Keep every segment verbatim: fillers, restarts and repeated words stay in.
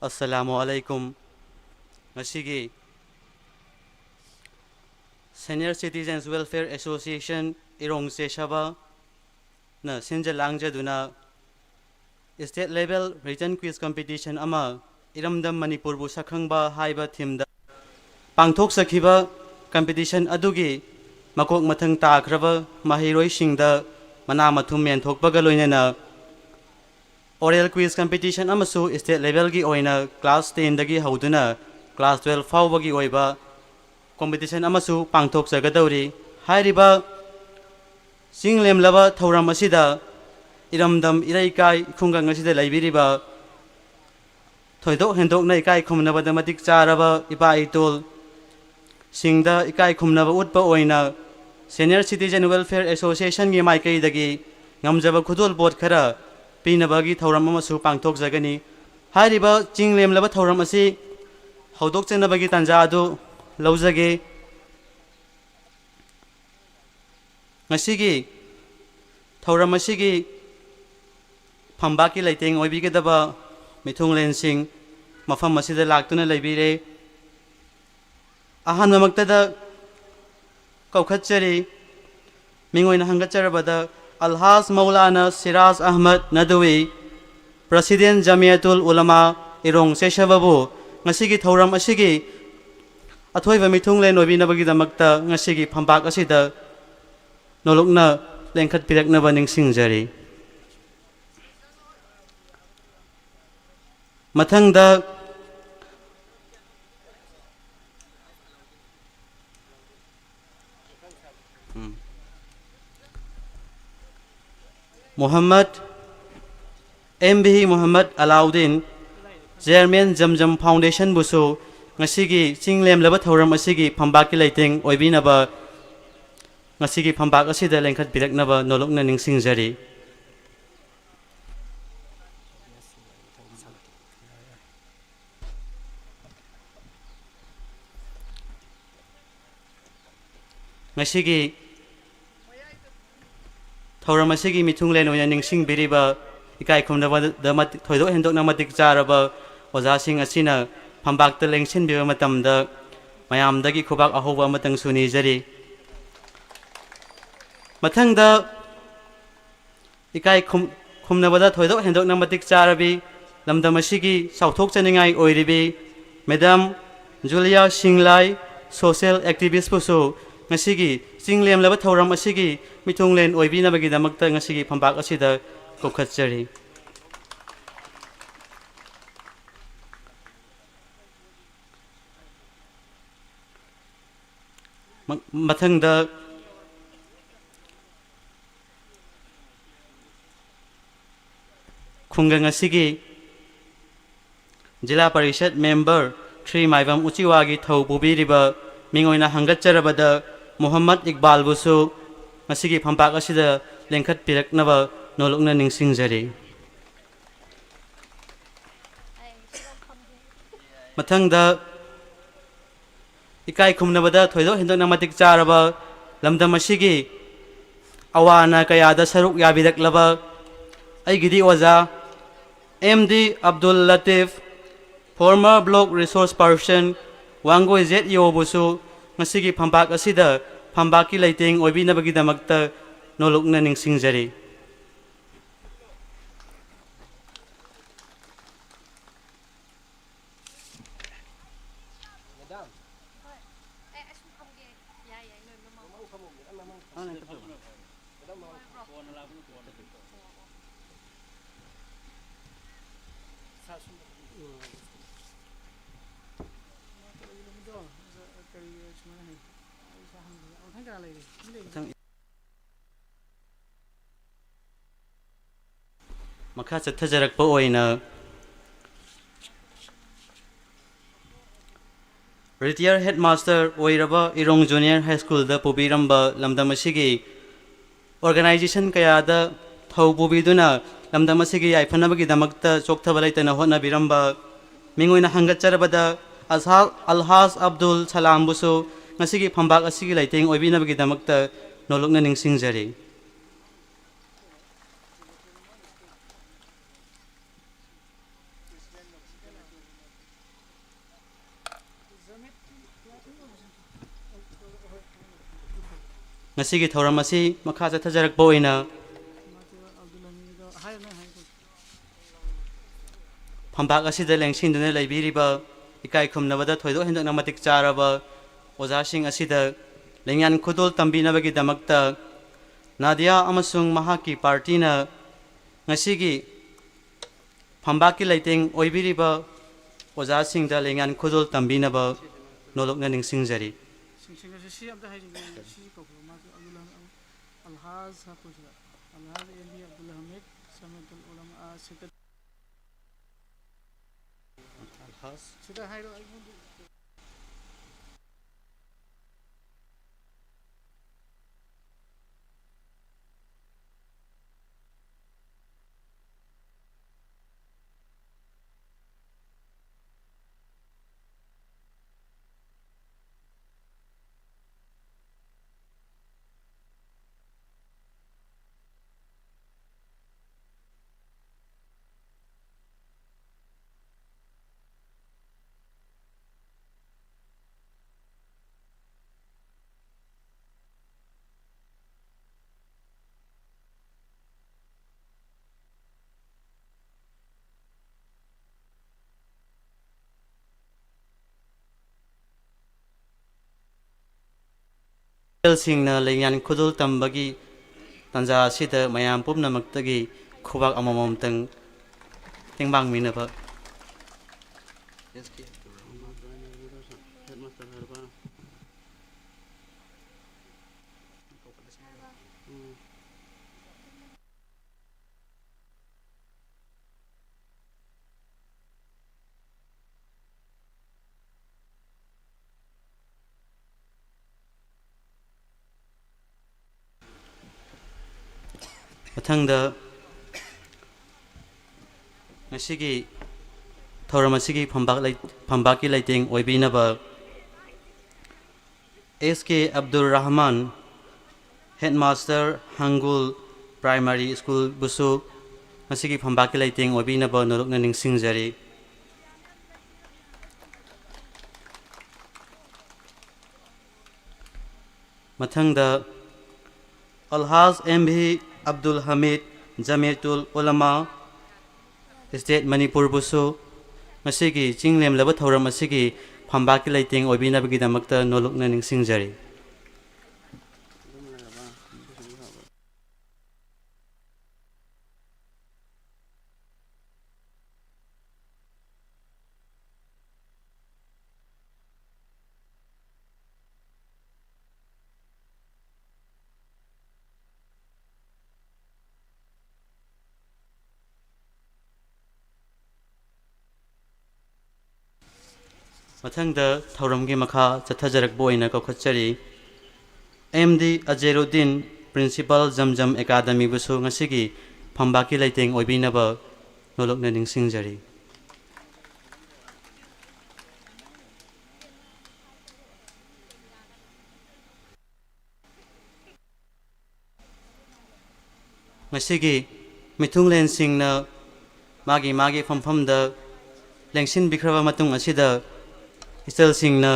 ꯑꯁꯂꯥꯃꯨ ꯑꯂꯥꯏꯀꯨꯝ꯫ ꯉꯁꯤꯒꯤ Senior Citizens Welfare Association ꯏꯔꯣꯡ ꯆꯦꯁꯥꯕꯅ ꯁꯤꯟꯖ ꯂꯥꯡꯖꯗꯨꯅ State Level Written Quiz Competition ꯑꯃ, ꯏꯔꯝꯗꯝ ꯃꯅꯤꯄꯨꯔꯕꯨ ꯁꯛꯈꯪꯕ ꯍꯥꯏꯕ theme ꯗ ꯄꯥꯡꯊꯣꯛꯆꯈꯤꯕ competition ꯑꯗꯨꯒꯤ ꯃꯀꯣꯛ ꯃꯊꯪ ꯇꯥꯈ꯭ꯔꯕ ꯃꯍꯩꯔꯣꯏꯁꯤꯡꯗ ꯃꯅꯥ ꯃꯊꯨꯝ ꯃꯦꯟꯊꯣꯛꯄꯒ ꯂꯣꯏꯅꯅ oral quiz competition ꯑꯃꯁꯨ state level ꯒꯤ ꯑꯣꯏꯅ class ten ꯗꯒꯤ ꯍꯧꯗꯨꯅ class twelve ꯐꯥꯎꯕꯒꯤ ꯑꯣꯏꯕ competition ꯑꯃꯁꯨ ꯄꯥꯡꯊꯣꯛꯆꯒꯗꯧꯔꯤ꯫ ꯍꯥꯏꯔꯤꯕ ꯆꯤꯡ ꯂꯦꯝꯂꯕ ꯊꯧꯔꯝ ꯑꯁꯤꯗ ꯏꯔꯝꯗꯝ ꯏꯔꯩꯀꯥꯏ ꯈꯨꯡꯒꯪ ꯑꯁꯤꯗ ꯂꯩꯕꯤꯔꯤꯕ ꯊꯣꯏꯗꯣꯛ ꯍꯦꯟꯗꯣꯛꯅ ꯏꯀꯥꯏ ꯈꯨꯝꯅꯕꯗ ꯃꯇꯤꯛ ꯆꯥꯔꯕ ꯏꯄꯥ ꯏꯇꯣꯜ ꯁꯤꯡꯗ ꯏꯀꯥꯏ ꯈꯨꯝꯅꯕ ꯎꯠꯄ ꯑꯣꯏꯅ Senior Citizen Welfare Association ꯒꯤ ꯃꯥꯏꯀꯩꯗꯒꯤ ꯉꯝꯖꯕ ꯈꯨꯗꯣꯜꯄꯣꯠ ꯈꯔ ꯄꯤꯅꯕꯒꯤ ꯊꯧꯔꯝ ꯑꯃꯁꯨ ꯄꯥꯡꯊꯣꯛꯆꯒꯅꯤ꯫ ꯍꯥꯏꯔꯤꯕ ꯆꯤꯡ ꯂꯦꯝꯂꯕ ꯊꯧꯔꯝ ꯑꯁꯤ ꯍꯧꯗꯣꯛꯆꯅꯕꯒꯤ ꯇꯥꯟꯖꯥ ꯑꯗꯨ ꯂꯧꯖꯒꯦ꯫ ꯉꯁꯤꯒꯤ ꯊꯧꯔꯝ ꯑꯁꯤꯒꯤ ꯐꯝꯕꯥꯛꯀꯤ ꯂꯩꯇꯦꯡ ꯑꯣꯏꯕꯤꯒꯗꯕ ꯃꯤꯊꯨꯡꯂꯦꯟꯁꯤꯡ ꯃꯐꯝ ꯑꯁꯤꯗ ꯂꯥꯛꯇꯨꯅ ꯂꯩꯕꯤꯔꯦ꯫ ꯑꯍꯥꯟꯕꯃꯛꯇꯗ ꯀꯧꯈꯠꯆꯔꯤ꯫ ꯃꯤꯡ ꯑꯣꯏꯅ ꯍꯪꯒꯠꯆꯔꯕꯗ ꯑꯜꯍꯥꯖ ꯃꯧꯂꯥꯅꯥ ꯁꯤꯔꯥꯖ ꯑꯍꯃꯗ ꯅꯗꯋꯤ, President ꯖꯃꯤꯌꯥꯇꯨꯜ ꯎꯂꯃꯥ ꯏꯔꯣꯡ ꯆꯦꯁꯕꯕꯨ ꯉꯁꯤꯒꯤ ꯊꯧꯔꯝ ꯑꯁꯤꯒꯤ ꯑꯊꯣꯏꯕ ꯃꯤꯊꯨꯡꯂꯦꯟ ꯑꯣꯏꯕꯤꯅꯕꯒꯤꯗꯃꯛꯇ ꯉꯁꯤꯒꯤ ꯐꯝꯕꯥꯛ ꯑꯁꯤꯗ ꯅꯣꯂꯨꯛꯅ ꯂꯦꯡꯈꯠꯄꯤꯔꯛꯅꯕ ꯅꯤꯡꯁꯤꯡꯖꯔꯤ꯫ ꯃꯊꯪꯗ ꯎꯝ꯫ Mohammad M V Mohammad Alauddin, Chairman Zamzam Foundation ꯕꯨꯁꯨ ꯉꯁꯤꯒꯤ ꯆꯤꯡ ꯂꯦꯝꯂꯕ ꯊꯧꯔꯝ ꯑꯁꯤꯒꯤ ꯐꯝꯕꯥꯛꯀꯤ ꯂꯩꯇꯦꯡ ꯑꯣꯏꯕꯤꯅꯕ ꯉꯁꯤꯒꯤ ꯐꯝꯕꯥꯛ ꯑꯁꯤꯗ ꯂꯦꯡꯈꯠꯄꯤꯔꯛꯅꯕ ꯅꯣꯂꯨꯛꯅ ꯅꯤꯡꯁꯤꯡꯖꯔꯤ꯫ ꯉꯁꯤꯒꯤ ꯊꯧꯔꯝ ꯑꯁꯤꯒꯤ ꯃꯤꯊꯨꯡꯂꯦꯟ ꯑꯣꯏꯅ ꯅꯤꯡꯁꯤꯡꯕꯤꯔꯤꯕ ꯏꯀꯥꯏ ꯈꯨꯝꯅꯕꯗ ꯃꯇꯤꯛ, ꯊꯣꯏꯗꯣꯛ ꯍꯦꯟꯗꯣꯛꯅ ꯃꯇꯤꯛ ꯆꯥꯔꯕ ꯑꯣꯖꯥꯁꯤꯡ ꯑꯁꯤꯅ ꯐꯝꯄꯥꯛꯇ ꯂꯦꯡꯁꯤꯟꯕꯤꯕ ꯃꯇꯝꯗ ꯃꯌꯥꯝꯗꯒꯤ ꯈꯨꯕꯥꯛ ꯑꯍꯧꯕ ꯑꯃꯇꯪꯁꯨ ꯅꯤꯖꯔꯤ꯫ ꯃꯊꯪꯗ ꯏꯀꯥꯏ ꯈꯨꯝ-, ꯈꯨꯝꯅꯕꯗ ꯊꯣꯏꯗꯣꯛ ꯍꯦꯟꯗꯣꯛꯅ ꯃꯇꯤꯛ ꯆꯥꯔꯕꯤ, ꯂꯝꯗꯝ ꯑꯁꯤꯒꯤ ꯆꯥꯎꯊꯣꯛꯆꯅꯤꯡꯉꯥꯏ ꯑꯣꯏꯔꯤꯕꯤ ꯃꯦꯗꯥꯝ ꯖꯨꯂꯤꯌꯥ ꯁꯤꯡꯂꯥꯏ, social activist ꯄꯨꯁꯨ ꯉꯁꯤꯒꯤ ꯆꯤꯡ ꯂꯦꯝꯂꯕ ꯊꯧꯔꯝ ꯑꯁꯤꯒꯤ ꯃꯤꯊꯨꯡꯂꯦꯟ ꯑꯣꯏꯕꯤꯅꯕꯒꯤꯗꯃꯛꯇ ꯉꯁꯤꯒꯤ ꯐꯝꯄꯥꯛ ꯑꯁꯤꯗ ꯀꯧꯈꯠꯆꯔꯤ꯫ ꯃ-, ꯃꯊꯪꯗ ꯈꯨꯡꯒꯪ ꯑꯁꯤꯒꯤ ꯖꯤꯂꯥ ꯄꯔꯤꯁꯠ member ꯊ꯭ꯔꯤ ꯃꯥꯏꯕꯝ ꯎꯆꯤꯋꯥꯒꯤ ꯊꯧ ꯄꯨꯕꯤꯔꯤꯕ ꯃꯤꯡ ꯑꯣꯏꯅ ꯍꯪꯒꯠꯆꯔꯕꯗ ꯃꯨꯍꯝꯃꯗ ꯏꯛꯕꯥꯜꯕꯨꯁꯨ ꯉꯁꯤꯒꯤ ꯐꯝꯄꯥꯛ ꯑꯁꯤꯗ ꯂꯦꯡꯈꯠꯄꯤꯔꯛꯅꯕ ꯅꯣꯂꯨꯛꯅ ꯅꯤꯡꯁꯤꯡꯖꯔꯤ꯫ ꯃꯊꯪꯗ ꯏꯀꯥꯏ ꯈꯨꯝꯅꯕꯗ ꯊꯣꯏꯗꯣꯛ ꯍꯦꯟꯗꯣꯛꯅ ꯃꯇꯤꯛ ꯆꯥꯔꯕ ꯂꯝꯗꯝ ꯑꯁꯤꯒꯤ ꯑꯋꯥ ꯑꯅꯥ ꯀꯌꯥꯗ ꯁꯔꯨꯛ ꯌꯥꯕꯤꯔꯛꯂꯕ ꯑꯩꯒꯤꯗꯤ ꯑꯣꯖꯥ M D Abdul Latif, former block resource person, Wangoi J E ꯑꯣꯕꯨꯁꯨ ꯉꯁꯤꯒꯤ ꯐꯝꯄꯥꯛ ꯑꯁꯤꯗ ꯐꯝꯄꯥꯛꯀꯤ ꯂꯩꯇꯦꯡ ꯑꯣꯏꯕꯤꯅꯕꯒꯤꯗꯃꯛꯇ ꯅꯣꯂꯨꯛꯅ ꯅꯤꯡꯁꯤꯡꯖꯔꯤ꯫ ꯃꯈꯥ ꯆꯠꯊꯖꯔꯛꯄ ꯑꯣꯏꯅ retire headmaster ꯑꯣꯏꯔꯕ ꯏꯔꯣꯡ Junior High Schoolꯗ ꯄꯨꯕꯤꯔꯝꯕ ꯂꯝꯗꯝ ꯑꯁꯤꯒꯤ organization ꯀꯌꯥꯗ ꯊꯧ ꯄꯨꯕꯤꯗꯨꯅ ꯂꯝꯗꯝ ꯑꯁꯤꯒꯤ ꯌꯥꯏꯐꯅꯕꯒꯤꯗꯃꯛꯇ ꯆꯣꯛꯊꯕ ꯂꯩꯇꯅ ꯍꯣꯠꯅꯕꯤꯔꯝꯕ ꯃꯤꯡ ꯑꯣꯏꯅ ꯍꯪꯒꯠꯆꯔꯕꯗ ꯑꯁꯥ-, ꯑꯜꯍꯥꯖ ꯑꯕꯗꯨꯜ ꯁꯂꯥꯝꯕꯨꯁꯨ ꯉꯁꯤꯒꯤ ꯐꯝꯄꯥꯛ ꯑꯁꯤꯒꯤ ꯂꯩꯇꯦꯡ ꯑꯣꯏꯕꯤꯅꯕꯒꯤꯗꯃꯛꯇ ꯅꯣꯂꯨꯛꯅ ꯅꯤꯡꯁꯤꯡꯖꯔꯤ꯫ ꯉꯁꯤꯒꯤ ꯊꯧꯔꯝ ꯑꯁꯤ ꯃꯈꯥ ꯆꯠꯊꯖꯔꯛꯄ ꯑꯣꯏꯅ ꯐꯝꯕꯥꯛ ꯑꯁꯤꯗ ꯂꯦꯡꯁꯤꯟꯗꯨꯅ ꯂꯩꯕꯤꯔꯤꯕ ꯏꯀꯥꯏ ꯈꯨꯝꯅꯕꯗ ꯊꯣꯏꯗꯣꯛ ꯍꯦꯟꯗꯣꯛꯅ ꯃꯇꯤꯛ ꯆꯥꯔꯕ ꯑꯣꯖꯥꯁꯤꯡ ꯑꯁꯤꯗ ꯂꯦꯡꯌꯥꯟ ꯈꯨꯗꯣꯜ ꯇꯝꯕꯤꯅꯕꯒꯤꯗꯃꯛꯇ ꯅꯥꯗꯤꯌꯥ ꯑꯃꯁꯨꯡ ꯃꯍꯥꯛꯀꯤ ꯄꯥꯔꯇꯤꯅ ꯉꯁꯤꯒꯤ ꯐꯝꯕꯥꯛꯀꯤ ꯂꯩꯇꯦꯡ ꯑꯣꯏꯕꯤꯔꯤꯕ ꯑꯣꯖꯥꯁꯤꯡꯗ ꯂꯦꯡꯌꯥꯟ ꯈꯨꯗꯣꯜ ꯇꯝꯕꯤꯅꯕ ꯅꯣꯂꯨꯛꯅ ꯅꯤꯡꯁꯤꯡꯖꯔꯤ꯫ ꯁꯤꯡꯁꯤꯡ ꯑꯁꯤ ꯁꯤ ꯑꯝꯇ ꯍꯥꯏꯖꯒꯦ꯫ ꯁꯤ ꯀꯧꯕꯤꯔꯣ꯫ ꯃꯥꯁꯨ ꯑꯕꯗꯨꯜ ꯍꯃꯤꯗ, ꯑꯜꯍꯥꯖ ꯍꯥꯞꯄꯣ ꯁꯤꯗ꯫ ꯑꯜꯍꯥꯖ ꯑꯦꯝ ꯕꯤ ꯑꯕꯗꯨꯜ ꯍꯃꯤꯗ, ꯁꯃꯦꯇꯨꯜ ꯎꯂꯃꯥ ꯁꯦꯀ꯭ꯔꯦꯇꯔꯤ꯫ ꯁꯤꯗ ꯍꯥꯏꯔꯣ, ꯑꯩꯉꯣꯟꯗ꯫ ꯁꯤꯡꯅ ꯂꯦꯡꯌꯥꯟ ꯈꯨꯗꯣꯜ ꯇꯝꯕꯒꯤ ꯇꯥꯟꯖꯥ ꯑꯁꯤꯗ ꯃꯌꯥꯝ ꯄꯨꯝꯅꯃꯛꯇꯒꯤ ꯈꯨꯕꯥꯛ ꯑꯃꯃꯝꯇꯪ ꯇꯦꯡꯕꯥꯡꯃꯤꯟꯅꯕ꯫ ꯃꯊꯪꯗ ꯉꯁꯤꯒꯤ ꯊꯧꯔꯝ ꯑꯁꯤꯒꯤ ꯐꯝꯕꯥꯛ ꯂꯩ-, ꯐꯝꯕꯥꯛꯀꯤ ꯂꯩꯇꯦꯡ ꯑꯣꯏꯕꯤꯅꯕ ꯑꯦꯁ ꯀꯦ ꯑꯕꯗꯨꯜ ꯔꯍꯃꯥꯟ, ꯍꯦꯗꯃꯥꯁꯇꯔ ꯍꯪꯒꯨꯜ ꯄ꯭ꯔꯥꯏꯃꯥꯔꯤ ꯁ꯭ꯀꯨꯜꯕꯨꯁꯨ ꯉꯁꯤꯒꯤ ꯐꯝꯕꯥꯛꯀꯤ ꯂꯩꯇꯦꯡ ꯑꯣꯏꯕꯤꯅꯕ ꯅꯣꯂꯨꯛꯅ ꯅꯤꯡꯁꯤꯡꯖꯔꯤ꯫ ꯃꯊꯪꯗ ꯑꯜꯍꯥꯖ ꯑꯦꯝ ꯚꯤ ꯑꯕꯗꯨꯜ ꯍꯃꯤꯗ, ꯖꯃꯤꯌꯥꯇꯨꯜ ꯎꯂꯃꯥ, ꯁ꯭ꯇꯦꯠ ꯃꯅꯤꯄꯨꯔꯕꯨꯁꯨ ꯉꯁꯤꯒꯤ ꯆꯤꯡ ꯂꯦꯝꯂꯕ ꯊꯧꯔꯝ ꯑꯁꯤꯒꯤ ꯐꯝꯕꯥꯛꯀꯤ ꯂꯩꯇꯦꯡ ꯑꯣꯏꯕꯤꯅꯕꯒꯤꯗꯃꯛꯇ ꯅꯣꯂꯨꯛꯅ ꯅꯤꯡꯁꯤꯡꯖꯔꯤ꯫ ꯃꯊꯪꯗ ꯊꯧꯔꯝꯒꯤ ꯃꯈꯥ ꯆꯠꯊꯖꯔꯛꯄ ꯑꯣꯏꯅ ꯀꯧꯈꯠꯆꯔꯤ꯫ ꯑꯦꯝ ꯗꯤ ꯑꯖꯦꯔꯨꯗꯤꯟ, ꯄ꯭ꯔꯤꯟꯁꯤꯄꯥꯜ ꯖꯝꯖꯝ ꯑꯦꯀꯥꯗꯃꯤꯕꯨꯁꯨ ꯉꯁꯤꯒꯤ ꯐꯝꯕꯥꯛꯀꯤ ꯂꯩꯇꯦꯡ ꯑꯣꯏꯕꯤꯅꯕ ꯅꯣꯂꯨꯛꯅ ꯅꯤꯡꯁꯤꯡꯖꯔꯤ꯫ ꯉꯁꯤꯒꯤ ꯃꯤꯊꯨꯡꯂꯦꯟꯁꯤꯡꯅ ꯃꯥꯒꯤ ꯃꯥꯒꯤ ꯐꯝꯐꯝꯗ ꯂꯦꯡꯁꯤꯟꯕꯤꯈ꯭ꯔꯕ ꯃꯇꯨꯡ ꯑꯁꯤꯗ, ꯏꯆꯜꯁꯤꯡꯅ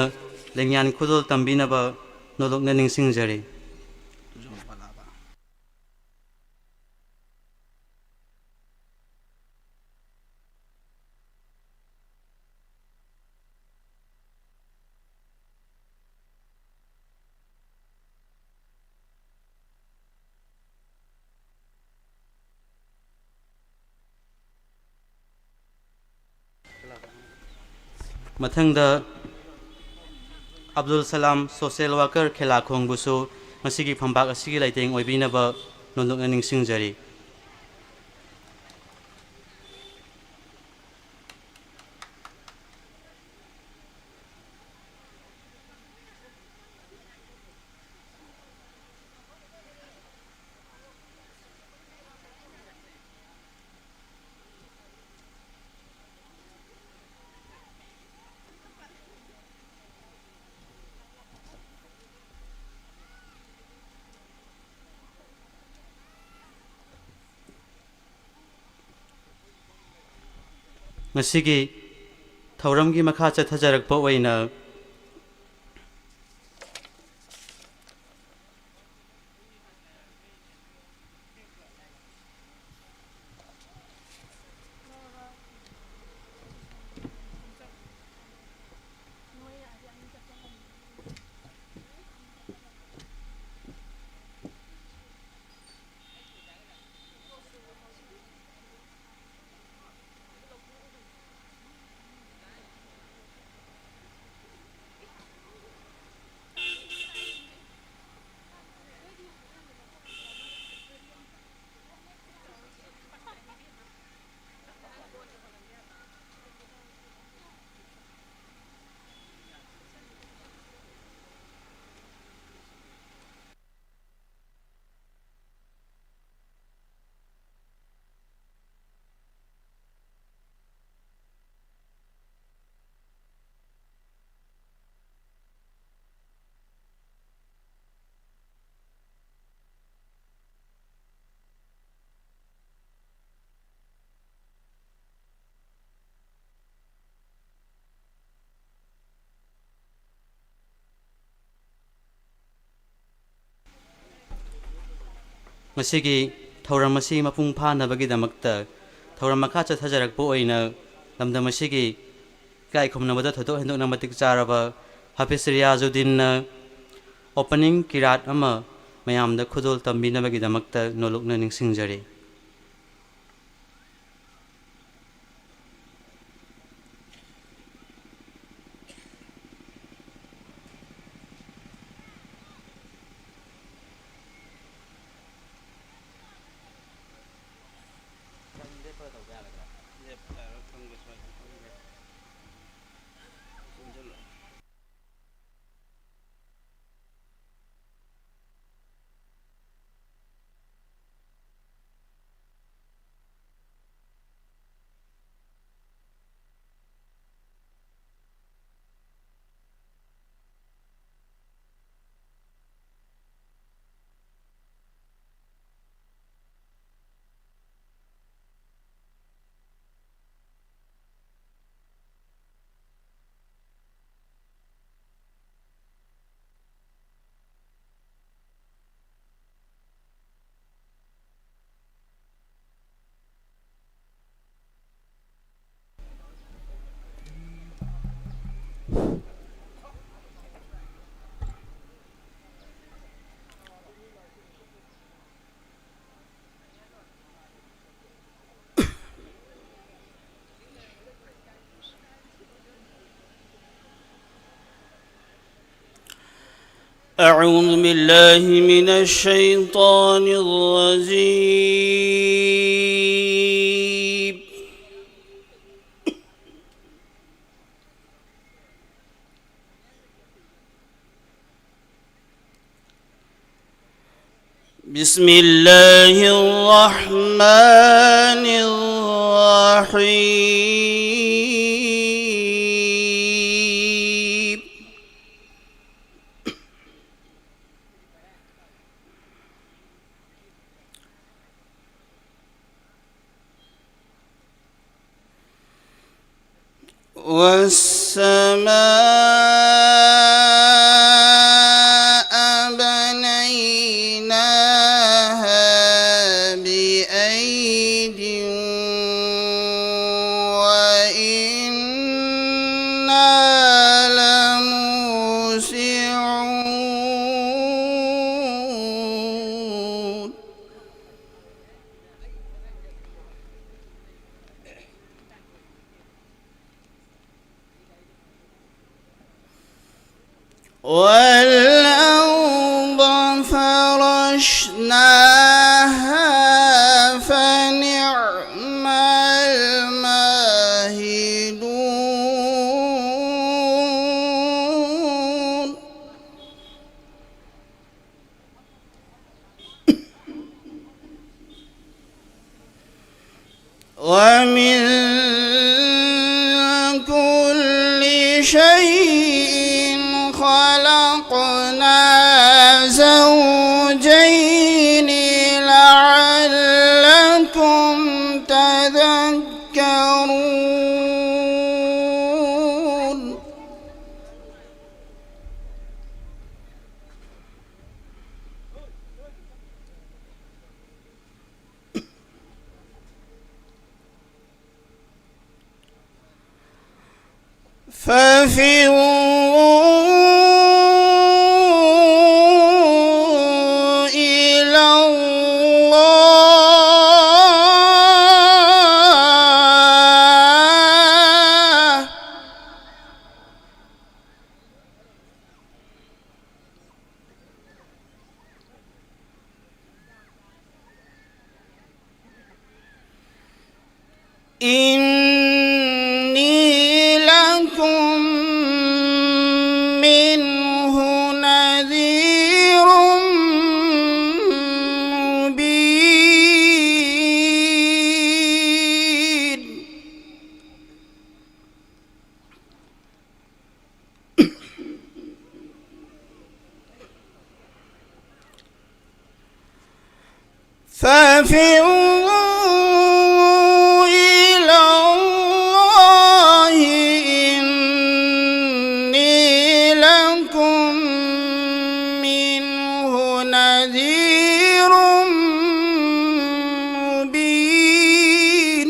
ꯂꯦꯡꯌꯥꯟ ꯈꯨꯗꯣꯜ ꯇꯝꯕꯤꯅꯕ ꯅꯣꯂꯨꯛꯅ ꯅꯤꯡꯁꯤꯡꯖꯔꯤ꯫ ꯃꯊꯪꯗ ꯑꯕꯗꯨꯜ ꯁꯂꯥꯝ, ꯁꯣꯁꯤꯌꯦꯜ ꯋꯥꯀꯔ, ꯈꯦꯂꯥꯈꯣꯡꯕꯨꯁꯨ ꯉꯁꯤꯒꯤ ꯐꯝꯕꯥꯛ ꯑꯁꯤꯒꯤ ꯂꯩꯇꯦꯡ ꯑꯣꯏꯕꯤꯅꯕ ꯅꯣꯂꯨꯛꯅ ꯅꯤꯡꯁꯤꯡꯖꯔꯤ꯫ ꯉꯁꯤꯒꯤ ꯊꯧꯔꯝꯒꯤ ꯃꯈꯥ ꯆꯠꯊꯖꯔꯛꯄ ꯑꯣꯏꯅ ꯉꯁꯤꯒꯤ ꯊꯧꯔꯝ ꯑꯁꯤ ꯃꯄꯨꯡ ꯐꯥꯅꯕꯒꯤꯗꯃꯛꯇ ꯊꯧꯔꯝ ꯃꯈꯥ ꯆꯠꯊꯖꯔꯛꯄ ꯑꯣꯏꯅ ꯂꯝꯗꯝ ꯑꯁꯤꯒꯤ ꯏꯀꯥꯏ ꯈꯨꯝꯅꯕꯗ ꯊꯣꯏꯗꯣꯛ ꯍꯦꯟꯗꯣꯛꯅ ꯃꯇꯤꯛ ꯆꯥꯔꯕ ꯍꯥꯐꯤꯖ ꯔꯤꯌꯥꯖꯨꯗꯤꯟꯅ opening ꯀꯤꯔꯥꯠ ꯑꯃ ꯃꯌꯥꯝꯗ ꯈꯨꯗꯣꯜ ꯇꯝꯕꯤꯅꯕꯒꯤꯗꯃꯛꯇ ꯅꯣꯂꯨꯛꯅ ꯅꯤꯡꯁꯤꯡꯖꯔꯤ꯫ أعوذ بالله من الشيطان الرجيم. بسم الله الرحمن الرحيم. والسماء بنيناها والأرض فرشناها فنعم الماهدون. ومن كل شيء خلقنا زوجين لعلكم تذكرون. ففروا إلى الله. إني لكم منه نذير مبين. ففروا إلى الله إني لكم منه نذير مبين.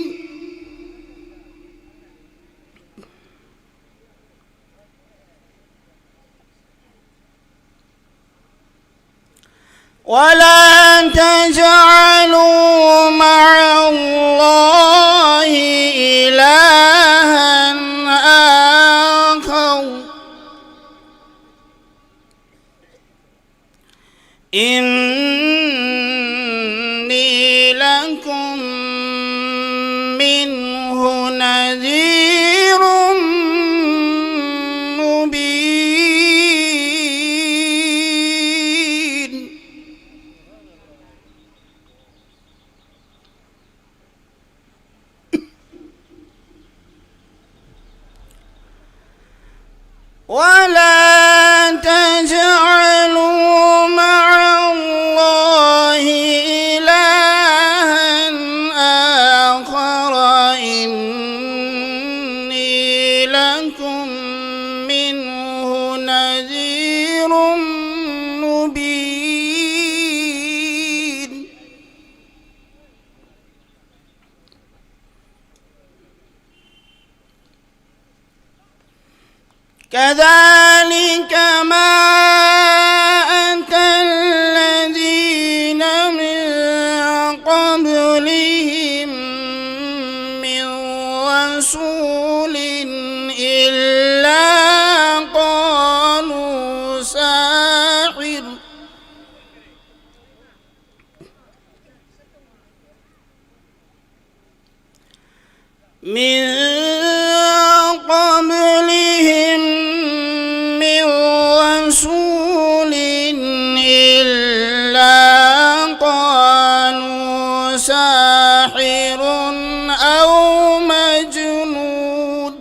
ولا تجعلوا مع الله إلها آخر. إني لكم منه نذير مبين. ولا تجعلوا مع الله إلها آخر إني لكم منه نذير مبين. كذلك ما أتى الذين من قبلهم من رسول إلا قالوا ساحر من قبلهم من رسول إلا قالوا ساحر أو مجنون.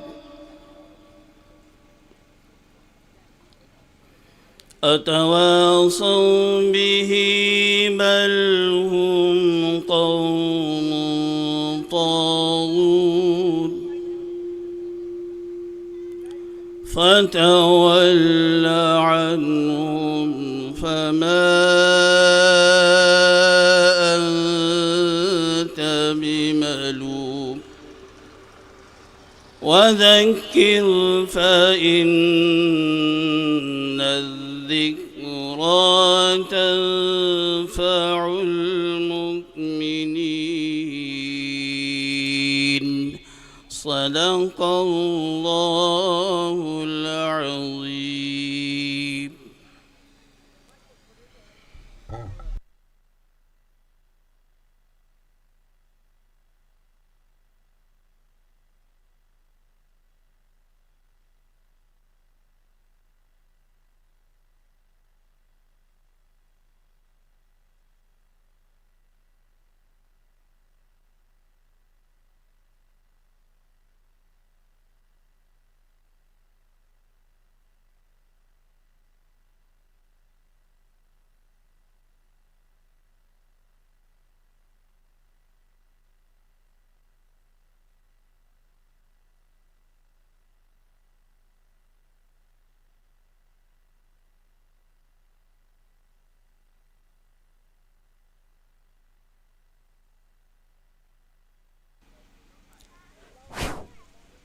أتواصوا به بل هم قوم طاغون. فتول عنهم فما أنت بملوم. وذكر فإن الذكرى تنفع المؤمنين. صدق الله العظيم.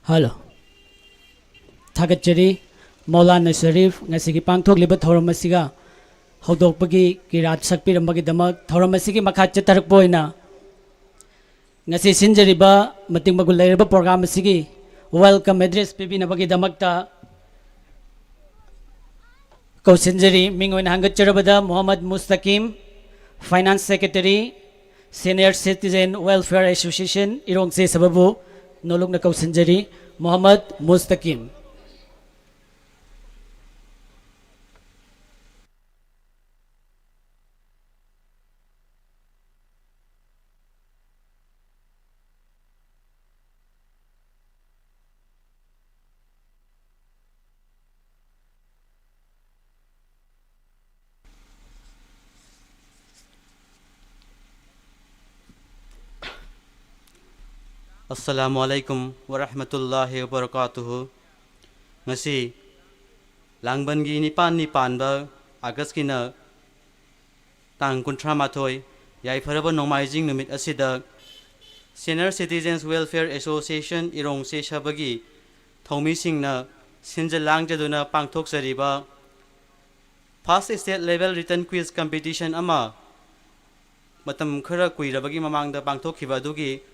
ꯍꯜꯂꯣ꯫ ꯊꯥꯒꯠꯆꯔꯤ꯫ ꯃꯧꯂꯥꯅꯥ ꯁꯔꯤꯐ ꯉꯁꯤꯒꯤ ꯄꯥꯡꯊꯣꯛꯂꯤꯕ ꯊꯧꯔꯝ ꯑꯁꯤꯒ ꯍꯧꯗꯣꯛꯄꯒꯤ ꯀꯤꯔꯥꯠ ꯁꯛꯄꯤꯔꯝꯕꯒꯤꯗꯃꯛ꯫ ꯊꯧꯔꯝ ꯑꯁꯤꯒꯤ ꯃꯈꯥ ꯆꯠꯊꯔꯛꯄ ꯑꯣꯏꯅ ꯉꯁꯤ ꯁꯤꯟꯖꯔꯤꯕ ꯃꯇꯤꯛ ꯃꯒꯨꯟ ꯂꯩꯔꯕ ꯄ꯭ꯔꯣꯒ꯭ꯔꯥꯝ ꯑꯁꯤꯒꯤ welcome address ꯄꯤꯕꯤꯅꯕꯒꯤꯗꯃꯛꯇ ꯀꯧꯁꯤꯟꯖꯔꯤ꯫ ꯃꯤꯡ ꯑꯣꯏꯅ ꯍꯪꯒꯠꯆꯔꯕꯗ Mohammad ꯃꯨꯁꯇꯀꯤꯝ, Finance Secretary, Senior Citizen Welfare Association, ꯏꯔꯣꯡ ꯆꯦꯁꯕꯕꯨ ꯅꯣꯂꯨꯛꯅ ꯀꯧꯁꯤꯟꯖꯔꯤ꯫ Mohammad ꯃꯨꯁꯇꯀꯤꯝ꯫ Assalamu alaikum wa rahmatullahi wa barakatuhu. ꯉꯁꯤ ꯂꯥꯡꯕꯟꯒꯤ ꯅꯤꯄꯥꯟꯅꯤ ꯄꯥꯟꯕ ꯑꯥꯒꯁꯀꯤꯅ ꯇꯥꯡ ꯀꯨꯟꯊ꯭ꯔꯥ ꯃꯥꯊꯣꯏ, ꯌꯥꯏꯐꯔꯕ ꯅꯣꯡꯃꯥꯏꯖꯤꯡ ꯅꯨꯃꯤꯠ ꯑꯁꯤꯗ Senior Citizens Welfare Association ꯏꯔꯣꯡ ꯆꯦꯁꯕꯒꯤ ꯊꯧꯃꯤꯁꯤꯡꯅ ꯁꯤꯟꯖ ꯂꯥꯡꯖꯗꯨꯅ ꯄꯥꯡꯊꯣꯛꯆꯔꯤꯕ First State Level Written Quiz Competition ꯑꯃ ꯃꯇꯝ ꯈꯔ ꯀꯨꯏꯔꯕꯒꯤ ꯃꯃꯥꯡꯗ ꯄꯥꯡꯊꯣꯛꯈꯤꯕ ꯑꯗꯨꯒꯤ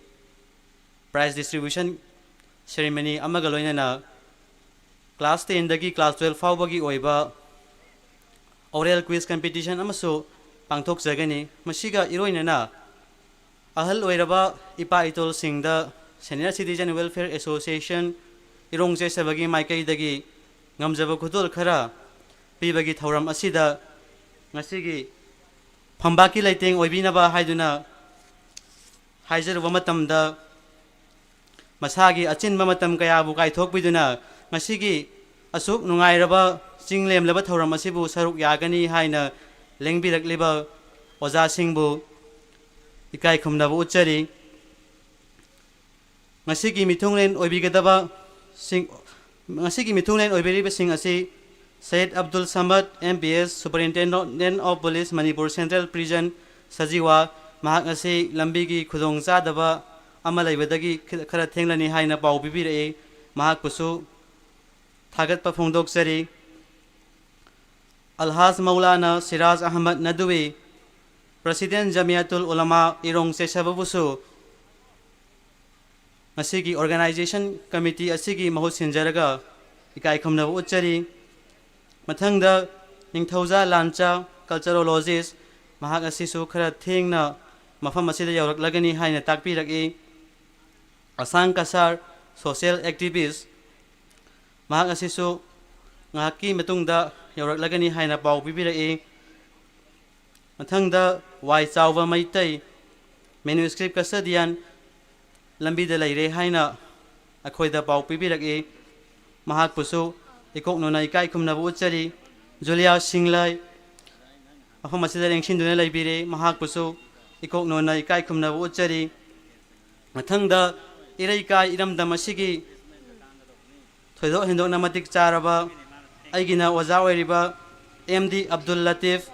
prize distribution ceremony ꯑꯃꯒ ꯂꯣꯏꯅꯅ class ten ꯗꯒꯤ class twelve ꯐꯥꯎꯕꯒꯤ ꯑꯣꯏꯕ oral quiz competition ꯑꯃꯁꯨ ꯄꯥꯡꯊꯣꯛꯆꯒꯅꯤ꯫ ꯃꯁꯤꯒ ꯏꯔꯣꯏꯅꯅ ꯑꯍꯜ ꯑꯣꯏꯔꯕ ꯏꯄꯥ ꯏꯇꯣꯜꯁꯤꯡꯗ Senior Citizen Welfare Association ꯏꯔꯣꯡ ꯆꯦꯁꯕꯒꯤ ꯃꯥꯏꯀꯩꯗꯒꯤ ꯉꯝꯖꯕ ꯈꯨꯗꯣꯜ ꯈꯔ ꯄꯤꯕꯒꯤ ꯊꯧꯔꯝ ꯑꯁꯤꯗ ꯉꯁꯤꯒꯤ ꯐꯝꯕꯥꯛꯀꯤ ꯂꯩꯇꯦꯡ ꯑꯣꯏꯕꯤꯅꯕ ꯍꯥꯏꯗꯨꯅ ꯍꯥꯏꯖꯔꯨꯕ ꯃꯇꯝꯗ, ꯃꯁꯥꯒꯤ ꯑꯆꯤꯟꯕ ꯃꯇꯝ ꯀꯌꯥꯕꯨ ꯀꯥꯏꯊꯣꯛꯄꯤꯗꯨꯅ ꯉꯁꯤꯒꯤ ꯑꯁꯨꯛ ꯅꯨꯡꯉꯥꯏꯔꯕ ꯆꯤꯡ ꯂꯦꯝꯂꯕ ꯊꯧꯔꯝ ꯑꯁꯤꯕꯨ ꯁꯔꯨꯛ ꯌꯥꯒꯅꯤ ꯍꯥꯏꯅ ꯂꯦꯡꯕꯤꯔꯛꯂꯤꯕ ꯑꯣꯖꯥꯁꯤꯡꯕꯨ ꯏꯀꯥꯏ ꯈꯨꯝꯅꯕ ꯎꯠꯆꯔꯤ꯫ ꯉꯁꯤꯒꯤ ꯃꯤꯊꯨꯡꯂꯦꯟ ꯑꯣꯏꯕꯤꯒꯗꯕꯁꯤꯡ, ꯉꯁꯤꯒꯤ ꯃꯤꯊꯨꯡꯂꯦꯟ ꯑꯣꯏꯕꯤꯔꯤꯕꯁꯤꯡ ꯑꯁꯤ Sayed Abdul ꯁꯃꯗ, M P S, Superintendent of Police, Manipur Central Prison, Sajiwa. ꯃꯍꯥꯛ ꯑꯁꯤ ꯂꯝꯕꯤꯒꯤ ꯈꯨꯗꯣꯡꯆꯥꯗꯕ ꯑꯃ ꯂꯩꯕꯗꯒꯤ ꯈꯔ ꯊꯦꯡꯂꯅꯤ ꯍꯥꯏꯅ ꯄꯥꯎ ꯄꯤꯕꯤꯔꯛꯏ꯫ ꯃꯍꯥꯛꯄꯨꯁꯨ ꯊꯥꯒꯠꯄ ꯐꯣꯡꯗꯣꯛꯆꯔꯤ꯫ ꯑꯜꯍꯥꯖ ꯃꯧꯂꯥꯅꯥ ꯁꯤꯔꯥꯖ ꯑꯍꯃꯗ ꯅꯗꯋꯤ, ꯄ꯭ꯔꯁꯤꯗꯦꯟ ꯖꯃꯤꯌꯥꯇꯨꯜ ꯎꯂꯃꯥ ꯏꯔꯣꯡ ꯆꯦꯁꯕꯕꯨꯁꯨ ꯉꯁꯤꯒꯤ organization committee ꯑꯁꯤꯒꯤ ꯃꯍꯨꯠ ꯁꯤꯟꯖꯔꯒ ꯏꯀꯥꯏ ꯈꯨꯝꯅꯕ ꯎꯠꯆꯔꯤ꯫ ꯃꯊꯪꯗ ꯅꯤꯡꯊꯧꯖꯥ ꯂꯥꯟꯆꯥ, culturologist, ꯃꯍꯥꯛ ꯑꯁꯤꯁꯨ ꯈꯔ ꯊꯦꯡꯅ ꯃꯐꯝ ꯑꯁꯤꯗ ꯌꯧꯔꯛꯂꯒꯅꯤ ꯍꯥꯏꯅ ꯇꯥꯛꯄꯤꯔꯛꯏ꯫ ꯑꯁꯥꯡ ꯀꯁꯥꯔ, social activist, ꯃꯍꯥꯛ ꯑꯁꯤꯁꯨ ꯉꯥꯏꯍꯥꯛꯀꯤ ꯃꯇꯨꯡꯗ ꯌꯧꯔꯛꯂꯒꯅꯤ ꯍꯥꯏꯅ ꯄꯥꯎ ꯄꯤꯕꯤꯔꯛꯏ꯫ ꯃꯊꯪꯗ ꯋꯥꯏ ꯆꯥꯎꯕ ꯃꯩꯇꯩ, manuscript custodian, ꯂꯝꯕꯤꯗ ꯂꯩꯔꯦ ꯍꯥꯏꯅ ꯑꯩꯈꯣꯏꯗ ꯄꯥꯎ ꯄꯤꯕꯤꯔꯛꯏ꯫ ꯃꯍꯥꯛꯄꯨꯁꯨ ꯏꯀꯣꯛꯅꯣꯅ ꯏꯀꯥꯏ ꯈꯨꯝꯅꯕ ꯎꯠꯆꯔꯤ꯫ ꯖꯨꯂꯤꯌꯥ ꯁꯤꯡꯂꯩ ꯃꯐꯝ ꯑꯁꯤꯗ ꯂꯦꯡꯁꯤꯟꯗꯨꯅ ꯂꯩꯕꯤꯔꯦ, ꯃꯍꯥꯛꯄꯨꯁꯨ ꯏꯀꯣꯛꯅꯣꯅ ꯏꯀꯥꯏ ꯈꯨꯝꯅꯕ ꯎꯠꯆꯔꯤ꯫ ꯃꯊꯪꯗ ꯏꯔꯩꯀꯥꯏ ꯏꯔꯝꯗꯝ ꯑꯁꯤꯒꯤ ꯊꯣꯏꯗꯣꯛ ꯍꯦꯟꯗꯣꯛꯅ ꯃꯇꯤꯛ ꯆꯥꯔꯕ ꯑꯩꯒꯤꯅ ꯑꯣꯖꯥ ꯑꯣꯏꯔꯤꯕ ꯑꯦꯝ ꯗꯤ ꯑꯕꯗꯨꯜ ꯂꯇꯤꯐ,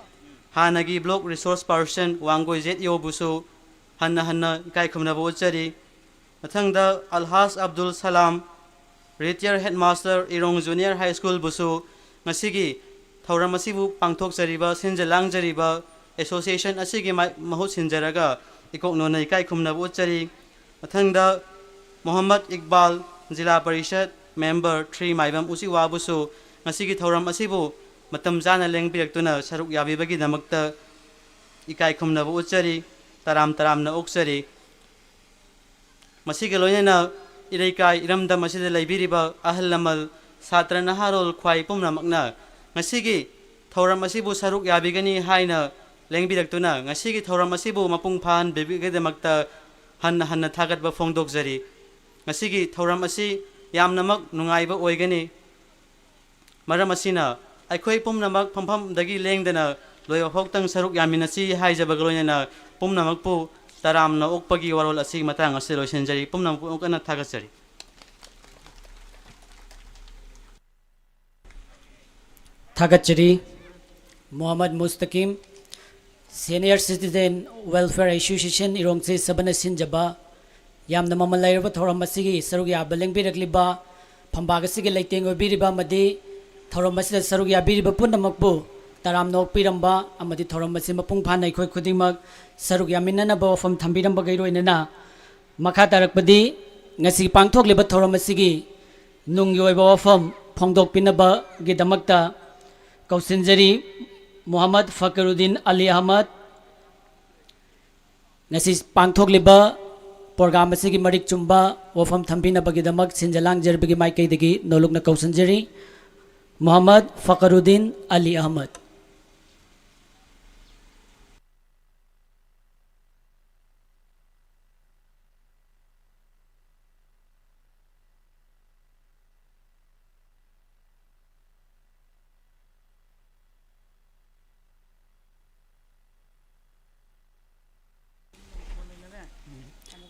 ꯍꯥꯟꯅꯒꯤ block resource person Wangoi J E ꯑꯣꯕꯨꯁꯨ ꯍꯟꯅ ꯍꯟꯅ ꯏꯀꯥꯏ ꯈꯨꯝꯅꯕ ꯎꯠꯆꯔꯤ꯫ ꯃꯊꯪꯗ ꯑꯜꯍꯥꯖ Abdul Salam, retired headmaster ꯏꯔꯣꯡ junior high school ꯕꯨꯁꯨ ꯉꯁꯤꯒꯤ ꯊꯧꯔꯝ ꯑꯁꯤꯕꯨ ꯄꯥꯡꯊꯣꯛꯆꯔꯤꯕ, ꯁꯤꯟꯖ ꯂꯥꯡꯖꯔꯤꯕ association ꯑꯁꯤꯒꯤ ꯃꯥꯏ-, ꯃꯍꯨꯠ ꯁꯤꯟꯖꯔꯒ ꯏꯀꯣꯛꯅꯣꯅ ꯏꯀꯥꯏ ꯈꯨꯝꯅꯕ ꯎꯠꯆꯔꯤ꯫ ꯃꯊꯪꯗ ꯃꯣꯍꯝꯃꯗ ꯏꯛꯕꯥꯜ, ꯖꯤꯂꯥ ꯄꯔꯤꯁꯠ member three ꯃꯥꯏꯕꯝ ꯎꯆꯤꯋꯥꯕꯨꯁꯨ ꯉꯁꯤꯒꯤ ꯊꯧꯔꯝ ꯑꯁꯤꯕꯨ ꯃꯇꯝ ꯆꯥꯅ ꯂꯦꯡꯕꯤꯔꯛꯇꯨꯅ ꯁꯔꯨꯛ ꯌꯥꯕꯤꯕꯒꯤꯗꯃꯛꯇ ꯏꯀꯥꯏ ꯈꯨꯝꯅꯕ ꯎꯠꯆꯔꯤ, ꯇꯔꯥꯝ ꯇꯔꯥꯝꯅ ꯑꯣꯛꯆꯔꯤ꯫ ꯃꯁꯤꯒ ꯂꯣꯏꯅꯅ ꯏꯔꯩꯀꯥꯏ ꯏꯔꯝꯗꯝ ꯑꯁꯤꯗ ꯂꯩꯕꯤꯔꯤꯕ ꯑꯍꯜ ꯂꯃꯟ, ꯁꯥꯇ꯭ꯔ ꯅꯍꯥꯔꯣꯜ ꯈ꯭ꯋꯥꯏ ꯄꯨꯝꯅꯃꯛꯅ ꯉꯁꯤꯒꯤ ꯊꯧꯔꯝ ꯑꯁꯤꯕꯨ ꯁꯔꯨꯛ ꯌꯥꯕꯤꯒꯅꯤ ꯍꯥꯏꯅ ꯂꯦꯡꯕꯤꯔꯛꯇꯨꯅ ꯉꯁꯤꯒꯤ ꯊꯧꯔꯝ ꯑꯁꯤꯕꯨ ꯃꯄꯨꯡ ꯐꯥꯍꯟꯕꯤꯕꯒꯤꯗꯃꯛꯇ ꯍꯟꯅ ꯍꯟꯅ ꯊꯥꯒꯠꯄ ꯐꯣꯡꯗꯣꯛꯆꯔꯤ꯫ ꯉꯁꯤꯒꯤ ꯊꯧꯔꯝ ꯑꯁꯤ ꯌꯥꯝꯅꯃꯛ ꯅꯨꯡꯉꯥꯏꯕ ꯑꯣꯏꯒꯅꯤ꯫ ꯃꯔꯝ ꯑꯁꯤꯅ ꯑꯩꯈꯣꯏ ꯄꯨꯝꯅꯃꯛ ꯐꯝꯐꯝꯗꯒꯤ ꯂꯦꯡꯗꯅ ꯂꯣꯏꯕ ꯐꯥꯎꯇꯪ ꯁꯔꯨꯛ ꯌꯥꯃꯤꯟꯅꯁꯤ ꯍꯥꯏꯖꯕꯒ ꯂꯣꯏꯅꯅ ꯄꯨꯝꯅꯃꯛꯄꯨ ꯇꯔꯥꯝꯅ ꯑꯣꯛꯄꯒꯤ ꯋꯥꯔꯣꯜ ꯑꯁꯤ ꯃꯇꯥꯡ ꯑꯁꯤꯗ ꯂꯣꯏꯁꯤꯟꯖꯔꯤ꯫ ꯄꯨꯝꯅꯃꯛꯄꯨ ꯑꯃꯨꯛ ꯍꯟꯅ ꯊꯥꯒꯠꯆꯔꯤ꯫ ꯊꯥꯒꯠꯆꯔꯤ꯫ Mohammad ꯃꯨꯁꯇꯀꯤꯝ, Senior Citizen Welfare Association ꯏꯔꯣꯡ ꯆꯦꯁꯕꯅ ꯁꯤꯟꯖꯕ ꯌꯥꯝꯅ ꯃꯃꯜ ꯂꯩꯔꯕ ꯊꯧꯔꯝ ꯑꯁꯤꯒꯤ ꯁꯔꯨꯛ ꯌꯥꯕ ꯂꯦꯡꯕꯤꯔꯛꯂꯤꯕ ꯐꯝꯕꯥꯛ ꯑꯁꯤꯒꯤ ꯂꯩꯇꯦꯡ ꯑꯣꯏꯕꯤꯔꯤꯕ ꯑꯃꯗꯤ ꯊꯧꯔꯝ ꯑꯁꯤꯗ ꯁꯔꯨꯛ ꯌꯥꯕꯤꯔꯤꯕ ꯄꯨꯝꯅꯃꯛꯄꯨ ꯇꯔꯥꯝꯅ ꯑꯣꯛꯄꯤꯔꯝꯕ ꯑꯃꯗꯤ ꯊꯧꯔꯝ ꯑꯁꯤ ꯃꯄꯨꯡ ꯐꯥꯅ ꯑꯩꯈꯣꯏ ꯈꯨꯗꯤꯡꯃꯛ ꯁꯔꯨꯛ ꯌꯥꯃꯤꯟꯅꯅꯕ ꯋꯥꯐꯝ ꯊꯝꯕꯤꯔꯝꯕꯒ ꯂꯣꯏꯅꯅ, ꯃꯈꯥ ꯇꯥꯔꯛꯄꯗꯤ ꯉꯁꯤ ꯄꯥꯡꯊꯣꯛꯂꯤꯕ ꯊꯧꯔꯝ ꯑꯁꯤꯒꯤ ꯅꯨꯡꯒꯤ ꯑꯣꯏꯕ ꯋꯥꯐꯝ ꯐꯣꯡꯗꯣꯛꯄꯤꯅꯕꯒꯤꯗꯃꯛꯇ ꯀꯧꯁꯤꯟꯖꯔꯤ ꯃꯨꯍꯝꯃꯗ ꯐꯀꯔꯨꯗꯤꯟ ꯑꯂꯤ ꯑꯍꯃꯗ꯫ ꯉꯁꯤ ꯄꯥꯡꯊꯣꯛꯂꯤꯕ ꯄ꯭ꯔꯣꯒ꯭ꯔꯥꯝ ꯑꯁꯤꯒꯤ ꯃꯔꯤꯛ ꯆꯨꯝꯕ ꯋꯥꯐꯝ ꯊꯝꯕꯤꯅꯕꯒꯤꯗꯃꯛ ꯁꯤꯟꯖ ꯂꯥꯡꯖꯔꯕꯒꯤ ꯃꯥꯏꯀꯩꯗꯒꯤ ꯅꯣꯂꯨꯛꯅ ꯀꯧꯁꯤꯟꯖꯔꯤ ꯃꯨꯍꯝꯃꯗ ꯐꯀꯔꯨꯗꯤꯟ ꯑꯂꯤ ꯑꯍꯃꯗ꯫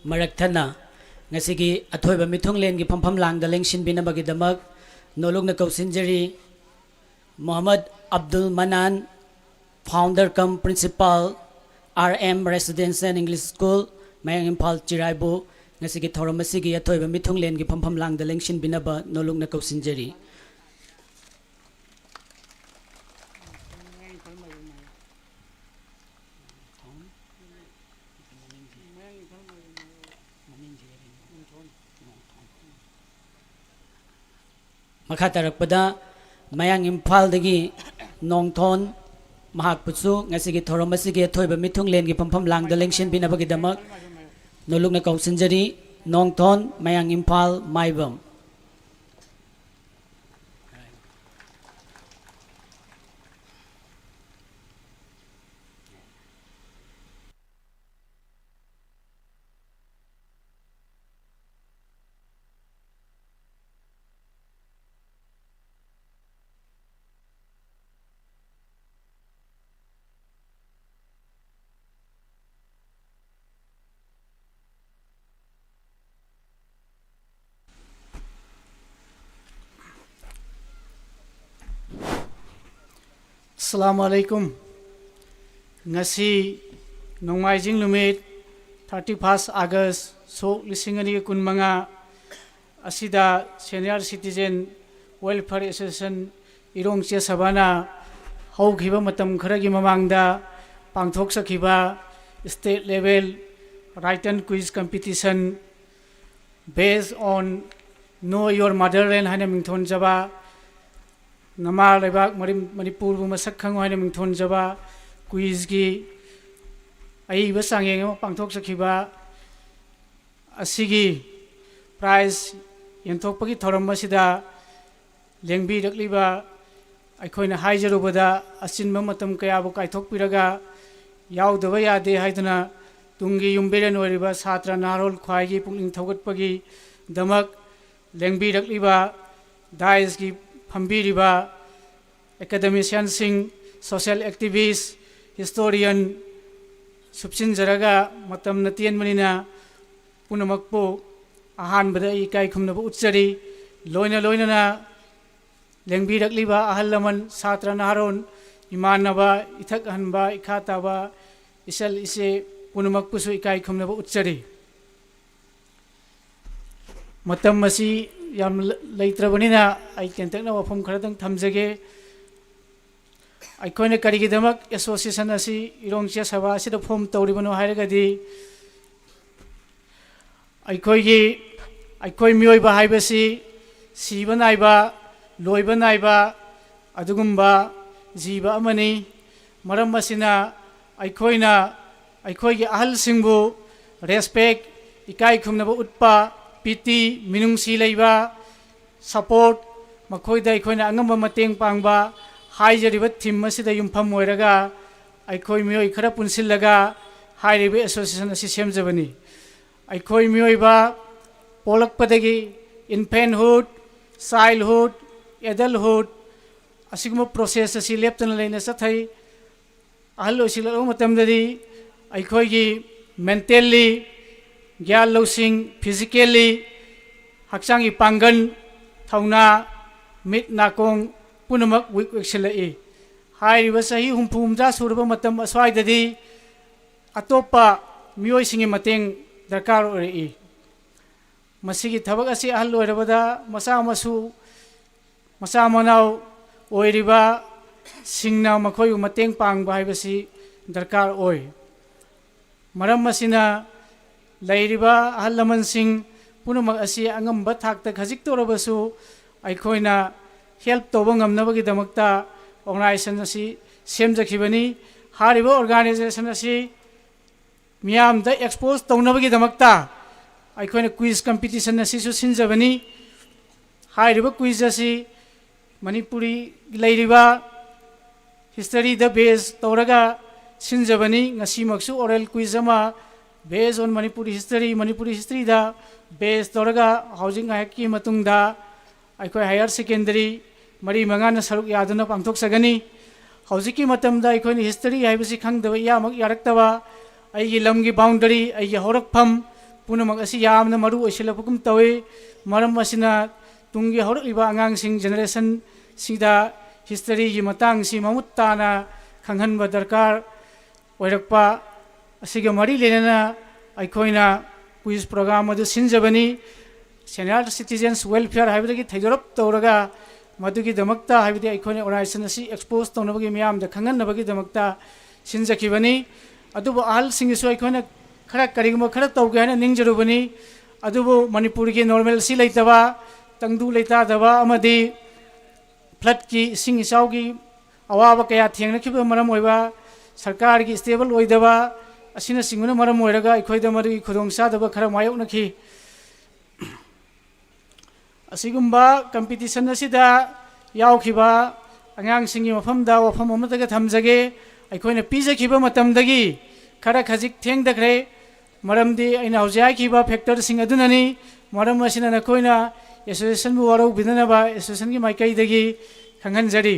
ꯃꯔꯛ ꯊꯠꯅ ꯉꯁꯤꯒꯤ ꯑꯊꯣꯏꯕ ꯃꯤꯊꯨꯡꯂꯦꯟꯒꯤ ꯐꯝꯐꯝ ꯂꯥꯡꯗ ꯂꯦꯡꯁꯤꯟꯕꯤꯅꯕꯒꯤꯗꯃꯛ ꯅꯣꯂꯨꯛꯅ ꯀꯧꯁꯤꯟꯖꯔꯤ ꯃꯨꯍꯝꯃꯗ Abdul ꯃꯅꯥꯟ, founder cum principal, R M Residential English School, ꯃꯌꯥꯡ ꯏꯝꯐꯥꯜ ꯆꯤꯔꯥꯏꯕꯨ ꯉꯁꯤꯒꯤ ꯊꯧꯔꯝ ꯑꯁꯤꯒꯤ ꯑꯊꯣꯏꯕ ꯃꯤꯊꯨꯡꯂꯦꯟꯒꯤ ꯐꯝꯐꯝ ꯂꯥꯡꯗ ꯂꯦꯡꯁꯤꯟꯕꯤꯅꯕ ꯅꯣꯂꯨꯛꯅ ꯀꯧꯁꯤꯟꯖꯔꯤ꯫ ꯃꯈꯥ ꯇꯥꯔꯛꯄꯗ ꯃꯌꯥꯡ ꯏꯝꯐꯥꯜꯗꯒꯤ ꯅꯣꯡꯊꯣꯟ, ꯃꯍꯥꯛꯄꯨꯁꯨ ꯉꯁꯤꯒꯤ ꯊꯧꯔꯝ ꯑꯁꯤꯒꯤ ꯑꯊꯣꯏꯕ ꯃꯤꯊꯨꯡꯂꯦꯟꯒꯤ ꯐꯝꯐꯝ ꯂꯥꯡꯗ ꯂꯦꯡꯁꯤꯟꯕꯤꯅꯕꯒꯤꯗꯃꯛ ꯅꯣꯂꯨꯛꯅ ꯀꯧꯁꯤꯟꯖꯔꯤ꯫ ꯅꯣꯡꯊꯣꯟ, ꯃꯌꯥꯡ ꯏꯝꯐꯥꯜ, ꯃꯥꯏꯕꯝ꯫ ꯑꯁꯂꯥꯃꯨ ꯑꯂꯥꯏꯀꯨꯝ꯫ ꯉꯁꯤ ꯅꯣꯡꯃꯥꯏꯖꯤꯡ ꯅꯨꯃꯤꯠ, thirty first August, ꯁꯣꯛ ꯂꯤꯁꯤꯡ ꯑꯅꯤꯒ ꯀꯨꯟꯃꯉꯥ ꯑꯁꯤꯗ Senior Citizen Welfare Association ꯏꯔꯣꯡ ꯆꯦꯁꯕꯥꯅ ꯍꯧꯈꯤꯕ ꯃꯇꯝ ꯈꯔꯒꯤ ꯃꯃꯥꯡꯗ ꯄꯥꯡꯊꯣꯛꯆꯈꯤꯕ State Level Written Quiz Competition Based on Know Your Motherland ꯍꯥꯏꯅ ꯃꯤꯡꯊꯣꯟꯖꯕ, ꯅꯃꯥ ꯂꯩꯕꯥꯛ ꯃꯔꯤ-, ꯃꯅꯤꯄꯨꯔꯕꯨ ꯃꯁꯛ ꯈꯪꯉꯨ ꯍꯥꯏꯅ ꯃꯤꯡꯊꯣꯟꯖꯕ ꯀ꯭ꯋꯤꯖꯀꯤ ꯑꯏꯕ ꯆꯥꯡꯌꯦꯡ ꯑꯃ ꯄꯥꯡꯊꯣꯛꯆꯈꯤꯕ ꯑꯁꯤꯒꯤ ꯄ꯭ꯔꯥꯏꯖ ꯌꯦꯟꯊꯣꯛꯄꯒꯤ ꯊꯧꯔꯝ ꯑꯁꯤꯗ ꯂꯦꯡꯕꯤꯔꯛꯂꯤꯕ ꯑꯩꯈꯣꯏꯅ ꯍꯥꯏꯖꯔꯨꯕꯗ ꯑꯆꯤꯟꯕ ꯃꯇꯝ ꯀꯌꯥꯕꯨ ꯀꯥꯏꯊꯣꯛꯄꯤꯔꯒ ꯌꯥꯎꯗꯕ ꯌꯥꯗꯦ ꯍꯥꯏꯗꯨꯅ ꯇꯨꯡꯒꯤ ꯌꯨꯝꯕꯤꯔꯦꯟ ꯑꯣꯏꯔꯤꯕ ꯁꯥꯇ꯭ꯔ ꯅꯍꯥꯔꯣꯜ ꯈ꯭ꯋꯥꯏꯒꯤ ꯄꯨꯛꯅꯤꯡ ꯊꯧꯒꯠꯄꯒꯤꯗꯃꯛ ꯂꯦꯡꯕꯤꯔꯛꯂꯤꯕ ꯗꯥꯏꯁꯀꯤ ꯐꯝꯕꯤꯔꯤꯕ academicianꯁꯤꯡ, social activist, historian ꯁꯨꯞꯆꯤꯟꯖꯔꯒ ꯃꯇꯝꯅ ꯇꯦꯟꯕꯅꯤꯅ ꯄꯨꯝꯅꯃꯛꯄꯨ ꯑꯍꯥꯟꯕꯗ ꯑꯩ ꯏꯀꯥꯏ ꯈꯨꯝꯅꯕ ꯎꯠꯆꯔꯤ꯫ ꯂꯣꯏꯅ ꯂꯣꯏꯅꯅ ꯂꯦꯡꯕꯤꯔꯛꯂꯤꯕ ꯑꯍꯜ ꯂꯃꯟ, ꯁꯥꯇ꯭ꯔ ꯅꯍꯥꯔꯣꯟ, ꯏꯃꯥꯟꯅꯕ, ꯏꯊꯛ ꯑꯍꯟꯕ, ꯏꯈꯥ ꯇꯥꯕ, ꯏꯆꯜ ꯏꯆꯦ ꯄꯨꯝꯅꯃꯛꯄꯨꯁꯨ ꯏꯀꯥꯏ ꯈꯨꯝꯅꯕ ꯎꯠꯆꯔꯤ꯫ ꯃꯇꯝ ꯑꯁꯤ ꯌꯥꯝ ꯂ-, ꯂꯩꯇ꯭ꯔꯕꯅꯤꯅ ꯑꯩ ꯇꯦꯟꯇꯛꯅ ꯋꯥꯐꯝ ꯈꯔꯗꯪ ꯊꯝꯖꯒꯦ꯫ ꯑꯩꯈꯣꯏꯅ ꯀꯔꯤꯒꯤꯗꯃꯛ association ꯑꯁꯤ ꯏꯔꯣꯡ ꯆꯦꯁꯕꯥ ꯑꯁꯤꯗ form ꯇꯧꯔꯤꯕꯅꯣ ꯍꯥꯏꯔꯒꯗꯤ, ꯑꯩꯈꯣꯏꯒꯤ, ꯑꯩꯈꯣꯏ ꯃꯤꯑꯣꯏꯕ ꯍꯥꯏꯕꯁꯤ ꯁꯤꯕ ꯅꯥꯏꯕ, ꯂꯣꯏꯕ ꯅꯥꯏꯕ ꯑꯗꯨꯒꯨꯝꯕ ꯖꯤꯕ ꯑꯃꯅꯤ꯫ ꯃꯔꯝ ꯑꯁꯤꯅ ꯑꯩꯈꯣꯏꯅ ꯑꯩꯈꯣꯏꯒꯤ ꯑꯍꯜꯁꯤꯡꯕꯨ respect, ꯏꯀꯥꯏ ꯈꯨꯝꯅꯕ ꯎꯠꯄ, pity, ꯃꯤꯅꯨꯡꯁꯤ ꯂꯩꯕ, support, ꯃꯈꯣꯏꯗ ꯑꯩꯈꯣꯏꯅ ꯑꯉꯝꯕ ꯃꯇꯦꯡ ꯄꯥꯡꯕ ꯍꯥꯏꯖꯔꯤꯕ theme ꯑꯁꯤꯗ ꯌꯨꯝꯐꯝ ꯑꯣꯏꯔꯒ ꯑꯩꯈꯣꯏ ꯃꯤꯑꯣꯏ ꯈꯔ ꯄꯨꯟꯁꯤꯜꯂꯒ ꯍꯥꯏꯔꯤꯕ association ꯑꯁꯤ ꯁꯦꯝꯖꯕꯅꯤ꯫ ꯑꯩꯈꯣꯏ ꯃꯤꯑꯣꯏꯕ ꯄꯣꯛꯂꯛꯄꯗꯒꯤ infanthood, childhood, adulthood ꯑꯁꯤꯒꯨꯝꯕ process ꯑꯁꯤ ꯂꯦꯞꯇꯅ ꯂꯩꯅ ꯆꯠꯊꯩ꯫ ꯑꯍꯜ ꯑꯣꯏꯁꯤꯜꯂꯛꯂꯕ ꯃꯇꯝꯗꯗꯤ ꯑꯩꯈꯣꯏꯒꯤ mentally, ꯒ꯭ꯌꯥꯟ ꯂꯧꯁꯤꯡ, physically, ꯍꯛꯆꯥꯡꯒꯤ ꯄꯥꯡꯒꯜ, ꯊꯧꯅꯥ, ꯃꯤꯠ ꯅꯥꯀꯣꯡ ꯄꯨꯝꯅꯃꯛ weak ꯑꯣꯏꯁꯤꯜꯂꯛꯏ꯫ ꯍꯥꯏꯔꯤꯕ ꯆꯍꯤ ꯍꯨꯝꯐꯨ ꯍꯨꯝꯗ꯭ꯔꯥ ꯁꯨꯔꯕ ꯃꯇꯝ ꯑꯁ꯭ꯋꯥꯏꯗꯗꯤ ꯑꯇꯣꯞꯄ ꯃꯤꯑꯣꯏꯁꯤꯡꯒꯤ ꯃꯇꯦꯡ ꯗꯔꯀꯥꯔ ꯑꯣꯏꯔꯛꯏ꯫ ꯃꯁꯤꯒꯤ ꯊꯕꯛ ꯑꯁꯤ ꯑꯍꯜ ꯑꯣꯏꯔꯕꯗ ꯃꯆꯥ ꯃꯁꯨ, ꯃꯆꯥ ꯃꯅꯥꯎ ꯑꯣꯏꯔꯤꯕꯁꯤꯡꯅ ꯃꯈꯣꯏꯕꯨ ꯃꯇꯦꯡ ꯄꯥꯡꯕ ꯍꯥꯏꯕꯁꯤ ꯗꯔꯀꯥꯔ ꯑꯣꯏ꯫ ꯃꯔꯝ ꯑꯁꯤꯅ, ꯂꯩꯔꯤꯕ ꯑꯍꯜ ꯂꯃꯟꯁꯤꯡ ꯄꯨꯝꯅꯃꯛ ꯑꯁꯤ ꯑꯉꯝꯕ ꯊꯥꯛꯇ ꯈꯖꯤꯛꯇ ꯑꯣꯏꯔꯕꯁꯨ ꯑꯩꯈꯣꯏꯅ help ꯇꯧꯕ ꯉꯝꯅꯕꯒꯤꯗꯃꯛꯇ organization ꯑꯁꯤ ꯁꯦꯝꯖꯈꯤꯕꯅꯤ꯫ ꯍꯥꯏꯔꯤꯕ organization ꯑꯁꯤ ꯃꯤꯌꯥꯝꯗ expose ꯇꯧꯅꯕꯒꯤꯗꯃꯛꯇ ꯑꯩꯈꯣꯏꯅ quiz competition ꯑꯁꯤꯁꯨ ꯁꯤꯟꯖꯕꯅꯤ꯫ ꯍꯥꯏꯔꯤꯕ quiz ꯑꯁꯤ ꯃꯅꯤꯄꯨꯔꯤ ꯂꯩꯔꯤꯕ historyꯗ base ꯇꯧꯔꯒ ꯁꯤꯟꯖꯕꯅꯤ꯫ ꯉꯁꯤꯃꯛꯁꯨ oral quiz ꯑꯃ based on Manipuri history, Manipuri historyꯗ base ꯇꯧꯔꯒ ꯍꯧꯖꯤꯛ ꯉꯥꯏꯍꯥꯛꯀꯤ ꯃꯇꯨꯡꯗ ꯑꯩꯈꯣꯏ higher secondary ꯃꯔꯤ ꯃꯉꯥꯅ ꯁꯔꯨꯛ ꯌꯥꯗꯨꯅ ꯄꯥꯡꯊꯣꯛꯆꯒꯅꯤ꯫ ꯍꯧꯖꯤꯛꯀꯤ ꯃꯇꯝꯗ ꯑꯩꯈꯣꯏꯅ history ꯍꯥꯏꯕꯁꯤ ꯈꯪꯗꯕ ꯏꯌꯥꯃꯛ ꯌꯥꯔꯛꯇꯕ, ꯑꯩꯒꯤ ꯂꯝꯒꯤ boundary, ꯑꯩꯒꯤ ꯍꯧꯔꯛꯐꯝ ꯄꯨꯝꯅꯃꯛ ꯑꯁꯤ ꯌꯥꯝꯅ ꯃꯔꯨ ꯑꯣꯏꯁꯤꯜꯂꯛꯄꯒꯨꯝ ꯇꯧꯏ꯫ ꯃꯔꯝ ꯑꯁꯤꯅ ꯇꯨꯡꯒꯤ ꯍꯧꯔꯛꯂꯤꯕ ꯑꯉꯥꯡꯁꯤꯡ, generationꯁꯤꯡꯗ historyꯒꯤ ꯃꯇꯥꯡꯁꯤ ꯃꯃꯨꯠ ꯇꯥꯅ ꯈꯪꯍꯟꯕ ꯗꯔꯀꯥꯔ ꯑꯣꯏꯔꯛꯄ ꯑꯁꯤꯒ ꯃꯔꯤ ꯂꯩꯅꯅ ꯑꯩꯈꯣꯏꯅ quiz program ꯑꯗꯨ ꯁꯤꯟꯖꯕꯅꯤ꯫ Senior citizens welfare ꯍꯥꯏꯕꯗꯒꯤ ꯊꯩꯗꯣꯔꯞ ꯇꯧꯔꯒ ꯃꯗꯨꯒꯤꯗꯃꯛꯇ, ꯍꯥꯏꯕꯗꯤ ꯑꯩꯈꯣꯏꯅ organization ꯑꯁꯤ expose ꯇꯧꯅꯕꯒꯤ, ꯃꯤꯌꯥꯝꯗ ꯈꯪꯍꯟꯅꯕꯒꯤꯗꯃꯛꯇ ꯁꯤꯟꯖꯈꯤꯕꯅꯤ꯫ ꯑꯗꯨꯕꯨ ꯑꯍꯜꯁꯤꯡꯒꯤꯁꯨ ꯑꯩꯈꯣꯏꯅ ꯈꯔ, ꯀꯔꯤꯒꯨꯝꯕ ꯈꯔ ꯇꯧꯒꯦ ꯍꯥꯏꯅ ꯅꯤꯡꯖꯔꯨꯕꯅꯤ꯫ ꯑꯗꯨꯕꯨ ꯃꯅꯤꯄꯨꯔꯒꯤ normalcy ꯂꯩꯇꯕ, ꯇꯪꯗꯨ ꯂꯩꯇꯥꯗꯕ ꯑꯃꯗꯤ floodꯀꯤ, ꯏꯁꯤꯡ ꯏꯆꯥꯎꯒꯤ ꯑꯋꯥꯕ ꯀꯌꯥ ꯊꯦꯡꯅꯈꯤꯕꯅ ꯃꯔꯝ ꯑꯣꯏꯕ, ꯁꯔꯀꯥꯔꯒꯤ stable ꯑꯣꯏꯗꯕ ꯑꯁꯤꯅꯆꯤꯡꯕꯅ ꯃꯔꯝ ꯑꯣꯏꯔꯒ ꯑꯩꯈꯣꯏꯗ ꯃꯗꯨꯒꯤ ꯈꯨꯗꯣꯡꯆꯥꯗꯕ ꯈꯔ ꯃꯥꯌꯣꯛꯅꯈꯤ꯫ ꯑꯁꯤꯒꯨꯝꯕ competition ꯑꯁꯤꯗ ꯌꯥꯎꯈꯤꯕ ꯑꯉꯥꯡꯁꯤꯡꯒꯤ ꯃꯐꯝꯗ ꯋꯥꯐꯝ ꯑꯃꯠꯇꯒ ꯊꯝꯖꯒꯦ꯫ ꯑꯩꯈꯣꯏꯅ ꯄꯤꯖꯈꯤꯕ ꯃꯇꯝꯗꯒꯤ ꯈꯔ ꯈꯖꯤꯛ ꯊꯦꯡꯊꯈ꯭ꯔꯦ꯫ ꯃꯔꯝꯗꯤ ꯑꯩꯅ ꯍꯧꯖꯤꯛ ꯍꯥꯏꯈꯤꯕ factorꯁꯤꯡ ꯑꯗꯨꯅꯅꯤ꯫ ꯃꯔꯝ ꯑꯁꯤꯅ ꯅꯈꯣꯏꯅ associationꯕꯨ ꯋꯥꯔꯧꯕꯤꯗꯅꯕ associationꯒꯤ ꯃꯥꯏꯀꯩꯗꯒꯤ ꯈꯪꯍꯟꯖꯔꯤ꯫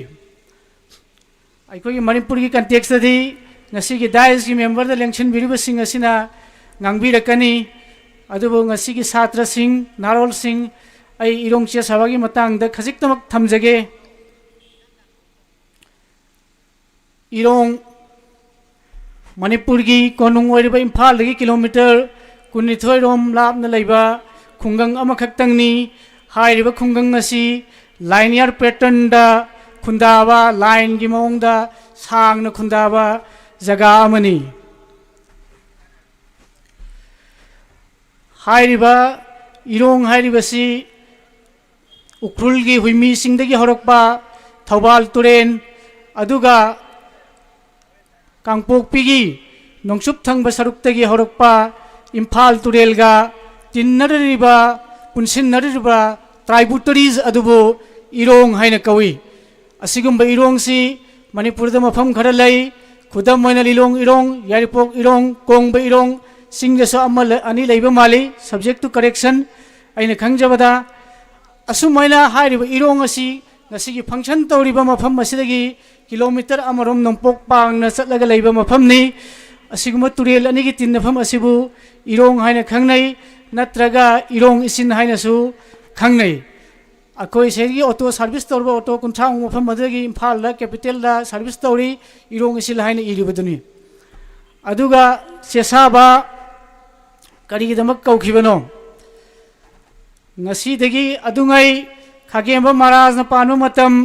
ꯑꯩꯈꯣꯏꯒꯤ ꯃꯅꯤꯄꯨꯔꯒꯤ contextꯇꯗꯤ ꯉꯁꯤꯒꯤ dais memberꯗ ꯂꯦꯡꯁꯤꯟꯕꯤꯔꯤꯕꯁꯤꯡ ꯑꯁꯤꯅ ꯉꯥꯡꯕꯤꯔꯛꯀꯅꯤ꯫ ꯑꯗꯨꯕꯨ ꯉꯁꯤꯒꯤ ꯁꯥꯇ꯭ꯔꯁꯤꯡ, ꯅꯍꯥꯔꯣꯜꯁꯤꯡ, ꯑꯩ ꯏꯔꯣꯡ ꯆꯦ ꯁꯥꯕꯒꯤ ꯃꯇꯥꯡꯗ ꯈꯖꯤꯛꯇꯃꯛ ꯊꯝꯖꯒꯦ꯫ ꯏꯔꯣꯡ, ꯃꯅꯤꯄꯨꯔꯒꯤ ꯀꯣꯅꯨꯡ ꯑꯣꯏꯔꯤꯕ ꯏꯝꯐꯥꯜꯗꯒꯤ kilometre ꯀꯨꯟꯅꯤꯊꯣꯏ ꯔꯣꯝ ꯂꯥꯞꯅ ꯂꯩꯕ ꯈꯨꯡꯒꯪ ꯑꯃꯈꯛꯇꯪꯅꯤ꯫ ꯍꯥꯏꯔꯤꯕ ꯈꯨꯡꯒꯪ ꯑꯁꯤ linear patternꯗ ꯈꯨꯟꯗꯥꯕ, lineꯒꯤ ꯃꯑꯣꯡꯗ ꯁꯥꯡꯅ ꯈꯨꯟꯗꯥꯕ ꯖꯒꯥ ꯑꯃꯅꯤ꯫ ꯍꯥꯏꯔꯤꯕ ꯏꯔꯣꯡ ꯍꯥꯏꯔꯤꯕꯁꯤ ꯎꯈ꯭ꯔꯨꯜꯒꯤ ꯍꯨꯏꯃꯤꯁꯤꯡꯗꯒꯤ ꯍꯧꯔꯛꯄ ꯊꯧꯕꯥꯜ ꯇꯨꯔꯦꯜ, ꯑꯗꯨꯒ ꯀꯥꯡꯄꯣꯛꯄꯤꯒꯤ ꯅꯣꯡꯆꯨꯞ ꯊꯪꯕ ꯁꯔꯨꯛꯇꯒꯤ ꯍꯧꯔꯛꯄ ꯏꯝꯐꯥꯜ ꯇꯨꯔꯦꯜꯒ ꯇꯤꯟꯅꯔꯤꯕ, ꯄꯨꯟꯁꯤꯟꯅꯔꯤꯕ tributaries ꯑꯗꯨꯕꯨ ꯏꯔꯣꯡ ꯍꯥꯏꯅ ꯀꯧꯏ꯫ ꯑꯁꯤꯒꯨꯝꯕ ꯏꯔꯣꯡꯁꯤ ꯃꯅꯤꯄꯨꯔꯗ ꯃꯐꯝ ꯈꯔ ꯂꯩ꯫ ꯈꯨꯗꯝ ꯑꯣꯏꯅ ꯂꯤꯂꯣꯡ ꯏꯔꯣꯡ, ꯌꯥꯏꯔꯤꯄꯣꯛ ꯏꯔꯣꯡ, ꯀꯣꯡꯕ ꯏꯔꯣꯡ, ꯆꯤꯡꯗꯁꯨ ꯑꯃ ꯂꯩ, ꯑꯅꯤ ꯂꯩꯕ ꯃꯥꯜꯂꯤ, subject to correction ꯑꯩꯅ ꯈꯪꯖꯕꯗ꯫ ꯑꯁꯨꯃꯥꯏꯅ ꯍꯥꯏꯔꯤꯕ ꯏꯔꯣꯡ ꯑꯁꯤ ꯉꯁꯤꯒꯤ function ꯇꯧꯔꯤꯕ ꯃꯐꯝ ꯑꯁꯤꯗꯒꯤ kilometre ꯑꯃꯔꯣꯝ ꯅꯣꯡꯄꯣꯛ ꯄꯥꯡꯅ ꯆꯠꯂꯒ ꯂꯩꯕ ꯃꯐꯝꯅꯤ꯫ ꯑꯁꯤꯒꯨꯝꯕ ꯇꯨꯔꯦꯜ ꯑꯅꯤꯒꯤ ꯇꯤꯟꯅꯐꯝ ꯑꯁꯤꯕꯨ ꯏꯔꯣꯡ ꯍꯥꯏꯅ ꯈꯪꯅꯩ, ꯅꯠꯇ꯭ꯔꯒ ꯏꯔꯣꯡ ꯏꯆꯤꯟ ꯍꯥꯏꯅꯁꯨ ꯈꯪꯅꯩ꯫ ꯑꯩꯈꯣꯏ ꯁꯤꯒꯤ auto service ꯇꯧꯔꯤꯕ auto ꯀꯨꯟꯊ꯭ꯔꯥꯃꯨꯛ ꯃꯐꯝ ꯑꯗꯨꯗꯒꯤ ꯏꯝꯐꯥꯜꯗ capitalꯗ service ꯇꯧꯔꯤ, ꯏꯔꯣꯡ ꯏꯆꯤꯜ ꯍꯥꯏꯅ ꯏꯔꯤꯕꯗꯨꯅꯤ꯫ ꯑꯗꯨꯒ ꯆꯦꯁꯥꯕ ꯀꯔꯤꯒꯤꯗꯃꯛ ꯀꯧꯈꯤꯕꯅꯣ? ꯉꯁꯤꯗꯒꯤ ꯑꯗꯨꯉꯩ ꯈꯥꯒꯦꯝꯕ ꯃꯍꯥꯔꯥꯖꯅ ꯄꯥꯟꯕ ꯃꯇꯝꯗ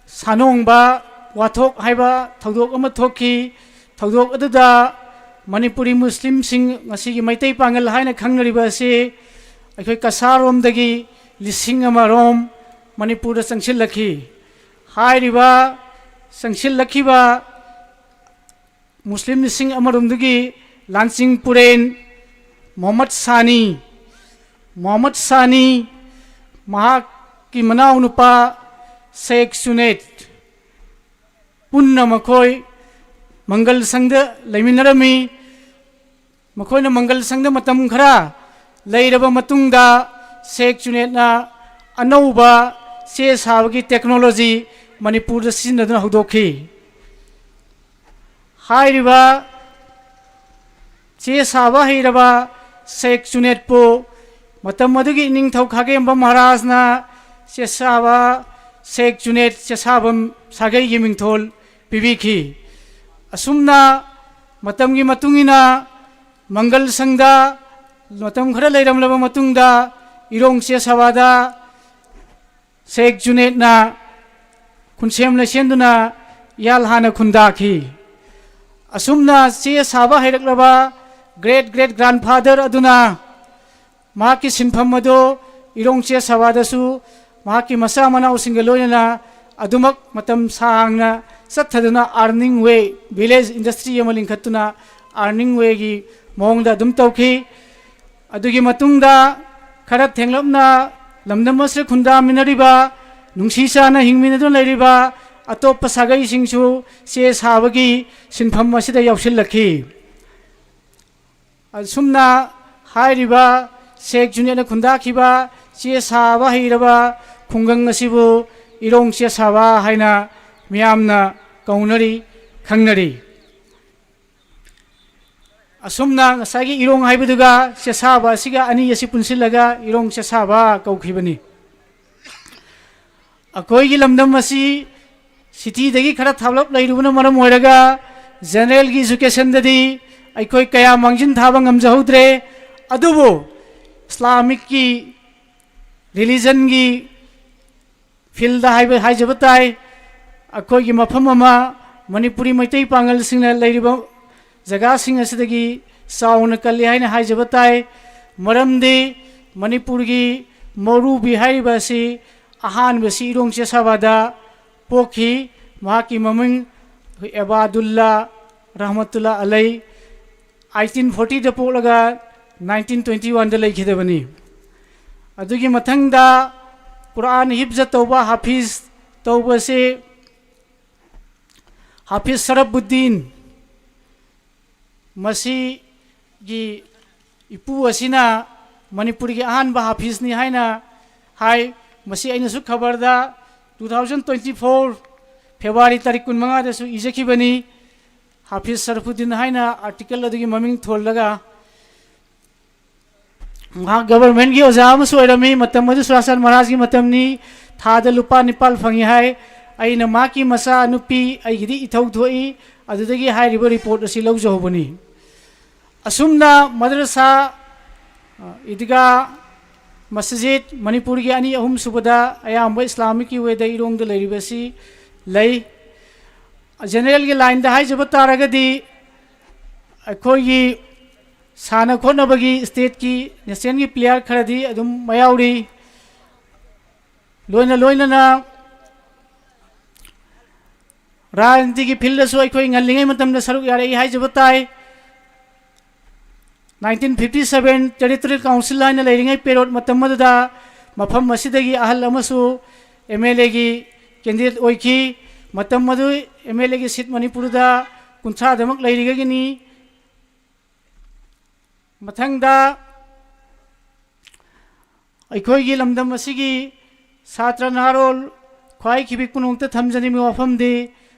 ꯁꯥꯅꯣꯡꯕ ꯋꯥꯊꯣꯛ ꯍꯥꯏꯕ ꯊꯧꯗꯣꯛ ꯑꯃ ꯊꯣꯛꯈꯤ꯫ ꯊꯧꯗꯣꯛ ꯑꯗꯨꯗ ꯃꯅꯤꯄꯨꯔꯤ ꯃꯨꯁꯂꯤꯝꯁꯤꯡ, ꯉꯁꯤꯒꯤ ꯃꯩꯇꯩ ꯄꯥꯉꯜ ꯍꯥꯏꯅ ꯈꯪꯅꯔꯤꯕ ꯑꯁꯤ, ꯑꯩꯈꯣꯏ ꯀꯁꯥꯔꯣꯝꯗꯒꯤ ꯂꯤꯁꯤꯡ ꯑꯃꯔꯣꯝ ꯃꯅꯤꯄꯨꯔꯗ ꯆꯪꯁꯤꯜꯂꯛꯈꯤ꯫ ꯍꯥꯏꯔꯤꯕ ꯆꯪꯁꯤꯜꯂꯛꯈꯤꯕ ꯃꯨꯁꯂꯤꯝ ꯂꯤꯁꯤꯡ ꯑꯃꯔꯣꯝꯗꯒꯤ ꯂꯥꯟꯆꯤꯡ ꯄꯨꯔꯦꯟ, ꯃꯨꯍꯝꯃꯗ ꯁꯥꯅꯤ, ꯃꯨꯍꯝꯃꯗ ꯁꯥꯅꯤ, ꯃꯍꯥꯛꯀꯤ ꯃꯅꯥꯎꯅꯨꯄꯥ ꯁꯦꯈ ꯖꯨꯅꯦꯗ, ꯄꯨꯟꯅ ꯃꯈꯣꯏ ꯃꯪꯒꯜ ꯁꯪꯗ ꯂꯩꯃꯤꯟꯅꯔꯝꯃꯤ꯫ ꯃꯈꯣꯏꯅ ꯃꯪꯒꯜ ꯁꯪꯗ ꯃꯇꯝ ꯈꯔ ꯂꯩꯔꯕ ꯃꯇꯨꯡꯗ, ꯁꯦꯈ ꯖꯨꯅꯦꯗꯅ ꯑꯅꯧꯕ ꯆꯦ ꯁꯥꯕꯒꯤ technology ꯃꯅꯤꯄꯨꯔꯗ ꯁꯤꯖꯤꯟꯅꯗꯨꯅ ꯍꯧꯗꯣꯛꯈꯤ꯫ ꯍꯥꯏꯔꯤꯕ ꯆꯦ ꯁꯥꯕ ꯍꯩꯔꯕ ꯁꯦꯈ ꯖꯨꯅꯦꯗꯄꯨ ꯃꯇꯝ ꯑꯗꯨꯒꯤ ꯅꯤꯡꯊꯧ ꯈꯥꯒꯦꯝꯕ ꯃꯍꯥꯔꯥꯖꯅ ꯆꯦ ꯁꯥꯕ ꯁꯦꯈ ꯖꯨꯅꯦꯗ ꯆꯦꯁꯥꯕꯝ ꯁꯥꯒꯩꯒꯤ ꯃꯤꯡꯊꯣꯜ ꯄꯤꯕꯤꯈꯤ꯫ ꯑꯁꯨꯝꯅ ꯃꯇꯝꯒꯤ ꯃꯇꯨꯡ ꯏꯟꯅ ꯃꯪꯒꯜ ꯁꯪꯗ ꯃꯇꯝ ꯈꯔ ꯂꯩꯔꯝꯂꯕ ꯃꯇꯨꯡꯗ ꯏꯔꯣꯡ ꯆꯦ ꯁꯥꯕꯥꯗ ꯁꯦꯈ ꯖꯨꯅꯦꯗꯅ ꯈꯨꯟꯁꯦꯝ ꯂꯩꯁꯦꯝꯗꯨꯅ ꯏꯍꯥꯜ ꯍꯥꯟꯅ ꯈꯨꯟꯗꯥꯈꯤ꯫ ꯑꯁꯨꯝꯅ ꯆꯦ ꯁꯥꯕ ꯍꯩꯔꯛꯂꯕ great great grandfather ꯑꯗꯨꯅ ꯃꯍꯥꯛꯀꯤ ꯁꯤꯟꯐꯝ ꯑꯗꯨ ꯏꯔꯣꯡ ꯆꯦ ꯁꯥꯕꯥꯗꯁꯨ ꯃꯍꯥꯛꯀꯤ ꯃꯆꯥ ꯃꯅꯥꯎꯁꯤꯡꯒ ꯂꯣꯏꯅꯅ ꯑꯗꯨꯃꯛ ꯃꯇꯝ ꯁꯥꯡꯅ ꯆꯠꯊꯗꯨꯅ earning way, village industry ꯑꯃ ꯂꯤꯡꯈꯠꯇꯨꯅ earning wayꯒꯤ ꯃꯑꯣꯡꯗ ꯑꯗꯨꯝ ꯇꯧꯈꯤ꯫ ꯑꯗꯨꯒꯤ ꯃꯇꯨꯡꯗ ꯈꯔ ꯊꯦꯡꯂꯞꯅ ꯂꯝꯗꯝ ꯑꯁꯤꯗ ꯈꯨꯟꯗꯥꯃꯤꯟꯅꯔꯤꯕ, ꯅꯨꯡꯁꯤ ꯆꯥꯟꯅ ꯍꯤꯡꯃꯤꯟꯅꯗꯨꯅ ꯂꯩꯔꯤꯕ ꯑꯇꯣꯞꯄ ꯁꯥꯒꯩꯁꯤꯡꯁꯨ ꯆꯦ ꯁꯥꯕꯒꯤ ꯁꯤꯟꯐꯝ ꯑꯁꯤꯗ ꯌꯥꯎꯁꯤꯜꯂꯛꯈꯤ꯫ ꯑꯁꯨꯝꯅ ꯍꯥꯏꯔꯤꯕ ꯁꯦꯈ ꯖꯨꯅꯦꯗꯅ ꯈꯨꯟꯗꯥꯈꯤꯕ ꯆꯦ ꯁꯥꯕ ꯍꯩꯔꯕ ꯈꯨꯡꯒꯪ ꯑꯁꯤꯕꯨ ꯏꯔꯣꯡ ꯆꯦ ꯁꯥꯕ ꯍꯥꯏꯅ ꯃꯤꯌꯥꯝꯅ ꯀꯧꯅꯔꯤ, ꯈꯪꯅꯔꯤ꯫ ꯑꯁꯨꯝꯅ ꯉꯁꯥꯏꯒꯤ ꯏꯔꯣꯡ ꯍꯥꯏꯕꯗꯨꯒ ꯆꯦꯁꯥꯕ ꯑꯁꯤꯒ ꯑꯅꯤ ꯑꯁꯤ ꯄꯨꯟꯁꯤꯜꯂꯒ ꯏꯔꯣꯡ ꯆꯦꯁꯥꯕ ꯀꯧꯈꯤꯕꯅꯤ꯫ ꯑꯩꯈꯣꯏꯒꯤ ꯂꯝꯗꯝ ꯑꯁꯤ cityꯗꯒꯤ ꯈꯔ ꯊꯥꯞꯂꯞ ꯂꯩꯔꯨꯕꯅ ꯃꯔꯝ ꯑꯣꯏꯔꯒ generalꯒꯤ educationꯗꯗꯤ ꯑꯩꯈꯣꯏ ꯀꯌꯥ ꯃꯥꯡꯖꯤꯟ ꯊꯥꯕ ꯉꯝꯖꯍꯧꯗ꯭ꯔꯦ꯫ ꯑꯗꯨꯕꯨ Islamicꯀꯤ religionꯒꯤ field ꯍꯥꯏꯕ, ꯍꯥꯏꯖꯕ ꯇꯥꯏ꯫ ꯑꯩꯈꯣꯏꯒꯤ ꯃꯐꯝ ꯑꯃ ꯃꯅꯤꯄꯨꯔꯤ ꯃꯩꯇꯩ ꯄꯥꯉꯜꯁꯤꯡꯅ ꯂꯩꯔꯤꯕ ꯖꯒꯥꯁꯤꯡ ꯑꯁꯤꯗꯒꯤ ꯆꯥꯎꯅ ꯀꯜꯂꯤ ꯍꯥꯏꯅ ꯍꯥꯏꯖꯕ ꯇꯥꯏ꯫ ꯃꯔꯝꯗꯤ ꯃꯅꯤꯄꯨꯔꯒꯤ ꯃꯧꯔꯨꯕꯤ ꯍꯥꯏꯔꯤꯕ ꯑꯁꯤ ꯑꯍꯥꯟꯕꯁꯤ ꯏꯔꯣꯡ ꯆꯦꯁꯥꯕꯥꯗ ꯄꯣꯛꯈꯤ꯫ ꯃꯍꯥꯛꯀꯤ ꯃꯃꯤꯡ ꯑꯩꯈꯣꯏ ꯑꯦꯕꯥꯗꯨꯜꯂꯥ ꯔꯍꯃꯇꯨꯜꯂꯥ ꯑꯂꯩ, eighteen fortyꯗ ꯄꯣꯛꯂꯒ nineteen twenty oneꯗ ꯂꯩꯈꯤꯗꯕꯅꯤ꯫ ꯑꯗꯨꯒꯤ ꯃꯊꯪꯗ ꯀꯨꯔꯥꯟ ꯍꯤꯐꯖ ꯇꯧꯕ, ꯍꯥꯐꯤꯖ ꯇꯧꯕꯁꯤ ꯍꯥꯐꯤꯖ ꯁꯔꯐꯨꯗꯤꯟ, ꯃꯁꯤꯒꯤ ꯏꯄꯨ ꯑꯁꯤꯅ ꯃꯅꯤꯄꯨꯔꯒꯤ ꯑꯍꯥꯟꯕ ꯍꯥꯐꯤꯖꯅꯤ ꯍꯥꯏꯅ ꯍꯥꯏ꯫ ꯃꯁꯤ ꯑꯩꯅꯁꯨ ꯈꯕꯔꯗ two thousand twenty four February ꯇꯥꯔꯤꯛ ꯀꯨꯟꯃꯉꯥꯗꯁꯨ ꯏꯖꯈꯤꯕꯅꯤ꯫ ꯍꯥꯐꯤꯖ ꯁꯔꯐꯨꯗꯤꯟ ꯍꯥꯏꯅ article ꯑꯗꯨꯒꯤ ꯃꯃꯤꯡ ꯊꯣꯜꯂꯒ꯫ ꯃꯍꯥꯛ governmentꯀꯤ ꯑꯣꯖꯥ ꯑꯃꯁꯨ ꯑꯣꯏꯔꯝꯃꯤ꯫ ꯃꯇꯝ ꯑꯗꯨ ꯆꯨꯔꯥꯆꯥꯟ ꯃꯍꯥꯔꯥꯖꯒꯤ ꯃꯇꯝꯅꯤ꯫ ꯊꯥꯗ ꯂꯨꯄꯥ ꯅꯤꯄꯥꯜ ꯐꯪꯉꯤ ꯍꯥꯏ꯫ ꯑꯩꯅ ꯃꯍꯥꯛꯀꯤ ꯃꯆꯥ ꯅꯨꯄꯤ ꯑꯩꯒꯤꯗꯤ ꯏꯊꯧ ꯊꯣꯛꯏ, ꯑꯗꯨꯗꯒꯤ ꯍꯥꯏꯔꯤꯕ report ꯑꯁꯤ ꯂꯧꯖꯍꯧꯕꯅꯤ꯫ ꯑꯁꯨꯝꯅ ꯃꯗ꯭ꯔꯁꯥ, ꯏꯗꯤꯒꯥ, ꯃꯁꯖꯤꯗ ꯃꯅꯤꯄꯨꯔꯒꯤ ꯑꯅꯤ ꯑꯍꯨꯝ ꯁꯨꯕꯗ ꯑꯌꯥꯝꯕ ꯏꯁꯂꯥꯃꯤꯛꯀꯤ ꯋꯦꯗ ꯏꯔꯣꯡꯗ ꯂꯩꯔꯤꯕꯁꯤ ꯂꯩ꯫ ꯖꯦꯅꯦꯔꯦꯜꯒꯤ ꯂꯥꯏꯟꯗ ꯍꯥꯏꯖꯕ ꯇꯥꯔꯒꯗꯤ, ꯑꯩꯈꯣꯏꯒꯤ ꯁꯥꯟꯅ ꯈꯣꯠꯅꯕꯒꯤ ꯁ꯭ꯇꯦꯠꯀꯤ, ꯅꯦꯁꯅꯦꯜꯒꯤ ꯄ꯭ꯂꯦꯌꯔ ꯈꯔꯗꯤ ꯑꯗꯨꯝ ꯃꯌꯥꯎꯔꯤ꯫ ꯂꯣꯏꯅ ꯂꯣꯏꯅꯅ ꯔꯥꯖꯅꯤꯇꯤꯒꯤ ꯐꯤꯜꯗꯁꯨ ꯑꯩꯈꯣꯏ ꯉꯜꯂꯤꯉꯩ ꯃꯇꯝꯗ ꯁꯔꯨꯛ ꯌꯥꯔꯛꯏ ꯍꯥꯏꯖꯕ ꯇꯥꯏ꯫ Nineteen fifty seven Territorial Council ꯍꯥꯏꯅ ꯂꯩꯔꯤꯉꯩ ꯄꯦꯔꯣꯠ ꯃꯇꯝ ꯑꯗꯨꯗ ꯃꯐꯝ ꯑꯁꯤꯗꯒꯤ ꯑꯍꯜ ꯑꯃꯁꯨ ꯑꯦꯝ ꯑꯦꯜ ꯑꯦꯒꯤ ꯀꯦꯟꯗꯤꯗꯦꯠ ꯑꯣꯏꯈꯤ꯫ ꯃꯇꯝ ꯑꯗꯨ ꯑꯦꯝ ꯑꯦꯜ ꯑꯦꯒꯤ ꯁꯤꯠ ꯃꯅꯤꯄꯨꯔꯗ ꯀꯨꯟꯊ꯭ꯔꯥꯗꯃꯛ ꯂꯩꯔꯤꯉꯩꯒꯤꯅꯤ꯫ ꯃꯊꯪꯗ ꯑꯩꯈꯣꯏꯒꯤ ꯂꯝꯗꯝ ꯑꯁꯤꯒꯤ ꯁꯥꯇ꯭ꯔ ꯅꯍꯥꯔꯣꯜ ꯈ꯭ꯋꯥꯏ ꯈꯤꯕꯤꯛ ꯄꯨꯝꯅꯃꯛꯇ ꯊꯝꯖꯅꯤꯡꯕ ꯋꯥꯐꯝꯗꯤ,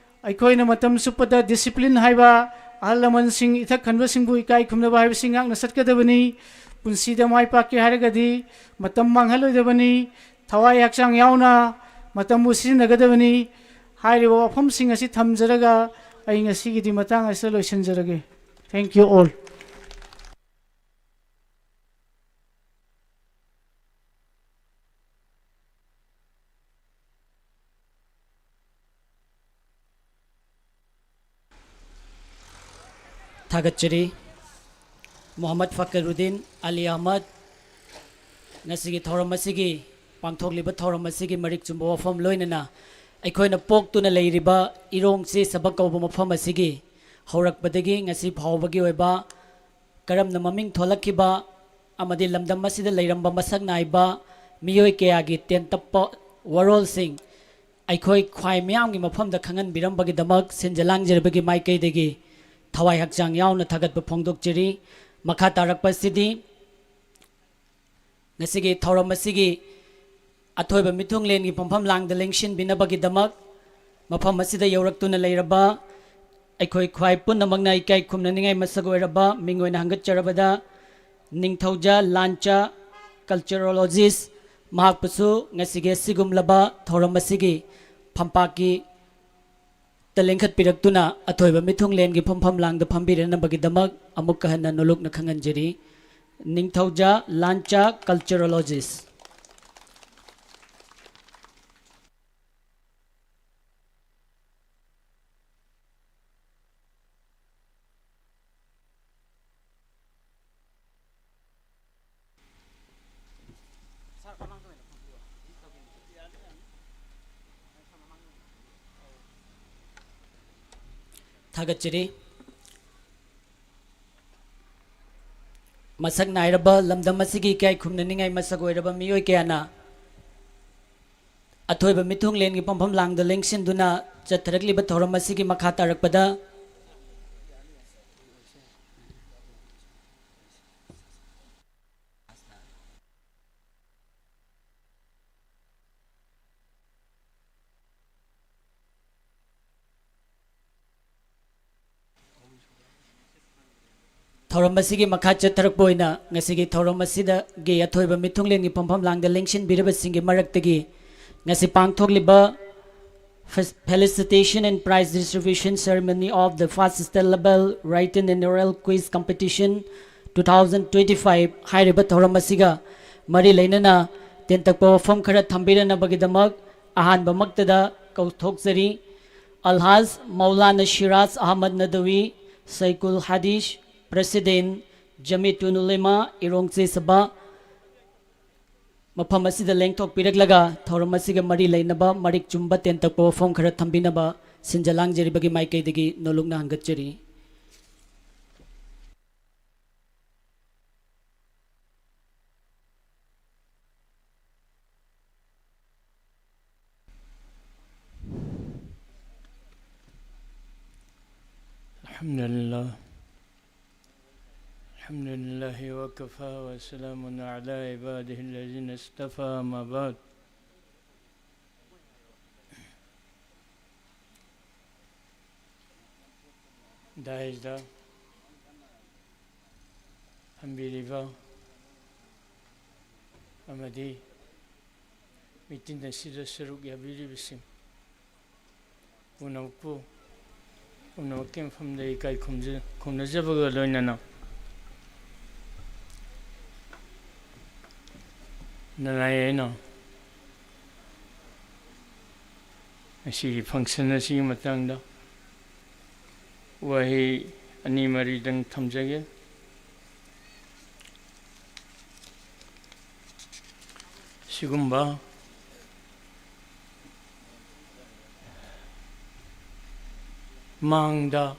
ꯑꯩꯈꯣꯏꯅ ꯃꯇꯝ ꯆꯨꯞꯄꯗ ꯗꯤꯁꯤꯄ꯭ꯂꯤꯟ ꯍꯥꯏꯕ, ꯑꯍꯜ ꯂꯃꯟꯁꯤꯡ, ꯏꯊꯛ ꯈꯟꯕꯁꯤꯡꯕꯨ ꯏꯀꯥꯏ ꯈꯨꯝꯅꯕ ꯍꯥꯏꯕꯁꯤ ꯉꯥꯛꯅ ꯆꯠꯀꯗꯕꯅꯤ꯫ ꯄꯨꯟꯁꯤꯗ ꯃꯥꯏ ꯄꯥꯛꯀꯦ ꯍꯥꯏꯔꯒꯗꯤ ꯃꯇꯝ ꯃꯥꯡꯍꯜꯂꯣꯏꯗꯕꯅꯤ, ꯊꯋꯥꯏ ꯍꯛꯆꯥꯡ ꯌꯥꯎꯅ ꯃꯇꯝꯕꯨ ꯁꯤꯖꯤꯟꯅꯒꯗꯕꯅꯤ꯫ ꯍꯥꯏꯔꯤꯕ ꯋꯥꯐꯝꯁꯤꯡ ꯑꯁꯤ ꯊꯝꯖꯔꯒ ꯑꯩ ꯉꯁꯤꯒꯤꯗꯤ ꯃꯇꯥꯡ ꯑꯁꯤꯗ ꯂꯣꯏꯁꯤꯟꯖꯔꯒꯦ꯫ Thank you all. ꯊꯥꯒꯠꯆꯔꯤ꯫ ꯃꯣꯍꯝꯃꯗ ꯐꯀꯔꯨꯗꯤꯟ ꯑꯂꯤ ꯑꯍꯃꯗ, ꯉꯁꯤꯒꯤ ꯊꯧꯔꯝ ꯑꯁꯤꯒꯤ, ꯄꯥꯡꯊꯣꯛꯂꯤꯕ ꯊꯧꯔꯝ ꯑꯁꯤꯒꯤ ꯃꯔꯤꯛ ꯆꯨꯝꯕ ꯋꯥꯐꯝ ꯂꯣꯏꯅꯅ ꯑꯩꯈꯣꯏꯅ ꯄꯣꯛꯇꯨꯅ ꯂꯩꯔꯤꯕ ꯏꯔꯣꯡ ꯆꯦꯁꯕ ꯀꯧꯕ ꯃꯐꯝ ꯑꯁꯤꯒꯤ ꯍꯧꯔꯛꯄꯗꯒꯤ ꯉꯁꯤ ꯐꯥꯎꯕꯒꯤ ꯑꯣꯏꯕ ꯀꯔꯝꯅ ꯃꯃꯤꯡ ꯊꯣꯜꯂꯛꯈꯤꯕ ꯑꯃꯗꯤ ꯂꯝꯗꯝ ꯑꯁꯤꯗ ꯂꯩꯔꯝꯕ ꯃꯁꯛ ꯅꯥꯏꯕ ꯃꯤꯑꯣꯏ ꯀꯌꯥꯒꯤ ꯇꯦꯟꯇꯞꯄ ꯋꯥꯔꯣꯜꯁꯤꯡ ꯑꯩꯈꯣꯏ ꯈ꯭ꯋꯥꯏ ꯃꯤꯌꯥꯝꯒꯤ ꯃꯐꯝꯗ ꯈꯪꯍꯟꯕꯤꯔꯝꯕꯒꯤꯗꯃꯛ ꯁꯤꯟꯖ ꯂꯥꯡꯖꯔꯕꯒꯤ ꯃꯥꯏꯀꯩꯗꯒꯤ ꯊꯋꯥꯏ ꯍꯛꯆꯥꯡ ꯌꯥꯎꯅ ꯊꯥꯒꯠꯄ ꯐꯣꯡꯗꯣꯛꯆꯔꯤ꯫ ꯃꯈꯥ ꯇꯥꯔꯛꯄ ꯑꯁꯤꯗꯤ ꯉꯁꯤꯒꯤ ꯊꯧꯔꯝ ꯑꯁꯤꯒꯤ ꯑꯊꯣꯏꯕ ꯃꯤꯊꯨꯡꯂꯦꯟꯒꯤ ꯐꯝꯐꯝ ꯂꯥꯡꯗ ꯂꯦꯡꯁꯤꯟꯕꯤꯅꯕꯒꯤꯗꯃꯛ ꯃꯐꯝ ꯑꯁꯤꯗ ꯌꯧꯔꯛꯇꯨꯅ ꯂꯩꯔꯕ ꯑꯩꯈꯣꯏ ꯈ꯭ꯋꯥꯏ ꯄꯨꯝꯅꯃꯛꯅ ꯏꯀꯥꯏ ꯈꯨꯝꯅꯅꯤꯡꯉꯥꯏ ꯃꯁꯛ ꯑꯣꯏꯔꯕ ꯃꯤꯡ ꯑꯣꯏꯅ ꯍꯪꯒꯠꯆꯔꯕꯗ ꯅꯤꯡꯊꯧꯖ ꯂꯥꯟꯆ, culturologist, ꯃꯍꯥꯛꯄꯨꯁꯨ ꯉꯁꯤꯒꯤ ꯑꯁꯤꯒꯨꯝꯂꯕ ꯊꯧꯔꯝ ꯑꯁꯤꯒꯤ ꯐꯝꯄꯥꯛꯀꯤ ꯂꯦꯡꯈꯠꯄꯤꯔꯛꯇꯨꯅ ꯑꯊꯣꯏꯕ ꯃꯤꯊꯨꯡꯂꯦꯟꯒꯤ ꯐꯝꯐꯝ ꯂꯥꯡꯗ ꯐꯝꯕꯤꯔꯅꯕꯒꯤꯗꯃꯛ ꯑꯃꯨꯛꯀ ꯍꯟꯅ ꯅꯣꯂꯨꯛꯅ ꯈꯪꯍꯟꯖꯔꯤ꯫ ꯅꯤꯡꯊꯧꯖꯥ ꯂꯥꯟꯆꯥ, culturologist꯫ ꯊꯥꯒꯠꯆꯔꯤ꯫ ꯃꯁꯛ ꯅꯥꯏꯔꯕ ꯂꯝꯗꯝ ꯑꯁꯤꯒꯤ ꯏꯀꯥꯏ ꯈꯨꯝꯅꯅꯤꯡꯉꯥꯏ ꯃꯁꯛ ꯑꯣꯏꯔꯕ ꯃꯤꯑꯣꯏ ꯀꯌꯥꯅ ꯑꯊꯣꯏꯕ ꯃꯤꯊꯨꯡꯂꯦꯟꯒꯤ ꯐꯝꯐꯝ ꯂꯥꯡꯗ ꯂꯦꯡꯁꯤꯟꯗꯨꯅ ꯆꯠꯊꯔꯛꯂꯤꯕ ꯊꯧꯔꯝ ꯑꯁꯤꯒꯤ ꯃꯈꯥ ꯇꯥꯔꯛꯄꯗ ꯊꯧꯔꯝ ꯑꯁꯤꯒꯤ ꯃꯈꯥ ꯆꯠꯊꯔꯛꯄ ꯑꯣꯏꯅ ꯉꯁꯤꯒꯤ ꯊꯧꯔꯝ ꯑꯁꯤꯗꯒꯤ ꯑꯊꯣꯏꯕ ꯃꯤꯊꯨꯡꯂꯦꯟꯒꯤ ꯐꯝꯐꯝ ꯂꯥꯡꯗ ꯂꯦꯡꯁꯤꯟꯕꯤꯔꯤꯕꯁꯤꯡꯒꯤ ꯃꯔꯛꯇꯒꯤ ꯉꯁꯤ ꯄꯥꯡꯊꯣꯛꯂꯤꯕ Fes-, Felicitation and Prize Distribution Ceremony of the First State Level Written and Oral Quiz Competition two thousand twenty-five ꯍꯥꯏꯔꯤꯕ ꯊꯧꯔꯝ ꯑꯁꯤꯒ ꯃꯔꯤ ꯂꯩꯅꯅ ꯇꯦꯟꯇꯛꯄ ꯋꯥꯐꯝ ꯈꯔ ꯊꯝꯕꯤꯔꯅꯕꯒꯤꯗꯃꯛ ꯑꯍꯥꯟꯕꯃꯛꯇꯗ ꯀꯧꯊꯣꯛꯆꯔꯤ꯫ ꯑꯜꯍꯥꯖ ꯃꯧꯂꯥꯅꯥ ꯁꯤꯔꯥꯖ ꯑꯍꯃꯗ ꯅꯗꯋꯤ, ꯁꯩꯀꯨꯜ ꯍꯗꯤꯁ, President, ꯖꯃꯤꯌꯇꯨꯟ ꯎꯂꯦꯃꯥ ꯏꯔꯣꯡ ꯆꯦꯁꯕꯥ, ꯃꯐꯝ ꯑꯁꯤꯗ ꯂꯦꯡꯊꯣꯛꯄꯤꯔꯛꯂꯒ ꯊꯧꯔꯝ ꯑꯁꯤꯒ ꯃꯔꯤ ꯂꯩꯅꯕ ꯃꯔꯤꯛ ꯆꯨꯝꯕ ꯇꯦꯟꯇꯛꯄ ꯋꯥꯐꯝ ꯈꯔ ꯊꯝꯕꯤꯅꯕ ꯁꯤꯟꯖ ꯂꯥꯡꯖꯔꯤꯕꯒꯤ ꯃꯥꯏꯀꯩꯗꯒꯤ ꯅꯣꯂꯨꯛꯅ ꯍꯪꯒꯠꯆꯔꯤ꯫ الحمد لله. الحمد لله وكفى وسلام على عباده الذين اصطفى، أما بعد. ꯗꯥꯏꯁꯗ ꯐꯝꯕꯤꯔꯤꯕ ꯑꯃꯗꯤ ꯃꯤꯇꯤꯟ ꯑꯁꯤꯗ ꯁꯔꯨꯛ ꯌꯥꯕꯤꯔꯤꯕꯁꯤꯡ, ꯄꯨꯝꯅꯃꯛꯄꯨ, ꯄꯨꯝꯅꯃꯛꯀꯤ ꯃꯐꯝꯗ ꯏꯀꯥꯏ ꯈꯨꯝꯖ-, ꯈꯨꯝꯅꯖꯕꯒ ꯂꯣꯏꯅꯅ, ꯅꯅꯥꯏ ꯑꯩꯅ ꯉꯁꯤꯒꯤ function ꯑꯁꯤꯒꯤ ꯃꯇꯥꯡꯗ ꯋꯥꯍꯩ ꯑꯅꯤ ꯃꯔꯤꯗꯪ ꯊꯝꯖꯒꯦ꯫ ꯁꯤꯒꯨꯝꯕ ꯃꯥꯡꯗ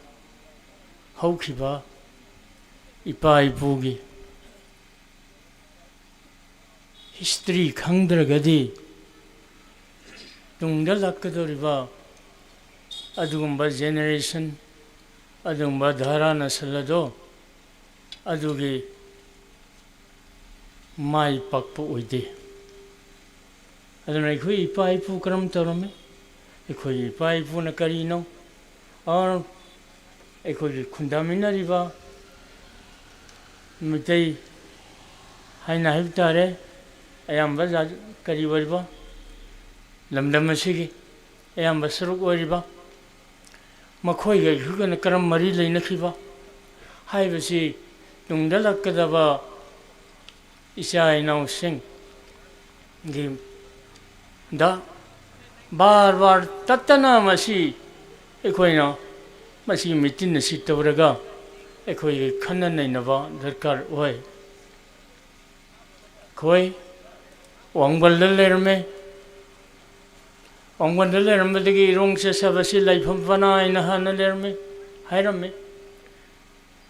ꯍꯧꯈꯤꯕ ꯏꯄꯥ ꯏꯄꯨꯒꯤ history ꯈꯪꯗ꯭ꯔꯒꯗꯤ, ꯇꯨꯡꯗ ꯂꯥꯛꯀꯗꯧꯔꯤꯕ ꯑꯗꯨꯒꯨꯝꯕ generation, ꯑꯗꯨꯒꯨꯝꯕ ꯙꯥꯔꯥ ꯅꯁꯜ ꯑꯗꯣ, ꯑꯗꯨꯒꯤ ꯃꯥꯏ ꯄꯥꯛꯄ ꯑꯣꯏꯗꯦ꯫ ꯑꯗꯨꯅ ꯑꯩꯈꯣꯏ ꯏꯄꯥ ꯏꯄꯨ ꯀꯔꯝ ꯇꯧꯔꯝꯃꯤ? ꯑꯩꯈꯣꯏꯒꯤ ꯏꯄꯥ ꯏꯄꯨꯅ ꯀꯔꯤꯅꯣ? ꯑꯣꯔ ꯑꯩꯈꯣꯏꯒꯤ ꯈꯨꯟꯗꯥꯃꯤꯟꯅꯔꯤꯕ ꯃꯩꯇꯩ ꯍꯥꯏꯅ ꯍꯥꯏꯕ ꯇꯥꯔꯦ, ꯑꯌꯥꯝꯕ ꯖꯥꯠ ꯀꯔꯤ ꯑꯣꯏꯔꯤꯕ, ꯂꯝꯗꯝ ꯑꯁꯤꯒꯤ ꯑꯌꯥꯝꯕ ꯁꯔꯨꯛ ꯑꯣꯏꯔꯤꯕ, ꯃꯈꯣꯏꯒ ꯑꯩꯈꯣꯏꯒꯅ ꯀꯔꯝ ꯃꯔꯤ ꯂꯩꯅꯈꯤꯕ ꯍꯥꯏꯕꯁꯤ ꯇꯨꯡꯗ ꯂꯥꯛꯀꯗꯕ ꯏꯆꯥ ꯏꯅꯥꯎꯁꯤꯡꯒꯤ ꯗ ꯕꯥꯔ ꯕꯥꯔ ꯇꯠꯇꯅ ꯃꯁꯤ ꯑꯩꯈꯣꯏꯅ ꯃꯁꯤꯒꯤ meeting ꯑꯁꯤ ꯇꯧꯔꯒ ꯑꯩꯈꯣꯏꯒꯤ ꯈꯟꯅ ꯅꯩꯅꯕ ꯗꯔꯀꯥꯔ ꯑꯣꯏ꯫ ꯑꯩꯈꯣꯏ ꯋꯥꯡꯕꯜꯗ ꯂꯩꯔꯝꯃꯦ꯫ ꯋꯥꯡꯕꯜꯗ ꯂꯩꯔꯝꯕꯗꯒꯤ ꯏꯔꯣꯡ ꯆꯦꯁꯕ ꯑꯁꯤ ꯂꯩꯐꯝ ꯄꯅꯥ ꯍꯥꯏꯅ ꯍꯥꯟꯅ ꯂꯩꯔꯝꯃꯤ, ꯍꯥꯏꯔꯝꯃꯤ꯫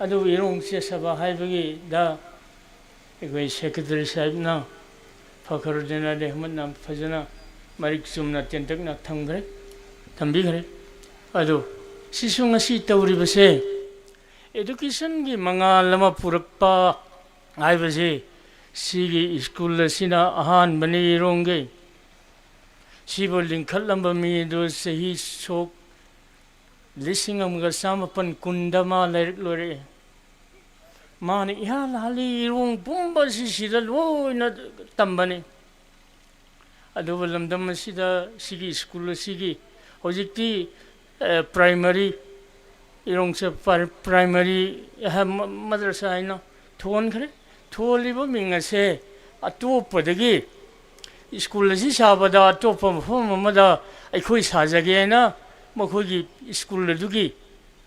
ꯑꯗꯨꯕꯨ ꯏꯔꯣꯡ ꯆꯦꯁꯕ ꯍꯥꯏꯕꯒꯤꯗ ꯑꯩꯈꯣꯏ secretary ꯁꯥꯍꯦꯕꯅ, ꯐꯈꯔꯨꯗꯤꯟ ꯑꯂꯤ ꯑꯍꯃꯗꯅ ꯐꯖꯅ ꯃꯔꯤꯛ ꯆꯨꯝꯅ ꯇꯦꯟꯇꯛꯅ ꯊꯝꯈ꯭ꯔꯦ, ꯊꯝꯕꯤꯈ꯭ꯔꯦ꯫ ꯑꯗꯨ ꯁꯤꯁꯨ ꯉꯁꯤ ꯇꯧꯔꯤꯕꯁꯦ education ꯒꯤ ꯃꯉꯥꯜ ꯑꯃ ꯄꯨꯔꯛꯄ ꯍꯥꯏꯕꯁꯤ ꯁꯤꯒꯤ school ꯑꯁꯤꯅ ꯑꯍꯥꯟꯕꯅꯤ ꯏꯔꯣꯡꯒꯤ꯫ ꯁꯤꯕꯨ ꯂꯤꯡꯈꯠꯂꯝꯕ ꯃꯤ ꯑꯗꯨ ꯆꯍꯤ ꯁꯣꯛ ꯂꯤꯁꯤꯡ ꯑꯃꯒ ꯆꯥꯃꯥꯄꯟ ꯀꯨꯟꯗ ꯃꯥ ꯂꯥꯏꯔꯤꯛ ꯂꯣꯏꯔꯛꯑꯦ꯫ ꯃꯥꯅ ꯏꯍꯥꯟ ꯍꯥꯟꯂꯤ ꯏꯔꯣꯡ ꯄꯨꯝꯕꯁꯤ ꯁꯤꯗ ꯂꯣꯏꯅ ꯇꯝꯕꯅꯤ꯫ ꯑꯗꯨꯕꯨ ꯂꯝꯗꯝ ꯑꯁꯤꯗ ꯁꯤꯒꯤ school ꯑꯁꯤꯒꯤ ꯍꯧꯖꯤꯛꯇꯤ, ꯑꯦ, ꯄ꯭ꯔꯥꯏꯃꯔꯤ, ꯏꯔꯣꯡꯁꯦ ꯄ꯭ꯔꯥꯏ-, ꯄ꯭ꯔꯥꯏꯃꯔꯤ, ꯑꯦ, ꯃ-, ꯃꯗ꯭ꯔꯁꯥ ꯍꯥꯏꯅ ꯊꯣꯟꯈ꯭ꯔꯦ꯫ ꯊꯣꯜꯂꯤꯕ ꯃꯤꯡ ꯑꯁꯦ ꯑꯇꯣꯞꯄꯗꯒꯤ, ꯁ꯭ꯀꯨꯜ ꯑꯁꯤ ꯁꯥꯕꯗ ꯑꯇꯣꯞꯄ ꯃꯐꯝ ꯑꯃꯗ ꯑꯩꯈꯣꯏ ꯁꯥꯖꯒꯦꯅ ꯃꯈꯣꯏꯒꯤ ꯁ꯭ꯀꯨꯜ ꯑꯗꯨꯒꯤ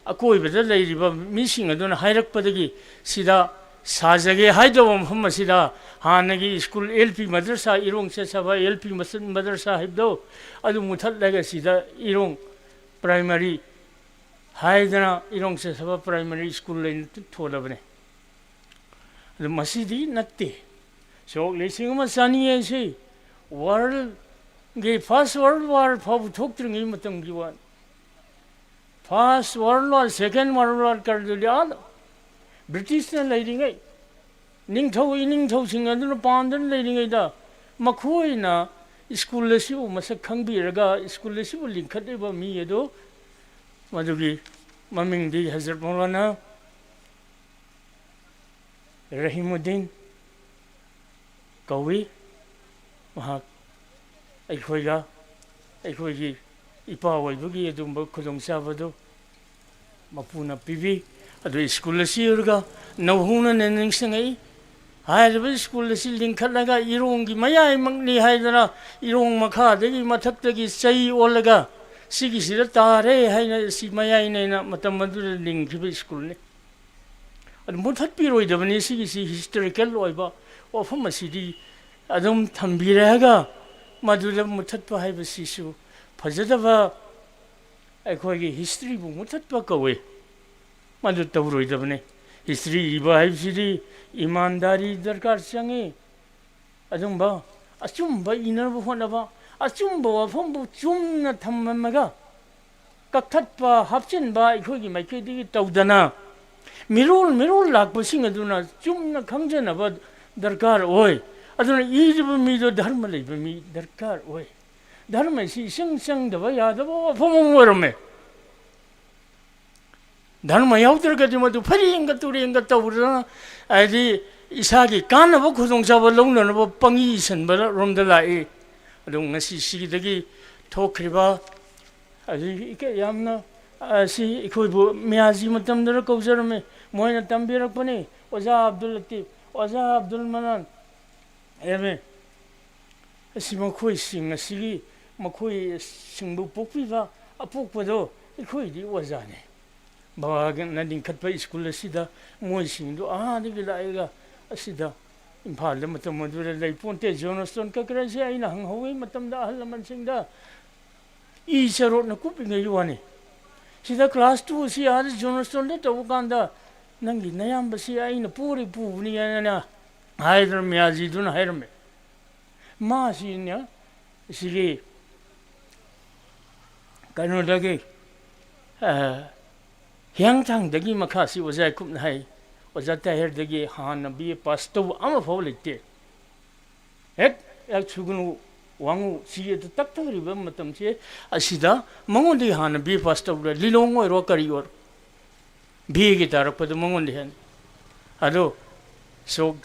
ꯑꯀꯣꯏꯕꯗ ꯂꯩꯔꯤꯕ ꯃꯤꯁꯤꯡ ꯑꯗꯨꯅ ꯍꯥꯏꯔꯛꯄꯗꯒꯤ ꯁꯤꯗ ꯁꯥꯖꯒꯦ ꯍꯥꯏꯗꯕ ꯃꯐꯝ ꯑꯁꯤꯗ ꯍꯥꯟꯅꯒꯤ school L P madrasa, Irong Chesaba L P ꯃꯁ-, ꯃꯗ꯭ꯔꯁꯥ ꯍꯥꯏꯕꯗꯣ, ꯑꯗꯨ ꯃꯨꯊꯠꯂꯒ ꯁꯤꯗ ꯏꯔꯣꯡ ꯄ꯭ꯔꯥꯏꯃꯔꯤ ꯍꯥꯏꯗꯅ ꯏꯔꯣꯡ ꯁꯦꯁꯥꯕ ꯄ꯭ꯔꯥꯏꯃꯔꯤ ꯁ꯭ꯀꯨꯜ ꯑꯅ ꯊꯣꯜꯂꯕꯅꯦ꯫ ꯑꯗꯨ ꯃꯁꯤꯗꯤ ꯅꯠꯇꯦ꯫ ꯁꯣꯛ ꯂꯤꯁꯤꯡ ꯑꯃ ꯆꯅꯤ ꯍꯥꯏꯁꯤ ꯋꯥꯔꯜꯒꯤ ꯐꯥꯔꯁ ꯋꯥꯔꯜ ꯋꯥꯔ ꯐꯥꯎꯕ ꯊꯣꯛꯇ꯭ꯔꯤꯉꯩ ꯃꯇꯝꯒꯤ ꯋꯥꯅꯤ꯫ ꯐꯥꯔꯁ ꯋꯥꯔꯜ ꯋꯥꯔ, ꯁꯦꯀꯦꯟ ꯋꯥꯔꯜ ꯋꯥꯔ ꯀꯔꯗꯨꯗꯤ ꯑꯥ ꯕ꯭ꯔꯤꯇꯤꯁꯅ ꯂꯩꯔꯤꯉꯩ, ꯅꯤꯡꯊꯧ ꯏꯅꯤꯡꯊꯧꯁꯤꯡ ꯑꯗꯨꯅ ꯄꯥꯟꯗꯨꯅ ꯂꯩꯔꯤꯉꯩꯗ ꯃꯈꯣꯏꯅ ꯁ꯭ꯀꯨꯜ ꯑꯁꯤꯕꯨ ꯃꯁꯛ ꯈꯪꯕꯤꯔꯒ ꯁ꯭ꯀꯨꯜ ꯑꯁꯤꯕꯨ ꯂꯤꯡꯈꯠꯂꯤꯕ ꯃꯤ ꯑꯗꯨ, ꯃꯗꯨꯒꯤ ꯃꯃꯤꯡꯗꯤ ꯍꯖꯔꯠ ꯃꯧꯂꯥꯅꯥ ꯔꯍꯤꯃꯨꯗꯤꯟ ꯀꯧꯏ꯫ ꯃꯍꯥꯛ ꯑꯩꯈꯣꯏꯒ, ꯑꯩꯈꯣꯏꯒꯤ ꯏꯄꯥ ꯑꯣꯏꯕꯒꯤ ꯑꯗꯨꯒꯨꯝꯕ ꯈꯨꯗꯣꯡꯆꯥꯕꯗꯨ ꯃꯄꯨꯅ ꯄꯤꯕꯤ꯫ ꯑꯗꯨ ꯁ꯭ꯀꯨꯜ ꯑꯁꯤ ꯎꯔꯒ ꯅꯧꯍꯧꯅꯅ ꯅꯤꯡꯁꯤꯡꯉꯛꯏ꯫ ꯍꯥꯏꯔꯤꯕ ꯁ꯭ꯀꯨꯜ ꯑꯁꯤ ꯂꯤꯡꯈꯠꯂꯒ ꯏꯔꯣꯡꯒꯤ ꯃꯌꯥꯏꯃꯛꯅꯤ ꯍꯥꯏꯗꯅ ꯏꯔꯣꯡ ꯃꯈꯥꯗꯒꯤ ꯃꯊꯛꯇꯒꯤ ꯆꯩ ꯑꯣꯜꯂꯒ ꯁꯤꯒꯤꯁꯤꯗ ꯇꯥꯔꯦ ꯍꯥꯏꯅ ꯁꯤ ꯃꯌꯥꯏꯅꯦꯅ ꯃꯇꯝ ꯑꯗꯨꯗ ꯂꯤꯡꯈꯤꯕ ꯁ꯭ꯀꯨꯜꯅꯤ꯫ ꯑꯗꯨ ꯃꯨꯊꯠꯄꯤꯔꯣꯏꯗꯕꯅꯤ꯫ ꯁꯤꯒꯤꯁꯤ ꯍꯤꯁꯇꯣꯔꯤꯀꯦꯜ ꯑꯣꯏꯕ ꯋꯥꯐꯝ ꯑꯁꯤꯗꯤ ꯑꯗꯨꯝ ꯊꯝꯕꯤꯔꯒ ꯃꯗꯨꯗ ꯃꯨꯊꯠꯄ ꯍꯥꯏꯕꯁꯤꯁꯨ ꯐꯖꯗꯕ, ꯑꯩꯈꯣꯏꯒꯤ ꯍꯤꯁꯇ꯭ꯔꯤꯕꯨ ꯃꯨꯊꯠꯄ ꯀꯧꯏ꯫ ꯃꯗꯨ ꯇꯧꯔꯣꯏꯗꯕꯅꯤ꯫ ꯍꯤꯁꯇ꯭ꯔꯤ ꯏꯕ ꯍꯥꯏꯕꯁꯤꯗꯤ ꯏꯃꯥꯟꯗꯥꯔꯤ ꯗꯔꯀꯥꯔ ꯆꯪꯉꯤ꯫ ꯑꯗꯨꯝꯕ ꯑꯆꯨꯝꯕ ꯏꯅꯕ ꯍꯣꯠꯅꯕ, ꯑꯆꯨꯝꯕ ꯋꯥꯐꯝꯕꯨ ꯆꯨꯝꯅ ꯊꯝꯃꯝꯃꯒ ꯀꯛꯊꯠꯄ, ꯍꯥꯞꯆꯤꯟꯕ ꯑꯩꯈꯣꯏꯒꯤ ꯃꯥꯏꯀꯩꯗꯒꯤ ꯇꯧꯗꯅ, ꯃꯤꯔꯣꯜ ꯃꯤꯔꯣꯜ ꯂꯥꯛꯄꯁꯤꯡ ꯑꯗꯨꯅ ꯆꯨꯝꯅ ꯈꯪꯖꯅꯕ ꯗꯔꯀꯥꯔ ꯑꯣꯏ꯫ ꯑꯗꯨꯅ ꯏꯔꯤꯕ ꯃꯤꯗꯣ ꯙꯔꯃ ꯂꯩꯕ ꯃꯤ ꯗꯔꯀꯥꯔ ꯑꯣꯏ꯫ ꯙꯔꯃꯁꯤ ꯏꯆꯪ ꯆꯪꯗꯕ ꯌꯥꯗꯕ ꯋꯥꯐꯝ ꯑꯃ ꯑꯣꯏꯔꯝꯃꯦ꯫ ꯙꯔꯃ ꯌꯥꯎꯗ꯭ꯔꯒꯗꯤ ꯃꯗꯨ ꯐꯩꯔꯦꯡꯒ ꯇꯨꯔꯦꯡꯒ ꯇꯧꯗꯅ, ꯍꯥꯏꯗꯤ, ꯏꯁꯥꯒꯤ ꯀꯥꯟꯅꯕ ꯈꯨꯗꯣꯡꯆꯥꯕ ꯂꯧꯅꯅꯕ ꯄꯪꯏ ꯏꯁꯟꯕ ꯔꯣꯝꯗ ꯂꯥꯛꯏ꯫ ꯑꯗꯨ ꯉꯁꯤ ꯁꯤꯒꯤꯗꯒꯤ ꯊꯣꯛꯈ꯭ꯔꯤꯕ ꯑꯗꯨꯒꯤ ꯏꯀ-, ꯌꯥꯝꯅ, ꯑ, ꯁꯤ ꯑꯩꯈꯣꯏꯕꯨ ꯃꯤꯌꯥꯖꯤ ꯃꯇꯝꯗꯨꯗ ꯀꯧꯖꯔꯝꯃꯤ꯫ ꯃꯣꯏꯅ ꯇꯝꯕꯤꯔꯛꯄꯅꯤ, ꯑꯣꯖꯥ ꯑꯕꯗꯨꯜ ꯂꯇꯤꯐ, ꯑꯣꯖꯥ ꯑꯕꯗꯨꯜ ꯃꯅꯥꯟ, ꯑꯦꯝ ꯑꯦ꯫ ꯑꯁꯤ ꯃꯈꯣꯏꯁꯤꯡ ꯑꯁꯤꯒꯤ, ꯃꯈꯣꯏꯁꯤꯡꯕꯨ ꯄꯣꯛꯄꯤꯕ ꯑꯄꯣꯛꯄꯗꯣ ꯑꯩꯈꯣꯏꯗꯤ ꯑꯣꯖꯥꯅꯤ꯫ ꯕꯕꯥꯅ ꯂꯤꯡꯈꯠꯄ ꯁ꯭ꯀꯨꯜ ꯑꯁꯤꯗ ꯃꯣꯏꯁꯤꯡꯗꯨ ꯑꯥꯗꯒꯤ ꯂꯥꯛꯑꯒ ꯑꯁꯤꯗ ꯏꯝꯐꯥꯜꯗ ꯃꯇꯝ ꯑꯗꯨꯗ ꯂꯩ ꯄꯣꯟꯇꯦ꯫ ꯖꯣꯟ ꯁ꯭ꯇꯣꯟ ꯀꯀꯔꯁꯦ ꯑꯩꯅ ꯍꯪꯍꯧꯋꯤ ꯃꯇꯝꯗ ꯑꯍꯜ ꯂꯃꯟꯁꯤꯡꯗ, ꯏ ꯆꯔꯣꯠꯅ ꯀꯨꯞꯄꯤꯉꯩꯒꯤ ꯋꯥꯅꯤ꯫ ꯁꯤꯗ ꯀ꯭ꯂꯥꯁ ꯇꯨ ꯑꯁꯤ ꯑꯥꯗ ꯖꯣꯟ ꯁ꯭ꯇꯣꯟꯗ ꯇꯧꯕ ꯀꯥꯟꯗ ꯅꯪꯒꯤ ꯅꯌꯥꯝꯕꯁꯤ ꯑꯩꯅ ꯄꯣꯔꯤ ꯄꯨꯕꯅꯤ ꯍꯥꯏꯅ ꯍꯥꯏꯗꯅ ꯃꯤꯌꯥꯖꯤꯗꯨꯅ ꯍꯥꯏꯔꯝꯃꯦ꯫ ꯃꯥꯁꯤꯅ ꯁꯤꯒꯤ ꯀꯩꯅꯣꯗꯒꯤ, ꯑ, ꯍꯤꯌꯥꯡꯊꯥꯡꯗꯒꯤ ꯃꯈꯥꯁꯤ ꯑꯣꯖꯥ ꯌꯥꯀꯨꯞꯅ ꯍꯥꯏ, ꯑꯣꯖꯥ ꯇꯥꯍꯤꯔꯗꯒꯤ ꯍꯥꯟꯅ ꯕꯤ ꯑꯦ ꯄꯥꯁ ꯇꯧꯕ ꯑꯃꯐꯥꯎ ꯂꯩꯇꯦ꯫ ꯍꯦꯛ, ꯍꯦꯛ ꯁꯨꯒꯅꯨ ꯋꯥꯉꯨ ꯁꯤ ꯑꯗꯨ ꯇꯛꯊꯔꯤꯕ ꯃꯇꯝꯁꯦ ꯑꯁꯤꯗ ꯃꯉꯣꯟꯗꯒꯤ ꯍꯥꯟꯅ ꯕꯤ ꯑꯦ ꯄꯥꯁ ꯇꯧꯕꯗ ꯂꯤꯂꯣꯡ ꯑꯣꯏꯔꯣ ꯀꯔꯤ ꯑꯣꯏꯔꯣ, ꯕꯤ ꯑꯦꯒꯤ ꯇꯥꯔꯛꯄꯗ ꯃꯉꯣꯟꯗ ꯍꯦꯟꯅ꯫ ꯑꯗꯣ ꯁꯣꯛ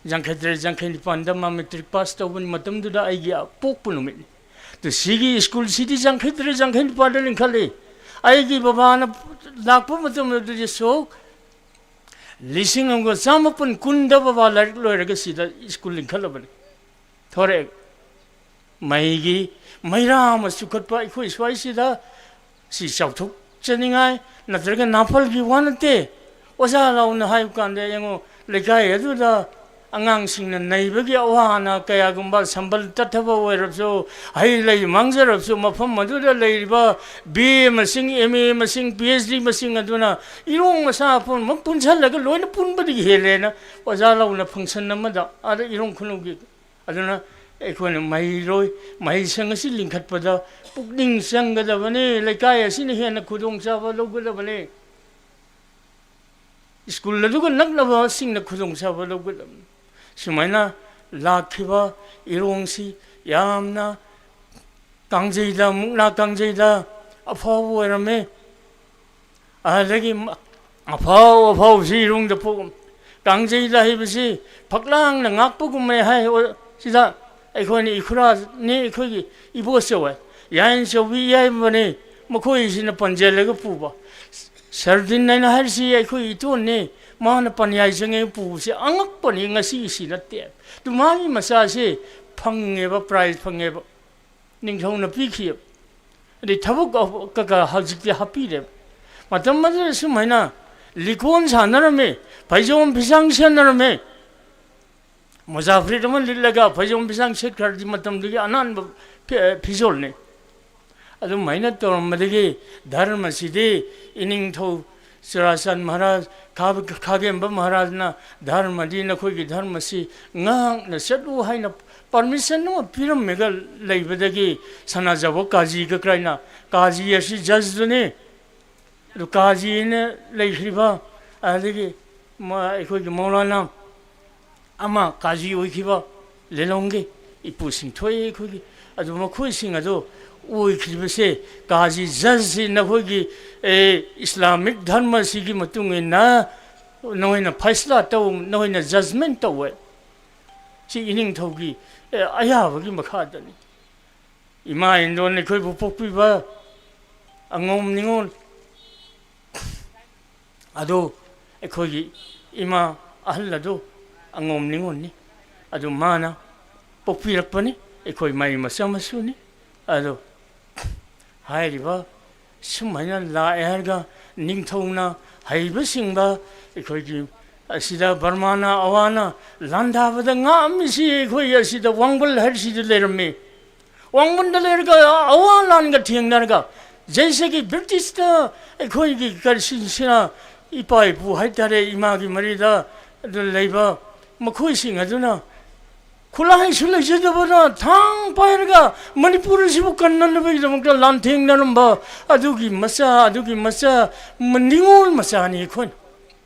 ꯌꯥꯡꯈꯩ ꯇꯔꯦꯠ ꯌꯥꯡꯈꯩ ꯅꯤꯄꯥꯟꯗ ꯃꯥ ꯃꯦꯇ꯭ꯔꯤꯛ ꯄꯥꯁ ꯇꯧꯕ ꯃꯇꯝꯗꯨꯗ ꯑꯩꯒꯤ ꯄꯣꯛꯄ ꯅꯨꯃꯤꯠꯅꯤ꯫ ꯑꯗꯨ ꯁꯤꯒꯤ ꯁ꯭ꯀꯨꯜꯁꯤꯗꯤ ꯌꯥꯡꯈꯩ ꯇꯔꯦꯠ ꯌꯥꯡꯈꯩ ꯅꯤꯄꯥꯟꯗ ꯂꯤꯡꯈꯠꯂꯤ꯫ ꯑꯩꯒꯤ ꯕꯕꯥꯅ ꯂꯥꯛꯄ ꯃꯇꯝ ꯑꯗꯨꯗꯤ ꯁꯣꯛ ꯂꯤꯁꯤꯡ ꯑꯃꯒ ꯆꯥꯃꯥꯄꯟ ꯀꯨꯟꯗ ꯕꯕꯥ ꯂꯥꯏꯔꯤꯛ ꯂꯣꯏꯔꯒ ꯁꯤꯗ ꯁ꯭ꯀꯨꯜ ꯂꯤꯡꯈꯠꯂꯕꯅꯤ꯫ ꯊꯣꯔꯛꯑꯦ꯫ ꯃꯩꯒꯤ ꯃꯩꯔꯥ ꯑꯃ ꯆꯨꯈꯠꯄ ꯑꯩꯈꯣꯏ ꯁ꯭ꯋꯥꯏꯁꯤꯗ ꯁꯤ ꯆꯥꯎꯊꯣꯛꯆꯅꯤꯡꯉꯥꯏ ꯅꯠꯇ꯭ꯔꯒ ꯅꯥꯄꯜꯒꯤ ꯋꯥ ꯅꯠꯇꯦ꯫ ꯑꯣꯖꯥ ꯂꯥꯎꯅ ꯍꯥꯏꯕ ꯀꯥꯟꯗ ꯌꯦꯡꯉꯣ, ꯂꯩꯀꯥꯏ ꯑꯗꯨꯗ ꯑꯉꯥꯡꯁꯤꯡꯅ ꯅꯩꯕꯒꯤ ꯑꯋꯥ ꯑꯅꯥ ꯀꯌꯥꯒꯨꯝꯕ, ꯁꯝꯕꯜ ꯇꯠꯊꯕ ꯑꯣꯏꯔꯕꯁꯨ, ꯍꯩ ꯂꯩ ꯃꯥꯡꯖꯔꯕꯁꯨ, ꯃꯐꯝ ꯑꯗꯨꯗ ꯂꯩꯔꯤꯕ ꯕꯤ ꯑꯦ ꯃꯁꯤꯡ, ꯑꯦꯝ ꯑꯦ ꯃꯁꯤꯡ, ꯄꯤ ꯑꯩꯆ ꯗꯤ ꯃꯁꯤꯡ ꯑꯗꯨꯅ ꯏꯔꯣꯡ ꯃꯁꯥ ꯄꯨꯝꯅꯃꯛ ꯄꯨꯟꯁꯤꯜꯂꯒ ꯂꯣꯏꯅ ꯄꯨꯟꯕꯗꯒꯤ ꯍꯦꯜꯂꯦꯅ ꯑꯣꯖꯥ ꯂꯥꯎꯅ ꯐꯪꯁꯟ ꯑꯃꯗ ꯑꯥꯗ ꯏꯔꯣꯡ ꯈꯨꯅꯧꯒꯤ꯫ ꯑꯗꯨꯅ ꯑꯩꯈꯣꯏꯅ ꯃꯍꯩꯔꯣꯏ, ꯃꯍꯩꯁꯪ ꯑꯁꯤ ꯂꯤꯡꯈꯠꯄꯗ ꯄꯨꯛꯅꯤꯡ ꯆꯪꯒꯗꯕꯅꯤ꯫ ꯂꯩꯀꯥꯏ ꯑꯁꯤꯅ ꯍꯦꯟꯅ ꯈꯨꯗꯣꯡꯆꯥꯕ ꯂꯧꯒꯗꯕꯅꯤ꯫ ꯁ꯭ꯀꯨꯜ ꯑꯗꯨꯒ ꯅꯛꯅꯕꯁꯤꯡꯅ ꯈꯨꯗꯣꯡꯆꯥꯕ ꯂꯧꯒꯗꯕꯅꯤ꯫ ꯁꯨꯃꯥꯏꯅ ꯂꯥꯛꯈꯤꯕ ꯏꯔꯣꯡꯁꯤ ꯌꯥꯝꯅ ꯀꯥꯡꯖꯩꯗ, ꯃꯨꯛꯅꯥ ꯀꯥꯡꯖꯩꯗ ꯑꯐꯥꯎꯕ ꯑꯣꯏꯔꯝꯃꯤ꯫ ꯑꯗꯒꯤ ꯃ-, ꯑꯐꯥꯎ ꯑꯐꯥꯎꯕꯁꯤ ꯏꯔꯣꯡꯗ ꯄꯣꯛ-, ꯀꯥꯡꯖꯩꯗ ꯍꯥꯏꯕꯁꯤ ꯐꯛꯂꯥꯡꯅ ꯉꯥꯛꯄꯒꯨꯝꯕꯅꯤ ꯍꯥꯏ꯫ ꯑꯣ, ꯁꯤꯗ ꯑꯩꯈꯣꯏꯅ ꯏꯈꯨꯔꯥꯅꯤ, ꯑꯩꯈꯣꯏꯒꯤ ꯏꯕꯣꯆꯧ ꯍꯥꯏ, ꯌꯥꯏꯅ ꯆꯧꯕꯤ ꯌꯥꯏꯃꯅꯤ꯫ ꯃꯈꯣꯏꯁꯤꯅ ꯄꯟꯖꯜꯂꯒ ꯄꯨꯕ꯫ ꯁꯔꯗꯤꯟ ꯍꯥꯏꯅ ꯍꯥꯏꯔꯤꯁꯤ ꯑꯩꯈꯣꯏ ꯏꯇꯣꯟꯅꯤ, ꯃꯥꯅ ꯄꯟꯌꯥꯏ ꯆꯪꯉꯦ ꯄꯨꯕꯁꯦ ꯑꯉꯛꯄꯅꯤ꯫ ꯉꯁꯤꯒꯤꯁꯤ ꯅꯠꯇꯦ꯫ ꯑꯗꯨ ꯃꯥꯒꯤ ꯃꯆꯥꯁꯦ ꯐꯪꯉꯦꯕ, ꯄ꯭ꯔꯥꯏꯖ ꯐꯪꯉꯦꯕ, ꯅꯤꯡꯊꯧꯅ ꯄꯤꯈꯤꯑꯕ꯫ ꯑꯗꯩ ꯊꯕꯛ ꯀꯀꯥ ꯍꯧꯖꯤꯛꯇꯤ ꯍꯥꯞꯄꯤꯔꯦꯕ꯫ ꯃꯇꯝ ꯑꯗꯨꯗ ꯁꯨꯃꯥꯏꯅ ꯂꯤꯀꯣꯟ ꯁꯥꯟꯅꯔꯝꯃꯤ, ꯐꯩꯖꯣꯝ ꯐꯤꯁꯥꯡ ꯁꯦꯠꯅꯔꯝꯃꯤ꯫ ꯃꯣꯖꯥ ꯐꯨꯔꯤꯠ ꯑꯃ ꯂꯤꯠꯂꯒ ꯐꯩꯖꯣꯝ ꯐꯤꯁꯥꯡ ꯁꯦꯠꯈ꯭ꯔꯗꯤ ꯃꯇꯝꯗꯨꯒꯤ ꯑꯅꯥꯟꯕ ꯐꯤ-, ꯐꯤꯖꯣꯜꯅꯤ꯫ ꯑꯗꯨꯃꯥꯏꯅ ꯇꯧꯔꯝꯕꯗꯒꯤ ꯙꯔꯃꯁꯤꯗꯤ ꯏꯅꯤꯡꯊꯧ ꯆꯨꯔꯥꯆꯥꯟ ꯃꯍꯥꯔꯥꯖ, ꯈꯥ-, ꯈꯥꯒꯦꯝꯕ ꯃꯍꯥꯔꯥꯖꯅ ꯙꯔꯃꯗꯤ ꯅꯈꯣꯏꯒꯤ ꯙꯔꯃꯁꯤ ꯉꯥꯛꯅ ꯆꯠꯂꯨ ꯍꯥꯏꯅ ꯄꯔꯃꯤꯁꯟ ꯑꯃ ꯄꯤꯔꯝꯃꯒ ꯂꯩꯕꯗꯒꯤ ꯁꯅꯥꯖꯥꯎꯕ ꯀꯥꯖꯤ ꯀꯀ꯭ꯔꯥꯏꯅ, ꯀꯥꯖꯤ ꯑꯁꯤ ꯖꯖꯇꯨꯅꯤ, ꯑꯗꯨ ꯀꯥꯖꯤꯅ ꯂꯩꯈ꯭ꯔꯤꯕ, ꯑꯗꯒꯤ ꯃ-, ꯑꯩꯈꯣꯏꯒꯤ ꯃꯧꯂꯥꯅꯥ ꯑꯃ ꯀꯥꯖꯤ ꯑꯣꯏꯈꯤꯕ ꯂꯤꯂꯣꯡꯒꯤ ꯏꯄꯨꯁꯤꯡ ꯊꯣꯛꯏ ꯑꯩꯈꯣꯏꯒꯤ꯫ ꯑꯗꯨ ꯃꯈꯣꯏꯁꯤꯡ ꯑꯗꯨ ꯑꯣꯏꯈ꯭ꯔꯤꯕꯁꯦ ꯀꯥꯖꯤ ꯖꯖꯁꯤ ꯅꯈꯣꯏꯒꯤ, ꯑꯦ, ꯏꯁꯂꯥꯃꯤꯛ ꯙꯔꯃꯁꯤꯒꯤ ꯃꯇꯨꯡ ꯏꯟꯅ ꯅꯈꯣꯏꯅ ꯐꯩꯁꯂꯥ ꯇꯧ, ꯅꯈꯣꯏꯅ ꯖꯖꯃꯦꯟ ꯇꯧꯋꯦ꯫ ꯁꯤ ꯏꯅꯤꯡꯊꯧꯒꯤ, ꯑꯦ, ꯑꯌꯥꯕꯒꯤ ꯃꯈꯥꯗꯅꯤ꯫ ꯏꯃꯥ ꯏꯟꯗꯣꯟ ꯑꯩꯈꯣꯏꯕꯨ ꯄꯣꯛꯄꯤꯕ ꯑꯉꯣꯝ ꯅꯤꯉꯣꯜ ꯑꯗꯨ ꯑꯩꯈꯣꯏꯒꯤ ꯏꯃꯥ ꯑꯍꯜ ꯑꯗꯨ ꯑꯉꯣꯝ ꯅꯤꯉꯣꯜꯅꯤ꯫ ꯑꯗꯨ ꯃꯥꯅ ꯄꯣꯛꯄꯤꯔꯛꯄꯅꯤ꯫ ꯑꯩꯈꯣꯏ ꯃꯥꯒꯤ ꯃꯆꯥ ꯃꯁꯨꯅꯤ꯫ ꯑꯗꯨ ꯍꯥꯏꯔꯤꯕ ꯁꯨꯃꯥꯏꯅ ꯂꯥꯛꯑꯦ ꯍꯥꯏꯔꯒ ꯅꯤꯡꯊꯧꯅ ꯍꯩꯕ ꯁꯤꯡꯕ ꯑꯩꯈꯣꯏꯒꯤ ꯑꯁꯤꯗ ꯕꯔꯃꯥꯅ ꯑꯋꯥꯅ ꯂꯥꯟꯗꯥꯕꯗ ꯉꯥꯛꯑꯝꯃꯤꯁꯤ ꯑꯩꯈꯣꯏ ꯑꯁꯤꯗ ꯋꯥꯡꯕꯜ ꯍꯥꯏꯔꯤꯁꯤꯗ ꯂꯩꯔꯝꯃꯤ꯫ ꯋꯥꯡꯕꯟꯗ ꯂꯩꯔꯒ ꯑꯋꯥ ꯂꯥꯟꯒ ꯊꯦꯡꯅꯔꯒ, ꯖꯩꯁꯦꯒꯤ ꯕ꯭ꯔꯤꯇꯤꯁꯇ ꯑꯩꯈꯣꯏꯒꯤ ꯀꯔꯤꯁꯤꯡꯁꯤꯅ ꯏꯄꯥ ꯏꯄꯨ ꯍꯥꯏꯇꯥꯔꯦ, ꯏꯃꯥꯒꯤ ꯃꯔꯤꯗ ꯑꯗꯨ ꯂꯩꯕ ꯃꯈꯣꯏꯁꯤꯡ ꯑꯗꯨꯅ ꯈꯨꯠꯂꯥꯏꯁꯨ ꯂꯩꯖꯗꯕꯅ ꯊꯥꯡ ꯄꯥꯏꯔꯒ ꯃꯅꯤꯄꯨꯔ ꯑꯁꯤꯕꯨ ꯀꯟꯅꯅꯕꯒꯤꯗꯃꯛꯇ ꯂꯥꯟꯊꯦꯡꯅꯔꯝꯕ ꯑꯗꯨꯒꯤ ꯃꯆꯥ, ꯑꯗꯨꯒꯤ ꯃꯆꯥ, ꯅꯤꯉꯣꯜ ꯃꯆꯥꯅꯤ ꯑꯩꯈꯣꯏꯅ꯫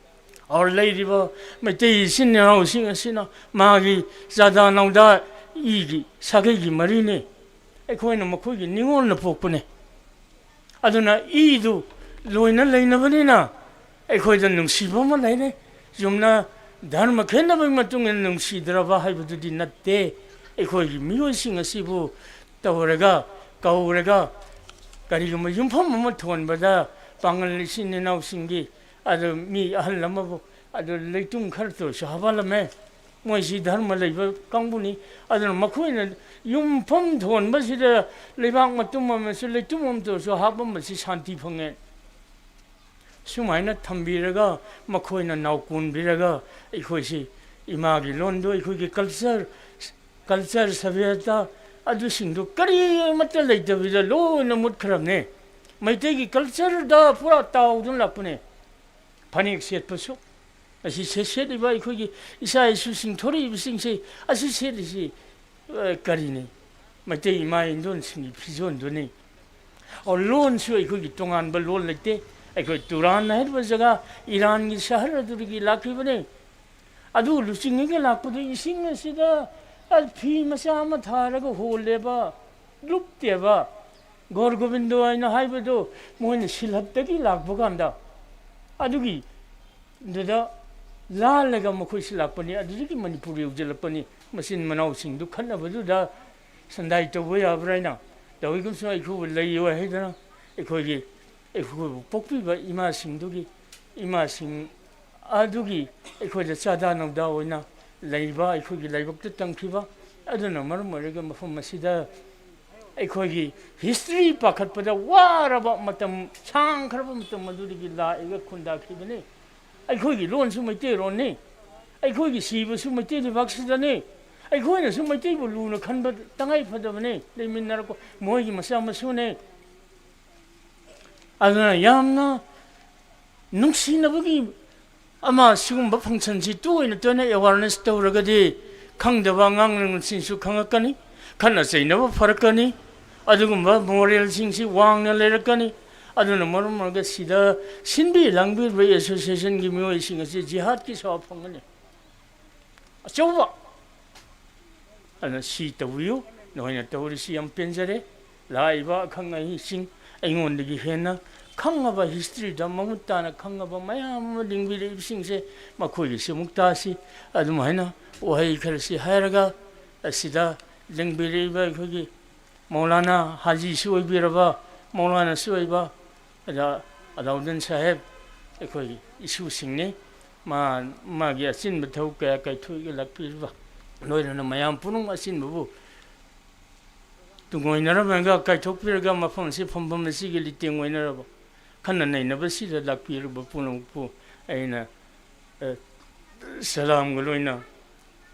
ꯑꯣꯔ ꯂꯩꯔꯤꯕ ꯃꯩꯇꯩ ꯏꯆꯤꯟ ꯏꯅꯥꯎꯁꯤꯡ ꯑꯁꯤꯅ ꯃꯥꯒꯤ ꯆꯥꯗꯥ ꯅꯥꯎꯗꯥ ꯏꯒꯤ ꯁꯥꯒꯩꯒꯤ ꯃꯔꯤꯅꯤ꯫ ꯑꯩꯈꯣꯏꯅ ꯃꯈꯣꯏꯒꯤ ꯅꯤꯉꯣꯜꯅ ꯄꯣꯛꯄꯅꯤ꯫ ꯑꯗꯨꯅ ꯏꯗꯨ ꯂꯣꯏꯅ ꯂꯩꯅꯕꯅꯤꯅ ꯑꯩꯈꯣꯏꯗ ꯅꯨꯡꯁꯤꯕ ꯑꯃ ꯂꯩꯔꯦ꯫ ꯆꯨꯝꯅ ꯙꯔꯃ ꯈꯦꯠꯅꯕꯒꯤ ꯃꯇꯨꯡ ꯏꯟꯅ ꯅꯨꯡꯁꯤꯗ꯭ꯔꯕ ꯍꯥꯏꯕꯗꯨꯗꯤ ꯅꯠꯇꯦ꯫ ꯑꯩꯈꯣꯏꯒꯤ ꯃꯤꯑꯣꯏꯁꯤꯡ ꯑꯁꯤꯕꯨ ꯇꯧꯔꯒ, ꯀꯧꯔꯒ, ꯀꯔꯤꯒꯨꯝꯕ ꯌꯨꯝꯐꯝ ꯑꯃ ꯊꯣꯟꯕꯗ ꯄꯥꯡꯒꯜ ꯏꯆꯤꯟ ꯏꯅꯥꯎꯁꯤꯡꯒꯤ, ꯑꯗꯨ ꯃꯤ ꯑꯍꯜ ꯑꯃꯕꯨ ꯑꯗꯨ ꯂꯩꯇꯨꯝ ꯈꯔꯇꯁꯨ ꯍꯥꯞꯍꯜꯂꯝꯃꯦ꯫ ꯃꯣꯏꯁꯤ ꯙꯔꯃ ꯂꯩꯕ ꯀꯥꯡꯕꯨꯅꯤ꯫ ꯑꯗꯨꯅ ꯃꯈꯣꯏꯅ ꯌꯨꯝꯐꯝ ꯊꯣꯟꯕꯁꯤꯗ ꯂꯩꯕꯥꯛ ꯃꯇꯨꯝ ꯑꯃꯁꯨ ꯂꯩꯇꯨꯝ ꯑꯃꯇꯁꯨ ꯍꯥꯞꯄꯝꯕꯁꯤ ꯁꯥꯟꯇꯤ ꯐꯪꯉꯦ꯫ ꯁꯨꯃꯥꯏꯅ ꯊꯝꯕꯤꯔꯒ ꯃꯈꯣꯏꯅ ꯅꯥꯎꯀꯣꯟꯕꯤꯔꯒ ꯑꯩꯈꯣꯏꯁꯤ ꯏꯃꯥꯒꯤ ꯂꯣꯟꯗꯣ, ꯑꯩꯈꯣꯏꯒꯤ ꯀꯜꯆꯔ, ꯀꯜꯆꯔ ꯁꯚ꯭ꯌꯇꯥ ꯑꯗꯨꯁꯤꯡꯗꯣ ꯀꯔꯤ ꯑꯃꯠꯇ ꯂꯩꯇꯕꯤꯗ ꯂꯣꯏꯅ ꯃꯨꯠꯈ꯭ꯔꯕꯅꯦ꯫ ꯃꯩꯇꯩꯒꯤ ꯀꯜꯆꯔꯗ ꯄꯨꯔꯥ ꯇꯥꯎꯗꯨꯅ ꯂꯥꯛꯄꯅꯦ꯫ ꯐꯅꯦꯛ ꯁꯦꯠꯄꯁꯨ, ꯑꯁꯤ ꯁꯦ-, ꯁꯦꯠꯂꯤꯕ ꯑꯩꯈꯣꯏꯒꯤ ꯏꯆꯥ ꯏꯁꯨꯁꯤꯡ ꯊꯣꯔꯛꯏꯕꯁꯤꯡꯁꯦ, ꯑꯁꯤ ꯁꯦꯠꯂꯤꯁꯤ, ꯑ, ꯀꯔꯤꯅꯤ? ꯃꯩꯇꯩ ꯏꯃꯥ ꯏꯟꯗꯣꯟꯁꯤꯡꯒꯤ ꯐꯤꯖꯣꯜꯗꯨꯅꯤ꯫ ꯑꯣ, ꯂꯣꯟꯁꯨ ꯑꯩꯈꯣꯏꯒꯤ ꯇꯣꯉꯥꯟꯕ ꯂꯣꯟ ꯂꯩꯇꯦ꯫ ꯑꯩꯈꯣꯏ ꯇꯨꯔꯥꯟ ꯍꯥꯏꯔꯤꯕ ꯖꯒꯥ, ꯏꯔꯥꯟꯒꯤ ꯁꯍꯔ ꯑꯗꯨꯗꯒꯤ ꯂꯥꯛꯈꯤꯕꯅꯤ꯫ ꯑꯗꯨ ꯂꯨꯆꯤꯡꯉꯒ ꯂꯥꯛꯄꯗꯨ ꯏꯁꯤꯡ ꯑꯁꯤꯗ, ꯑ, ꯐꯤ ꯃꯆꯥ ꯑꯃ ꯊꯥꯔꯒ ꯍꯣꯜꯂꯦꯕ, ꯂꯨꯞꯇꯦꯕ꯫ ꯒꯧꯔ ꯒꯣꯕꯤꯟꯗ ꯍꯥꯏꯅ ꯍꯥꯏꯕꯗꯨ ꯃꯣꯏꯅ ꯁꯤꯜꯍꯠꯇꯒꯤ ꯂꯥꯛꯄ ꯀꯥꯟꯗ, ꯑꯗꯨꯒꯤ, ꯑꯗꯨꯗ ꯂꯥꯜꯂꯒ ꯃꯈꯣꯏꯁꯤ ꯂꯥꯛꯄꯅꯤ꯫ ꯑꯗꯨꯗꯒꯤ ꯃꯅꯤꯄꯨꯔ ꯌꯧꯁꯤꯜꯂꯛꯄꯅꯤ꯫ ꯃꯆꯤꯟ ꯃꯅꯥꯎꯁꯤꯡꯗꯨ ꯈꯠꯅꯕꯗꯨꯗ ꯁꯟꯗꯥꯏ ꯇꯧꯕ ꯌꯥꯕ꯭ꯔꯥ ꯍꯥꯏꯅ ꯇꯧꯏꯒꯨꯝꯁꯨ ꯑꯩꯈꯣꯏꯕꯨ ꯂꯩꯌꯨ ꯍꯥꯏꯗꯅ ꯑꯩꯈꯣꯏꯒꯤ, ꯑꯩꯈꯣꯏꯕꯨ ꯄꯣꯛꯄꯤꯕ ꯏꯃꯥꯁꯤꯡꯗꯨꯒꯤ, ꯏꯃꯥꯁꯤꯡ ꯑꯗꯨꯒꯤ ꯑꯩꯈꯣꯏꯗ ꯆꯥꯗꯥ ꯅꯧꯗꯥ ꯑꯣꯏꯅ ꯂꯩꯕ, ꯑꯩꯈꯣꯏꯒꯤ ꯂꯥꯏꯕꯛꯇ ꯇꯝꯈꯤꯕ꯫ ꯑꯗꯨꯅ ꯃꯔꯝ ꯑꯣꯏꯔꯒ ꯃꯐꯝ ꯑꯁꯤꯗ ꯑꯩꯈꯣꯏꯒꯤ ꯍꯤꯁꯇ꯭ꯔꯤ ꯄꯥꯈꯠꯄꯗ ꯋꯥꯔꯕ ꯃꯇꯝ, ꯁꯥꯡꯈ꯭ꯔꯕ ꯃꯇꯝ ꯑꯗꯨꯗꯒꯤ ꯂꯥꯛꯑꯒ ꯈꯨꯟꯗꯥꯈꯤꯕꯅꯤ꯫ ꯑꯩꯈꯣꯏꯒꯤ ꯂꯣꯟꯁꯨ ꯃꯩꯇꯩꯂꯣꯟꯅꯤ, ꯑꯩꯈꯣꯏꯒꯤ ꯁꯤꯕꯁꯨ ꯃꯩꯇꯩ ꯂꯩꯕꯥꯛꯁꯤꯗꯅꯤ, ꯑꯩꯈꯣꯏꯅꯁꯨ ꯃꯩꯇꯩꯕꯨ ꯂꯨꯅ ꯈꯟꯕ ꯇꯉꯥꯏ ꯐꯗꯕꯅꯤ꯫ ꯂꯩꯃꯤꯟꯅꯔꯛꯄ ꯃꯣꯏꯒꯤ ꯃꯆꯥ ꯃꯁꯨꯅꯤ꯫ ꯑꯗꯨꯅ ꯌꯥꯝꯅ ꯅꯨꯡꯁꯤꯅꯕꯒꯤ ꯑꯃ, ꯁꯤꯒꯨꯝꯕ ꯐꯪꯁꯟꯁꯤ ꯇꯣꯏꯅ ꯇꯣꯏꯅ ꯑꯦꯋꯥꯔꯅꯦꯁ ꯇꯧꯔꯒꯗꯤ ꯈꯪꯗꯕ ꯑꯉꯥꯡꯁꯤꯡꯁꯨ ꯈꯪꯉꯛꯀꯅꯤ, ꯈꯠꯅ ꯆꯩꯅꯕ ꯐꯔꯛꯀꯅꯤ, ꯑꯗꯨꯒꯨꯝꯕ ꯃꯣꯔꯦꯜꯁꯤꯡꯁꯤ ꯋꯥꯡꯅ ꯂꯩꯔꯛꯀꯅꯤ꯫ ꯑꯗꯨꯅ ꯃꯔꯝ ꯑꯣꯏꯔꯒ ꯁꯤꯗ ꯁꯤꯟꯕꯤ ꯂꯥꯡꯕꯤꯔꯤꯕ ꯑꯦꯁꯣꯁꯤꯌꯦꯁꯟꯒꯤ ꯃꯤꯑꯣꯏꯁꯤꯡ ꯑꯁꯤ ꯖꯤꯍꯥꯗꯀꯤ ꯁꯥꯕ ꯐꯪꯒꯅꯤ꯫ ꯑꯆꯧꯕ꯫ ꯑꯗꯨꯅ ꯁꯤ ꯇꯧꯕꯤꯌꯨ, ꯅꯈꯣꯏꯅ ꯇꯧꯔꯤꯁꯤ ꯌꯥꯝ ꯄꯦꯟꯖꯔꯦ꯫ ꯂꯥꯛꯏꯕ ꯑꯈꯪ ꯑꯍꯩꯁꯤꯡ, ꯑꯩꯉꯣꯟꯗꯒꯤ ꯍꯦꯟꯅ ꯈꯪꯉꯕ, ꯍꯤꯁꯇ꯭ꯔꯤꯗ ꯃꯃꯨꯠ ꯇꯥꯅ ꯈꯪꯉꯕ ꯃꯌꯥꯝ ꯑꯃ ꯂꯤꯡꯕꯤꯔꯛꯏꯕꯁꯤꯡꯁꯦ, ꯃꯈꯣꯏꯒꯤꯁꯨ ꯑꯃꯨꯛ ꯇꯥꯁꯤ꯫ ꯑꯗꯨꯝ ꯍꯥꯏꯅ ꯋꯥꯍꯩ ꯈꯔꯁꯤ ꯍꯥꯏꯔꯒ, ꯑꯁꯤꯗ ꯂꯤꯡꯕꯤꯔꯛꯏꯕ ꯑꯩꯈꯣꯏꯒꯤ ꯃꯧꯂꯥꯅꯥ ꯍꯥꯖꯤꯁꯨ ꯑꯣꯏꯕꯤꯔꯕ ꯃꯧꯂꯥꯅꯥꯁꯨ ꯑꯣꯏꯕ ꯑꯣꯖꯥ ꯑꯂꯥꯎꯗꯤꯟ ꯁꯥꯍꯦꯕ, ꯑꯩꯈꯣꯏꯒꯤ ꯏꯁꯨꯁꯤꯡꯅꯤ꯫ ꯃꯥ, ꯃꯥꯒꯤ ꯑꯆꯤꯟꯕ ꯊꯕꯛ ꯀꯌꯥ ꯀꯥꯏꯊꯣꯛꯑꯒ ꯂꯥꯛꯄꯤꯔꯤꯕ, ꯂꯣꯏꯅꯅ ꯃꯌꯥꯝ ꯄꯨꯝꯅꯃꯛ ꯑꯆꯤꯟꯕꯕꯨ ꯇꯨꯡꯑꯣꯏꯅꯔꯝꯃꯒ ꯀꯥꯏꯊꯣꯛꯄꯤꯔꯒ ꯃꯐꯝ ꯑꯁꯤ ꯐꯝꯐꯝ ꯑꯁꯤꯒꯤ ꯂꯤꯇꯦꯡ ꯑꯣꯏꯅꯔꯕ ꯈꯟꯅ ꯅꯩꯅꯕꯁꯤꯗ ꯂꯥꯛꯄꯤꯔꯤꯕ ꯄꯨꯝꯅꯃꯛꯄꯨ ꯑꯩꯅ, ꯑ, ꯁꯂꯥꯝꯒ ꯂꯣꯏꯅ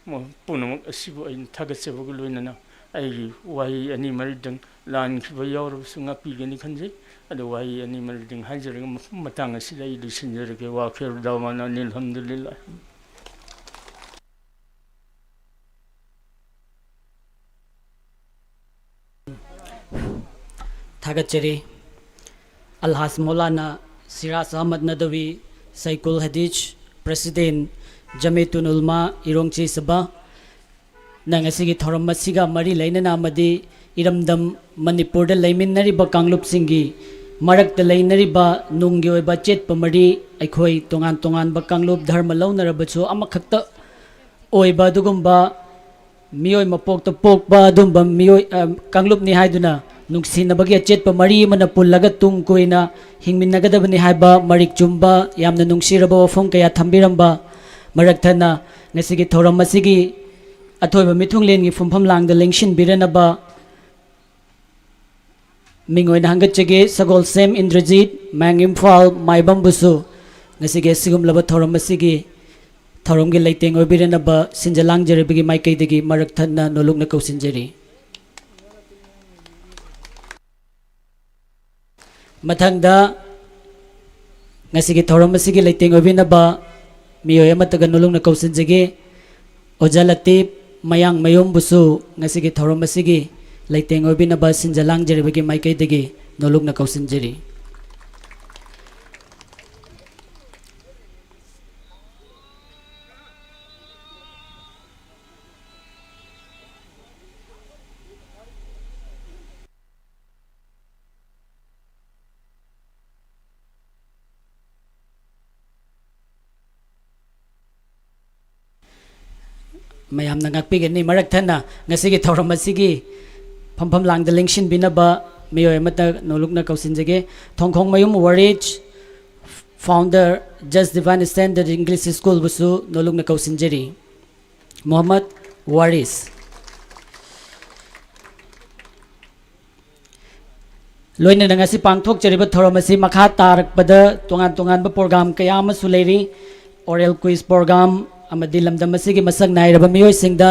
ꯃ-, ꯄꯨꯝꯅꯃꯛ ꯑꯁꯤꯕꯨ ꯑꯩꯅ ꯊꯥꯒꯠꯆꯕꯒ ꯂꯣꯏꯅꯅ ꯑꯩꯒꯤ ꯋꯥꯍꯩ ꯑꯅꯤ ꯃꯔꯤꯗꯪ ꯂꯥꯟꯈꯤꯕ ꯌꯥꯎꯔꯕꯁꯨ ꯉꯥꯛꯄꯤꯒꯅꯤ ꯈꯟꯖꯩ꯫ ꯑꯗꯨ ꯋꯥꯍꯩ ꯑꯅꯤ ꯃꯔꯤꯗꯪ ꯍꯥꯏꯖꯔꯒ ꯃꯐꯝ ꯃꯇꯥꯡ ꯑꯁꯤꯗ ꯑꯩ ꯂꯣꯏꯁꯤꯟꯖꯔꯒꯦ꯫ ꯋꯥꯈꯤꯔ ꯗꯥꯃꯥꯅ ꯑꯅꯤꯜ ꯍꯝꯗꯨꯂꯤꯜꯂꯥꯍ꯫ ꯊꯥꯒꯠꯆꯔꯤ꯫ ꯑꯜꯍꯥꯖ ꯃꯧꯂꯥꯅꯥ ꯁꯤꯔꯥꯖ ꯑꯍꯃꯗ ꯅꯗꯋꯤ, ꯁꯩꯀꯨꯜ ꯍꯗꯤꯁ, ꯄ꯭ꯔꯦꯁꯤꯗꯦꯟ, ꯖꯃꯦꯇꯨꯟ ꯎꯜꯃꯥ ꯏꯔꯣꯡꯆꯦ ꯁꯚꯥ, ꯅ ꯉꯁꯤꯒꯤ ꯊꯧꯔꯝ ꯑꯁꯤꯒ ꯃꯔꯤ ꯂꯩꯅꯅ ꯑꯃꯗꯤ ꯏꯔꯝꯗꯝ ꯃꯅꯤꯄꯨꯔꯗ ꯂꯩꯃꯤꯟꯅꯔꯤꯕ ꯀꯥꯡꯂꯨꯞꯁꯤꯡꯒꯤ ꯃꯔꯛꯇ ꯂꯩꯅꯔꯤꯕ ꯅꯨꯡꯒꯤ ꯑꯣꯏꯕ ꯑꯆꯦꯠꯄ ꯃꯔꯤ, ꯑꯩꯈꯣꯏ ꯇꯣꯉꯥꯟ ꯇꯣꯉꯥꯟꯕ ꯀꯥꯡꯂꯨꯞ ꯙꯔꯃ ꯂꯧꯅꯔꯕꯁꯨ ꯑꯃꯈꯛꯇ ꯑꯣꯏꯕ ꯑꯗꯨꯒꯨꯝꯕ ꯃꯤꯑꯣꯏ ꯃꯄꯣꯛꯇ ꯄꯣꯛꯄ ꯑꯗꯨꯝꯕ ꯃꯤꯑꯣꯏ, ꯑ, ꯀꯥꯡꯂꯨꯞꯅꯤ ꯍꯥꯏꯗꯨꯅ ꯅꯨꯡꯁꯤꯅꯕꯒꯤ ꯑꯆꯦꯠꯄ ꯃꯔꯤ ꯑꯃꯅ ꯄꯨꯜꯂꯒ ꯇꯨꯡ ꯀꯣꯏꯅ ꯍꯤꯡꯃꯤꯟꯅꯒꯗꯕꯅꯤ ꯍꯥꯏꯕ ꯃꯔꯤꯛ ꯆꯨꯝꯕ, ꯌꯥꯝꯅ ꯅꯨꯡꯁꯤꯔꯕ ꯋꯥꯐꯝ ꯀꯌꯥ ꯊꯝꯕꯤꯔꯝꯕ ꯃꯔꯛ ꯊꯠꯅ ꯉꯁꯤꯒꯤ ꯊꯧꯔꯝ ꯑꯁꯤꯒꯤ ꯑꯊꯣꯏꯕ ꯃꯤꯊꯨꯡꯂꯦꯟꯒꯤ ꯐꯝꯐꯝ ꯂꯥꯡꯗ ꯂꯦꯡꯁꯤꯟꯕꯤꯔꯅꯕ ꯃꯤꯡ ꯑꯣꯏꯅ ꯍꯪꯒꯠꯆꯒꯦ꯫ ꯁꯒꯣꯜꯁꯦꯝ ꯏꯟꯗ꯭ꯔꯖꯤꯠ, ꯃꯌꯥꯡ ꯏꯝꯐꯥꯜ, ꯃꯥꯏꯕꯝꯕꯨꯁꯨ ꯉꯁꯤꯒꯤ ꯑꯁꯤꯒꯨꯝꯂꯕ ꯊꯧꯔꯝ ꯑꯁꯤꯒꯤ ꯊꯧꯔꯝꯒꯤ ꯂꯩꯇꯦꯡ ꯑꯣꯏꯕꯤꯔꯅꯕ ꯁꯤꯟꯖ ꯂꯥꯡꯖꯔꯤꯕꯒꯤ ꯃꯥꯏꯀꯩꯗꯒꯤ ꯃꯔꯛ ꯊꯠꯅ ꯅꯣꯂꯨꯛꯅ ꯀꯧꯁꯤꯟꯖꯔꯤ꯫ ꯃꯊꯪꯗ ꯉꯁꯤꯒꯤ ꯊꯧꯔꯝ ꯑꯁꯤꯒꯤ ꯂꯩꯇꯦꯡ ꯑꯣꯏꯕꯤꯅꯕ ꯃꯤꯑꯣꯏ ꯑꯃꯠꯇꯒ ꯅꯣꯂꯨꯛꯅ ꯀꯧꯁꯤꯟꯖꯒꯦ꯫ ꯑꯣꯖꯥ ꯂꯇꯤꯞ ꯃꯌꯥꯡꯃꯌꯨꯝꯕꯨꯁꯨ ꯉꯁꯤꯒꯤ ꯊꯧꯔꯝ ꯑꯁꯤꯒꯤ ꯂꯩꯇꯦꯡ ꯑꯣꯏꯕꯤꯅꯕ ꯁꯤꯟꯖ ꯂꯥꯡꯖꯔꯤꯕꯒꯤ ꯃꯥꯏꯀꯩꯗꯒꯤ ꯅꯣꯂꯨꯛꯅ ꯀꯧꯁꯤꯟꯖꯔꯤ꯫ ꯃꯌꯥꯝꯅ ꯉꯥꯛꯄꯤꯒꯅꯤ꯫ ꯃꯔꯛ ꯊꯠꯅ ꯉꯁꯤꯒꯤ ꯊꯧꯔꯝ ꯑꯁꯤꯒꯤ ꯐꯝꯐꯝ ꯂꯥꯡꯗ ꯂꯦꯡꯁꯤꯟꯕꯤꯅꯕ ꯃꯤꯑꯣꯏ ꯑꯃꯠꯇ ꯅꯣꯂꯨꯛꯅ ꯀꯧꯁꯤꯟꯖꯒꯦ꯫ ꯊꯣꯡꯈꯣꯡꯃꯌꯨꯝ ꯋꯥꯔꯤꯁ, founder Just Divine Standard English School ꯕꯨꯁꯨ ꯅꯣꯂꯨꯛꯅ ꯀꯧꯁꯤꯟꯖꯔꯤ꯫ ꯃꯣꯍꯝꯃꯗ ꯋꯥꯔꯤꯁ꯫ ꯂꯣꯏꯅꯅ ꯉꯁꯤ ꯄꯥꯡꯊꯣꯛꯆꯔꯤꯕ ꯊꯧꯔꯝ ꯑꯁꯤ ꯃꯈꯥ ꯇꯥꯔꯛꯄꯗ ꯇꯣꯉꯥꯟ ꯇꯣꯉꯥꯟꯕ program ꯀꯌꯥ ꯑꯃꯁꯨ ꯂꯩꯔꯤ꯫ Oral quiz program ꯑꯃꯗꯤ ꯂꯝꯗꯝ ꯑꯁꯤꯒꯤ ꯃꯁꯛ ꯅꯥꯏꯔꯕ ꯃꯤꯑꯣꯏꯁꯤꯡꯗ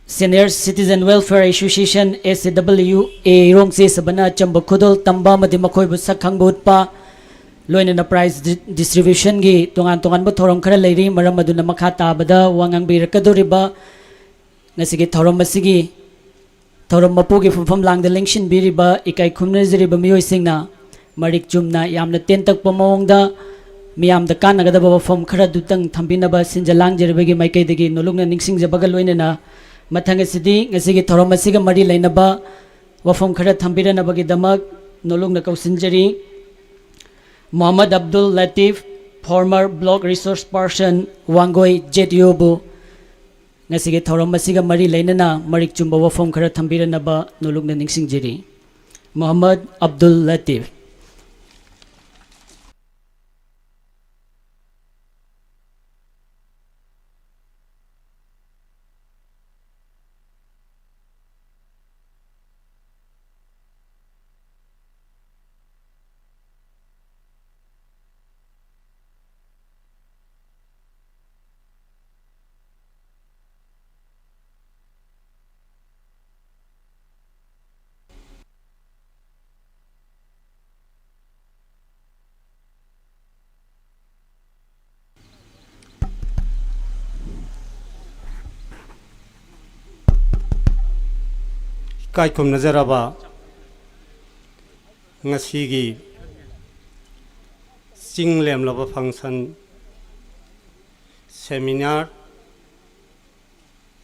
Senior Citizen Welfare Association, S C W A, ꯏꯔꯣꯡ ꯆꯦ ꯁꯕꯅ ꯑꯆꯝꯕ ꯈꯨꯗꯣꯜ ꯇꯝꯕ ꯑꯃꯗꯤ ꯃꯈꯣꯏꯕꯨ ꯁꯛ ꯈꯪꯕ ꯎꯠꯄ, ꯂꯣꯏꯅꯅ prize di-, distribution ꯒꯤ ꯇꯣꯉꯥꯟ ꯇꯣꯉꯥꯟꯕ ꯊꯧꯔꯝ ꯈꯔ ꯂꯩꯔꯤ꯫ ꯃꯔꯝ ꯑꯗꯨꯅ ꯃꯈꯥ ꯇꯥꯕꯗ ꯋꯥ ꯉꯥꯡꯕꯤꯔꯛꯀꯗꯧꯔꯤꯕ ꯉꯁꯤꯒꯤ ꯊꯧꯔꯝ ꯑꯁꯤꯒꯤ ꯊꯧꯔꯝ ꯃꯄꯨꯒꯤ ꯐꯝꯐꯝ ꯂꯥꯡꯗ ꯂꯦꯡꯁꯤꯟꯕꯤꯔꯤꯕ ꯏꯀꯥꯏ ꯈꯨꯝꯅꯖꯔꯤꯕ ꯃꯤꯑꯣꯏꯁꯤꯡꯅ ꯃꯔꯤꯛ ꯆꯨꯝꯅ ꯌꯥꯝꯅ ꯇꯦꯟꯇꯛꯄ ꯃꯑꯣꯡꯗ ꯃꯤꯌꯥꯝꯗ ꯀꯥꯟꯅꯒꯗꯕ ꯋꯥꯐꯝ ꯈꯔꯗꯨꯇꯪ ꯊꯝꯕꯤꯅꯕ ꯁꯤꯟꯖ ꯂꯥꯡꯖꯔꯤꯕꯒꯤ ꯃꯥꯏꯀꯩꯗꯒꯤ ꯅꯣꯂꯨꯛꯅ ꯅꯤꯡꯁꯤꯡꯖꯕꯒ ꯂꯣꯏꯅꯅ ꯃꯊꯪ ꯑꯁꯤꯗꯤ ꯉꯁꯤꯒꯤ ꯊꯧꯔꯝ ꯑꯁꯤꯒ ꯃꯔꯤ ꯂꯩꯅꯕ ꯋꯥꯐꯝ ꯈꯔ ꯊꯝꯕꯤꯔꯅꯕꯒꯤꯗꯃꯛ ꯅꯣꯂꯨꯛꯅ ꯀꯧꯁꯤꯟꯖꯔꯤ꯫ Mohammad Abdul Latif, former block resource person, Wangoi, J ꯌꯨꯕꯨ ꯉꯁꯤꯒꯤ ꯊꯧꯔꯝ ꯑꯁꯤꯒ ꯃꯔꯤ ꯂꯩꯅꯅ ꯃꯔꯤꯛ ꯆꯨꯝꯕ ꯋꯥꯐꯝ ꯈꯔ ꯊꯝꯕꯤꯔꯅꯕ ꯅꯣꯂꯨꯛꯅ ꯅꯤꯡꯁꯤꯡꯖꯔꯤ꯫ ꯃꯣꯍꯝꯃꯗ ꯑꯕꯗꯨꯜ ꯂꯇꯤꯐ꯫ ꯏꯀꯥꯏꯈꯨꯝꯅꯖꯔꯕ ꯉꯁꯤꯒꯤ ꯆꯤꯡ ꯂꯦꯝꯂꯕ function, seminar,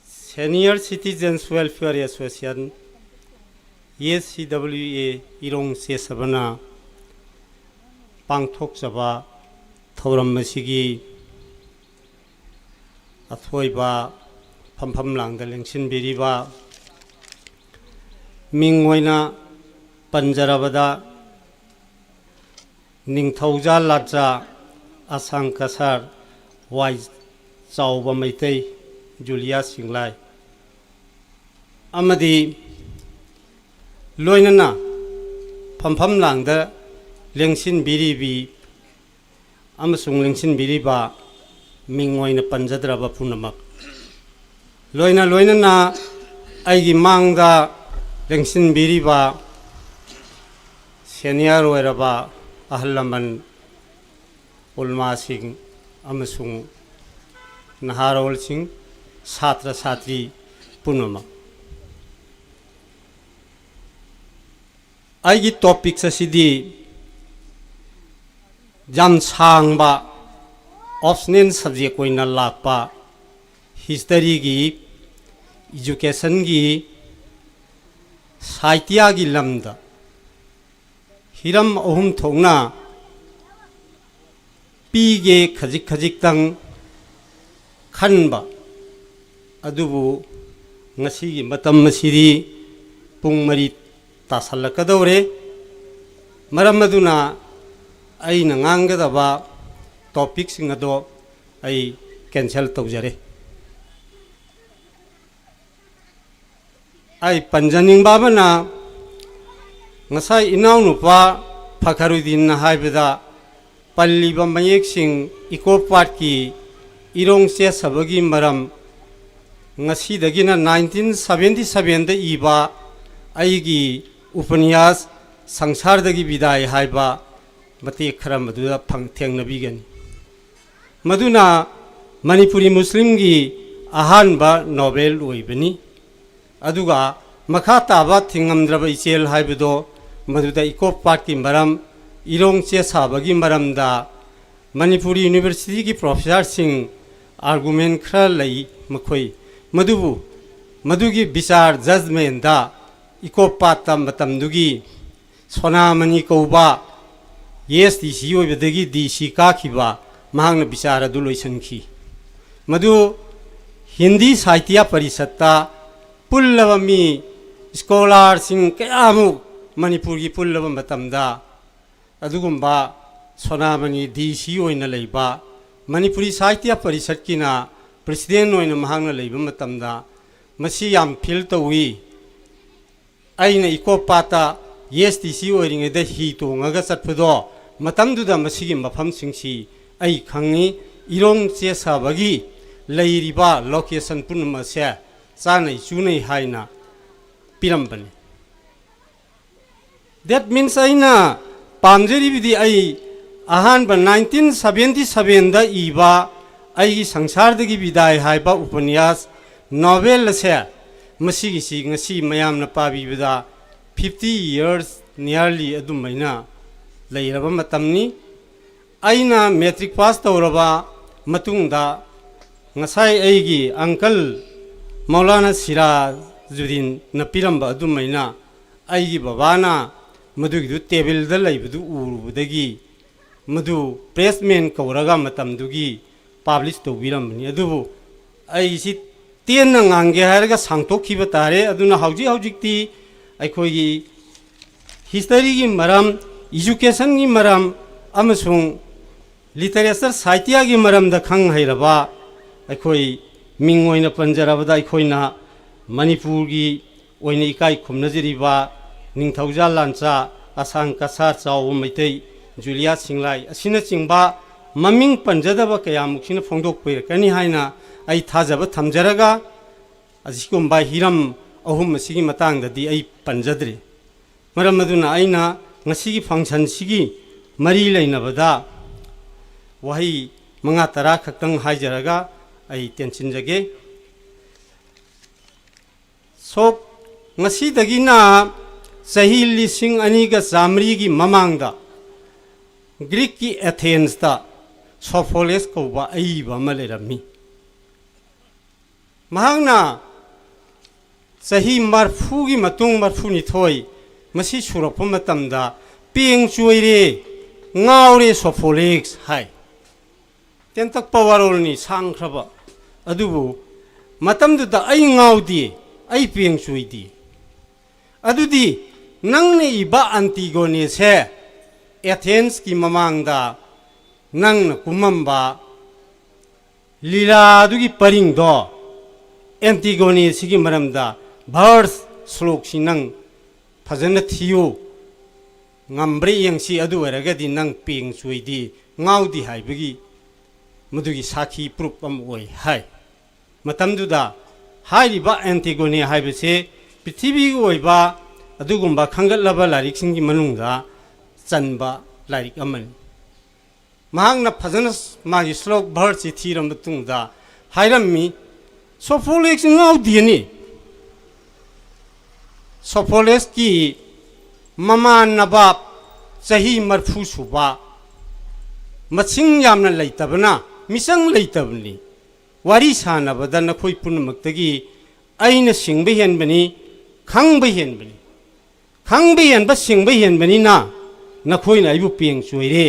Senior Citizens Welfare Association, S C W A, ꯏꯔꯣꯡ ꯆꯦ ꯁꯕꯅ ꯄꯥꯡꯊꯣꯛꯆꯕ ꯊꯧꯔꯝ ꯑꯁꯤꯒꯤ ꯑꯊꯣꯏꯕ ꯐꯝꯐꯝ ꯂꯥꯡꯗ ꯂꯦꯡꯁꯤꯟꯕꯤꯔꯤꯕ ꯃꯤꯡ ꯑꯣꯏꯅ ꯄꯟꯖꯔꯕꯗ, ꯅꯤꯡꯊꯧꯖꯥ ꯂꯥꯠꯆꯥ, ꯑꯁꯥꯡ ꯀꯁꯥꯔ, ꯋꯥꯏ ꯆꯥꯎꯕ ꯃꯩꯇꯩ, ꯖꯨꯂꯤꯌꯥ ꯁꯤꯡꯂꯥꯏ, ꯑꯃꯗꯤ ꯂꯣꯏꯅꯅ ꯐꯝꯐꯝ ꯂꯥꯡꯗ ꯂꯦꯡꯁꯤꯟꯕꯤꯔꯤꯕꯤ ꯑꯃꯁꯨꯡ ꯂꯦꯡꯁꯤꯟꯕꯤꯔꯤꯕ ꯃꯤꯡ ꯑꯣꯏꯅ ꯄꯟꯖꯗ꯭ꯔꯕ ꯄꯨꯝꯅꯃꯛ, ꯂꯣꯏꯅ ꯂꯣꯏꯅꯅ ꯑꯩꯒꯤ ꯃꯥꯡꯗ ꯂꯦꯡꯁꯤꯟꯕꯤꯔꯤꯕ ꯁꯦꯅꯤꯌꯔ ꯑꯣꯏꯔꯕ ꯑꯍꯜ ꯂꯃꯟ, ꯎꯂꯃꯥꯁꯤꯡ ꯑꯃꯁꯨꯡ ꯅꯍꯥꯔꯣꯜꯁꯤꯡ, ꯁꯥꯇ꯭ꯔ ꯁꯥꯇ꯭ꯔꯤ ꯄꯨꯝꯅꯃꯛ꯫ ꯑꯩꯒꯤ ꯇꯣꯄꯤꯛꯁ ꯑꯁꯤꯗꯤ ꯌꯥꯝ ꯁꯥꯡꯕ ꯑꯣꯞꯁꯅꯦꯜ ꯁꯕꯖꯦꯛ ꯑꯣꯏꯅ ꯂꯥꯛꯄ ꯍꯤꯁꯇꯔꯤꯒꯤ, ꯏꯖꯨꯀꯦꯁꯟꯒꯤ, ꯁꯥꯍꯤꯇ꯭ꯌꯒꯤ ꯂꯝꯗ ꯍꯤꯔꯝ ꯑꯍꯨꯝ ꯊꯣꯛꯅ ꯄꯤꯒꯦ ꯈꯖꯤꯛ ꯈꯖꯤꯛꯇꯪ ꯈꯟꯕ꯫ ꯑꯗꯨꯕꯨ ꯉꯁꯤꯒꯤ ꯃꯇꯝ ꯑꯁꯤꯗꯤ ꯄꯨꯡ ꯃꯔꯤ ꯇꯥꯁꯜꯂꯛꯀꯗꯧꯔꯦ꯫ ꯃꯔꯝ ꯑꯗꯨꯅ ꯑꯩꯅ ꯉꯥꯡꯒꯗꯕ ꯇꯣꯄꯤꯛꯁꯤꯡ ꯑꯗꯣ ꯑꯩ ꯀꯦꯟꯁꯦꯜ ꯇꯧꯖꯔꯦ꯫ ꯑꯩ ꯄꯟꯖꯅꯤꯡꯕ ꯑꯃꯅ, ꯉꯁꯥꯏ ꯏꯅꯥꯎꯅꯨꯄꯥ ꯐꯈꯔꯨꯗꯤꯟꯅ ꯍꯥꯏꯕꯗ ꯄꯜꯂꯤꯕ ꯃꯌꯦꯛꯁꯤꯡ, ꯏꯀꯣ ꯄꯥꯠꯀꯤ ꯏꯔꯣꯡ ꯆꯦꯠꯁꯕꯒꯤ ꯃꯔꯝ, ꯉꯁꯤꯗꯒꯤꯅ ꯅꯥꯏꯟꯇꯤꯟ ꯁꯚꯦꯟꯇꯤ ꯁꯚꯦꯟꯗ ꯏꯕ ꯑꯩꯒꯤ ꯎꯄꯅꯤꯌꯥꯁ ꯁꯪꯁꯥꯔꯗꯒꯤ ꯕꯤꯗꯥꯏ ꯍꯥꯏꯕ ꯃꯇꯦꯛ ꯈꯔ ꯃꯗꯨꯗ ꯐꯪ-, ꯊꯦꯡꯅꯕꯤꯒꯅꯤ꯫ ꯃꯗꯨꯅ ꯃꯅꯤꯄꯨꯔꯤ ꯃꯨꯁꯂꯤꯝꯒꯤ ꯑꯍꯥꯟꯕ ꯅꯣꯚꯦꯜ ꯑꯣꯏꯕꯅꯤ꯫ ꯑꯗꯨꯒ ꯃꯈꯥ ꯇꯥꯕ ꯊꯤꯡꯉꯝꯗ꯭ꯔꯕ ꯏꯆꯦꯜ ꯍꯥꯏꯕꯗꯣ, ꯃꯗꯨꯗ ꯏꯀꯣ ꯄꯥꯠꯀꯤ ꯃꯔꯝ, ꯏꯔꯣꯡ ꯆꯦꯠꯁꯕꯒꯤ ꯃꯔꯝꯗ ꯃꯅꯤꯄꯨꯔꯤ ꯌꯨꯅꯤꯚꯔꯁꯤꯇꯤꯒꯤ ꯄ꯭ꯔꯣꯐꯦꯁꯔꯁꯤꯡ ꯑꯥꯔꯒꯨꯃꯦꯟ ꯈꯔ ꯂꯩ ꯃꯈꯣꯏ꯫ ꯃꯗꯨꯕꯨ ꯃꯗꯨꯒꯤ ꯕꯤꯆꯥꯔ, ꯖꯖꯃꯦꯟꯗ, ꯏꯀꯣ ꯄꯥꯠꯇ ꯃꯇꯝꯗꯨꯒꯤ ꯁꯣꯅꯥꯃꯅꯤ ꯀꯧꯕ ꯑꯦꯁ ꯗꯤ ꯁꯤ ꯑꯣꯏꯕꯗꯒꯤ ꯗꯤ ꯁꯤ ꯀꯥꯈꯤꯕ ꯃꯍꯥꯛꯅ ꯕꯤꯆꯥꯔ ꯑꯗꯨ ꯂꯣꯏꯁꯤꯟꯈꯤ꯫ ꯃꯗꯨ ꯍꯤꯟꯗꯤ ꯁꯥꯍꯤꯇ꯭ꯌ ꯄꯔꯤꯁꯠꯇ ꯄꯨꯜꯂꯕ ꯃꯤ ꯁ꯭ꯀꯣꯂꯥꯔꯁꯤꯡ ꯀꯌꯥꯃꯨꯛ ꯃꯅꯤꯄꯨꯔꯒꯤ ꯄꯨꯜꯂꯕ ꯃꯇꯝꯗ, ꯑꯗꯨꯒꯨꯝꯕ ꯁꯣꯅꯥꯃꯅꯤ ꯗꯤ ꯁꯤ ꯑꯣꯏꯅ ꯂꯩꯕ, ꯃꯅꯤꯄꯨꯔꯤ ꯁꯥꯍꯤꯇ꯭ꯌ ꯄꯔꯤꯁꯠꯀꯤꯅ ꯄ꯭ꯔꯁꯤꯗꯦꯟ ꯑꯣꯏꯅ ꯃꯍꯥꯛꯅ ꯂꯩꯕ ꯃꯇꯝꯗ, ꯃꯁꯤ ꯌꯥꯝ ꯐꯤꯜ ꯇꯧꯏ꯫ ꯑꯩꯅ ꯏꯀꯣ ꯄꯥꯠꯇ ꯑꯦꯁ ꯇꯤ ꯁꯤ ꯑꯣꯏꯔꯤꯉꯩꯗ ꯍꯤ ꯇꯣꯡꯉꯒ ꯆꯠꯄꯗꯣ, ꯃꯇꯝꯗꯨꯗ ꯃꯁꯤꯒꯤ ꯃꯐꯝꯁꯤꯡꯁꯤ ꯑꯩ ꯈꯪꯉꯤ꯫ ꯏꯔꯣꯡ ꯆꯦ ꯁꯥꯕꯒꯤ ꯂꯩꯔꯤꯕ ꯂꯣꯀꯦꯁꯟ ꯄꯨꯝꯅꯃꯛꯁꯦ ꯆꯥꯅꯩ ꯆꯨꯅꯩ ꯍꯥꯏꯅ ꯄꯤꯔꯝꯕꯅꯤ꯫ That means ꯑꯩꯅ ꯄꯥꯝꯖꯔꯤꯕꯗꯤ, ꯑꯩ ꯑꯍꯥꯟꯕ ꯅꯥꯏꯟꯇꯤꯟ ꯁꯕꯦꯟꯇꯤ ꯁꯕꯦꯟꯗ ꯏꯕ ꯑꯩꯒꯤ ꯁꯪꯁꯥꯔꯗꯒꯤ ꯕꯤꯗꯥꯏ ꯍꯥꯏꯕ ꯎꯄꯅ꯭ꯌꯥꯁ ꯅꯣꯚꯦꯜ ꯑꯁꯦ, ꯃꯁꯤꯒꯤꯁꯤ ꯉꯁꯤ ꯃꯌꯥꯝꯅ ꯄꯥꯕꯤꯕꯗ fifty years nearly ꯑꯗꯨꯃꯥꯏꯅ ꯂꯩꯔꯕ ꯃꯇꯝꯅꯤ꯫ ꯑꯩꯅ ꯃꯦꯇ꯭ꯔꯤꯛ ꯄꯥꯁ ꯇꯧꯔꯕ ꯃꯇꯨꯡꯗ, ꯉꯁꯥꯏ ꯑꯩꯒꯤ ꯑꯪꯀꯜ ꯃꯧꯂꯥꯅꯥ ꯁꯤꯔꯥꯖꯨꯗꯤꯟꯅ ꯄꯤꯔꯝꯕ ꯑꯗꯨꯃꯥꯏꯅ, ꯑꯩꯒꯤ ꯕꯕꯥꯅ ꯃꯗꯨꯒꯤꯗꯨ ꯇꯦꯕꯜꯗ ꯂꯩꯕꯗꯨ ꯎꯔꯨꯕꯗꯒꯤ, ꯃꯗꯨ ꯄ꯭ꯔꯦꯁꯃꯦꯟ ꯀꯧꯔꯒ ꯃꯇꯝꯗꯨꯒꯤ ꯄꯥꯕ꯭ꯂꯤꯁ ꯇꯧꯕꯤꯔꯝꯕꯅꯤ꯫ ꯑꯗꯨꯕꯨ ꯑꯩꯁꯤ ꯇꯦꯟꯅ ꯉꯥꯡꯒꯦ ꯍꯥꯏꯔꯒ ꯁꯥꯡꯗꯣꯛꯈꯤꯕ ꯇꯥꯔꯦ꯫ ꯑꯗꯨꯅ ꯍꯧꯖꯤꯛ ꯍꯧꯖꯤꯛꯇꯤ ꯑꯩꯈꯣꯏꯒꯤ ꯍꯤꯁꯇꯔꯤꯒꯤ ꯃꯔꯝ, ꯏꯖꯨꯀꯦꯁꯟꯒꯤ ꯃꯔꯝ ꯑꯃꯁꯨꯡ ꯂꯤꯇꯔꯦꯆꯔ ꯁꯥꯍꯤꯇ꯭ꯌꯒꯤ ꯃꯔꯝꯗ ꯈꯪ ꯍꯩꯔꯕ, ꯑꯩꯈꯣꯏ ꯃꯤꯡ ꯑꯣꯏꯅ ꯄꯟꯖꯔꯕꯗ, ꯑꯩꯈꯣꯏꯅ ꯃꯅꯤꯄꯨꯔꯒꯤ ꯑꯣꯏꯅ ꯏꯀꯥꯏ ꯈꯨꯝꯅꯖꯔꯤꯕ ꯅꯤꯡꯊꯧꯖꯥ ꯂꯥꯟꯆꯥ, ꯑꯁꯥꯡ ꯀꯁꯥꯔ, ꯆꯥꯎꯕ ꯃꯩꯇꯩ, ꯖꯨꯂꯤꯌꯥ ꯁꯤꯡꯂꯥꯏ ꯑꯁꯤꯅꯆꯤꯡꯕ ꯃꯃꯤꯡ ꯄꯟꯖꯗꯕ ꯀꯌꯥꯃꯨꯛꯁꯤꯅ ꯐꯣꯡꯗꯣꯛꯄꯤꯔꯛꯀꯅꯤ ꯍꯥꯏꯅ ꯑꯩ ꯊꯥꯖꯕ ꯊꯝꯖꯔꯒ, ꯑꯁꯤꯒꯨꯝꯕ ꯍꯤꯔꯝ ꯑꯍꯨꯝ ꯑꯁꯤꯒꯤ ꯃꯇꯥꯡꯗꯗꯤ ꯑꯩ ꯄꯟꯖꯗ꯭ꯔꯤ꯫ ꯃꯔꯝ ꯑꯗꯨꯅ ꯑꯩꯅ ꯉꯁꯤꯒꯤ ꯐꯪꯁꯟꯁꯤꯒꯤ ꯃꯔꯤ ꯂꯩꯅꯕꯗ ꯋꯥꯍꯩ ꯃꯉꯥ ꯇꯔꯥ ꯈꯛꯇꯪ ꯍꯥꯏꯖꯔꯒ ꯑꯩ ꯇꯦꯟꯁꯤꯟꯖꯒꯦ꯫ ꯁꯣꯛ ꯉꯁꯤꯗꯒꯤꯅ ꯆꯍꯤ ꯂꯤꯁꯤꯡ ꯑꯅꯤꯒ ꯆꯥꯃꯔꯤꯒꯤ ꯃꯃꯥꯡꯗ ꯒ꯭ꯔꯤꯛꯀꯤ ꯑꯦꯊꯦꯟꯁꯇ ꯁꯣꯐꯣꯂꯦꯁ ꯀꯧꯕ ꯑꯏꯕ ꯑꯃ ꯂꯩꯔꯝꯃꯤ꯫ ꯃꯍꯥꯛꯅ ꯆꯍꯤ ꯃꯔꯐꯨꯒꯤ ꯃꯇꯨꯡ, ꯃꯔꯐꯨꯅꯤꯊꯣꯏ ꯃꯁꯤ ꯁꯨꯔꯛꯄ ꯃꯇꯝꯗ, "ꯄꯦꯡ ꯆꯣꯏꯔꯦ, ꯉꯥꯎꯔꯦ ꯁꯣꯐꯣꯂꯦꯛꯁ" ꯍꯥꯏ꯫ ꯇꯦꯟꯇꯛꯄ ꯋꯥꯔꯣꯜꯅꯤ, ꯁꯥꯡꯈ꯭ꯔꯕ꯫ ꯑꯗꯨꯕꯨ ꯃꯇꯝꯗꯨꯗ ꯑꯩ ꯉꯥꯎꯗꯦ, ꯑꯩ ꯄꯦꯡ ꯆꯣꯏꯗꯦ꯫ ꯑꯗꯨꯗꯤ ꯅꯪꯅ ꯏꯕ ꯑꯟꯇꯤꯒꯣꯅꯦꯁꯦ ꯑꯦꯊꯦꯟꯁꯀꯤ ꯃꯃꯥꯡꯗ ꯅꯪꯅ ꯀꯨꯝꯃꯝꯕ ꯂꯤꯂꯥꯗꯨꯒꯤ ꯄꯔꯤꯡꯗꯣ, ꯑꯦꯟꯇꯤꯒꯣꯅꯦꯁꯤꯒꯤ ꯃꯔꯝꯗ ꯚꯔꯁ ꯁ꯭ꯂꯣꯛꯁꯤ ꯅꯪ ꯐꯖꯅ ꯊꯤꯌꯨ, ꯉꯝꯕ꯭ꯔꯥ ꯌꯦꯡꯁꯤ꯫ ꯑꯗꯨ ꯑꯣꯏꯔꯒꯗꯤ ꯅꯪ ꯄꯦꯡ ꯆꯣꯏꯗꯤ, ꯉꯥꯎꯗꯤ ꯍꯥꯏꯕꯒꯤ ꯃꯗꯨꯒꯤ ꯁꯥꯈꯤ ꯄ꯭ꯔꯨꯞ ꯑꯃ ꯑꯣꯏ ꯍꯥꯏ꯫ ꯃꯇꯝꯗꯨꯗ ꯍꯥꯏꯔꯤꯕ ꯑꯦꯟꯇꯤꯒꯣꯅꯦ ꯍꯥꯏꯕꯁꯦ ꯄ꯭ꯔꯤꯊꯤꯕꯤꯒꯤ ꯑꯣꯏꯕ ꯑꯗꯨꯒꯨꯝꯕ ꯈꯟꯒꯠꯂꯕ ꯂꯥꯏꯔꯤꯛꯁꯤꯡꯒꯤ ꯃꯅꯨꯡꯗ ꯆꯟꯕ ꯂꯥꯏꯔꯤꯛ ꯑꯃꯅꯤ꯫ ꯃꯍꯥꯛꯅ ꯐꯖꯅ ꯃꯥꯒꯤ ꯁ꯭ꯂꯣꯛ ꯚꯔꯁꯁꯤ ꯊꯤꯔ ꯃꯇꯨꯡꯗ ꯍꯥꯏꯔꯝꯃꯤ, ꯁꯣꯐꯣꯂꯦꯛꯁ ꯉꯥꯎꯗꯦꯅꯤ꯫ ꯁꯣꯐꯣꯂꯦꯛꯁꯀꯤ ꯃꯃꯥꯟꯅꯕ ꯆꯍꯤ ꯃꯔꯐꯨ ꯁꯨꯕ, ꯃꯁꯤꯡ ꯌꯥꯝꯅ ꯂꯩꯇꯕꯅ ꯃꯤꯆꯪ ꯂꯩꯇꯕꯅꯤ꯫ ꯋꯥꯔꯤ ꯁꯥꯟꯅꯕꯗ ꯅꯈꯣꯏ ꯄꯨꯝꯅꯃꯛꯇꯒꯤ ꯑꯩꯅ ꯁꯤꯡꯕ ꯍꯦꯟꯕꯅꯤ, ꯈꯪꯕ ꯍꯦꯟꯕꯅꯤ꯫ ꯈꯪꯕ ꯍꯦꯟꯕ, ꯁꯤꯡꯕ ꯍꯦꯟꯕꯅꯤꯅ ꯅꯈꯣꯏꯅ ꯑꯩꯕꯨ ꯄꯦꯡ ꯆꯣꯏꯔꯦ,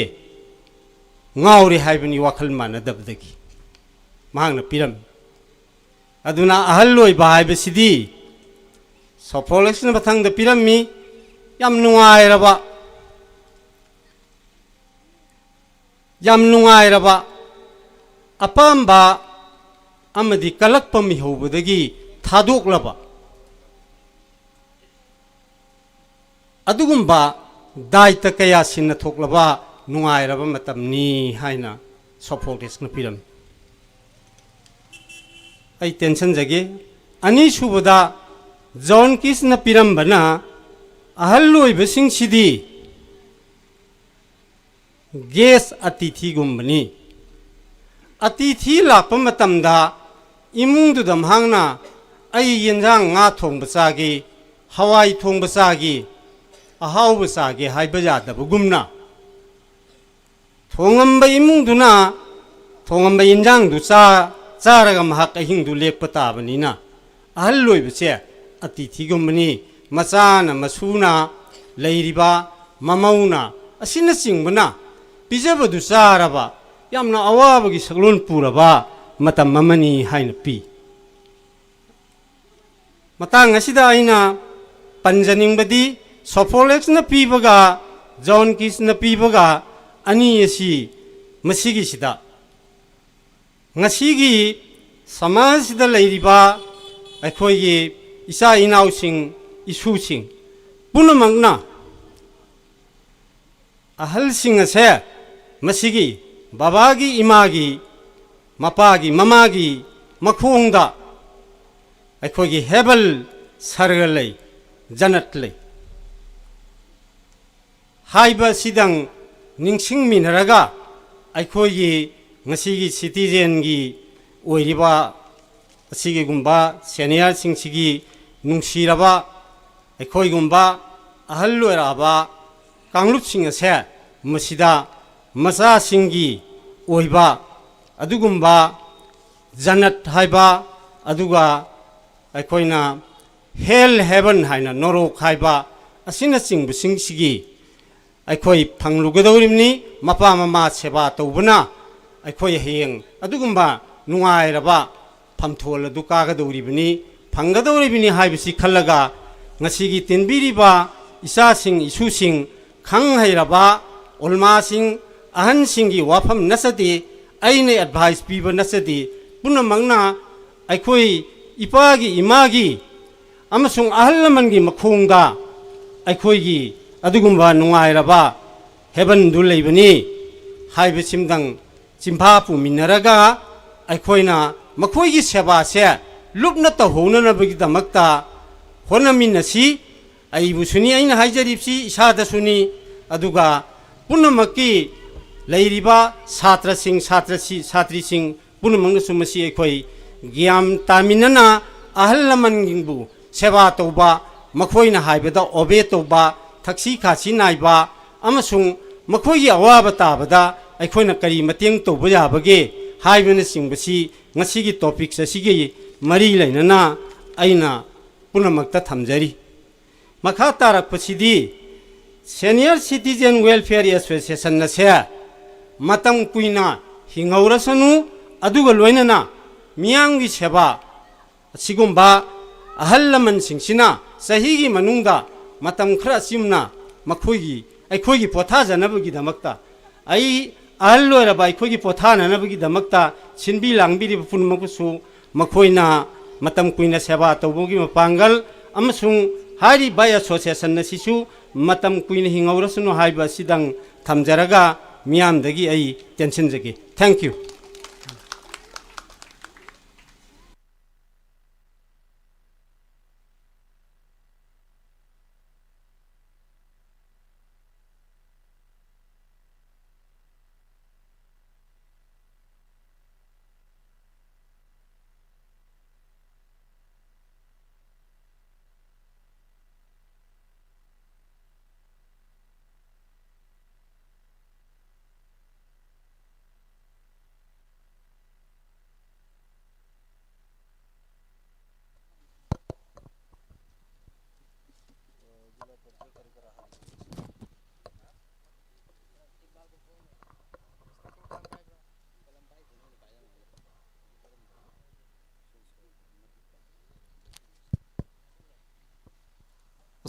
ꯉꯥꯎꯔꯦ ꯍꯥꯏꯕꯅꯤ, ꯋꯥꯈꯜ ꯃꯥꯟꯅꯗꯕꯗꯒꯤ꯫ ꯃꯍꯥꯛꯅ ꯄꯤꯔꯝꯃꯤ꯫ ꯑꯗꯨꯅ ꯑꯍꯜ ꯑꯣꯏꯕ ꯍꯥꯏꯕꯁꯤꯗꯤ ꯁꯣꯐꯣꯂꯦꯛꯁꯅ ꯃꯊꯪꯗ ꯄꯤꯔꯝꯃꯤ꯫ ꯌꯥꯝ ꯅꯨꯡꯉꯥꯏꯔꯕ, ꯌꯥꯝ ꯅꯨꯡꯉꯥꯏꯔꯕ, ꯑꯄꯥꯝꯕ ꯑꯃꯗꯤ ꯀꯜꯂꯛꯄ ꯃꯤꯍꯧꯕꯗꯒꯤ ꯊꯥꯗꯣꯛꯂꯕ ꯑꯗꯨꯒꯨꯝꯕ ꯗꯥꯏꯇ ꯀꯌꯥ ꯁꯤꯟꯅ ꯊꯣꯛꯂꯕ ꯅꯨꯡꯉꯥꯏꯔꯕ ꯃꯇꯝꯅꯤ ꯍꯥꯏꯅ ꯁꯣꯐꯣꯀ꯭ꯂꯤꯁꯅ ꯄꯤꯔꯝꯃꯤ꯫ ꯑꯩ ꯇꯦꯟꯁꯟꯖꯒꯦ꯫ ꯑꯅꯤꯁꯨꯕꯗ, ꯖꯣꯟ ꯀꯤꯁꯅ ꯄꯤꯔꯝꯕꯅ ꯑꯍꯜ ꯑꯣꯏꯕꯁꯤꯡꯁꯤꯗꯤ ꯒꯦꯁ ꯑꯇꯤꯊꯤꯒꯨꯝꯕꯅꯤ꯫ ꯑꯇꯤꯊꯤ ꯂꯥꯛꯄ ꯃꯇꯝꯗ ꯏꯃꯨꯡꯗꯨꯗ ꯃꯍꯥꯛꯅ, "ꯑꯩ ꯌꯦꯟꯖꯥꯡ, ꯉꯥ ꯊꯣꯡꯕ ꯆꯥꯒꯦ, ꯍꯋꯥꯏ ꯊꯣꯡꯕ ꯆꯥꯒꯦ, ꯑꯍꯥꯎꯕ ꯆꯥꯒꯦ" ꯍꯥꯏꯕ ꯌꯥꯗꯕꯒꯨꯝꯅ, ꯊꯣꯡꯉꯝꯕ ꯏꯃꯨꯡꯗꯨꯅ ꯊꯣꯡꯉꯝꯕ ꯌꯦꯟꯖꯥꯡꯗꯨ ꯆꯥ-, ꯆꯥꯔꯒ ꯃꯍꯥꯛ ꯑꯍꯤꯡꯗꯨ ꯂꯦꯛꯄ ꯇꯥꯕꯅꯤꯅ, ꯑꯍꯜ ꯑꯣꯏꯕꯁꯦ ꯑꯇꯤꯊꯤꯒꯨꯝꯕꯅꯤ꯫ ꯃꯆꯥꯅ, ꯃꯁꯨꯅ, ꯂꯩꯔꯤꯕ ꯃꯃꯧꯅ ꯑꯁꯤꯅꯆꯤꯡꯕꯅ ꯄꯤꯖꯕꯗꯨ ꯆꯥꯔꯕ ꯌꯥꯝꯅ ꯑꯋꯥꯕꯒꯤ ꯁꯛꯂꯣꯟ ꯄꯨꯔꯕ ꯃꯇꯝ ꯑꯃꯅꯤ ꯍꯥꯏꯅ ꯄꯤ꯫ ꯃꯇꯥꯡ ꯑꯁꯤꯗ ꯑꯩꯅ ꯄꯟꯖꯅꯤꯡꯕꯗꯤ ꯁꯣꯐꯣꯂꯦꯛꯁꯅ ꯄꯤꯕꯒ ꯖꯣꯟ ꯀꯤꯁꯅ ꯄꯤꯕꯒ ꯑꯅꯤ ꯑꯁꯤ ꯃꯁꯤꯒꯤꯁꯤꯗ ꯉꯁꯤꯒꯤ ꯁꯃꯥꯖꯁꯤꯗ ꯂꯩꯔꯤꯕ ꯑꯩꯈꯣꯏꯒꯤ ꯏꯆꯥ ꯏꯅꯥꯎꯁꯤꯡ, ꯏꯁꯨꯁꯤꯡ ꯄꯨꯝꯅꯃꯛꯅ ꯑꯍꯜꯁꯤꯡ ꯑꯁꯦ ꯃꯁꯤꯒꯤ ꯕꯕꯥꯒꯤ, ꯏꯃꯥꯒꯤ, ꯃꯄꯥꯒꯤ, ꯃꯃꯥꯒꯤ ꯃꯈꯣꯡꯗ ꯑꯩꯈꯣꯏꯒꯤ ꯍꯦꯕꯜ ꯁꯔꯒ ꯂꯩ, ꯖꯅꯠ ꯂꯩ ꯍꯥꯏꯕ ꯑꯁꯤꯗꯪ ꯅꯤꯡꯁꯤꯡꯃꯤꯟꯅꯔꯒ ꯑꯩꯈꯣꯏꯒꯤ ꯉꯁꯤꯒꯤ ꯁꯤꯇꯤꯖꯦꯟꯒꯤ ꯑꯣꯏꯔꯤꯕ ꯑꯁꯤꯒꯨꯝꯕ ꯁꯦꯅꯤꯌꯔꯁꯤꯡꯁꯤꯒꯤ ꯅꯨꯡꯁꯤꯔꯕ ꯑꯩꯈꯣꯏꯒꯨꯝꯕ ꯑꯍꯜ ꯑꯣꯏꯔꯛꯑꯕ ꯀꯥꯡꯂꯨꯞꯁꯤꯡ ꯑꯁꯦ ꯃꯁꯤꯗ ꯃꯆꯥꯁꯤꯡꯒꯤ ꯑꯣꯏꯕ ꯑꯗꯨꯒꯨꯝꯕ ꯖꯅꯠ ꯍꯥꯏꯕ, ꯑꯗꯨꯒ ꯑꯩꯈꯣꯏꯅ ꯍꯦꯜ ꯍꯦꯕꯟ ꯍꯥꯏꯅ ꯅꯣꯔꯣꯛ ꯍꯥꯏꯕ ꯑꯁꯤꯅꯆꯤꯡꯕꯁꯤꯡꯁꯤꯒꯤ ꯑꯩꯈꯣꯏ ꯐꯪꯂꯨꯒꯗꯧꯔꯤꯕꯅꯤ꯫ ꯃꯄꯥ ꯃꯃꯥ ꯁꯦꯕꯥ ꯇꯧꯕꯅ ꯑꯩꯈꯣꯏ ꯍꯌꯦꯡ ꯑꯗꯨꯒꯨꯝꯕ ꯅꯨꯡꯉꯥꯏꯔꯕ ꯐꯝꯊꯣꯜ ꯑꯗꯨ ꯀꯥꯒꯗꯧꯔꯤꯕꯅꯤ, ꯐꯪꯒꯗꯧꯔꯤꯕꯅꯤ ꯍꯥꯏꯕꯁꯤ ꯈꯜꯂꯒ ꯉꯁꯤꯒꯤ ꯇꯤꯟꯕꯤꯔꯤꯕ ꯏꯆꯥꯁꯤꯡ, ꯏꯁꯨꯁꯤꯡ, ꯈꯪ ꯍꯩꯔꯕ ꯎꯂꯃꯥꯁꯤꯡ, ꯑꯍꯟꯁꯤꯡꯒꯤ ꯋꯥꯐꯝ ꯅꯠꯆꯗꯦ, ꯑꯩꯅ ꯑꯦꯗꯚꯥꯏꯁ ꯄꯤꯕ ꯅꯠꯆꯗꯦ, ꯄꯨꯝꯅꯃꯛꯅ ꯑꯩꯈꯣꯏ ꯏꯄꯥꯒꯤ, ꯏꯃꯥꯒꯤ ꯑꯃꯁꯨꯡ ꯑꯍꯜ ꯂꯃꯟꯒꯤ ꯃꯈꯣꯡꯗ ꯑꯩꯈꯣꯏꯒꯤ ꯑꯗꯨꯒꯨꯝꯕ ꯅꯨꯡꯉꯥꯏꯔꯕ ꯍꯦꯕꯟꯗꯨ ꯂꯩꯕꯅꯤ ꯍꯥꯏꯕꯁꯤꯃꯗꯪ ꯆꯤꯟꯐꯥ ꯄꯨꯃꯤꯟꯅꯔꯒ ꯑꯩꯈꯣꯏꯅ ꯃꯈꯣꯏꯒꯤ ꯁꯦꯕꯥꯁꯦ ꯂꯨꯞꯅ ꯇꯧꯍꯧꯅꯅꯕꯒꯤꯗꯃꯛꯇ ꯍꯣꯠꯅꯃꯤꯟꯅꯁꯤ꯫ ꯑꯩꯕꯨꯁꯨꯅꯤ ꯑꯩꯅ ꯍꯥꯏꯖꯔꯤꯕꯁꯤ, ꯏꯁꯥꯗꯁꯨꯅꯤ, ꯑꯗꯨꯒ ꯄꯨꯝꯅꯃꯛꯀꯤ ꯂꯩꯔꯤꯕ ꯁꯥꯇ꯭ꯔꯁꯤꯡ, ꯁꯥꯇ꯭ꯔꯁꯤ-, ꯁꯥꯇ꯭ꯔꯤꯁꯤꯡ ꯄꯨꯝꯅꯃꯛꯅꯁꯨ ꯃꯁꯤ ꯑꯩꯈꯣꯏ ꯒ꯭ꯌꯥꯟ ꯇꯥꯃꯤꯟꯅꯅ ꯑꯍꯜ ꯂꯃꯟꯁꯤꯡꯕꯨ ꯁꯦꯕꯥ ꯇꯧꯕ, ꯃꯈꯣꯏꯅ ꯍꯥꯏꯕꯗ ꯑꯣꯕꯦ ꯇꯧꯕ, ꯊꯛꯁꯤ ꯈꯥꯁꯤ ꯅꯥꯏꯕ, ꯑꯃꯁꯨꯡ ꯃꯈꯣꯏꯒꯤ ꯑꯋꯥꯕ ꯇꯥꯕꯗ ꯑꯩꯈꯣꯏꯅ ꯀꯔꯤ ꯃꯇꯦꯡ ꯇꯧꯕ ꯌꯥꯕꯒꯦ ꯍꯥꯏꯕꯅꯆꯤꯡꯕꯁꯤ ꯉꯁꯤꯒꯤ ꯇꯣꯄꯤꯛꯁ ꯑꯁꯤꯒꯤ ꯃꯔꯤ ꯂꯩꯅꯅ ꯑꯩꯅ ꯄꯨꯝꯅꯃꯛꯇ ꯊꯝꯖꯔꯤ꯫ ꯃꯈꯥ ꯇꯥꯔꯛꯄꯁꯤꯗꯤ Senior Citizen Welfare Association ꯑꯁꯦ ꯃꯇꯝ ꯀꯨꯏꯅ ꯍꯤꯡꯍꯧꯔꯁꯅꯨ, ꯑꯗꯨꯒ ꯂꯣꯏꯅꯅ ꯃꯤꯌꯥꯝꯒꯤ ꯁꯦꯕꯥ ꯑꯁꯤꯒꯨꯝꯕ ꯑꯍꯜ ꯂꯃꯟꯁꯤꯡꯁꯤꯅ ꯆꯍꯤꯒꯤ ꯃꯅꯨꯡꯗ ꯃꯇꯝ ꯈꯔ ꯑꯁꯤꯃꯅ ꯃꯈꯣꯏꯒꯤ, ꯑꯩꯈꯣꯏꯒꯤ ꯄꯣꯊꯥꯖꯅꯕꯒꯤꯗꯃꯛꯇ, ꯑꯩ ꯑꯍꯜ ꯑꯣꯏꯔꯕ ꯑꯩꯈꯣꯏꯒꯤ ꯄꯣꯊꯥꯅꯅꯕꯒꯤꯗꯃꯛꯇ ꯁꯤꯟꯕꯤ ꯂꯥꯡꯕꯤꯔꯤꯕ ꯄꯨꯝꯅꯃꯛꯄꯨꯁꯨ ꯃꯈꯣꯏꯅ ꯃꯇꯝ ꯀꯨꯏꯅ ꯁꯦꯕꯥ ꯇꯧꯕꯒꯤ ꯃꯄꯥꯡꯒꯜ ꯑꯃꯁꯨꯡ ꯍꯥꯏꯔꯤꯕ association ꯑꯁꯤꯁꯨ ꯃꯇꯝ ꯀꯨꯏꯅ ꯍꯤꯡꯍꯧꯔꯁꯅꯨ ꯍꯥꯏꯕ ꯑꯁꯤꯗꯪ ꯊꯝꯖꯔꯒ ꯃꯤꯌꯥꯝꯗꯒꯤ ꯑꯩ ꯇꯦꯟꯁꯤꯟꯖꯒꯦ꯫ Thank you꯫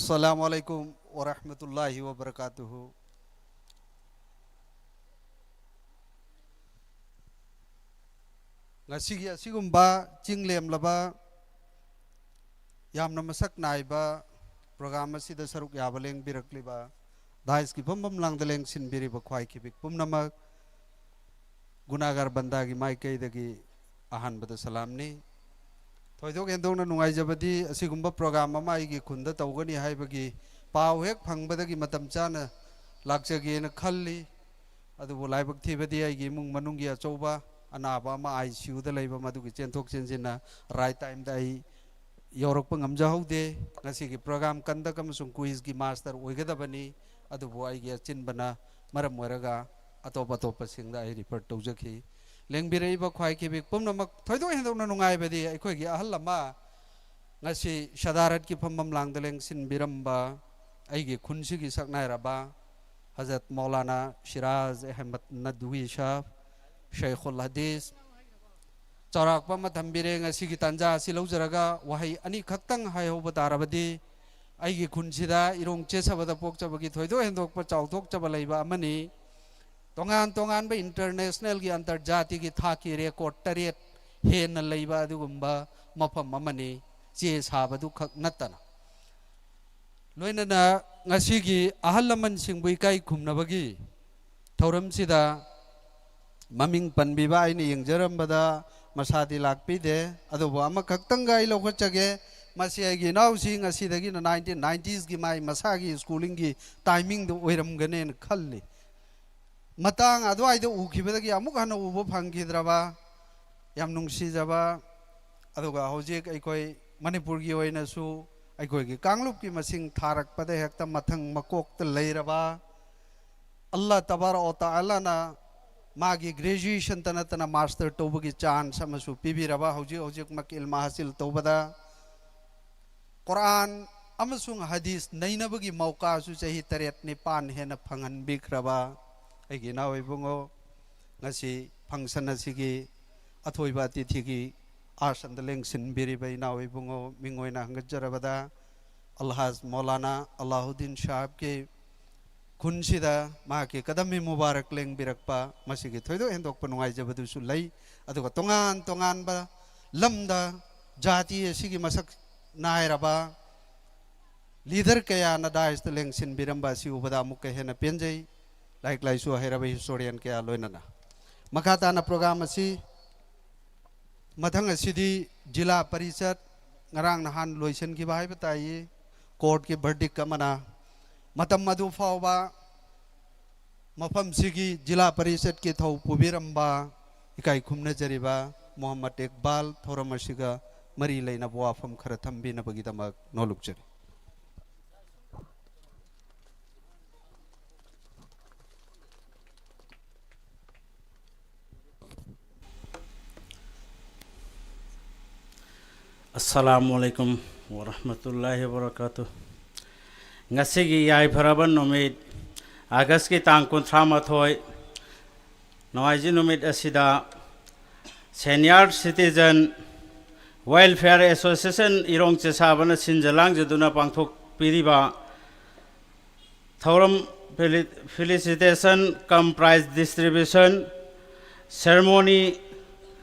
Assalamu alaikum warahmatullahi wabarakatuh. ꯉꯁꯤꯒꯤ ꯑꯁꯤꯒꯨꯝꯕ ꯆꯤꯡ ꯂꯦꯝꯂꯕ, ꯌꯥꯝꯅ ꯃꯁꯛ ꯅꯥꯏꯕ program ꯑꯁꯤꯗ ꯁꯔꯨꯛ ꯌꯥꯕ ꯂꯦꯡꯕꯤꯔꯛꯂꯤꯕ, dais ꯀꯤ ꯐꯝꯐꯝ ꯂꯥꯡꯗ ꯂꯦꯡꯁꯤꯟꯕꯤꯔꯤꯕ ꯈ꯭ꯋꯥꯏ ꯈꯤꯕꯤꯛ ꯄꯨꯝꯅꯃꯛ, ꯒꯨꯅꯥꯒꯥꯔ ꯕꯟꯗꯥꯒꯤ ꯃꯥꯏꯀꯩꯗꯒꯤ ꯑꯍꯥꯟꯕꯗ ꯁꯂꯥꯝꯅꯤ꯫ ꯊꯣꯏꯗꯣꯛ ꯍꯦꯟꯗꯣꯛꯅ ꯅꯨꯡꯉꯥꯏꯖꯕꯗꯤ, ꯑꯁꯤꯒꯨꯝꯕ program ꯑꯃ ꯑꯩꯒꯤ ꯈꯨꯟꯗ ꯇꯧꯒꯅꯤ ꯍꯥꯏꯕꯒꯤ ꯄꯥꯎ ꯍꯦꯛ ꯐꯪꯕꯗꯒꯤ ꯃꯇꯝ ꯆꯥꯅ ꯂꯥꯛꯆꯒꯦꯅ ꯈꯜꯂꯤ꯫ ꯑꯗꯨꯕꯨ ꯂꯥꯏꯕꯛ ꯊꯤꯕꯗꯤ, ꯑꯩꯒꯤ ꯏꯃꯨꯡ ꯃꯅꯨꯡꯒꯤ ꯑꯆꯧꯕ ꯑꯅꯥꯕ ꯑꯃ ICU ꯗ ꯂꯩꯕ, ꯃꯗꯨꯒꯤ ꯆꯦꯟꯊꯣꯛ ꯆꯦꯟꯁꯤꯟꯅ right time ꯗ ꯑꯩ ꯌꯧꯔꯛꯄ ꯉꯝꯖꯍꯧꯗꯦ꯫ ꯉꯁꯤꯒꯤ program conduct ꯑꯃꯁꯨꯡ quiz ꯀꯤ master ꯑꯣꯏꯒꯗꯕꯅꯤ, ꯑꯗꯨꯕꯨ ꯑꯩꯒꯤ ꯑꯆꯤꯟꯕꯅ ꯃꯔꯝ ꯑꯣꯏꯔꯒ ꯑꯇꯣꯞ ꯑꯇꯣꯞꯄꯁꯤꯡꯗ ꯑꯩ refer ꯇꯧꯖꯈꯤ꯫ ꯂꯦꯡꯕꯤꯔꯛꯏꯕ ꯈ꯭ꯋꯥꯏ ꯈꯤꯕꯤꯛ ꯄꯨꯝꯅꯃꯛ, ꯊꯣꯏꯗꯣꯛ ꯍꯦꯟꯗꯣꯛꯅ ꯅꯨꯡꯉꯥꯏꯕꯗꯤ, ꯑꯩꯈꯣꯏꯒꯤ ꯑꯍꯜ ꯑꯃ ꯉꯁꯤ ꯁꯗꯥꯔꯠꯀꯤ ꯐꯝꯐꯝ ꯂꯥꯡꯗ ꯂꯦꯡꯁꯤꯟꯕꯤꯔꯝꯕ ꯑꯩꯒꯤ ꯈꯨꯟꯁꯤꯒꯤ ꯁꯛꯅꯥꯏꯔꯕ ꯍꯖꯔꯠ ꯃꯧꯂꯥꯅꯥ ꯁꯤꯔꯥꯖ ꯑꯍꯃꯗ ꯅꯗꯋꯤ ꯁꯥꯍꯕ, ꯁꯩꯈꯨꯜ ꯍꯗꯤꯁ, ꯆꯥꯎꯔꯥꯛꯄ ꯑꯃ ꯊꯝꯕꯤꯔꯦ꯫ ꯉꯁꯤꯒꯤ ꯇꯥꯟꯖꯥ ꯑꯁꯤ ꯂꯧꯖꯔꯒ ꯋꯥꯍꯩ ꯑꯅꯤꯈꯛꯇꯪ ꯍꯥꯏꯍꯧꯕ ꯇꯥꯔꯕꯗꯤ, ꯑꯩꯒꯤ ꯈꯨꯟꯁꯤꯗ ꯏꯔꯣꯡ ꯆꯦꯠꯁꯕꯗ ꯄꯣꯛꯆꯕꯒꯤ ꯊꯣꯏꯗꯣꯛ ꯍꯦꯟꯗꯣꯛꯄ ꯆꯥꯎꯊꯣꯛꯆꯕ ꯂꯩꯕ ꯑꯃꯅꯤ꯫ ꯇꯣꯉꯥꯟ ꯇꯣꯉꯥꯟꯕ ꯏꯟꯇꯔꯅꯦꯁꯅꯦꯜꯒꯤ, ꯑꯟꯇꯔꯖꯥꯇꯤꯒꯤ ꯊꯥꯛꯀꯤ ꯔꯦꯀꯣꯔꯠ ꯇꯔꯦꯠ ꯍꯦꯟꯅ ꯂꯩꯕ ꯑꯗꯨꯒꯨꯝꯕ ꯃꯐꯝ ꯑꯃꯅꯤ, ꯆꯦ ꯁꯥꯕꯗꯨ ꯈꯛ ꯅꯠꯇꯅ꯫ ꯂꯣꯏꯅꯅ ꯉꯁꯤꯒꯤ ꯑꯍꯜ ꯂꯃꯟꯁꯤꯡꯕꯨ ꯏꯀꯥꯏ ꯈꯨꯝꯅꯕꯒꯤ ꯊꯧꯔꯝꯁꯤꯗ ꯃꯃꯤꯡ ꯄꯟꯕꯤꯕ ꯑꯩꯅ ꯌꯦꯡꯖꯔꯝꯕꯗ ꯃꯁꯥꯗꯤ ꯂꯥꯛꯄꯤꯗꯦ꯫ ꯑꯗꯨꯕꯨ ꯑꯃꯈꯛꯇꯪꯒ ꯑꯩ ꯂꯧꯈꯠꯆꯒꯦ꯫ ꯃꯁꯤ ꯑꯩꯒꯤ ꯏꯅꯥꯎꯁꯤ ꯉꯁꯤꯗꯒꯤꯅ ꯅꯥꯏꯟꯇꯤꯟ ꯅꯥꯏꯟꯇꯤꯁꯀꯤ ꯃꯥꯏ ꯃꯁꯥꯒꯤ ꯁ꯭ꯀꯨꯂꯤꯡꯒꯤ ꯇꯥꯏꯃꯤꯡꯗꯨ ꯑꯣꯏꯔꯝꯒꯅꯦꯅ ꯈꯜꯂꯤ꯫ ꯃꯇꯥꯡ ꯑꯗꯨꯋꯥꯏꯗ ꯎꯈꯤꯕꯗꯒꯤ ꯑꯃꯨꯛ ꯍꯟꯅ ꯎꯕ ꯐꯪꯈꯤꯗ꯭ꯔꯕ ꯌꯥꯝ ꯅꯨꯡꯁꯤꯖꯕ, ꯑꯗꯨꯒ ꯍꯧꯖꯤꯛ ꯑꯩꯈꯣꯏ ꯃꯅꯤꯄꯨꯔꯒꯤ ꯑꯣꯏꯅꯁꯨ ꯑꯩꯈꯣꯏꯒꯤ ꯀꯥꯡꯂꯨꯞꯀꯤ ꯃꯁꯤꯡ ꯊꯥꯔꯛꯄꯗ ꯍꯦꯛꯇ ꯃꯊꯪ ꯃꯀꯣꯛꯇ ꯂꯩꯔꯕ ꯑꯜꯂꯥ ꯇꯕꯥꯔꯛ ꯋꯥ ꯇꯥꯂꯥꯅ ꯃꯥꯒꯤ ꯒ꯭ꯔꯦꯖꯨꯑꯦꯁꯟꯇ ꯅꯠꯇꯅ ꯃꯥꯁꯇꯔ ꯇꯧꯕꯒꯤ ꯆꯥꯟꯁ ꯑꯃꯁꯨ ꯄꯤꯕꯤꯔꯕ, ꯍꯧꯖꯤꯛ ꯍꯧꯖꯤꯛꯃꯛ ꯏꯜꯃ ꯍꯥꯁꯤꯜ ꯇꯧꯕꯗ ꯀꯨꯔꯥꯟ ꯑꯃꯁꯨꯡ ꯍꯗꯤꯁ ꯅꯩꯅꯕꯒꯤ ꯃꯧꯀꯥꯁꯨ ꯆꯍꯤ ꯇꯔꯦꯠ ꯅꯤꯄꯥꯟ ꯍꯦꯟꯅ ꯐꯪꯍꯟꯕꯤꯈ꯭ꯔꯕ ꯑꯩꯒꯤ ꯏꯅꯥꯎ ꯏꯕꯨꯡꯉꯣ, ꯉꯁꯤ ꯐꯪꯁꯟ ꯑꯁꯤꯒꯤ ꯑꯊꯣꯏꯕ ꯑꯇꯤꯊꯤꯒꯤ ꯑꯥꯁꯟꯗ ꯂꯦꯡꯁꯤꯟꯕꯤꯔꯤꯕ ꯏꯅꯥꯎ ꯏꯕꯨꯡꯉꯣ, ꯃꯤꯡ ꯑꯣꯏꯅ ꯍꯪꯒꯠꯆꯔꯕꯗ ꯑꯜꯍꯥꯖ ꯃꯧꯂꯥꯅꯥ ꯑꯂꯥꯍꯨꯗꯤꯟ ꯁꯥꯍꯕꯀꯤ ꯈꯨꯟꯁꯤꯗ ꯃꯍꯥꯛꯀꯤ ꯀꯗꯝ ꯃꯨꯕꯥꯔꯛ ꯂꯦꯡꯕꯤꯔꯛꯄ, ꯃꯁꯤꯒꯤ ꯊꯣꯏꯗꯣꯛ ꯍꯦꯟꯗꯣꯛꯄ ꯅꯨꯡꯉꯥꯏꯖꯕꯗꯨꯁꯨ ꯂꯩ꯫ ꯑꯗꯨꯒ ꯇꯣꯉꯥꯟ ꯇꯣꯉꯥꯟꯕ ꯂꯝꯗ ꯖꯥꯇꯤ ꯑꯁꯤꯒꯤ ꯃꯁꯛ ꯅꯥꯏꯔꯕ ꯂꯤꯗꯔ ꯀꯌꯥꯅ ꯗꯥꯏꯁꯇ ꯂꯦꯡꯁꯤꯟꯕꯤꯔꯝꯕ ꯑꯁꯤ ꯎꯕꯗ ꯑꯃꯨꯛꯀ ꯍꯦꯟꯅ ꯄꯦꯟꯖꯩ꯫ ꯂꯥꯏꯔꯤꯛ ꯂꯥꯏꯁꯨ ꯍꯩꯔꯕ ꯍꯤꯁꯇꯣꯔꯤꯌꯟ ꯀꯌꯥ ꯂꯣꯏꯅꯅ꯫ ꯃꯈꯥ ꯇꯥꯅ ꯄ꯭ꯔꯣꯒ꯭ꯔꯥꯝ ꯑꯁꯤ ꯃꯊꯪ ꯑꯁꯤꯗꯤ ꯖꯤꯂꯥ ꯄꯔꯤꯁꯠ ꯉꯔꯥꯡ ꯅꯍꯥꯟ ꯂꯣꯏꯁꯤꯟꯈꯤꯕ ꯍꯥꯏꯕ ꯇꯥꯏꯌꯦ꯫ ꯀꯣꯔꯠꯀꯤ ꯚꯔꯗꯤꯛ ꯑꯃꯅ ꯃꯇꯝ ꯑꯗꯨ ꯐꯥꯎꯕ ꯃꯐꯝꯁꯤꯒꯤ ꯖꯤꯂꯥ ꯄꯔꯤꯁꯠꯀꯤ ꯊꯧ ꯄꯨꯕꯤꯔꯝꯕ ꯏꯀꯥꯏ ꯈꯨꯝꯅꯖꯔꯤꯕ ꯃꯣꯍꯝꯃꯗ ꯏꯛꯕꯥꯜ ꯊꯧꯔꯝ ꯑꯁꯤꯒ ꯃꯔꯤ ꯂꯩꯅꯕ ꯋꯥꯐꯝ ꯈꯔ ꯊꯝꯕꯤꯅꯕꯒꯤꯗꯃꯛ ꯅꯣꯜꯂꯨꯛꯆꯔꯤ꯫ ꯑꯁꯂꯥꯃꯨ ꯑꯂꯥꯏꯀꯨꯝ ꯋꯔꯍꯃꯇꯨꯜꯂꯥꯍꯤ ꯋꯕꯔꯀꯥꯇꯨ꯫ ꯉꯁꯤꯒꯤ ꯌꯥꯏꯐꯔꯕ ꯅꯨꯃꯤꯠ, ꯑꯥꯒꯁꯀꯤ ꯇꯥꯡ ꯀꯨꯟꯊ꯭ꯔꯥ ꯃꯥꯊꯣꯏ, ꯅꯣꯡꯃꯥꯏꯖꯤꯡ ꯅꯨꯃꯤꯠ ꯑꯁꯤꯗ Senior Citizen Welfare Association ꯏꯔꯣꯡ ꯆꯦꯁꯥꯕꯅ ꯁꯤꯟꯖ ꯂꯥꯡꯖꯗꯨꯅ ꯄꯥꯡꯊꯣꯛꯄꯤꯔꯤꯕ ꯊꯧꯔꯝ Feli- Felicitation cum Prize Distribution Ceremony,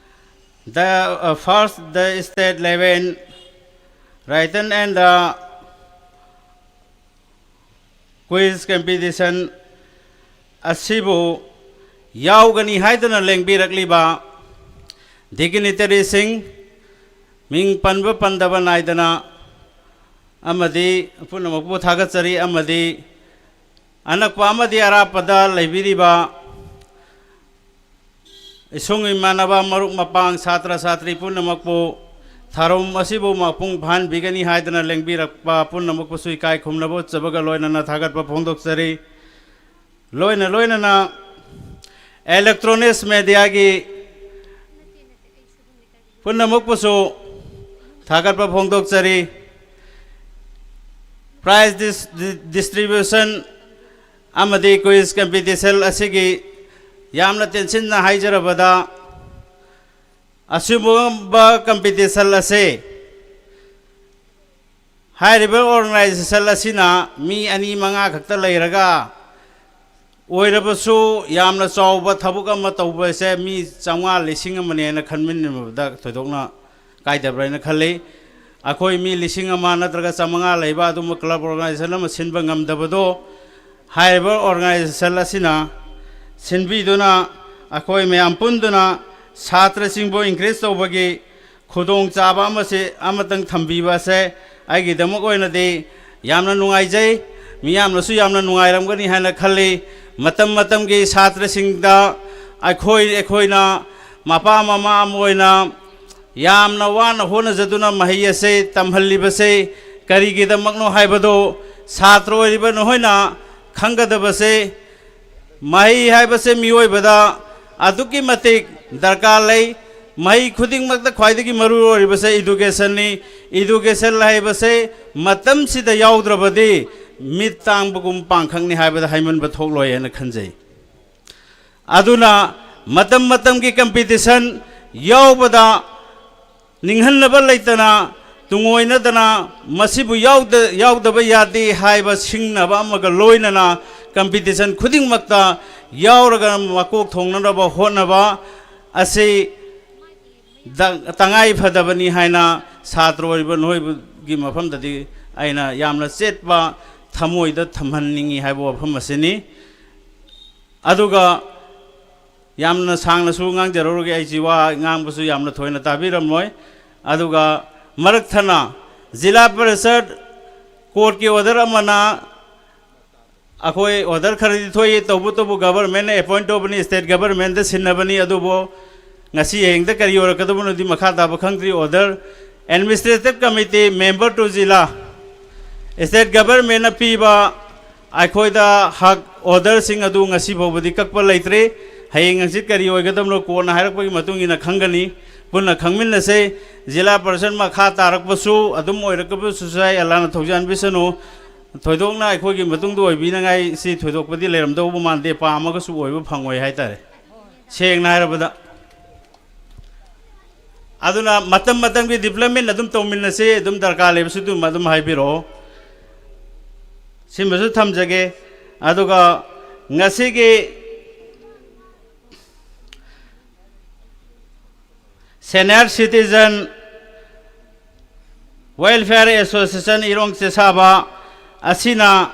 the uh, first the state level written and the quiz competition ꯑꯁꯤꯕꯨ ꯌꯥꯎꯒꯅꯤ ꯍꯥꯏꯗꯨꯅ ꯂꯦꯡꯕꯤꯔꯛꯂꯤꯕ dignitaryꯁꯤꯡ, ꯃꯤꯡ ꯄꯟꯕ ꯄꯟꯗꯕ ꯅꯥꯏꯗꯅ ꯑꯃꯗꯤ ꯄꯨꯝꯅꯃꯛꯄꯨ ꯊꯥꯒꯠꯆꯔꯤ꯫ ꯑꯃꯗꯤ ꯑꯅꯛꯄ ꯑꯃꯗꯤ ꯑꯔꯥꯞꯄꯗ ꯂꯩꯕꯤꯔꯤꯕ ꯏꯁꯨꯡ ꯏꯃꯥꯟꯅꯕ, ꯃꯔꯨꯞ ꯃꯄꯥꯡ, ꯁꯥꯇ꯭ꯔ ꯁꯥꯇ꯭ꯔꯤ ꯄꯨꯝꯅꯃꯛꯄꯨ ꯊꯧꯔꯝ ꯑꯁꯤꯕꯨ ꯃꯄꯨꯡ ꯐꯥꯍꯟꯕꯤꯒꯅꯤ ꯍꯥꯏꯗꯅ ꯂꯦꯡꯕꯤꯔꯛꯄ ꯄꯨꯝꯅꯃꯛꯄꯨꯁꯨ ꯏꯀꯥꯏ ꯈꯨꯝꯅꯕ ꯎꯠꯆꯕꯒ ꯂꯣꯏꯅꯅ ꯊꯥꯒꯠꯄ ꯐꯣꯡꯗꯣꯛꯆꯔꯤ꯫ ꯂꯣꯏꯅ ꯂꯣꯏꯅꯅ electronics mediaꯒꯤ ꯄꯨꯝꯅꯃꯛꯄꯨꯁꯨ ꯊꯥꯒꯠꯄ ꯐꯣꯡꯗꯣꯛꯆꯔꯤ꯫ Prize dis- di- distribution ꯑꯃꯗꯤ quiz competition ꯑꯁꯤꯒꯤ ꯌꯥꯝꯅ ꯇꯦꯟꯁꯤꯟꯅ ꯍꯥꯏꯖꯔꯕꯗ, ꯑꯁꯤꯒꯨꯝꯕ competition ꯑꯁꯤ ꯍꯥꯏꯔꯤꯕ organization ꯑꯁꯤꯅ ꯃꯤ ꯑꯅꯤ ꯃꯉꯥ ꯈꯛꯇ ꯂꯩꯔꯒ ꯑꯣꯏꯔꯕꯁꯨ, ꯌꯥꯝꯅ ꯆꯥꯎꯕ ꯊꯕꯛ ꯑꯃ ꯇꯧꯕꯁꯦ ꯃꯤ ꯆꯥꯝꯃꯉꯥ ꯂꯤꯁꯤꯡ ꯑꯃꯅꯦꯅ ꯈꯟꯃꯤꯟꯅꯕꯗ ꯊꯣꯏꯗꯣꯛꯅ ꯀꯥꯏꯗꯕ꯭ꯔꯥ ꯍꯥꯏꯅ ꯈꯜꯂꯤ꯫ ꯑꯩꯈꯣꯏ ꯃꯤ ꯂꯤꯁꯤꯡ ꯑꯃ ꯅꯠꯇ꯭ꯔꯒ ꯆꯥꯝꯃꯉꯥ ꯂꯩꯕ ꯑꯗꯨꯝꯕ club organization ꯑꯃ ꯁꯤꯟꯕ ꯉꯝꯗꯕꯗꯣ, ꯍꯥꯏꯔꯤꯕ organization ꯑꯁꯤꯅ ꯁꯤꯟꯕꯤꯗꯨꯅ ꯑꯩꯈꯣꯏ ꯃꯌꯥꯝ ꯄꯨꯟꯗꯨꯅ ꯁꯥꯇ꯭ꯔꯁꯤꯡꯕꯨ encourage ꯇꯧꯕꯒꯤ ꯈꯨꯗꯣꯡꯆꯥꯕ ꯑꯃꯁꯦ ꯑꯃꯇꯪ ꯊꯝꯕꯤꯕ ꯑꯁꯦ ꯑꯩꯒꯤꯗꯃꯛ ꯑꯣꯏꯅꯗꯤ ꯌꯥꯝꯅ ꯅꯨꯡꯉꯥꯏꯖꯩ꯫ ꯃꯤꯌꯥꯝꯅꯁꯨ ꯌꯥꯝꯅ ꯅꯨꯡꯉꯥꯏꯔꯝꯒꯅꯤ ꯍꯥꯏꯅ ꯈꯜꯂꯤ꯫ ꯃꯇꯝ ꯃꯇꯝꯒꯤ ꯁꯥꯇ꯭ꯔꯁꯤꯡꯗ ꯑꯩꯈꯣꯏ ꯑꯩꯈꯣꯏꯅ ꯃꯄꯥ ꯃꯃꯥ ꯑꯃ ꯑꯣꯏꯅ ꯌꯥꯝꯅ ꯋꯥꯅ ꯍꯣꯠꯅꯖꯗꯨꯅ ꯃꯍꯩ ꯑꯁꯦ ꯇꯝꯍꯜꯂꯤꯕꯁꯦ ꯀꯔꯤꯒꯤꯗꯃꯛꯅꯣ ꯍꯥꯏꯕꯗꯨ ꯁꯥꯇ꯭ꯔ ꯑꯣꯏꯔꯤꯕ ꯅꯈꯣꯏꯅ ꯈꯪꯒꯗꯕꯁꯦ ꯃꯍꯩ ꯍꯥꯏꯕꯁꯦ ꯃꯤꯑꯣꯏꯕꯗ ꯑꯗꯨꯛꯀꯤ ꯃꯇꯤꯛ ꯗꯔꯀꯥꯔ ꯂꯩ꯫ ꯃꯍꯩ ꯈꯨꯗꯤꯡꯃꯛꯇ ꯈ꯭ꯋꯥꯏꯗꯒꯤ ꯃꯔꯨ ꯑꯣꯏꯔꯤꯕꯁꯦ educationꯅꯤ꯫ Education ꯍꯥꯏꯕꯁꯦ ꯃꯇꯝꯁꯤꯗ ꯌꯥꯎꯗ꯭ꯔꯕꯗꯤ ꯃꯤꯠ ꯇꯥꯡꯕꯒꯨꯝ ꯄꯥꯡꯈꯛꯅꯤ ꯍꯥꯏꯕꯗ ꯍꯥꯏꯃꯟꯕ ꯊꯣꯛꯂꯣꯏ ꯍꯥꯏꯅ ꯈꯟꯖꯩ꯫ ꯑꯗꯨꯅ ꯃꯇꯝ ꯃꯇꯝꯒꯤ competition, ꯌꯥꯎꯕꯗ ꯅꯤꯡꯍꯟꯅꯕ ꯂꯩꯇꯅ, ꯇꯨꯡꯑꯣꯏꯅꯗꯅ ꯃꯁꯤꯕꯨ ꯌꯥꯎꯗ-, ꯌꯥꯎꯗꯕ ꯌꯥꯗꯦ ꯍꯥꯏꯕ ꯁꯤꯡꯅꯕ ꯑꯃꯒ ꯂꯣꯏꯅꯅ competition ꯈꯨꯗꯤꯡꯃꯛꯇ ꯌꯥꯎꯔꯒ ꯃꯀꯣꯛ ꯊꯣꯡꯅꯅꯕ ꯍꯣꯠꯅꯕ ꯑꯁꯤ ꯗ-, ꯇꯉꯥꯏ ꯐꯗꯕꯅꯤ ꯍꯥꯏꯅ ꯁꯥꯇ꯭ꯔ ꯑꯣꯏꯔꯤꯕ ꯅꯈꯣꯏꯒꯤ ꯃꯐꯝꯗꯗꯤ ꯑꯩꯅ ꯌꯥꯝꯅ ꯆꯦꯠꯄ ꯊꯃꯣꯏꯗ ꯊꯝꯍꯟꯅꯤꯡꯏ ꯍꯥꯏꯕ ꯋꯥꯐꯝ ꯑꯁꯤꯅꯤ꯫ ꯑꯗꯨꯒ ꯌꯥꯝꯅ ꯁꯥꯡꯅꯁꯨ ꯉꯥꯡꯖꯔꯔꯣꯏꯒꯦ, ꯑꯩꯁꯤ ꯋꯥ ꯉꯥꯡꯕꯁꯨ ꯌꯥꯝꯅ ꯊꯣꯏꯅ ꯇꯥꯕꯤꯔꯝꯂꯣꯏ꯫ ꯑꯗꯨꯒ ꯃꯔꯛ ꯊꯠꯅ ꯖꯤꯂꯥ ꯄꯔꯤꯁꯠ ꯀꯣꯔꯠꯀꯤ order ꯑꯃꯅ ꯑꯩꯈꯣꯏ order ꯈꯔꯗꯤ ꯊꯣꯛꯏ, ꯇꯧꯕꯇꯕꯨ governmentꯅ appoint ꯇꯧꯕꯅꯤ, state governmentꯇ ꯁꯤꯟꯅꯕꯅꯤ, ꯑꯗꯨꯕꯨ ꯉꯁꯤ ꯍꯌꯦꯡꯗ ꯀꯔꯤ ꯑꯣꯏꯔꯛꯀꯗꯕꯅꯣꯗꯤ ꯃꯈꯥ ꯇꯥꯕ ꯈꯪꯗ꯭ꯔꯤ꯫ Order administrative committee member to zila, state governmentꯅ ꯄꯤꯕ ꯑꯩꯈꯣꯏꯗ ꯍꯛ orderꯁꯤꯡ ꯑꯗꯨ ꯉꯁꯤ ꯐꯥꯎꯕꯗꯤ ꯀꯛꯄ ꯂꯩꯇ꯭ꯔꯤ꯫ ꯍꯌꯦꯡ ꯍꯪꯆꯤꯠ ꯀꯔꯤ ꯑꯣꯏꯒꯗꯕꯅꯣ ꯀꯣꯟꯅ ꯍꯥꯏꯔꯛꯄꯒꯤ ꯃꯇꯨꯡ ꯏꯟꯅ ꯈꯪꯒꯅꯤ꯫ ꯄꯨꯟꯅ ꯈꯪꯃꯤꯟꯅꯁꯦ꯫ ꯖꯤꯂꯥ ꯄꯔꯤꯁꯠ ꯃꯈꯥ ꯇꯥꯔꯛꯄꯁꯨ ꯑꯗꯨꯝ ꯑꯣꯏꯔꯛꯄꯁꯨ ꯌꯥꯏ, ꯑꯜꯂꯥꯅ ꯊꯧꯖꯥꯟꯕꯤꯁꯅꯨ꯫ ꯊꯣꯏꯗꯣꯛꯅ ꯑꯩꯈꯣꯏꯒꯤ ꯃꯇꯨꯡꯗ ꯑꯣꯏꯕꯤꯅꯉꯥꯏ ꯁꯤ ꯊꯣꯏꯗꯣꯛꯄꯗꯤ ꯂꯩꯔꯝꯗꯧꯕ ꯃꯥꯟꯗꯦ, ꯄꯥꯝꯃꯒꯁꯨ ꯑꯣꯏꯕ ꯐꯪꯉꯣꯏ ꯍꯥꯏꯇꯥꯔꯦ, ꯁꯦꯡꯅ ꯍꯥꯏꯔꯕꯗ꯫ ꯑꯗꯨꯅ ꯃꯇꯝ ꯃꯇꯝꯒꯤ development ꯑꯗꯨꯝ ꯇꯧꯃꯤꯟꯅꯁꯤ, ꯑꯗꯨꯝ ꯗꯔꯀꯥꯔ ꯂꯩꯕꯁꯨ ꯑꯗꯨꯝ, ꯑꯗꯨꯝ ꯍꯥꯏꯕꯤꯔꯛꯑꯣ꯫ ꯁꯤꯃꯁꯨ ꯊꯝꯖꯒꯦ꯫ ꯑꯗꯨꯒ ꯉꯁꯤꯒꯤ Senior Citizen Welfare Association ꯏꯔꯣꯡ ꯆꯦꯁꯥꯕ ꯑꯁꯤꯅ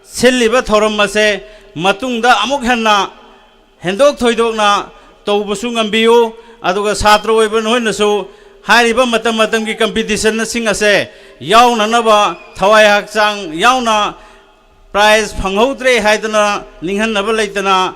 ꯁꯤꯜꯂꯤꯕ ꯊꯧꯔꯝ ꯑꯁꯦ ꯃꯇꯨꯡꯗ ꯑꯃꯨꯛ ꯍꯦꯟꯅ ꯍꯦꯟꯗꯣꯛ ꯊꯣꯏꯗꯣꯛꯅ ꯇꯧꯕꯁꯨ ꯉꯝꯕꯤꯌꯨ꯫ ꯑꯗꯨꯒ ꯁꯥꯇ꯭ꯔ ꯑꯣꯏꯕ ꯅꯈꯣꯏꯅꯁꯨ ꯍꯥꯏꯔꯤꯕ ꯃꯇꯝ ꯃꯇꯝꯒꯤ competitionꯁꯤꯡ ꯑꯁꯦ ꯌꯥꯎꯅꯅꯕ ꯊꯋꯥꯏ ꯍꯛꯆꯥꯡ ꯌꯥꯎꯅ prize ꯐꯪꯍꯧꯗ꯭ꯔꯦ ꯍꯥꯏꯗꯅ ꯅꯤꯡꯍꯟꯅꯕ ꯂꯩꯇꯅ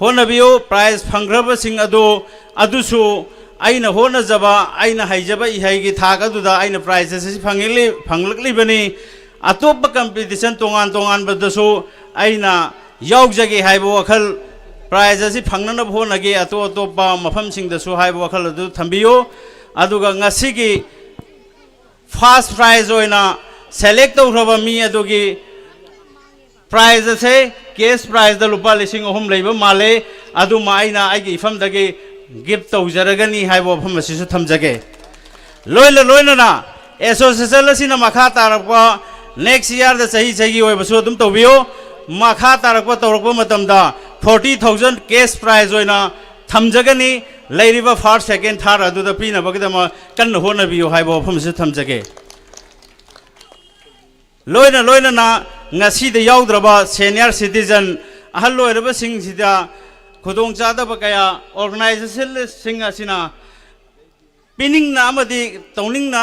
ꯍꯣꯠꯅꯕꯤꯌꯨ꯫ Prize ꯐꯪꯈ꯭ꯔꯕꯁꯤꯡ ꯑꯗꯨ, ꯑꯗꯨꯁꯨ ꯑꯩꯅ ꯍꯣꯠꯅꯖꯕ, ꯑꯩꯅ ꯍꯩꯖꯕ ꯏꯍꯩꯒꯤ ꯊꯥꯛ ꯑꯗꯨꯗ ꯑꯩꯅ prize ꯑꯁꯤ ꯐꯪꯂꯛꯂꯤ-, ꯐꯪꯂꯛꯂꯤꯕꯅꯤ꯫ ꯑꯇꯣꯞꯄ competition ꯇꯣꯉꯥꯟ ꯇꯣꯉꯥꯟꯕꯗꯁꯨ ꯑꯩꯅ ꯌꯥꯎꯖꯒꯦ ꯍꯥꯏꯕ ꯋꯥꯈꯜ, prize ꯑꯁꯤ ꯐꯪꯅꯅꯕ ꯍꯣꯠꯅꯒꯦ, ꯑꯇꯣꯞ ꯑꯇꯣꯞꯄ ꯃꯐꯝꯁꯤꯡꯗꯁꯨ ꯍꯥꯏꯕ ꯋꯥꯈꯜ ꯑꯗꯨ ꯊꯝꯕꯤꯌꯨ꯫ ꯑꯗꯨꯒ ꯉꯁꯤꯒꯤ first prize ꯑꯣꯏꯅ select ꯇꯧꯈ꯭ꯔꯕ ꯃꯤ ꯑꯗꯨꯒꯤ prize ꯑꯁꯦ cash prizeꯇ ꯂꯨꯄꯥ ꯂꯤꯁꯤꯡ ꯑꯍꯨꯝ ꯂꯩꯕ ꯃꯥꯜꯂꯦ꯫ ꯑꯗꯨꯃ ꯑꯩꯅ ꯑꯩꯒꯤ ꯏꯐꯝꯗꯒꯤ ꯒꯤꯐ ꯇꯧꯖꯔꯒꯅꯤ ꯍꯥꯏꯕ ꯋꯥꯐꯝ ꯑꯁꯤꯁꯨ ꯊꯝꯖꯒꯦ꯫ ꯂꯣꯏꯅ ꯂꯣꯏꯅꯅ ꯑꯦꯁꯣꯁꯤꯌꯦꯁꯟ ꯑꯁꯤꯅ ꯃꯈꯥ ꯇꯥꯔꯛꯄ ꯅꯦꯛꯁ ꯏꯌꯥꯔꯗ ꯆꯍꯤ ꯆꯍꯤꯒꯤ ꯑꯣꯏꯕꯁꯨ ꯑꯗꯨꯝ ꯇꯧꯕꯤꯌꯨ꯫ ꯃꯈꯥ ꯇꯥꯔꯛꯄ ꯇꯧꯔꯛꯄ ꯃꯇꯝꯗ ꯐꯣꯔꯇꯤ ꯊꯥꯎꯖꯟ ꯀꯦꯁ ꯄ꯭ꯔꯥꯏꯖ ꯑꯣꯏꯅ ꯊꯝꯖꯒꯅꯤ꯫ ꯂꯩꯔꯤꯕ ꯐꯥꯔꯁ, ꯁꯦꯀꯦꯟ, ꯊꯥꯔꯠ ꯑꯗꯨꯗ ꯄꯤꯅꯕꯒꯤꯗꯃꯛ ꯀꯟꯅ ꯍꯣꯠꯅꯕꯤꯌꯨ ꯍꯥꯏꯕ ꯋꯥꯐꯝꯁꯤ ꯊꯝꯖꯒꯦ꯫ ꯂꯣꯏꯅ ꯂꯣꯏꯅꯅ ꯉꯁꯤꯗ ꯌꯥꯎꯗ꯭ꯔꯕ ꯁꯦꯅꯤꯌꯔ ꯁꯤꯇꯤꯖꯟ, ꯑꯍꯜ ꯑꯣꯏꯔꯕꯁꯤꯡꯁꯤꯗ ꯈꯨꯗꯣꯡꯆꯥꯗꯕ ꯀꯌꯥ ꯑꯣꯔꯒꯅꯥꯏꯖꯦꯁꯟꯁꯤꯡ ꯑꯁꯤꯅ ꯄꯤꯅꯤꯡꯅ ꯑꯃꯗꯤ ꯇꯧꯅꯤꯡꯅ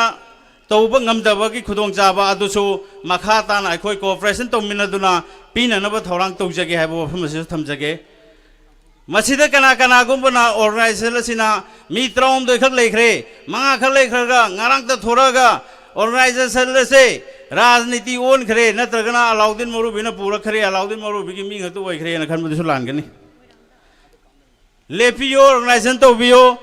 ꯇꯧꯕ ꯉꯝꯗꯕꯒꯤ ꯈꯨꯗꯣꯡꯆꯥꯕ ꯑꯗꯨꯁꯨ ꯃꯈꯥ ꯇꯥꯅ ꯑꯩꯈꯣꯏ ꯀꯣꯑꯣꯄꯔꯦꯁꯟ ꯇꯧꯃꯤꯟꯅꯗꯨꯅ ꯄꯤꯅꯅꯕ ꯊꯧꯔꯥꯡ ꯇꯧꯖꯒꯦ ꯍꯥꯏꯕ ꯋꯥꯐꯝ ꯑꯁꯤꯁꯨ ꯊꯝꯖꯒꯦ꯫ ꯃꯁꯤꯗ ꯀꯅꯥ ꯀꯅꯥꯒꯨꯝꯕꯅ ꯑꯣꯔꯒꯅꯥꯏꯖꯦꯁꯟ ꯑꯁꯤꯅ ꯃꯤ ꯇꯔꯥꯍꯨꯝꯗꯣꯏ ꯈꯛ ꯂꯩꯈ꯭ꯔꯦ, ꯃꯉꯥ ꯈꯛ ꯂꯩꯈ꯭ꯔꯒ ꯉꯔꯥꯡ ꯇꯥꯊꯣꯔꯛꯑꯒ ꯑꯣꯔꯒꯅꯥꯏꯖꯦꯁꯟ ꯑꯁꯦ ꯔꯥꯖꯅꯤꯇꯤ ꯑꯣꯟꯈ꯭ꯔꯦ, ꯅꯠꯇ꯭ꯔꯒꯅ ꯑꯂꯥꯎꯗꯤꯟ ꯃꯧꯔꯨꯕꯤꯅ ꯄꯨꯔꯛꯈ꯭ꯔꯦ, ꯑꯂꯥꯎꯗꯤꯟ ꯃꯧꯔꯨꯕꯤꯒꯤ ꯃꯤ ꯉꯥꯛꯇ ꯑꯣꯏꯈ꯭ꯔꯦꯅ ꯈꯟꯕꯗꯨꯁꯨ ꯂꯥꯟꯒꯅꯤ꯫ ꯂꯦꯞꯄꯤꯌꯣ, ꯑꯣꯔꯒꯅꯥꯏꯖꯦꯁꯟ ꯇꯧꯕꯤꯌꯣ,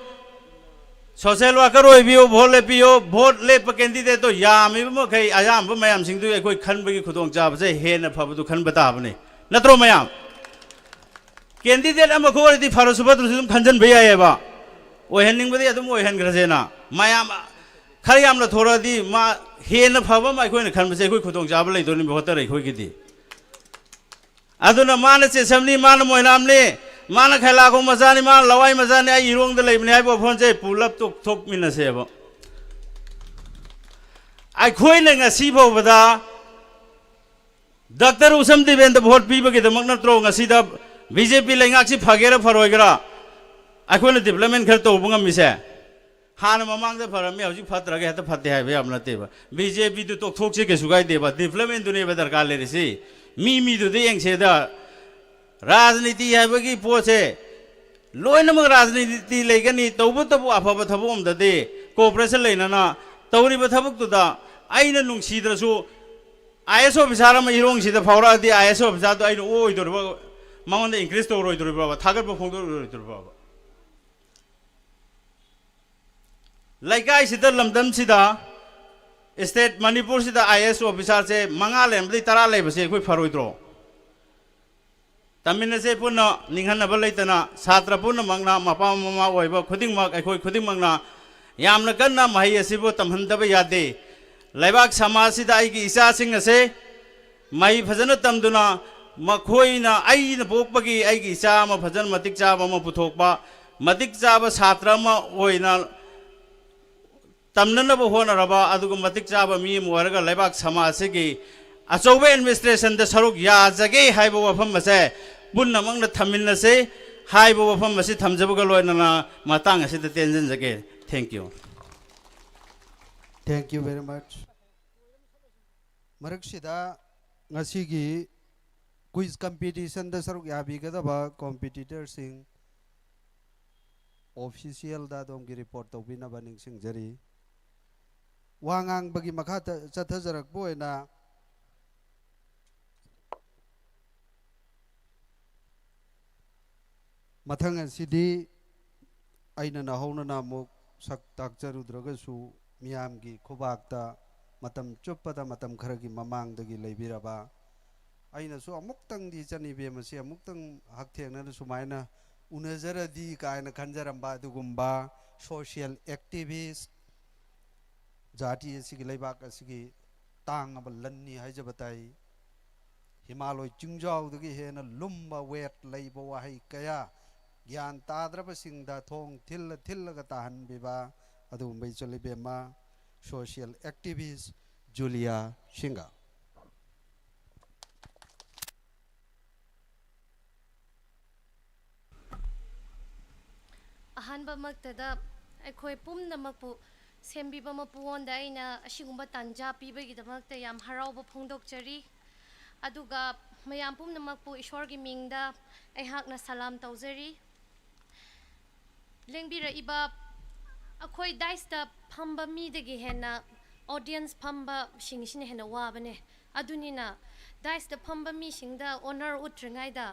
ꯁꯣꯁꯦꯜ ꯋꯥꯀꯔ ꯑꯣꯏꯕꯤꯌꯣ, ꯚꯣꯠ ꯂꯦꯞꯄꯤꯌꯣ꯫ ꯚꯣꯠ ꯂꯦꯞꯄ ꯀꯦꯟꯗꯤꯗꯦꯠꯇꯣ ꯌꯥꯝꯃꯤꯕ ꯃꯈꯩ ꯑꯌꯥꯝꯕ ꯃꯌꯥꯝꯁꯤꯡꯗꯨ ꯑꯩꯈꯣꯏ ꯈꯟꯕꯒꯤ ꯈꯨꯗꯣꯡꯆꯥꯕꯁꯦ ꯍꯦꯟꯅ ꯐꯕꯗꯨ ꯈꯟꯕ ꯇꯥꯕꯅꯤ, ꯅꯠꯇ꯭ꯔꯣ ꯃꯌꯥꯝ? ꯀꯦꯟꯗꯤꯗꯦꯠ ꯑꯃꯈꯛ ꯑꯣꯏꯔꯗꯤ ꯐꯔꯁꯨ ꯐꯠꯇ꯭ꯔꯁꯨ ꯑꯗꯨꯝ ꯈꯟꯖꯟꯕ ꯌꯥꯏꯑꯕ, ꯑꯣꯏꯍꯟꯅꯤꯡꯕꯗꯤ ꯑꯗꯨꯝ ꯑꯣꯏꯍꯟꯈ꯭ꯔꯁꯦꯅ꯫ ꯃꯌꯥꯝ ꯈꯔ ꯌꯥꯝꯅ ꯊꯣꯔꯛꯑꯗꯤ ꯃꯥ ꯍꯦꯟꯅ ꯐꯕ ꯑꯃ ꯑꯩꯈꯣꯏꯅ ꯈꯟꯕꯁꯦ ꯑꯩꯈꯣꯏ ꯈꯨꯗꯣꯡꯆꯥꯕ ꯂꯩꯗꯣꯏꯅꯤ ꯚꯣꯇꯔ ꯑꯩꯈꯣꯏꯒꯤꯗꯤ꯫ ꯑꯗꯨꯅ ꯃꯥꯅ ꯆꯦꯁꯝꯅꯤ, ꯃꯥꯅ ꯃꯣꯏꯅꯥꯝꯅꯤ, ꯃꯥꯅ ꯈꯩꯂꯥꯈꯣꯡ ꯃꯆꯥꯅꯤ, ꯃꯥꯅ ꯂꯋꯥꯏ ꯃꯆꯥꯅꯤ, ꯑꯩ ꯏꯔꯣꯡꯗ ꯂꯩꯕꯅꯤ ꯍꯥꯏꯕ ꯋꯥꯐꯝꯁꯦ ꯄꯨꯂꯞ ꯇꯣꯛꯊꯣꯛꯃꯤꯟꯅꯁꯦꯕ꯫ ꯑꯩꯈꯣꯏꯅ ꯉꯁꯤ ꯐꯥꯎꯕꯗ ꯗꯥꯛꯇꯔ ꯎꯁꯝ ꯗꯦꯕꯦꯟꯗ ꯚꯣꯠ ꯄꯤꯕꯒꯤꯗꯃꯛ ꯅꯠꯇ꯭ꯔꯣ ꯉꯁꯤꯗ ꯕꯤ ꯖꯦ ꯄꯤ ꯂꯩꯉꯥꯛꯁꯤ ꯐꯒꯦꯔꯥ ꯐꯔꯣꯏꯒꯦꯔꯥ ꯑꯩꯈꯣꯏꯅ ꯗꯤꯕ꯭ꯂꯞꯃꯦꯟ ꯈꯔ ꯇꯧꯕ ꯉꯝꯃꯤꯁꯦ? ꯍꯥꯟꯅ ꯃꯃꯥꯡꯗ ꯐꯔꯝꯃꯤ, ꯍꯧꯖꯤꯛ ꯐꯠꯇ꯭ꯔꯒ ꯍꯦꯛꯇ ꯐꯠꯇꯦ ꯍꯥꯏꯕ ꯌꯥꯕ ꯅꯠꯇꯦꯕ꯫ ꯕꯤ ꯖꯦ ꯄꯤꯗꯨ ꯇꯣꯛꯊꯣꯛꯁꯤ, ꯀꯩꯁꯨ ꯀꯥꯏꯗꯦꯕ꯫ ꯗꯤꯕ꯭ꯂꯞꯃꯦꯟꯗꯨꯅꯦꯕ ꯗꯔꯀꯥꯔ ꯂꯩꯔꯤꯁꯤ꯫ ꯃꯤ ꯃꯤꯗꯨꯗ ꯌꯦꯡꯁꯦꯗ꯫ ꯔꯥꯖꯅꯤꯇꯤ ꯍꯥꯏꯕꯒꯤ ꯄꯣꯠꯁꯦ ꯂꯣꯏꯅꯃꯛ ꯔꯥꯖꯅꯤꯇꯤ ꯂꯩꯒꯅꯤ꯫ ꯇꯧꯕꯇꯕꯨ ꯑꯐꯕ ꯊꯕꯛ ꯑꯃꯗꯗꯤ ꯀꯣꯑꯣꯄꯔꯦꯁꯟ ꯂꯩꯅꯅ ꯇꯧꯔꯤꯕ ꯊꯕꯛꯇꯨꯗ ꯑꯩꯅ ꯅꯨꯡꯁꯤꯗ꯭ꯔꯁꯨ ꯑꯥꯏ ꯑꯦꯁ ꯑꯣꯐꯤꯁꯥꯔ ꯑꯃ ꯏꯔꯣꯡꯁꯤꯗ ꯐꯥꯎꯔꯛꯑꯗꯤ ꯑꯥꯏ ꯑꯦꯁ ꯑꯣꯐꯤꯁꯥꯔꯗꯣ ꯑꯩꯅ ꯑꯣꯏꯗꯣꯔꯤꯕ, ꯃꯉꯣꯟꯗ ꯏꯟꯀꯔꯦꯖ ꯇꯧꯔꯣꯏꯗꯣꯔꯤꯕ꯭ꯔꯕ, ꯊꯥꯒꯠꯄ ꯐꯣꯡꯗꯣꯛꯂꯣꯏꯗꯣꯔꯤꯕ꯭ꯔꯕ? ꯂꯩꯀꯥꯏꯁꯤꯗ, ꯂꯝꯗꯝꯁꯤꯗ ꯁ꯭ꯇꯦꯠ ꯃꯅꯤꯄꯨꯔꯁꯤꯗ ꯑꯥꯏ ꯑꯦ ꯑꯦꯁ ꯑꯣꯐꯤꯁꯥꯔꯁꯦ ꯃꯉꯥ ꯂꯩꯔꯝꯕꯗꯒꯤ ꯇꯔꯥ ꯂꯩꯕꯁꯦ ꯑꯩꯈꯣꯏ ꯐꯔꯣꯏꯗ꯭ꯔꯣ? ꯇꯝꯃꯤꯟꯅꯁꯦ ꯄꯨꯟꯅ, ꯅꯤꯡꯍꯟꯅꯕ ꯂꯩꯇꯅ꯫ ꯁꯥꯇ꯭ꯔ ꯄꯨꯝꯅꯃꯛꯅ, ꯃꯄꯥ ꯃꯃꯥ ꯑꯣꯏꯕ ꯈꯨꯗꯤꯡꯃꯛ, ꯑꯩꯈꯣꯏ ꯈꯨꯗꯤꯡꯃꯛꯅ ꯌꯥꯝꯅ ꯀꯟꯅ ꯃꯍꯩ ꯑꯁꯤꯕꯨ ꯇꯝꯍꯟꯗꯕ ꯌꯥꯗꯦ꯫ ꯂꯩꯕꯥꯛ ꯁꯃꯥꯖꯁꯤꯗ ꯑꯩꯒꯤ ꯏꯆꯥꯁꯤꯡ ꯑꯁꯦ ꯃꯍꯩ ꯐꯖꯅ ꯇꯝꯗꯨꯅ, ꯃꯈꯣꯏꯅ, ꯑꯩꯅ ꯄꯣꯛꯄꯒꯤ ꯑꯩꯒꯤ ꯏꯆꯥ ꯑꯃ ꯐꯖꯅ ꯃꯇꯤꯛ ꯆꯥꯕ ꯑꯃ ꯄꯨꯊꯣꯛꯄ, ꯃꯇꯤꯛ ꯆꯥꯕ ꯁꯥꯇ꯭ꯔ ꯑꯃ ꯑꯣꯏꯅ ꯇꯝꯅꯅꯕ ꯍꯣꯠꯅꯔꯕ, ꯑꯗꯨꯒ ꯃꯇꯤꯛ ꯆꯥꯕ ꯃꯤ ꯑꯃ ꯑꯣꯏꯔꯒ ꯂꯩꯕꯥꯛ ꯁꯃꯥꯖ ꯑꯁꯤꯒꯤ ꯑꯆꯧꯕ ꯑꯦꯗꯃꯤꯅꯤꯁꯇ꯭ꯔꯦꯁꯟꯗ ꯁꯔꯨꯛ ꯌꯥꯖꯒꯦ ꯍꯥꯏꯕ ꯋꯥꯐꯝ ꯑꯁꯦ ꯄꯨꯝꯅꯃꯛꯅ ꯊꯝꯃꯤꯟꯅꯁꯦ ꯍꯥꯏꯕ ꯋꯥꯐꯝ ꯑꯁꯤ ꯊꯝꯖꯕꯒ ꯂꯣꯏꯅꯅ ꯃꯇꯥꯡ ꯑꯁꯤꯗ ꯇꯦꯟꯖꯟꯖꯒꯦ꯫ Thank you꯫ Thank you very much. ꯃꯔꯛꯁꯤꯗ ꯉꯁꯤꯒꯤ ꯀ꯭ꯋꯤꯖ ꯀꯝꯄꯤꯇꯤꯁꯟꯗ ꯁꯔꯨꯛ ꯌꯥꯕꯤꯒꯗꯕ ꯀꯣꯝꯄꯤꯇꯤꯇꯔꯁꯤꯡ ꯑꯣꯐꯤꯁꯤꯌꯦꯜꯗ ꯑꯗꯣꯝꯒꯤ ꯔꯤꯄꯣꯔꯠ ꯇꯧꯕꯤꯅꯕ ꯅꯤꯡꯁꯤꯡꯖꯔꯤ꯫ ꯋꯥ ꯉꯥꯡꯕꯒꯤ ꯃꯈꯥ ꯆꯠꯊꯖꯔꯛꯄ ꯑꯣꯏꯅ ꯃꯊꯪ ꯑꯁꯤꯗꯤ ꯑꯩꯅ ꯅꯧꯍꯧꯅꯅ ꯑꯃꯨꯛ ꯁꯛ ꯇꯥꯛꯆꯔꯨꯗ꯭ꯔꯒꯁꯨ, ꯃꯤꯌꯥꯝꯒꯤ ꯈꯨꯕꯥꯛꯇ ꯃꯇꯝ ꯆꯨꯞꯄꯗ, ꯃꯇꯝ ꯈꯔꯒꯤ ꯃꯃꯥꯡꯗꯒꯤ ꯂꯩꯕꯤꯔꯕ, ꯑꯩꯅꯁꯨ ꯑꯃꯨꯛꯇꯪꯗꯤ ꯏꯆꯟ ꯏꯕꯦꯝ ꯑꯁꯤ ꯑꯃꯨꯛꯇꯪ ꯍꯛꯊꯦꯡꯅꯅ ꯁꯨꯃꯥꯏꯅ ꯎꯅꯖꯔꯗꯤ ꯀꯥꯏꯅ ꯈꯟꯖꯔꯝꯕ ꯑꯗꯨꯒꯨꯝꯕ ꯁꯣꯁꯤꯌꯦꯜ ꯑꯦꯛꯇꯤꯚꯤꯁ, ꯖꯥꯇꯤ ꯑꯁꯤꯒꯤ, ꯂꯩꯕꯥꯛ ꯑꯁꯤꯒꯤ ꯇꯥꯡꯉꯕ ꯂꯟꯅꯤ ꯍꯥꯏꯖꯕ ꯇꯥꯏ꯫ ꯍꯤꯃꯥꯂꯣꯏ ꯆꯤꯡꯖꯥꯎꯗꯒꯤ ꯍꯦꯟꯅ ꯂꯨꯝꯕ ꯋꯦꯠ ꯂꯩꯕ ꯋꯥꯍꯩ ꯀꯌꯥ ꯒ꯭ꯌꯥꯟ ꯇꯥꯗ꯭ꯔꯕꯁꯤꯡꯗ ꯊꯣꯡ ꯊꯤꯜꯂ ꯊꯤꯜꯂꯒ ꯇꯥꯍꯟꯕꯤꯕ ꯑꯗꯨꯒꯨꯝꯕ ꯏꯆꯜ ꯏꯕꯦꯝꯃ ꯁꯣꯁꯤꯌꯦꯜ ꯑꯦꯛꯇꯤꯚꯤꯁ ꯖꯨꯂꯤꯌꯥ ꯁꯤꯡꯒ꯫ ꯑꯍꯥꯟꯕꯃꯛꯇꯗ ꯑꯩꯈꯣꯏ ꯄꯨꯝꯅꯃꯛꯄꯨ ꯁꯦꯝꯕꯤꯕ ꯃꯄꯨꯉꯣꯟꯗ ꯑꯩꯅ ꯑꯁꯤꯒꯨꯝꯕ ꯇꯥꯟꯖꯥ ꯄꯤꯕꯒꯤꯗꯃꯛꯇ ꯌꯥꯝ ꯍꯔꯥꯎꯕ ꯐꯣꯡꯗꯣꯛꯆꯔꯤ꯫ ꯑꯗꯨꯒ ꯃꯌꯥꯝ ꯄꯨꯝꯅꯃꯛꯄꯨ ꯏꯁꯣꯔꯒꯤ ꯃꯤꯡꯗ ꯑꯩꯍꯥꯛꯅ ꯁꯂꯥꯝ ꯇꯧꯖꯔꯤ꯫ ꯂꯦꯡꯕꯤꯔꯛꯏꯕ ꯑꯩꯈꯣꯏ ꯗꯥꯏꯁꯇ ꯐꯝꯕ ꯃꯤꯗꯒꯤ ꯍꯦꯟꯅ ꯑꯣꯗꯤꯌꯟꯁ ꯐꯝꯕꯁꯤꯡꯁꯤꯅ ꯍꯦꯟꯅ ꯋꯥꯕꯅꯦ꯫ ꯑꯗꯨꯅꯤꯅ ꯗꯥꯏꯁꯇ ꯐꯝꯕ ꯃꯤꯁꯤꯡꯗ ꯑꯣꯅꯔ ꯎꯠꯇ꯭ꯔꯤꯉꯩꯗ,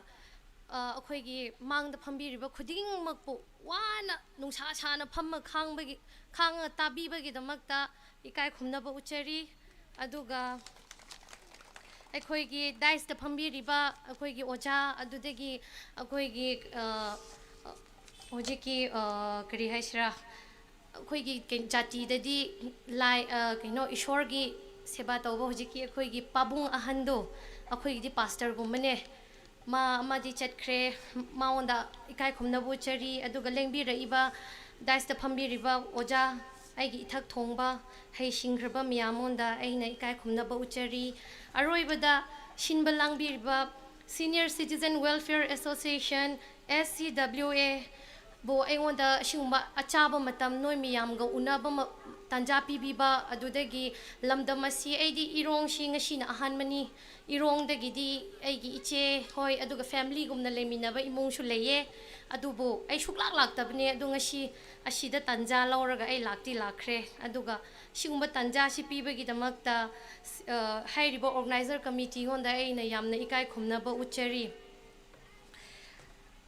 ꯑ, ꯑꯩꯈꯣꯏꯒꯤ ꯃꯥꯡꯗ ꯐꯝꯕꯤꯔꯤꯕ ꯈꯨꯗꯤꯡꯃꯛꯄꯨ ꯋꯥꯅ ꯅꯨꯡꯁꯥ ꯁꯥꯅ ꯐꯝꯃ ꯈꯥꯡꯕꯒꯤ, ꯈꯥꯡꯉ ꯇꯥꯕꯤꯕꯒꯤꯗꯃꯛꯇ ꯏꯀꯥꯏ ꯈꯨꯝꯅꯕ ꯎꯠꯆꯔꯤ꯫ ꯑꯗꯨꯒ ꯑꯩꯈꯣꯏꯒꯤ ꯗꯥꯏꯁꯇ ꯐꯝꯕꯤꯔꯤꯕ ꯑꯩꯈꯣꯏꯒꯤ ꯑꯣꯖꯥ, ꯑꯗꯨꯗꯒꯤ ꯑꯩꯈꯣꯏꯒꯤ, ꯑ, ꯍꯧꯖꯤꯛꯀꯤ, ꯑ, ꯀꯔꯤ ꯍꯥꯏꯁꯤꯔꯥ, ꯑꯩꯈꯣꯏꯒꯤ ꯀꯩ-, ꯖꯥꯇꯤꯗꯗꯤ ꯂꯥꯏ, ꯑ, ꯀꯩꯅꯣ, ꯏꯁꯣꯔꯒꯤ ꯁꯦꯕꯥ ꯇꯧꯕ ꯍꯧꯖꯤꯛꯀꯤ ꯑꯩꯈꯣꯏꯒꯤ ꯄꯥꯕꯨꯡ ꯑꯍꯟꯗꯣ, ꯑꯩꯈꯣꯏꯒꯤꯗꯤ ꯄꯥꯁꯇꯔꯒꯨꯝꯕꯅꯦ꯫ ꯃꯥ ꯑꯃꯗꯤ ꯆꯠꯈ꯭ꯔꯦ꯫ ꯃꯉꯣꯟꯗ ꯏꯀꯥꯏ ꯈꯨꯝꯅꯕ ꯎꯠꯆꯔꯤ꯫ ꯑꯗꯨꯒ ꯂꯦꯡꯕꯤꯔꯛꯏꯕ, ꯗꯥꯏꯁꯇ ꯐꯝꯕꯤꯔꯤꯕ ꯑꯣꯖꯥ, ꯑꯩꯒꯤ ꯏꯊꯛ ꯊꯣꯡꯕ, ꯍꯩꯁꯤꯡꯈ꯭ꯔꯕ ꯃꯌꯥꯝꯉꯣꯟꯗ ꯑꯩꯅ ꯏꯀꯥꯏ ꯈꯨꯝꯅꯕ ꯎꯠꯆꯔꯤ꯫ ꯑꯔꯣꯏꯕꯗ ꯁꯤꯟꯕ ꯂꯥꯡꯕꯤꯔꯤꯕ Senior Citizen Welfare Association, S C W A, ꯕꯨ ꯑꯩꯉꯣꯟꯗ ꯑꯁꯤꯒꯨꯝꯕ ꯑꯆꯥꯕ ꯃꯇꯝ, ꯅꯣꯏ ꯃꯤꯌꯥꯝꯒ ꯎꯅꯕ ꯃ-, ꯇꯥꯟꯖꯥ ꯄꯤꯕꯤꯕ, ꯑꯗꯨꯗꯒꯤ ꯂꯝꯗꯝ ꯑꯁꯤ, ꯑꯩꯗꯤ ꯏꯔꯣꯡꯁꯤ ꯉꯁꯤꯅ ꯑꯍꯥꯟꯕꯅꯤ꯫ ꯏꯔꯣꯡꯗꯒꯤꯗꯤ ꯑꯩꯒꯤ ꯏꯆꯦ ꯍꯣꯏ, ꯑꯗꯨꯒ ꯐꯦꯃꯤꯂꯤꯒꯨꯝꯅ ꯂꯩꯃꯤꯟꯅꯕ ꯏꯃꯨꯡꯁꯨ ꯂꯩꯌꯦ꯫ ꯑꯗꯨꯕꯨ ꯑꯩ ꯁꯨꯛꯂꯥꯛ ꯂꯥꯛꯇꯕꯅꯦ, ꯑꯗꯨ ꯉꯁꯤ ꯑꯁꯤꯗ ꯇꯥꯟꯖꯥ ꯂꯧꯔꯒ ꯑꯩ ꯂꯥꯛꯇꯤ ꯂꯥꯛꯈ꯭ꯔꯦ꯫ ꯑꯗꯨꯒ ꯁꯤꯒꯨꯝꯕ ꯇꯥꯟꯖꯥꯁꯤ ꯄꯤꯕꯒꯤꯗꯃꯛꯇ, ꯑ, ꯍꯥꯏꯔꯤꯕ organizer committeeꯉꯣꯟꯗ ꯑꯩꯅ ꯌꯥꯝꯅ ꯏꯀꯥꯏ ꯈꯨꯝꯅꯕ ꯎꯠꯆꯔꯤ꯫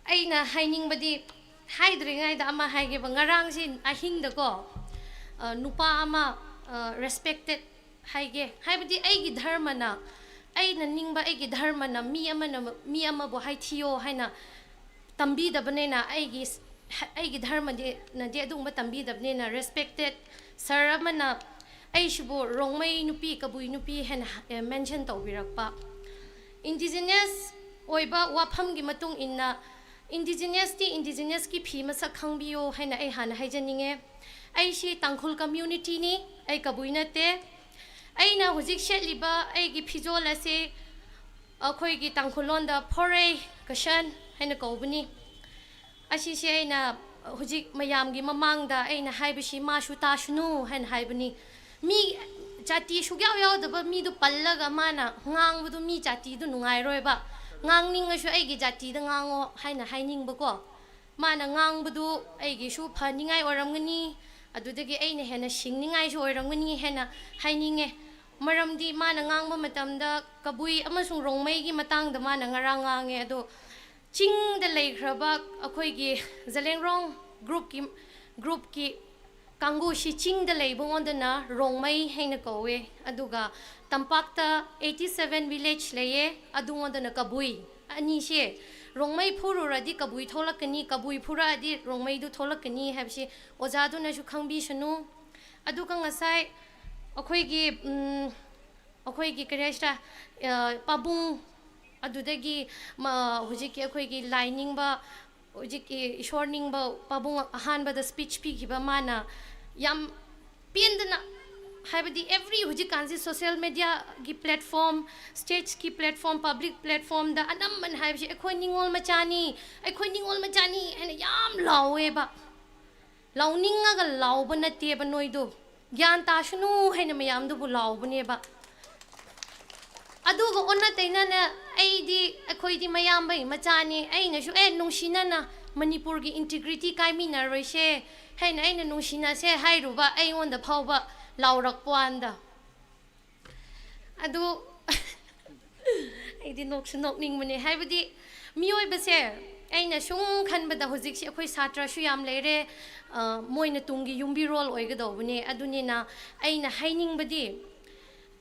ꯑꯩꯅ ꯍꯥꯏꯅꯤꯡꯕꯗꯤ, ꯍꯥꯏꯗ꯭ꯔꯤꯉꯩꯗ ꯑꯃ ꯍꯥꯏꯒꯦꯕ, ꯉꯔꯥꯡꯁꯤ ꯑꯍꯤꯡꯗꯀꯣ, ꯑ, ꯅꯨꯄꯥ ꯑꯃ, ꯑ, respected ꯍꯥꯏꯒꯦ, ꯍꯥꯏꯕꯗꯤ ꯑꯩꯒꯤ ꯙꯔꯃꯅ, ꯑꯩꯅ ꯅꯤꯡꯕ ꯑꯩꯒꯤ ꯙꯔꯃꯅ ꯃꯤ ꯑꯃꯅ ꯃꯤ ꯑꯃꯕꯨ ꯍꯥꯏꯊꯤꯌꯣ ꯍꯥꯏꯅ ꯇꯝꯕꯤꯗꯕꯅꯤꯅ, ꯑꯩꯒꯤ ꯁ-, ꯑꯩꯒꯤ ꯙꯔꯃꯗꯤꯅꯗꯤ ꯑꯗꯨꯒꯨꯝꯕ ꯇꯝꯕꯤꯗꯕꯅꯤꯅ, respected sir ꯑꯃꯅ ꯑꯩꯁꯤꯕꯨ ꯔꯣꯡꯃꯩ ꯅꯨꯄꯤ, ꯀꯕꯨꯏ ꯅꯨꯄꯤ ꯍꯥꯏꯅ ꯍ-, mention ꯇꯧꯕꯤꯔꯛꯄ꯫ Indigenous ꯑꯣꯏꯕ ꯋꯥꯐꯝꯒꯤ ꯃꯇꯨꯡ ꯏꯟꯅ, indigenousꯇꯤ indigenousꯀꯤ ꯐꯤ ꯃꯁꯛ ꯈꯪꯕꯤꯌꯣ ꯍꯥꯏꯅ ꯑꯩ ꯍꯥꯟꯅ ꯍꯥꯏꯖꯅꯤꯡꯉꯦ꯫ ꯑꯩꯁꯤ ꯇꯥꯡꯈꯨꯜ communityꯅꯤ, ꯑꯩ ꯀꯕꯨꯏ ꯅꯠꯇꯦ꯫ ꯑꯩꯅ ꯍꯧꯖꯤꯛ ꯁꯦꯠꯂꯤꯕ ꯑꯩꯒꯤ ꯐꯤꯖꯣꯜ ꯑꯁꯤ ꯑꯩꯈꯣꯏꯒꯤ ꯇꯥꯡꯈꯨꯜ ꯂꯣꯟꯗ ꯐꯣꯔꯩ ꯀꯁꯟ ꯍꯥꯏꯅ ꯀꯧꯕꯅꯤ꯫ ꯑꯁꯤꯁꯦ ꯑꯩꯅ ꯍꯧꯖꯤꯛ ꯃꯌꯥꯝꯒꯤ ꯃꯃꯥꯡꯗ ꯑꯩꯅ ꯍꯥꯏꯕꯁꯤ ꯃꯥꯁꯨ ꯇꯥꯁꯅꯨ ꯍꯥꯏꯅ ꯍꯥꯏꯕꯅꯤ꯫ ꯃꯤ ꯖꯥꯇꯤ ꯁꯨꯛꯌꯥꯎ ꯌꯥꯎꯗꯕ ꯃꯤꯗꯨ ꯄꯜꯂꯒ ꯃꯥꯅ ꯉꯥꯡꯕꯗꯨ ꯃꯤ ꯖꯥꯇꯤꯗꯨ ꯅꯨꯡꯉꯥꯏꯔꯣꯏꯕ꯫ ꯉꯥꯡꯅꯤꯡꯉꯁꯨ ꯑꯩꯒꯤ ꯖꯥꯇꯤꯗ ꯉꯥꯡꯉꯣ ꯍꯥꯏꯅ ꯍꯥꯏꯅꯤꯡꯕꯀꯣ꯫ ꯃꯥꯅ ꯉꯥꯡꯕꯗꯨ ꯑꯩꯒꯤꯁꯨ ꯐꯅꯤꯡꯉꯥꯏ ꯑꯣꯏꯔꯝꯒꯅꯤ, ꯑꯗꯨꯗꯒꯤ ꯑꯩꯅ ꯍꯦꯟꯅ ꯁꯤꯡꯅꯤꯡꯉꯥꯏꯁꯨ ꯑꯣꯏꯔꯝꯒꯅꯤ ꯍꯥꯏꯅ ꯍꯥꯏꯅꯤꯡꯉꯦ꯫ ꯃꯔꯝꯗꯤ ꯃꯥꯅ ꯉꯥꯡꯕ ꯃꯇꯝꯗ ꯀꯕꯨꯏ ꯑꯃꯁꯨꯡ ꯔꯣꯡꯃꯩꯒꯤ ꯃꯇꯥꯡꯗ ꯃꯥꯅ ꯉꯔꯥꯡ ꯉꯥꯡꯉꯦ, ꯑꯗꯣ ꯆꯤꯡꯗ ꯂꯩꯈ꯭ꯔꯕ ꯑꯩꯈꯣꯏꯒꯤ ꯖꯂꯦꯡꯔꯣꯡ groupꯀꯤ, groupꯀꯤ ꯀꯥꯡꯕꯨꯁꯤ ꯆꯤꯡꯗ ꯂꯩꯕꯉꯣꯟꯗꯅ ꯔꯣꯡꯃꯩ ꯍꯥꯏꯅ ꯀꯧꯋꯦ, ꯑꯗꯨꯒ ꯇꯝꯄꯥꯛꯇ eighty seven village ꯂꯩꯌꯦ, ꯑꯗꯨꯉꯣꯟꯗꯅ ꯀꯕꯨꯏ꯫ ꯑꯅꯤꯁꯦ ꯔꯣꯡꯃꯩ ꯐꯨꯔꯨꯔꯗꯤ ꯀꯕꯨꯏ ꯊꯣꯛꯂꯛꯀꯅꯤ, ꯀꯕꯨꯏ ꯐꯨꯔꯛꯑꯗꯤ ꯔꯣꯡꯃꯩꯗꯨ ꯊꯣꯛꯂꯛꯀꯅꯤ ꯍꯥꯏꯕꯁꯤ ꯑꯣꯖꯥꯗꯨꯅꯁꯨ ꯈꯪꯕꯤꯁꯅꯨ꯫ ꯑꯗꯨꯒ ꯉꯁꯥꯏ ꯑꯩꯈꯣꯏꯒꯤ, ꯎꯝ, ꯑꯩꯈꯣꯏꯒꯤ ꯀꯔꯤ ꯍꯥꯏꯁꯤꯔꯥ, ꯑ, ꯄꯥꯕꯨꯡ, ꯑꯗꯨꯗꯒꯤ ꯃ-, ꯍꯧꯖꯤꯛꯀꯤ ꯑꯩꯈꯣꯏꯒꯤ ꯂꯥꯏ ꯅꯤꯡꯕ, ꯍꯧꯖꯤꯛꯀꯤ ꯏꯁꯣꯔ ꯅꯤꯡꯕ ꯄꯥꯕꯨꯡ ꯑꯍꯥꯟꯕꯗ speech ꯄꯤꯈꯤꯕ ꯃꯥꯅ ꯌꯥꯝ ꯄꯦꯟꯗꯅ, ꯍꯥꯏꯕꯗꯤ every ꯍꯧꯖꯤꯛꯀꯥꯟꯁꯤ social mediaꯒꯤ platform, stageꯀꯤ platform, public platformꯗ ꯑꯅꯝꯕꯅ ꯍꯥꯏꯕꯁꯤ "ꯑꯩꯈꯣꯏ ꯅꯤꯉꯣꯜ ꯃꯆꯥꯅꯤ, ꯑꯩꯈꯣꯏ ꯅꯤꯉꯣꯜ ꯃꯆꯥꯅꯤ" ꯍꯥꯏꯅ ꯌꯥꯝ ꯂꯥꯎꯋꯦꯕ꯫ ꯂꯥꯎꯅꯤꯡꯉꯒ ꯂꯥꯎꯕ ꯅꯠꯇꯦꯕ ꯅꯣꯏꯗꯣ, ꯒ꯭ꯌꯥꯟ ꯇꯥꯁꯅꯨ ꯍꯥꯏꯅ ꯃꯌꯥꯝꯗꯨꯕꯨ ꯂꯥꯎꯕꯅꯦꯕ꯫ ꯑꯗꯨꯒ ꯑꯣꯟꯅ ꯇꯩꯅꯅ ꯑꯩꯗꯤ, "ꯑꯩꯈꯣꯏꯗꯤ ꯃꯌꯥꯝꯕꯩ ꯃꯆꯥꯅꯤ", ꯑꯩꯅꯁꯨ "ꯑꯦ, ꯅꯨꯡꯁꯤꯅꯅ ꯃꯅꯤꯄꯨꯔꯒꯤ integrity ꯀꯥꯏꯃꯤꯟꯅꯔꯣꯏꯁꯦ" ꯍꯥꯏꯅ ꯑꯩꯅ "ꯅꯨꯡꯁꯤꯅꯁꯦ" ꯍꯥꯏꯔꯨꯕ ꯑꯩꯉꯣꯟꯗ ꯐꯥꯎꯕ ꯂꯥꯎꯔꯛꯄ ꯋꯥꯟꯗ꯫ ꯑꯗꯨ ꯑꯩꯗꯤ ꯅꯣꯛꯁꯨ ꯅꯣꯛꯅꯤꯡꯕꯅꯦ, ꯍꯥꯏꯕꯗꯤ ꯃꯤꯑꯣꯏꯕꯁꯦ ꯑꯩꯅ ꯁꯨꯝ ꯈꯟꯕꯗ ꯍꯧꯖꯤꯛꯁꯤ ꯑꯩꯈꯣꯏ ꯁꯥꯇ꯭ꯔꯁꯨ ꯌꯥꯝ ꯂꯩꯔꯦ, ꯑ, ꯃꯣꯏꯅ ꯇꯨꯡꯒꯤ ꯌꯨꯝꯕꯤꯔꯣꯜ ꯑꯣꯏꯒꯗꯧꯕꯅꯦ꯫ ꯑꯗꯨꯅꯤꯅ ꯑꯩꯅ ꯍꯥꯏꯅꯤꯡꯕꯗꯤ,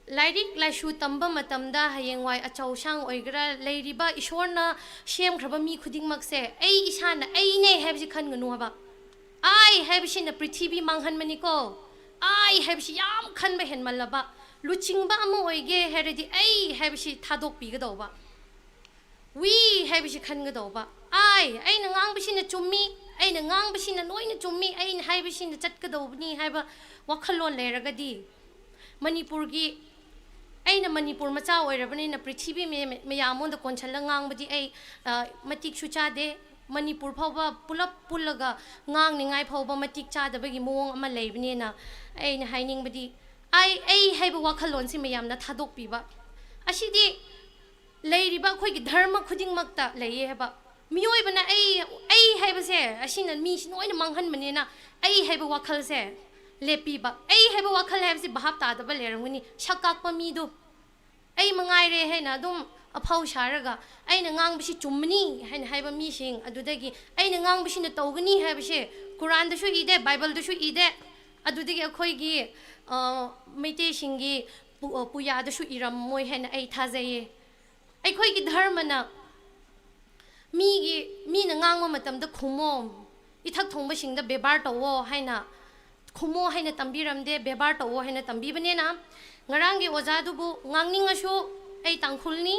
ꯂꯥꯏꯔꯤꯛ ꯂꯥꯏꯁꯨ ꯇꯝꯕ ꯃꯇꯝꯗ ꯍꯌꯦꯡꯋꯥꯏ ꯑꯆꯧ ꯑꯁꯥꯡ ꯑꯣꯏꯒꯦꯔꯥ, ꯂꯩꯔꯤꯕ ꯏꯁꯣꯔꯅ ꯁꯦꯝꯈ꯭ꯔꯕ ꯃꯤ ꯈꯨꯗꯤꯡꯃꯛꯁꯦ ꯑꯩ ꯏꯁꯥꯅ ꯑꯩꯅꯦ ꯍꯥꯏꯕꯁꯤ ꯈꯟꯒꯅꯨ ꯍꯥꯏꯕ꯫ "ꯑꯩ" ꯍꯥꯏꯕꯁꯤꯅ ꯄ꯭ꯔꯤꯊꯤꯕꯤ ꯃꯥꯡꯍꯟꯕꯅꯤꯀꯣ꯫ "ꯑꯩ" ꯍꯥꯏꯕꯁꯤ ꯌꯥꯝ ꯈꯟꯕ ꯍꯦꯟꯃꯜꯂꯕ꯫ ꯂꯨꯆꯤꯡꯕ ꯑꯃ ꯑꯣꯏꯒꯦ ꯍꯥꯏꯔꯗꯤ "ꯑꯩ" ꯍꯥꯏꯕꯁꯤ ꯊꯥꯗꯣꯛꯄꯤꯒꯗꯧꯕ꯫ "We" ꯍꯥꯏꯕꯁꯤ ꯈꯟꯒꯗꯧꯕ꯫ "ꯑꯩ", ꯑꯩꯅ ꯉꯥꯡꯕꯁꯤꯅ ꯆꯨꯝꯃꯤ, ꯑꯩꯅ ꯉꯥꯡꯕꯁꯤꯅ ꯂꯣꯏꯅ ꯆꯨꯝꯃꯤ, ꯑꯩꯅ ꯍꯥꯏꯕꯁꯤꯅ ꯆꯠꯀꯗꯧꯕꯅꯤ ꯍꯥꯏꯕ ꯋꯥꯈꯜꯂꯣꯟ ꯂꯩꯔꯒꯗꯤ, ꯃꯅꯤꯄꯨꯔꯒꯤ, ꯑꯩꯅ ꯃꯅꯤꯄꯨꯔ ꯃꯆꯥ ꯑꯣꯏꯔꯕꯅꯤꯅ ꯄ꯭ꯔꯤꯊꯤꯕꯤ ꯃꯌꯥꯝ-, ꯃꯌꯥꯝꯉꯣꯟꯗ ꯀꯣꯟꯁꯤꯜꯂ ꯉꯥꯡꯕꯗꯤ ꯑꯩ, ꯑ, ꯃꯇꯤꯛꯁꯨ ꯆꯥꯗꯦ꯫ ꯃꯅꯤꯄꯨꯔ ꯐꯥꯎꯕ ꯄꯨꯂꯞ ꯄꯨꯜꯂꯒ ꯉꯥꯡꯅꯤꯡꯉꯥꯏ ꯐꯥꯎꯕ ꯃꯇꯤꯛ ꯆꯥꯗꯕꯒꯤ ꯃꯑꯣꯡ ꯑꯃ ꯂꯩꯕꯅꯤꯅ ꯑꯩꯅ ꯍꯥꯏꯅꯤꯡꯕꯗꯤ, "ꯑꯩ", ꯑꯩ ꯍꯥꯏꯕ ꯋꯥꯈꯜꯂꯣꯟꯁꯤ ꯃꯌꯥꯝꯅ ꯊꯥꯗꯣꯛꯄꯤꯕ꯫ ꯑꯁꯤꯗꯤ ꯂꯩꯔꯤꯕ ꯑꯩꯈꯣꯏꯒꯤ ꯙꯔꯃ ꯈꯨꯗꯤꯡꯃꯛꯇ ꯂꯩꯌꯦ ꯍꯥꯏꯕ꯫ ꯃꯤꯑꯣꯏꯕꯅ ꯑꯩ, ꯑꯩ ꯍꯥꯏꯕꯁꯦ, ꯑꯁꯤꯅ ꯃꯤꯁꯤ ꯂꯣꯏꯅ ꯃꯥꯡꯍꯟꯕꯅꯤꯅ ꯑꯩ ꯍꯥꯏꯕ ꯋꯥꯈꯜꯁꯦ ꯂꯦꯞꯄꯤꯕ꯫ ꯑꯩ ꯍꯥꯏꯕ ꯋꯥꯈꯜ ꯍꯥꯏꯕꯁꯤ ꯚꯥꯞ ꯇꯥꯗꯕ ꯂꯩꯔꯝꯒꯅꯤ꯫ ꯁꯛ ꯀꯥꯛꯄ ꯃꯤꯗꯣ, ꯑꯩ ꯃꯉꯥꯏꯔꯦ ꯍꯥꯏꯅ ꯑꯗꯨꯝ ꯑꯐꯥꯎ ꯁꯥꯔꯒ ꯑꯩꯅ ꯉꯥꯡꯕꯁꯤ ꯆꯨꯝꯕꯅꯤ ꯍꯥꯏꯅ ꯍꯥꯏꯕ ꯃꯤꯁꯤꯡ, ꯑꯗꯨꯗꯒꯤ ꯑꯩꯅ ꯉꯥꯡꯕꯁꯤꯅ ꯇꯧꯒꯅꯤ ꯍꯥꯏꯕꯁꯦ ꯀꯨꯔꯥꯟꯗꯁꯨ ꯏꯗꯦ, ꯕꯥꯏꯕꯜꯗꯁꯨ ꯏꯗꯦ, ꯑꯗꯨꯗꯒꯤ ꯑꯩꯈꯣꯏꯒꯤ, ꯑ, ꯃꯩꯇꯩꯁꯤꯡꯒꯤ ꯄꯨ-, ꯑ, ꯄꯨꯌꯥꯗꯁꯨ ꯏꯔꯝꯃꯣꯏ ꯍꯥꯏꯅ ꯑꯩ ꯊꯥꯖꯩꯌꯦ꯫ ꯑꯩꯈꯣꯏꯒꯤ ꯙꯔꯃꯅ ꯃꯤꯒꯤ, ꯃꯤꯅ ꯉꯥꯡꯕ ꯃꯇꯝꯗ ꯈꯨꯝꯃꯣ, ꯏꯊꯛ ꯊꯣꯡꯕꯁꯤꯡꯗ ꯕꯦꯕꯥꯔ ꯇꯧꯋꯣ ꯍꯥꯏꯅ, ꯈꯨꯝꯃꯣ ꯍꯥꯏꯅ ꯇꯝꯕꯤꯔꯝꯗꯦ, ꯕꯦꯕꯥꯔ ꯇꯧꯋꯣ ꯍꯥꯏꯅ ꯇꯝꯕꯤꯕꯅꯤꯅ, ꯉꯔꯥꯡꯒꯤ ꯑꯣꯖꯥꯗꯨꯕꯨ ꯉꯥꯡꯅꯤꯡꯉꯁꯨ, "ꯑꯩ ꯇꯥꯡꯈꯨꯜꯅꯤ,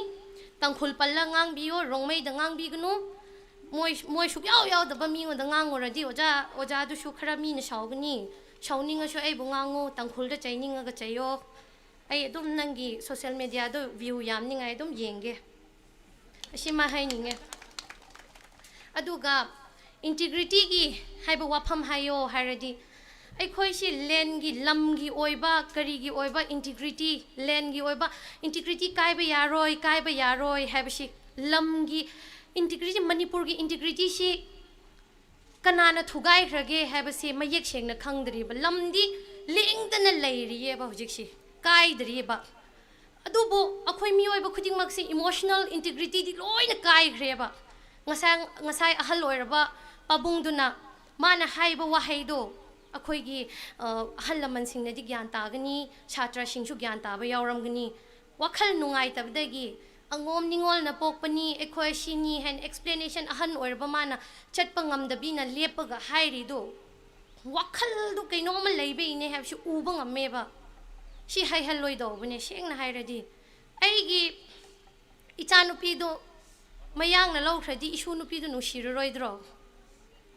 ꯇꯥꯡꯈꯨꯜ ꯄꯜꯂ ꯉꯥꯡꯕꯤꯌꯣ, ꯔꯣꯡꯃꯩꯗ ꯉꯥꯡꯕꯤꯒꯅꯨ", ꯃꯣꯏ, ꯃꯣꯏ ꯁꯨꯛꯌꯥꯎ ꯌꯥꯎꯗꯕ ꯃꯤꯉꯣꯟꯗ ꯉꯥꯡꯉꯨꯔꯗꯤ ꯑꯣꯖꯥ, ꯑꯣꯖꯥꯗꯨꯁꯨ ꯈꯔ ꯃꯤꯅ ꯁꯥꯎꯒꯅꯤ꯫ ꯁꯥꯎꯅꯤꯡꯉꯁꯨ ꯑꯩꯕꯨ ꯉꯥꯡꯉꯨ, ꯇꯥꯡꯈꯨꯜꯗ ꯆꯩꯅꯤꯡꯉꯒ ꯆꯩꯌꯣ꯫ ꯑꯩ ꯑꯗꯨꯝ ꯅꯪꯒꯤ social mediaꯗꯣ view ꯌꯥꯝꯅꯤꯡꯉꯥꯏ ꯑꯗꯨꯝ ꯌꯦꯡꯒꯦ꯫ ꯑꯁꯤꯃ ꯍꯥꯏꯅꯤꯡꯉꯦ꯫ ꯑꯗꯨꯒ integrityꯒꯤ ꯍꯥꯏꯕ ꯋꯥꯐꯝ ꯍꯥꯏꯌꯣ ꯍꯥꯏꯔꯗꯤ, ꯑꯩꯈꯣꯏꯁꯤ landꯒꯤ, ꯂꯝꯒꯤ ꯑꯣꯏꯕ, ꯀꯔꯤꯒꯤ ꯑꯣꯏꯕ integrity, landꯒꯤ ꯑꯣꯏꯕ integrity ꯀꯥꯏꯕ ꯌꯥꯔꯣꯏ, ꯀꯥꯏꯕ ꯌꯥꯔꯣꯏ ꯍꯥꯏꯕꯁꯤ, ꯂꯝꯒꯤ integrity, ꯃꯅꯤꯄꯨꯔꯒꯤ integrityꯁꯤ ꯀꯅꯥꯅ ꯊꯨꯒꯥꯏꯈ꯭ꯔꯒꯦ ꯍꯥꯏꯕꯁꯤ ꯃꯌꯦꯛ ꯁꯦꯡꯅ ꯈꯪꯗ꯭ꯔꯤꯕ꯫ ꯂꯝꯗꯤ ꯂꯦꯡꯗꯅ ꯂꯩꯔꯤꯌꯦꯕ ꯍꯧꯖꯤꯛꯁꯤ, ꯀꯥꯏꯗ꯭ꯔꯤꯌꯦꯕ꯫ ꯑꯗꯨꯕꯨ ꯑꯩꯈꯣꯏ ꯃꯤꯑꯣꯏꯕ ꯈꯨꯗꯤꯡꯃꯛꯁꯤ emotional integrityꯗꯤ ꯂꯣꯏꯅ ꯀꯥꯏꯈ꯭ꯔꯦꯕ꯫ ꯉꯁꯥꯏ, ꯉꯁꯥꯏ ꯑꯍꯜ ꯑꯣꯏꯔꯕ ꯄꯥꯕꯨꯡꯗꯨꯅ ꯃꯥꯅ ꯍꯥꯏꯕ ꯋꯥꯍꯩꯗꯣ ꯑꯩꯈꯣꯏꯒꯤ, ꯑ, ꯑꯍꯜ ꯂꯃꯟꯁꯤꯡꯅꯗꯤ ꯒ꯭ꯌꯥꯟ ꯇꯥꯒꯅꯤ, ꯁꯥꯇ꯭ꯔꯁꯤꯡꯁꯨ ꯒ꯭ꯌꯥꯟ ꯇꯥꯕ ꯌꯥꯎꯔꯝꯒꯅꯤ꯫ ꯋꯥꯈꯜ ꯅꯨꯡꯉꯥꯏꯇꯕꯗꯒꯤ "ꯑꯉꯣꯝ ꯅꯤꯉꯣꯜꯅ ꯄꯣꯛꯄꯅꯤ, ꯑꯩꯈꯣꯏ ꯁꯤꯅꯤ" ꯍꯥꯏꯅ explanation ꯑꯍꯟ ꯑꯣꯏꯔꯕ ꯃꯥꯅ ꯆꯠꯄ ꯉꯝꯗꯕꯤꯅ ꯂꯦꯞꯄꯒ ꯍꯥꯏꯔꯤꯗꯣ, ꯋꯥꯈꯜꯗꯨ ꯀꯩꯅꯣꯝꯃ ꯂꯩꯕꯩꯅꯦ ꯍꯥꯏꯕꯁꯤ ꯎꯕ ꯉꯝꯃꯦꯕ꯫ ꯁꯤ ꯍꯥꯏꯍꯜꯂꯣꯏꯗꯧꯕꯅꯦ, ꯁꯦꯡꯅ ꯍꯥꯏꯔꯗꯤ꯫ ꯑꯩꯒꯤ ꯏꯆꯥꯅꯨꯄꯤꯗꯣ ꯃꯌꯥꯡꯅ ꯂꯧꯈ꯭ꯔꯗꯤ ꯏꯁꯨ ꯅꯨꯄꯤꯗꯨ ꯅꯨꯡꯁꯤꯔꯔꯣꯏꯗ꯭ꯔꯣ?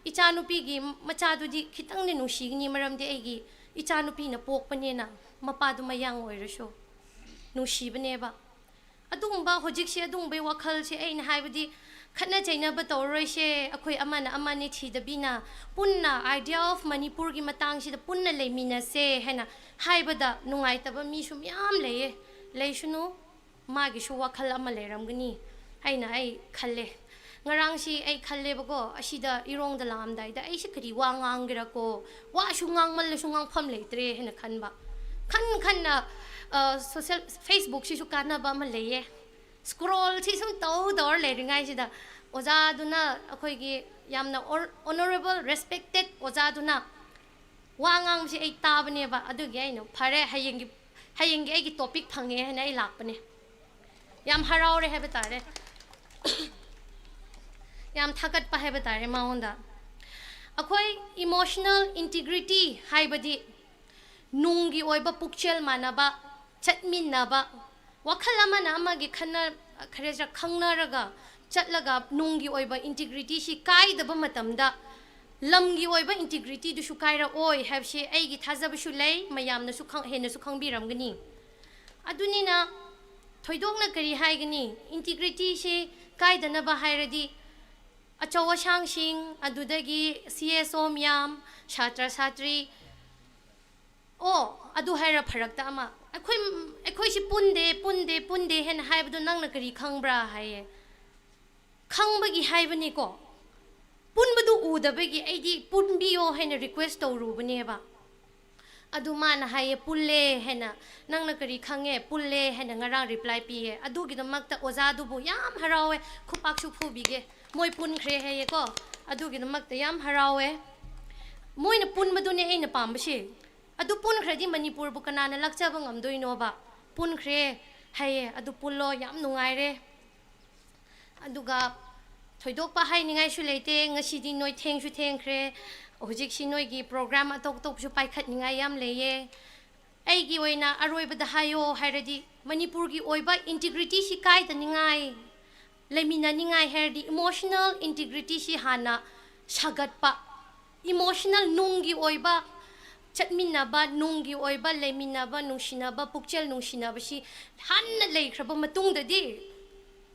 ꯏꯆꯥꯅꯨꯄꯤꯒꯤ ꯃꯆꯥꯗꯨꯗꯤ ꯈꯤꯇꯪꯗꯤ ꯅꯨꯡꯁꯤꯒꯅꯤ, ꯃꯔꯝꯗꯤ ꯑꯩꯒꯤ ꯏꯆꯥꯅꯨꯄꯤꯅ ꯄꯣꯛꯄꯅꯦꯅ, ꯃꯄꯥꯗꯨ ꯃꯌꯥꯡ ꯑꯣꯏꯔꯁꯨ ꯅꯨꯡꯁꯤꯕꯅꯦꯕ꯫ ꯑꯗꯨꯒꯨꯝꯕ ꯍꯧꯖꯤꯛꯁꯦ, ꯑꯗꯨꯒꯨꯝꯕꯩ ꯋꯥꯈꯜꯁꯦ, ꯑꯩꯅ ꯍꯥꯏꯕꯗꯤ ꯈꯠꯅ ꯆꯩꯅꯕ ꯇꯧꯔꯔꯣꯏꯁꯦ, ꯑꯩꯈꯣꯏ ꯑꯃꯅ ꯑꯃꯅꯤ ꯊꯤꯗꯕꯤꯅ ꯄꯨꯟꯅ idea of ꯃꯅꯤꯄꯨꯔꯒꯤ ꯃꯇꯥꯡꯁꯤꯗ ꯄꯨꯟꯅ ꯂꯩꯃꯤꯟꯅꯁꯦ ꯍꯥꯏꯅ ꯍꯥꯏꯕꯗ ꯅꯨꯡꯉꯥꯏꯇꯕ ꯃꯤꯁꯨ ꯃꯌꯥꯝ ꯂꯩꯌꯦ, ꯂꯩꯁꯅꯨ꯫ ꯃꯥꯒꯤꯁꯨ ꯋꯥꯈꯜ ꯑꯃ ꯂꯩꯔꯝꯒꯅꯤ ꯍꯥꯏꯅ ꯑꯩ ꯈꯜꯂꯦ꯫ ꯉꯔꯥꯡꯁꯤ ꯑꯩ ꯈꯜꯂꯦꯕꯀꯣ, ꯑꯁꯤꯗ ꯏꯔꯣꯡꯗ ꯂꯥꯛꯑꯝꯗꯥꯏꯗ ꯑꯩꯁꯦ ꯀꯔꯤ ꯋꯥ ꯉꯥꯡꯒꯦꯔꯥꯀꯣ, ꯋꯥꯁꯨ ꯉꯥꯡꯃꯜꯂꯁꯨ ꯉꯥꯡꯐꯝ ꯂꯩꯇ꯭ꯔꯦ ꯍꯥꯏꯅ ꯈꯟꯕ꯫ ꯈꯟ ꯈꯟꯅ, ꯑ, social, Facebookꯁꯤꯁꯨ ꯀꯥꯟꯅꯕ ꯑꯃ ꯂꯩꯌꯦ꯫ Scrollꯁꯤ ꯁꯨꯝ ꯇꯧ ꯇꯧꯔ ꯂꯩꯔꯤꯉꯩꯁꯤꯗ ꯑꯣꯖꯥꯗꯨꯅ, ꯑꯩꯈꯣꯏꯒꯤ ꯌꯥꯝꯅ ꯑꯣꯔ-, honourable, respected ꯑꯣꯖꯥꯗꯨꯅ ꯋꯥ ꯉꯥꯡꯕꯁꯦ ꯑꯩ ꯇꯥꯕꯅꯦꯕ, ꯑꯗꯨꯒꯤ ꯑꯩꯅ ꯐꯔꯦ, ꯍꯌꯦꯡꯒꯤ ꯍꯌꯦꯡꯒꯤ ꯑꯩꯒꯤ ꯇꯣꯄꯤꯛ ꯐꯪꯉꯦ ꯍꯥꯏꯅ ꯑꯩ ꯂꯥꯛꯄꯅꯦ꯫ ꯌꯥꯝ ꯍꯔꯥꯎꯔꯦ ꯍꯥꯏꯕ ꯇꯥꯔꯦ꯫ ꯌꯥꯝ ꯊꯥꯒꯠꯄ ꯍꯥꯏꯕ ꯇꯥꯔꯦ ꯃꯉꯣꯟꯗ꯫ ꯑꯩꯈꯣꯏ ꯏꯃꯣꯁꯅꯦꯜ ꯏꯟꯇꯤꯒ꯭ꯔꯤꯇꯤ ꯍꯥꯏꯕꯗꯤ ꯅꯨꯡꯒꯤ ꯑꯣꯏꯕ ꯄꯨꯛꯆꯦꯜ ꯃꯥꯟꯅꯕ, ꯆꯠꯃꯤꯟꯅꯕ, ꯋꯥꯈꯜ ꯑꯃꯅ ꯑꯃꯒꯤ ꯈꯟꯅ ꯈꯔꯦ ꯈꯪꯅꯔꯒ ꯆꯠꯂꯒ ꯅꯨꯡꯒꯤ ꯑꯣꯏꯕ ꯏꯟꯇꯤꯒ꯭ꯔꯤꯇꯤꯁꯤ ꯀꯥꯏꯗꯕ ꯃꯇꯝꯗ ꯂꯝꯒꯤ ꯑꯣꯏꯕ ꯏꯟꯇꯤꯒ꯭ꯔꯤꯇꯤꯗꯨꯁꯨ ꯀꯥꯏꯔꯛꯑꯣꯏ ꯍꯥꯏꯕꯁꯤ ꯑꯩꯒꯤ ꯊꯥꯖꯕꯁꯨ ꯂꯩ, ꯃꯌꯥꯝꯅꯁꯨ ꯈꯪ-, ꯍꯦꯟꯅꯁꯨ ꯈꯪꯕꯤꯔꯝꯒꯅꯤ꯫ ꯑꯗꯨꯅꯤꯅ ꯊꯣꯏꯗꯣꯛꯅ ꯀꯔꯤ ꯍꯥꯏꯒꯅꯤ, ꯏꯟꯇꯤꯒ꯭ꯔꯤꯇꯤꯁꯤ ꯀꯥꯏꯗꯅꯕ ꯍꯥꯏꯔꯗꯤ ꯑꯆꯧ ꯑꯁꯥꯡꯁꯤꯡ, ꯑꯗꯨꯗꯒꯤ ꯁꯤ ꯑꯦꯁ ꯑꯣ ꯃꯌꯥꯝ, ꯁꯥꯇ꯭ꯔ ꯁꯥꯇ꯭ꯔꯤ, ꯑꯣ, ꯑꯗꯨ ꯍꯥꯏꯔ ꯐꯔꯛꯇ ꯑꯃ, ꯑꯩꯈꯣꯏ, ꯑꯩꯈꯣꯏꯁꯤ ꯄꯨꯟꯗꯦ, ꯄꯨꯟꯗꯦ, ꯄꯨꯟꯗꯦ ꯍꯥꯏꯅ ꯍꯥꯏꯕꯗꯣ ꯅꯪꯅ ꯀꯔꯤ ꯈꯪꯕ꯭ꯔꯥ ꯍꯥꯏꯌꯦ꯫ ꯈꯪꯕꯒꯤ ꯍꯥꯏꯕꯅꯤꯀꯣ, ꯄꯨꯟꯕꯗꯨ ꯎꯗꯕꯒꯤ ꯑꯩꯗꯤ ꯄꯨꯟꯕꯤꯌꯣ ꯍꯥꯏꯅ ꯔꯤꯀ꯭ꯋꯦꯁ ꯇꯧꯔꯨꯕꯅꯦꯕ꯫ ꯑꯗꯨ ꯃꯥꯅ ꯍꯥꯏꯌꯦ, "ꯄꯨꯜꯂꯦ" ꯍꯥꯏꯅ꯫ "ꯅꯪꯅ ꯀꯔꯤ ꯈꯪꯉꯦ?" "ꯄꯨꯜꯂꯦ" ꯍꯥꯏꯅ ꯉꯔꯥꯡ ꯔꯤꯄ꯭ꯂꯥꯏ ꯄꯤꯌꯦ꯫ ꯑꯗꯨꯒꯤꯗꯃꯛꯇ ꯑꯣꯖꯥꯗꯨꯕꯨ ꯌꯥꯝ ꯍꯔꯥꯎꯋꯦ, ꯈꯨꯄꯥꯛꯁꯨ ꯐꯨꯕꯤꯒꯦ꯫ ꯃꯣꯏ ꯄꯨꯟꯈ꯭ꯔꯦ ꯍꯥꯏꯌꯦꯀꯣ, ꯑꯗꯨꯒꯤꯗꯃꯛꯇ ꯌꯥꯝ ꯍꯔꯥꯎꯋꯦ꯫ ꯃꯣꯏꯅ ꯄꯨꯟꯕꯗꯨꯅꯦ ꯑꯩꯅ ꯄꯥꯝꯕꯁꯦ꯫ ꯑꯗꯨ ꯄꯨꯟꯈ꯭ꯔꯗꯤ ꯃꯅꯤꯄꯨꯔꯕꯨ ꯀꯅꯥꯅ ꯂꯥꯛꯆꯕ ꯉꯝꯗꯣꯏꯅꯣꯕ? ꯄꯨꯟꯈ꯭ꯔꯦ ꯍꯥꯏꯌꯦ, ꯑꯗꯨ ꯄꯨꯜꯂꯣ, ꯌꯥꯝ ꯅꯨꯡꯉꯥꯏꯔꯦ꯫ ꯑꯗꯨꯒ ꯊꯣꯏꯗꯣꯛꯄ ꯍꯥꯏꯅꯤꯡꯉꯥꯏꯁꯨ ꯂꯩꯇꯦ꯫ ꯉꯁꯤꯗꯤ ꯅꯣꯏ ꯊꯦꯡꯁꯨ ꯊꯦꯡꯈ꯭ꯔꯦ꯫ ꯍꯧꯖꯤꯛꯁꯤ ꯅꯣꯏꯒꯤ ꯄ꯭ꯔꯣꯒ꯭ꯔꯥꯝ ꯑꯇꯣꯞ ꯑꯇꯣꯞꯄꯁꯨ ꯄꯥꯏꯈꯠꯅꯤꯡꯉꯥꯏ ꯌꯥꯝ ꯂꯩꯌꯦ꯫ ꯑꯩꯒꯤ ꯑꯣꯏꯅ ꯑꯔꯣꯏꯕꯗ ꯍꯥꯏꯌꯣ ꯍꯥꯏꯔꯗꯤ, ꯃꯅꯤꯄꯨꯔꯒꯤ ꯑꯣꯏꯕ ꯏꯟꯇꯤꯒ꯭ꯔꯤꯇꯤꯁꯤ ꯀꯥꯏꯗꯅꯤꯡꯉꯥꯏ, ꯂꯩꯃꯤꯟꯅꯅꯤꯡꯉꯥꯏ ꯍꯥꯏꯔꯗꯤ, ꯏꯃꯣꯁꯅꯦꯜ ꯏꯟꯇꯤꯒ꯭ꯔꯤꯇꯤꯁꯤ ꯍꯥꯟꯅ ꯁꯥꯒꯠꯄ, ꯏꯃꯣꯁꯅꯦꯜ ꯅꯨꯡꯒꯤ ꯑꯣꯏꯕ ꯆꯠꯃꯤꯟꯅꯕ, ꯅꯨꯡꯒꯤ ꯑꯣꯏꯕ ꯂꯩꯃꯤꯟꯅꯕ, ꯅꯨꯡꯁꯤꯅꯕ, ꯄꯨꯛꯆꯦꯜ ꯅꯨꯡꯁꯤꯅꯕꯁꯤ ꯍꯥꯟꯅ ꯂꯩꯈ꯭ꯔꯕ ꯃꯇꯨꯡꯗꯗꯤ,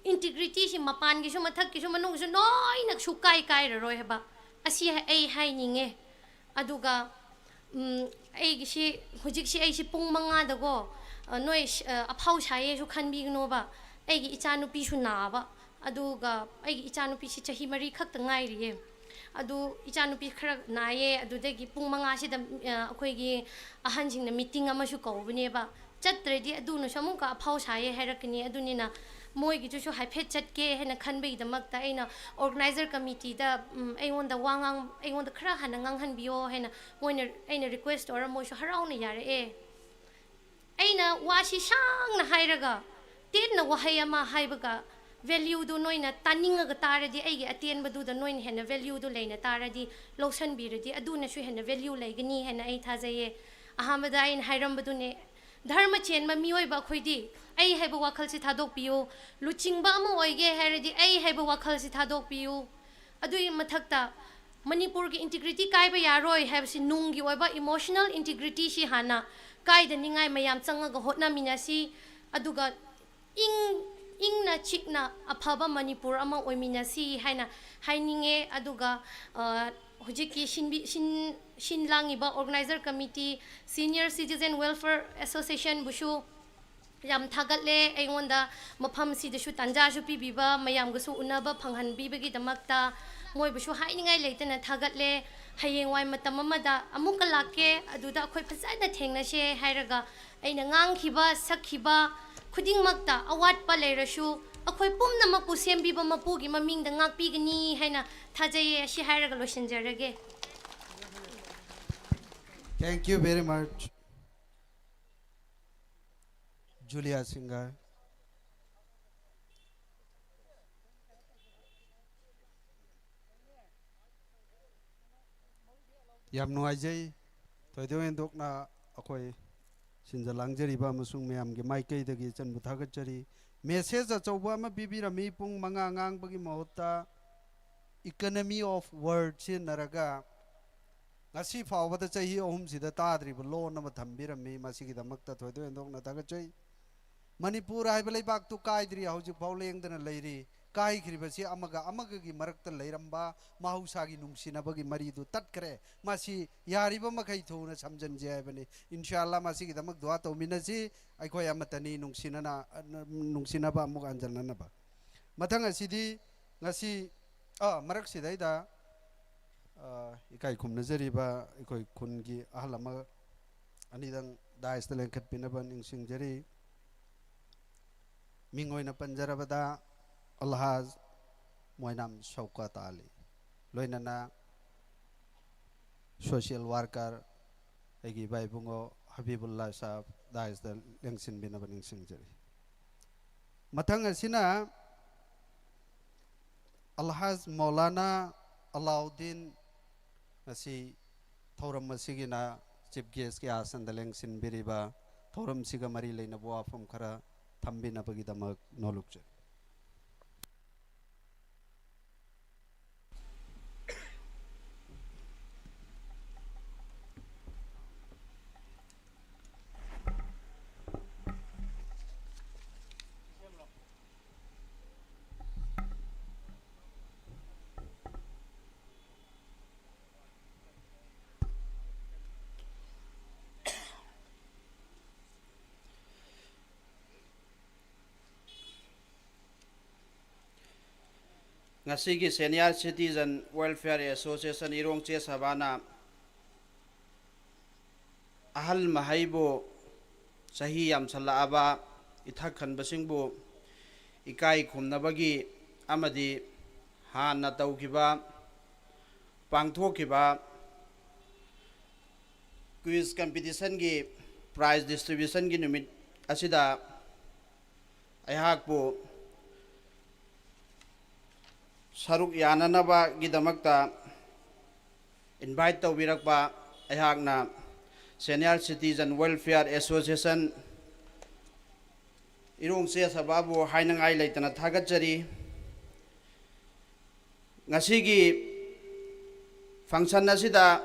ꯏꯟꯇꯤꯒ꯭ꯔꯤꯇꯤꯁꯤ ꯃꯄꯥꯟꯒꯤꯁꯨ, ꯃꯊꯛꯀꯤꯁꯨ, ꯃꯅꯨꯡꯒꯤꯁꯨ ꯂꯣꯏꯅ ꯁꯨꯛꯀꯥꯏ ꯀꯥꯏꯔꯔꯣꯏ ꯍꯥꯏꯕ꯫ ꯑꯁꯤ ꯑꯩ ꯍꯥꯏꯅꯤꯡꯉꯦ꯫ ꯑꯗꯨꯒ, ꯎꯝ, ꯑꯩꯒꯤꯁꯤ, ꯍꯧꯖꯤꯛꯁꯤ ꯑꯩꯁꯤ ꯄꯨꯡ ꯃꯉꯥꯗꯀꯣ, ꯑ, ꯅꯣꯏ ꯁ-, ꯑ, ꯑꯐꯥꯎ ꯁꯥꯏꯌꯦꯁꯨ ꯈꯟꯕꯤꯒꯅꯣꯕ꯫ ꯑꯩꯒꯤ ꯏꯆꯥꯅꯨꯄꯤꯁꯨ ꯅꯥꯕ, ꯑꯗꯨꯒ ꯑꯩꯒꯤ ꯏꯆꯥꯅꯨꯄꯤꯁꯤ ꯆꯍꯤ ꯃꯔꯤ ꯈꯛꯇ ꯉꯥꯏꯔꯤꯌꯦ꯫ ꯑꯗꯨ ꯏꯆꯥꯅꯨꯄꯤ ꯈꯔ ꯅꯥꯏꯌꯦ, ꯑꯗꯨꯗꯒꯤ ꯄꯨꯡ ꯃꯉꯥꯁꯤꯗ, ꯑ, ꯑꯩꯈꯣꯏꯒꯤ ꯑꯍꯟꯁꯤꯡꯅ ꯃꯤꯇꯤꯡ ꯑꯃꯁꯨ ꯀꯧꯕꯅꯦꯕ꯫ ꯆꯠꯇ꯭ꯔꯗꯤ ꯑꯗꯨꯅꯁꯨ ꯑꯃꯨꯛꯀ ꯑꯐꯥꯎ ꯁꯥꯏꯌꯦ ꯍꯥꯏꯔꯛꯀꯅꯤ꯫ ꯑꯗꯨꯅꯤꯅ ꯃꯣꯏꯒꯤꯗꯨꯁꯨ ꯍꯥꯏꯐꯦꯠ ꯆꯠꯀꯦ ꯍꯥꯏꯅ ꯈꯟꯕꯒꯤꯗꯃꯛꯇ ꯑꯩꯅ organizer committeeꯗ, ꯎꯝ, ꯑꯩꯉꯣꯟꯗ ꯋꯥ ꯉꯥꯡ-, ꯑꯩꯉꯣꯟꯗ ꯈꯔ ꯍꯥꯟꯅ ꯉꯥꯡꯍꯟꯕꯤꯌꯣ ꯍꯥꯏꯅ ꯃꯣꯏꯅ, ꯑꯩꯅ request ꯇꯧꯔ ꯃꯣꯏꯁꯨ ꯍꯔꯥꯎꯅ ꯌꯥꯔꯛꯑꯦ꯫ ꯑꯩꯅ ꯋꯥꯁꯤ ꯁꯥꯡꯅ ꯍꯥꯏꯔꯒ ꯇꯦꯟꯅ ꯋꯥꯍꯩ ꯑꯃ ꯍꯥꯏꯕꯒ valueꯗꯨ ꯅꯣꯏꯅ ꯇꯥꯅꯤꯡꯉꯒ ꯇꯥꯔꯗꯤ ꯑꯩꯒꯤ ꯑꯇꯦꯟꯕꯗꯨꯗ ꯅꯣꯏꯅ ꯍꯦꯟꯅ valueꯗꯨ ꯂꯩꯅ ꯇꯥꯔꯗꯤ ꯂꯧꯁꯟꯕꯤꯔꯗꯤ ꯑꯗꯨꯅꯁꯨ ꯍꯦꯟꯅ value ꯂꯩꯒꯅꯤ ꯍꯥꯏꯅ ꯑꯩ ꯊꯥꯖꯩꯌꯦ꯫ ꯑꯍꯥꯟꯕꯗ ꯑꯩꯅ ꯍꯥꯏꯔꯝꯕꯗꯨꯅꯦ, ꯙꯔꯃ ꯆꯦꯟꯕ ꯃꯤꯑꯣꯏꯕ ꯑꯩꯈꯣꯏꯗꯤ ꯑꯩ ꯍꯥꯏꯕ ꯋꯥꯈꯜꯁꯤ ꯊꯥꯗꯣꯛꯄꯤꯌꯨ, ꯂꯨꯆꯤꯡꯕ ꯑꯃ ꯑꯣꯏꯒꯦ ꯍꯥꯏꯔꯗꯤ ꯑꯩ ꯍꯥꯏꯕ ꯋꯥꯈꯜꯁꯤ ꯊꯥꯗꯣꯛꯄꯤꯌꯨ꯫ ꯑꯗꯨꯒꯤ ꯃꯊꯛꯇ ꯃꯅꯤꯄꯨꯔꯒꯤ integrity ꯀꯥꯏꯕ ꯌꯥꯔꯣꯏ ꯍꯥꯏꯕꯁꯤ ꯅꯨꯡꯒꯤ ꯑꯣꯏꯕ emotional integrityꯁꯤ ꯍꯥꯟꯅ ꯀꯥꯏꯗꯅꯤꯡꯉꯥꯏ ꯃꯌꯥꯝ ꯆꯪꯉꯒ ꯍꯣꯠꯅꯃꯤꯟꯅꯁꯤ꯫ ꯑꯗꯨꯒ ꯏꯪ, ꯏꯪꯅ ꯆꯤꯛꯅ ꯑꯐꯕ ꯃꯅꯤꯄꯨꯔ ꯑꯃ ꯑꯣꯏꯃꯤꯟꯅꯁꯤ ꯍꯥꯏꯅ ꯍꯥꯏꯅꯤꯡꯉꯦ꯫ ꯑꯗꯨꯒ, ꯑ, ꯍꯧꯖꯤꯛꯀꯤ ꯁꯤꯟꯕꯤ-, ꯁꯤꯟ-, ꯁꯤꯟ ꯂꯥꯡꯉꯤꯕ organizer committee, Senior Citizen Welfare Associationꯕꯨꯁꯨ ꯌꯥꯝ ꯊꯥꯒꯠꯂꯦ꯫ ꯑꯩꯉꯣꯟꯗ ꯃꯐꯝꯁꯤꯗꯁꯨ ꯇꯥꯟꯖꯥꯁꯨ ꯄꯤꯕꯤꯕ, ꯃꯌꯥꯝꯒꯁꯨ ꯎꯅꯕ ꯐꯪꯍꯟꯕꯤꯕꯒꯤꯗꯃꯛꯇ ꯃꯣꯏꯕꯨꯁꯨ ꯍꯥꯏꯅꯤꯡꯉꯥꯏ ꯂꯩꯇꯅ ꯊꯥꯒꯠꯂꯦ꯫ ꯍꯌꯦꯡꯋꯥꯏ ꯃꯇꯝ ꯑꯃꯗ ꯑꯃꯨꯛꯀ ꯂꯥꯛꯀꯦ, ꯑꯗꯨꯗ ꯑꯩꯈꯣꯏ ꯐꯖꯅ ꯊꯦꯡꯅꯁꯦ ꯍꯥꯏꯔꯒ ꯑꯩꯅ ꯉꯥꯡꯈꯤꯕ, ꯁꯛꯈꯤꯕ ꯈꯨꯗꯤꯡꯃꯛꯇ ꯑꯋꯥꯠꯄ ꯂꯩꯔꯁꯨ ꯑꯩꯈꯣꯏ ꯄꯨꯝꯅꯃꯛꯄꯨ ꯁꯦꯝꯕꯤꯕ ꯃꯄꯨꯒꯤ ꯃꯃꯤꯡꯗ ꯉꯥꯛꯄꯤꯒꯅꯤ ꯍꯥꯏꯅ ꯊꯥꯖꯩꯌꯦ꯫ ꯑꯁꯤ ꯍꯥꯏꯔꯒ ꯂꯣꯏꯁꯤꯟꯖꯔꯒꯦ꯫ Thank you very much, Julia Singhal. ꯌꯥꯝ ꯅꯨꯡꯉꯥꯏꯖꯩ꯫ ꯊꯣꯏꯗꯣꯛ ꯍꯦꯟꯗꯣꯛꯅ ꯑꯩꯈꯣꯏ ꯁꯤꯟꯖ ꯂꯥꯡꯖꯔꯤꯕ ꯑꯃꯁꯨꯡ ꯃꯌꯥꯝꯒꯤ ꯃꯥꯏꯀꯩꯗꯒꯤ ꯏꯆꯟꯕꯨ ꯊꯥꯒꯠꯆꯔꯤ꯫ Message ꯑꯆꯧꯕ ꯑꯃ ꯄꯤꯕꯤꯔꯝꯃꯤ, ꯄꯨꯡ ꯃꯉꯥ ꯉꯥꯡꯕꯒꯤ ꯃꯍꯨꯠꯇ economy of word ꯁꯤꯖꯤꯟꯅꯔꯒ ꯉꯁꯤ ꯐꯥꯎꯕꯗ ꯆꯍꯤ ꯑꯍꯨꯝꯁꯤꯗ ꯇꯥꯗ꯭ꯔꯤꯕ ꯂꯣꯟ ꯑꯃ ꯊꯝꯕꯤꯔꯝꯃꯤ꯫ ꯃꯁꯤꯒꯤꯗꯃꯛꯇ ꯊꯣꯏꯗꯣꯛ ꯍꯦꯟꯗꯣꯛꯅ ꯊꯥꯒꯠꯆꯩ꯫ ꯃꯅꯤꯄꯨꯔ ꯍꯥꯏꯕ ꯂꯩꯕꯥꯛꯇꯨ ꯀꯥꯏꯗ꯭ꯔꯤ, ꯍꯧꯖꯤꯛꯐꯥꯎ ꯂꯦꯡꯗꯅ ꯂꯩꯔꯤ꯫ ꯀꯥꯏꯈ꯭ꯔꯤꯕꯁꯤ ꯑꯃꯒ ꯑꯃꯒꯒꯤ ꯃꯔꯛꯇ ꯂꯩꯔꯝꯕ ꯃꯍꯧꯁꯥꯒꯤ ꯅꯨꯡꯁꯤꯅꯕꯒꯤ ꯃꯔꯤꯗꯨ ꯇꯠꯈ꯭ꯔꯦ꯫ ꯃꯁꯤ ꯌꯥꯔꯤꯕ ꯃꯈꯩ ꯊꯨꯅ ꯁꯝꯖꯟꯁꯦ ꯍꯥꯏꯕꯅꯤ꯫ ꯏꯟꯁꯥ ꯑꯜꯂꯥ ꯃꯁꯤꯒꯤꯗꯃꯛ ꯗꯨꯋꯥ ꯇꯧꯃꯤꯟꯅꯁꯤ꯫ ꯑꯩꯈꯣꯏ ꯑꯃꯠꯇꯅꯤ, ꯅꯨꯡꯁꯤꯅꯅ, ꯅꯨꯡꯁꯤꯅꯕ ꯑꯃꯨꯛ ꯍꯟꯖꯤꯟꯅꯅꯕ꯫ ꯃꯊꯪ ꯑꯁꯤꯗꯤ ꯉꯁꯤ, ꯑ, ꯃꯔꯛꯁꯤꯗꯩꯗ, ꯑ, ꯏꯀꯥꯏ ꯈꯨꯝꯅꯖꯔꯤꯕ ꯑꯩꯈꯣꯏ ꯈꯨꯟꯒꯤ ꯑꯍꯜ ꯑꯃ ꯑꯅꯤꯗꯪ daisꯇ ꯂꯦꯡꯈꯠꯄꯤꯅꯕ ꯅꯤꯡꯁꯤꯡꯖꯔꯤ꯫ ꯃꯤꯡ ꯑꯣꯏꯅ ꯄꯟꯖꯔꯕꯗ ꯑꯜꯍꯥꯖ ꯃꯣꯏꯅꯥꯝ ꯁꯧꯀꯠ ꯑꯂꯤ, ꯂꯣꯏꯅꯅ ꯁꯣꯁꯤꯌꯦꯜ ꯋꯥꯔꯀꯔ ꯑꯩꯒꯤ ꯏꯕꯥ ꯏꯕꯨꯡꯉꯣ ꯍꯕꯤꯕꯨꯜꯂꯥ ꯁꯥꯍꯕ ꯗꯥꯏꯁꯇ ꯂꯦꯡꯁꯤꯟꯕꯤꯅꯕ ꯅꯤꯡꯁꯤꯡꯖꯔꯤ꯫ ꯃꯊꯪ ꯑꯁꯤꯅ ꯑꯜꯍꯥꯖ ꯃꯧꯂꯥꯅꯥ ꯑꯂꯥꯎꯗꯤꯟ, ꯉꯁꯤ ꯊꯧꯔꯝ ꯑꯁꯤꯒꯤꯅ ꯆꯤꯐ ꯒꯦꯁꯀꯤ ꯑꯥꯁꯟꯗ ꯂꯦꯡꯁꯤꯟꯕꯤꯔꯤꯕ, ꯊꯧꯔꯝꯁꯤꯒ ꯃꯔꯤ ꯂꯩꯅꯕ ꯋꯥꯐꯝ ꯈꯔ ꯊꯝꯕꯤꯅꯕꯒꯤꯗꯃꯛ ꯅꯣꯂꯨꯛꯆꯔꯤ꯫ ꯉꯁꯤꯒꯤ Senior Citizen Welfare Association ꯏꯔꯣꯡ ꯆꯦ ꯁꯚꯥꯅ ꯑꯍꯜ ꯃꯍꯩꯕꯨ, ꯆꯍꯤ ꯌꯥꯝꯁꯜꯂꯛꯑꯕ ꯏꯊꯛ ꯈꯟꯕꯁꯤꯡꯕꯨ ꯏꯀꯥꯏ ꯈꯨꯝꯅꯕꯒꯤ ꯑꯃꯗꯤ ꯍꯥꯟꯅ ꯇꯧꯈꯤꯕ, ꯄꯥꯡꯊꯣꯛꯈꯤꯕ quiz competitionꯒꯤ prize distributionꯒꯤ ꯅꯨꯃꯤꯠ ꯑꯁꯤꯗ ꯑꯩꯍꯥꯛꯄꯨ ꯁꯔꯨꯛ ꯌꯥꯅꯅꯕꯒꯤꯗꯃꯛꯇ invite ꯇꯧꯕꯤꯔꯛꯄ ꯑꯩꯍꯥꯛꯅ Senior Citizen Welfare Association ꯏꯔꯣꯡ ꯆꯦ ꯁꯚꯥꯕꯨ ꯍꯥꯏꯅꯉꯥꯏ ꯂꯩꯇꯅ ꯊꯥꯒꯠꯆꯔꯤ꯫ ꯉꯁꯤꯒꯤ function ꯑꯁꯤꯗ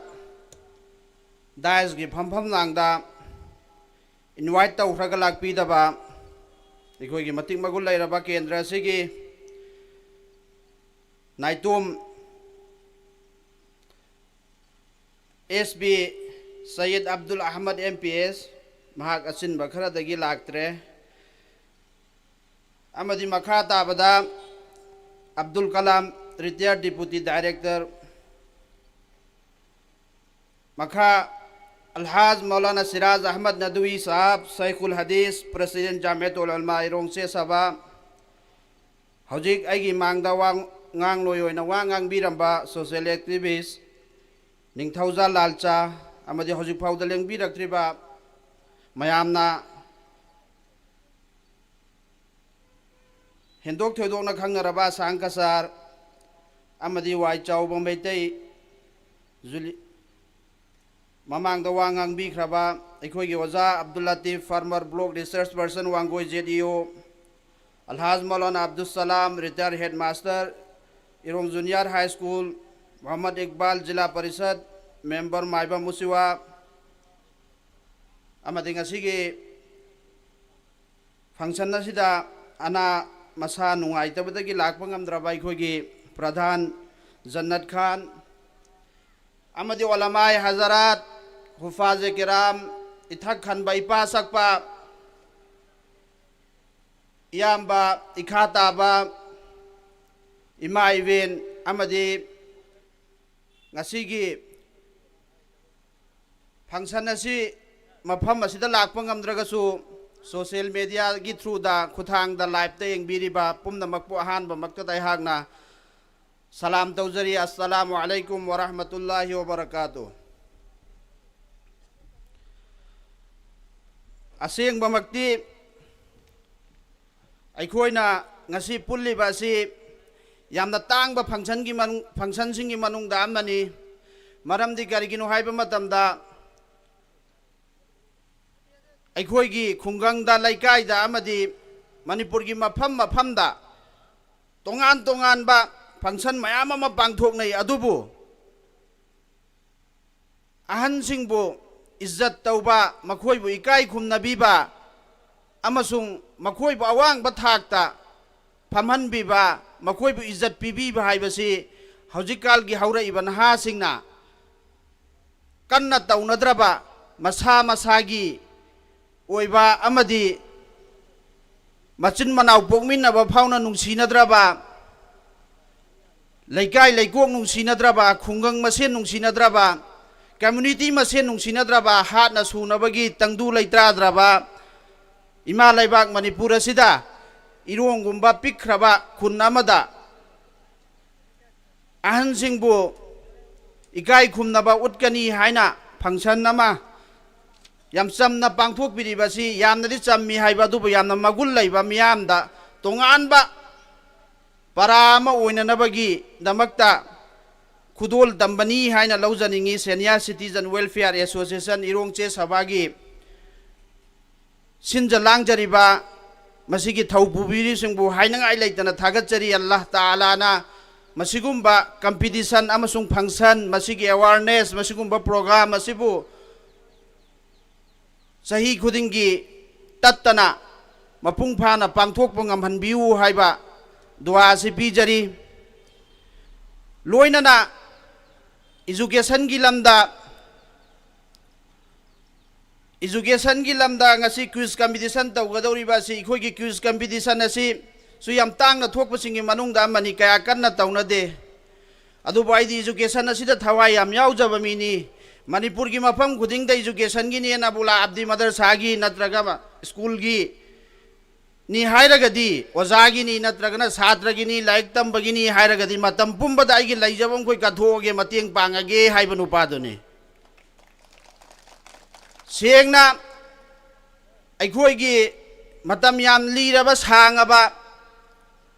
dais ꯀꯤ ꯐꯝꯐꯝ ꯂꯥꯡꯗ invite ꯇꯧꯈ꯭ꯔꯒ ꯂꯥꯛꯄꯤꯗꯕ ꯑꯩꯈꯣꯏꯒꯤ ꯃꯇꯤꯛ ꯃꯒꯨꯟ ꯂꯩꯔꯕ ꯀꯦꯟꯗ꯭ꯔ ꯑꯁꯤꯒꯤ ꯅꯥꯏꯇꯣꯝ S B Sayed Abdul Ahmad M P S, ꯃꯍꯥꯛ ꯑꯆꯤꯟꯕ ꯈꯔꯗꯒꯤ ꯂꯥꯛꯇ꯭ꯔꯦ꯫ ꯑꯃꯗꯤ ꯃꯈꯥ ꯇꯥꯕꯗ Abdul Kalam, retired deputy director꯫ ꯃꯈꯥ ꯑꯜꯍꯥꯖ ꯃꯧꯂꯥꯅꯥ ꯁꯤꯔꯥꯖ ꯑꯍꯃꯗ ꯅꯗꯋꯤ ꯁꯥꯍꯕ, ꯁꯩꯈꯨꯜ ꯍꯗꯤꯁ, ꯄ꯭ꯔꯦꯁꯤꯗꯦꯟꯠ ꯖꯥꯃꯤꯌꯥꯇꯨꯜ ꯎꯂꯃꯥ ꯏꯔꯣꯡ ꯆꯦꯁꯥꯕ, ꯍꯧꯖꯤꯛ ꯑꯩꯒꯤ ꯃꯥꯡꯗ ꯋꯥ ꯉꯥꯡꯂꯣꯏ ꯑꯣꯏꯅ ꯋꯥ ꯉꯥꯡꯕꯤꯔꯝꯕ ꯁꯣꯁꯤꯌꯦꯜ ꯑꯦꯛꯇꯤꯚꯤꯁ ꯅꯤꯡꯊꯧꯖꯥ ꯂꯥꯜꯆꯥ ꯑꯃꯗꯤ ꯍꯧꯖꯤꯛ ꯐꯥꯎꯗ ꯂꯦꯡꯕꯤꯔꯛꯇ꯭ꯔꯤꯕ ꯃꯌꯥꯝꯅ ꯍꯦꯟꯗꯣꯛ ꯊꯣꯏꯗꯣꯛꯅ ꯈꯪꯅꯔꯕ ꯑꯁꯥꯡ ꯀꯁꯥꯔ ꯑꯃꯗꯤ ꯋꯥꯏ ꯆꯥꯎꯕ ꯃꯩꯇꯩ ꯖꯨꯂꯤ-, ꯃꯃꯥꯡꯗ ꯋꯥ ꯉꯥꯡꯕꯤꯈ꯭ꯔꯕ ꯑꯩꯈꯣꯏꯒꯤ ꯑꯣꯖꯥ Abdul Latif, former block research person Wangoi J E O, Alhaj Maulana Abdul Salam, retired headmaster Irong junior high school, Muhammad Iqbal, zila parishad member Maibam Uchiwa, ꯑꯃꯗꯤ ꯉꯁꯤꯒꯤ ꯐꯪꯁꯟ ꯑꯁꯤꯗ ꯑꯅꯥ ꯃꯁꯥ ꯅꯨꯡꯉꯥꯏꯇꯕꯗꯒꯤ ꯂꯥꯛꯄ ꯉꯝꯗ꯭ꯔꯕ ꯑꯩꯈꯣꯏꯒꯤ ꯄ꯭ꯔꯙꯥꯟ ꯖꯟꯅꯠ ꯈꯥꯟ ꯑꯃꯗꯤ ꯎꯂꯃꯥꯏ ꯍꯖꯔꯥꯠ, ꯍꯨꯐꯥꯖꯦ ꯀꯤꯔꯥꯝ, ꯏꯊꯛ ꯈꯟꯕ, ꯏꯄꯥ ꯁꯛꯄ, ꯏꯌꯥꯝꯕ, ꯏꯈꯥ ꯇꯥꯕ, ꯏꯃꯥ ꯏꯕꯦꯟ ꯑꯃꯗꯤ ꯉꯁꯤꯒꯤ ꯐꯪꯁꯟ ꯑꯁꯤ ꯃꯐꯝ ꯑꯁꯤꯗ ꯂꯥꯛꯄ ꯉꯝꯗ꯭ꯔꯒꯁꯨ social media ꯒꯤ through ꯗ, ꯈꯨꯠꯊꯥꯡꯗ live ꯇ ꯌꯦꯡꯕꯤꯔꯤꯕ ꯄꯨꯝꯅꯃꯛꯄꯨ ꯑꯍꯥꯟꯕꯃꯛꯇꯗ ꯑꯩꯍꯥꯛꯅ ꯁꯂꯥꯝ ꯇꯧꯖꯔꯤ꯫ ꯑꯁꯁꯂꯥꯃꯨ ꯑꯂꯥꯏꯀꯨꯝ ꯋꯔꯍꯃꯇꯨꯜꯂꯥꯍꯤ ꯋꯕꯔꯀꯥꯇꯨ꯫ ꯑꯁꯦꯡꯕꯃꯛꯇꯤ ꯑꯩꯈꯣꯏꯅ ꯉꯁꯤ ꯄꯨꯜꯂꯤꯕ ꯑꯁꯤ ꯌꯥꯝꯅ ꯇꯥꯡꯕ ꯐꯪꯁꯟꯒꯤ ꯃꯅꯨꯡ-, ꯐꯪꯁꯟꯁꯤꯡꯒꯤ ꯃꯅꯨꯡꯗ ꯑꯃꯅꯤ꯫ ꯃꯔꯝꯗꯤ ꯀꯔꯤꯒꯤꯅꯣ ꯍꯥꯏꯕ ꯃꯇꯝꯗ, ꯑꯩꯈꯣꯏꯒꯤ ꯈꯨꯡꯒꯪꯗ, ꯂꯩꯀꯥꯏꯗ ꯑꯃꯗꯤ ꯃꯅꯤꯄꯨꯔꯒꯤ ꯃꯐꯝ ꯃꯐꯝꯗ ꯇꯣꯉꯥꯟ ꯇꯣꯉꯥꯟꯕ ꯐꯪꯁꯟ ꯃꯌꯥꯝ ꯑꯃ ꯄꯥꯡꯊꯣꯛꯅꯩ꯫ ꯑꯗꯨꯕꯨ ꯑꯍꯟꯁꯤꯡꯕꯨ ꯏꯖꯠ ꯇꯧꯕ, ꯃꯈꯣꯏꯕꯨ ꯏꯀꯥꯏ ꯈꯨꯝꯅꯕꯤꯕ ꯑꯃꯁꯨꯡ ꯃꯈꯣꯏꯕꯨ ꯑꯋꯥꯡꯕ ꯊꯥꯛꯇ ꯐꯝꯍꯟꯕꯤꯕ, ꯃꯈꯣꯏꯕꯨ ꯏꯖꯠ ꯄꯤꯕꯤꯕ ꯍꯥꯏꯕꯁꯤ ꯍꯧꯖꯤꯛꯀꯥꯜꯒꯤ ꯍꯧꯔꯛꯏꯕ ꯅꯍꯥꯁꯤꯡꯅ ꯀꯟꯅ ꯇꯧꯅꯗ꯭ꯔꯕ, ꯃꯁꯥ ꯃꯁꯥꯒꯤ ꯑꯣꯏꯕ ꯑꯃꯗꯤ ꯃꯆꯤꯟ ꯃꯅꯥꯎ ꯄꯣꯛꯃꯤꯟꯅꯕ ꯐꯥꯎꯅ ꯅꯨꯡꯁꯤꯅꯗ꯭ꯔꯕ, ꯂꯩꯀꯥꯏ ꯂꯩꯀꯣꯛ ꯅꯨꯡꯁꯤꯅꯗ꯭ꯔꯕ, ꯈꯨꯡꯒꯪ ꯃꯁꯦꯟ ꯅꯨꯡꯁꯤꯅꯗ꯭ꯔꯕ, ꯀꯝꯃ꯭ꯌꯨꯅꯤꯇꯤ ꯃꯁꯦꯟ ꯅꯨꯡꯁꯤꯅꯗ꯭ꯔꯕ, ꯍꯥꯠꯅ ꯁꯨꯅꯕꯒꯤ ꯇꯪꯗꯨ ꯂꯩꯇꯥꯗ꯭ꯔꯕ ꯏꯃꯥ ꯂꯩꯕꯥꯛ ꯃꯅꯤꯄꯨꯔ ꯑꯁꯤꯗ ꯏꯔꯣꯡꯒꯨꯝꯕ ꯄꯤꯛꯈ꯭ꯔꯕ ꯈꯨꯟ ꯑꯃꯗ ꯑꯍꯟꯁꯤꯡꯕꯨ ꯏꯀꯥꯏ ꯈꯨꯝꯅꯕ ꯎꯠꯀꯅꯤ ꯍꯥꯏꯅ ꯐꯪꯁꯟ ꯑꯃ ꯌꯥꯝ ꯆꯝꯅ ꯄꯥꯡꯊꯣꯛꯄꯤꯔꯤꯕꯁꯤ ꯌꯥꯝꯅꯗꯤ ꯆꯝꯃꯤ ꯍꯥꯏꯕ, ꯑꯗꯨꯕꯨ ꯌꯥꯝꯅ ꯃꯒꯨꯟ ꯂꯩꯕ, ꯃꯤꯌꯥꯝꯗ ꯇꯣꯉꯥꯟꯕ ꯄꯔꯥ ꯑꯃ ꯑꯣꯏꯅꯅꯕꯒꯤꯗꯃꯛꯇ ꯈꯨꯗꯣꯜ ꯇꯝꯕꯅꯤ ꯍꯥꯏꯅ ꯂꯧꯖꯅꯤꯡꯏ꯫ Senior Citizen Welfare Association ꯏꯔꯣꯡ ꯆꯦ ꯁꯚꯥꯒꯤ ꯁꯤꯟꯖ ꯂꯥꯡꯖꯔꯤꯕ ꯃꯁꯤꯒꯤ ꯊꯧ ꯄꯨꯕꯤꯔꯤꯁꯤꯡꯕꯨ ꯍꯥꯏꯅꯉꯥꯏ ꯂꯩꯇꯅ ꯊꯥꯒꯠꯆꯔꯤ꯫ ꯑꯜꯂꯥꯍ ꯇꯥꯂꯥꯅ ꯃꯁꯤꯒꯨꯝꯕ ꯀꯝꯄꯤꯇꯤꯁꯟ ꯑꯃꯁꯨꯡ ꯐꯪꯁꯟ, ꯃꯁꯤꯒꯤ ꯑꯦꯋꯥꯔꯅꯦꯁ, ꯃꯁꯤꯒꯨꯝꯕ ꯄ꯭ꯔꯣꯒ꯭ꯔꯥꯝ ꯑꯁꯤꯕꯨ ꯆꯍꯤ ꯈꯨꯗꯤꯡꯒꯤ ꯇꯠꯇꯅ ꯃꯄꯨꯡ ꯐꯥꯅ ꯄꯥꯡꯊꯣꯛꯄ ꯉꯝꯍꯟꯕꯤꯌꯨ ꯍꯥꯏꯕ ꯗꯨꯋꯥ ꯑꯁꯤ ꯄꯤꯖꯔꯤ꯫ ꯂꯣꯏꯅꯅ ꯏꯖꯨꯀꯦꯁꯟꯒꯤ ꯂꯝꯗ, ꯏꯖꯨꯀꯦꯁꯟꯒꯤ ꯂꯝꯗ ꯉꯁꯤ ꯀ꯭ꯋꯤꯖ ꯀꯝꯄꯤꯇꯤꯁꯟ ꯇꯧꯒꯗꯧꯔꯤꯕ ꯑꯁꯤ, ꯑꯩꯈꯣꯏꯒꯤ ꯀ꯭ꯋꯤꯖ ꯀꯝꯄꯤꯇꯤꯁꯟ ꯑꯁꯤ ꯁꯨ ꯌꯥꯝ ꯇꯥꯡꯅ ꯊꯣꯛꯄꯁꯤꯡꯒꯤ ꯃꯅꯨꯡꯗ ꯑꯃꯅꯤ, ꯀꯌꯥ ꯀꯟꯅ ꯇꯧꯅꯗꯦ꯫ ꯑꯗꯨꯕꯨ ꯑꯩꯗꯤ ꯏꯖꯨꯀꯦꯁꯟ ꯑꯁꯤꯗ ꯊꯋꯥꯏ ꯌꯥꯝ ꯌꯥꯎꯖꯕ ꯃꯤꯅꯤ꯫ ꯃꯅꯤꯄꯨꯔꯒꯤ ꯃꯐꯝ ꯈꯨꯗꯤꯡꯗ ꯏꯖꯨꯀꯦꯁꯟꯒꯤꯅꯦꯅ ꯕꯨꯂꯥ ꯑꯕꯗꯤ ꯃꯗꯔꯁꯥꯒꯤ ꯅꯠꯇ꯭ꯔꯒ ꯁ꯭ꯀꯨꯜꯒꯤ ꯅꯤ ꯍꯥꯏꯔꯒꯗꯤ, ꯑꯣꯖꯥꯒꯤꯅꯤ ꯅꯠꯇ꯭ꯔꯒꯅ ꯁꯥꯇ꯭ꯔꯒꯤꯅꯤ, ꯂꯥꯏꯔꯤꯛ ꯇꯝꯕꯒꯤꯅꯤ ꯍꯥꯏꯔꯒꯗꯤ ꯃꯇꯝ ꯄꯨꯝꯕꯗ ꯑꯩꯒꯤ ꯂꯩꯖꯕ ꯃꯈꯩ ꯀꯠꯊꯣꯛꯑꯒꯦ, ꯃꯇꯦꯡ ꯄꯥꯡꯉꯒꯦ ꯍꯥꯏꯕ ꯅꯨꯄꯥꯗꯨꯅꯤ꯫ ꯁꯦꯡꯅ ꯑꯩꯈꯣꯏꯒꯤ ꯃꯇꯝ ꯌꯥꯝ ꯂꯤꯔꯕ, ꯁꯥꯡꯉꯕ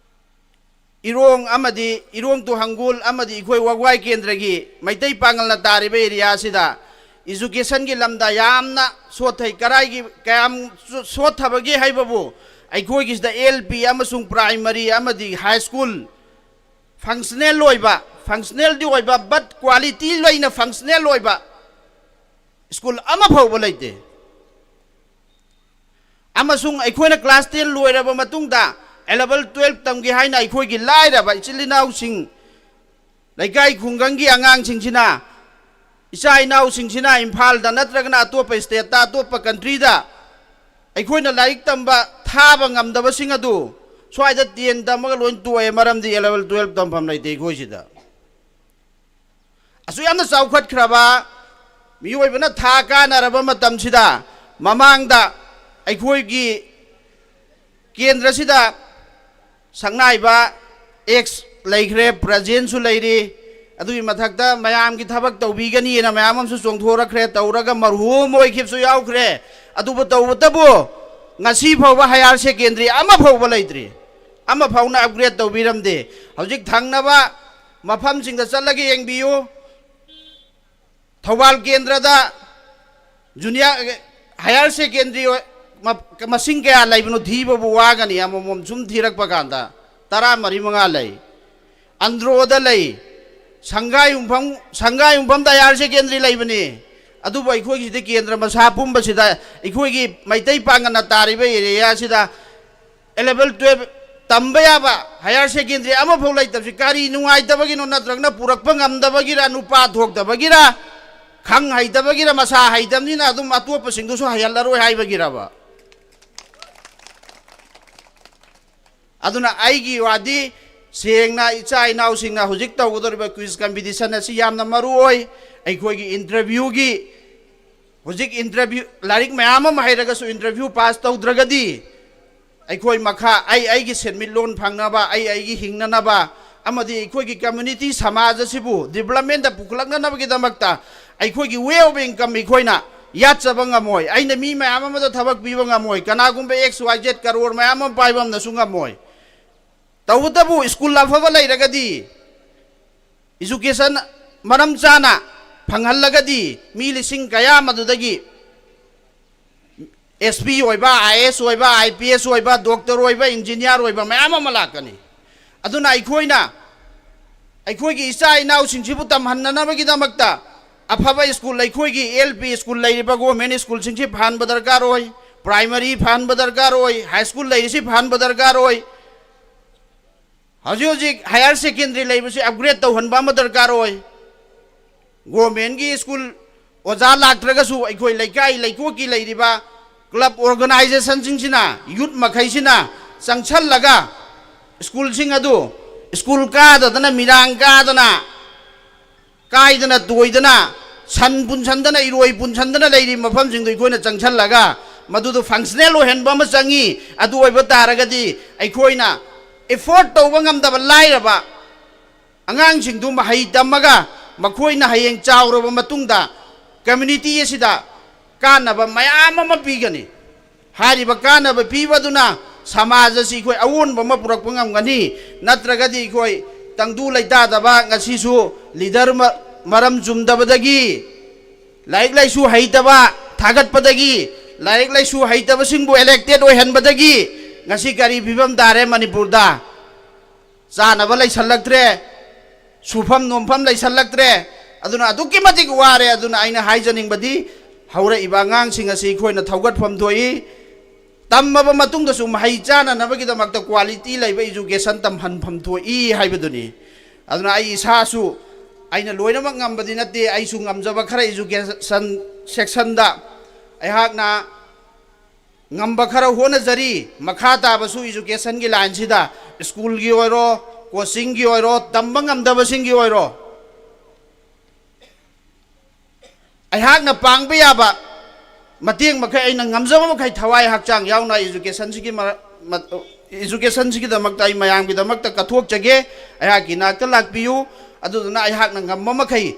ꯏꯔꯣꯡ ꯑꯃꯗꯤ ꯏꯔꯣꯡ ꯇꯨ ꯍꯪꯒꯣꯜ ꯑꯃꯗꯤ ꯑꯩꯈꯣꯏ ꯋꯥꯒ꯭ꯋꯥꯏ ꯀꯦꯟꯗ꯭ꯔꯒꯤ ꯃꯩꯇꯩ ꯄꯥꯉꯜꯅ ꯇꯥꯔꯤꯕ ꯑꯦꯔꯤꯌꯥ ꯑꯁꯤꯗ ꯏꯖꯨꯀꯦꯁꯟꯒꯤ ꯂꯝꯗ ꯌꯥꯝꯅ ꯁꯣꯠꯊꯩ꯫ ꯀꯔꯥꯏꯒꯤ, ꯀꯌꯥꯝ ꯁꯣ-, ꯁꯣꯠꯊꯕꯒꯦ ꯍꯥꯏꯕꯕꯨ, ꯑꯩꯈꯣꯏꯒꯤꯁꯤꯗ ꯑꯦꯜ ꯄꯤ ꯑꯃꯁꯨꯡ ꯄ꯭ꯔꯥꯏꯃꯔꯤ ꯑꯃꯗꯤ ꯍꯥꯏ ꯁ꯭ꯀꯨꯜ ꯐꯪꯁꯅꯦꯜ ꯑꯣꯏꯕ, ꯐꯪꯁꯅꯦꯜꯗꯤ ꯑꯣꯏꯕ, ꯕꯠ ꯀ꯭ꯋꯥꯂꯤꯇꯤ ꯂꯩꯅ ꯐꯪꯁꯅꯦꯜ ꯑꯣꯏꯕ ꯁ꯭ꯀꯨꯜ ꯑꯃ ꯐꯥꯎꯕ ꯂꯩꯇꯦ꯫ ꯑꯃꯁꯨꯡ ꯑꯩꯈꯣꯏꯅ ꯀ꯭ꯂꯥꯁ ꯇꯦꯟ ꯂꯣꯏꯔꯕ ꯃꯇꯨꯡꯗ ꯑꯦꯂꯦꯕꯜ ꯇꯨꯌꯦꯜꯞ ꯇꯝꯒꯦ ꯍꯥꯏꯅ ꯑꯩꯈꯣꯏꯒꯤ ꯂꯥꯏꯔꯕ ꯏꯆꯤꯜ ꯏꯅꯥꯎꯁꯤꯡ, ꯂꯩꯀꯥꯏ ꯈꯨꯡꯒꯪꯒꯤ ꯑꯉꯥꯡꯁꯤꯡꯁꯤꯅ, ꯏꯆꯥ ꯏꯅꯥꯎꯁꯤꯡꯁꯤꯅ ꯏꯝꯐꯥꯜꯗ ꯅꯠꯇ꯭ꯔꯒꯅ ꯑꯇꯣꯞꯄ ꯁ꯭ꯇꯦꯠꯇ, ꯑꯇꯣꯞꯄ ꯀꯟꯇ꯭ꯔꯤꯗ ꯑꯩꯈꯣꯏꯅ ꯂꯥꯏꯔꯤꯛ ꯇꯝꯕ ꯊꯥꯕ ꯉꯝꯗꯕꯁꯤꯡ ꯑꯗꯨ ꯁ꯭ꯋꯥꯏꯗ ꯇꯦꯟ ꯇꯝꯃꯒ ꯂꯣꯏ ꯇꯣꯛꯑꯦ, ꯃꯔꯝꯗꯤ ꯑꯦꯂꯦꯕꯜ ꯇꯨꯌꯦꯜꯞ ꯇꯝꯐꯝ ꯂꯩꯇꯦ ꯑꯩꯈꯣꯏꯁꯤꯗ꯫ ꯑꯁꯨꯛ ꯌꯥꯝꯅ ꯆꯥꯎꯈꯠꯈ꯭ꯔꯕ, ꯃꯤꯑꯣꯏꯕꯅ ꯊꯥ ꯀꯥꯟꯅꯔꯕ ꯃꯇꯝꯁꯤꯗ, ꯃꯃꯥꯡꯗ ꯑꯩꯈꯣꯏꯒꯤ ꯀꯦꯟꯗ꯭ꯔꯁꯤꯗ ꯁꯛꯅꯥꯏꯕ ꯑꯦꯛꯁ ꯂꯩꯈ꯭ꯔꯦ, ꯄ꯭ꯔꯖꯦꯟꯁꯨ ꯂꯩꯔꯤ, ꯑꯗꯨꯒꯤ ꯃꯊꯛꯇ ꯃꯌꯥꯝꯒꯤ ꯊꯕꯛ ꯇꯧꯕꯤꯒꯅꯤꯅ ꯃꯌꯥꯝ ꯑꯃꯁꯨ ꯆꯣꯡꯊꯣꯔꯛꯈ꯭ꯔꯦ, ꯇꯧꯔꯒ ꯃꯔꯨꯝ ꯑꯣꯏꯈꯤꯕꯁꯨ ꯌꯥꯎꯈ꯭ꯔꯦ꯫ ꯑꯗꯨꯕꯨ ꯇꯧꯕꯇꯕꯨ ꯉꯁꯤ ꯐꯥꯎꯕ ꯍꯥꯌꯔ ꯁꯦꯀꯦꯟꯗꯔꯤ ꯑꯃ ꯐꯥꯎꯕ ꯂꯩꯇ꯭ꯔꯤ, ꯑꯃ ꯐꯥꯎꯅ ꯑꯞꯒ꯭ꯔꯦꯗ ꯇꯧꯕꯤꯔꯝꯗꯦ꯫ ꯍꯧꯖꯤꯛ ꯊꯪꯅꯕ ꯃꯐꯝꯁꯤꯡꯗ ꯆꯠꯂꯒ ꯌꯦꯡꯕꯤꯌꯨ꯫ ꯊꯧꯕꯥꯜ ꯀꯦꯟꯗ꯭ꯔꯗ ꯖꯨꯅꯤꯌꯔ, ꯍꯥꯌꯔ ꯁꯦꯀꯦꯟꯗꯔꯤ ꯑꯣꯏ-, ꯃ-, ꯃꯁꯤꯡ ꯀꯌꯥ ꯂꯩꯕꯅꯣ ꯊꯤꯕꯕꯨ ꯋꯥꯒꯅꯤ꯫ ꯑꯃꯃꯝ ꯁꯨꯝ ꯊꯤꯔꯛꯄ ꯀꯥꯟꯗ ꯇꯔꯥ ꯃꯔꯤ ꯃꯉꯥ ꯂꯩ꯫ ꯑꯟꯗ꯭ꯔꯣꯗ ꯂꯩ꯫ ꯁꯪꯒꯥꯏꯌꯨꯝꯐꯝ, ꯁꯪꯒꯥꯏꯌꯨꯝꯐꯝꯗ ꯍꯥꯌꯔ ꯁꯦꯀꯦꯟꯗꯔꯤ ꯂꯩꯕꯅꯤ꯫ ꯑꯗꯨꯕꯨ ꯑꯩꯈꯣꯏꯒꯤꯁꯤꯗꯤ ꯀꯦꯟꯗ꯭ꯔ ꯃꯁꯥ ꯄꯨꯝꯕꯁꯤꯗ ꯑꯩꯈꯣꯏꯒꯤ ꯃꯩꯇꯩ ꯄꯥꯡꯒꯜꯅ ꯇꯥꯔꯤꯕ ꯑꯦꯔꯤꯌꯥꯁꯤꯗ ꯑꯦꯂꯦꯚꯦꯟ ꯇꯨꯌꯦꯜꯐ ꯇꯝꯕ ꯌꯥꯕ ꯍꯥꯌꯔ ꯁꯦꯀꯦꯟꯗꯔꯤ ꯑꯃꯐꯥꯎ ꯂꯩꯇꯕꯁꯤ ꯀꯔꯤ ꯅꯨꯡꯉꯥꯏꯇꯕꯒꯤꯅꯣ? ꯅꯠꯇ꯭ꯔꯒꯅ ꯄꯨꯔꯛꯄ ꯉꯝꯗꯕꯒꯤꯔ, ꯅꯨꯄꯥ ꯊꯣꯛꯇꯕꯒꯤꯔ, ꯈꯪ ꯍꯩꯇꯕꯒꯤꯔ, ꯃꯁꯥ ꯍꯩꯇꯕꯅꯤꯅ ꯑꯗꯨꯝ ꯑꯇꯣꯞꯄꯁꯤꯡꯗꯨꯁꯨ ꯍꯩꯍꯜꯂꯔꯣꯏ ꯍꯥꯏꯕꯒꯤꯔꯕ? ꯑꯗꯨꯅ ꯑꯩꯒꯤ ꯋꯥꯗꯤ ꯁꯦꯡꯅ ꯏꯆꯥ ꯏꯅꯥꯎꯁꯤꯡꯅ ꯍꯧꯖꯤꯛ ꯇꯧꯒꯗꯧꯔꯤꯕ ꯀ꯭ꯋꯤꯖ ꯀꯝꯄꯤꯇꯤꯁꯟ ꯑꯁꯤ ꯌꯥꯝꯅ ꯃꯔꯨ ꯑꯣꯏ꯫ ꯑꯩꯈꯣꯏꯒꯤ ꯏꯟꯇꯔꯚ꯭ꯌꯨꯒꯤ, ꯍꯧꯖꯤꯛ ꯏꯟꯇꯔꯚ꯭ꯌꯨ, ꯂꯥꯏꯔꯤꯛ ꯃꯌꯥꯝ ꯑꯃ ꯍꯩꯔꯒꯁꯨ ꯏꯟꯇꯔꯚ꯭ꯌꯨ ꯄꯥꯁ ꯇꯧꯗ꯭ꯔꯒꯗꯤ ꯑꯩꯈꯣꯏ ꯃꯈꯥ, ꯑꯩ ꯑꯩꯒꯤ ꯁꯦꯟꯃꯤꯠꯂꯣꯟ ꯐꯪꯅꯕ, ꯑꯩ ꯑꯩꯒꯤ ꯍꯤꯡꯅꯅꯕ ꯑꯃꯗꯤ ꯑꯩꯈꯣꯏꯒꯤ ꯀꯝꯃ꯭ꯌꯨꯅꯤꯇꯤ ꯁꯃꯥꯖ ꯑꯁꯤꯕꯨ ꯗꯤꯕ꯭ꯂꯞꯃꯦꯟꯗ ꯄꯨꯈꯠꯂꯛꯅꯅꯕꯒꯤꯗꯃꯛꯇ ꯑꯩꯈꯣꯏꯒꯤ ꯋꯦ ꯑꯣꯐ ꯏꯟꯀꯝ ꯑꯩꯈꯣꯏꯅ ꯌꯥꯠꯆꯕ ꯉꯝꯃꯣꯏ꯫ ꯑꯩꯅ ꯃꯤ ꯃꯌꯥꯝ ꯑꯃꯗ ꯊꯕꯛ ꯄꯤꯕ ꯉꯝꯃꯣꯏ꯫ ꯀꯅꯥꯒꯨꯝꯕ ꯑꯦꯛꯁ ꯋꯥꯏ ꯖꯦꯠ ꯀꯔꯣꯔ ꯃꯌꯥꯝ ꯑꯃ ꯄꯥꯏꯕ ꯑꯃꯅꯁꯨ ꯉꯝꯃꯣꯏ꯫ ꯇꯧꯕꯇꯕꯨ ꯁ꯭ꯀꯨꯜ ꯑꯐꯕ ꯂꯩꯔꯒꯗꯤ, ꯏꯖꯨꯀꯦꯁꯟ ꯃꯔꯝ ꯆꯥꯅ ꯐꯪꯍꯜꯂꯒꯗꯤ ꯃꯤ ꯂꯤꯁꯤꯡ ꯀꯌꯥ ꯃꯗꯨꯗꯒꯤ ꯑꯦꯁ ꯄꯤ ꯑꯣꯏꯕ, ꯑꯥꯏ ꯑꯦ ꯑꯦꯁ ꯑꯣꯏꯕ, ꯑꯥꯏ ꯄꯤ ꯑꯦꯁ ꯑꯣꯏꯕ, ꯗꯣꯛꯇꯔ ꯑꯣꯏꯕ, ꯏꯟꯖꯤꯅꯤꯌꯥꯔ ꯑꯣꯏꯕ ꯃꯌꯥꯝ ꯑꯃ ꯂꯥꯛꯀꯅꯤ꯫ ꯑꯗꯨꯅ ꯑꯩꯈꯣꯏꯅ ꯑꯩꯈꯣꯏꯒꯤ ꯏꯆꯥ ꯏꯅꯥꯎꯁꯤꯡꯁꯤꯕꯨ ꯇꯝꯍꯟꯅꯅꯕꯒꯤꯗꯃꯛꯇ ꯑꯐꯕ ꯁ꯭ꯀꯨꯜ, ꯑꯩꯈꯣꯏꯒꯤ ꯑꯦꯜ ꯄꯤ ꯁ꯭ꯀꯨꯜ ꯂꯩꯔꯤꯕ ꯒꯣꯔꯃꯦꯟ ꯁ꯭ꯀꯨꯜꯁꯤꯡꯁꯤ ꯐꯍꯟꯕ ꯗꯔꯀꯥꯔ ꯑꯣꯏ, ꯄ꯭ꯔꯥꯏꯃꯔꯤ ꯐꯍꯟꯕ ꯗꯔꯀꯥꯔ ꯑꯣꯏ, ꯍꯥꯏ ꯁ꯭ꯀꯨꯜ ꯂꯩꯔꯤꯁꯤ ꯐꯍꯟꯕ ꯗꯔꯀꯥꯔ ꯑꯣꯏ꯫ ꯍꯧꯖꯤꯛ ꯍꯧꯖꯤꯛ ꯍꯥꯌꯔ ꯁꯦꯀꯦꯟꯗꯔꯤ ꯂꯩꯕꯁꯤ ꯑꯞꯒ꯭ꯔꯦꯗ ꯇꯧꯍꯟꯕ ꯑꯃ ꯗꯔꯀꯥꯔ ꯑꯣꯏ꯫ ꯒꯣꯔꯃꯦꯟꯒꯤ ꯁ꯭ꯀꯨꯜ ꯑꯣꯖꯥ ꯂꯥꯛꯇ꯭ꯔꯒꯁꯨ ꯑꯩꯈꯣꯏ ꯂꯩꯀꯥꯏ ꯂꯩꯀꯣꯛꯀꯤ ꯂꯩꯔꯤꯕ ꯀ꯭ꯂꯕ ꯑꯣꯔꯒꯅꯥꯏꯖꯦꯁꯟꯁꯤꯡꯁꯤꯅ, ꯌꯨꯠ ꯃꯈꯩꯁꯤꯅ ꯆꯪꯁꯜꯂꯒ ꯁ꯭ꯀꯨꯜꯁꯤꯡ ꯑꯗꯨ ꯁ꯭ꯀꯨꯜ ꯀꯥꯗꯗꯅ, ꯃꯤꯔꯥꯡ ꯀꯥꯗꯅ, ꯀꯥꯏꯗꯅ ꯇꯣꯏꯗꯅ ꯁꯟ ꯄꯨꯟꯁꯟꯗꯅ, ꯏꯔꯣꯏ ꯄꯨꯟꯁꯟꯗꯅ ꯂꯩꯔꯤꯕ ꯃꯐꯝꯁꯤꯡꯗꯣ ꯑꯩꯈꯣꯏꯅ ꯆꯪꯁꯜꯂꯒ ꯃꯗꯨꯗꯣ ꯐꯪꯁꯅꯦꯜ ꯑꯣꯏꯍꯟꯕ ꯑꯃ ꯆꯪꯉꯤ꯫ ꯑꯗꯨ ꯑꯣꯏꯕ ꯇꯥꯔꯒꯗꯤ ꯑꯩꯈꯣꯏꯅ ꯑꯦꯐꯣꯔꯗ ꯇꯧꯕ ꯉꯝꯗꯕ ꯂꯥꯏꯔꯕ ꯑꯉꯥꯡꯁꯤꯡꯗꯨ ꯃꯍꯩ ꯇꯝꯃꯒ ꯃꯈꯣꯏꯅ ꯍꯌꯦꯡ ꯆꯥꯎꯔꯕ ꯃꯇꯨꯡꯗ ꯀꯝꯃ꯭ꯌꯨꯅꯤꯇꯤ ꯑꯁꯤꯗ ꯀꯥꯟꯅꯕ ꯃꯌꯥꯝ ꯑꯃ ꯄꯤꯒꯅꯤ꯫ ꯍꯥꯏꯔꯤꯕ ꯀꯥꯟꯅꯕ ꯄꯤꯕꯗꯨꯅ ꯁꯃꯥꯖ ꯑꯁꯤ ꯑꯩꯈꯣꯏ ꯑꯑꯣꯟꯕ ꯑꯃ ꯄꯨꯔꯛꯄ ꯉꯝꯒꯅꯤ꯫ ꯅꯠꯇ꯭ꯔꯒꯗꯤ ꯑꯩꯈꯣꯏ ꯇꯪꯗꯨ ꯂꯩꯇꯥꯗꯕ, ꯉꯁꯤꯁꯨ ꯂꯤꯗꯔ ꯃ-, ꯃꯔꯝ ꯆꯨꯝꯗꯕꯗꯒꯤ, ꯂꯥꯏꯔꯤꯛ ꯂꯥꯏꯁꯨ ꯍꯩꯇꯕ ꯊꯥꯒꯠꯄꯗꯒꯤ, ꯂꯥꯏꯔꯤꯛ ꯂꯥꯏꯁꯨ ꯍꯩꯇꯕꯁꯤꯡꯕꯨ ꯏꯂꯦꯛꯇꯦꯗ ꯑꯣꯏꯍꯟꯕꯗꯒꯤ ꯉꯁꯤ ꯀꯔꯤ ꯐꯤꯕꯝ ꯇꯥꯔꯦ ꯃꯅꯤꯄꯨꯔꯗ? ꯆꯥꯅꯕ ꯂꯩꯁꯜꯂꯛꯇ꯭ꯔꯦ, ꯁꯨꯐꯝ ꯅꯣꯝꯐꯝ ꯂꯩꯁꯜꯂꯛꯇ꯭ꯔꯦ꯫ ꯑꯗꯨꯅ ꯑꯗꯨꯛꯀꯤ ꯃꯇꯤꯛ ꯋꯥꯔꯦ꯫ ꯑꯗꯨꯅ ꯑꯩꯅ ꯍꯥꯏꯖꯅꯤꯡꯕꯗꯤ, ꯍꯧꯔꯛꯏꯕ ꯑꯉꯥꯡꯁꯤꯡ ꯑꯁꯤ ꯑꯩꯈꯣꯏꯅ ꯊꯧꯒꯠꯐꯝ ꯊꯣꯛꯏ꯫ ꯇꯝꯃꯕ ꯃꯇꯨꯡꯗꯁꯨ ꯃꯍꯩ ꯆꯥꯅꯅꯕꯒꯤꯗꯃꯛꯇ ꯀ꯭ꯋꯥꯂꯤꯇꯤ ꯂꯩꯕ ꯏꯖꯨꯀꯦꯁꯟ ꯇꯝꯍꯟꯐꯝ ꯊꯣꯛꯏ ꯍꯥꯏꯕꯗꯨꯅꯤ꯫ ꯑꯗꯨꯅ ꯑꯩ ꯏꯁꯥꯁꯨ, ꯑꯩꯅ ꯂꯣꯏꯅꯃꯛ ꯉꯝꯕꯗꯤ ꯅꯠꯇꯦ, ꯑꯩꯁꯨ ꯉꯝꯖꯕ ꯈꯔ ꯏꯖꯨꯀꯦꯁꯟ ꯁꯦꯛꯁꯟꯗ ꯑꯩꯍꯥꯛꯅ ꯉꯝꯕ ꯈꯔ ꯍꯣꯠꯅꯖꯔꯤ꯫ ꯃꯈꯥ ꯇꯥꯕꯁꯨ ꯏꯖꯨꯀꯦꯁꯟꯒꯤ ꯂꯥꯏꯟꯁꯤꯗ, ꯁ꯭ꯀꯨꯜꯒꯤ ꯑꯣꯏꯔꯣ, ꯀꯣꯆꯤꯡꯒꯤ ꯑꯣꯏꯔꯣ, ꯇꯝꯕ ꯉꯝꯗꯕꯁꯤꯡꯒꯤ ꯑꯣꯏꯔꯣ, ꯑꯩꯍꯥꯛꯅ ꯄꯥꯡꯕ ꯌꯥꯕ ꯃꯇꯦꯡ ꯃꯈꯩ, ꯑꯩꯅ ꯉꯝꯖꯕ ꯃꯈꯩ ꯊꯋꯥꯏ ꯍꯛꯆꯥꯡ ꯌꯥꯎꯅ ꯏꯖꯨꯀꯦꯁꯟꯁꯤꯒꯤ ꯃꯔ-, ꯃ-, ꯏꯖꯨꯀꯦꯁꯟꯁꯤꯒꯤꯗꯃꯛꯇ ꯑꯩ ꯃꯌꯥꯝꯒꯤꯗꯃꯛꯇ ꯀꯠꯊꯣꯛꯆꯒꯦ꯫ ꯑꯩꯍꯥꯛꯀꯤ ꯏꯅꯥꯛꯇ ꯂꯥꯛꯄꯤꯌꯨ꯫ ꯑꯗꯨꯗꯨꯅ ꯑꯩꯍꯥꯛꯅ ꯉꯝꯕ ꯃꯈꯩ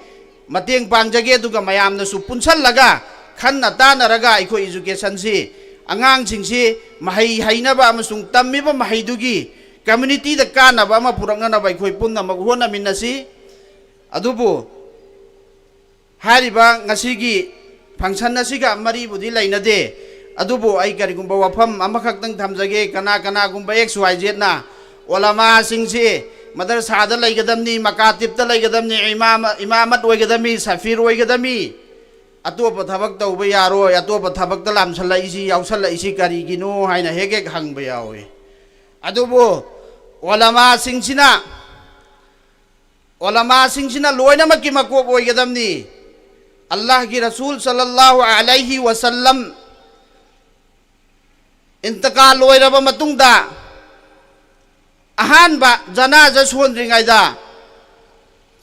ꯃꯇꯦꯡ ꯄꯥꯡꯖꯒꯦ꯫ ꯑꯗꯨꯒ ꯃꯌꯥꯝꯅꯁꯨ ꯄꯨꯟꯁꯜꯂꯒ, ꯈꯟꯅ ꯇꯥꯟꯅꯔꯒ ꯑꯩꯈꯣꯏ ꯏꯖꯨꯀꯦꯁꯟꯁꯤ, ꯑꯉꯥꯡꯁꯤꯡꯁꯤ ꯃꯍꯩ ꯍꯩꯅꯕ ꯑꯃꯁꯨꯡ ꯇꯝꯃꯤꯕ ꯃꯍꯩꯗꯨꯒꯤ ꯀꯝꯃ꯭ꯌꯨꯅꯤꯇꯤꯗ ꯀꯥꯟꯅꯕ ꯑꯃ ꯄꯨꯔꯛꯅꯅꯕ ꯑꯩꯈꯣꯏ ꯄꯨꯝꯅꯃꯛ ꯍꯣꯠꯅꯃꯤꯟꯅꯁꯤ꯫ ꯑꯗꯨꯕꯨ ꯍꯥꯏꯔꯤꯕ ꯉꯁꯤꯒꯤ ꯐꯪꯁꯟ ꯑꯁꯤꯒ ꯃꯔꯤꯕꯨꯗꯤ ꯂꯩꯅꯗꯦ, ꯑꯗꯨꯕꯨ ꯑꯩ ꯀꯔꯤꯒꯨꯝꯕ ꯋꯥꯐꯝ ꯑꯃꯈꯛꯇꯪ ꯊꯝꯖꯒꯦ꯫ ꯀꯅꯥ ꯀꯅꯥꯒꯨꯝꯕ ꯑꯦꯛꯁ ꯋꯥꯏ ꯖꯦꯠꯅ ꯑꯣꯂꯃꯥꯁꯤꯡꯁꯤ ꯃꯗꯔꯁꯥꯗ ꯂꯩꯒꯗꯕꯅꯤ, ꯃꯀꯥꯇꯤꯞꯇ ꯂꯩꯒꯗꯕꯅꯤ, ꯏꯃꯥꯃ-, ꯏꯃꯥꯃꯠ ꯑꯣꯏꯒꯗꯕꯅꯤ, ꯁꯐꯤꯔ ꯑꯣꯏꯒꯗꯕꯅꯤ, ꯑꯇꯣꯞꯄ ꯊꯕꯛ ꯇꯧꯕ ꯌꯥꯔꯣꯏ, ꯑꯇꯣꯞꯄ ꯊꯕꯛꯇ ꯂꯥꯝꯁꯜꯂꯛꯏꯁꯤ, ꯌꯥꯎꯁꯜꯂꯛꯏꯁꯤ ꯀꯔꯤꯒꯤꯅꯣ ꯍꯥꯏꯅ ꯍꯦꯛ ꯍꯦꯛ ꯍꯪꯕ ꯌꯥꯎꯏ꯫ ꯑꯗꯨꯕꯨ ꯑꯣꯂꯃꯥꯁꯤꯡꯁꯤꯅ, ꯑꯣꯂꯃꯥꯁꯤꯡꯁꯤꯅ ꯂꯣꯏꯅꯃꯛꯀꯤ ꯃꯀꯣꯛ ꯑꯣꯏꯒꯗꯕꯅꯤ꯫ ꯑꯜꯂꯥꯍꯒꯤ ꯔꯁꯨꯜ ꯁꯜꯂꯜꯂꯥꯍꯨ ꯑꯂꯩꯍꯤ ꯋꯁꯜꯂꯝ ꯏꯟꯇꯀꯥꯜ ꯑꯣꯏꯔꯕ ꯃꯇꯨꯡꯗ, ꯑꯍꯥꯟꯕ ꯖꯅꯥꯖ ꯁꯣꯟꯗ꯭ꯔꯤꯉꯩꯗ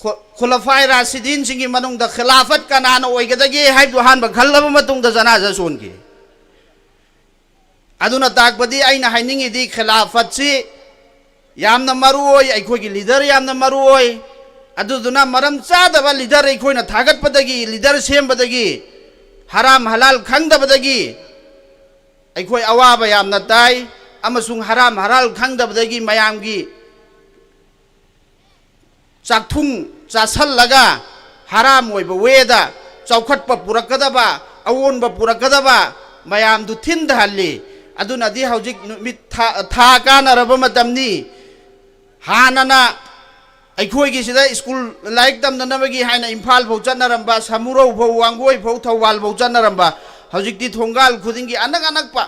ꯈꯨ- ꯈꯨꯂꯐꯥꯏ ꯔꯥꯁꯤꯗꯤꯟꯁꯤꯡꯒꯤ ꯃꯅꯨꯡꯗ ꯈꯤꯂꯥꯐꯠ ꯀꯅꯥꯅ ꯑꯣꯏꯒꯗꯒꯦ ꯍꯥꯏꯕꯗꯨ ꯑꯍꯥꯟꯕ ꯈꯜꯂꯕ ꯃꯇꯨꯡꯗ ꯖꯅꯥꯖꯥ ꯁꯣꯟꯈꯤ꯫ ꯑꯗꯨꯅ ꯇꯥꯛꯄꯗꯤ, ꯑꯩꯅ ꯍꯥꯏꯅꯤꯡꯉꯤꯗꯤ, ꯈꯤꯂꯥꯐꯠꯁꯤ ꯌꯥꯝꯅ ꯃꯔꯨ ꯑꯣꯏ, ꯑꯩꯈꯣꯏꯒꯤ ꯂꯤꯗꯔ ꯌꯥꯝꯅ ꯃꯔꯨ ꯑꯣꯏ꯫ ꯑꯗꯨꯗꯨꯅ ꯃꯔꯝ ꯆꯥꯗꯕ ꯂꯤꯗꯔ ꯑꯩꯈꯣꯏꯅ ꯊꯥꯒꯠꯄꯗꯒꯤ, ꯂꯤꯗꯔ ꯁꯦꯝꯕꯗꯒꯤ ꯍꯔꯥꯝ ꯍꯂꯥꯜ ꯈꯪꯗꯕꯗꯒꯤ ꯑꯩꯈꯣꯏ ꯑꯋꯥꯕ ꯌꯥꯝꯅ ꯇꯥꯏ꯫ ꯑꯃꯁꯨꯡ ꯍꯔꯥꯝ ꯍꯂꯥꯜ ꯈꯪꯗꯕꯗꯒꯤ ꯃꯌꯥꯝꯒꯤ ꯆꯥꯛꯊꯨꯡ ꯆꯥꯁꯜꯂꯒ ꯍꯔꯥꯝ ꯑꯣꯏꯕ ꯋꯦꯗ ꯆꯥꯎꯈꯠꯄ ꯄꯨꯔꯛꯀꯗꯕ, ꯑꯑꯣꯟꯕ ꯄꯨꯔꯛꯀꯗꯕ ꯃꯌꯥꯝꯗꯨ ꯊꯤꯟꯊꯍꯜꯂꯤ꯫ ꯑꯗꯨꯅꯗꯤ ꯍꯧꯖꯤꯛ ꯅꯨꯃꯤꯠ ꯊꯥ, ꯊꯥ ꯀꯥꯅꯔꯕ ꯃꯇꯝꯅꯤ꯫ ꯍꯥꯟꯅꯅ ꯑꯩꯈꯣꯏꯒꯤꯁꯤꯗ ꯁ꯭ꯀꯨꯜ ꯂꯥꯏꯔꯤꯛ ꯇꯝꯅꯅꯕꯒꯤ ꯍꯥꯏꯅ ꯏꯝꯐꯥꯜ ꯐꯥꯎ ꯆꯠꯅꯔꯝꯕ, ꯁꯃꯨꯔꯧ ꯐꯥꯎ, ꯋꯥꯡꯒꯣꯏ ꯐꯥꯎ, ꯊꯧꯕꯥꯜ ꯐꯥꯎ ꯆꯠꯅꯔꯝꯕ, ꯍꯧꯖꯤꯛꯇꯤ ꯊꯣꯡꯒꯥꯜ ꯈꯨꯗꯤꯡꯒꯤ ꯑꯅꯛ ꯑꯅꯛꯄ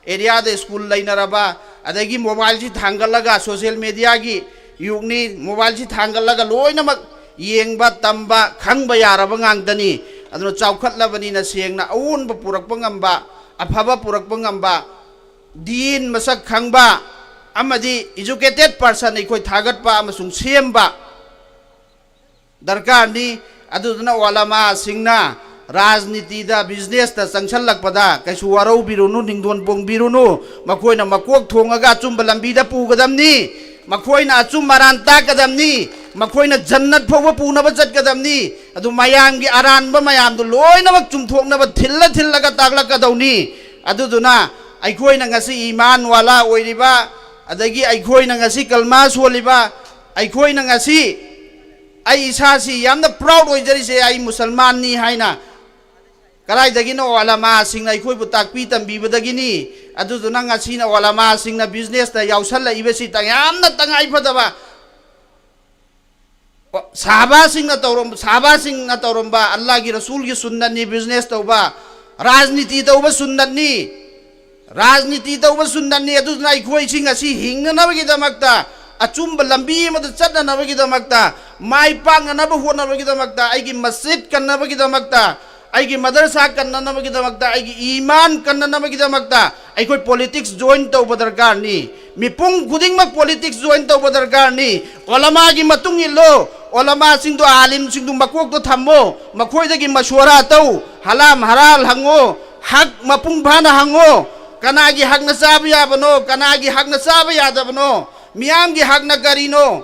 ꯑꯦꯔꯤꯌꯥꯗ ꯁ꯭ꯀꯨꯜ ꯂꯩꯅꯔꯕ, ꯑꯗꯒꯤ ꯃꯣꯕꯥꯏꯜꯁꯤ ꯊꯥꯡꯒꯠꯂꯒ, ꯁꯣꯁꯤꯌꯦꯜ ꯃꯦꯗꯤꯌꯥꯒꯤ ꯌꯨꯒꯅꯤ, ꯃꯣꯕꯥꯏꯜꯁꯤ ꯊꯥꯡꯒꯠꯂꯒ ꯂꯣꯏꯅꯃꯛ ꯌꯦꯡꯕ, ꯇꯝꯕ, ꯈꯪꯕ ꯌꯥꯔꯕ ꯉꯥꯛꯇꯅꯤ꯫ ꯑꯗꯨꯅ ꯆꯥꯎꯈꯠꯂꯕꯅꯤꯅ ꯁꯦꯡꯅ ꯑꯑꯣꯟꯕ ꯄꯨꯔꯛꯄ ꯉꯝꯕ, ꯑꯐꯕ ꯄꯨꯔꯛꯄ ꯉꯝꯕ, ꯗꯤꯟ ꯃꯁꯛ ꯈꯪꯕ ꯑꯃꯗꯤ educated person ꯑꯩꯈꯣꯏ ꯊꯥꯒꯠꯄ ꯑꯃꯁꯨꯡ ꯁꯦꯝꯕ ꯗꯔꯀꯥꯔꯅꯤ꯫ ꯑꯗꯨꯗꯨꯅ ꯎꯂꯃꯥꯁꯤꯡꯅ ꯔꯥꯖꯅꯤꯇꯤꯗ, ꯕꯤꯖꯤꯅꯦꯁꯇ ꯆꯪꯁꯜꯂꯛꯄꯗ ꯀꯩꯁꯨ ꯋꯥꯔꯧꯕꯤꯔꯨꯅꯨ, ꯅꯤꯡꯗꯣꯟ ꯄꯣꯡꯕꯤꯔꯨꯅꯨ꯫ ꯃꯈꯣꯏꯅ ꯃꯀꯣꯛ ꯊꯣꯡꯉꯒ ꯑꯆꯨꯝꯕ ꯂꯝꯕꯤꯗ ꯄꯨꯒꯗꯕꯅꯤ꯫ ꯃꯈꯣꯏꯅ ꯑꯆꯨꯝ ꯑꯔꯥꯟ ꯇꯥꯛꯀꯗꯕꯅꯤ꯫ ꯃꯈꯣꯏꯅ ꯖꯟꯅꯠ ꯐꯥꯎꯕ ꯄꯨꯅꯕ ꯆꯠꯀꯗꯕꯅꯤ꯫ ꯑꯗꯨ ꯃꯌꯥꯝꯒꯤ ꯑꯔꯥꯟꯕ ꯃꯌꯥꯝꯗꯨ ꯂꯣꯏꯅꯃꯛ ꯆꯨꯝꯊꯣꯛꯅꯕ ꯊꯤꯜꯂ ꯊꯤꯜꯂꯒ ꯇꯥꯛꯂꯛꯀꯗꯧꯅꯤ꯫ ꯑꯗꯨꯗꯨꯅ ꯑꯩꯈꯣꯏꯅ ꯉꯁꯤ ꯏꯃꯥꯟ ꯋꯥꯂꯥ ꯑꯣꯏꯔꯤꯕ, ꯑꯗꯒꯤ ꯑꯩꯈꯣꯏꯅ ꯉꯁꯤ ꯀꯜꯃꯥ ꯁꯣꯜꯂꯤꯕ, ꯑꯩꯈꯣꯏꯅ ꯉꯁꯤ ꯑꯩ ꯏꯁꯥꯁꯤ ꯌꯥꯝꯅ ꯄ꯭ꯔꯥꯎꯗ ꯑꯣꯏꯖꯔꯤꯁꯦ, ꯑꯩ ꯃꯨꯁꯜꯃꯥꯟꯅꯤ ꯍꯥꯏꯅ ꯀꯗꯥꯏꯗꯒꯤꯅꯣ? ꯎꯂꯃꯥꯁꯤꯡꯅ ꯑꯩꯈꯣꯏꯕꯨ ꯇꯥꯛꯄꯤ ꯇꯝꯕꯤꯕꯗꯒꯤꯅꯤ꯫ ꯑꯗꯨꯗꯨꯅ ꯉꯁꯤꯅ ꯎꯂꯃꯥꯁꯤꯡꯅ ꯕꯤꯖꯤꯅꯦꯁꯇ ꯌꯥꯎꯁꯜꯂꯛꯏꯕꯁꯤ ꯇ-, ꯌꯥꯝꯅ ꯇꯉꯥꯏ ꯐꯗꯕ꯫ ꯁꯍꯥꯕꯥꯁꯤꯡꯅ ꯇꯧꯔꯝ-, ꯁꯍꯥꯕꯥꯁꯤꯡꯅ ꯇꯧꯔꯝꯕ ꯑꯜꯂꯥꯍꯒꯤ ꯔꯁꯨꯜꯒꯤ ꯁꯨꯟꯅꯠꯅꯤ ꯕꯤꯖꯤꯅꯦꯁ ꯇꯧꯕ, ꯔꯥꯖꯅꯤꯇꯤ ꯇꯧꯕ ꯁꯨꯟꯅꯠꯅꯤ꯫ ꯔꯥꯖꯅꯤꯇꯤ ꯇꯧꯕ ꯁꯨꯟꯅꯠꯅꯤ꯫ ꯑꯗꯨꯗꯨꯅ ꯑꯩꯈꯣꯏꯁꯤ ꯉꯁꯤ ꯍꯤꯡꯅꯅꯕꯒꯤꯗꯃꯛꯇ, ꯑꯆꯨꯝꯕ ꯂꯝꯕꯤ ꯑꯃꯗ ꯆꯠꯅꯅꯕꯒꯤꯗꯃꯛꯇ, ꯃꯥꯏ ꯄꯥꯛꯅꯅꯕ ꯍꯣꯠꯅꯕꯒꯤꯗꯃꯛꯇ, ꯑꯩꯒꯤ ꯃꯁꯖꯤꯗ ꯀꯟꯅꯕꯒꯤꯗꯃꯛꯇ, ꯑꯩꯒꯤ ꯃꯗꯔꯁꯥ ꯀꯟꯅꯅꯕꯒꯤꯗꯃꯛꯇ, ꯑꯩꯒꯤ ꯏꯃꯥꯟ ꯀꯟꯅꯅꯕꯒꯤꯗꯃꯛꯇ ꯑꯩꯈꯣꯏ ꯄꯣꯂꯤꯇꯤꯛꯁ ꯖꯣꯏꯟ ꯇꯧꯕ ꯗꯔꯀꯥꯔꯅꯤ꯫ ꯃꯤꯄꯨꯝ ꯈꯨꯗꯤꯡꯃꯛ ꯄꯣꯂꯤꯇꯤꯛꯁ ꯖꯣꯏꯟ ꯇꯧꯕ ꯗꯔꯀꯥꯔꯅꯤ꯫ ꯎꯂꯃꯥꯒꯤ ꯃꯇꯨꯡ ꯏꯜꯂꯨ, ꯑꯣꯂꯃꯥꯁꯤꯡꯗꯣ, ꯑꯥꯂꯤꯝꯁꯤꯡꯗꯣ ꯃꯀꯣꯛꯇ ꯊꯝꯃꯣ, ꯃꯈꯣꯏꯗꯒꯤ ꯃꯁꯣꯔꯥ ꯇꯧ, ꯍꯂꯥꯝ ꯍꯔꯥꯜ ꯍꯪꯉꯣ, ꯍꯛ ꯃꯄꯨꯡ ꯐꯥꯅ ꯍꯪꯉꯣ, ꯀꯅꯥꯒꯤ ꯍꯛꯅ ꯆꯥꯕ ꯌꯥꯕꯅꯣ, ꯀꯅꯥꯒꯤ ꯍꯛꯅ ꯆꯥꯕ ꯌꯥꯗꯕꯅꯣ, ꯃꯤꯌꯥꯝꯒꯤ ꯍꯛꯅ ꯀꯔꯤꯅꯣ,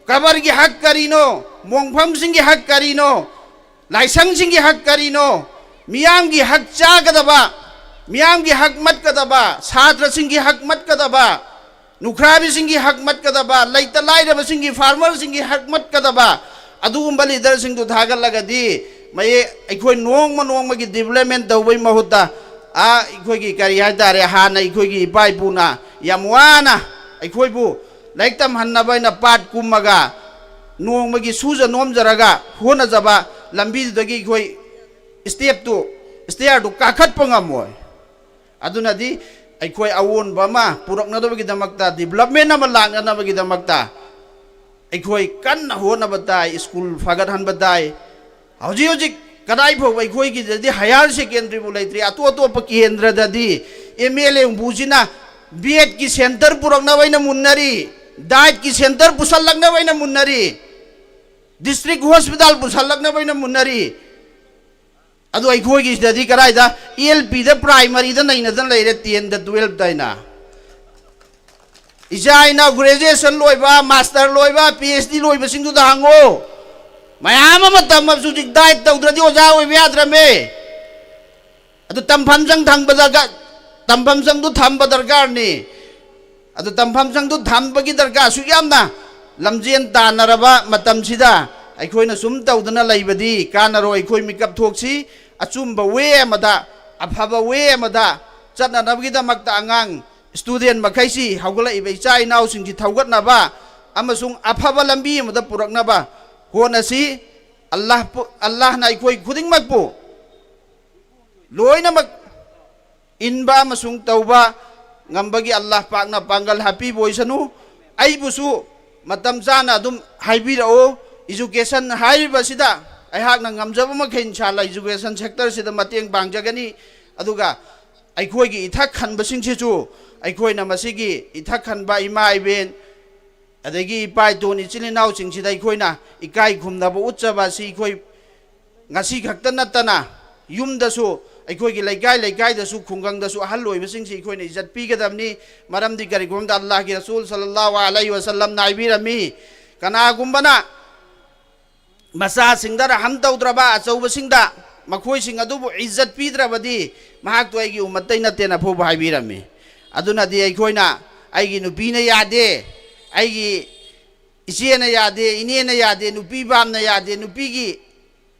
ꯀꯕꯔꯒꯤ ꯍꯛ ꯀꯔꯤꯅꯣ, ꯃꯣꯡꯐꯝꯁꯤꯡꯒꯤ ꯍꯛ ꯀꯔꯤꯅꯣ, ꯂꯥꯏꯁꯪꯁꯤꯡꯒꯤ ꯍꯛ ꯀꯔꯤꯅꯣ, ꯃꯤꯌꯥꯝꯒꯤ ꯍꯛ ꯆꯥꯒꯗꯕ, ꯃꯤꯌꯥꯝꯒꯤ ꯍꯛ ꯃꯠꯀꯗꯕ, ꯁꯥꯇ꯭ꯔꯁꯤꯡꯒꯤ ꯍꯛ ꯃꯠꯀꯗꯕ, ꯅꯨꯈ꯭ꯔꯥꯕꯤꯁꯤꯡꯒꯤ ꯍꯛ ꯃꯠꯀꯗꯕ, ꯂꯩꯇ ꯂꯥꯏꯔꯕꯁꯤꯡꯒꯤ, ꯐꯥꯔꯃꯔꯁꯤꯡꯒꯤ ꯍꯛ ꯃꯠꯀꯗꯕ ꯑꯗꯨꯒꯨꯝꯕ ꯂꯤꯗꯔꯁꯤꯡꯗꯨ ꯊꯥꯒꯠꯂꯒꯗꯤ ꯃꯌꯦꯛ ꯑꯩꯈꯣꯏ ꯅꯣꯡꯃ ꯅꯣꯡꯃꯒꯤ ꯗꯤꯕꯂꯞꯃꯦꯟ ꯇꯧꯕꯩ ꯃꯍꯨꯠꯇ, ꯑꯥ, ꯑꯩꯈꯣꯏꯒꯤ ꯀꯔꯤ ꯍꯥꯏꯇꯥꯔꯦ, ꯍꯥꯟꯅ ꯑꯩꯈꯣꯏꯒꯤ ꯏꯄꯥ ꯏꯄꯨꯅ ꯌꯥꯝ ꯋꯥꯅ ꯑꯩꯈꯣꯏꯕꯨ ꯂꯥꯏꯔꯤꯛ ꯇꯝꯍꯟꯅꯕ ꯍꯥꯏꯅ ꯄꯥꯠ ꯀꯨꯝꯃꯒ ꯅꯣꯡꯃꯒꯤ ꯁꯨꯖ ꯅꯣꯝꯖꯔꯒ ꯍꯣꯠꯅꯖꯕ ꯂꯝꯕꯤꯗꯨꯗꯒꯤ ꯑꯩꯈꯣꯏ ꯁ꯭ꯇꯦꯞꯇꯨ, ꯁ꯭ꯇꯦꯌꯔꯗꯨ ꯀꯥꯈꯠꯄ ꯉꯝꯃꯣꯏ꯫ ꯑꯗꯨꯅꯗꯤ ꯑꯩꯈꯣꯏ ꯑꯑꯣꯟꯕ ꯑꯃ ꯄꯨꯔꯛꯅꯕꯒꯤꯗꯃꯛꯇ, ꯗꯤꯕꯂꯞꯃꯦꯟ ꯑꯃ ꯂꯥꯛꯅꯅꯕꯒꯤꯗꯃꯛꯇ ꯑꯩꯈꯣꯏ ꯀꯟꯅ ꯍꯣꯠꯅꯕ ꯇꯥꯏ, ꯁ꯭ꯀꯨꯜ ꯐꯒꯠꯍꯟꯕ ꯇꯥꯏ꯫ ꯍꯧꯖꯤꯛ ꯍꯧꯖꯤꯛ ꯀꯗꯥꯏ ꯐꯥꯎꯕ ꯑꯩꯈꯣꯏꯒꯤꯗꯗꯤ ꯍꯥꯌꯔ ꯁꯦꯀꯦꯟꯗꯔꯤꯕꯨ ꯂꯩꯇ꯭ꯔꯤ꯫ ꯑꯇꯣꯞ ꯑꯇꯣꯞꯄ ꯀꯦꯟꯗ꯭ꯔꯗꯗꯤ ꯑꯦꯝ ꯑꯦꯜ ꯑꯦ ꯍꯨꯝꯐꯨꯁꯤꯅ ꯕꯦꯠꯀꯤ ꯁꯦꯟꯇꯔ ꯄꯨꯔꯛꯅꯕ ꯑꯩꯅ ꯃꯨꯟꯅꯔꯤ, ꯗꯥꯏꯠꯀꯤ ꯁꯦꯟꯇꯔ ꯄꯨꯁꯜꯂꯛꯅꯕ ꯑꯩꯅ ꯃꯨꯟꯅꯔꯤ, ꯗꯤꯁꯇ꯭ꯔꯤꯛ ꯍꯣꯁꯄꯤꯇꯥꯜ ꯄꯨꯁꯜꯂꯛꯅꯕ ꯑꯩꯅ ꯃꯨꯟꯅꯔꯤ꯫ ꯑꯗꯣ ꯑꯩꯈꯣꯏꯒꯤꯁꯤꯗꯗꯤ ꯀꯗꯥꯏꯗ ꯑꯦꯜ ꯄꯤꯗ, ꯄ꯭ꯔꯥꯏꯃꯔꯤꯗ ꯅꯩꯅꯗꯅ ꯂꯩꯔꯦ, ꯇꯦꯟꯗ, ꯇꯨꯌꯦꯜꯞꯇ ꯍꯥꯏꯅ꯫ ꯏꯆꯥ ꯏꯅꯥꯎ ꯒ꯭ꯔꯦꯖꯨꯑꯦꯁꯟ ꯂꯣꯏꯕ, ꯃꯥꯁꯇꯔ ꯂꯣꯏꯕ, ꯄꯤ ꯑꯩꯆ ꯗꯤ ꯂꯣꯏꯕꯁꯤꯡꯗꯨꯗ ꯍꯪꯉꯣ꯫ ꯃꯌꯥꯝ ꯑꯃ ꯇꯝꯃꯕꯁꯨ ꯍꯧꯖꯤꯛ ꯗꯥꯏꯠ ꯇꯧꯗ꯭ꯔꯗꯤ ꯑꯣꯖꯥ ꯑꯣꯏꯕ ꯌꯥꯗ꯭ꯔꯃꯦ꯫ ꯑꯗꯨ ꯇꯝꯐꯝ ꯆꯪ ꯊꯝꯕ ꯗꯔꯀꯥꯔ, ꯇꯝꯐꯝ ꯆꯪꯗꯨ ꯊꯝꯕ ꯗꯔꯀꯥꯔꯅꯤ꯫ ꯑꯗꯨ ꯇꯝꯐꯝ ꯆꯪꯗꯨ ꯊꯝꯕꯒꯤ ꯗꯔꯀꯥꯔ ꯑꯁꯨꯛ ꯌꯥꯝꯅ ꯂꯝꯖꯦꯟ ꯇꯥꯟꯅꯔꯕ ꯃꯇꯝꯁꯤꯗ ꯑꯩꯈꯣꯏꯅ ꯁꯨꯝ ꯇꯧꯗꯅ ꯂꯩꯕꯗꯤ ꯀꯥꯟꯅꯔꯣꯏ꯫ ꯑꯩꯈꯣꯏ ꯃꯤꯀꯞ ꯊꯣꯛꯁꯤ, ꯑꯆꯨꯝꯕ ꯋꯦ ꯑꯃꯗ, ꯑꯐꯕ ꯋꯦ ꯑꯃꯗ ꯆꯠꯅꯅꯕꯒꯤꯗꯃꯛꯇ ꯑꯉꯥꯡ ꯁ꯭ꯇꯨꯗꯦꯟ ꯃꯈꯩꯁꯤ, ꯍꯧꯒꯠꯂꯛꯏꯕ ꯏꯆꯥ ꯏꯅꯥꯎꯁꯤꯡꯁꯤ ꯊꯧꯒꯠꯅꯕ ꯑꯃꯁꯨꯡ ꯑꯐꯕ ꯂꯝꯕꯤ ꯑꯃꯗ ꯄꯨꯔꯛꯅꯕ ꯍꯣꯠꯅꯁꯤ꯫ ꯑꯜꯂꯥꯍꯄꯨ-, ꯑꯜꯂꯥꯍꯅ ꯑꯩꯈꯣꯏ ꯈꯨꯗꯤꯡꯃꯛꯄꯨ ꯂꯣꯏꯅꯃꯛ ꯏꯟꯕ ꯑꯃꯁꯨꯡ ꯇꯧꯕ ꯉꯝꯕꯒꯤ ꯑꯜꯂꯥꯍ ꯄꯥꯛꯅ ꯄꯥꯡꯒꯜ ꯍꯥꯞꯄꯤꯕ ꯑꯣꯏꯁꯅꯨ꯫ ꯑꯩꯕꯨꯁꯨ ꯃꯇꯝ ꯆꯥꯅ ꯑꯗꯨꯝ ꯍꯥꯏꯕꯤꯔꯛꯑꯣ꯫ ꯏꯖꯨꯀꯦꯁꯟ ꯍꯥꯏꯔꯤꯕꯁꯤꯗ ꯑꯩꯍꯥꯛꯅ ꯉꯝꯖꯕ ꯃꯈꯩ ꯏꯟꯁꯥꯜꯂꯥ ꯏꯖꯨꯀꯦꯁꯟ ꯁꯦꯛꯇꯔꯁꯤꯗ ꯃꯇꯦꯡ ꯄꯥꯡꯖꯒꯅꯤ꯫ ꯑꯗꯨꯒ ꯑꯩꯈꯣꯏꯒꯤ ꯏꯊꯛ ꯍꯟꯕꯁꯤꯡꯁꯤꯁꯨ ꯑꯩꯈꯣꯏꯅ ꯃꯁꯤꯒꯤ ꯏꯊꯛ ꯍꯟꯕ ꯏꯃꯥ ꯏꯕꯦꯟ ꯑꯗꯒꯤ ꯏꯄꯥ ꯏꯇꯣꯟ ꯏꯆꯤꯜ ꯏꯅꯥꯎꯁꯤꯡꯁꯤꯗ ꯑꯩꯈꯣꯏꯅ ꯏꯀꯥꯏ ꯈꯨꯝꯅꯕ ꯎꯠꯆꯕ ꯑꯁꯤ ꯑꯩꯈꯣꯏ ꯉꯁꯤ ꯈꯛꯇ ꯅꯠꯇꯅ ꯌꯨꯝꯗꯁꯨ, ꯑꯩꯈꯣꯏꯒꯤ ꯂꯩꯀꯥꯏ ꯂꯩꯀꯥꯏꯗꯁꯨ, ꯈꯨꯡꯒꯪꯗꯁꯨ ꯑꯍꯜ ꯑꯣꯏꯕꯁꯤꯡꯁꯤ ꯑꯩꯈꯣꯏꯅ ꯏꯖꯠ ꯄꯤꯒꯗꯕꯅꯤ꯫ ꯃꯔꯝꯗꯤ ꯀꯔꯤꯒꯨꯝꯕꯗ ꯑꯜꯂꯥꯍꯒꯤ ꯔꯁꯨꯜ ꯁꯜꯂꯜꯂꯥꯍꯨ ꯑꯂꯩꯍꯤ ꯋꯁꯜꯂꯝꯅ ꯍꯥꯏꯕꯤꯔꯝꯃꯤ, ꯀꯅꯥꯒꯨꯝꯕꯅ ꯃꯆꯥꯁꯤꯡꯗ ꯔꯍꯝ ꯇꯧꯗ꯭ꯔꯕ, ꯑꯆꯧꯕꯁꯤꯡꯗ, ꯃꯈꯣꯏꯁꯤꯡ ꯑꯗꯨꯕꯨ ꯏꯖꯠ ꯄꯤꯗ꯭ꯔꯕꯗꯤ ꯃꯍꯥꯛꯇꯨ ꯑꯩꯒꯤ ꯎꯝꯃꯠꯇꯩ ꯅꯠꯇꯦꯅ ꯐꯥꯎꯕ ꯍꯥꯏꯕꯤꯔꯝꯃꯤ꯫ ꯑꯗꯨꯅꯗꯤ ꯑꯩꯈꯣꯏꯅ, "ꯑꯩꯒꯤ ꯅꯨꯄꯤꯅ ꯌꯥꯗꯦ, ꯑꯩꯒꯤ ꯏꯆꯦꯅ ꯌꯥꯗꯦ, ꯏꯅꯦꯅ ꯌꯥꯗꯦ, ꯅꯨꯄꯤ ꯕꯥꯝꯅ ꯌꯥꯗꯦ, ꯅꯨꯄꯤꯒꯤ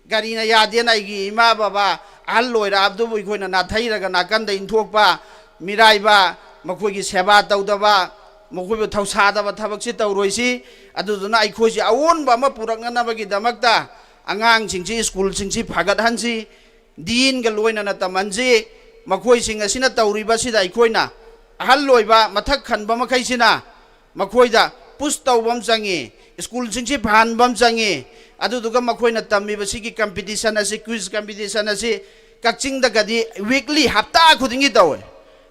ꯒꯥꯔꯤꯅ ꯌꯥꯗꯦꯅ ꯑꯩꯒꯤ ꯏꯃꯥ ꯕꯕꯥ ꯑꯍꯜ ꯑꯣꯏꯔꯛꯑꯕꯗꯨꯕꯨ ꯑꯩꯈꯣꯏꯅ ꯅꯥꯊꯩꯔꯒ ꯅꯥꯀꯟꯗ ꯏꯟꯊꯣꯛꯄ, ꯃꯤꯔꯥꯏꯕ, ꯃꯈꯣꯏꯒꯤ ꯁꯦꯕꯥ ꯇꯧꯗꯕ, ꯃꯈꯣꯏꯕꯨ ꯊꯧꯁꯥꯗꯕ ꯊꯕꯛꯁꯤ ꯇꯧꯔꯣꯏꯁꯤ꯫ ꯑꯗꯨꯗꯨꯅ ꯑꯩꯈꯣꯏꯁꯤ ꯑꯑꯣꯟꯕ ꯑꯃ ꯄꯨꯔꯛꯅꯅꯕꯒꯤꯗꯃꯛꯇ ꯑꯉꯥꯡꯁꯤꯡꯁꯤ, ꯁ꯭ꯀꯨꯜꯁꯤꯡꯁꯤ ꯐꯒꯠꯍꯟꯁꯤ, ꯗꯤꯟꯒ ꯂꯣꯏꯅꯅ ꯇꯝꯍꯟꯁꯤ꯫ ꯃꯈꯣꯏꯁꯤꯡ ꯑꯁꯤꯅ ꯇꯧꯔꯤꯕꯁꯤꯗ ꯑꯩꯈꯣꯏꯅ ꯑꯍꯜ ꯑꯣꯏꯕ ꯃꯊꯛ ꯈꯟꯕ ꯃꯈꯩꯁꯤꯅ ꯃꯈꯣꯏꯗ ꯄꯨꯁ ꯇꯧꯕ ꯑꯃ ꯆꯪꯉꯤ, ꯁ꯭ꯀꯨꯜꯁꯤꯡꯁꯤ ꯐꯍꯟꯕ ꯑꯃ ꯆꯪꯉꯤ꯫ ꯑꯗꯨꯗꯨꯒ ꯃꯈꯣꯏꯅ ꯇꯝꯃꯤꯕꯁꯤꯒꯤ ꯀꯝꯄꯤꯇꯤꯁꯟ ꯑꯁꯤ, ꯀ꯭ꯋꯤꯖ ꯀꯝꯄꯤꯇꯤꯁꯟ ꯑꯁꯤ ꯀꯛꯆꯤꯡꯗꯒꯗꯤ ꯋꯤꯛꯂꯤ, ꯍꯞꯇꯥ ꯈꯨꯗꯤꯡꯒꯤ ꯇꯧꯋꯦ,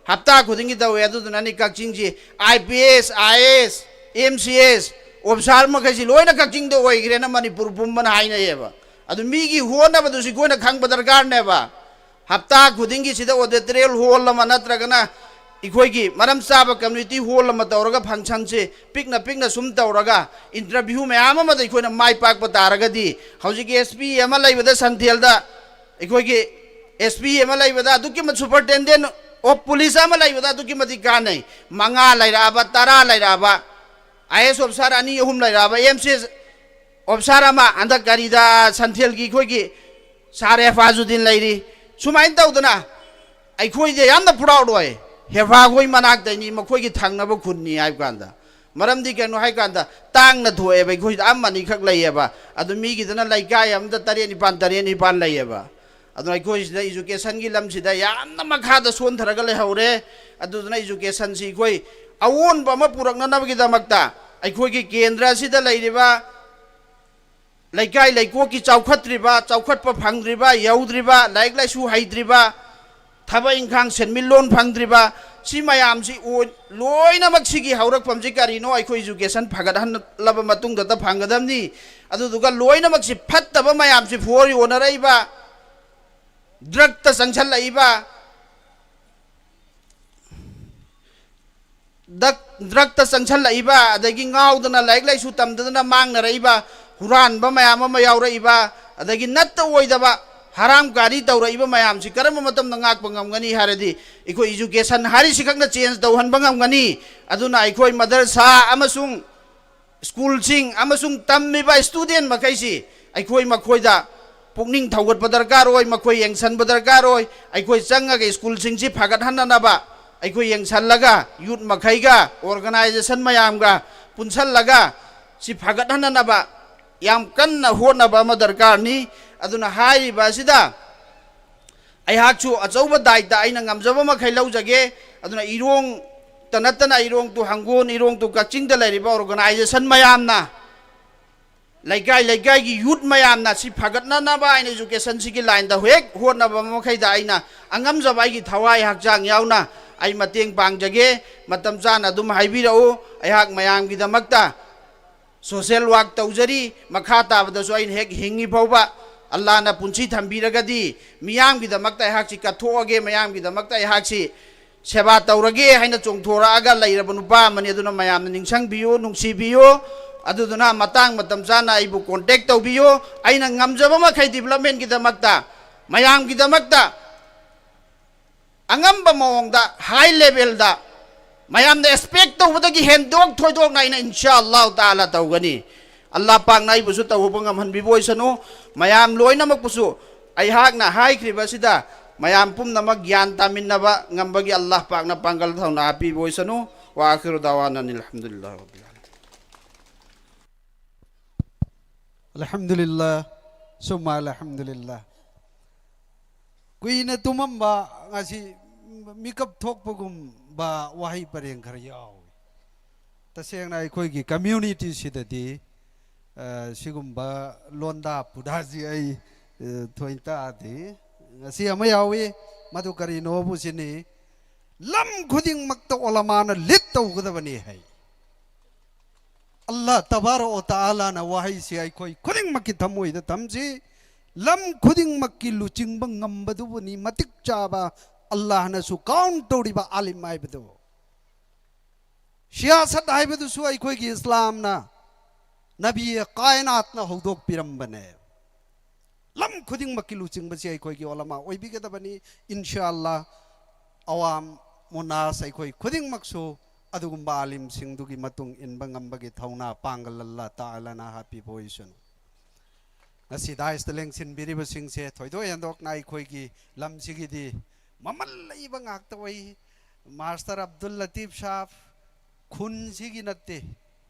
ꯍꯞꯇꯥ ꯈꯨꯗꯤꯡꯒꯤ ꯇꯧꯋꯦ꯫ ꯑꯗꯨꯗꯨꯅꯅꯤ ꯀꯛꯆꯤꯡꯁꯤ I P S, I A S, M C S officer ꯃꯈꯩꯁꯤ ꯂꯣꯏꯅ ꯀꯛꯆꯤꯡꯗ ꯑꯣꯏꯈ꯭ꯔꯦꯅ ꯃꯅꯤꯄꯨꯔ ꯄꯨꯝꯕꯅ ꯍꯥꯏꯅꯩꯌꯦꯕ꯫ ꯑꯗꯨ ꯃꯤꯒꯤ ꯍꯣꯠꯅꯕꯗꯨꯁꯨ ꯑꯩꯈꯣꯏꯅ ꯈꯪꯕ ꯗꯔꯀꯥꯔꯅꯦꯕ꯫ ꯍꯞꯇꯥ ꯈꯨꯗꯤꯡꯒꯤ ꯁꯤꯗ ꯑꯣꯗꯤꯇꯣꯔꯤꯌꯦꯜ ꯍꯣꯜ ꯑꯃ ꯅꯠꯇ꯭ꯔꯒꯅ ꯑꯩꯈꯣꯏꯒꯤ ꯃꯔꯝ ꯆꯥꯕ ꯀꯝꯃ꯭ꯌꯨꯅꯤꯇꯤ ꯍꯣꯜ ꯑꯃ ꯇꯧꯔꯒ ꯐꯪꯁꯟꯁꯦ ꯄꯤꯛꯅ ꯄꯤꯛꯅ ꯁꯨꯝ ꯇꯧꯔꯒ ꯏꯟꯇꯔꯚ꯭ꯌꯨ ꯃꯌꯥꯝ ꯑꯃꯗ ꯑꯩꯈꯣꯏꯅ ꯃꯥꯏ ꯄꯥꯛꯄ ꯇꯥꯔꯒꯗꯤ, ꯍꯧꯖꯤꯛꯀꯤ ꯑꯦꯁ ꯄꯤ ꯑꯃ ꯂꯩꯕꯗ ꯁꯟꯊꯦꯜꯗ, ꯑꯩꯈꯣꯏꯒꯤ ꯑꯦꯁ ꯄꯤ ꯑꯃ ꯂꯩꯕꯗ ꯑꯗꯨꯛꯀꯤ ꯃꯇꯤꯛ, ꯁꯨꯄꯔꯇꯦꯟꯗꯦꯟ ꯑꯣꯐ ꯄꯨꯂꯤꯁ ꯑꯃ ꯂꯩꯕꯗ ꯑꯗꯨꯛꯀꯤ ꯃꯇꯤꯛ ꯀꯥꯟꯅꯩ꯫ ꯃꯉꯥ ꯂꯩꯔꯛꯑꯕ, ꯇꯔꯥ ꯂꯩꯔꯛꯑꯕ, ꯑꯥꯏ ꯑꯦꯁ ꯑꯣꯐꯤꯁꯥꯔ ꯑꯅꯤ ꯑꯍꯨꯝ ꯂꯩꯔꯛꯑꯕ, ꯑꯦꯝ ꯁꯤ ꯑꯦꯁ ꯑꯣꯐꯤꯁꯥꯔ ꯑꯃ ꯍꯟꯗꯛ ꯀꯔꯤꯗ ꯁꯟꯊꯦꯜꯒꯤ ꯑꯩꯈꯣꯏꯒꯤ ꯁꯥꯔ ꯍꯦꯐꯥꯖꯨꯗꯤꯟ ꯂꯩꯔꯤ꯫ ꯁꯨꯃꯥꯏꯅ ꯇꯧꯗꯅ ꯑꯩꯈꯣꯏꯁꯦ ꯌꯥꯝꯅ ꯄ꯭ꯔꯥꯎꯗ ꯑꯣꯏ꯫ ꯍꯦꯐꯥꯈꯣꯏ ꯃꯅꯥꯛꯇꯩꯅꯤ, ꯃꯈꯣꯏꯒꯤ ꯊꯪꯅꯕ ꯈꯨꯟꯅꯤ ꯍꯥꯏꯕ ꯀꯥꯟꯗ꯫ ꯃꯔꯝꯗꯤ ꯀꯩꯅꯣ ꯍꯥꯏ ꯀꯥꯟꯗ ꯇꯥꯡꯅ ꯊꯣꯛꯑꯦꯕ, ꯑꯩꯈꯣꯏꯁꯤꯗ ꯑꯃꯅꯤꯈꯛ ꯂꯩꯌꯦꯕ꯫ ꯑꯗꯨ ꯃꯤꯒꯤꯗꯅ ꯂꯩꯀꯥꯏ ꯑꯃꯗ ꯇꯔꯦꯠ ꯅꯤꯄꯥꯜ, ꯇꯔꯦꯠ ꯅꯤꯄꯥꯜ ꯂꯩꯌꯦꯕ꯫ ꯑꯗꯨꯅ ꯑꯩꯈꯣꯏꯁꯤꯗ ꯏꯖꯨꯀꯦꯁꯟꯒꯤ ꯂꯝꯁꯤꯗ ꯌꯥꯝꯅ ꯃꯈꯥꯗ ꯁꯣꯟꯊꯔꯒ ꯂꯩꯍꯧꯔꯦ꯫ ꯑꯗꯨꯗꯨꯅ ꯏꯖꯨꯀꯦꯁꯟꯁꯤ ꯑꯩꯈꯣꯏ ꯑꯑꯣꯟꯕ ꯑꯃ ꯄꯨꯔꯛꯅꯅꯕꯒꯤꯗꯃꯛꯇ ꯑꯩꯈꯣꯏꯒꯤ ꯀꯦꯟꯗ꯭ꯔ ꯑꯁꯤꯗ ꯂꯩꯔꯤꯕ ꯂꯩꯀꯥꯏ ꯂꯩꯀꯣꯛꯀꯤ ꯆꯥꯎꯈꯠꯇ꯭ꯔꯤꯕ, ꯆꯥꯎꯈꯠꯄ ꯐꯪꯗ꯭ꯔꯤꯕ, ꯌꯧꯗ꯭ꯔꯤꯕ, ꯂꯥꯏꯔꯤꯛ ꯂꯥꯏꯁꯨ ꯍꯩꯇ꯭ꯔꯤꯕ, ꯊꯕꯛ ꯏꯪꯈꯥꯡ ꯁꯦꯟꯃꯤꯠꯂꯣꯟ ꯐꯪꯗ꯭ꯔꯤꯕ, ꯁꯤ ꯃꯌꯥꯝꯁꯤ ꯑꯣꯏ-, ꯂꯣꯏꯅꯃꯛ ꯁꯤꯒꯤ ꯍꯧꯔꯛꯐꯝꯁꯤ ꯀꯔꯤꯅꯣ? ꯑꯩꯈꯣꯏ education ꯐꯒꯠꯍꯜꯂꯕ ꯃꯇꯨꯡꯗꯇ ꯐꯪꯒꯗꯕꯅꯤ꯫ ꯑꯗꯨꯗꯨꯒ ꯂꯣꯏꯅꯃꯛꯁꯤ ꯐꯠꯇꯕ ꯃꯌꯥꯝꯁꯤ ꯐꯣꯔ ꯌꯣꯟꯅꯔꯛꯏꯕ, ꯗ꯭ꯔꯛꯇ ꯆꯪꯁꯜꯂꯛꯏꯕ, ꯗꯛ-, ꯗ꯭ꯔꯛꯇ ꯆꯪꯁꯜꯂꯛꯏꯕ, ꯑꯗꯒꯤ ꯉꯥꯎꯗꯅ ꯂꯥꯏꯔꯤꯛ ꯂꯥꯏꯁꯨ ꯇꯝꯗꯗꯅ ꯃꯥꯡꯅꯔꯛꯏꯕ, ꯍꯨꯔꯥꯟꯕ ꯃꯌꯥꯝ ꯑꯃ ꯌꯥꯎꯔꯛꯏꯕ, ꯑꯗꯒꯤ ꯅꯠꯇ ꯑꯣꯏꯗꯕ ꯍꯔꯥꯝ ꯀꯥꯔꯤ ꯇꯧꯔꯛꯏꯕ ꯃꯌꯥꯝꯁꯤ ꯀꯔꯝꯕ ꯃꯇꯝꯗ ꯉꯥꯛꯄ ꯉꯝꯒꯅꯤ ꯍꯥꯏꯔꯗꯤ, ꯑꯩꯈꯣꯏ education ꯍꯥꯏꯔꯤꯁꯤꯈꯛꯅ change ꯇꯧꯍꯟꯕ ꯉꯝꯒꯅꯤ꯫ ꯑꯗꯨꯅ ꯑꯩꯈꯣꯏ ꯃꯗꯔꯁꯥ ꯑꯃꯁꯨꯡ ꯁ꯭ꯀꯨꯜꯁꯤꯡ ꯑꯃꯁꯨꯡ ꯇꯝꯃꯤꯕ student ꯃꯈꯩꯁꯤ ꯑꯩꯈꯣꯏ ꯃꯈꯣꯏꯗ ꯄꯨꯛꯅꯤꯡ ꯊꯧꯒꯠꯄ ꯗꯔꯀꯥꯔ ꯑꯣꯏ, ꯃꯈꯣꯏ ꯌꯦꯡꯁꯤꯟꯕ ꯗꯔꯀꯥꯔ ꯑꯣꯏ꯫ ꯑꯩꯈꯣꯏ ꯆꯪꯉꯒ ꯁ꯭ꯀꯨꯜꯁꯤꯡꯁꯤ ꯐꯒꯠꯍꯟꯅꯅꯕ ꯑꯩꯈꯣꯏ ꯌꯦꯡꯁꯤꯜꯂꯒ youth ꯃꯈꯩꯒ organization ꯃꯌꯥꯝꯒ ꯄꯨꯟꯁꯜꯂꯒ ꯁꯤ ꯐꯒꯠꯍꯟꯅꯅꯕ ꯌꯥꯝ ꯀꯟꯅ ꯍꯣꯠꯅꯕ ꯑꯃ ꯗꯔꯀꯥꯔꯅꯤ꯫ ꯑꯗꯨꯅ ꯍꯥꯏꯔꯤꯕ ꯑꯁꯤꯗ ꯑꯩꯍꯥꯛꯁꯨ ꯑꯆꯧꯕ ꯗꯥꯏꯇ ꯑꯩꯅ ꯉꯝꯖꯕ ꯃꯈꯩ ꯂꯧꯖꯒꯦ꯫ ꯑꯗꯨꯅ ꯏꯔꯣꯡꯇ ꯅꯠꯇꯅ ꯏꯔꯣꯡ to ꯍꯪꯒꯣꯟ, ꯏꯔꯣꯡ to ꯀꯛꯆꯤꯡꯗ ꯂꯩꯔꯤꯕ organization ꯃꯌꯥꯝꯅ, ꯂꯩꯀꯥꯏ ꯂꯩꯀꯥꯏꯒꯤ youth ꯃꯌꯥꯝꯅ ꯁꯤ ꯐꯒꯠꯅꯅꯕ ꯍꯥꯏꯅ education ꯁꯤꯒꯤ line ꯗ ꯍꯦꯛ ꯍꯣꯠꯅꯕ ꯃꯈꯩꯗ ꯑꯩꯅ ꯑꯉꯝꯖꯕ ꯑꯩꯒꯤ ꯊꯋꯥꯏ ꯍꯛꯆꯥꯡ ꯌꯥꯎꯅ ꯑꯩ ꯃꯇꯦꯡ ꯄꯥꯡꯖꯒꯦ꯫ ꯃꯇꯝ ꯆꯥꯅ ꯑꯗꯨꯝ ꯍꯥꯏꯕꯤꯔꯛꯎ꯫ ꯑꯩꯍꯥꯛ ꯃꯌꯥꯝꯒꯤꯗꯃꯛꯇ social work ꯇꯧꯖꯔꯤ꯫ ꯃꯈꯥ ꯇꯥꯕꯗꯁꯨ ꯑꯩꯅ ꯍꯦꯛ ꯍꯤꯡꯉꯤ ꯐꯥꯎꯕ, ꯑꯜꯂꯥꯅ ꯄꯨꯟꯁꯤ ꯊꯝꯕꯤꯔꯒꯗꯤ, ꯃꯤꯌꯥꯝꯒꯤꯗꯃꯛꯇ ꯑꯩꯍꯥꯛꯁꯤ ꯀꯠꯊꯣꯛꯑꯒꯦ, ꯃꯌꯥꯝꯒꯤꯗꯃꯛꯇ ꯑꯩꯍꯥꯛꯁꯤ ꯁꯦꯕꯥ ꯇꯧꯔꯒꯦ ꯍꯥꯏꯅ ꯆꯣꯡꯊꯣꯔꯛꯑꯒ ꯂꯩꯔꯕ ꯅꯨꯄꯥ ꯑꯃꯅꯤ꯫ ꯑꯗꯨꯅ ꯃꯌꯥꯝꯅ ꯅꯤꯡꯁꯤꯡꯕꯤꯌꯨ, ꯅꯨꯡꯁꯤꯕꯤꯌꯨ꯫ ꯑꯗꯨꯗꯨꯅ ꯃꯇꯥꯡ ꯃꯇꯝ ꯆꯥꯅ ꯑꯩꯕꯨ contact ꯇꯧꯕꯤꯌꯨ꯫ ꯑꯩꯅ ꯉꯝꯖꯕ ꯃꯈꯩ development ꯀꯤꯗꯃꯛꯇ, ꯃꯌꯥꯝꯒꯤꯗꯃꯛꯇ ꯑꯉꯝꯕ ꯃꯑꯣꯡꯗ, high level ꯗ, ꯃꯌꯥꯝꯅ expect ꯇꯧꯕꯗꯒꯤ ꯍꯦꯟꯗꯣꯛ ꯊꯣꯏꯗꯣꯛꯅ ꯑꯩꯅ ꯏꯟꯁꯥ ꯑꯜꯂꯥꯍ ꯇꯥꯂꯥ ꯇꯧꯒꯅꯤ꯫ ꯑꯜꯂꯥꯍ ꯄꯥꯛꯅ ꯑꯩꯕꯨꯁꯨ ꯇꯧꯕ ꯉꯝꯍꯟꯕꯤꯕ ꯑꯣꯏꯁꯅꯨ꯫ ꯃꯌꯥꯝ ꯂꯣꯏꯅꯃꯛꯄꯨꯁꯨ ꯑꯩꯍꯥꯛꯅ ꯍꯥꯏꯈ꯭ꯔꯤꯕ ꯑꯁꯤꯗ ꯃꯌꯥꯝ ꯄꯨꯝꯅꯃꯛ ꯒ꯭ꯌꯥꯟ ꯇꯥꯃꯤꯟꯅꯕ ꯉꯝꯕꯒꯤ ꯑꯜꯂꯥꯍ ꯄꯥꯛꯅ ꯄꯥꯡꯒꯜ ꯊꯧꯅꯥ ꯄꯤꯕ ꯑꯣꯏꯁꯅꯨ꯫ وآخر دعوانا أن الحمد لله رب العالمين. ꯑꯜꯍꯝꯗꯨꯂꯤꯜꯂꯥ ꯁꯨꯝꯃ ꯑꯜꯍꯝꯗꯨꯂꯤꯜꯂꯥ꯫ ꯀꯨꯏꯅ ꯇꯨꯝꯃꯝꯕ ꯉꯁꯤ ꯃꯤꯀꯞ ꯊꯣꯛꯄꯒꯨꯝꯕ ꯋꯥꯍꯩ ꯄꯔꯦꯡ ꯈꯔ ꯌꯥꯎꯏ꯫ ꯇꯁꯦꯡꯅ ꯑꯩꯈꯣꯏꯒꯤ communityꯁꯤꯗꯗꯤ, ꯑ, ꯁꯤꯒꯨꯝꯕ ꯂꯣꯟꯗꯥ ꯄꯨꯗꯥꯁꯤ ꯑꯩ, ꯑ, ꯊꯣꯏꯅ ꯇꯥꯗꯦ꯫ ꯉꯁꯤ ꯑꯃ ꯌꯥꯎꯏ, ꯃꯗꯨ ꯀꯔꯤꯅꯣꯕꯨ ꯁꯤꯅꯤ, ꯂꯝ ꯈꯨꯗꯤꯡꯃꯛꯇ ꯎꯂꯃꯥꯅ ꯂꯤꯗ ꯇꯧꯒꯗꯕꯅꯤ ꯍꯥꯏ꯫ ꯑꯜꯂꯥꯍ ꯇꯕꯥꯔꯛ ꯋ ꯇꯥꯂꯥꯅ ꯋꯥꯍꯩꯁꯤ ꯑꯩꯈꯣꯏ ꯈꯨꯗꯤꯡꯃꯛꯀꯤ ꯊꯃꯣꯏꯗ ꯊꯝꯁꯤ꯫ ꯂꯝ ꯈꯨꯗꯤꯡꯃꯛꯀꯤ ꯂꯨꯆꯤꯡꯕ ꯉꯝꯕꯗꯨꯕꯨꯅꯤ ꯃꯇꯤꯛ ꯆꯥꯕ ꯑꯜꯂꯥꯍꯅꯁꯨ ꯀꯥꯎꯟ ꯇꯧꯔꯤꯕ ꯑꯥꯂꯤꯝ ꯍꯥꯏꯕꯗꯨ꯫ ꯁꯤꯌꯥꯁꯠ ꯍꯥꯏꯕꯗꯨꯁꯨ ꯑꯩꯈꯣꯏꯒꯤ ꯏꯁꯂꯥꯝꯅ ꯅꯕꯤ ꯀꯥꯏꯅꯥꯠꯅ ꯍꯧꯗꯣꯛꯄꯤꯔꯝꯕꯅꯦ꯫ ꯂꯝ ꯈꯨꯗꯤꯡꯃꯛꯀꯤ ꯂꯨꯆꯤꯡꯕꯁꯤ ꯑꯩꯈꯣꯏꯒꯤ ꯎꯂꯃꯥ ꯑꯣꯏꯕꯤꯒꯗꯕꯅꯤ꯫ ꯏꯟꯁꯥ ꯑꯜꯂꯥꯍ ꯑꯋꯥꯝ ꯃꯨꯅꯥꯁ ꯑꯩꯈꯣꯏ ꯈꯨꯗꯤꯡꯃꯛꯁꯨ ꯑꯗꯨꯒꯨꯝꯕ ꯑꯥꯂꯤꯝꯁꯤꯡꯗꯨꯒꯤ ꯃꯇꯨꯡ ꯏꯟꯕ ꯉꯝꯕꯒꯤ ꯊꯧꯅꯥ ꯄꯥꯡꯒꯜ ꯑꯜꯂꯥꯍ ꯇꯥꯂꯥꯅ ꯍꯥꯞꯄꯤꯕ ꯑꯣꯏꯁꯅꯨ꯫ ꯉꯁꯤ ꯗꯥꯏꯁꯇ ꯂꯦꯡꯁꯤꯟꯕꯤꯔꯤꯕꯁꯤꯡꯁꯦ ꯊꯣꯏꯗꯣꯛ ꯍꯦꯟꯗꯣꯛꯅ ꯑꯩꯈꯣꯏꯒꯤ ꯂꯝꯁꯤꯒꯤꯗꯤ ꯃꯃꯜ ꯂꯩꯕ ꯉꯥꯛꯇ ꯑꯣꯏ꯫ ꯃꯥꯁꯇꯔ ꯑꯕꯗꯨꯜ ꯂꯇꯤꯐ ꯁꯥꯍꯕ ꯈꯨꯟꯁꯤꯒꯤ ꯅꯠꯇꯦ,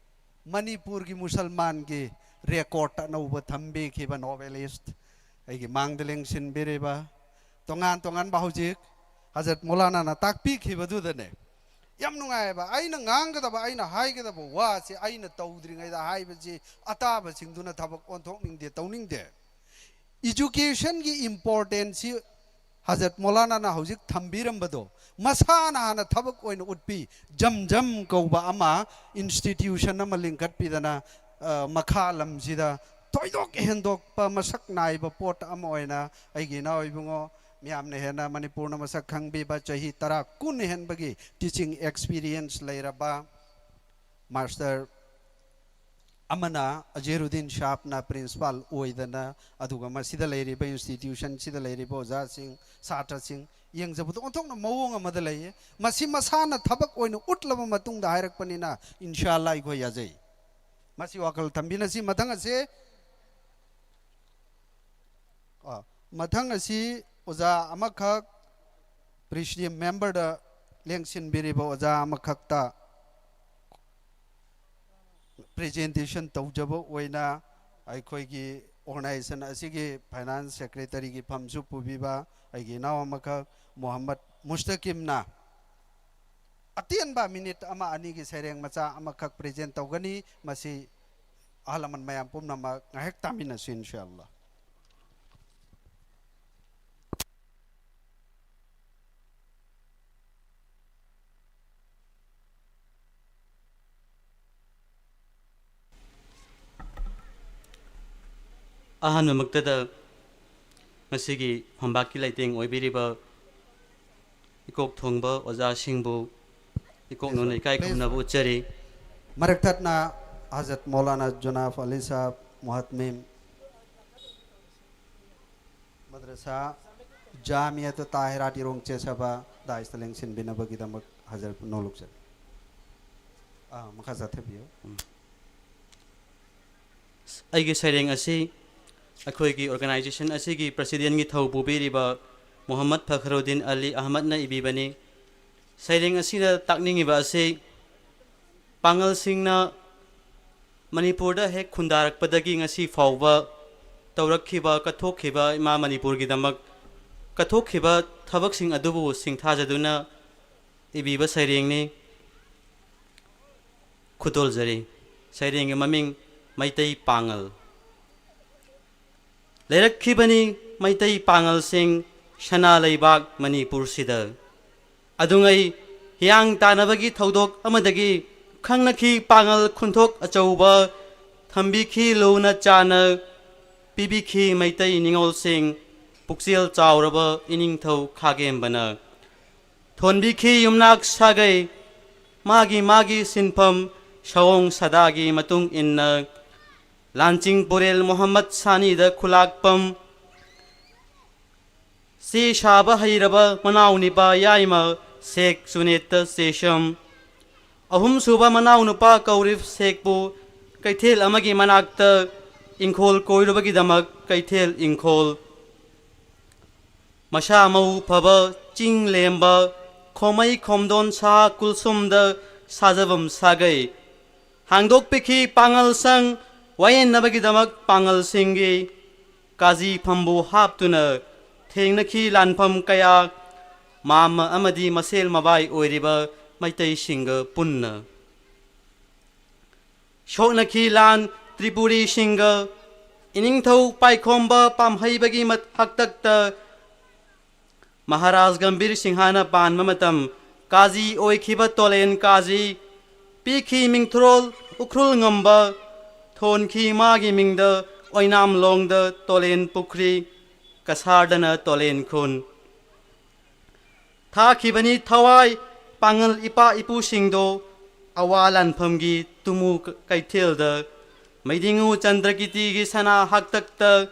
ꯃꯅꯤꯄꯨꯔꯒꯤ ꯃꯨꯁꯜꯃꯥꯟꯒꯤ ꯔꯦꯀꯣꯔꯗ ꯑꯅꯧꯕ ꯊꯝꯕꯤꯈꯤꯕ ꯅꯣꯕꯦꯂꯤꯁ, ꯑꯩꯒꯤ ꯃꯥꯡꯗ ꯂꯦꯡꯁꯤꯟꯕꯤꯔꯤꯕ, ꯇꯣꯉꯥꯟ ꯇꯣꯉꯥꯟꯕ ꯍꯧꯖꯤꯛ ꯍꯖꯔꯠ ꯃꯧꯂꯥꯅꯥꯅ ꯇꯥꯛꯄꯤꯈꯤꯕꯗꯨꯗꯅꯦ꯫ ꯌꯥꯝ ꯅꯨꯡꯉꯥꯏꯑꯕ꯫ ꯑꯩꯅ ꯉꯥꯡꯒꯗꯕ, ꯑꯩꯅ ꯍꯥꯏꯒꯗꯕ ꯋꯥꯁꯦ ꯑꯩꯅ ꯇꯧꯗ꯭ꯔꯤꯉꯩꯗ ꯍꯥꯏꯕꯁꯤ ꯑꯇꯥꯕꯁꯤꯡꯗꯨꯅ ꯊꯕꯛ ꯑꯣꯟꯊꯣꯛꯅꯤꯡꯗꯦ, ꯇꯧꯅꯤꯡꯗꯦ꯫ ꯏꯖꯨꯀꯦꯁꯟꯒꯤ ꯏꯝꯄꯣꯔꯇꯦꯟꯁꯁꯤ ꯍꯖꯔꯠ ꯃꯧꯂꯥꯅꯥꯅ ꯍꯧꯖꯤꯛ ꯊꯝꯕꯤꯔꯝꯕꯗꯣ ꯃꯁꯥꯅ ꯍꯥꯟꯅ ꯊꯕꯛ ꯑꯣꯏꯅ ꯎꯠꯄꯤ꯫ ꯖꯝ ꯖꯝ ꯀꯧꯕ ꯑꯃ, ꯏꯟꯁꯇꯤꯇ꯭ꯌꯨꯁꯟ ꯑꯃ ꯂꯤꯡꯈꯠꯄꯤꯗꯅ, ꯑ, ꯃꯈꯥ ꯂꯝꯁꯤꯗ ꯊꯣꯏꯗꯣꯛ ꯍꯦꯟꯗꯣꯛꯄ ꯃꯁꯛ ꯅꯥꯏꯕ ꯄꯣꯠ ꯑꯃ ꯑꯣꯏꯅ ꯑꯩꯒꯤ ꯏꯅꯥꯎ ꯏꯕꯨꯡꯉꯣ ꯃꯌꯥꯝꯅ ꯍꯦꯟꯅ ꯃꯅꯤꯄꯨꯔꯅ ꯃꯁꯛ ꯈꯪꯕꯤꯕ, ꯆꯍꯤ ꯇꯔꯥ ꯀꯨꯟ ꯍꯦꯟꯕꯒꯤ ꯇꯤꯆꯤꯡ ꯑꯦꯛꯁꯄꯤꯔꯤꯌꯦꯟꯁ ꯂꯩꯔꯕ ꯃꯥꯁꯇꯔ ꯑꯃꯅ ꯑꯖꯤꯔꯨꯗꯤꯟ ꯁꯥꯍꯕꯅ ꯄ꯭ꯔꯤꯟꯁꯤꯄꯥꯜ ꯑꯣꯏꯗꯅ, ꯑꯗꯨꯒ ꯃꯁꯤꯗ ꯂꯩꯔꯤꯕ ꯏꯟꯁꯇꯤꯇ꯭ꯌꯨꯁꯟꯁꯤꯗ ꯂꯩꯔꯤꯕ ꯑꯣꯖꯥꯁꯤꯡ, ꯁꯥꯇ꯭ꯔꯁꯤꯡ ꯌꯦꯡꯖꯕꯗ ꯑꯣꯟꯊꯣꯛꯅ ꯃꯑꯣꯡ ꯑꯃꯗ ꯂꯩꯌꯦ꯫ ꯃꯁꯤ ꯃꯁꯥꯅ ꯊꯕꯛ ꯑꯣꯏꯅ ꯎꯠꯂꯕ ꯃꯇꯨꯡꯗ ꯍꯥꯏꯔꯛꯄꯅꯤꯅ, ꯏꯟꯁꯥ ꯑꯜꯂꯥ ꯑꯩꯈꯣꯏ ꯌꯥꯖꯩ꯫ ꯃꯁꯤ ꯋꯥꯈꯜ ꯊꯝꯕꯤꯅꯁꯤ꯫ ꯃꯊꯪ ꯑꯁꯤ, ꯑ, ꯃꯊꯪ ꯑꯁꯤ ꯑꯣꯖꯥ ꯑꯃꯈꯛ, ꯄ꯭ꯔꯤꯁꯤꯗꯤꯌꯝ ꯃꯦꯝꯕꯔꯗ ꯂꯦꯡꯁꯤꯟꯕꯤꯔꯤꯕ ꯑꯣꯖꯥ ꯑꯃꯈꯛꯇ ꯄ꯭ꯔꯦꯖꯦꯟꯇꯦꯁꯟ ꯇꯧꯖꯕ ꯑꯣꯏꯅ ꯑꯩꯈꯣꯏꯒꯤ ꯑꯣꯔꯒꯅꯥꯏꯖꯦꯁꯟ ꯑꯁꯤꯒꯤ ꯐꯥꯏꯅꯥꯟꯁ ꯁꯦꯀ꯭ꯔꯦꯇꯔꯤꯒꯤ ꯐꯝꯁꯨ ꯄꯨꯕꯤꯕ ꯑꯩꯒꯤ ꯏꯅꯥꯎ ꯑꯃꯈꯛ ꯃꯣꯍꯝꯃꯗ ꯃꯨꯁꯇꯀꯤꯝꯅ ꯑꯇꯦꯟꯕ ꯃꯤꯅꯤꯠ ꯑꯃ ꯑꯅꯤꯒꯤ ꯁꯩꯔꯦꯡ ꯃꯆꯥ ꯑꯃꯈꯛ ꯄ꯭ꯔꯦꯖꯦꯟ ꯇꯧꯒꯅꯤ꯫ ꯃꯁꯤ ꯑꯍꯜ ꯂꯃꯟ ꯃꯌꯥꯝ ꯄꯨꯝꯅꯃꯛ ꯉꯥꯏꯍꯥꯛ ꯇꯥꯃꯤꯟꯅꯁꯤ, ꯏꯟꯁꯥ ꯑꯜꯂꯥ꯫ ꯑꯍꯥꯟꯕꯃꯛꯇꯗ ꯉꯁꯤꯒꯤ ꯐꯝꯕꯥꯛꯀꯤ ꯂꯩꯇꯦꯡ ꯑꯣꯏꯕꯤꯔꯤꯕ ꯏꯀꯣꯛ ꯊꯣꯡꯕ ꯑꯣꯖꯥꯁꯤꯡꯕꯨ ꯏꯀꯣꯛ ꯅꯧꯅ ꯏꯀꯥꯏ ꯈꯨꯝꯅꯕ ꯎꯠꯆꯔꯤ꯫ ꯃꯔꯛ ꯊꯠꯅ ꯍꯖꯔꯠ ꯃꯧꯂꯥꯅꯥ ꯖꯨꯅꯥꯐ ꯑꯂꯤ ꯁꯥꯍꯕ ꯃꯨꯍꯠꯃꯤꯝ ꯃꯗ꯭ꯔꯁꯥ ꯖꯥꯃꯤꯌꯥꯇꯨ ꯇꯥꯍꯤꯔꯥ ꯇꯤꯔꯣꯡ ꯆꯦꯁꯕ ꯗꯥꯏꯁꯇ ꯂꯦꯡꯁꯤꯟꯕꯤꯅꯕꯒꯤꯗꯃꯛ ꯍꯖꯔꯠ ꯅꯣꯂꯨꯛꯆꯔꯤ꯫ ꯑꯥ, ꯃꯈꯥ ꯆꯠꯊꯕꯤꯌꯨ꯫ ꯑꯩꯒꯤ ꯁꯩꯔꯦꯡ ꯑꯁꯤ ꯑꯩꯈꯣꯏꯒꯤ ꯑꯣꯔꯒꯅꯥꯏꯖꯦꯁꯟ ꯑꯁꯤꯒꯤ ꯄ꯭ꯔꯁꯤꯗꯦꯟꯒꯤ ꯊꯧ ꯄꯨꯕꯤꯔꯤꯕ ꯃꯨꯍꯝꯃꯗ ꯐꯈꯔꯨꯗꯤꯟ ꯑꯂꯤ ꯑꯍꯃꯗꯅ ꯏꯕꯤꯕꯅꯤ꯫ ꯁꯩꯔꯦꯡ ꯑꯁꯤꯅ ꯇꯥꯛꯅꯤꯡꯉꯤꯕ ꯑꯁꯤ ꯄꯥꯉꯜꯁꯤꯡꯅ ꯃꯅꯤꯄꯨꯔꯗ ꯍꯦꯛ ꯈꯨꯟꯗꯥꯔꯛꯄꯗꯒꯤ ꯉꯁꯤ ꯐꯥꯎꯕ ꯇꯧꯔꯛꯈꯤꯕ, ꯀꯠꯊꯣꯛꯈꯤꯕ ꯏꯃꯥ ꯃꯅꯤꯄꯨꯔꯒꯤꯗꯃꯛ ꯀꯠꯊꯣꯛꯈꯤꯕ ꯊꯕꯛꯁꯤꯡ ꯑꯗꯨꯕꯨ ꯁꯤꯡꯊꯥꯖꯗꯨꯅ ꯏꯕꯤꯕ ꯁꯩꯔꯦꯡꯅꯤ꯫ ꯈꯨꯗꯣꯜꯖꯔꯤ꯫ ꯁꯩꯔꯦꯡꯒꯤ ꯃꯃꯤꯡ ꯃꯩꯇꯩ ꯄꯥꯉꯜ꯫ ꯂꯩꯔꯛꯈꯤꯕꯅꯤ ꯃꯩꯇꯩ ꯄꯥꯉꯜꯁꯤꯡ ꯁꯅꯥ ꯂꯩꯕꯥꯛ ꯃꯅꯤꯄꯨꯔꯁꯤꯗ꯫ ꯑꯗꯨꯉꯩ ꯍꯤꯌꯥꯡ ꯇꯥꯟꯅꯕꯒꯤ ꯊꯧꯗꯣꯛ ꯑꯃꯗꯒꯤ ꯈꯪꯅꯈꯤ ꯄꯥꯉꯜ ꯈꯨꯟꯊꯣꯛ ꯑꯆꯧꯕ, ꯊꯝꯕꯤꯈꯤ ꯂꯨꯅ ꯆꯥꯟꯅ, ꯄꯤꯕꯤꯈꯤ ꯃꯩꯇꯩ ꯅꯤꯉꯣꯜꯁꯤꯡ ꯄꯨꯛꯆꯦꯜ ꯆꯥꯎꯔꯕ ꯏꯅꯤꯡꯊꯧ ꯈꯥꯒꯦꯝꯕꯅ꯫ ꯊꯣꯟꯕꯤꯈꯤ ꯌꯨꯝꯅꯥꯛ ꯁꯥꯒꯩ ꯃꯥꯒꯤ ꯃꯥꯒꯤ ꯁꯤꯟꯐꯝ ꯁꯑꯣꯡ ꯁꯥꯗꯥꯒꯤ ꯃꯇꯨꯡ ꯏꯟꯅ꯫ ꯂꯥꯟꯆꯤꯡ ꯄꯨꯔꯦꯜ ꯃꯣꯍꯝꯃꯗ ꯁꯥꯅꯤꯗ ꯈꯨꯂꯥꯛꯄꯝ, ꯆꯦ ꯁꯥꯕ ꯍꯩꯔꯕ ꯃꯅꯥꯎ ꯅꯤꯄꯥ ꯌꯥꯏꯃ ꯁꯦꯈ ꯖꯨꯅꯦꯗ ꯆꯦꯁꯝ꯫ ꯑꯍꯨꯝꯁꯨꯕ ꯃꯅꯥꯎ ꯅꯨꯄꯥ ꯀꯧꯔꯤꯐ ꯁꯦꯈꯄꯨ ꯀꯩꯊꯦꯜ ꯑꯃꯒꯤ ꯃꯅꯥꯛꯇ ꯏꯪꯈꯣꯜ ꯀꯣꯏꯔꯨꯕꯒꯤꯗꯃꯛ ꯀꯩꯊꯦꯜ ꯏꯪꯈꯣꯜ꯫ ꯃꯁꯥ ꯃꯎ ꯐꯕ ꯆꯤꯡ ꯂꯦꯝꯕ ꯈꯣꯃꯩ ꯈꯣꯝꯗꯣꯟ ꯁꯥ ꯀꯨꯜꯁꯨꯝꯗ ꯁꯥꯖꯕꯝ ꯁꯥꯒꯩ ꯍꯥꯡꯗꯣꯛꯄꯤꯈꯤ ꯄꯥꯉꯜ ꯁꯪ ꯋꯥꯌꯦꯟꯅꯕꯒꯤꯗꯃꯛ ꯄꯥꯉꯜꯁꯤꯡꯒꯤ ꯀꯥꯖꯤ ꯐꯝꯕꯨ ꯍꯥꯞꯇꯨꯅ ꯊꯦꯡꯅꯈꯤ ꯂꯥꯟꯐꯝ ꯀꯌꯥ ꯃꯥꯝꯃ ꯑꯃꯗꯤ ꯃꯁꯦꯜ ꯃꯕꯥꯏ ꯑꯣꯏꯔꯤꯕ ꯃꯩꯇꯩꯁꯤꯡꯒ ꯄꯨꯟꯅ꯫ ꯁꯣꯛꯅꯈꯤ ꯂꯥꯟ ꯇ꯭ꯔꯤꯄꯨꯔꯤꯁꯤꯡꯒ ꯏꯅꯤꯡꯊꯧ ꯄꯥꯏꯈꯣꯝꯕ ꯄꯥꯝꯍꯩꯕꯒꯤ ꯃꯠ-, ꯍꯥꯛꯇꯛꯇ ꯃꯍꯥꯔꯥꯖ ꯒꯝꯚꯤꯔ ꯁꯤꯡꯍꯅ ꯄꯥꯟꯕ ꯃꯇꯝ ꯀꯥꯖꯤ ꯑꯣꯏꯈꯤꯕ ꯇꯣꯂꯦꯟ ꯀꯥꯖꯤ ꯄꯤꯈꯤ ꯃꯤꯡꯊꯣꯜ ꯎꯈ꯭ꯔꯨꯜ ꯉꯝꯕ ꯊꯣꯟꯈꯤ ꯃꯥꯒꯤ ꯃꯤꯡꯗ ꯑꯣꯏꯅꯥꯝꯂꯣꯡꯗ ꯇꯣꯂꯦꯟ ꯄꯨꯈ꯭ꯔꯤ, ꯀꯁꯥꯔꯗꯅ ꯇꯣꯂꯦꯟ ꯈꯨꯟ꯫ ꯊꯥꯈꯤꯕꯅꯤ ꯊꯋꯥꯏ ꯄꯥꯉꯜ ꯏꯄꯥ ꯏꯄꯨꯁꯤꯡꯗꯣ, ꯑꯋꯥ ꯂꯥꯟꯐꯝꯒꯤ ꯇꯨꯃꯨ ꯀꯩꯊꯦꯜꯗ, ꯃꯩꯗꯤꯡꯉꯨ ꯆꯟꯗ꯭ꯔꯀꯤꯇꯤꯒꯤ ꯁꯅꯥ ꯍꯥꯛꯇꯛꯇ,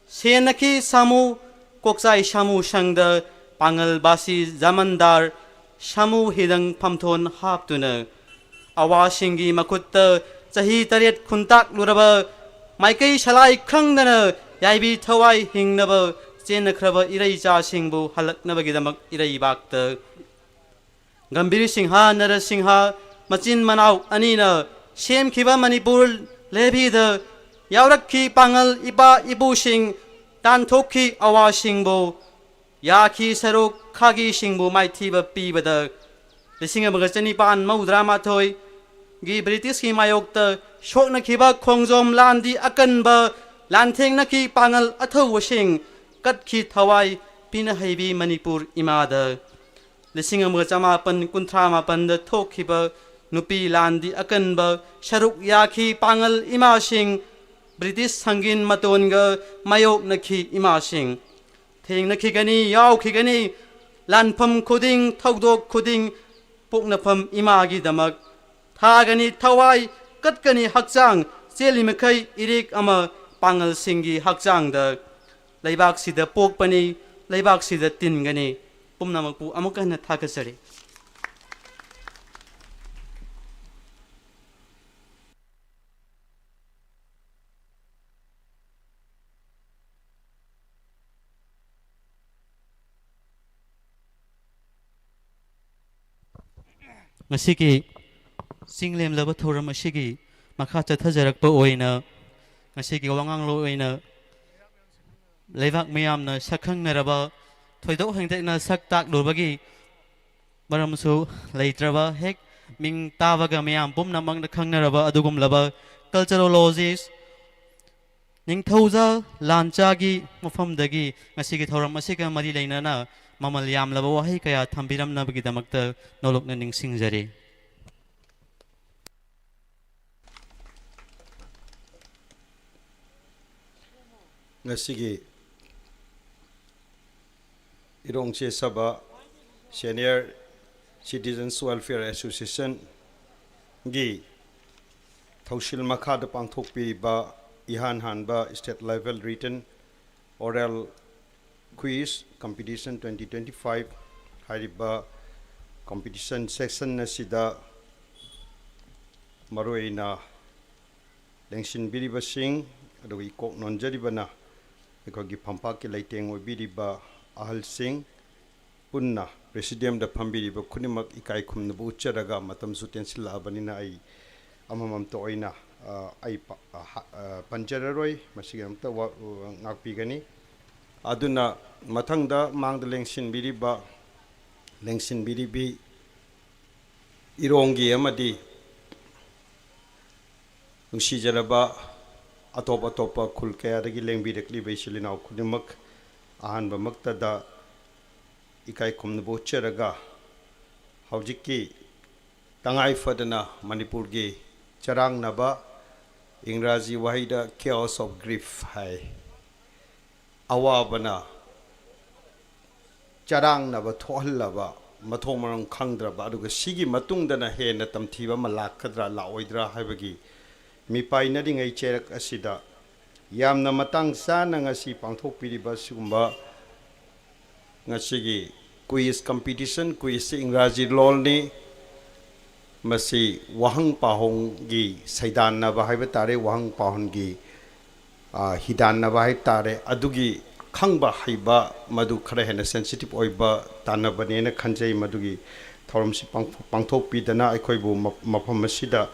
ꯁꯦꯟꯅꯈꯤ ꯁꯥꯃꯨ, ꯀꯣꯛꯆꯥꯏ ꯁꯥꯃꯨ ꯁꯪꯗ, ꯄꯥꯉꯜ ꯕꯥꯁꯤ ꯖꯃꯟꯗꯥꯔ, ꯁꯥꯃꯨ ꯍꯤꯗꯪ ꯐꯝꯊꯣꯟ ꯍꯥꯞꯇꯨꯅ, ꯑꯋꯥꯁꯤꯡꯒꯤ ꯃꯈꯨꯠꯇ ꯆꯍꯤ ꯇꯔꯦꯠ ꯈꯨꯟꯇꯥꯛꯂꯨꯔꯕ, ꯃꯥꯏꯀꯩ ꯁꯂꯥꯏ ꯈꯪꯗꯅ ꯌꯥꯏꯕꯤ ꯊꯋꯥꯏ ꯍꯤꯡꯅꯕ ꯆꯦꯟꯅꯈ꯭ꯔꯕ ꯏꯔꯩꯆꯥꯁꯤꯡꯕꯨ ꯍꯜꯂꯛꯅꯕꯒꯤꯗꯃꯛ ꯏꯔꯩꯕꯥꯛꯇ ꯒꯝꯚꯤꯔ ꯁꯤꯡꯍ, ꯅꯔ ꯁꯤꯡꯍ, ꯃꯆꯤꯟ ꯃꯅꯥꯎ ꯑꯅꯤꯅ ꯁꯦꯝꯈꯤꯕ ꯃꯅꯤꯄꯨꯔ ꯂꯦꯚꯤꯗ ꯌꯥꯎꯔꯛꯈꯤ ꯄꯥꯉꯜ ꯏꯄꯥ ꯏꯄꯨꯁꯤꯡ, ꯇꯥꯟꯊꯣꯛꯈꯤ ꯑꯋꯥꯁꯤꯡꯕꯨ, ꯌꯥꯈꯤ ꯁꯔꯨꯛ ꯈꯥꯒꯤꯁꯤꯡꯕꯨ ꯃꯥꯏꯊꯤꯕ ꯄꯤꯕꯗ, ꯂꯤꯁꯤꯡ ꯑꯃꯒ ꯆꯅꯤꯄꯥꯟ ꯃꯧꯗ꯭ꯔꯥ ꯃꯥꯊꯣꯏꯒꯤ ꯕ꯭ꯔꯤꯇꯤꯁꯀꯤ ꯃꯥꯌꯣꯛꯇ ꯁꯣꯛꯅꯈꯤꯕ ꯈꯣꯡꯖꯣꯝ ꯂꯥꯟꯗꯤ ꯑꯀꯟꯕ ꯂꯥꯟꯊꯦꯡꯅꯈꯤ ꯄꯥꯉꯜ ꯑꯊꯧꯕꯁꯤꯡ, ꯀꯠꯈꯤ ꯊꯋꯥꯏ ꯄꯤꯅ ꯍꯩꯕꯤ ꯃꯅꯤꯄꯨꯔ ꯏꯃꯥꯗ꯫ ꯂꯤꯁꯤꯡ ꯑꯃꯒ ꯆꯃꯥꯄꯟ ꯀꯨꯟꯊ꯭ꯔꯥ ꯃꯥꯄꯟꯗ ꯊꯣꯛꯈꯤꯕ ꯅꯨꯄꯤ ꯂꯥꯟꯗꯤ ꯑꯀꯟꯕ ꯁꯔꯨꯛ ꯌꯥꯈꯤ ꯄꯥꯉꯜ ꯏꯃꯥꯁꯤꯡ, ꯕ꯭ꯔꯤꯇꯤꯁ ꯁꯪꯒꯤꯟ ꯃꯇꯣꯟꯒ ꯃꯥꯌꯣꯛꯅꯈꯤ ꯏꯃꯥꯁꯤꯡ꯫ ꯊꯦꯡꯅꯈꯤꯒꯅꯤ, ꯌꯥꯎꯈꯤꯒꯅꯤ, ꯂꯥꯟꯐꯝ ꯈꯨꯗꯤꯡ, ꯊꯧꯗꯣꯛ ꯈꯨꯗꯤꯡ, ꯄꯣꯛꯅꯐꯝ ꯏꯃꯥꯒꯤꯗꯃꯛ ꯊꯥꯒꯅꯤ ꯊꯋꯥꯏ, ꯀꯠꯀꯅꯤ ꯍꯛꯆꯥꯡ, ꯆꯦꯜꯂꯤ ꯃꯈꯩ ꯏꯔꯦꯛ ꯑꯃ ꯄꯥꯉꯜꯁꯤꯡꯒꯤ ꯍꯛꯆꯥꯡꯗ꯫ ꯂꯩꯕꯥꯛꯁꯤꯗ ꯄꯣꯛꯄꯅꯤ, ꯂꯩꯕꯥꯛꯁꯤꯗ ꯇꯤꯟꯒꯅꯤ꯫ ꯄꯨꯝꯅꯃꯛꯄꯨ ꯑꯃꯨꯛ ꯍꯟꯅ ꯊꯥꯒꯠꯆꯔꯤ꯫ ꯉꯁꯤꯒꯤ ꯆꯤꯡ ꯂꯦꯝꯂꯕ ꯊꯧꯔꯝ ꯑꯁꯤꯒꯤ ꯃꯈꯥ ꯆꯠꯊꯖꯔꯛꯄ ꯑꯣꯏꯅ ꯉꯁꯤꯒꯤ ꯋꯥꯉꯥꯡꯂꯣꯏ ꯑꯣꯏꯅ ꯂꯩꯕꯥꯛ ꯃꯤꯌꯥꯝꯅ ꯁꯛꯈꯪꯅꯔꯕ, ꯊꯣꯏꯗꯣꯛ ꯍꯦꯟꯗꯣꯛꯅ ꯁꯛ ꯇꯥꯛꯂꯨꯕꯒꯤ ꯃꯔꯝꯁꯨ ꯂꯩꯇ꯭ꯔꯕ, ꯍꯦꯛ ꯃꯤꯡ ꯇꯥꯕꯒ ꯃꯤꯌꯥꯝ ꯄꯨꯝꯅꯃꯛꯅ ꯈꯪꯅꯔꯕ ꯑꯗꯨꯒꯨꯝꯂꯕ culturologist ꯅꯤꯡꯊꯧꯖꯥ ꯂꯥꯟꯆꯥꯒꯤ ꯃꯐꯝꯗꯒꯤ ꯉꯁꯤꯒꯤ ꯊꯧꯔꯝ ꯑꯁꯤꯒ ꯃꯔꯤ ꯂꯩꯅꯅ ꯃꯃꯜ ꯌꯥꯝꯂꯕ ꯋꯥꯍꯩ ꯀꯌꯥ ꯊꯝꯕꯤꯔꯝꯅꯕꯒꯤꯗꯃꯛꯇ ꯅꯣꯂꯨꯛꯅ ꯅꯤꯡꯁꯤꯡꯖꯔꯤ꯫ ꯉꯁꯤꯒꯤ ꯏꯔꯣꯡ ꯆꯦꯁꯥꯕ Senior Citizens Welfare Associationꯒꯤ ꯊꯧꯁꯤꯜ ꯃꯈꯥꯗ ꯄꯥꯡꯊꯣꯛꯄꯤꯔꯤꯕ ꯏꯍꯥꯟ ꯍꯥꯟꯕ State Level Written Oral Quiz Competition twenty twenty-five ꯍꯥꯏꯔꯤꯕ competition session ꯑꯁꯤꯗ ꯃꯔꯨꯑꯣꯏꯅ ꯂꯦꯡꯁꯤꯟꯕꯤꯔꯤꯕꯁꯤꯡ, ꯑꯗꯨꯒ ꯏꯀꯣꯛ ꯅꯣꯟꯖꯔꯤꯕꯅ ꯑꯩꯈꯣꯏꯒꯤ ꯐꯝꯄꯥꯛꯀꯤ ꯂꯩꯇꯦꯡ ꯑꯣꯏꯕꯤꯔꯤꯕ ꯑꯍꯜꯁꯤꯡ, ꯄꯨꯟꯅ presidiumꯗ ꯐꯝꯕꯤꯔꯤꯕ ꯈꯨꯗꯤꯡꯃꯛ ꯏꯀꯥꯏ ꯈꯨꯝꯅꯕ ꯎꯠꯆꯔꯒ, ꯃꯇꯝꯁꯨ ꯇꯦꯟꯁꯤꯜꯂꯛꯑꯕꯅꯤꯅ ꯑꯩ ꯑꯃꯃꯝꯇ ꯑꯣꯏꯅ, ꯑ, ꯑꯩ ꯄ-, ꯑ, ꯍ-, ꯑ, ꯄꯟꯖꯔꯔꯣꯏ, ꯃꯁꯤꯒꯤꯗꯃꯛꯇ ꯋꯥ-, ꯑ, ꯉꯥꯛꯄꯤꯒꯅꯤ꯫ ꯑꯗꯨꯅ ꯃꯊꯪꯗ ꯃꯥꯡꯗ ꯂꯦꯡꯁꯤꯟꯕꯤꯔꯤꯕ, ꯂꯦꯡꯁꯤꯟꯕꯤꯔꯤꯕꯤ ꯏꯔꯣꯡꯒꯤ ꯑꯃꯗꯤ ꯅꯨꯡꯁꯤꯖꯔꯕ ꯑꯇꯣꯞ ꯑꯇꯣꯞꯄ ꯈꯨꯜ ꯀꯌꯥꯗꯒꯤ ꯂꯦꯡꯕꯤꯔꯛꯂꯤꯕ ꯏꯆꯤꯜ ꯏꯅꯥꯎ ꯈꯨꯗꯤꯡꯃꯛ, ꯑꯍꯥꯟꯕꯃꯛꯇꯗ ꯏꯀꯥꯏ ꯈꯨꯝꯅꯕ ꯎꯠꯆꯔꯒ, ꯍꯧꯖꯤꯛꯀꯤ ꯇꯉꯥꯏ ꯐꯗꯅ ꯃꯅꯤꯄꯨꯔꯒꯤ ꯆꯔꯥꯡꯅꯕ, ꯏꯪꯒ꯭ꯔꯥꯖꯤ ꯋꯥꯍꯩꯗ chaos of grief ꯍꯥꯏ, ꯑꯋꯥꯕꯅ ꯆꯔꯥꯡꯅꯕ ꯊꯣꯛꯍꯜꯂꯕ, ꯃꯊꯣꯡ ꯃꯔꯝ ꯈꯪꯗ꯭ꯔꯕ, ꯑꯗꯨꯒ ꯁꯤꯒꯤ ꯃꯇꯨꯡꯗꯅ ꯍꯦꯟꯅ ꯇꯝꯊꯤꯕ ꯑꯃ ꯂꯥꯛꯀꯗ꯭ꯔꯥ ꯂꯥꯛꯑꯣꯏꯗ꯭ꯔꯥ ꯍꯥꯏꯕꯒꯤ ꯃꯤꯄꯥꯏꯅꯔꯤꯉꯩ ꯆꯩꯔꯛ ꯑꯁꯤꯗ ꯌꯥꯝꯅ ꯃꯇꯥꯡ ꯆꯥꯅ ꯉꯁꯤ ꯄꯥꯡꯊꯣꯛꯄꯤꯔꯤꯕ ꯑꯁꯤꯒꯨꯝꯕ ꯉꯁꯤꯒꯤ quiz competition, quizꯁꯤ ꯏꯪꯒ꯭ꯔꯥꯖꯤ ꯂꯣꯜꯅꯤ꯫ ꯃꯁꯤ ꯋꯥꯍꯪ ꯄꯥꯎꯍꯪꯒꯤ ꯁꯩꯗꯥꯟꯅꯕ ꯍꯥꯏꯕ ꯇꯥꯔꯦ, ꯋꯥꯍꯪ ꯄꯥꯎꯍꯪꯒꯤ, ꯑ, ꯍꯤꯗꯥꯟꯅꯕ ꯍꯥꯏꯕ ꯇꯥꯔꯦ, ꯑꯗꯨꯒꯤ ꯈꯪꯕ ꯍꯩꯕ ꯃꯗꯨ ꯈꯔ ꯍꯦꯟꯅ sensitive ꯑꯣꯏꯕ ꯇꯥꯟꯅꯕꯅꯦꯅ ꯈꯟꯖꯩ꯫ ꯃꯗꯨꯒꯤ ꯊꯧꯔꯝꯁꯤ ꯄꯥꯡꯊꯣꯛ-, ꯄꯥꯡꯊꯣꯛꯄꯤꯗꯅ ꯑꯩꯈꯣꯏꯕꯨ ꯃ-, ꯃꯐꯝ ꯑꯁꯤꯗ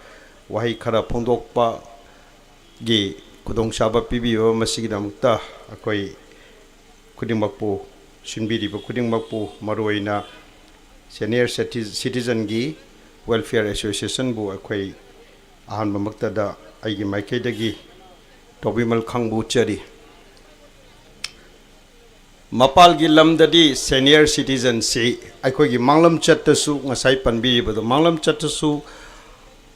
ꯋꯥꯍꯩ ꯈꯔ ꯐꯣꯡꯗꯣꯛꯄꯒꯤ ꯈꯨꯗꯣꯡꯆꯥꯕ ꯄꯤꯕꯤꯕ, ꯃꯁꯤꯒꯤꯗꯃꯛꯇ ꯑꯩꯈꯣꯏ ꯈꯨꯗꯤꯡꯃꯛꯄꯨ, ꯁꯤꯟꯕꯤꯔꯤꯕ ꯈꯨꯗꯤꯡꯃꯛꯄꯨ, ꯃꯔꯨꯑꯣꯏꯅ Senior Citi-, Citizenꯒꯤ Welfare Associationꯕꯨ ꯑꯩꯈꯣꯏ ꯑꯍꯥꯟꯕꯃꯛꯇꯗ ꯑꯩꯒꯤ ꯃꯥꯏꯀꯩꯗꯒꯤ ꯇꯧꯕꯤꯃꯜ ꯈꯪꯕ ꯎꯠꯆꯔꯤ꯫ ꯃꯄꯥꯜꯒꯤ ꯂꯝꯗꯗꯤ senior citizenꯁꯤ ꯑꯩꯈꯣꯏꯒꯤ ꯃꯥꯡꯂꯝ ꯆꯠꯇꯁꯨ, ꯉꯁꯥꯏ ꯄꯟꯕꯤꯔꯤꯕꯗꯣ, ꯃꯥꯡꯂꯝ ꯆꯠꯇꯁꯨ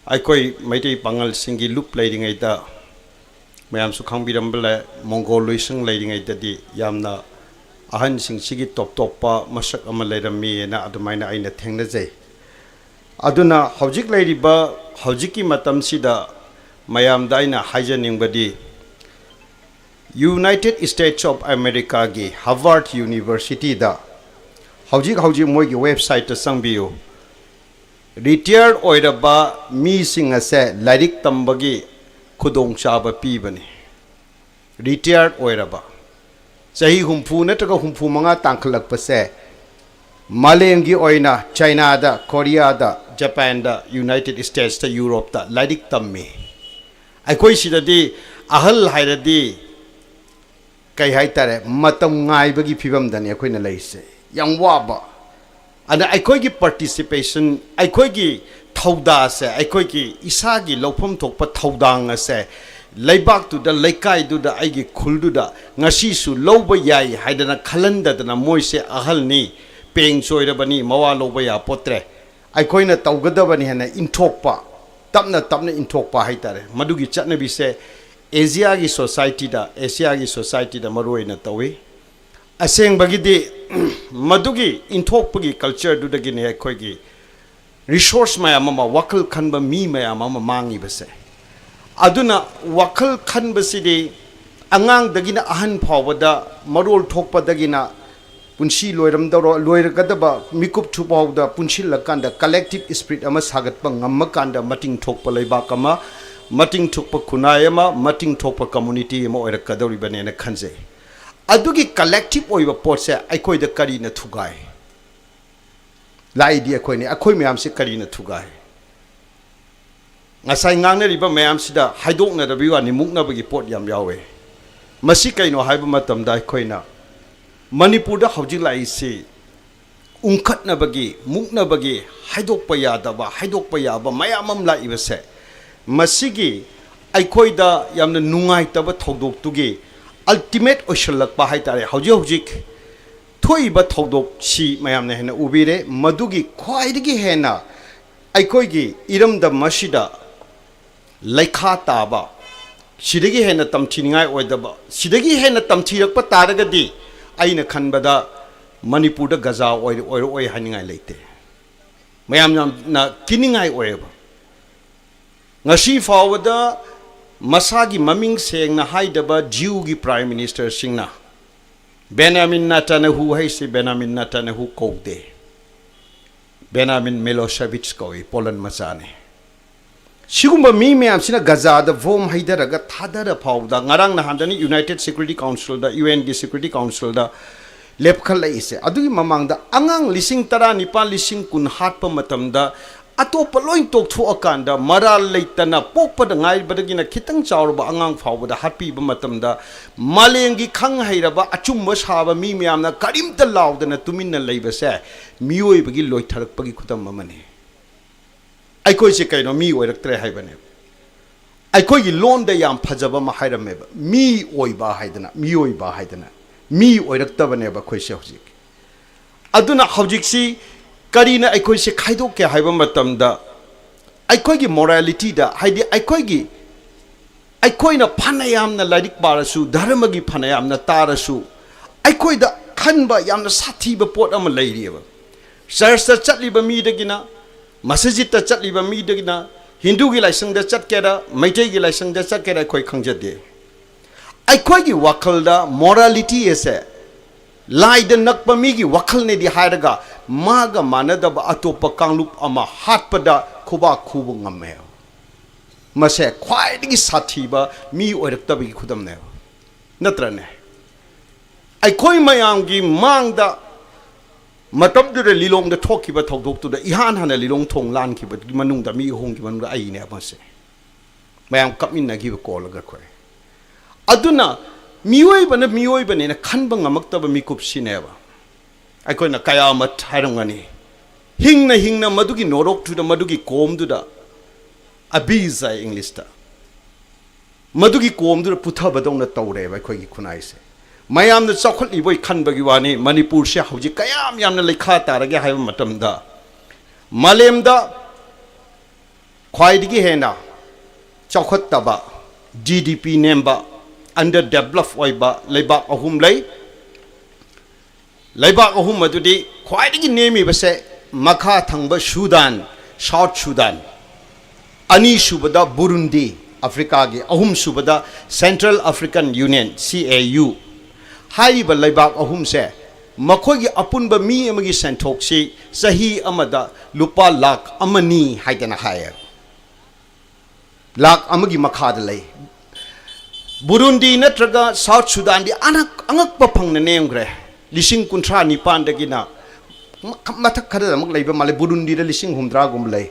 ꯑꯩꯈꯣꯏ ꯃꯩꯇꯩ ꯄꯥꯉꯜꯁꯤꯡꯒꯤ ꯂꯨꯞ ꯂꯩꯔꯤꯉꯩꯗ ꯃꯌꯥꯝꯁꯨ ꯈꯪꯕꯤꯔꯝꯕ ꯂꯩ, ꯃꯣꯡꯒꯣꯜ ꯂꯣꯏꯁꯪ ꯂꯩꯔꯤꯉꯩꯗꯗꯤ ꯌꯥꯝꯅ ꯑꯍꯟꯁꯤꯡꯁꯤꯒꯤ ꯇꯣꯞ ꯇꯣꯞꯄ ꯃꯁꯛ ꯑꯃ ꯂꯩꯔꯝꯃꯤ ꯍꯥꯏꯅ ꯑꯗꯨꯃꯥꯏꯅ ꯑꯩꯅ ꯊꯦꯡꯅꯖꯩ꯫ ꯑꯗꯨꯅ ꯍꯧꯖꯤꯛ ꯂꯩꯔꯤꯕ, ꯍꯧꯖꯤꯛꯀꯤ ꯃꯇꯝꯁꯤꯗ ꯃꯌꯥꯝꯗ ꯑꯩꯅ ꯍꯥꯏꯖꯅꯤꯡꯕꯗꯤ, United States of Americaꯒꯤ Harvard Universityꯗ ꯍꯧꯖꯤꯛ ꯍꯧꯖꯤꯛ ꯃꯣꯏꯒꯤ websiteꯇ ꯆꯪꯕꯤꯌꯨ꯫ Retired ꯑꯣꯏꯔꯕ ꯃꯤꯁꯤꯡ ꯑꯁꯦ ꯂꯥꯏꯔꯤꯛ ꯇꯝꯕꯒꯤ ꯈꯨꯗꯣꯡꯆꯥꯕ ꯄꯤꯕꯅꯤ꯫ Retired ꯑꯣꯏꯔꯕ, ꯆꯍꯤ ꯍꯨꯝꯐꯨ ꯅꯠꯇ꯭ꯔꯒ ꯍꯨꯝꯐꯨ ꯃꯉꯥ ꯇꯥꯡꯈꯠꯂꯛꯄꯁꯦ, ꯃꯥꯂꯦꯝꯒꯤ ꯑꯣꯏꯅ ꯆꯥꯏꯅꯥꯗ, ꯀꯣꯔꯤꯌꯥꯗ, ꯖꯄꯥꯟꯗ, United Statesꯇ, Europeꯇ ꯂꯥꯏꯔꯤꯛ ꯇꯝꯃꯤ꯫ ꯑꯩꯈꯣꯏ ꯁꯤꯗꯗꯤ ꯑꯍꯜ ꯍꯥꯏꯔꯗꯤ ꯀꯩ ꯍꯥꯏꯇꯥꯔꯦ, ꯃꯇꯝ ꯉꯥꯏꯕꯒꯤ ꯐꯤꯕꯝꯗꯅꯤ ꯑꯩꯈꯣꯏꯅ ꯂꯩꯔꯤꯁꯦ꯫ ꯌꯥꯝ ꯋꯥꯕ꯫ ꯑꯗ ꯑꯩꯈꯣꯏꯒꯤ participation, ꯑꯩꯈꯣꯏꯒꯤ ꯊꯧꯗꯥꯁꯦ, ꯑꯩꯈꯣꯏꯒꯤ ꯏꯁꯥꯒꯤ ꯂꯧꯐꯝ ꯊꯣꯛꯄ ꯊꯧꯗꯥꯡ ꯑꯁꯦ ꯂꯩꯕꯥꯛꯇꯨꯗ, ꯂꯩꯀꯥꯏꯗꯨꯗ, ꯑꯩꯒꯤ ꯈꯨꯜꯗꯨꯗ ꯉꯁꯤꯁꯨ ꯂꯧꯕ ꯌꯥꯏ ꯍꯥꯏꯗꯅ ꯈꯜꯍꯟꯗꯗꯅ, ꯃꯣꯏꯁꯦ ꯑꯍꯜꯅꯤ, ꯄꯦꯡ ꯆꯣꯏꯔꯕꯅꯤ, ꯃꯋꯥ ꯂꯧꯕ ꯌꯥꯄꯣꯠꯇ꯭ꯔꯦ, ꯑꯩꯈꯣꯏꯅ ꯇꯧꯒꯗꯕꯅꯤ ꯍꯥꯏꯅ ꯏꯟꯊꯣꯛꯄ, ꯇꯞꯅ ꯇꯞꯅ ꯏꯟꯊꯣꯛꯄ ꯍꯥꯏꯇꯥꯔꯦ, ꯃꯗꯨꯒꯤ ꯆꯠꯅꯕꯤꯁꯦ ꯑꯦꯁꯤꯌꯥꯒꯤ societyꯗ, ꯑꯦꯁꯤꯌꯥꯒꯤ societyꯗ ꯃꯔꯨ ꯑꯣꯏꯅ ꯇꯧꯏ꯫ ꯑꯁꯦꯡꯕꯒꯤꯗꯤ ꯃꯗꯨꯒꯤ ꯏꯟꯊꯣꯛꯄꯒꯤ cultureꯗꯨꯗꯒꯤꯅꯦ ꯑꯩꯈꯣꯏꯒꯤ resource ꯃꯌꯥꯝ ꯑꯃ, ꯋꯥꯈꯜ ꯈꯟꯕ ꯃꯤ ꯃꯌꯥꯝ ꯑꯃ ꯃꯥꯡꯉꯤꯕꯁꯦ꯫ ꯑꯗꯨꯅ ꯋꯥꯈꯜ ꯈꯟꯕꯁꯤꯗꯤ ꯑꯉꯥꯡꯗꯒꯤꯅ ꯑꯍꯟ ꯐꯥꯎꯕꯗ, ꯃꯔꯣꯜ ꯊꯣꯛꯄꯗꯒꯤꯅ ꯄꯨꯟꯁꯤ ꯂꯣꯏꯔꯝꯗꯧꯔꯣ, ꯂꯣꯏꯔꯒꯗꯕ ꯃꯤꯀꯨꯞ ꯊꯨꯐꯥꯎꯗ ꯄꯨꯟꯁꯤꯜꯂꯀꯥꯟꯗ collective spirit ꯑꯃ ꯁꯥꯒꯠꯄ ꯉꯝꯃꯀꯥꯟꯗ ꯃꯇꯤꯡ ꯊꯣꯛꯄ ꯂꯩꯕꯥꯛ ꯑꯃ, ꯃꯇꯤꯡ ꯊꯣꯛꯄ ꯈꯨꯟꯅꯥꯏ ꯑꯃ, ꯃꯇꯤꯡ ꯊꯣꯛꯄ community ꯑꯃ ꯑꯣꯏꯔꯛꯀꯗꯧꯔꯤꯕꯅꯦꯅ ꯈꯟꯖꯩ꯫ ꯑꯗꯨꯒꯤ collective ꯑꯣꯏꯕ ꯄꯣꯠꯁꯦ ꯑꯩꯈꯣꯏꯗ ꯀꯔꯤꯅ ꯊꯨꯒꯥꯏ? ꯂꯥꯛꯏꯗꯤ ꯑꯩꯈꯣꯏꯅꯤ, ꯑꯩꯈꯣꯏ ꯃꯌꯥꯝꯁꯦ ꯀꯔꯤꯅ ꯊꯨꯒꯥꯏ? ꯉꯁꯥꯏ ꯉꯥꯡꯅꯔꯤꯕ ꯃꯌꯥꯝꯁꯤꯗ ꯍꯥꯏꯗꯣꯛꯅꯗꯕꯒꯤ ꯋꯥꯅꯤ, ꯃꯨꯛꯅꯕꯒꯤ ꯄꯣꯠ ꯌꯥꯝ ꯌꯥꯎꯋꯦ꯫ ꯃꯁꯤ ꯀꯩꯅꯣ ꯍꯥꯏꯕ ꯃꯇꯝꯗ, ꯑꯩꯈꯣꯏꯅ ꯃꯅꯤꯄꯨꯔꯗ ꯍꯧꯖꯤꯛ ꯂꯥꯛꯏꯁꯤ ꯎꯪꯈꯠꯅꯕꯒꯤ, ꯃꯨꯛꯅꯕꯒꯤ, ꯍꯥꯏꯗꯣꯛꯄ ꯌꯥꯗꯕ, ꯍꯥꯏꯗꯣꯛꯄ ꯌꯥꯕ ꯃꯌꯥꯝ ꯑꯃ ꯂꯥꯛꯏꯕꯁꯦ, ꯃꯁꯤꯒꯤ ꯑꯩꯈꯣꯏꯗ ꯌꯥꯝꯅ ꯅꯨꯡꯉꯥꯏꯇꯕ ꯊꯧꯗꯣꯛꯇꯨꯒꯤ ultimate ꯑꯣꯏꯁꯤꯜꯂꯛꯄ ꯍꯥꯏꯇꯥꯔꯦ꯫ ꯍꯧꯖꯤꯛ ꯍꯧꯖꯤꯛ ꯊꯣꯛꯏꯕ ꯊꯧꯗꯣꯛꯁꯤ ꯃꯌꯥꯝꯅ ꯍꯦꯟꯅ ꯎꯕꯤꯔꯦ꯫ ꯃꯗꯨꯒꯤ ꯈ꯭ꯋꯥꯏꯗꯒꯤ ꯍꯦꯟꯅ ꯑꯩꯈꯣꯏꯒꯤ ꯏꯔꯝꯗꯝ ꯑꯁꯤꯗ ꯂꯩꯈꯥ ꯇꯥꯕ, ꯁꯤꯗꯒꯤ ꯍꯦꯟꯅ ꯇꯝꯊꯤꯅꯤꯡꯉꯥꯏ ꯑꯣꯏꯗꯕ, ꯁꯤꯗꯒꯤ ꯍꯦꯟꯅ ꯇꯝꯊꯤꯔꯛꯄ ꯇꯥꯔꯒꯗꯤ ꯑꯩꯅ ꯈꯟꯕꯗ ꯃꯅꯤꯄꯨꯔꯗ ꯒꯖꯥ ꯑꯣꯏꯔ-, ꯑꯣꯏꯔꯛꯑꯣꯏ ꯍꯥꯏꯅꯤꯡꯉꯥꯏ ꯂꯩꯇꯦ꯫ ꯃꯌꯥꯝ ꯌꯥꯝꯅ ꯀꯤꯅꯤꯡꯉꯥꯏ ꯑꯣꯏꯌꯦꯕ꯫ ꯉꯁꯤ ꯐꯥꯎꯕꯗ ꯃꯁꯥꯒꯤ ꯃꯃꯤꯡ ꯁꯦꯡꯅ ꯍꯥꯏꯗꯕ ꯖꯤꯌꯨꯒꯤ ꯄ꯭ꯔꯥꯏꯝ ꯃꯤꯅꯤꯁꯇꯔꯁꯤꯡꯅ ꯕꯦꯅꯥꯃꯤꯟ ꯅꯥꯇꯥꯅꯍꯨ ꯍꯥꯏꯁꯤ ꯕꯦꯅꯥꯃꯤꯟ ꯅꯥꯇꯥꯅꯍꯨ ꯀꯧꯗꯦ, ꯕꯦꯅꯥꯃꯤꯟ ꯃꯤꯂꯣꯁꯦꯚꯤꯆ ꯀꯧꯏ, ꯄꯣꯂꯟ ꯃꯆꯥꯅꯤ꯫ ꯁꯤꯒꯨꯝꯕ ꯃꯤ ꯃꯌꯥꯝꯁꯤꯅ ꯒꯖꯥꯗ ꯕꯣꯝ ꯍꯩꯊꯔꯒ ꯊꯥꯗꯔ ꯐꯥꯎꯕꯗ, ꯉꯔꯥꯡ ꯅꯍꯥꯟꯗꯅꯤ ꯌꯨꯅꯥꯏꯇꯦꯗ ꯁꯦꯀ꯭ꯌꯨꯔꯤꯇꯤ ꯀꯥꯎꯟꯁꯤꯜꯗ, ꯌꯨ ꯑꯦꯟꯒꯤ ꯁꯦꯀ꯭ꯌꯨꯔꯤꯇꯤ ꯀꯥꯎꯟꯁꯤꯜꯗ ꯂꯦꯞꯈꯠꯂꯛꯏꯁꯦ꯫ ꯑꯗꯨꯒꯤ ꯃꯃꯥꯡꯗ ꯑꯉꯥꯡ ꯂꯤꯁꯤꯡ ꯇꯔꯥꯅꯤꯄꯥꯜ, ꯂꯤꯁꯤꯡ ꯀꯨꯟ ꯍꯥꯠꯄ ꯃꯇꯝꯗ, ꯑꯇꯣꯞꯄ ꯂꯣꯏ ꯇꯣꯛꯊꯣꯛꯑꯀꯥꯟꯗ, ꯃꯔꯥꯜ ꯂꯩꯇꯅ ꯄꯣꯛꯄꯗ ꯉꯥꯏꯕꯗꯒꯤꯅ ꯈꯤꯇꯪ ꯆꯥꯎꯔꯕ ꯑꯉꯥꯡ ꯐꯥꯎꯕꯗ ꯍꯥꯠꯄꯤꯕ ꯃꯇꯝꯗ, ꯃꯥꯂꯦꯝꯒꯤ ꯈꯪ ꯍꯩꯔꯕ ꯑꯆꯨꯝꯕ ꯁꯥꯕ ꯃꯤ ꯃꯌꯥꯝꯅ ꯀꯔꯤꯝꯇ ꯂꯥꯎꯗꯅ ꯇꯨꯃꯤꯟꯅ ꯂꯩꯕꯁꯦ ꯃꯤꯑꯣꯏꯕꯒꯤ ꯂꯣꯏꯊꯔꯛꯄꯒꯤ ꯈꯨꯗꯝ ꯑꯃꯅꯤ꯫ ꯑꯩꯈꯣꯏꯁꯦ ꯀꯩꯅꯣ, ꯃꯤ ꯑꯣꯏꯔꯛꯇ꯭ꯔꯦ ꯍꯥꯏꯕꯅꯦ꯫ ꯑꯩꯈꯣꯏꯒꯤ ꯂꯣꯟꯗ ꯌꯥꯝ ꯐꯖꯕ ꯑꯃ ꯍꯥꯏꯔꯝꯃꯦꯕ, ꯃꯤ ꯑꯣꯏꯕ ꯍꯥꯏꯗꯅ, ꯃꯤꯑꯣꯏꯕ ꯍꯥꯏꯗꯅ꯫ ꯃꯤ ꯑꯣꯏꯔꯛꯇꯕꯅꯦꯕ ꯑꯩꯈꯣꯏꯁꯦ ꯍꯧꯖꯤꯛ꯫ ꯑꯗꯨꯅ ꯍꯧꯖꯤꯛꯁꯤ ꯀꯔꯤꯅ ꯑꯩꯈꯣꯏꯁꯦ ꯈꯥꯏꯗꯣꯛꯀꯦ ꯍꯥꯏꯕ ꯃꯇꯝꯗ, ꯑꯩꯈꯣꯏꯒꯤ ꯃꯣꯔꯥꯂꯤꯇꯤꯗ, ꯍꯥꯏꯗꯤ ꯑꯩꯈꯣꯏꯒꯤ, ꯑꯩꯈꯣꯏꯅ ꯐꯅ ꯌꯥꯝꯅ ꯂꯥꯏꯔꯤꯛ ꯄꯥꯔꯁꯨ, ꯙꯔꯃꯒꯤ ꯐꯅ ꯌꯥꯝꯅ ꯇꯥꯔꯁꯨ, ꯑꯩꯈꯣꯏꯗ ꯈꯟꯕ ꯌꯥꯝꯅ ꯁꯥꯊꯤꯕ ꯄꯣꯠ ꯑꯃ ꯂꯩꯔꯤꯑꯕ꯫ ꯆꯔꯆꯇ ꯆꯠꯂꯤꯕ ꯃꯤꯗꯒꯤꯅ, ꯃꯁꯖꯤꯠꯇ ꯆꯠꯂꯤꯕ ꯃꯤꯗꯒꯤꯅ, ꯍꯤꯟꯗꯨꯒꯤ ꯂꯥꯏꯁꯪꯗ ꯆꯠꯀꯦꯔꯥ, ꯃꯩꯇꯩꯒꯤ ꯂꯥꯏꯁꯪꯗ ꯆꯠꯀꯦꯔꯥ, ꯑꯩꯈꯣꯏ ꯈꯪꯖꯗꯦ꯫ ꯑꯩꯈꯣꯏꯒꯤ ꯋꯥꯈꯜꯗ ꯃꯣꯔꯥꯂꯤꯇꯤ ꯑꯁꯦ ꯂꯥꯏꯗ ꯅꯛꯄ ꯃꯤꯒꯤ ꯋꯥꯈꯜꯅꯦꯗꯤ ꯍꯥꯏꯔꯒ, ꯃꯥꯒ ꯃꯥꯟꯅꯗꯕ ꯑꯇꯣꯞꯄ ꯀꯥꯡꯂꯨꯞ ꯑꯃ ꯍꯥꯠꯄꯗ ꯈꯨꯕꯥꯛ ꯈꯨꯕ ꯉꯝꯃꯦ꯫ ꯃꯁꯦ ꯈ꯭ꯋꯥꯏꯗꯒꯤ ꯁꯥꯊꯤꯕ ꯃꯤ ꯑꯣꯏꯔꯛꯇꯕꯒꯤ ꯈꯨꯗꯝꯅꯦꯕ, ꯅꯠꯇ꯭ꯔꯅꯦ? ꯑꯩꯈꯣꯏ ꯃꯌꯥꯝꯒꯤ ꯃꯥꯡꯗ ꯃꯇꯝꯗꯨꯗ ꯂꯤꯂꯣꯡꯗ ꯊꯣꯛꯈꯤꯕ ꯊꯧꯗꯣꯛꯇꯨꯗ ꯏꯍꯥꯟ ꯍꯥꯟꯅ ꯂꯤꯂꯣꯡ ꯊꯣꯡ ꯂꯥꯟꯈꯤꯕꯒꯤ ꯃꯅꯨꯡꯗ, ꯃꯤ ꯑꯍꯨꯝꯒꯤ ꯃꯅꯨꯡꯗ ꯑꯩꯅꯦ ꯑꯃꯁꯦ꯫ ꯃꯌꯥꯝ ꯀꯞꯃꯤꯟꯅꯈꯤꯕ ꯀꯣꯜꯂꯒ ꯑꯩꯈꯣꯏ꯫ ꯑꯗꯨꯅ ꯃꯤꯑꯣꯏꯕꯅ ꯃꯤꯑꯣꯏꯕꯅꯦꯅ ꯈꯟꯕ ꯉꯝꯃꯛꯇꯕ ꯃꯤꯀꯨꯞꯁꯤꯅꯦꯕ꯫ ꯑꯩꯈꯣꯏꯅ ꯀꯌꯥꯃꯠ ꯍꯥꯏꯔꯝꯒꯅꯤ꯫ ꯍꯤꯡꯅ ꯍꯤꯡꯅ ꯃꯗꯨꯒꯤ ꯅꯣꯔꯣꯛꯇꯨꯗ, ꯃꯗꯨꯒꯤ ꯀꯣꯝꯗꯨꯗ, ꯑꯕꯤꯁ ꯍꯥꯏ ꯏꯪꯂꯤꯁꯇ, ꯃꯗꯨꯒꯤ ꯀꯣꯝꯗꯨꯗ ꯄꯨꯊꯕꯗꯧꯅ ꯇꯧꯔꯦꯕ ꯑꯩꯈꯣꯏꯒꯤ ꯈꯨꯟꯅꯥꯏꯁꯦ꯫ ꯃꯌꯥꯝꯅ ꯆꯥꯎꯈꯠꯂꯤꯕꯣꯏ ꯈꯟꯕꯒꯤ ꯋꯥꯅꯤ꯫ ꯃꯅꯤꯄꯨꯔꯁꯦ ꯍꯧꯖꯤꯛ ꯀꯌꯥꯝ ꯌꯥꯝꯅ ꯂꯩꯈꯥ ꯇꯥꯔꯒꯦ ꯍꯥꯏꯕ ꯃꯇꯝꯗ, ꯃꯥꯂꯦꯝꯗ ꯈ꯭ꯋꯥꯏꯗꯒꯤ ꯍꯦꯟꯅ ꯆꯥꯎꯈꯠꯇꯕ, ꯖꯤ ꯗꯤ ꯄꯤ ꯅꯦꯝꯕ, under develop ꯑꯣꯏꯕ ꯂꯩꯕꯥꯛ ꯑꯍꯨꯝ ꯂꯩ꯫ ꯂꯩꯕꯥꯛ ꯑꯍꯨꯝ ꯑꯗꯨꯗꯤ ꯈ꯭ꯋꯥꯏꯗꯒꯤ ꯅꯦꯝꯃꯤꯕꯁꯦ ꯃꯈꯥ ꯊꯪꯕ ꯁꯨꯗꯥꯟ, South Sudan, ꯑꯅꯤꯁꯨꯕꯗ ꯕꯨꯔꯨꯟꯗꯤ, ꯑꯐ꯭ꯔꯤꯀꯥꯒꯤ, ꯑꯍꯨꯝꯁꯨꯕꯗ Central African Union, C A U꯫ ꯍꯥꯏꯔꯤꯕ ꯂꯩꯕꯥꯛ ꯑꯍꯨꯝꯁꯦ ꯃꯈꯣꯏꯒꯤ ꯑꯄꯨꯟꯕ ꯃꯤ ꯑꯃꯒꯤ ꯁꯦꯟꯊꯣꯛꯁꯤ ꯆꯍꯤ ꯑꯃꯗ ꯂꯨꯄꯥ ꯂꯥꯈ ꯑꯃꯅꯤ ꯍꯥꯏꯗꯅ ꯍꯥꯏꯌꯦ꯫ ꯂꯥꯈ ꯑꯃꯒꯤ ꯃꯈꯥꯗ ꯂꯩ꯫ ꯕꯨꯔꯨꯟꯗꯤ ꯅꯠꯇ꯭ꯔꯒ ꯁꯥꯎꯠ ꯁꯨꯗꯥꯟꯗꯤ ꯑꯅꯛ-, ꯑꯉꯛꯄ ꯐꯪꯅ ꯅꯦꯝꯈ꯭ꯔꯦ꯫ ꯂꯤꯁꯤꯡ ꯀꯨꯟꯊ꯭ꯔꯥ ꯅꯤꯄꯥꯟꯗꯒꯤꯅ ꯃ-, ꯃꯊꯛ ꯈꯔꯗ ꯑꯃꯨꯛ ꯂꯩꯕ ꯃꯥꯜꯂꯦ꯫ ꯕꯨꯔꯨꯟꯗꯤꯗ ꯂꯤꯁꯤꯡ ꯍꯨꯝꯗ꯭ꯔꯥꯒꯨꯝꯕ ꯂꯩ꯫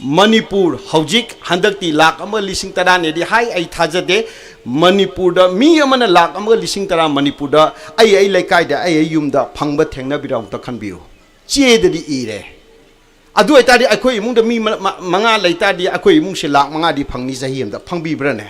ꯃꯅꯤꯄꯨꯔ ꯍꯧꯖꯤꯛ ꯍꯟꯗꯛꯇꯤ ꯂꯥꯈ ꯑꯃ ꯂꯤꯁꯤꯡ ꯇꯔꯥꯅꯦꯗꯤ ꯍꯥꯏ, ꯑꯩ ꯊꯥꯖꯗꯦ꯫ ꯃꯅꯤꯄꯨꯔꯗ ꯃꯤ ꯑꯃꯅ ꯂꯥꯈ ꯑꯃꯒ ꯂꯤꯁꯤꯡ ꯇꯔꯥ ꯃꯅꯤꯄꯨꯔꯗ ꯑꯩ ꯑꯩ ꯂꯩꯀꯥꯏꯗ ꯑꯩ ꯑꯩ ꯌꯨꯝꯗ ꯐꯪꯕ ꯊꯦꯡꯅꯕꯤꯔ ꯑꯝꯇ ꯈꯟꯕꯤꯌꯨ꯫ ꯆꯦꯗꯗꯤ ꯏꯔꯦ꯫ ꯑꯗꯨ ꯑꯣꯏꯇꯥꯔꯗꯤ ꯑꯩꯈꯣꯏ ꯏꯃꯨꯡꯗ ꯃꯤ ꯃ-, ꯃ-, ꯃꯉꯥ ꯂꯩꯇꯥꯔꯗꯤ ꯑꯩꯈꯣꯏ ꯏꯃꯨꯡꯁꯦ ꯂꯥꯈ ꯃꯉꯥꯗꯤ ꯐꯪꯅꯤ ꯆꯍꯤ ꯑꯃꯗ꯫ ꯐꯪꯕꯤꯕ꯭ꯔꯥꯅꯦ?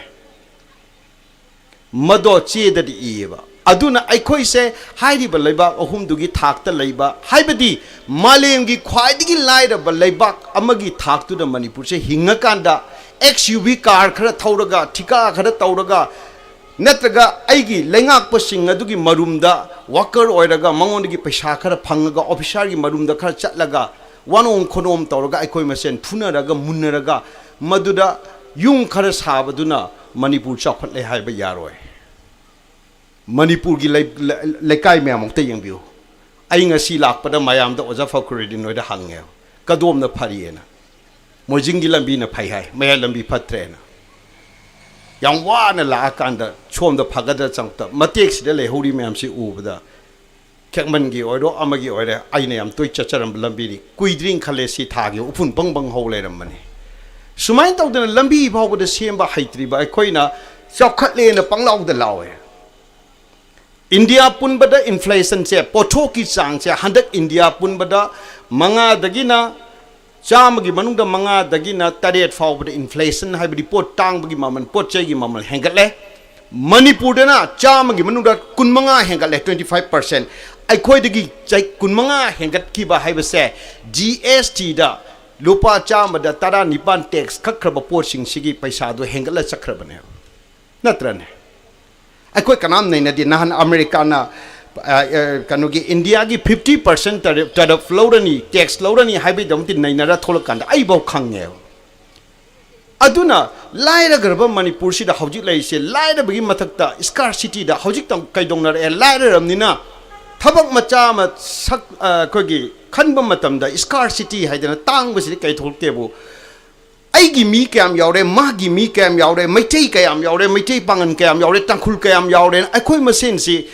ꯃꯗꯣ ꯆꯦꯗꯗꯤ ꯏꯌꯦꯕ꯫ ꯑꯗꯨꯅ ꯑꯩꯈꯣꯏꯁꯦ ꯍꯥꯏꯔꯤꯕ ꯂꯩꯕꯥꯛ ꯑꯍꯨꯝꯗꯨꯒꯤ ꯊꯥꯛꯇ ꯂꯩꯕ, ꯍꯥꯏꯕꯗꯤ ꯃꯥꯂꯦꯝꯒꯤ ꯈ꯭ꯋꯥꯏꯗꯒꯤ ꯂꯥꯏꯔꯕ ꯂꯩꯕꯥꯛ ꯑꯃꯒꯤ ꯊꯥꯛꯇꯨꯗ ꯃꯅꯤꯄꯨꯔꯁꯦ ꯍꯤꯡꯉꯀꯥꯟꯗ, ꯑꯦꯛꯁ ꯌꯨ ꯚꯤ ꯀꯥꯔ ꯈꯔ ꯊꯧꯔꯒ, ꯊꯤꯀꯥ ꯈꯔ ꯇꯧꯔꯒ, ꯅꯠꯇ꯭ꯔꯒ ꯑꯩꯒꯤ ꯂꯩꯉꯥꯛꯄꯁꯤꯡ ꯑꯗꯨꯒꯤ ꯃꯔꯨꯝꯗ ꯋꯥꯀꯔ ꯑꯣꯏꯔꯒ, ꯃꯉꯣꯟꯗꯒꯤ ꯄꯩꯁꯥ ꯈꯔ ꯐꯪꯉꯒ, ꯑꯣꯐꯤꯁꯥꯔꯒꯤ ꯃꯔꯨꯝꯗ ꯈꯔ ꯆꯠꯂꯒ, ꯋꯥꯅꯣꯝ ꯈꯣꯅꯣꯝ ꯇꯧꯔꯒ, ꯑꯩꯈꯣꯏ ꯃꯁꯦꯟ ꯐꯨꯅꯔꯒ, ꯃꯨꯟꯅꯔꯒ, ꯃꯗꯨꯗ ꯌꯨꯝ ꯈꯔ ꯁꯥꯕꯗꯨꯅ ꯃꯅꯤꯄꯨꯔ ꯆꯥꯎꯈꯠꯂꯦ ꯍꯥꯏꯕ ꯌꯥꯔꯣꯏ꯫ ꯃꯅꯤꯄꯨꯔꯒꯤ ꯂꯩ-, ꯂꯩ-, ꯂꯩꯀꯥꯏ ꯃꯌꯥꯝ ꯑꯃꯨꯛꯇ ꯌꯦꯡꯕꯤꯌꯨ꯫ ꯑꯩ ꯉꯁꯤ ꯂꯥꯛꯄꯗ ꯃꯌꯥꯝꯗ ꯑꯣꯖꯥ ꯐꯈ꯭ꯔꯨꯗꯤꯟ ꯍꯣꯏꯗ ꯍꯪꯉꯦ, "ꯀꯗꯣꯝꯅ ꯐꯔꯤꯑꯦꯅ?" "ꯃꯣꯏꯖꯤꯡꯒꯤ ꯂꯝꯕꯤꯅ ꯐꯩ" ꯍꯥꯏ, "ꯃꯌꯥꯏ ꯂꯝꯕꯤ ꯐꯠꯇ꯭ꯔꯦꯅ"꯫ ꯌꯥꯝ ꯋꯥꯅ ꯂꯥꯛꯑꯀꯥꯟꯗ ꯁꯣꯝꯗ ꯐꯒꯗ꯭ꯔ ꯆꯪꯉꯛꯇ, ꯃꯇꯦꯛꯁꯤꯗ ꯂꯩꯍꯧꯔꯤ ꯃꯌꯥꯝꯁꯤ ꯎꯕꯗ, ꯈꯦꯛꯃꯟꯒꯤ ꯑꯣꯏꯔꯣ, ꯑꯃꯒꯤ ꯑꯣꯏꯔꯦ, ꯑꯩꯅ ꯌꯥꯝ ꯇꯣꯏ ꯆꯠꯆꯔꯝꯕ ꯂꯝꯕꯤꯅꯤ꯫ ꯀꯨꯏꯗ꯭ꯔꯤ ꯈꯜꯂꯦ, ꯁꯤ ꯊꯥꯒꯤ ꯎꯐꯨꯟ ꯕꯪ ꯕꯪ ꯍꯧ ꯂꯩꯔꯝꯕꯅꯤ꯫ ꯁꯨꯃꯥꯏꯅ ꯇꯧꯗꯅ ꯂꯝꯕꯤ ꯐꯥꯎꯕꯗ ꯁꯦꯝꯕ ꯍꯩꯇ꯭ꯔꯤꯕ ꯑꯩꯈꯣꯏꯅ ꯆꯥꯎꯈꯠꯂꯦꯅ ꯄꯪꯂꯥꯎꯗ ꯂꯥꯎꯋꯦ꯫ ꯏꯟꯗꯤꯌꯥ ꯄꯨꯟꯕꯗ ꯏꯟꯐ꯭ꯂꯦꯁꯟꯁꯦ, ꯄꯣꯠꯊꯣꯛꯀꯤ ꯆꯥꯡꯁꯦ ꯍꯟꯗꯛ ꯏꯟꯗꯤꯌꯥ ꯄꯨꯟꯕꯗ ꯃꯉꯥꯗꯒꯤꯅ ꯆꯥꯝꯃꯒꯤ ꯃꯅꯨꯡꯗ ꯃꯉꯥꯗꯒꯤꯅ ꯇꯔꯦꯠ ꯐꯥꯎꯕꯗ ꯏꯟꯐ꯭ꯂꯦꯁꯟ, ꯍꯥꯏꯕꯗꯤ ꯄꯣꯠ ꯇꯥꯡꯕꯒꯤ ꯃꯃꯜ, ꯄꯣꯠ ꯆꯩꯒꯤ ꯃꯃꯜ ꯍꯦꯟꯒꯠꯂꯦ꯫ ꯃꯅꯤꯄꯨꯔꯗꯅ ꯆꯥꯝꯃꯒꯤ ꯃꯅꯨꯡꯗ ꯀꯨꯟꯃꯉꯥ ꯍꯦꯟꯒꯠꯂꯦ, twenty five percent꯫ ꯑꯩꯈꯣꯏꯗꯒꯤ ꯆꯩ-, ꯀꯨꯟꯃꯉꯥ ꯍꯦꯟꯒꯠꯈꯤꯕ ꯍꯥꯏꯕꯁꯦ, ꯖꯤ ꯑꯦꯁ ꯇꯤꯗ ꯂꯨꯄꯥ ꯆꯥꯝꯃꯗ ꯇꯔꯥꯅꯤꯄꯥꯟ ꯇꯦꯛꯁ ꯀꯛꯈ꯭ꯔꯕ ꯄꯣꯠꯁꯤꯡꯁꯤꯒꯤ ꯄꯩꯁꯥꯗꯣ ꯍꯦꯟꯒꯠꯂ ꯆꯠꯈ꯭ꯔꯕꯅꯦꯕ꯫ ꯅꯠꯇ꯭ꯔꯅꯦ? ꯑꯩꯈꯣꯏ ꯀꯅꯥꯝ ꯅꯩꯅꯗꯦ꯫ ꯅꯍꯥꯟ ꯑꯃꯦꯔꯤꯀꯥꯅ, ꯑ, ꯑ, ꯀꯩꯅꯣꯒꯤ, ꯏꯟꯗꯤꯌꯥꯒꯤ ꯐꯤꯐꯇꯤ ꯄꯥꯔꯁꯦꯟ ꯇꯔꯤꯐ, ꯇꯔꯤꯐ ꯂꯧꯔꯅꯤ, ꯇꯦꯛꯁ ꯂꯧꯔꯅꯤ ꯍꯥꯏꯕꯒꯤꯗꯃꯛꯇ ꯅꯩꯅꯔ ꯊꯣꯛꯂꯀꯥꯟꯗ ꯑꯩꯐꯥꯎ ꯈꯪꯉꯦꯕ꯫ ꯑꯗꯨꯅ ꯂꯥꯏꯔꯈ꯭ꯔꯕ ꯃꯅꯤꯄꯨꯔꯁꯤꯗ ꯍꯧꯖꯤꯛ ꯂꯩꯔꯤꯁꯦ, ꯂꯥꯏꯔꯕꯒꯤ ꯃꯊꯛꯇ ꯁ꯭ꯀꯥꯔꯁꯤꯇꯤꯗ ꯍꯧꯖꯤꯛꯇ ꯀꯩꯗꯧꯅꯔꯛꯑꯦ? ꯂꯥꯏꯔꯔꯕꯅꯤꯅ ꯊꯕꯛ ꯃꯆꯥ ꯑꯃ ꯁꯛ-, ꯑ, ꯑꯩꯈꯣꯏꯒꯤ ꯈꯟꯕ ꯃꯇꯝꯗ ꯁ꯭ꯀꯥꯔꯁꯤꯇꯤ ꯍꯥꯏꯗꯅ ꯇꯥꯡꯕꯁꯤꯗꯤ ꯀꯩ ꯊꯣꯛꯂꯛꯀꯦꯕꯨ? ꯑꯩꯒꯤ ꯃꯤ ꯀꯌꯥꯝ ꯌꯥꯎꯔꯦ, ꯃꯥꯒꯤ ꯃꯤ ꯀꯌꯥꯝ ꯌꯥꯎꯔꯦ, ꯃꯩꯇꯩ ꯀꯌꯥꯝ ꯌꯥꯎꯔꯦ, ꯃꯩꯇꯩ ꯄꯥꯉꯟ ꯀꯌꯥꯝ ꯌꯥꯎꯔꯦ, ꯇꯥꯡꯈꯨꯜ ꯀꯌꯥꯝ ꯌꯥꯎꯔꯦ, ꯑꯩꯈꯣꯏ ꯃꯁꯦꯟꯁꯤ,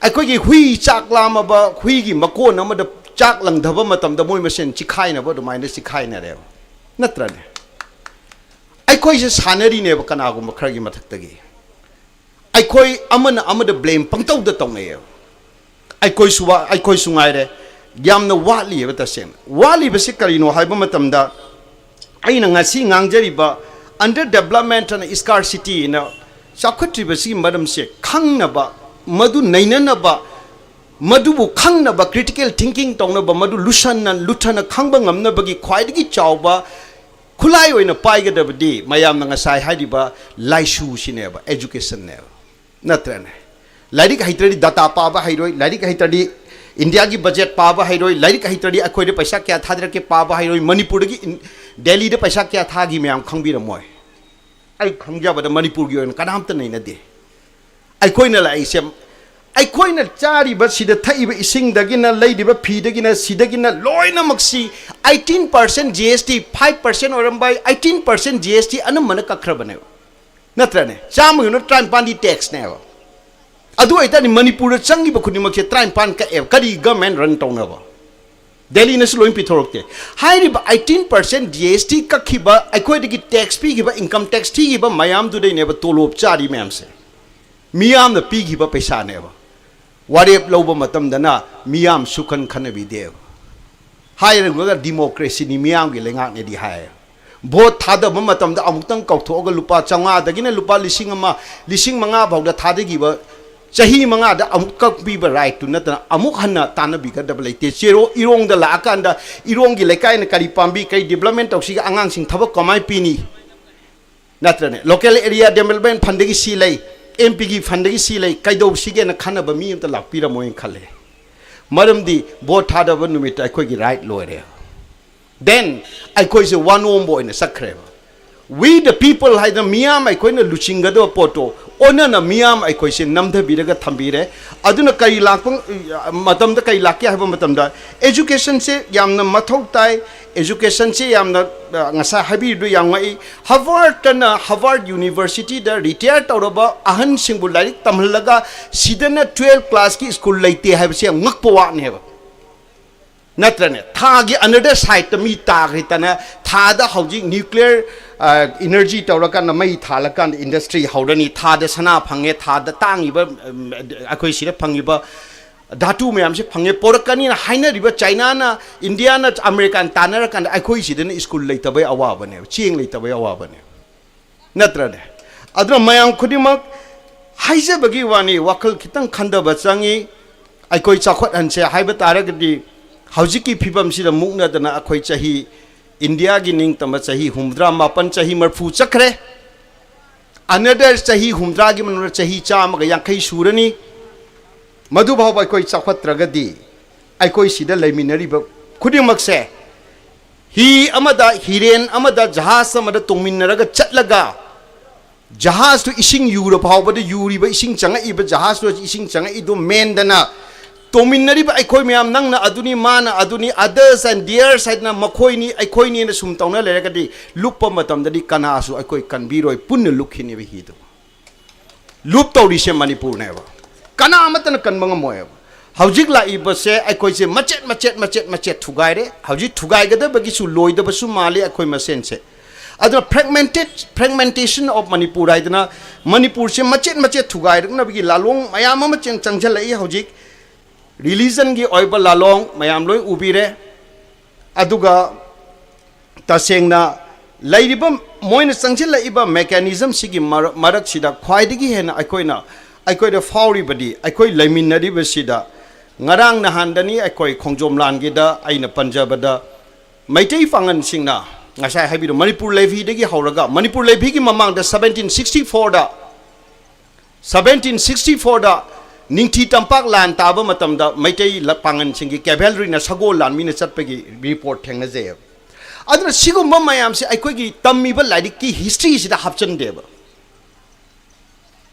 ꯑꯩꯈꯣꯏꯒꯤ ꯍꯨꯏ ꯆꯥꯛ ꯂꯥꯝꯃꯕ ꯍꯨꯏꯒꯤ ꯃꯀꯣꯟ ꯑꯃꯗ ꯆꯥꯛ ꯂꯪꯊꯕ ꯃꯇꯝꯗ ꯃꯣꯏ ꯃꯁꯦꯟ ꯆꯤꯈꯥꯏꯅꯕ ꯑꯗꯨꯃꯥꯏꯅ ꯆꯤꯈꯥꯏꯅꯔꯦꯕ, ꯅꯠꯇ꯭ꯔꯅꯦ? ꯑꯩꯈꯣꯏꯁꯦ ꯁꯥꯟꯅꯔꯤꯅꯦꯕ ꯀꯅꯥꯒꯨꯝꯕ ꯈꯔꯒꯤ ꯃꯊꯛꯇꯒꯤ꯫ ꯑꯩꯈꯣꯏ ꯑꯃꯅ ꯑꯃꯗ ꯕ꯭ꯂꯦꯝ ꯄꯪꯇꯧꯗ ꯇꯧꯅꯩꯌꯦꯕ꯫ ꯑꯩꯈꯣꯏꯁꯨ ꯋꯥ-, ꯑꯩꯈꯣꯏꯁꯨ ꯉꯥꯏꯔꯦ, ꯌꯥꯝꯅ ꯋꯥꯠꯂꯤꯑꯕ ꯇꯁꯦꯡꯅ꯫ ꯋꯥꯠꯂꯤꯕꯁꯤ ꯀꯔꯤꯅꯣ ꯍꯥꯏꯕ ꯃꯇꯝꯗ, ꯑꯩꯅ ꯉꯁꯤ ꯉꯥꯡꯖꯔꯤꯕ under development and scarcity ꯅ ꯆꯥꯎꯈꯠꯇ꯭ꯔꯤꯕꯁꯤꯒꯤ ꯃꯔꯝꯁꯦ ꯈꯪꯅꯕ, ꯃꯗꯨ ꯅꯩꯅꯅꯕ, ꯃꯗꯨꯕꯨ ꯈꯪꯅꯕ, critical thinking ꯇꯧꯅꯕ, ꯃꯗꯨ ꯂꯨꯁꯟꯅ, ꯂꯨꯊꯅ ꯈꯪꯕ ꯉꯝꯅꯕꯒꯤ ꯈ꯭ꯋꯥꯏꯗꯒꯤ ꯆꯥꯎꯕ ꯈꯨꯠꯂꯥꯏ ꯑꯣꯏꯅ ꯄꯥꯏꯒꯗꯕꯗꯤ ꯃꯌꯥꯝꯅ ꯉꯁꯥꯏ ꯍꯥꯏꯔꯤꯕ ꯂꯥꯏꯁꯨꯁꯤꯅꯦꯕ, education ꯅꯦꯕ, ꯅꯠꯇ꯭ꯔꯅꯦ? ꯂꯥꯏꯔꯤꯛ ꯍꯩꯇ꯭ꯔꯗꯤ data ꯄꯥꯕ ꯍꯩꯔꯣꯏ, ꯂꯥꯏꯔꯤꯛ ꯍꯩꯇ꯭ꯔꯗꯤ ꯏꯟꯗꯤꯌꯥꯒꯤ ꯕꯖꯦꯠ ꯄꯥꯕ ꯍꯩꯔꯣꯏ, ꯂꯥꯏꯔꯤꯛ ꯍꯩꯇ꯭ꯔꯗꯤ ꯑꯩꯈꯣꯏꯗ ꯄꯩꯁꯥ ꯀꯌꯥ ꯊꯥꯗꯔꯛꯀꯦ ꯄꯥꯕ ꯍꯩꯔꯣꯏ, ꯃꯅꯤꯄꯨꯔꯗꯒꯤ ꯏꯟ-, ꯗꯦꯜꯂꯤꯗ ꯄꯩꯁꯥ ꯀꯌꯥ ꯊꯥꯈꯤ ꯃꯌꯥꯝ ꯈꯪꯕꯤꯔꯝꯃꯣꯏ꯫ ꯑꯩ ꯈꯪꯖꯕꯗ ꯃꯅꯤꯄꯨꯔꯒꯤ ꯑꯣꯏꯅ ꯀꯅꯥꯝꯇ ꯅꯩꯅꯗꯦ꯫ ꯑꯩꯈꯣꯏꯅ ꯂꯥꯛꯏꯁꯦ, ꯑꯩꯈꯣꯏꯅ ꯆꯥꯔꯤꯕ, ꯁꯤꯗ ꯊꯛꯏꯕ ꯏꯁꯤꯡꯗꯒꯤꯅ, ꯂꯩꯔꯤꯕ ꯐꯤꯗꯒꯤꯅ, ꯁꯤꯗꯒꯤꯅ ꯂꯣꯏꯅꯃꯛꯁꯤ eighteen percent G S T, five percent ꯑꯣꯏꯔꯝꯕ eighteen percent G S T ꯑꯅꯝꯕꯅ ꯀꯛꯈ꯭ꯔꯕꯅꯦꯕ, ꯅꯠꯇ꯭ꯔꯅꯦ? ꯆꯥꯝꯃꯒꯤ ꯃꯅꯨꯡꯗ ꯇꯔꯥꯅꯤꯄꯥꯟꯗꯤ tax ꯅꯦꯕ꯫ ꯑꯗꯨ ꯑꯣꯏꯇꯥꯔꯗꯤ ꯃꯅꯤꯄꯨꯔꯗ ꯆꯪꯉꯤꯕ ꯈꯨꯗꯤꯡꯃꯛꯁꯦ ꯇꯔꯥꯅꯤꯄꯥꯟ ꯀꯛꯑꯦꯕ꯫ ꯀꯔꯤ government run ꯇꯧꯅꯕ? ꯗꯦꯜꯂꯤꯅꯁꯨ ꯂꯣꯏ ꯄꯤꯊꯣꯔꯛꯇꯦ꯫ ꯍꯥꯏꯔꯤꯕ eighteen percent G S T ꯀꯛꯈꯤꯕ, ꯑꯩꯈꯣꯏꯗꯒꯤ tax ꯄꯤꯈꯤꯕ, income tax ꯊꯤꯈꯤꯕ ꯃꯌꯥꯝꯗꯨꯗꯩꯅꯦꯕ ꯇꯣꯂꯣꯞ ꯆꯥꯔꯤ ꯃꯌꯥꯝꯁꯦ꯫ ꯃꯤꯌꯥꯝꯅ ꯄꯤꯈꯤꯕ ꯄꯩꯁꯥꯅꯦꯕ꯫ ꯋꯥꯔꯦꯞ ꯂꯧꯕ ꯃꯇꯝꯗꯅ ꯃꯤꯌꯥꯝ ꯁꯨꯈꯟ ꯈꯟꯅꯕꯤꯗꯦꯕ꯫ ꯍꯥꯏꯔꯒ democracy ꯅꯤ, ꯃꯤꯌꯥꯝꯒꯤ ꯂꯩꯉꯥꯛꯅꯦꯗꯤ ꯍꯥꯏ꯫ ꯚꯣꯠ ꯊꯥꯗꯕ ꯃꯇꯝꯗ ꯑꯃꯨꯛꯇꯪ ꯀꯧꯊꯣꯛꯑꯒ ꯂꯨꯄꯥ ꯆꯥꯝꯃꯉꯥꯗꯒꯤꯅ ꯂꯨꯄꯥ ꯂꯤꯁꯤꯡ ꯑꯃ, ꯂꯤꯁꯤꯡ ꯃꯉꯥ ꯐꯥꯎꯗ ꯊꯥꯗꯈꯤꯕ, ꯆꯍꯤ ꯃꯉꯥꯗ ꯑꯃꯨꯛ ꯀꯛꯄꯤꯕ right ꯇꯨ ꯅꯠꯇꯅ ꯑꯃꯨꯛ ꯍꯟꯅ ꯇꯥꯟꯅꯕꯤꯒꯗꯕ ꯂꯩꯇꯦ꯫ ꯆꯦꯔꯣ ꯏꯔꯣꯡꯗ ꯂꯥꯛꯑꯀꯥꯟꯗ ꯏꯔꯣꯡꯒꯤ ꯂꯩꯀꯥꯏꯅ ꯀꯔꯤ ꯄꯥꯝꯕꯤ, ꯀꯔꯤ development ꯇꯧꯁꯤꯒꯦ, ꯑꯉꯥꯡꯁꯤꯡ ꯊꯕꯛ ꯀꯃꯥꯏꯅ ꯄꯤꯅꯤ? ꯅꯠꯇ꯭ꯔꯅꯦ? Local area development fundꯗꯒꯤ ꯁꯤ ꯂꯩ, ꯑꯦꯝ ꯄꯤꯒꯤ fundꯗꯒꯤ ꯁꯤ ꯂꯩ, ꯀꯩꯗꯧꯁꯤꯒꯦꯅ ꯈꯟꯅꯕ ꯃꯤ ꯑꯝꯇ ꯂꯥꯛꯄꯤꯔꯝꯃꯣꯏꯅ ꯈꯜꯂꯦ꯫ ꯃꯔꯝꯗꯤ vote ꯊꯥꯗꯕ ꯅꯨꯃꯤꯠꯇ ꯑꯩꯈꯣꯏꯒꯤ right ꯂꯣꯏꯔꯦ꯫ Then ꯑꯩꯈꯣꯏꯁꯦ ꯋꯥꯅꯣꯝꯕ ꯑꯣꯏꯅ ꯆꯠꯈ꯭ꯔꯦꯕ꯫ We the people ꯍꯥꯏꯗꯅ ꯃꯤꯌꯥꯝ ꯑꯩꯈꯣꯏꯅ ꯂꯨꯆꯤꯡꯒꯗꯕ ꯄꯣꯠꯇꯣ ꯑꯣꯟꯅꯅ ꯃꯤꯌꯥꯝ ꯑꯩꯈꯣꯏꯁꯦ ꯅꯝꯊꯕꯤꯔꯒ ꯊꯝꯕꯤꯔꯦ꯫ ꯑꯗꯨꯅ ꯀꯔꯤ ꯂꯥꯛꯄ ꯃꯇꯝꯗ ꯀꯔꯤ ꯂꯥꯛꯀꯦ ꯍꯥꯏꯕ ꯃꯇꯝꯗ educationꯁꯦ ꯌꯥꯝꯅ ꯃꯊꯧ ꯇꯥꯏ꯫ Educationꯁꯦ ꯌꯥꯝꯅ, ꯑ, ꯉꯁꯥꯏ ꯍꯥꯏꯕꯤꯔꯤꯗꯨ ꯌꯥꯝ ꯉꯛꯏ꯫ Harvardꯇꯅ, Harvard Universityꯗ retire ꯇꯧꯔꯕ ꯑꯍꯟꯁꯤꯡꯕꯨ ꯂꯥꯏꯔꯤꯛ ꯇꯝꯍꯜꯂꯒ ꯁꯤꯗꯅ twelve classꯀꯤ school ꯂꯩꯇꯦ ꯍꯥꯏꯕꯁꯦ ꯌꯥꯝ ꯉꯛꯄ ꯋꯥꯅꯦꯕ꯫ ꯅꯠꯇ꯭ꯔꯅꯦ? ꯊꯥꯒꯤ another sideꯇ ꯃꯤ ꯇꯥꯈ꯭ꯔꯤꯇꯅ ꯊꯥꯗ ꯍꯧꯖꯤꯛ nuclear, ꯑ, energy ꯇꯧꯔꯀꯥꯟꯗ ꯃꯩ ꯊꯥꯜꯂꯀꯥꯟꯗ industry ꯍꯧꯔꯅꯤ꯫ ꯊꯥꯗ ꯁꯅꯥ ꯐꯪꯉꯦ, ꯊꯥꯗ ꯇꯥꯡꯉꯤꯕ, ꯎꯝ, ꯑꯩꯈꯣꯏ ꯁꯤꯗ ꯐꯪꯉꯤꯕ ꯙꯥꯇꯨ ꯃꯌꯥꯝꯁꯦ ꯐꯪꯉꯦ, ꯄꯣꯔꯛꯀꯅꯤꯅ ꯍꯥꯏꯅꯔꯤꯕ ꯆꯥꯏꯅꯥꯅ, ꯏꯟꯗꯤꯌꯥꯅ, ꯑꯃꯦꯔꯤꯀꯥꯅ ꯇꯥꯟꯅꯔꯀꯥꯟꯗ ꯑꯩꯈꯣꯏ ꯁꯤꯗꯅ school ꯂꯩꯇꯕꯩ ꯑꯋꯥꯕꯅꯦꯕ, ꯆꯦꯡ ꯂꯩꯇꯕꯩ ꯑꯋꯥꯕꯅꯦꯕ꯫ ꯅꯠꯇ꯭ꯔꯅꯦ? ꯑꯗꯨꯅ ꯃꯌꯥꯝ ꯈꯨꯗꯤꯡꯃꯛ ꯍꯥꯏꯖꯕꯒꯤ ꯋꯥꯅꯤ, ꯋꯥꯈꯜ ꯈꯤꯇꯪ ꯈꯟꯊꯕ ꯆꯪꯉꯤ꯫ ꯑꯩꯈꯣꯏ ꯆꯥꯎꯈꯠꯍꯟꯁꯦ ꯍꯥꯏꯕ ꯇꯥꯔꯒꯗꯤ ꯍꯧꯖꯤꯛꯀꯤ ꯐꯤꯕꯝꯁꯤꯗ ꯃꯨꯛꯅꯗꯅ ꯑꯩꯈꯣꯏ ꯆꯍꯤ, ꯏꯟꯗꯤꯌꯥꯒꯤ ꯅꯤꯡꯇꯝꯕ ꯆꯍꯤ ꯍꯨꯝꯐꯨꯇꯔꯥ ꯃꯥꯄꯟ, ꯆꯍꯤ ꯃꯔꯤꯐꯨ ꯆꯠꯈ꯭ꯔꯦ꯫ Another ꯆꯍꯤ ꯍꯨꯝꯐꯨꯇꯔꯥꯒꯤ ꯃꯅꯨꯡꯗ ꯆꯍꯤ ꯆꯥꯝꯃꯒ ꯌꯥꯡꯈꯩ ꯁꯨꯔꯅꯤ꯫ ꯃꯗꯨ ꯐꯥꯎꯕ ꯑꯩꯈꯣꯏ ꯆꯥꯎꯈꯠꯇ꯭ꯔꯒꯗꯤ ꯑꯩꯈꯣꯏ ꯁꯤꯗ ꯂꯩꯃꯤꯟꯅꯔꯤꯕ ꯈꯨꯗꯤꯡꯃꯛꯁꯦ ꯍꯤ ꯑꯃꯗ, ꯍꯤꯔꯦꯟ ꯑꯃꯗ, ꯖꯍꯥꯖ ꯑꯃꯗ ꯇꯣꯡꯃꯤꯟꯅꯔꯒ ꯆꯠꯂꯒ ꯖꯍꯥꯖꯇꯨ ꯏꯁꯤꯡ ꯌꯨꯔ ꯐꯥꯎꯕꯗ ꯌꯨꯔꯤꯕ ꯏꯁꯤꯡ ꯆꯪꯉꯛꯏꯕ ꯖꯍꯥꯖꯇꯨ ꯏꯁꯤꯡ ꯆꯪꯉꯛꯏꯗꯨ ꯃꯦꯟꯗꯅ ꯇꯣꯡꯃꯤꯟꯅꯔꯤꯕ ꯑꯩꯈꯣꯏ ꯃꯌꯥꯝ, ꯅꯪꯅ ꯑꯗꯨꯅꯤ, ꯃꯥꯅ ꯑꯗꯨꯅꯤ, others and theirs ꯍꯥꯏꯗꯅ ꯃꯈꯣꯏꯅꯤ ꯑꯩꯈꯣꯏꯅꯤꯅ ꯁꯨꯝ ꯇꯧꯅ ꯂꯩꯔꯒꯗꯤ ꯂꯨꯞꯄ ꯃꯇꯝꯗꯗꯤ ꯀꯅꯥꯁꯨ ꯑꯩꯈꯣꯏ ꯀꯟꯕꯤꯔꯣꯏ, ꯄꯨꯟꯅ ꯂꯨꯞꯈꯤꯅꯦꯕ ꯍꯤꯗꯨ꯫ ꯂꯨꯞ ꯇꯧꯔꯤꯁꯦ ꯃꯅꯤꯄꯨꯔꯅꯦꯕ꯫ ꯀꯅꯥ ꯑꯃꯠꯇꯅ ꯀꯟꯕ ꯉꯝꯃꯣꯏꯕ꯫ ꯍꯧꯖꯤꯛ ꯂꯥꯛꯏꯕꯁꯦ ꯑꯩꯈꯣꯏꯁꯦ ꯃꯆꯦꯠ ꯃꯆꯦꯠ ꯃꯆꯦꯠ ꯃꯆꯦꯠ ꯊꯨꯒꯥꯏꯔꯦ꯫ ꯍꯧꯖꯤꯛ ꯊꯨꯒꯥꯏꯒꯗꯕꯒꯤꯁꯨ ꯂꯣꯏꯗꯕꯁꯨ ꯃꯥꯜꯂꯤ ꯑꯩꯈꯣꯏ ꯃꯁꯦꯟꯁꯦ꯫ ꯑꯗꯨꯅ fragmented, fragmentation of Manipur ꯍꯥꯏꯗꯅ ꯃꯅꯤꯄꯨꯔꯁꯦ ꯃꯆꯦꯠ ꯃꯆꯦꯠ ꯊꯨꯒꯥꯏꯔꯛꯅꯕꯒꯤ ꯂꯥꯂꯣꯡ ꯃꯌꯥꯝ ꯑꯃ ꯆꯪ-, ꯆꯪꯁꯤꯜꯂꯛꯏ ꯍꯧꯖꯤꯛ꯫ Religionꯒꯤ ꯑꯣꯏꯕ ꯂꯥꯂꯣꯡ ꯃꯌꯥꯝ ꯂꯣꯏ ꯎꯕꯤꯔꯦ꯫ ꯑꯗꯨꯒ ꯇꯁꯦꯡꯅ ꯂꯩꯔꯤꯕ ꯃꯣꯏꯅ ꯆꯪꯁꯤꯜꯂꯛꯏꯕ mechanismꯁꯤꯒꯤ ꯃꯔ-, ꯃꯔꯛꯁꯤꯗ ꯈ꯭ꯋꯥꯏꯗꯒꯤ ꯍꯦꯟꯅ ꯑꯩꯈꯣꯏꯅ, ꯑꯩꯈꯣꯏꯗ ꯐꯥꯎꯔꯤꯕꯗꯤ ꯑꯩꯈꯣꯏ ꯂꯩꯃꯤꯟꯅꯔꯤꯕꯁꯤꯗ ꯉꯔꯥꯡ ꯅꯍꯥꯟꯗꯅꯤ ꯑꯩꯈꯣꯏ ꯈꯣꯡꯖꯣꯝ ꯂꯥꯟꯒꯤꯗ ꯑꯩꯅ ꯄꯟꯖꯕꯗ ꯃꯩꯇꯩ ꯄꯥꯉꯜꯁꯤꯡꯅ ꯉꯁꯥꯏ ꯍꯥꯏꯕꯤꯔꯣ, ꯃꯅꯤꯄꯨꯔ ꯂꯩꯚꯤꯗꯒꯤ ꯍꯧꯔꯒ, ꯃꯅꯤꯄꯨꯔ ꯂꯩꯚꯤꯒꯤ ꯃꯃꯥꯡꯗ seventeen sixty fourꯗ, seventeen sixty fourꯗ ꯅꯤꯡꯊꯤ ꯇꯝꯄꯥꯛ ꯂꯥꯟ ꯇꯥꯕ ꯃꯇꯝꯗ ꯃꯩꯇꯩ ꯂ-, ꯄꯥꯡꯒꯟꯁꯤꯡꯒꯤ cavalryꯅ ꯁꯒꯣꯜ ꯂꯥꯟꯃꯤꯅ ꯆꯠꯄꯒꯤ report ꯊꯦꯡꯅꯖꯩꯑꯕ꯫ ꯑꯗꯨꯅ ꯁꯤꯒꯨꯝꯕ ꯃꯌꯥꯝꯁꯦ ꯑꯩꯈꯣꯏꯒꯤ ꯇꯝꯃꯤꯕ ꯂꯥꯏꯔꯤꯛꯀꯤ historyꯁꯤꯗ ꯍꯥꯞꯆꯟꯗꯦꯕ꯫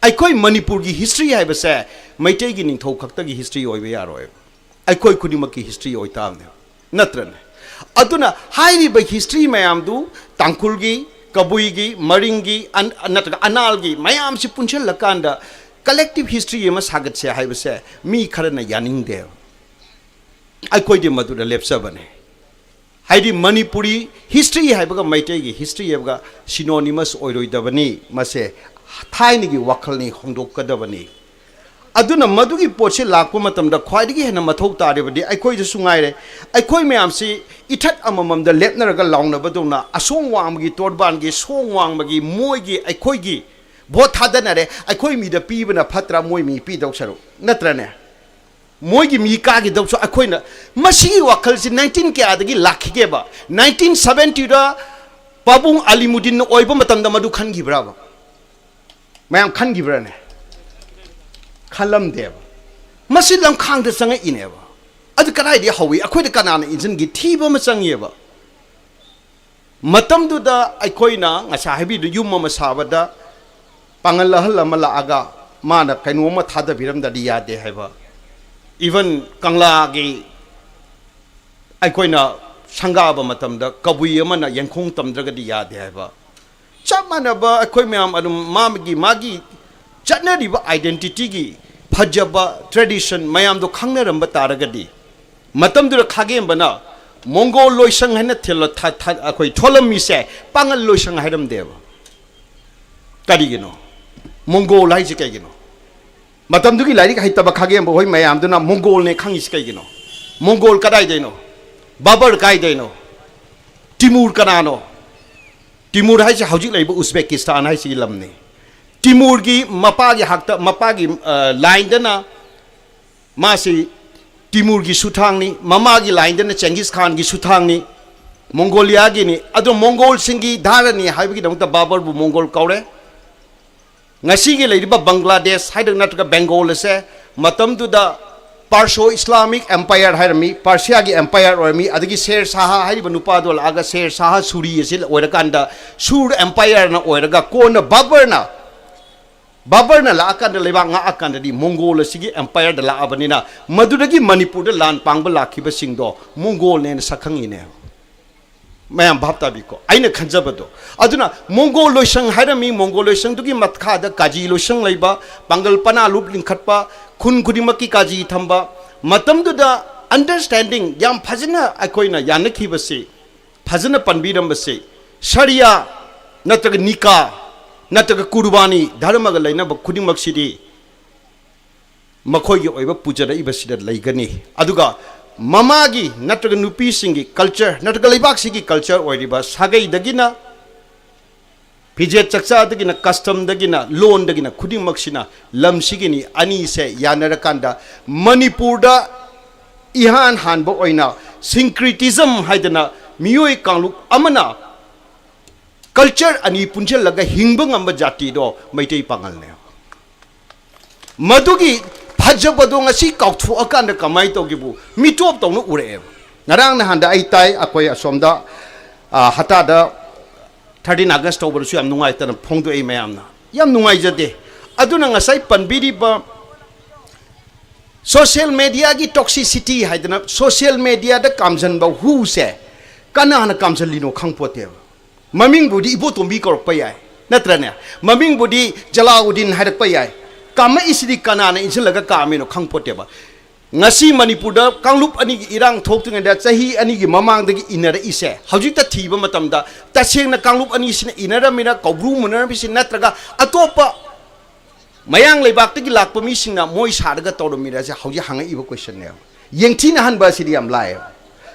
ꯑꯩꯈꯣꯏ ꯃꯅꯤꯄꯨꯔꯒꯤ history ꯍꯥꯏꯕꯁꯦ ꯃꯩꯇꯩꯒꯤ ꯅꯤꯡꯊꯧ ꯈꯛꯇꯒꯤ history ꯑꯣꯏꯕ ꯌꯥꯔꯣꯏꯕ꯫ ꯑꯩꯈꯣꯏ ꯈꯨꯗꯤꯡꯃꯛꯀꯤ history ꯑꯣꯏꯇꯥꯕꯅꯦꯕ, ꯅꯠꯇ꯭ꯔꯅꯦ? ꯑꯗꯨꯅ ꯍꯥꯏꯔꯤꯕ history ꯃꯌꯥꯝꯗꯨ, ꯇꯥꯡꯈꯨꯜꯒꯤ, ꯀꯕꯨꯏꯒꯤ, ꯃꯔꯤꯡꯒꯤ, ꯑꯟ-, ꯅꯠꯇ꯭ꯔꯒ ꯑꯅꯥꯜꯒꯤ ꯃꯌꯥꯝꯁꯤ ꯄꯨꯟꯁꯤꯜꯂꯀꯥꯟꯗ collective history ꯑꯃ ꯁꯥꯒꯠꯁꯦ ꯍꯥꯏꯕꯁꯦ ꯃꯤ ꯈꯔꯅ ꯌꯥꯅꯤꯡꯗꯦꯕ꯫ ꯑꯩꯈꯣꯏꯗꯤ ꯃꯗꯨꯗ ꯂꯦꯞꯆꯕꯅꯦ꯫ ꯍꯥꯏꯗꯤ ꯃꯅꯤꯄꯨꯔꯤ history ꯍꯥꯏꯕꯒ ꯃꯩꯇꯩꯒꯤ history ꯍꯥꯏꯕꯒ synonymous ꯑꯣꯏꯔꯣꯏꯗꯕꯅꯤ꯫ ꯃꯁꯦ ꯊꯥꯏꯅꯒꯤ ꯋꯥꯈꯜꯅꯤ, ꯍꯣꯡꯗꯣꯛꯀꯗꯕꯅꯤ꯫ ꯑꯗꯨꯅ ꯃꯗꯨꯒꯤ ꯄꯣꯠꯁꯤ ꯂꯥꯛꯄ ꯃꯇꯝꯗ ꯈ꯭ꯋꯥꯏꯗꯒꯤ ꯍꯦꯟꯅ ꯃꯊꯧ ꯇꯥꯔꯤꯕꯗꯤ ꯑꯩꯈꯣꯏꯗꯁꯨ ꯉꯥꯏꯔꯦ꯫ ꯑꯩꯈꯣꯏ ꯃꯌꯥꯝꯁꯤ ꯏꯊꯠ ꯑꯃꯃꯝꯗ ꯂꯦꯞꯅꯔꯒ ꯂꯥꯎꯅꯕꯗꯧꯅ, ꯑꯁꯣꯡ ꯋꯥꯡꯃꯒꯤ ꯇꯣꯔꯕꯥꯟꯒꯤ, ꯁꯣꯡ ꯋꯥꯡꯃꯒꯤ, ꯃꯣꯏꯒꯤ, ꯑꯩꯈꯣꯏꯒꯤ ꯚꯣꯠ ꯊꯥꯗꯅꯔꯦ꯫ ꯑꯩꯈꯣꯏ ꯃꯤꯗ ꯄꯤꯕꯅ ꯐꯠꯇ꯭ꯔꯥ, ꯃꯣꯏ ꯃꯤ ꯄꯤꯗꯧ ꯁꯔꯨꯛ? ꯅꯠꯇ꯭ꯔꯅꯦ? ꯃꯣꯏꯒꯤ ꯃꯤ ꯀꯥꯈꯤꯗꯧꯁꯨ ꯑꯩꯈꯣꯏꯅ, ꯃꯁꯤꯒꯤ ꯋꯥꯈꯜꯁꯤ nineteen ꯀꯌꯥꯗꯒꯤ ꯂꯥꯛꯈꯤꯒꯦꯕ? Nineteen seventyꯗ ꯄꯥꯕꯨꯡ ꯑꯂꯤꯃꯨꯗꯤꯟꯅ ꯑꯣꯏꯕ ꯃꯇꯝꯗ ꯃꯗꯨ ꯈꯟꯈꯤꯕ꯭ꯔꯕ? ꯃꯌꯥꯝ ꯈꯟꯈꯤꯕ꯭ꯔꯅꯦ? ꯈꯜꯂꯝꯗꯦꯕ꯫ ꯃꯁꯤ ꯂꯝꯈꯥꯡꯗ ꯆꯪꯉꯛꯏꯅꯦꯕ꯫ ꯑꯗꯨ ꯀꯗꯥꯏꯗꯒꯤ ꯍꯧꯏ? ꯑꯩꯈꯣꯏꯗ ꯀꯅꯥꯅ ꯏꯟꯁꯤꯟꯈꯤ? ꯊꯤꯕ ꯑꯃ ꯆꯪꯉꯦꯕ꯫ ꯃꯇꯝꯗꯨꯗ ꯑꯩꯈꯣꯏꯅ ꯉꯁꯥꯏ ꯍꯥꯏꯕꯤꯗꯨ, ꯌꯨꯝ ꯑꯃ ꯁꯥꯕꯗ ꯄꯥꯡꯒꯜ ꯑꯍꯜ ꯑꯃ ꯂꯥꯛꯑꯒ ꯃꯥꯅ ꯀꯩꯅꯣꯝꯃ ꯊꯥꯗꯕꯤꯔꯝꯗꯗꯤ ꯌꯥꯗꯦ ꯍꯥꯏꯕ꯫ Even ꯀꯪꯂꯥꯒꯤ ꯑꯩꯈꯣꯏꯅ ꯁꯪꯒꯥꯕ ꯃꯇꯝꯗ ꯀꯕꯨꯏ ꯑꯃꯅ ꯌꯦꯡꯈꯣꯡ ꯇꯝꯗ꯭ꯔꯒꯗꯤ ꯌꯥꯗꯦ ꯍꯥꯏꯕ꯫ ꯆꯞ ꯃꯥꯟꯅꯕ ꯑꯩꯈꯣꯏ ꯃꯌꯥꯝ ꯑꯗꯨꯝ ꯃꯥꯒꯤ, ꯃꯥꯒꯤ ꯆꯠꯅꯔꯤꯕ identityꯒꯤ ꯐꯖꯕ tradition ꯃꯌꯥꯝꯗꯣ ꯈꯪꯅꯔꯝꯕ ꯇꯥꯔꯒꯗꯤ, ꯃꯇꯝꯗꯨꯗ ꯈꯥꯒꯦꯝꯕꯅ ꯃꯣꯡꯒꯣꯜ ꯂꯣꯏꯁꯪ ꯍꯥꯏꯅ ꯊꯤꯜꯂ-, ꯊ-, ꯊ-, ꯑꯩꯈꯣꯏ ꯊꯣꯜꯂꯝꯃꯤꯁꯦ ꯄꯥꯉꯜ ꯂꯣꯏꯁꯪ ꯍꯥꯏꯔꯝꯗꯦꯕ꯫ ꯀꯔꯤꯒꯤꯅꯣ? ꯃꯣꯡꯒꯣꯜ ꯍꯥꯏꯁꯤ ꯀꯩꯒꯤꯅꯣ? ꯃꯇꯝꯗꯨꯒꯤ ꯂꯥꯏꯔꯤꯛ ꯍꯩꯇꯕ ꯈꯥꯒꯦꯝꯕ ꯍꯣꯏ ꯃꯌꯥꯝꯗꯨꯅ ꯃꯣꯡꯒꯣꯜꯅꯦ ꯈꯪꯉꯤꯁꯤ ꯀꯩꯒꯤꯅꯣ? ꯃꯣꯡꯒꯣꯜ ꯀꯗꯥꯏꯗꯩꯅꯣ? ꯕꯥꯕꯔ ꯀꯥꯏꯗꯩꯅꯣ? ꯇꯤꯃꯨꯔ ꯀꯅꯥꯅꯣ? ꯇꯤꯃꯨꯔ ꯍꯥꯏꯁꯦ ꯍꯧꯖꯤꯛ ꯂꯩꯔꯤꯕ ꯎꯖꯕꯦꯀꯤꯁꯇꯥꯟ ꯍꯥꯏꯁꯤꯒꯤ ꯂꯝꯅꯤ꯫ ꯇꯤꯃꯨꯔꯒꯤ ꯃꯄꯥꯒꯤ ꯍꯥꯛꯇ, ꯃꯄꯥꯒꯤ, ꯑ, lineꯗꯅ ꯃꯥꯁꯤ ꯇꯤꯃꯨꯔꯒꯤ ꯁꯨꯊꯥꯡꯅꯤ, ꯃꯃꯥꯒꯤ lineꯗꯅ ꯆꯦꯡꯒꯤꯁ ꯈꯥꯟꯒꯤ ꯁꯨꯊꯥꯡꯅꯤ꯫ ꯃꯣꯡꯒꯣꯂꯤꯌꯥꯒꯤꯅꯤ꯫ ꯑꯗꯣ ꯃꯣꯡꯒꯣꯜꯁꯤꯡꯒꯤ ꯙꯥꯔꯥꯅꯤ ꯍꯥꯏꯕꯒꯤꯗꯃꯛꯇ ꯕꯥꯕꯔꯕꯨ ꯃꯣꯡꯒꯣꯜ ꯀꯧꯔꯦ꯫ ꯉꯁꯤꯒꯤ ꯂꯩꯔꯤꯕ ꯕꯪꯒ꯭ꯂꯥꯗꯦꯁ ꯍꯥꯏꯗꯅ ꯅꯠꯇ꯭ꯔꯒ ꯕꯦꯡꯒꯣꯜ ꯑꯁꯦ ꯃꯇꯝꯗꯨꯗ ꯄꯥꯔꯁꯣ ꯏꯁꯂꯥꯃꯤꯛ ꯑꯦꯝꯄꯥꯌꯔ ꯍꯥꯏꯔꯝꯃꯤ, ꯄꯥꯔꯁꯤꯌꯥꯒꯤ ꯑꯦꯝꯄꯥꯌꯔ ꯑꯣꯏꯔꯝꯃꯤ꯫ ꯑꯗꯒꯤ ꯁꯦꯔ ꯁꯥꯍ ꯍꯥꯏꯔꯤꯕ ꯅꯨꯄꯥꯗꯣ ꯂꯥꯛꯑꯒ ꯁꯦꯔ ꯁꯥꯍ ꯁꯨꯔꯤ ꯑꯁꯤ ꯑꯣꯏꯔꯀꯥꯟꯗ ꯁꯨꯔ ꯑꯦꯝꯄꯥꯌꯔꯅ ꯑꯣꯏꯔꯒ ꯀꯣꯟꯅ ꯕꯥꯕꯔꯅ, ꯕꯥꯕꯔꯅ ꯂꯥꯛꯑꯀꯥꯟꯗ ꯂꯩꯕꯥꯛ ꯉꯥꯛꯑꯀꯥꯟꯗꯗꯤ ꯃꯣꯡꯒꯣꯜ ꯑꯁꯤꯒꯤ ꯑꯦꯝꯄꯥꯌꯔꯗ ꯂꯥꯛꯑꯕꯅꯤꯅ ꯃꯗꯨꯗꯒꯤ ꯃꯅꯤꯄꯨꯔꯗ ꯂꯥꯟ ꯄꯥꯡꯕ ꯂꯥꯛꯈꯤꯕꯁꯤꯡꯗꯣ ꯃꯣꯡꯒꯣꯜꯅꯦꯅ ꯁꯛꯈꯪꯉꯤꯅꯦ꯫ ꯃꯌꯥꯝ ꯚꯥꯞ ꯇꯥꯕꯤꯀꯣ ꯑꯩꯅ ꯈꯟꯖꯕꯗꯣ꯫ ꯑꯗꯨꯅ ꯃꯣꯡꯒꯣꯜ ꯂꯣꯏꯁꯪ ꯍꯥꯏꯔꯝꯃꯤ, ꯃꯣꯡꯒꯣꯜ ꯂꯣꯏꯁꯪꯗꯨꯒꯤ ꯃꯈꯥꯗ ꯀꯥꯖꯤ ꯂꯣꯏꯁꯪ ꯂꯩꯕ, ꯄꯥꯡꯒꯜ ꯄꯅꯥ ꯂꯨꯞ ꯂꯤꯡꯈꯠꯄ, ꯈꯨꯟ ꯈꯨꯗꯤꯡꯃꯛꯀꯤ ꯀꯥꯖꯤ ꯊꯝꯕ꯫ ꯃꯇꯝꯗꯨꯗ ꯑꯟꯗꯔꯁ꯭ꯇꯦꯟꯗꯤꯡ ꯌꯥꯝ ꯐꯖꯅ ꯑꯩꯈꯣꯏꯅ ꯌꯥꯅꯈꯤꯕꯁꯤ, ꯐꯖꯅ ꯄꯟꯕꯤꯔꯝꯕꯁꯤ, ꯁꯔꯤꯌꯥ ꯅꯠꯇ꯭ꯔꯒ ꯅꯤꯀꯥ ꯅꯠꯇ꯭ꯔꯒ ꯀꯨꯔꯕꯥꯅꯤ ꯙꯔꯃꯒ ꯂꯩꯅꯕ ꯈꯨꯗꯤꯡꯃꯛꯁꯤꯗꯤ ꯃꯈꯣꯏꯒꯤ ꯑꯣꯏꯕ ꯄꯨꯖꯔꯛꯏꯕꯁꯤꯗ ꯂꯩꯒꯅꯤ꯫ ꯑꯗꯨꯒ ꯃꯃꯥꯒꯤ ꯅꯠꯇ꯭ꯔꯒ ꯅꯨꯄꯤꯁꯤꯡꯒꯤ ꯀꯜꯆꯔ ꯅꯠꯇ꯭ꯔꯒ ꯂꯩꯕꯥꯛꯁꯤꯒꯤ ꯀꯜꯆꯔ ꯑꯣꯏꯔꯤꯕ ꯁꯥꯒꯩꯗꯒꯤꯅ, ꯐꯤꯖꯦꯠ ꯆꯛꯆꯥꯗꯒꯤꯅ, ꯀꯁꯇꯝꯗꯒꯤꯅ, ꯂꯣꯟꯗꯒꯤꯅ ꯈꯨꯗꯤꯡꯃꯛꯁꯤꯅ ꯂꯝꯁꯤꯒꯤꯅꯤ꯫ ꯑꯅꯤꯁꯦ ꯌꯥꯅꯔꯀꯥꯟꯗ ꯃꯅꯤꯄꯨꯔꯗ ꯏꯍꯥꯟ ꯍꯥꯟꯕ ꯑꯣꯏꯅ ꯁꯤꯡꯀ꯭ꯔꯤꯇꯤꯖꯝ ꯍꯥꯏꯗꯅ ꯃꯤꯑꯣꯏ ꯀꯥꯡꯂꯨꯞ ꯑꯃꯅ ꯀꯜꯆꯔ ꯑꯅꯤ ꯄꯨꯟꯁꯤꯜꯂꯒ ꯍꯤꯡꯕ ꯉꯝꯕ ꯖꯥꯇꯤꯗꯣ ꯃꯩꯇꯩ ꯄꯥꯉꯜꯅꯦ꯫ ꯃꯗꯨꯒꯤ ꯐꯖꯕꯗꯣ ꯉꯁꯤ ꯀꯥꯎꯊꯣꯛꯑꯀꯥꯟꯗ ꯀꯃꯥꯏꯅ ꯇꯧꯒꯦꯕꯨ ꯃꯤꯇꯣꯞ ꯇꯧꯅ ꯎꯔꯛꯑꯦꯕ꯫ ꯉꯔꯥꯡ ꯅꯍꯥꯟꯗ ꯑꯩ ꯇꯥꯏ, ꯑꯩꯈꯣꯏ ꯑꯁꯣꯝꯗ, ꯑ, ꯍꯇꯥꯗ ꯊꯥꯔꯇꯤꯟ ꯑꯥꯒꯁ ꯇꯧꯕꯗꯁꯨ ꯌꯥꯝ ꯅꯨꯡꯉꯥꯏꯇꯅ ꯐꯣꯡꯗꯣꯛꯏ ꯃꯌꯥꯝꯅ꯫ ꯌꯥꯝ ꯅꯨꯡꯉꯥꯏꯖꯗꯦ꯫ ꯑꯗꯨꯅ ꯉꯁꯥꯏ ꯄꯟꯕꯤꯔꯤꯕ ꯁꯣꯁꯤꯌꯦꯜ ꯃꯦꯗꯤꯌꯥꯒꯤ ꯇꯣꯛꯁꯤꯁꯤꯇꯤ ꯍꯥꯏꯗꯅ ꯁꯣꯁꯤꯌꯦꯜ ꯃꯦꯗꯤꯌꯥꯗ ꯀꯥꯝꯖꯟꯕ ꯍꯨꯁꯦ ꯀꯅꯥꯅ ꯀꯥꯝꯖꯜꯂꯤꯅꯣ ꯈꯪꯄꯣꯠꯇꯦꯕ꯫ ꯃꯃꯤꯡꯕꯨꯗꯤ ꯏꯕꯣꯇꯣꯝꯕꯤ ꯀꯧꯔꯛꯄ ꯌꯥꯏ, ꯅꯠꯇ꯭ꯔꯅꯦ? ꯃꯃꯤꯡꯕꯨꯗꯤ ꯖꯂꯥꯎꯗꯤꯟ ꯍꯥꯏꯔꯛꯄ ꯌꯥꯏ꯫ ꯀꯥꯝꯃꯛꯏꯁꯤꯗꯤ ꯀꯅꯥꯅ ꯏꯟꯁꯤꯜꯂꯒ ꯀꯥꯝꯃꯤꯅꯣ ꯈꯪꯄꯣꯠꯇꯦꯕ꯫ ꯉꯁꯤ ꯃꯅꯤꯄꯨꯔꯗ ꯀꯥꯡꯂꯨꯞ ꯑꯅꯤꯒꯤ ꯏꯔꯥꯡ ꯊꯣꯛꯇ꯭ꯔꯤꯉꯩꯗ ꯆꯍꯤ ꯑꯅꯤꯒꯤ ꯃꯃꯥꯡꯗꯒꯤ ꯏꯟꯅꯔꯛꯏꯁꯦ ꯍꯧꯖꯤꯛꯇ ꯊꯤꯕ ꯃꯇꯝꯗ ꯇꯁꯦꯡꯅ ꯀꯥꯡꯂꯨꯞ ꯑꯅꯤꯁꯤꯅ ꯏꯟꯅꯔꯝꯃꯤꯔ, ꯀꯧꯕ꯭ꯔꯨ ꯃꯨꯟꯅꯔꯝꯃꯤꯁꯤ ꯅꯠꯇ꯭ꯔꯒ ꯑꯇꯣꯞꯄ ꯃꯌꯥꯡ ꯂꯩꯕꯥꯛꯇꯒꯤ ꯂꯥꯛꯄ ꯃꯤꯁꯤꯡꯅ ꯃꯣꯏ ꯁꯥꯔꯒ ꯇꯧꯔꯝꯃꯤꯔꯁꯦ ꯍꯧꯖꯤꯛ ꯍꯪꯉꯛꯏꯕ ꯀꯣꯏꯁꯟꯅꯦꯕ꯫ ꯌꯦꯡꯊꯤꯅꯍꯟꯕ ꯑꯁꯤꯗꯤ ꯌꯥꯝ ꯂꯥꯏꯌꯦꯕ꯫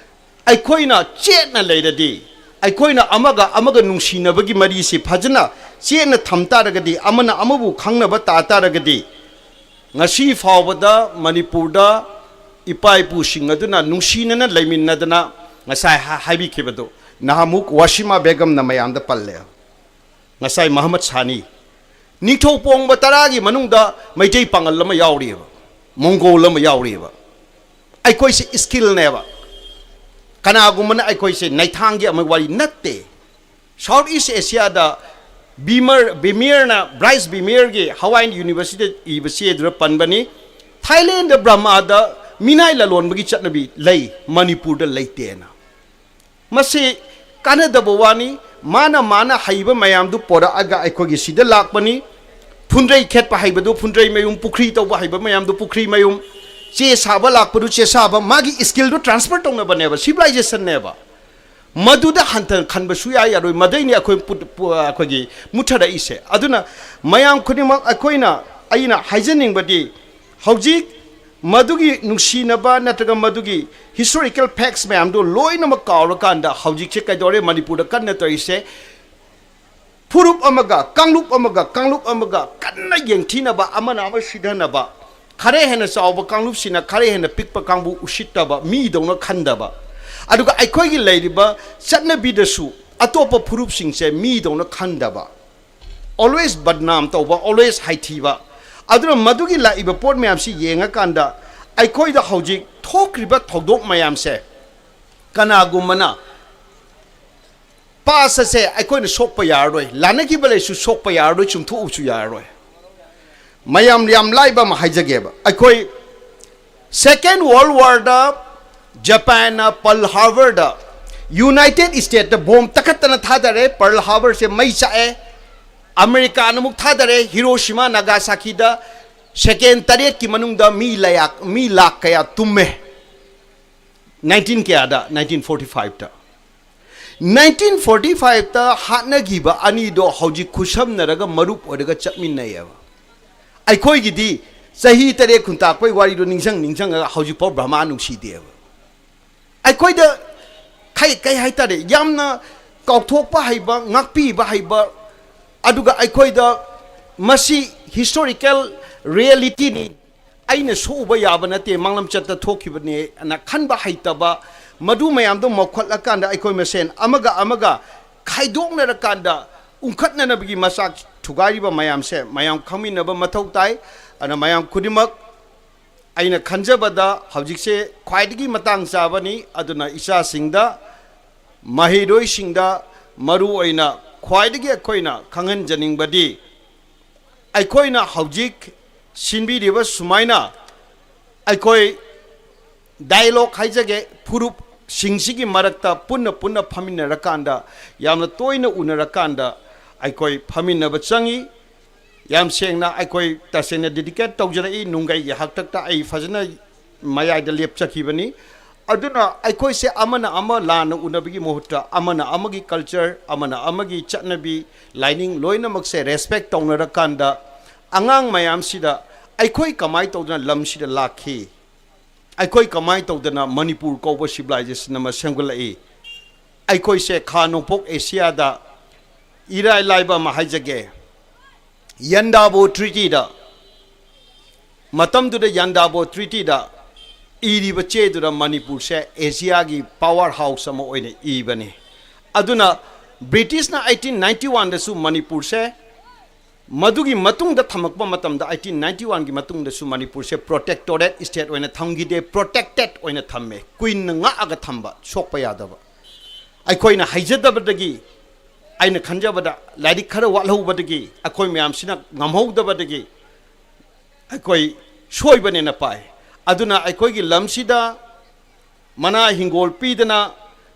ꯑꯩꯈꯣꯏꯅ ꯆꯦꯠꯅ ꯂꯩꯔꯗꯤ, ꯑꯩꯈꯣꯏꯅ ꯑꯃꯒ ꯑꯃꯒ ꯅꯨꯡꯁꯤꯅꯕꯒꯤ ꯃꯔꯤꯁꯤ ꯐꯖꯅ ꯆꯦꯠꯅ ꯊꯝ ꯇꯥꯔꯒꯗꯤ, ꯑꯃꯅ ꯑꯃꯕꯨ ꯈꯪꯅꯕ ꯇꯥ ꯇꯥꯔꯒꯗꯤ, ꯉꯁꯤ ꯐꯥꯎꯕꯗ ꯃꯅꯤꯄꯨꯔꯗ ꯏꯄꯥ ꯏꯄꯨꯁꯤꯡ ꯑꯗꯨꯅ ꯅꯨꯡꯁꯤꯅꯅ ꯂꯩꯃꯤꯟꯅꯗꯅ ꯉꯁꯥꯏ ꯍꯥ- ꯍꯥꯏꯕꯤꯈꯤꯕꯗꯨ ꯅꯍꯥꯟꯃꯨꯛ ꯋꯥꯁꯤꯃꯥ ꯕꯦꯒꯝꯅ ꯃꯌꯥꯝꯗ ꯄꯜꯂꯦ꯫ ꯉꯁꯥꯏ ꯃꯍꯃꯗ ꯁꯥꯅꯤ, ꯅꯤꯡꯊꯧ ꯄꯣꯡꯕ ꯇꯔꯥꯒꯤ ꯃꯅꯨꯡꯗ ꯃꯩꯇꯩ ꯄꯥꯉꯜ ꯑꯃ ꯌꯥꯎꯔꯤꯑꯕ, ꯃꯣꯡꯒꯣꯜ ꯑꯃ ꯌꯥꯎꯔꯤꯑꯕ꯫ ꯑꯩꯈꯣꯏꯁꯦ ꯁ꯭ꯀꯤꯜꯅꯦꯕ꯫ ꯀꯅꯥꯒꯨꯝꯕꯅ ꯑꯩꯈꯣꯏꯁꯦ ꯅꯩꯊꯥꯡꯒꯤ ꯑꯃ ꯋꯥꯔꯤ ꯅꯠꯇꯦ꯫ ꯁꯥꯎꯠ ꯏꯁ ꯑꯦꯁꯤꯌꯥꯗ ꯕꯤꯃꯔ ꯕꯤꯃꯤꯌꯔꯅ ꯕ꯭ꯔꯥꯏꯁ ꯕꯤꯃꯤꯌꯔꯒꯤ ꯍꯋꯥꯏꯟ ꯌꯨꯅꯤꯚꯔꯁꯤꯇꯤꯗ ꯏꯕ ꯆꯦꯗꯨꯗ ꯄꯟꯕꯅꯤ, ꯊꯥꯏꯂꯦꯟꯗ ꯕ꯭ꯔꯍꯃꯥꯗ ꯃꯤꯅꯥꯏ ꯂꯂꯣꯟꯕꯒꯤ ꯆꯠꯅꯕꯤ ꯂꯩ, ꯃꯅꯤꯄꯨꯔꯗ ꯂꯩꯇꯦꯅ꯫ ꯃꯁꯤ ꯀꯥꯟꯅꯗꯕ ꯋꯥꯅꯤ꯫ ꯃꯥꯅ ꯃꯥꯅ ꯍꯩꯕ ꯃꯌꯥꯝꯗꯨ ꯄꯣꯔꯛꯑꯒ ꯑꯩꯈꯣꯏꯒꯤ ꯁꯤꯗ ꯂꯥꯛꯄꯅꯤ꯫ ꯐꯨꯟꯗ꯭ꯔꯩ ꯈꯦꯠꯄ ꯍꯩꯕꯗꯨ ꯐꯨꯟꯗ꯭ꯔꯩ ꯃꯌꯨꯝ, ꯄꯨꯈ꯭ꯔꯤ ꯇꯧꯕ ꯍꯩꯕ ꯃꯌꯥꯝꯗꯨ ꯄꯨꯈ꯭ꯔꯤ ꯃꯌꯨꯝ, ꯆꯦ ꯁꯥꯕ ꯂꯥꯛꯄꯗꯨ ꯆꯦ ꯁꯥꯕ, ꯃꯥꯒꯤ ꯁ꯭ꯀꯤꯜꯗꯨ ꯇ꯭ꯔꯥꯟꯁꯐꯔ ꯇꯧꯅꯕꯅꯦꯕ, ꯁꯤꯚꯤꯂꯥꯏꯖꯦꯁꯟꯅꯦꯕ꯫ ꯃꯗꯨꯗ ꯍꯟꯊꯅ ꯈꯟꯕ ꯁꯨꯌꯥ ꯌꯥꯔꯣꯏ꯫ ꯃꯗꯩꯅꯤ ꯑꯩꯈꯣꯏ ꯄꯨ- ꯄꯨ- ꯑꯩꯈꯣꯏꯒꯤ ꯃꯨꯠꯊꯔꯛꯏꯁꯦ꯫ ꯑꯗꯨꯅ ꯃꯌꯥꯝ ꯈꯨꯗꯤꯡꯃꯛ ꯑꯩꯈꯣꯏꯅ, ꯑꯩꯅ ꯍꯥꯏꯖꯅꯤꯡꯕꯗꯤ, ꯍꯧꯖꯤꯛ ꯃꯗꯨꯒꯤ ꯅꯨꯡꯁꯤꯅꯕ ꯅꯠꯇ꯭ꯔꯒ ꯃꯗꯨꯒꯤ ꯍꯤꯁꯇꯣꯔꯤꯀꯦꯜ ꯐꯦꯛꯁ ꯃꯌꯥꯝꯗꯣ ꯂꯣꯏꯅꯃꯛ ꯀꯥꯎꯔꯀꯥꯟꯗ ꯍꯧꯖꯤꯛꯁꯦ ꯀꯩꯗꯧꯔꯦ ꯃꯅꯤꯄꯨꯔꯗ ꯀꯟꯅ ꯇꯧꯔꯤꯁꯦ? ꯐꯨꯔꯨꯞ ꯑꯃꯒ, ꯀꯥꯡꯂꯨꯞ ꯑꯃꯒ, ꯀꯥꯡꯂꯨꯞ ꯑꯃꯒ ꯀꯟꯅ ꯌꯦꯡꯊꯤꯅꯕ, ꯑꯃꯅ ꯑꯃ ꯁꯤꯊꯅꯕ, ꯈꯔ ꯍꯦꯟꯅ ꯆꯥꯎꯕ ꯀꯥꯡꯂꯨꯞꯁꯤꯅ ꯈꯔ ꯍꯦꯟꯅ ꯄꯤꯛꯄ ꯀꯥꯡꯕꯨ ꯎꯁꯤꯠꯇꯕ, ꯃꯤꯗꯧꯅ ꯈꯟꯗꯕ, ꯑꯗꯨꯒ ꯑꯩꯈꯣꯏꯒꯤ ꯂꯩꯔꯤꯕ ꯆꯠꯅꯕꯤꯗꯁꯨ ꯑꯇꯣꯞꯄ ꯐꯨꯔꯨꯞꯁꯤꯡꯁꯦ ꯃꯤꯗꯧꯅ ꯈꯟꯗꯕ, ꯑꯣꯜꯋꯦꯁ ꯕꯗꯅꯥꯝ ꯇꯧꯕ, ꯑꯣꯜꯋꯦꯁ ꯍꯥꯏꯊꯤꯕ꯫ ꯑꯗꯨꯅ ꯃꯗꯨꯒꯤ ꯂꯥꯛꯏꯕ ꯄꯣꯠ ꯃꯌꯥꯝꯁꯤ ꯌꯦꯡꯉꯀꯥꯟꯗ ꯑꯩꯈꯣꯏꯗ ꯍꯧꯖꯤꯛ ꯊꯣꯛꯈ꯭ꯔꯤꯕ ꯊꯧꯗꯣꯛ ꯃꯌꯥꯝꯁꯦ ꯀꯅꯥꯒꯨꯝꯕꯅ ꯄꯥꯁ ꯑꯁꯦ ꯑꯩꯈꯣꯏꯅ ꯁꯣꯛꯄ ꯌꯥꯔꯔꯣꯏ, ꯂꯥꯟꯅꯈꯤꯕ ꯂꯩꯁꯨ ꯁꯣꯛꯄ ꯌꯥꯔꯔꯣꯏ, ꯆꯨꯝꯊꯣꯛꯎꯁꯨ ꯌꯥꯔꯔꯣꯏ꯫ ꯃꯌꯥꯝ ꯌꯥꯝ ꯂꯥꯏꯕ ꯑꯃ ꯍꯥꯏꯖꯒꯦꯕ꯫ ꯑꯩꯈꯣꯏ ꯁꯦꯀꯦꯟ ꯋꯥꯔꯜ ꯋꯥꯔꯗ ꯖꯄꯥꯟꯅ ꯄꯔꯜ ꯍꯥꯔꯕꯔꯗ ꯌꯨꯅꯥꯏꯇꯦꯠ ꯁ꯭ꯇꯦꯠꯇ ꯕꯣꯝ ꯇꯛꯈꯠꯇꯅ ꯊꯥꯗꯔꯦ꯫ ꯄꯔꯜ ꯍꯥꯔꯕꯔꯁꯦ ꯃꯩ ꯆꯥꯛꯑꯦ꯫ ꯑꯃꯦꯔꯤꯀꯥꯅ ꯑꯃꯨꯛ ꯊꯥꯗꯔꯦ ꯍꯤꯔꯣꯁꯤꯃꯥ ꯅꯥꯒꯥꯁꯥꯀꯤꯗ꯫ ꯁꯦꯀꯦꯟ ꯇꯔꯦꯠꯀꯤ ꯃꯅꯨꯡꯗ ꯃꯤ ꯂꯥꯛ ꯃꯤ ꯂꯥꯛ ꯀꯌꯥ ꯇꯨꯝꯃꯦ꯫ ꯅꯥꯏꯟꯇꯤꯟ ꯀꯌꯥꯗ? ꯅꯥꯏꯟꯇꯤꯟ ꯐꯣꯔꯇꯤ ꯐꯥꯏꯚꯇ꯫ ꯅꯥꯏꯟꯇꯤꯟ ꯐꯣꯔꯇꯤ ꯐꯥꯏꯚꯇ ꯍꯥꯠꯅꯈꯤꯕ ꯑꯅꯤꯗꯣ ꯍꯧꯖꯤꯛ ꯈꯨꯠꯁꯝꯅꯔꯒ ꯃꯔꯨꯞ ꯑꯣꯏꯔꯒ ꯆꯠꯃꯤꯟꯅꯩꯌꯦꯕ꯫ ꯑꯩꯈꯣꯏꯒꯤꯗꯤ ꯆꯍꯤ ꯇꯔꯦꯠ ꯈꯨꯟꯇꯥꯛꯄꯩ ꯋꯥꯔꯤꯗꯣ ꯅꯤꯡꯁꯤꯡ ꯅꯤꯡꯁꯤꯡꯉꯒ ꯍꯧꯖꯤꯛꯐꯥꯎ ꯕ꯭ꯔꯍꯃꯥ ꯅꯨꯡꯁꯤꯗꯦꯕ꯫ ꯑꯩꯈꯣꯏꯗ ꯀꯩ ꯀꯩ ꯍꯥꯏꯇꯥꯔꯦ, ꯌꯥꯝꯅ ꯀꯥꯎꯊꯣꯛꯄ ꯍꯩꯕ, ꯉꯥꯛꯄꯤꯕ ꯍꯩꯕ, ꯑꯗꯨꯒ ꯑꯩꯈꯣꯏꯗ ꯃꯁꯤ ꯍꯤꯁꯇꯣꯔꯤꯀꯦꯜ ꯔꯤꯌꯦꯂꯤꯇꯤꯅꯤ, ꯑꯩꯅ ꯁꯣꯛꯎꯕ ꯌꯥꯕ ꯅꯠꯇꯦ, ꯃꯥꯡꯂꯝꯆꯠꯇ ꯊꯣꯛꯈꯤꯕꯅꯦ ꯑꯅ ꯈꯟꯕ ꯍꯩꯇꯕ, ꯃꯗꯨ ꯃꯌꯥꯝꯗꯣ ꯃꯧꯈꯠꯂꯀꯥꯟꯗ ꯑꯩꯈꯣꯏ ꯃꯁꯦꯟ ꯑꯃꯒ ꯑꯃꯒ ꯈꯥꯏꯗꯣꯛꯅꯔꯀꯥꯟꯗ ꯎꯪꯈꯠꯅꯅꯕꯒꯤ ꯃꯆꯥꯛ ꯊꯨꯒꯥꯏꯔꯤꯕ ꯃꯌꯥꯝꯁꯦ ꯃꯌꯥꯝ ꯈꯪꯃꯤꯟꯅꯕ ꯃꯊꯧ ꯇꯥꯏ꯫ ꯑꯗꯨꯅ ꯃꯌꯥꯝ ꯈꯨꯗꯤꯡꯃꯛ, ꯑꯩꯅ ꯈꯟꯖꯕꯗ ꯍꯧꯖꯤꯛꯁꯦ ꯈ꯭ꯋꯥꯏꯗꯒꯤ ꯃꯇꯥꯡ ꯆꯥꯕꯅꯤ꯫ ꯑꯗꯨꯅ ꯏꯆꯥꯁꯤꯡꯗ, ꯃꯍꯩꯔꯣꯏꯁꯤꯡꯗ ꯃꯔꯨ ꯑꯣꯏꯅ ꯈ꯭ꯋꯥꯏꯗꯒꯤ ꯑꯩꯈꯣꯏꯅ ꯈꯪꯍꯟꯖꯅꯤꯡꯕꯗꯤ, ꯑꯩꯈꯣꯏꯅ ꯍꯧꯖꯤꯛ ꯁꯤꯟꯕꯤꯔꯤꯕ ꯁꯨꯃꯥꯏꯅ ꯑꯩꯈꯣꯏ dialogue ꯍꯥꯏꯖꯒꯦ, ꯐꯨꯔꯨꯞꯁꯤꯡꯁꯤꯒꯤ ꯃꯔꯛꯇ ꯄꯨꯟꯅ ꯄꯨꯟꯅ ꯐꯝꯃꯤꯟꯅꯔꯀꯥꯟꯗ, ꯌꯥꯝꯅ ꯇꯣꯏꯅ ꯎꯅꯔꯀꯥꯟꯗ ꯑꯩꯈꯣꯏ ꯐꯝꯃꯤꯟꯅꯕ ꯆꯪꯉꯤ꯫ ꯌꯥꯝ ꯁꯦꯡꯅ ꯑꯩꯈꯣꯏ ꯇꯁꯦꯡꯅ dedicate ꯇꯧꯖꯔꯛꯏ꯫ ꯅꯨꯡꯒꯩꯒꯤ ꯍꯥꯛꯇꯛꯇ ꯑꯩ ꯐꯖꯅ ꯃꯌꯥꯏꯗ ꯂꯦꯞꯆꯈꯤꯕꯅꯤ꯫ ꯑꯗꯨꯅ ꯑꯩꯈꯣꯏꯁꯦ ꯑꯃꯅ ꯑꯃ ꯂꯥꯟꯅ ꯎꯅꯕꯒꯤ ꯃꯍꯨꯠꯇ, ꯑꯃꯅ ꯑꯃꯒꯤ culture, ꯑꯃꯅ ꯑꯃꯒꯤ ꯆꯠꯅꯕꯤ, ꯂꯥꯏꯅꯤꯡ ꯂꯣꯏꯅꯃꯛꯁꯦ respect ꯇꯧꯅꯔꯀꯥꯟꯗ, ꯑꯉꯥꯡ ꯃꯌꯥꯝꯁꯤꯗ ꯑꯩꯈꯣꯏ ꯀꯃꯥꯏꯅ ꯇꯧꯗꯅ ꯂꯝꯁꯤꯗ ꯂꯥꯛꯈꯤ, ꯑꯩꯈꯣꯏ ꯀꯃꯥꯏꯅ ꯇꯧꯗꯅ ꯃꯅꯤꯄꯨꯔ ꯀꯧꯕ civilization ꯑꯃ ꯁꯦꯝꯒꯠꯂꯛꯏ? ꯑꯩꯈꯣꯏꯁꯦ ꯈꯥ ꯅꯣꯡꯄꯣꯛ ꯑꯦꯁꯤꯌꯥꯗ, ꯏꯔꯥꯏ ꯂꯥꯏꯕ ꯑꯃ ꯍꯥꯏꯖꯒꯦ, ꯌꯟꯗꯥꯕꯣ treatyꯗ, ꯃꯇꯝꯗꯨꯗ ꯌꯟꯗꯥꯕꯣ treatyꯗ ꯏꯔꯤꯕ ꯆꯦꯗꯨꯗ ꯃꯅꯤꯄꯨꯔꯁꯦ ꯑꯦꯁꯤꯌꯥꯒꯤ power house ꯑꯃ ꯑꯣꯏꯅ ꯏꯕꯅꯤ꯫ ꯑꯗꯨꯅ ꯕ꯭ꯔꯤꯇꯤꯁꯅ eighteen ninety oneꯗꯁꯨ ꯃꯅꯤꯄꯨꯔꯁꯦ, ꯃꯗꯨꯒꯤ ꯃꯇꯨꯡꯗ ꯊꯝꯃꯛꯄ ꯃꯇꯝꯗ, eighteen ninety oneꯒꯤ ꯃꯇꯨꯡꯗꯁꯨ ꯃꯅꯤꯄꯨꯔꯁꯦ protectorate state ꯑꯣꯏꯅ ꯊꯝꯈꯤꯗꯦ, protected ꯑꯣꯏꯅ ꯊꯝꯃꯦ, Queenꯅ ꯉꯥꯛꯑꯒ ꯊꯝꯕ, ꯁꯣꯛꯄ ꯌꯥꯗꯕ꯫ ꯑꯩꯈꯣꯏꯅ ꯍꯩꯖꯗꯕꯗꯒꯤ, ꯑꯩꯅ ꯈꯟꯖꯕꯗ ꯂꯥꯏꯔꯤꯛ ꯈꯔ ꯋꯥꯠꯍꯧꯕꯗꯒꯤ, ꯑꯩꯈꯣꯏ ꯃꯌꯥꯝꯁꯤꯅ ꯉꯝꯍꯧꯗꯕꯗꯒꯤ ꯑꯩꯈꯣꯏ ꯁꯣꯏꯕꯅꯦꯅ ꯄꯥꯏ꯫ ꯑꯗꯨꯅ ꯑꯩꯈꯣꯏꯒꯤ ꯂꯝꯁꯤꯗ ꯃꯅꯥ ꯍꯤꯡꯒꯣꯜ ꯄꯤꯗꯅ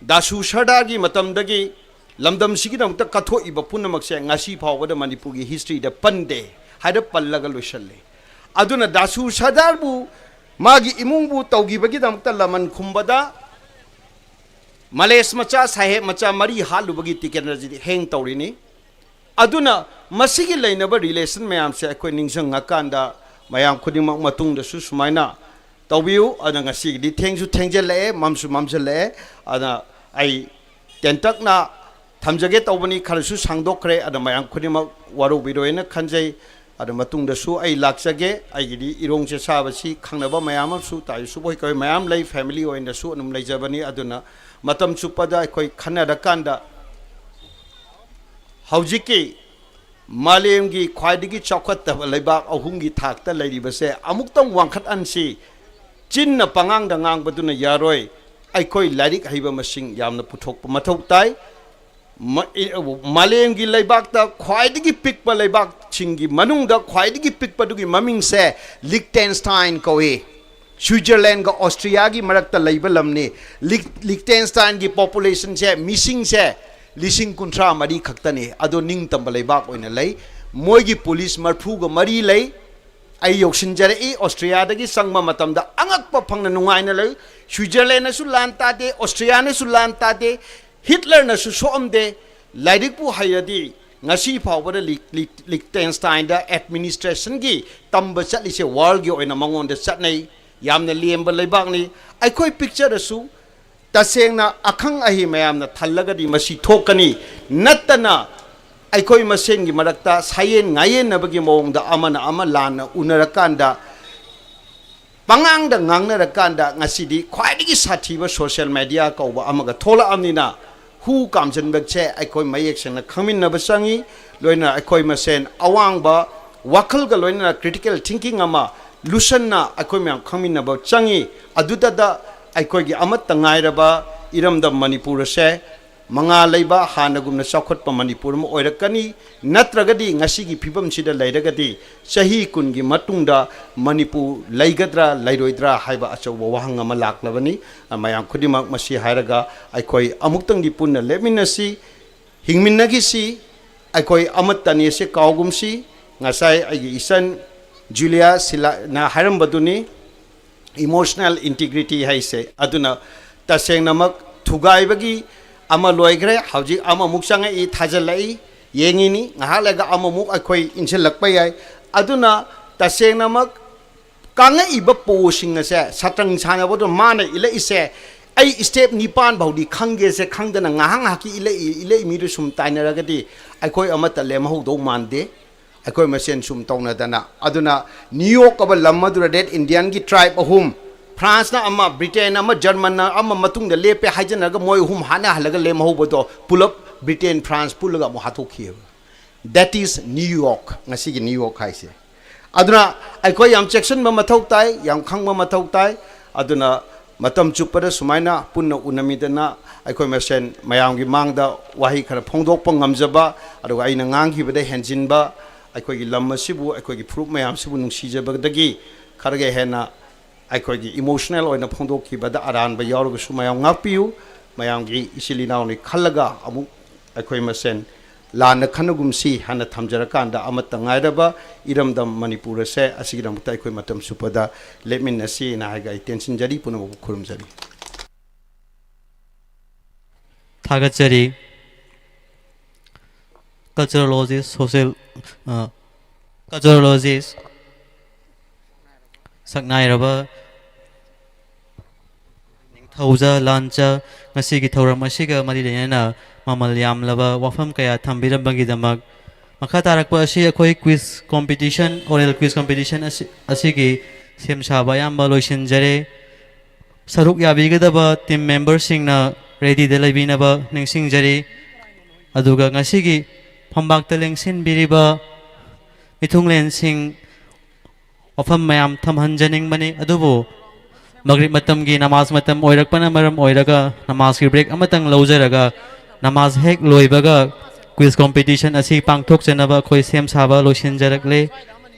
ꯗꯥꯁꯨ ꯁꯔꯗꯥꯔꯒꯤ ꯃꯇꯝꯗꯒꯤ ꯂꯝꯗꯝꯁꯤꯒꯤꯗꯃꯛꯇ ꯀꯠꯊꯣꯛꯏꯕ ꯄꯨꯝꯅꯃꯛꯁꯦ ꯉꯁꯤ ꯐꯥꯎꯕꯗ ꯃꯅꯤꯄꯨꯔꯒꯤ historyꯗ ꯄꯟꯗꯦ ꯍꯥꯏꯔ ꯄꯜꯂꯒ ꯂꯣꯏꯁꯜꯂꯤ꯫ ꯑꯗꯨꯅ ꯗꯥꯁꯨ ꯁꯔꯗꯥꯔꯕꯨ, ꯃꯥꯒꯤ ꯏꯃꯨꯡꯕꯨ ꯇꯧꯈꯤꯕꯒꯤꯗꯃꯛꯇ ꯂꯃꯟ ꯈꯨꯝꯕꯗ ꯃꯂꯦꯁ ꯃꯆꯥ, ꯁꯥꯍꯦꯕ ꯃꯆꯥ ꯃꯔꯤ ꯍꯥꯠꯂꯨꯕꯒꯤ ꯇꯤꯀꯦꯟꯗ꯭ꯔꯖꯤꯠ ꯍꯦꯡ ꯇꯧꯔꯤꯅꯤ꯫ ꯑꯗꯨꯅ ꯃꯁꯤꯒꯤ ꯂꯩꯅꯕ relation ꯃꯌꯥꯝꯁꯦ ꯑꯩꯈꯣꯏ ꯅꯤꯡꯁꯤꯡꯉꯀꯥꯟꯗ ꯃꯌꯥꯝ ꯈꯨꯗꯤꯡꯃꯛ ꯃꯇꯨꯡꯗꯁꯨ ꯁꯨꯃꯥꯏꯅ ꯇꯧꯕꯤꯌꯨ꯫ ꯑꯗꯨꯅ ꯉꯁꯤꯒꯤꯗꯤ ꯊꯦꯡꯁꯨ ꯊꯦꯡꯖꯤꯜꯂꯛꯑꯦ, ꯃꯝꯁꯨ ꯃꯝꯁꯤꯜꯂꯛꯑꯦ꯫ ꯑꯗꯨꯅ ꯑꯩ ꯇꯦꯟꯇꯛꯅ ꯊꯝꯖꯒꯦ ꯇꯧꯕꯅꯤ, ꯈꯔꯁꯨ ꯁꯥꯡꯗꯣꯛꯈ꯭ꯔꯦ꯫ ꯑꯗ ꯃꯌꯥꯝ ꯈꯨꯗꯤꯡꯃꯛ ꯋꯥꯔꯧꯕꯤꯔꯣꯏꯅ ꯈꯟꯖꯩ꯫ ꯑꯗꯨ ꯃꯇꯨꯡꯗꯁꯨ ꯑꯩ ꯂꯥꯛꯆꯒꯦ꯫ ꯑꯩꯒꯤꯗꯤ ꯏꯔꯣꯡꯁꯦ ꯁꯥꯕꯁꯤ ꯈꯪꯅꯕ ꯃꯌꯥꯝ ꯑꯃꯁꯨ, ꯇꯥꯏꯁꯨ ꯍꯣꯏ ꯀꯣꯏ ꯃꯌꯥꯝ ꯂꯩ, family ꯑꯣꯏꯅꯁꯨ ꯑꯗꯨꯝ ꯂꯩꯖꯕꯅꯤ꯫ ꯑꯗꯨꯅ ꯃꯇꯝ ꯆꯨꯞꯄꯗ ꯑꯩꯈꯣꯏ ꯈꯟꯅꯔꯀꯥꯟꯗ ꯍꯧꯖꯤꯛꯀꯤ ꯃꯥꯂꯦꯝꯒꯤ ꯈ꯭ꯋꯥꯏꯗꯒꯤ ꯆꯥꯎꯈꯠꯇꯕ ꯂꯩꯕꯥꯛ ꯑꯍꯨꯝꯒꯤ ꯊꯥꯛꯇ ꯂꯩꯔꯤꯕꯁꯦ ꯑꯃꯨꯛꯇꯪ ꯋꯥꯡꯈꯠꯍꯟꯁꯤ꯫ ꯆꯤꯟꯅ ꯄꯉꯥꯡꯗ ꯉꯥꯡꯕꯗꯨꯅ ꯌꯥꯔꯣꯏ꯫ ꯑꯩꯈꯣꯏ ꯂꯥꯏꯔꯤꯛ ꯍꯩꯕ ꯃꯁꯤꯡ ꯌꯥꯝꯅ ꯄꯨꯊꯣꯛꯄ ꯃꯊꯧ ꯇꯥꯏ꯫ ꯃ-, ꯏ-, ꯃꯥꯂꯦꯝꯒꯤ ꯂꯩꯕꯥꯛꯇ ꯈ꯭ꯋꯥꯏꯗꯒꯤ ꯄꯤꯛꯄ ꯂꯩꯕꯥꯛꯁꯤꯡꯒꯤ ꯃꯅꯨꯡꯗ ꯈ꯭ꯋꯥꯏꯗꯒꯤ ꯄꯤꯛꯄꯗꯨꯒꯤ ꯃꯃꯤꯡꯁꯦ ꯂꯤꯛꯇꯦꯟꯁꯇꯥꯏꯟ ꯀꯧꯏ꯫ ꯁ꯭ꯋꯤꯖꯔꯂꯦꯟꯒ ꯑꯣꯁꯇ꯭ꯔꯤꯌꯥꯒꯤ ꯃꯔꯛꯇ ꯂꯩꯕ ꯂꯝꯅꯤ꯫ ꯂꯤꯛ-, ꯂꯤꯛꯇꯦꯟꯁꯇꯥꯏꯟꯒꯤ populationꯁꯦ, ꯃꯤꯁꯤꯡꯁꯦ ꯂꯤꯁꯤꯡ ꯀꯨꯟꯊ꯭ꯔꯥ ꯃꯔꯤ ꯈꯛꯇꯅꯤ꯫ ꯑꯗꯣ ꯅꯤꯡꯇꯝꯕ ꯂꯩꯕꯥꯛ ꯑꯣꯏꯅ ꯂꯩ꯫ ꯃꯣꯏꯒꯤ ꯄꯨꯂꯤꯁ ꯃꯔꯤꯐꯨꯒ ꯃꯔꯤ ꯂꯩ꯫ ꯑꯩ ꯌꯧꯁꯤꯟꯖꯔꯛꯏ ꯑꯣꯁꯇ꯭ꯔꯤꯌꯥꯗꯒꯤ ꯆꯪꯕ ꯃꯇꯝꯗ ꯑꯉꯛꯄ ꯐꯪꯅ ꯅꯨꯡꯉꯥꯏꯅ ꯂꯩ꯫ ꯁ꯭ꯋꯤꯖꯔꯂꯦꯟꯅꯁꯨ ꯂꯥꯟ ꯇꯥꯗꯦ, ꯑꯣꯁꯇ꯭ꯔꯤꯌꯥꯅꯁꯨ ꯂꯥꯟ ꯇꯥꯗꯦ, ꯍꯤꯠꯂꯔꯅꯁꯨ ꯁꯣꯛꯑꯝꯗꯦ꯫ ꯂꯥꯏꯔꯤꯛꯄꯨ ꯍꯩꯔꯗꯤ ꯉꯁꯤ ꯐꯥꯎꯕꯗ ꯂꯤ-, ꯂꯤ-, ꯂꯤꯛꯇꯦꯟꯁꯇꯥꯏꯟꯗ administrationꯒꯤ ꯇꯝꯕ ꯆꯠꯂꯤꯁꯦ worldꯒꯤ ꯑꯣꯏꯅ ꯃꯉꯣꯟꯗ ꯆꯠꯅꯩ꯫ ꯌꯥꯝꯅ ꯂꯦꯝꯕ ꯂꯩꯕꯥꯛꯅꯤ꯫ ꯑꯩꯈꯣꯏ ꯄꯤꯛꯆꯔꯁꯨ ꯇꯁꯦꯡꯅ ꯑꯈꯪ ꯑꯍꯩ ꯃꯌꯥꯝꯅ ꯊꯜꯂꯒꯗꯤ ꯃꯁꯤ ꯊꯣꯛꯀꯅꯤ꯫ ꯅꯠꯇꯅ ꯑꯩꯈꯣꯏ ꯃꯁꯦꯟꯒꯤ ꯃꯔꯛꯇ ꯁꯥꯌꯦꯟ ꯉꯥꯌꯦꯟꯅꯕꯒꯤ ꯃꯑꯣꯡꯗ ꯑꯃꯅ ꯑꯃ ꯂꯥꯟꯅ ꯎꯅꯔꯀꯥꯟꯗ, ꯄꯉꯥꯡꯗ ꯉꯥꯡꯅꯔꯀꯥꯟꯗ ꯉꯁꯤꯗꯤ ꯈ꯭ꯋꯥꯏꯗꯒꯤ ꯁꯥꯊꯤꯕ social media ꯀꯧꯕ ꯑꯃꯒ ꯊꯣꯛꯂꯛꯑꯕꯅꯤꯅ ꯍꯨ ꯀꯥꯝꯖꯟꯕꯁꯦ ꯑꯩꯈꯣꯏ ꯃꯌꯦꯛ ꯁꯦꯡꯅ ꯈꯪꯃꯤꯟꯅꯕ ꯆꯪꯉꯤ꯫ ꯂꯣꯏꯅꯅ ꯑꯩꯈꯣꯏ ꯃꯁꯦꯟ ꯑꯋꯥꯡꯕ ꯋꯥꯈꯜꯒ ꯂꯣꯏꯅꯅ critical thinking ꯑꯃ ꯂꯨꯁꯟꯅ ꯑꯩꯈꯣꯏ ꯃꯌꯥꯝ ꯈꯪꯃꯤꯟꯅꯕ ꯆꯪꯉꯤ꯫ ꯑꯗꯨꯗꯇ ꯑꯩꯈꯣꯏꯒꯤ ꯑꯃꯠꯇ ꯉꯥꯏꯔꯕ ꯏꯔꯝꯗꯝ ꯃꯅꯤꯄꯨꯔ ꯑꯁꯦ ꯃꯉꯥ ꯂꯩꯕ ꯍꯥꯟꯅꯒꯨꯝꯅ ꯆꯥꯎꯈꯠꯄ ꯃꯅꯤꯄꯨꯔ ꯑꯃ ꯑꯣꯏꯔꯛꯀꯅꯤ꯫ ꯅꯠꯇ꯭ꯔꯒꯗꯤ ꯉꯁꯤꯒꯤ ꯐꯤꯕꯝꯁꯤꯗ ꯂꯩꯔꯒꯗꯤ ꯆꯍꯤ ꯀꯨꯟꯒꯤ ꯃꯇꯨꯡꯗ ꯃꯅꯤꯄꯨꯔ ꯂꯩꯒꯗ꯭ꯔꯥ ꯂꯩꯔꯣꯏꯗ꯭ꯔꯥ ꯍꯥꯏꯕ ꯑꯆꯧꯕ ꯋꯥꯍꯪ ꯑꯃ ꯂꯥꯛꯂꯕꯅꯤ꯫ ꯃꯌꯥꯝ ꯈꯨꯗꯤꯡꯃꯛ ꯃꯁꯤ ꯍꯥꯏꯔꯒ ꯑꯩꯈꯣꯏ ꯑꯃꯨꯛꯇꯪꯗꯤ ꯄꯨꯟꯅ ꯂꯦꯞꯃꯤꯟꯅꯁꯤ, ꯍꯤꯡꯃꯤꯟꯅꯈꯤꯁꯤ, ꯑꯩꯈꯣꯏ ꯑꯃꯠꯇꯅꯤ ꯑꯁꯤ ꯀꯥꯎꯒꯨꯝꯁꯤ꯫ ꯉꯁꯥꯏ ꯑꯩꯒꯤ ꯏꯆꯟ ꯖꯨꯂꯤꯌꯥ ꯁꯤꯂꯥꯅ ꯍꯥꯏꯔꯝꯕꯗꯨꯅꯤ, emotional integrity ꯍꯥꯏꯁꯦ꯫ ꯑꯗꯨꯅ ꯇꯁꯦꯡꯅꯃꯛ ꯊꯨꯒꯥꯏꯕꯒꯤ ꯑꯃ ꯂꯣꯏꯈ꯭ꯔꯦ, ꯍꯧꯖꯤꯛ ꯑꯃꯃꯨꯛ ꯆꯪꯉꯛꯏ, ꯊꯥꯖꯤꯜꯂꯛꯏ, ꯌꯦꯡꯉꯤꯅꯤ, ꯉꯥꯏꯍꯥꯛ ꯂꯩꯔꯒ ꯑꯃꯃꯨꯛ ꯑꯩꯈꯣꯏ ꯏꯟꯁꯤꯜꯂꯛꯄ ꯌꯥꯏ꯫ ꯑꯗꯨꯅ ꯇꯁꯦꯡꯅꯃꯛ ꯀꯥꯡꯉꯛꯏꯕ ꯄꯣꯁꯤꯡ ꯑꯁꯦ ꯁꯇ꯭ꯔꯪ ꯁꯥꯟꯅꯕꯗꯣ ꯃꯥꯅ ꯏꯜꯂꯛꯏꯁꯦ, ꯑꯩ step ꯅꯤꯄꯥꯟ ꯐꯥꯎꯗꯤ ꯈꯪꯒꯦꯁꯦ ꯈꯪꯗꯅ ꯉꯥꯏꯍꯥꯛ ꯉꯥꯏꯍꯥꯛꯀꯤ ꯏꯜꯂꯛꯏ, ꯏꯜꯂꯛꯏ ꯃꯤꯗꯨ ꯁꯨꯝ ꯇꯥꯏꯅꯔꯒꯗꯤ ꯑꯩꯈꯣꯏ ꯑꯃꯠꯇ ꯂꯦꯝꯍꯧꯗꯧ ꯃꯥꯟꯗꯦ꯫ ꯑꯩꯈꯣꯏ ꯃꯁꯦꯟ ꯁꯨꯝ ꯇꯧꯅꯗꯅ, ꯑꯗꯨꯅ ꯅ꯭ꯌꯨ ꯌꯣꯔꯛ ꯑꯕ ꯂꯝ ꯑꯗꯨꯗ ꯔꯦꯗ ꯏꯟꯗꯤꯌꯟꯒꯤ ꯇ꯭ꯔꯥꯏꯕ ꯑꯍꯨꯝ, ꯐ꯭ꯔꯥꯟꯁꯅ ꯑꯃ, ꯕ꯭ꯔꯤꯇꯦꯟꯅ ꯑꯃ, ꯖꯔꯃꯟꯅ ꯑꯃ, ꯃꯇꯨꯡꯗ ꯂꯦꯞꯄꯦ ꯍꯥꯏꯖꯅꯔꯒ ꯃꯣꯏ ꯑꯍꯨꯝ ꯍꯥꯠꯅꯍꯜꯂꯒ ꯂꯦꯝꯍꯧꯕꯗꯣ ꯄꯨꯂꯞ ꯕ꯭ꯔꯤꯇꯦꯟ, ꯐ꯭ꯔꯥꯟꯁ ꯄꯨꯜꯂꯒ ꯑꯃꯨꯛ ꯍꯥꯠꯇꯣꯛꯈꯤꯑꯕ꯫ That is New York, ꯉꯁꯤꯒꯤ ꯅ꯭ꯌꯨ ꯌꯣꯔꯛ ꯍꯥꯏꯁꯦ꯫ ꯑꯗꯨꯅ ꯑꯩꯈꯣꯏ ꯌꯥꯝ ꯆꯦꯛꯁꯤꯟꯕ ꯃꯊꯧ ꯇꯥꯏ, ꯌꯥꯝ ꯈꯪꯕ ꯃꯊꯧ ꯇꯥꯏ꯫ ꯑꯗꯨꯅ ꯃꯇꯝ ꯆꯨꯞꯄꯗ ꯁꯨꯃꯥꯏꯅ ꯄꯨꯟꯅ ꯎꯅꯃꯤꯗꯅ ꯑꯩꯈꯣꯏ ꯃꯁꯦꯟ ꯃꯌꯥꯝꯒꯤ ꯃꯥꯡꯗ ꯋꯥꯍꯩ ꯈꯔ ꯐꯣꯡꯗꯣꯛꯄ ꯉꯝꯖꯕ, ꯑꯗꯨꯒ ꯑꯩꯅ ꯉꯥꯡꯈꯤꯕꯗ ꯍꯦꯟꯖꯤꯟꯕ, ꯑꯩꯈꯣꯏꯒꯤ ꯂꯝ ꯑꯁꯤꯕꯨ, ꯑꯩꯈꯣꯏꯒꯤ ꯐꯨꯔꯨꯞ ꯃꯌꯥꯝꯁꯤꯕꯨ ꯅꯨꯡꯁꯤꯖꯕꯗꯒꯤ ꯈꯔꯒ ꯍꯦꯟꯅ ꯑꯩꯈꯣꯏꯒꯤ ꯏꯃꯣꯁꯅꯦꯜ ꯑꯣꯏꯅ ꯐꯣꯡꯗꯣꯛꯈꯤꯕꯗ ꯑꯔꯥꯟꯕ ꯌꯥꯎꯔꯒꯁꯨ ꯃꯌꯥꯝ ꯉꯥꯛꯄꯤꯌꯨ꯫ ꯃꯌꯥꯝꯒꯤ ꯏꯆꯤꯜ ꯏꯅꯥꯎꯅꯤ ꯈꯜꯂꯒ ꯑꯃꯨꯛ ꯑꯩꯈꯣꯏ ꯃꯁꯦꯟ ꯂꯥꯟꯅ ꯈꯟꯅꯒꯨꯝꯁꯤ ꯍꯥꯏꯅ ꯊꯝꯖꯔꯀꯥꯟꯗ, ꯑꯃꯠꯇ ꯉꯥꯏꯔꯕ ꯏꯔꯝꯗꯝ ꯃꯅꯤꯄꯨꯔ ꯑꯁꯦ ꯑꯁꯤꯒꯤꯗꯃꯛꯇ ꯑꯩꯈꯣꯏ ꯃꯇꯝ ꯆꯨꯞꯄꯗ ꯂꯦꯞꯃꯤꯟꯅꯁꯤ ꯍꯥꯏꯅ ꯍꯥꯏꯔꯒ ꯑꯩ ꯇꯦꯟꯁꯤꯟꯖꯔꯤ꯫ ꯄꯨꯝꯅꯃꯛꯄꯨ ꯈꯨꯔꯨꯝꯖꯔꯤ꯫ ꯊꯥꯒꯠꯆꯔꯤ꯫ Culturologist, social, ꯑ, culturologist, ꯁꯛꯅꯥꯏꯔꯕ ꯅꯤꯡꯊꯧꯖ ꯂꯥꯟꯆ, ꯉꯁꯤꯒꯤ ꯊꯧꯔꯝ ꯑꯁꯤꯒ ꯃꯔꯤ ꯂꯩꯅꯅ ꯃꯃꯜ ꯌꯥꯝꯂꯕ ꯋꯥꯐꯝ ꯀꯌꯥ ꯊꯝꯕꯤꯔꯝꯕꯒꯤꯗꯃꯛ꯫ ꯃꯈꯥ ꯇꯥꯔꯛꯄ ꯑꯁꯤ ꯑꯩꯈꯣꯏ quiz competition, oral quiz competition ꯑꯁꯤ, ꯑꯁꯤꯒꯤ ꯁꯦꯝ ꯁꯥꯕ ꯑꯌꯥꯝꯕ ꯂꯣꯏꯁꯤꯟꯖꯔꯦ꯫ ꯁꯔꯨꯛ ꯌꯥꯕꯤꯒꯗꯕ team memberꯁꯤꯡꯅ readyꯗ ꯂꯩꯕꯤꯅꯕ ꯅꯤꯡꯁꯤꯡꯖꯔꯤ꯫ ꯑꯗꯨꯒ ꯉꯁꯤꯒꯤ ꯐꯝꯕꯥꯛꯇ ꯂꯦꯡꯁꯤꯟꯕꯤꯔꯤꯕ ꯃꯤꯊꯨꯡꯂꯦꯟꯁꯤꯡ, ꯋꯥꯐꯝ ꯃꯌꯥꯝ ꯊꯝꯍꯟꯖꯅꯤꯡꯕꯅꯤ, ꯑꯗꯨꯕꯨ ꯃꯒ꯭ꯔꯤꯕ ꯃꯇꯝꯒꯤ ꯅꯃꯥꯖ ꯃꯇꯝ ꯑꯣꯏꯔꯛꯄꯅ ꯃꯔꯝ ꯑꯣꯏꯔꯒ ꯅꯃꯥꯖꯀꯤ break ꯑꯃꯇꯪ ꯂꯧꯖꯔꯒ, ꯅꯃꯥꯖ ꯍꯦꯛ ꯂꯣꯏꯕꯒ quiz competition ꯑꯁꯤ ꯄꯥꯡꯊꯣꯛꯆꯅꯕ ꯑꯩꯈꯣꯏ ꯁꯦꯝ ꯁꯥꯕ ꯂꯣꯏꯁꯤꯟꯖꯔꯛꯂꯦ꯫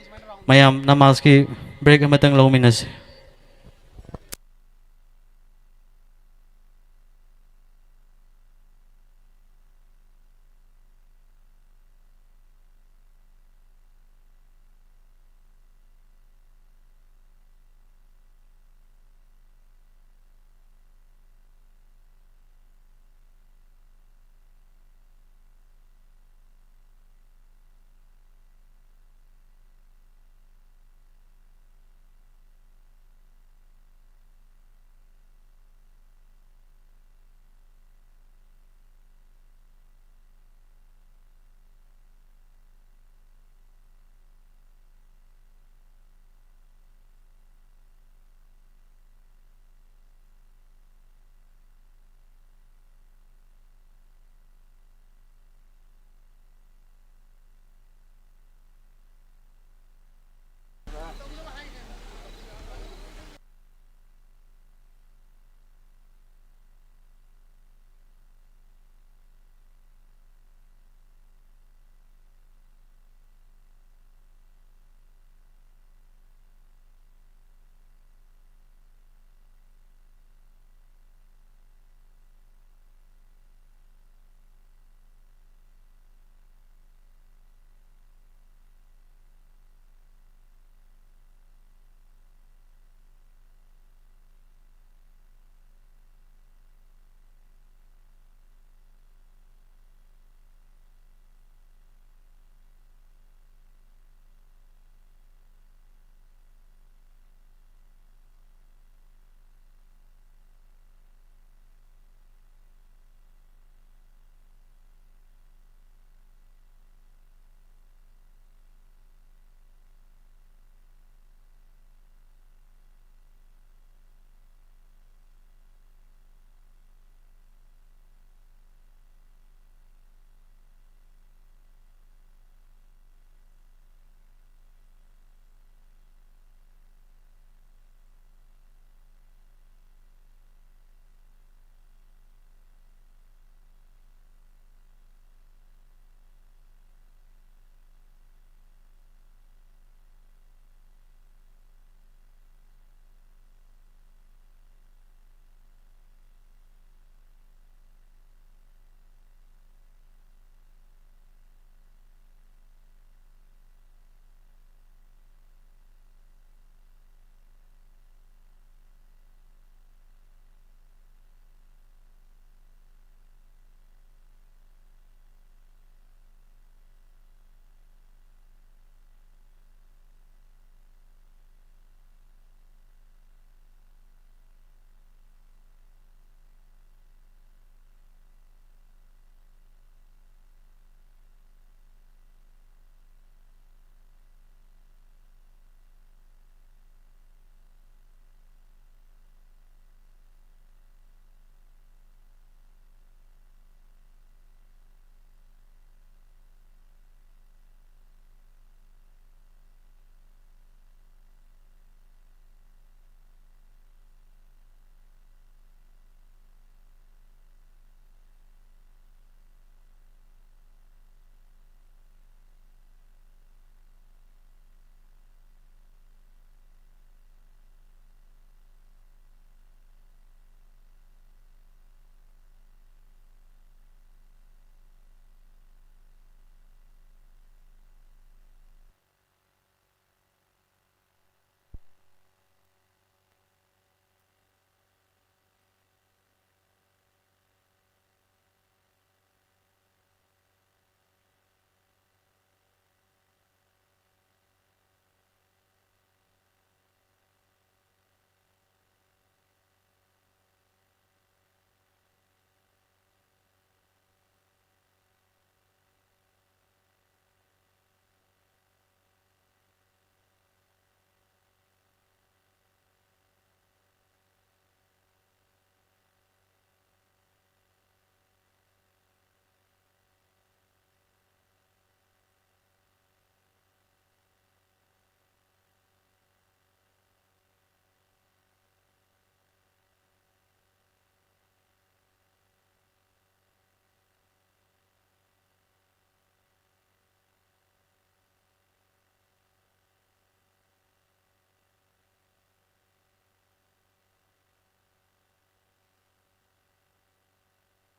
ꯃꯌꯥꯝ ꯅꯃꯥꯖꯀꯤ break ꯑꯃꯇꯪ ꯂꯧꯃꯤꯟꯅꯁꯤ꯫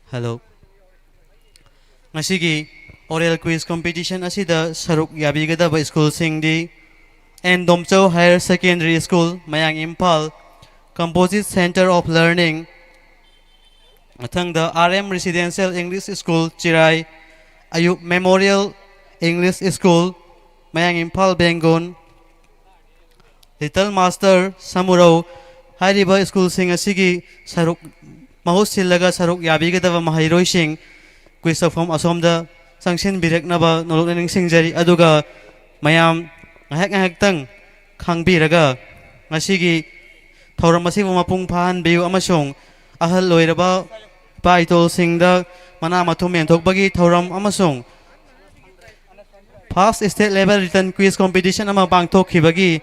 Hello. ꯉꯁꯤꯒꯤ oral quiz competition ꯑꯁꯤꯗ ꯁꯔꯨꯛ ꯌꯥꯕꯤꯒꯗꯕ ꯁ꯭ꯀꯨꯜꯁꯤꯡꯗꯤ: ꯑꯦꯟ ꯗꯣꯝꯆꯧ Higher Secondary School, ꯃꯌꯥꯡ Imphal, Composite Center of Learning, ꯃꯊꯪꯗ R M Residential English School, ꯆꯤꯔꯥꯏ, ꯑꯌꯨꯞ Memorial English School, ꯃꯌꯥꯡ ꯏꯝꯐꯥꯜ ꯕꯦꯡꯒꯨꯟ, Little Master, ꯁꯃꯨꯔꯧ ꯍꯥꯏꯔꯤꯕ ꯁ꯭ꯀꯨꯜꯁꯤꯡ ꯑꯁꯤꯒꯤ ꯁꯔꯨꯛ ꯃꯍꯨꯠ ꯁꯤꯜꯂꯒ ꯁꯔꯨꯛ ꯌꯥꯕꯤꯒꯗꯕ ꯃꯍꯩꯔꯣꯏꯁꯤꯡ quiz ꯇꯧꯐꯝ ꯑꯁꯣꯝꯗ ꯆꯪꯁꯤꯟꯕꯤꯔꯛꯅꯕ ꯅꯣꯂꯨꯛꯅ ꯅꯤꯡꯁꯤꯡꯖꯔꯤ꯫ ꯑꯗꯨꯒ ꯃꯌꯥꯝ ꯉꯥꯏꯍꯥꯛ ꯉꯥꯏꯍꯥꯛꯇꯪ ꯈꯥꯡꯕꯤꯔꯒ ꯉꯁꯤꯒꯤ ꯊꯧꯔꯝ ꯑꯁꯤꯕꯨ ꯃꯄꯨꯡ ꯐꯥꯍꯟꯕꯤꯌꯨ ꯑꯃꯁꯨꯡ ꯑꯍꯜ ꯑꯣꯏꯔꯕ ꯏꯄꯥ ꯏꯇꯣꯜꯁꯤꯡꯗ ꯃꯅꯥ ꯃꯊꯨꯝ ꯌꯦꯟꯊꯣꯛꯄꯒꯤ ꯊꯧꯔꯝ ꯑꯃꯁꯨꯡ First State Level Written Quiz Competition ꯑꯃ ꯄꯥꯡꯊꯣꯛꯈꯤꯕꯒꯤ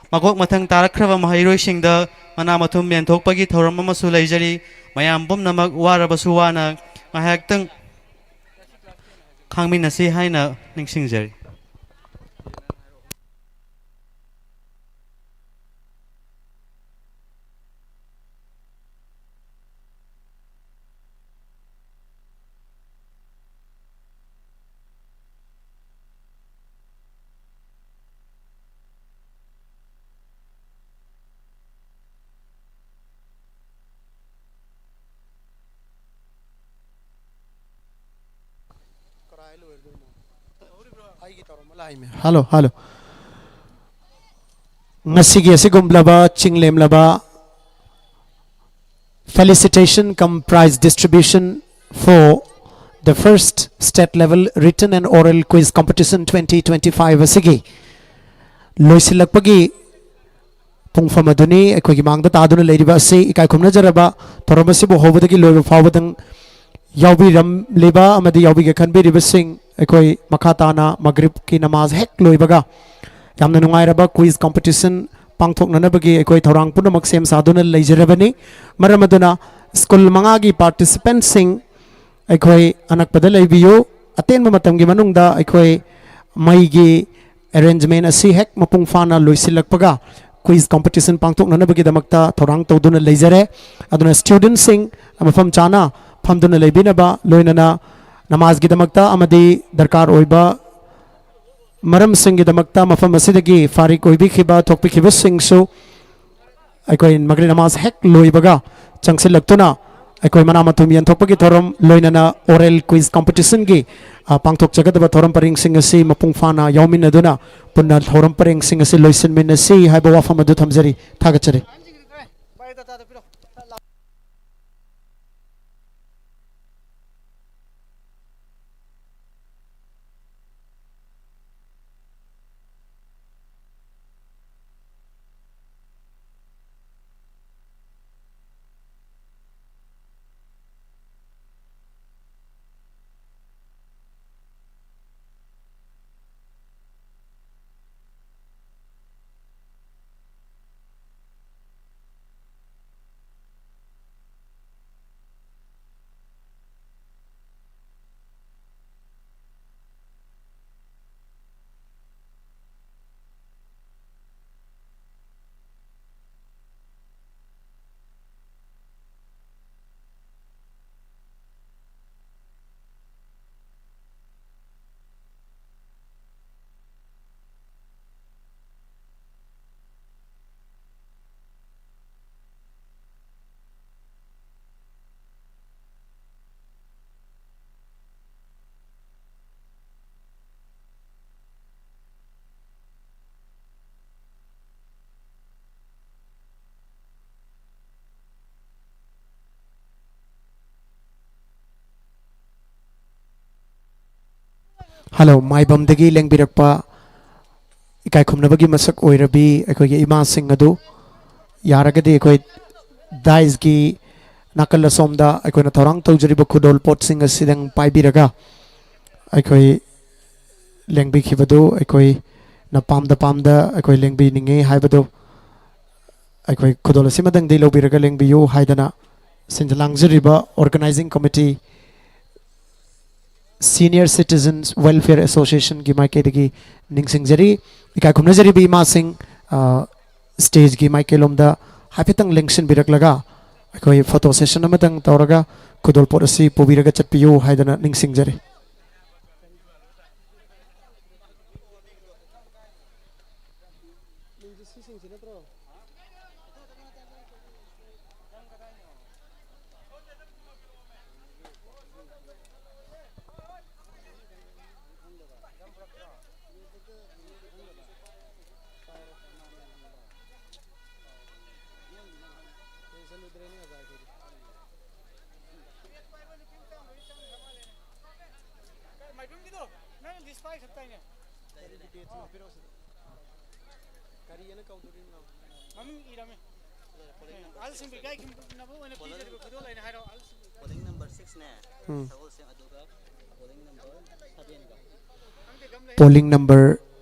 ꯃꯀꯣꯛ ꯃꯊꯪ ꯇꯥꯔꯛꯈ꯭ꯔꯕ ꯃꯍꯩꯔꯣꯏꯁꯤꯡꯗ ꯃꯅꯥ ꯃꯊꯨꯝ ꯌꯦꯟꯊꯣꯛꯄꯒꯤ ꯊꯧꯔꯝ ꯑꯃꯁꯨ ꯂꯩꯖꯔꯤ꯫ ꯃꯌꯥꯝ ꯄꯨꯝꯅꯃꯛ ꯋꯥꯔꯕꯁꯨ ꯋꯥꯅ ꯉꯥꯏꯍꯥꯛꯇꯪ ꯈꯥꯡꯃꯤꯟꯅꯁꯤ ꯍꯥꯏꯅ ꯅꯤꯡꯁꯤꯡꯖꯔꯤ꯫ Hello, hello. ꯉꯁꯤꯒꯤ ꯑꯁꯤꯒꯨꯝꯂꯕ ꯆꯤꯡꯂꯦꯝꯂꯕ felicitation cum prize distribution for the first state level written and oral quiz competition twenty twenty-five ꯑꯁꯤꯒꯤ ꯂꯣꯏꯁꯤꯜꯂꯛꯄꯒꯤ ꯄꯨꯡꯐꯝ ꯑꯗꯨꯅꯤ꯫ ꯑꯩꯈꯣꯏꯒꯤ ꯃꯥꯡꯗ ꯇꯥꯗꯨꯅ ꯂꯩꯔꯤꯕ ꯑꯁꯤ ꯏꯀꯥꯏ ꯈꯨꯝꯅꯖꯔꯕ ꯊꯧꯔꯝ ꯑꯁꯤꯕꯨ ꯍꯧꯕꯗꯒꯤ ꯂꯣꯏꯕ ꯐꯥꯎꯕꯗꯪ ꯌꯥꯎꯕꯤꯔꯝꯂꯤꯕ ꯑꯃꯗꯤ ꯌꯥꯎꯕꯤꯒꯦ ꯈꯟꯕꯤꯔꯤꯕꯁꯤꯡ, ꯑꯩꯈꯣꯏ ꯃꯈꯥ ꯇꯥꯅ ꯃꯒ꯭ꯔꯤꯕꯀꯤ ꯅꯃꯥꯖ ꯍꯦꯛ ꯂꯣꯏꯕꯒ ꯌꯥꯝꯅ ꯅꯨꯡꯉꯥꯏꯔꯕ quiz competition ꯄꯥꯡꯊꯣꯛꯅꯅꯕꯒꯤ ꯑꯩꯈꯣꯏ ꯊꯧꯔꯥꯡ ꯄꯨꯝꯅꯃꯛ ꯁꯦꯝ ꯁꯥꯗꯨꯅ ꯂꯩꯖꯔꯕꯅꯤ꯫ ꯃꯔꯝ ꯑꯗꯨꯅ ꯁ꯭ꯀꯨꯜ ꯃꯉꯥꯒꯤ participantꯁꯤꯡ ꯑꯩꯈꯣꯏ ꯑꯅꯛꯄꯗ ꯂꯩꯕꯤꯌꯨ꯫ ꯑꯇꯦꯟꯕ ꯃꯇꯝꯒꯤ ꯃꯅꯨꯡꯗ ꯑꯩꯈꯣꯏ ꯃꯩꯒꯤ arrangement ꯑꯁꯤ ꯍꯦꯛ ꯃꯄꯨꯡ ꯐꯥꯅ ꯂꯣꯏꯁꯤꯜꯂꯛꯄꯒ quiz competition ꯄꯥꯡꯊꯣꯛꯅꯅꯕꯒꯤꯗꯃꯛꯇ ꯊꯧꯔꯥꯡ ꯇꯧꯗꯨꯅ ꯂꯩꯖꯔꯦ꯫ ꯑꯗꯨꯅ studentꯁꯤꯡ ꯃꯐꯝ ꯆꯥꯅ ꯐꯝꯗꯨꯅ ꯂꯩꯕꯤꯅꯕ, ꯂꯣꯏꯅꯅ ꯅꯃꯥꯖꯒꯤꯗꯃꯛꯇ ꯑꯃꯗꯤ ꯗꯔꯀꯥꯔ ꯑꯣꯏꯕ ꯃꯔꯝꯁꯤꯡꯒꯤꯗꯃꯛꯇ ꯃꯐꯝ ꯑꯁꯤꯗꯒꯤ ꯐꯥꯔꯤꯛ ꯑꯣꯏꯕꯤꯈꯤꯕ, ꯊꯣꯛꯄꯤꯈꯤꯕꯁꯤꯡꯁꯨ ꯑꯩꯈꯣꯏ ꯃꯒ꯭ꯔꯤꯕ ꯅꯃꯥꯖ ꯍꯦꯛ ꯂꯣꯏꯕꯒ ꯆꯪꯁꯤꯜꯂꯛꯇꯨꯅ ꯑꯩꯈꯣꯏ ꯃꯅꯥ ꯃꯊꯨꯝ ꯌꯦꯟꯊꯣꯛꯄꯒꯤ ꯊꯧꯔꯝ, ꯂꯣꯏꯅꯅ oral quiz competitionꯒꯤ, ꯑ, ꯄꯥꯡꯊꯣꯛꯆꯒꯗꯕ ꯊꯧꯔꯝ ꯄꯔꯤꯡꯁꯤꯡ ꯑꯁꯤ ꯃꯄꯨꯡ ꯐꯥꯅ ꯌꯥꯎꯃꯤꯟꯅꯗꯨꯅ ꯄꯨꯟꯅ ꯊꯧꯔꯝ ꯄꯔꯤꯡꯁꯤꯡ ꯑꯁꯤ ꯂꯣꯏꯁꯤꯟꯃꯤꯟꯅꯁꯤ ꯍꯥꯏꯕ ꯋꯥꯐꯝ ꯑꯗꯨ ꯊꯝꯖꯔꯤ꯫ ꯊꯥꯒꯠꯆꯔꯤ꯫ ꯍꯜꯂꯣ, ꯃꯥꯏꯕꯝꯗꯒꯤ ꯂꯦꯡꯕꯤꯔꯛꯄ ꯏꯀꯥꯏ ꯈꯨꯝꯅꯕꯒꯤ ꯃꯁꯛ ꯑꯣꯏꯔꯕꯤ ꯑꯩꯈꯣꯏꯒꯤ ꯏꯃꯥꯁꯤꯡ ꯑꯗꯨ ꯌꯥꯔꯒꯗꯤ ꯑꯩꯈꯣꯏ dais ꯀꯤ ꯅꯥꯀꯜ ꯑꯁꯣꯝꯗ ꯑꯩꯈꯣꯏꯅ ꯊꯧꯔꯥꯡ ꯇꯧꯖꯔꯤꯕ ꯈꯨꯗꯣꯜ ꯄꯣꯠꯁꯤꯡ ꯑꯁꯤꯗꯪ ꯄꯥꯏꯕꯤꯔꯒ ꯑꯩꯈꯣꯏ ꯂꯦꯡꯕꯤꯈꯤꯕꯗꯨ ꯑꯩꯈꯣꯏꯅ ꯄꯥꯝꯗ ꯄꯥꯝꯗ ꯑꯩꯈꯣꯏ ꯂꯦꯡꯕꯤꯅꯤꯡꯉꯤ ꯍꯥꯏꯕꯗꯨ ꯑꯩꯈꯣꯏ ꯈꯨꯗꯣꯜ ꯑꯁꯤꯃꯇꯪꯗꯤ ꯂꯧꯕꯤꯔꯒ ꯂꯦꯡꯕꯤꯌꯨ ꯍꯥꯏꯗꯅ ꯁꯤꯟꯖ ꯂꯥꯡꯖꯔꯤꯕ organizing committee, Senior Citizens Welfare Association ꯒꯤ ꯃꯥꯏꯀꯩꯗꯒꯤ ꯅꯤꯡꯁꯤꯡꯖꯔꯤ꯫ ꯏꯀꯥꯏ ꯈꯨꯝꯅꯖꯔꯤꯕ ꯏꯃꯥꯁꯤꯡ, ꯑ, stage ꯀꯤ ꯃꯥꯏꯀꯩꯂꯣꯝꯗ ꯍꯥꯏꯐꯦꯠꯇꯪ ꯂꯦꯡꯁꯤꯟꯕꯤꯔꯛꯂꯒ ꯑꯩꯈꯣꯏ photo session ꯑꯃꯇꯪ ꯇꯧꯔꯒ ꯈꯨꯗꯣꯜꯄꯣꯠ ꯑꯁꯤ ꯄꯨꯕꯤꯔꯒ ꯆꯠꯄꯤꯌꯨ ꯍꯥꯏꯗꯅ ꯅꯤꯡꯁꯤꯡꯖꯔꯤ꯫ ꯃꯥꯏꯕꯝꯒꯤꯗꯣ ꯅꯪ ꯂꯤꯁ ꯄꯥꯏ ꯈꯛꯇꯥꯏꯅꯦ꯫ ꯀꯔꯤ ꯍꯥꯏꯅ ꯀꯧꯗꯣꯔꯤꯕꯅꯣ? ꯃꯃꯤꯡ ꯏꯔꯝꯃꯦ꯫ ꯑꯍꯜꯁꯤꯡꯕꯨ ꯏꯀꯥꯏ ꯈꯨꯝꯅꯕ ꯑꯣꯏꯅ ꯄꯤꯖꯔꯤꯕ ꯈꯨꯗꯣꯜ ꯍꯥꯏꯅ ꯍꯥꯏꯔꯣ꯫ ꯑꯍꯜꯁꯤꯡꯕꯨ ꯄꯣꯂꯤꯡ ꯅꯝꯕꯔ ꯁꯤꯛꯁꯅꯦ, ꯎꯝ꯫ ꯁꯒꯣꯜꯁꯦꯝ, ꯑꯗꯨꯒ ꯄꯣꯂꯤꯡ ꯅꯝꯕꯔ ꯁꯚꯦꯟꯒ꯫ ꯄꯣꯂꯤꯡ ꯅꯝꯕꯔ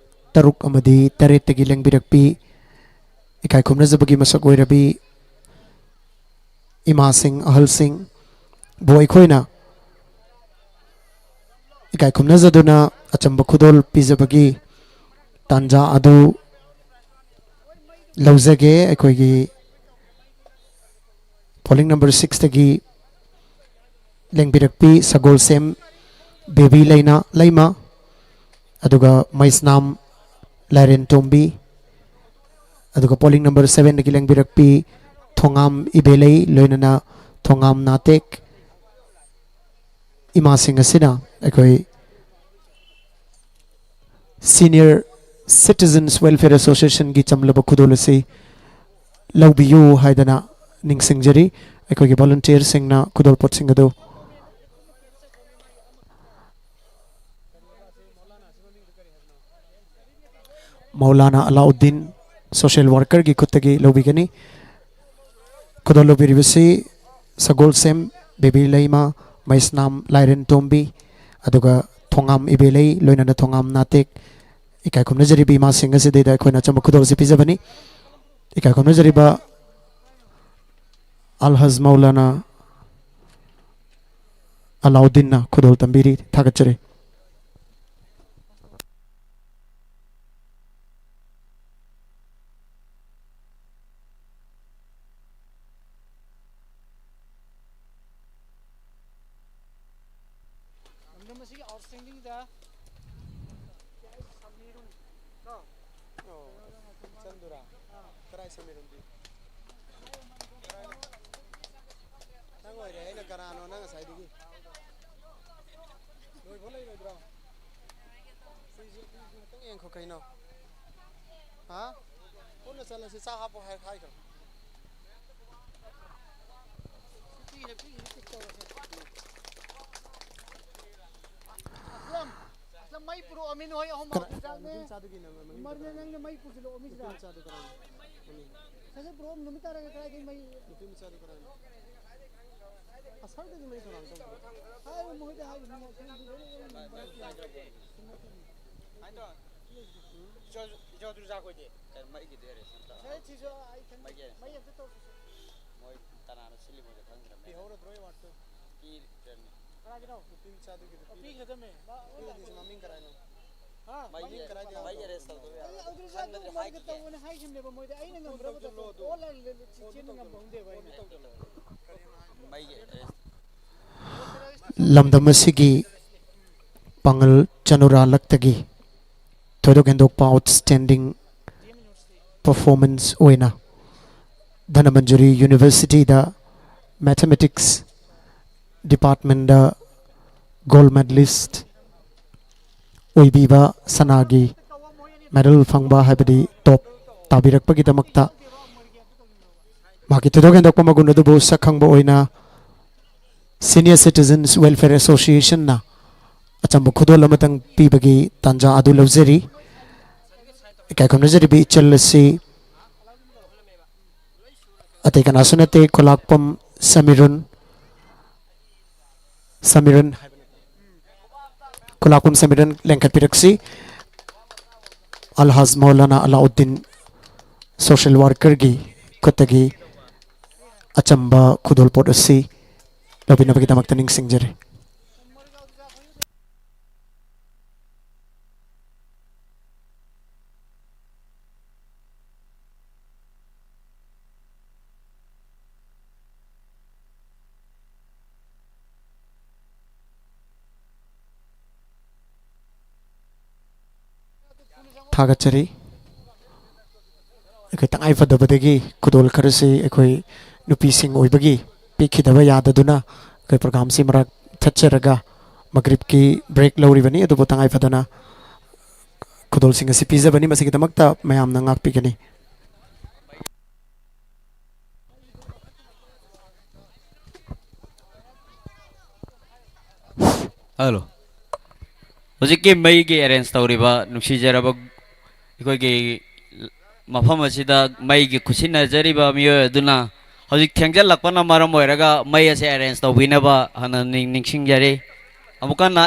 ꯇꯔꯨꯛ ꯑꯃꯗꯤ ꯇꯔꯦꯠꯇꯒꯤ ꯂꯦꯡꯕꯤꯔꯛꯄꯤ ꯏꯀꯥꯏ ꯈꯨꯝꯅꯖꯕꯒꯤ ꯃꯁꯛ ꯑꯣꯏꯔꯕꯤ ꯏꯃꯥꯁꯤꯡ, ꯑꯍꯜꯁꯤꯡꯕꯨ ꯑꯩꯈꯣꯏꯅ ꯏꯀꯥꯏ ꯈꯨꯝꯅꯖꯗꯨꯅ ꯑꯆꯝꯕ ꯈꯨꯗꯣꯜ ꯄꯤꯖꯕꯒꯤ ꯇꯥꯟꯖꯥ ꯑꯗꯨ ꯂꯧꯖꯒꯦ꯫ ꯑꯩꯈꯣꯏꯒꯤ ꯄꯣꯂꯤꯡ ꯅꯝꯕꯔ ꯁꯤꯛꯁꯇꯒꯤ ꯂꯦꯡꯕꯤꯔꯛꯄꯤ ꯁꯒꯣꯜꯁꯦꯝ ꯕꯦꯕꯤ ꯂꯩꯅꯥ ꯂꯩꯃ, ꯑꯗꯨꯒ ꯃꯩꯁꯅꯥꯝ ꯂꯥꯏꯔꯦꯟ ꯇꯣꯝꯕꯤ, ꯑꯗꯨꯒ ꯄꯣꯂꯤꯡ ꯅꯝꯕꯔ ꯁꯚꯦꯟꯗꯒꯤ ꯂꯦꯡꯕꯤꯔꯛꯄꯤ ꯊꯣꯉꯥꯝ ꯏꯕꯦꯂꯩ, ꯂꯣꯏꯅꯅ ꯊꯣꯉꯥꯝ ꯅꯥꯇꯦꯛ, ꯏꯃꯥꯁꯤꯡ ꯑꯁꯤꯅ ꯑꯩꯈꯣꯏ Senior Citizens Welfare Associationꯒꯤ ꯆꯝꯂꯕ ꯈꯨꯗꯣꯜ ꯑꯁꯤ ꯂꯧꯕꯤꯌꯨ ꯍꯥꯏꯗꯅ ꯅꯤꯡꯁꯤꯡꯖꯔꯤ꯫ ꯑꯩꯈꯣꯏꯒꯤ volunteerꯁꯤꯡꯅ ꯈꯨꯗꯣꯜꯄꯣꯠꯁꯤꯡ ꯑꯗꯨ ꯃꯧꯂꯥꯅꯥ ꯑꯂꯥꯎꯗꯤꯟ social workerꯒꯤ ꯈꯨꯠꯇꯒꯤ ꯂꯧꯕꯤꯒꯅꯤ꯫ ꯈꯨꯗꯣꯜ ꯂꯧꯕꯤꯔꯤꯕꯁꯤ ꯁꯒꯣꯜꯁꯦꯝ ꯕꯦꯕꯤ ꯂꯩꯃ, ꯃꯩꯁꯅꯥꯝ ꯂꯥꯏꯔꯦꯟ ꯇꯣꯝꯕꯤ, ꯑꯗꯨꯒ ꯊꯣꯉꯥꯝ ꯏꯕꯦꯂꯩ, ꯂꯣꯏꯅꯅ ꯊꯣꯉꯥꯝ ꯅꯥꯇꯦꯛ꯫ ꯏꯀꯥꯏ ꯈꯨꯝꯅꯖꯔꯤꯕ ꯏꯃꯥꯁꯤꯡ ꯑꯁꯤꯗꯩꯗ ꯑꯩꯈꯣꯏꯅ ꯑꯆꯝꯕ ꯈꯨꯗꯣꯜ ꯑꯁꯤ ꯄꯤꯖꯕꯅꯤ꯫ ꯏꯀꯥꯏ ꯈꯨꯝꯅꯖꯔꯤꯕ ꯑꯜꯍꯖ ꯃꯧꯂꯥꯅꯥ ꯑꯂꯥꯎꯗꯤꯟꯅ ꯈꯨꯗꯣꯜ ꯇꯝꯕꯤꯔꯤ꯫ ꯊꯥꯒꯠꯆꯔꯤ꯫ ꯑꯣ, ꯆꯟꯗꯨꯔꯥ? ꯀꯔꯥꯏ ꯁꯃꯤꯔꯨꯟꯗꯤ? ꯅꯪ ꯑꯣꯏꯔꯦ, ꯑꯩꯅ ꯀꯅꯥꯅꯣ ꯅꯪ ꯉꯁꯥꯏꯗꯒꯤ? ꯂꯣꯏꯕ ꯂꯩꯔꯣꯏꯗ꯭ꯔꯣ? ꯐ꯭ꯔꯤꯖ, ꯐ꯭ꯔꯤꯖ ꯉꯥꯛꯇꯪ ꯌꯦꯡꯈꯣ ꯀꯩꯅꯣ꯫ ꯍꯥ? ꯄꯨꯟꯅ ꯆꯠꯂꯁꯤ, ꯆꯥꯛ ꯍꯥꯞꯄꯣ ꯍꯥꯏ-, ꯍꯥꯏꯈ꯭ꯔꯣ꯫ ꯑꯁꯂꯝ, ꯑꯁꯂꯝ, ꯃꯩ ꯄꯨꯔꯛꯑꯣꯃꯤ ꯅꯣꯏ ꯑꯍꯨꯝ ꯀꯅꯥ-, ꯃꯥꯎ ꯆꯥꯛꯅꯦ꯫ ꯅꯨꯄꯤ ꯃꯆꯥꯗꯨꯒꯤ ꯅꯝꯕꯔ ꯃꯅꯤꯡ ꯏꯃꯔꯅꯦ ꯀꯅꯥꯅꯣ? ꯅꯪꯅ ꯃꯩ ꯄꯨꯁꯤꯜꯂꯛꯑꯣꯃꯤ ꯁꯤꯗ꯫ ꯅꯨꯄꯤ ꯃꯆꯥꯗꯨ ꯀꯅꯥꯅꯣ? ꯃꯅꯤꯡ꯫ ꯁꯥꯁꯦ ꯄꯨꯔꯛꯑꯣ, ꯅꯨꯃꯤꯠ ꯇꯥꯔꯒ ꯀꯗꯥꯏꯗꯒꯤ ꯃꯩ? ꯅꯨꯄꯤ ꯃꯆꯥꯗꯨ ꯀꯅꯥꯅꯣ? ꯑꯁꯔꯗꯨꯗꯤ ꯃꯩ ꯀꯅꯥꯅꯣ ꯇꯧꯕꯗꯣ? ꯍꯥꯏꯔꯨ, ꯃꯣꯏꯗ ꯍꯥꯏꯔꯨ, ꯃꯣꯏ ꯑꯁꯔꯗꯨꯗꯤ ꯂꯣꯏꯅ ꯃꯩ ꯄꯨꯔꯛꯑꯣ꯫ ꯏꯆꯥ-, ꯏꯆꯥꯗꯨ ꯆꯥꯛ ꯑꯣꯏꯗꯦ꯫ ꯀꯩ ꯃꯩꯒꯤꯗꯤ ꯑꯔꯦ ꯁꯟꯇ꯫ ꯁꯥꯁꯦ ꯁꯤꯁꯨ ꯑꯩ ꯈꯪꯗꯦ꯫ ꯃꯩꯒꯤ ꯑꯔꯦ ꯃꯩ ꯁꯟꯇ꯫ ꯑꯝꯇ ꯇꯧꯁꯤꯁꯦ꯫ ꯃꯣꯏ ꯀꯅꯥꯅ ꯁꯤꯜꯂꯤꯃꯣꯗꯣ ꯈꯪꯗ꯭ꯔꯕꯅꯤꯅ꯫ ꯄꯤꯍꯧꯔꯗ꯭ꯔꯣ ꯑꯦꯋꯥꯔꯗꯇꯣ? ꯄꯤꯗ꯭ꯔꯕꯅꯤ꯫ ꯀꯅꯥꯒꯤꯅꯣ? ꯅꯨꯄꯤ ꯃꯆꯥꯗꯨꯒꯤꯗꯣ ꯑꯣ, ꯄꯤꯗ꯭ꯔꯦ꯫ ꯄꯤꯈ꯭ꯔꯗꯝꯃꯦ꯫ ꯃꯥ ꯑꯣ, ꯄꯤꯔꯗꯤ ꯂꯥꯛꯑꯣ꯫ ꯃꯃꯤꯡ ꯀꯔꯥꯏꯅꯣ? ꯍꯥ? ꯃꯩꯒꯤ, ꯃꯩꯒꯤ ꯑꯔꯦꯁ ꯇꯧꯗꯣꯏ ꯑꯗꯨ ꯌꯥꯔꯣꯏ꯫ ꯑꯗꯨ ꯈꯪꯗ꯭ꯔꯗꯤ ꯃꯣꯏꯒ ꯍꯥꯏꯈꯤꯒꯦ꯫ ꯇꯧꯑꯣꯅ ꯍꯥꯏꯈꯤꯕꯅꯦꯕ ꯃꯣꯏꯗ꯫ ꯑꯩꯅ ꯉꯝꯗ꯭ꯔꯕ ꯐꯣꯟ ꯇꯧꯁꯜꯂꯣ ꯇꯧꯁꯜꯂꯣ꯫ ꯑꯗꯨ꯫ ꯑꯣ, ꯂꯥꯛꯑꯦ, ꯂꯥꯛꯑꯦ, ꯂꯥꯛꯑꯦ, ꯆꯦ-, ꯐꯣꯟꯗꯣ ꯆꯦꯟꯕ ꯇꯧꯁꯜꯂꯣ꯫ ꯉꯝꯕ ꯍꯧꯅꯗꯦꯕ ꯐꯣꯟꯗꯣ ꯑꯩꯅ꯫ ꯇꯧꯁꯜꯂꯣ꯫ ꯃꯩꯒꯤ ꯑꯔꯦꯁ꯫ ꯂꯝꯗꯝ ꯑꯁꯤꯒꯤ ꯄꯥꯡꯒꯜ ꯆꯅꯨꯔꯥꯂꯛꯇꯒꯤ ꯊꯣꯏꯗꯣꯛ ꯍꯦꯟꯗꯣꯛꯄ ꯑꯥꯎꯠꯁ꯭ꯇꯦꯟꯗꯤꯡ ꯄꯔꯐꯣꯔꯃꯦꯟꯁ ꯑꯣꯏꯅ ꯙꯅꯃꯟꯖꯨꯔꯤ ꯌꯨꯅꯤꯚꯔꯁꯤꯇꯤꯗ ꯃꯦꯊꯃꯦꯇꯤꯛꯁ ꯗꯤꯄꯥꯔꯠꯃꯦꯟꯗ ꯒꯣꯜ ꯃꯦꯗꯂꯤꯁ ꯑꯣꯏꯕꯤꯕ, ꯁꯅꯥꯒꯤ ꯃꯦꯗꯜ ꯐꯪꯕ, ꯍꯥꯏꯕꯗꯤ ꯇꯣꯞ ꯇꯥꯕꯤꯔꯛꯄꯒꯤꯗꯃꯛꯇ ꯃꯍꯥꯛꯀꯤ ꯊꯣꯏꯗꯣꯛ ꯍꯦꯟꯗꯣꯛꯄ ꯃꯒꯨꯟ ꯑꯗꯨꯕꯨ ꯁꯛ ꯈꯪꯕ ꯑꯣꯏꯅ Senior Citizens Welfare Associationꯅ ꯑꯆꯝꯕ ꯈꯨꯗꯣꯜ ꯑꯃꯇꯪ ꯄꯤꯕꯒꯤ ꯇꯥꯟꯖꯥ ꯑꯗꯨ ꯂꯧꯖꯔꯤ꯫ ꯏꯀꯥꯏ ꯈꯨꯝꯅꯖꯔꯤꯕ ꯏꯆꯜ ꯑꯁꯤ ꯑꯇꯩ ꯀꯅꯥꯁꯨ ꯅꯠꯇꯦ, ꯈꯨꯂꯥꯛꯄꯝ ꯁꯃꯤꯔꯨꯟ, ꯁꯃꯤꯔꯨꯟ, ꯈꯨꯂꯥꯛꯄꯝ ꯁꯃꯤꯔꯨꯟ ꯂꯦꯡꯈꯠꯄꯤꯔꯛꯁꯤ꯫ ꯑꯜꯍꯥꯖ ꯃꯧꯂꯥꯅꯥ ꯑꯂꯥꯎꯗꯤꯟ ꯁꯣꯁꯦꯜ ꯋꯥꯔꯀꯔꯒꯤ ꯈꯨꯠꯇꯒꯤ ꯑꯆꯝꯕ ꯈꯨꯗꯣꯜꯄꯣꯠ ꯑꯁꯤ ꯂꯧꯕꯤꯅꯕꯒꯤꯗꯃꯛꯇ ꯅꯤꯡꯁꯤꯡꯖꯔꯤ꯫ ꯊꯥꯒꯠꯆꯔꯤ꯫ ꯑꯩꯈꯣꯏ ꯇꯉꯥꯏ ꯐꯗꯕꯗꯒꯤ ꯈꯨꯗꯣꯜ ꯈꯔꯁꯤ ꯑꯩꯈꯣꯏ ꯅꯨꯄꯤꯁꯤꯡ ꯑꯣꯏꯕꯒꯤ ꯄꯤꯈꯤꯗꯕ ꯌꯥꯗꯗꯨꯅ ꯑꯩꯈꯣꯏ ꯄ꯭ꯔꯣꯒ꯭ꯔꯥꯝꯁꯤ ꯃꯔꯛ ꯊꯠꯆꯔꯒ ꯃꯒ꯭ꯔꯤꯕꯀꯤ ꯕ꯭ꯔꯦꯛ ꯂꯧꯔꯤꯕꯅꯤ꯫ ꯑꯗꯨꯕꯨ ꯇꯉꯥꯏ ꯐꯗꯅ ꯈꯨꯗꯣꯜꯁꯤꯡ ꯑꯁꯤ ꯄꯤꯖꯕꯅꯤ꯫ ꯃꯁꯤꯒꯤꯗꯃꯛꯇ ꯃꯌꯥꯝꯅ ꯉꯥꯛꯄꯤꯒꯅꯤ꯫ ꯍꯜꯂꯣ꯫ ꯍꯧꯖꯤꯛꯀꯤ ꯃꯩꯒꯤ ꯑꯦꯔꯦꯟꯖ ꯇꯧꯔꯤꯕ ꯅꯨꯡꯁꯤꯖꯔꯕ ꯑꯩꯈꯣꯏꯒꯤ ꯃꯐꯝ ꯑꯁꯤꯗ ꯃꯩꯒꯤ ꯈꯨꯠꯁꯤꯟꯅꯖꯔꯤꯕ ꯃꯤꯑꯣꯏ ꯑꯗꯨꯅ ꯍꯧꯖꯤꯛ ꯊꯦꯡꯖꯤꯜꯂꯛꯄꯅ ꯃꯔꯝ ꯑꯣꯏꯔꯒ ꯃꯩ ꯑꯁꯦ ꯑꯦꯔꯦꯟꯖ ꯇꯧꯕꯤꯅꯕ ꯍꯥꯟꯅ ꯅꯤꯡ-, ꯅꯤꯡꯁꯤꯡꯖꯔꯤ꯫ ꯑꯃꯨꯛꯀ ꯍꯟꯅ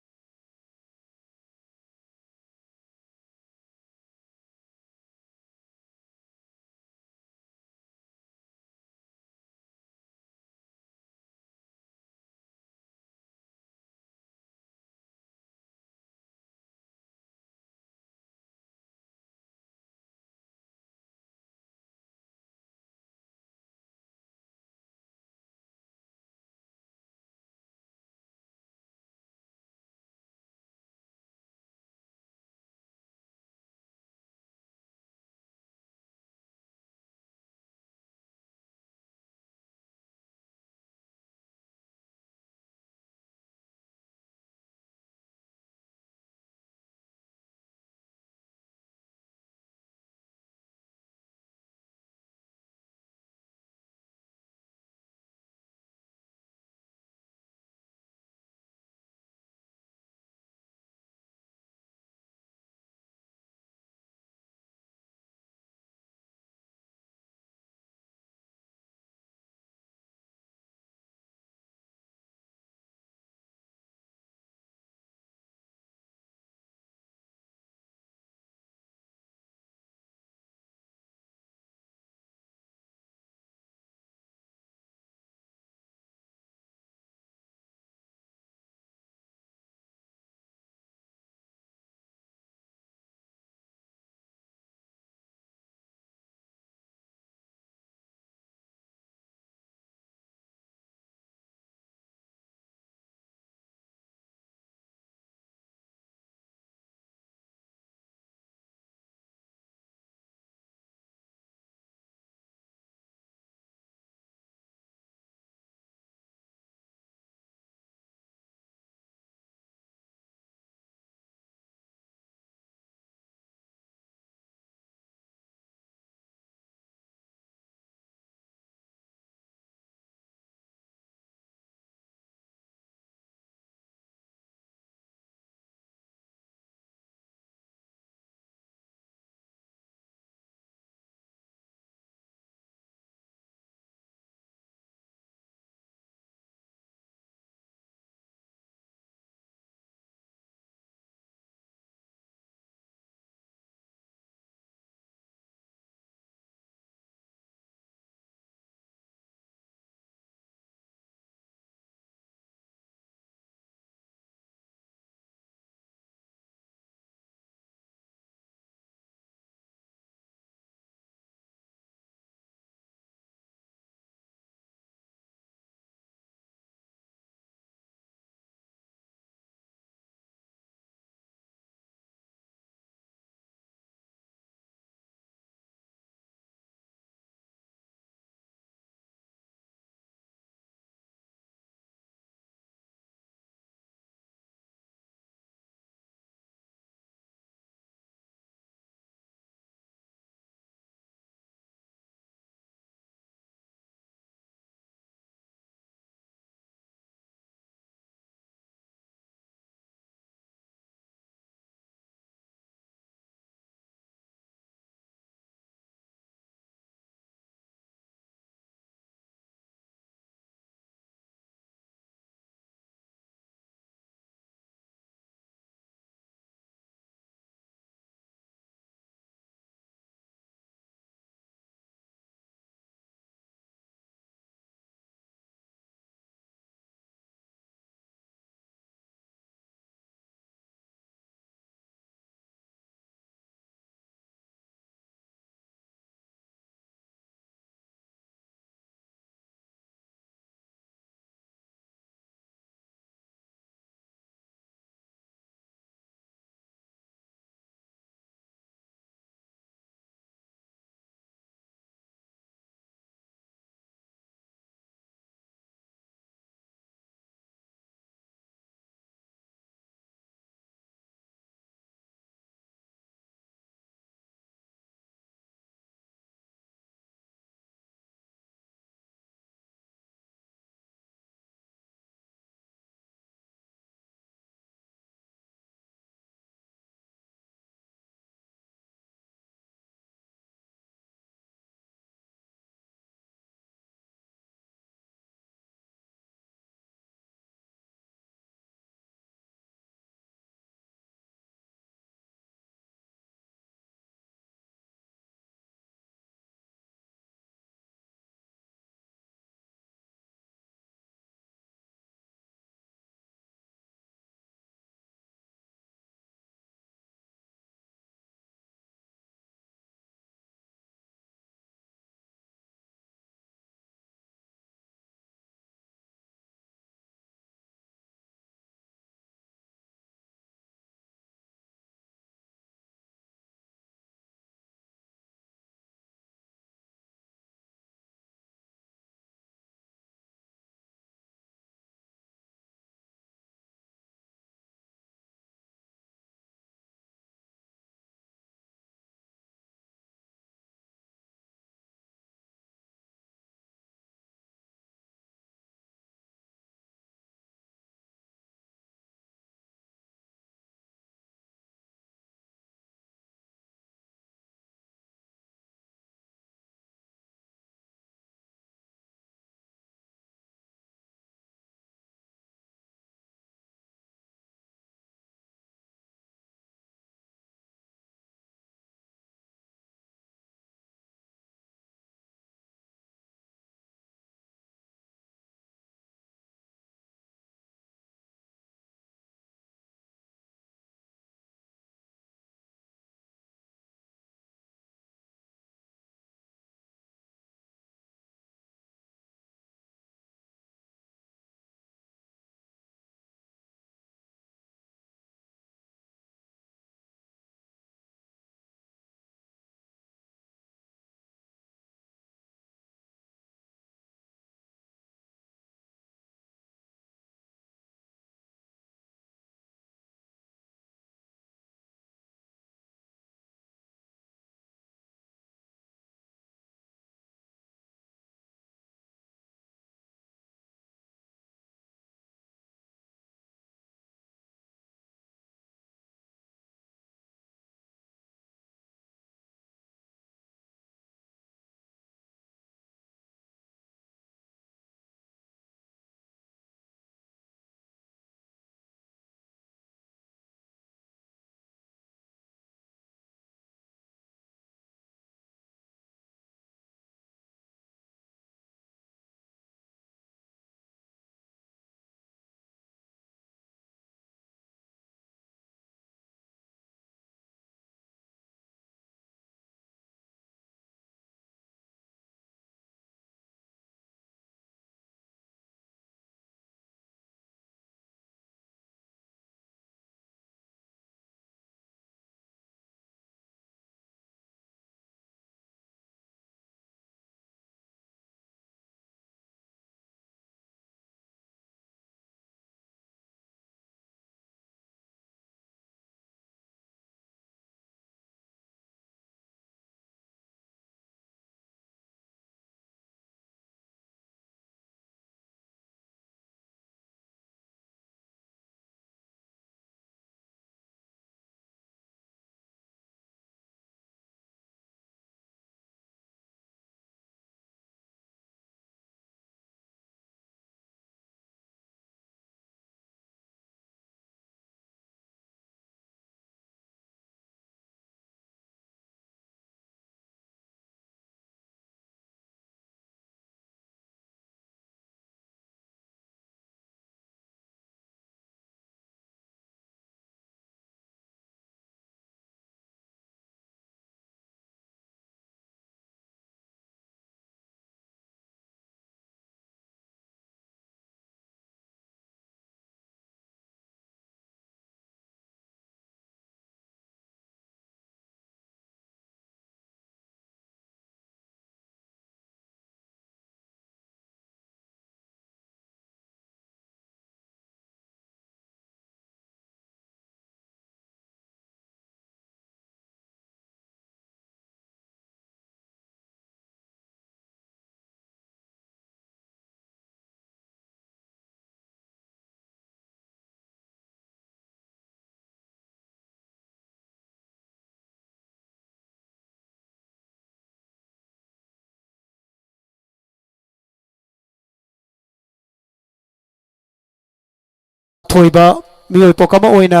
ꯑꯣꯏꯕ ꯃꯤꯑꯣꯏ ꯄꯣꯛ ꯑꯃ ꯑꯣꯏꯅ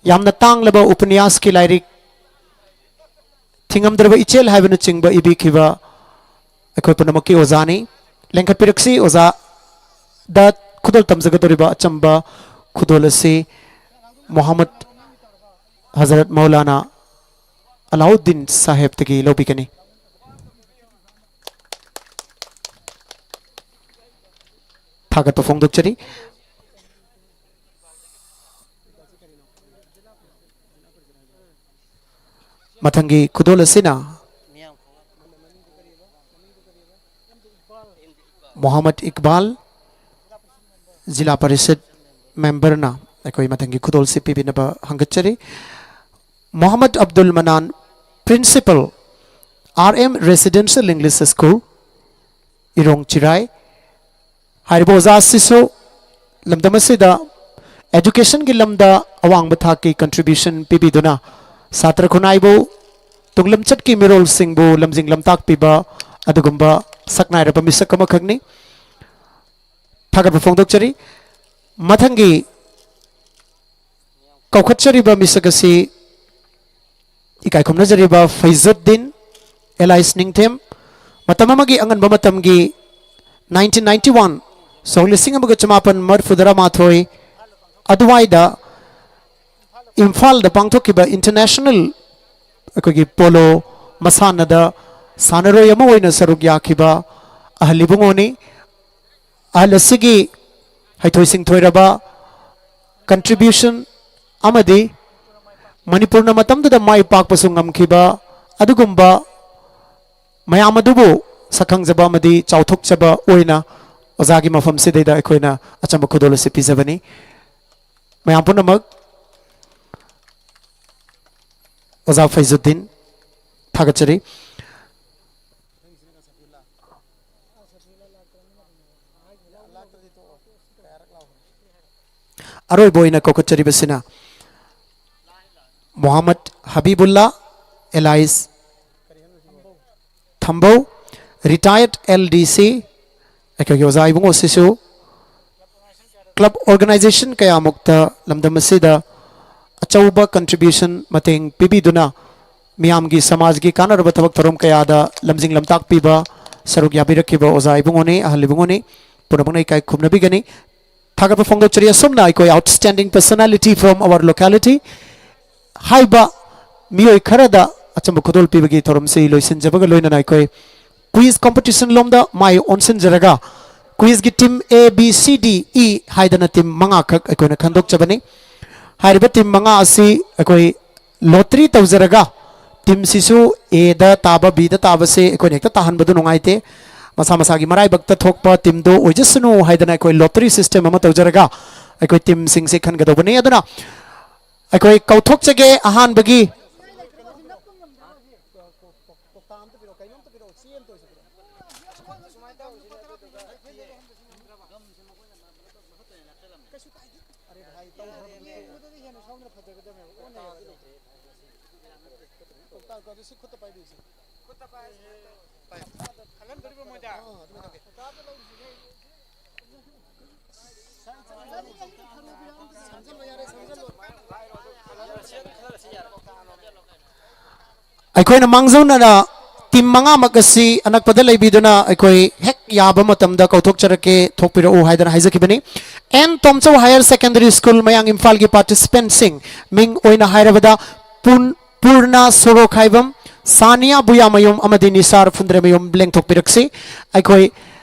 ꯌꯥꯝꯅ ꯇꯥꯡꯂꯕ ꯎꯄꯅ꯭ꯌꯥꯁꯀꯤ ꯂꯥꯏꯔꯤꯛ ꯊꯤꯡꯉꯝꯗ꯭ꯔꯕ ꯏꯆꯦꯜ ꯍꯥꯏꯕꯅꯆꯤꯡꯕ ꯏꯕꯤꯈꯤꯕ ꯑꯩꯈꯣꯏ ꯄꯨꯝꯅꯃꯛꯀꯤ ꯑꯣꯖꯥꯅꯤ꯫ ꯂꯦꯡꯈꯠꯄꯤꯔꯛꯁꯤ ꯑꯣꯖꯥꯗ ꯈꯨꯗꯣꯜ ꯇꯝꯖꯒꯗꯧꯔꯤꯕ ꯑꯆꯝꯕ ꯈꯨꯗꯣꯜ ꯑꯁꯤ ꯃꯣꯍꯝꯃꯗ ꯍꯖꯔꯠ ꯃꯧꯂꯥꯅꯥ ꯑꯂꯥꯎꯗꯤꯟ ꯁꯥꯍꯦꯕꯇꯒꯤ ꯂꯧꯕꯤꯒꯅꯤ꯫ ꯊꯥꯒꯠꯄ ꯐꯣꯡꯗꯣꯛꯆꯔꯤ꯫ ꯃꯊꯪꯒꯤ ꯈꯨꯗꯣꯜ ꯑꯁꯤꯅ ꯃꯣꯍꯝꯃꯗ ꯏꯛꯕꯥꯜ, ꯖꯤꯂꯥ ꯄꯔꯤꯁꯠ ꯃꯦꯝꯕꯔꯅ ꯑꯩꯈꯣꯏ ꯃꯊꯪꯒꯤ ꯈꯨꯗꯣꯜꯁꯤ ꯄꯤꯕꯤꯅꯕ ꯍꯪꯒꯠꯆꯔꯤ꯫ Mohammad Abdul Manan, principal, R M residential English school, Irong Chirai. ꯍꯥꯏꯔꯤꯕ ꯑꯣꯖꯥ ꯑꯁꯤꯁꯨ ꯂꯝꯗꯝ ꯑꯁꯤꯗ ꯑꯦꯖꯨꯀꯦꯁꯟꯒꯤ ꯂꯝꯗ ꯑꯋꯥꯡꯕ ꯊꯥꯛꯀꯤ ꯀꯟꯇ꯭ꯔꯤꯕ꯭ꯌꯨꯁꯟ ꯄꯤꯕꯤꯗꯨꯅ ꯁꯥꯇ꯭ꯔ ꯈꯨꯟꯅꯥꯏꯕꯨ, ꯇꯨꯡꯂꯝꯆꯠꯀꯤ ꯃꯤꯔꯣꯜꯁꯤꯡꯕꯨ ꯂꯝꯖꯤꯡ ꯂꯝꯇꯥꯛꯄꯤꯕ ꯑꯗꯨꯒꯨꯝꯕ ꯁꯛꯅꯥꯏꯔꯕ ꯃꯤꯁꯛ ꯑꯃꯈꯛꯅꯤ꯫ ꯊꯥꯒꯠꯄ ꯐꯣꯡꯗꯣꯛꯆꯔꯤ꯫ ꯃꯊꯪꯒꯤ ꯀꯧꯈꯠꯆꯔꯤꯕ ꯃꯤꯁꯛ ꯑꯁꯤ ꯏꯀꯥꯏ ꯈꯨꯝꯅꯖꯔꯤꯕ ꯐꯩꯖꯨꯗꯤꯟ ꯑꯦꯂꯥꯏꯁ ꯅꯤꯡꯊꯦꯝ, ꯃꯇꯝ ꯑꯃꯒꯤ ꯑꯉꯟꯕ ꯃꯇꯝꯒꯤ nineteen ninety one, ꯁꯣꯛ ꯂꯤꯁꯤꯡ ꯑꯃꯒ ꯆꯃꯥꯄꯟ ꯃꯔꯤꯐꯨ ꯇꯔꯥꯃꯥꯊꯣꯏ ꯑꯗꯨꯋꯥꯏꯗ ꯏꯝꯐꯥꯜꯗ ꯄꯥꯡꯊꯣꯛꯈꯤꯕ ꯏꯟꯇꯔꯅꯦꯁꯅꯦꯜ ꯑꯩꯈꯣꯏꯒꯤ ꯄꯣꯂꯣ ꯃꯁꯥꯟꯅꯗ ꯁꯥꯟꯅꯔꯣꯏ ꯑꯃ ꯑꯣꯏꯅ ꯁꯔꯨꯛ ꯌꯥꯈꯤꯕ ꯑꯍꯜ ꯏꯕꯨꯡꯉꯣꯅꯤ꯫ ꯑꯍꯜ ꯑꯁꯤꯒꯤ ꯍꯩꯊꯣꯏ ꯁꯤꯡꯊꯣꯏꯔꯕ ꯀꯟꯇ꯭ꯔꯤꯕ꯭ꯌꯨꯁꯟ ꯑꯃꯗꯤ ꯃꯅꯤꯄꯨꯔꯅ ꯃꯇꯝꯗꯨꯗ ꯃꯥꯏ ꯄꯥꯛꯄꯁꯨ ꯉꯝꯈꯤꯕ ꯑꯗꯨꯒꯨꯝꯕ ꯃꯌꯥꯝ ꯑꯗꯨꯕꯨ ꯁꯛꯈꯪꯖꯕ ꯑꯃꯗꯤ ꯆꯥꯎꯊꯣꯛꯆꯕ ꯑꯣꯏꯅ ꯑꯣꯖꯥꯒꯤ ꯃꯐꯝꯁꯤꯗꯩꯗ ꯑꯩꯈꯣꯏꯅ ꯑꯆꯝꯕ ꯈꯨꯗꯣꯜ ꯑꯁꯤ ꯄꯤꯖꯕꯅꯤ꯫ ꯃꯌꯥꯝ ꯄꯨꯝꯅꯃꯛ ꯑꯣꯖꯥ ꯐꯩꯖꯨꯗꯤꯟ ꯊꯥꯒꯠꯆꯔꯤ꯫ ꯑꯔꯣꯏꯕ ꯑꯣꯏꯅ ꯀꯧꯈꯠꯆꯔꯤꯕꯁꯤꯅ ꯃꯣꯍꯝꯃꯗ ꯍꯕꯤꯕꯨꯜꯂꯥ ꯑꯦꯂꯥꯏꯁ ꯊꯝꯕꯧ, ꯔꯤꯇꯥꯌꯔꯗ ꯑꯦꯜ ꯗꯤ ꯁꯤ, ꯑꯩꯈꯣꯏꯒꯤ ꯑꯣꯖꯥ ꯏꯕꯨꯡꯉꯣꯁꯤꯁꯨ club organization ꯀꯌꯥꯃꯨꯛꯇ ꯂꯝꯗꯝ ꯑꯁꯤꯗ ꯑꯆꯧꯕ contribution, ꯃꯇꯦꯡ ꯄꯤꯕꯤꯗꯨꯅ ꯃꯤꯌꯥꯝꯒꯤ, ꯁꯃꯥꯖꯒꯤ ꯀꯥꯟꯅꯔꯕ ꯊꯕꯛ ꯊꯧꯔꯝ ꯀꯌꯥꯗ ꯂꯝꯖꯤꯡ ꯂꯝꯇꯥꯛ ꯄꯤꯕ, ꯁꯔꯨꯛ ꯌꯥꯕꯤꯔꯛꯈꯤꯕ ꯑꯣꯖꯥ ꯏꯕꯨꯡꯉꯣꯅꯤ, ꯑꯍꯜ ꯏꯕꯨꯡꯉꯣꯅꯤ, ꯄꯨꯝꯅꯃꯛꯅ ꯏꯀꯥꯏ ꯈꯨꯝꯅꯕꯤꯒꯅꯤ꯫ ꯊꯥꯒꯠꯄ ꯐꯣꯡꯗꯣꯛꯆꯔꯤ꯫ ꯑꯁꯨꯝꯅ ꯑꯩꯈꯣꯏ outstanding personality from our locality ꯍꯥꯏꯕ ꯃꯤꯑꯣꯏ ꯈꯔꯗ ꯑꯆꯝꯕ ꯈꯨꯗꯣꯜ ꯄꯤꯕꯒꯤ ꯊꯧꯔꯝꯁꯤ ꯂꯣꯏꯁꯤꯟꯖꯕꯒ ꯂꯣꯏꯅꯅ ꯑꯩꯈꯣꯏ quiz competition ꯂꯣꯝꯗ ꯃꯥꯏ ꯑꯣꯟꯁꯤꯟꯖꯔꯒ, quizꯀꯤ team A, B, C, D, E ꯍꯥꯏꯗꯅ team ꯃꯉꯥꯈꯛ ꯑꯩꯈꯣꯏꯅ ꯈꯟꯗꯣꯛꯆꯕꯅꯤ꯫ ꯍꯥꯏꯔꯤꯕ team ꯃꯉꯥ ꯑꯁꯤ ꯑꯩꯈꯣꯏ lottery ꯇꯧꯖꯔꯒ, teamꯁꯤꯁꯨ Aꯗ ꯇꯥꯕ, Bꯗ ꯇꯥꯕꯁꯦ ꯑꯩꯈꯣꯏꯅ ꯍꯦꯛꯇ ꯇꯥꯍꯟꯕꯗꯨ ꯅꯨꯡꯉꯥꯏꯇꯦ꯫ ꯃꯁꯥ ꯃꯁꯥꯒꯤ ꯃꯔꯥꯏꯕꯛꯇ ꯊꯣꯛꯄ teamꯗꯣ ꯑꯣꯏꯖꯁꯅꯨ ꯍꯥꯏꯗꯅ ꯑꯩꯈꯣꯏ lottery system ꯑꯃ ꯇꯧꯖꯔꯒ ꯑꯩꯈꯣꯏ teamꯁꯤꯡꯁꯦ ꯈꯟꯒꯗꯧꯕꯅꯤ꯫ ꯑꯗꯨꯅ ꯑꯩꯈꯣꯏ ꯀꯧꯊꯣꯛꯆꯒꯦ ꯑꯍꯥꯟꯕꯒꯤ꯫ ꯑꯩꯈꯣꯏꯅ ꯃꯥꯡꯖꯧꯅꯅ team ꯃꯉꯥꯃꯛ ꯑꯁꯤ ꯑꯅꯛꯄꯗ ꯂꯩꯕꯤꯗꯨꯅ ꯑꯩꯈꯣꯏ ꯍꯦꯛ ꯌꯥꯕ ꯃꯇꯝꯗ ꯀꯧꯊꯣꯛꯆꯔꯛꯀꯦ, ꯊꯣꯛꯄꯤꯔꯛꯎ ꯍꯥꯏꯗꯅ ꯍꯥꯏꯖꯈꯤꯕꯅꯤ꯫ N Tomchou Higher Secondary School ꯃꯌꯥꯡ ꯏꯝꯐꯥꯜꯒꯤ participantꯁꯤꯡ ꯃꯤꯡ ꯑꯣꯏꯅ ꯍꯥꯏꯔꯕꯗ ꯄꯨꯟ-, ꯄꯨꯔꯅ ꯁꯣꯔꯣꯈꯥꯏꯕꯝ, ꯁꯥꯅꯤꯌꯥ ꯕꯨꯌꯥꯃꯌꯨꯝ ꯑꯃꯗꯤ ꯅꯤꯁꯥꯔ ꯐꯨꯟꯗ꯭ꯔꯩꯃꯌꯨꯝ ꯂꯦꯡꯊꯣꯛꯄꯤꯔꯛꯁꯤ꯫ ꯑꯩꯈꯣꯏ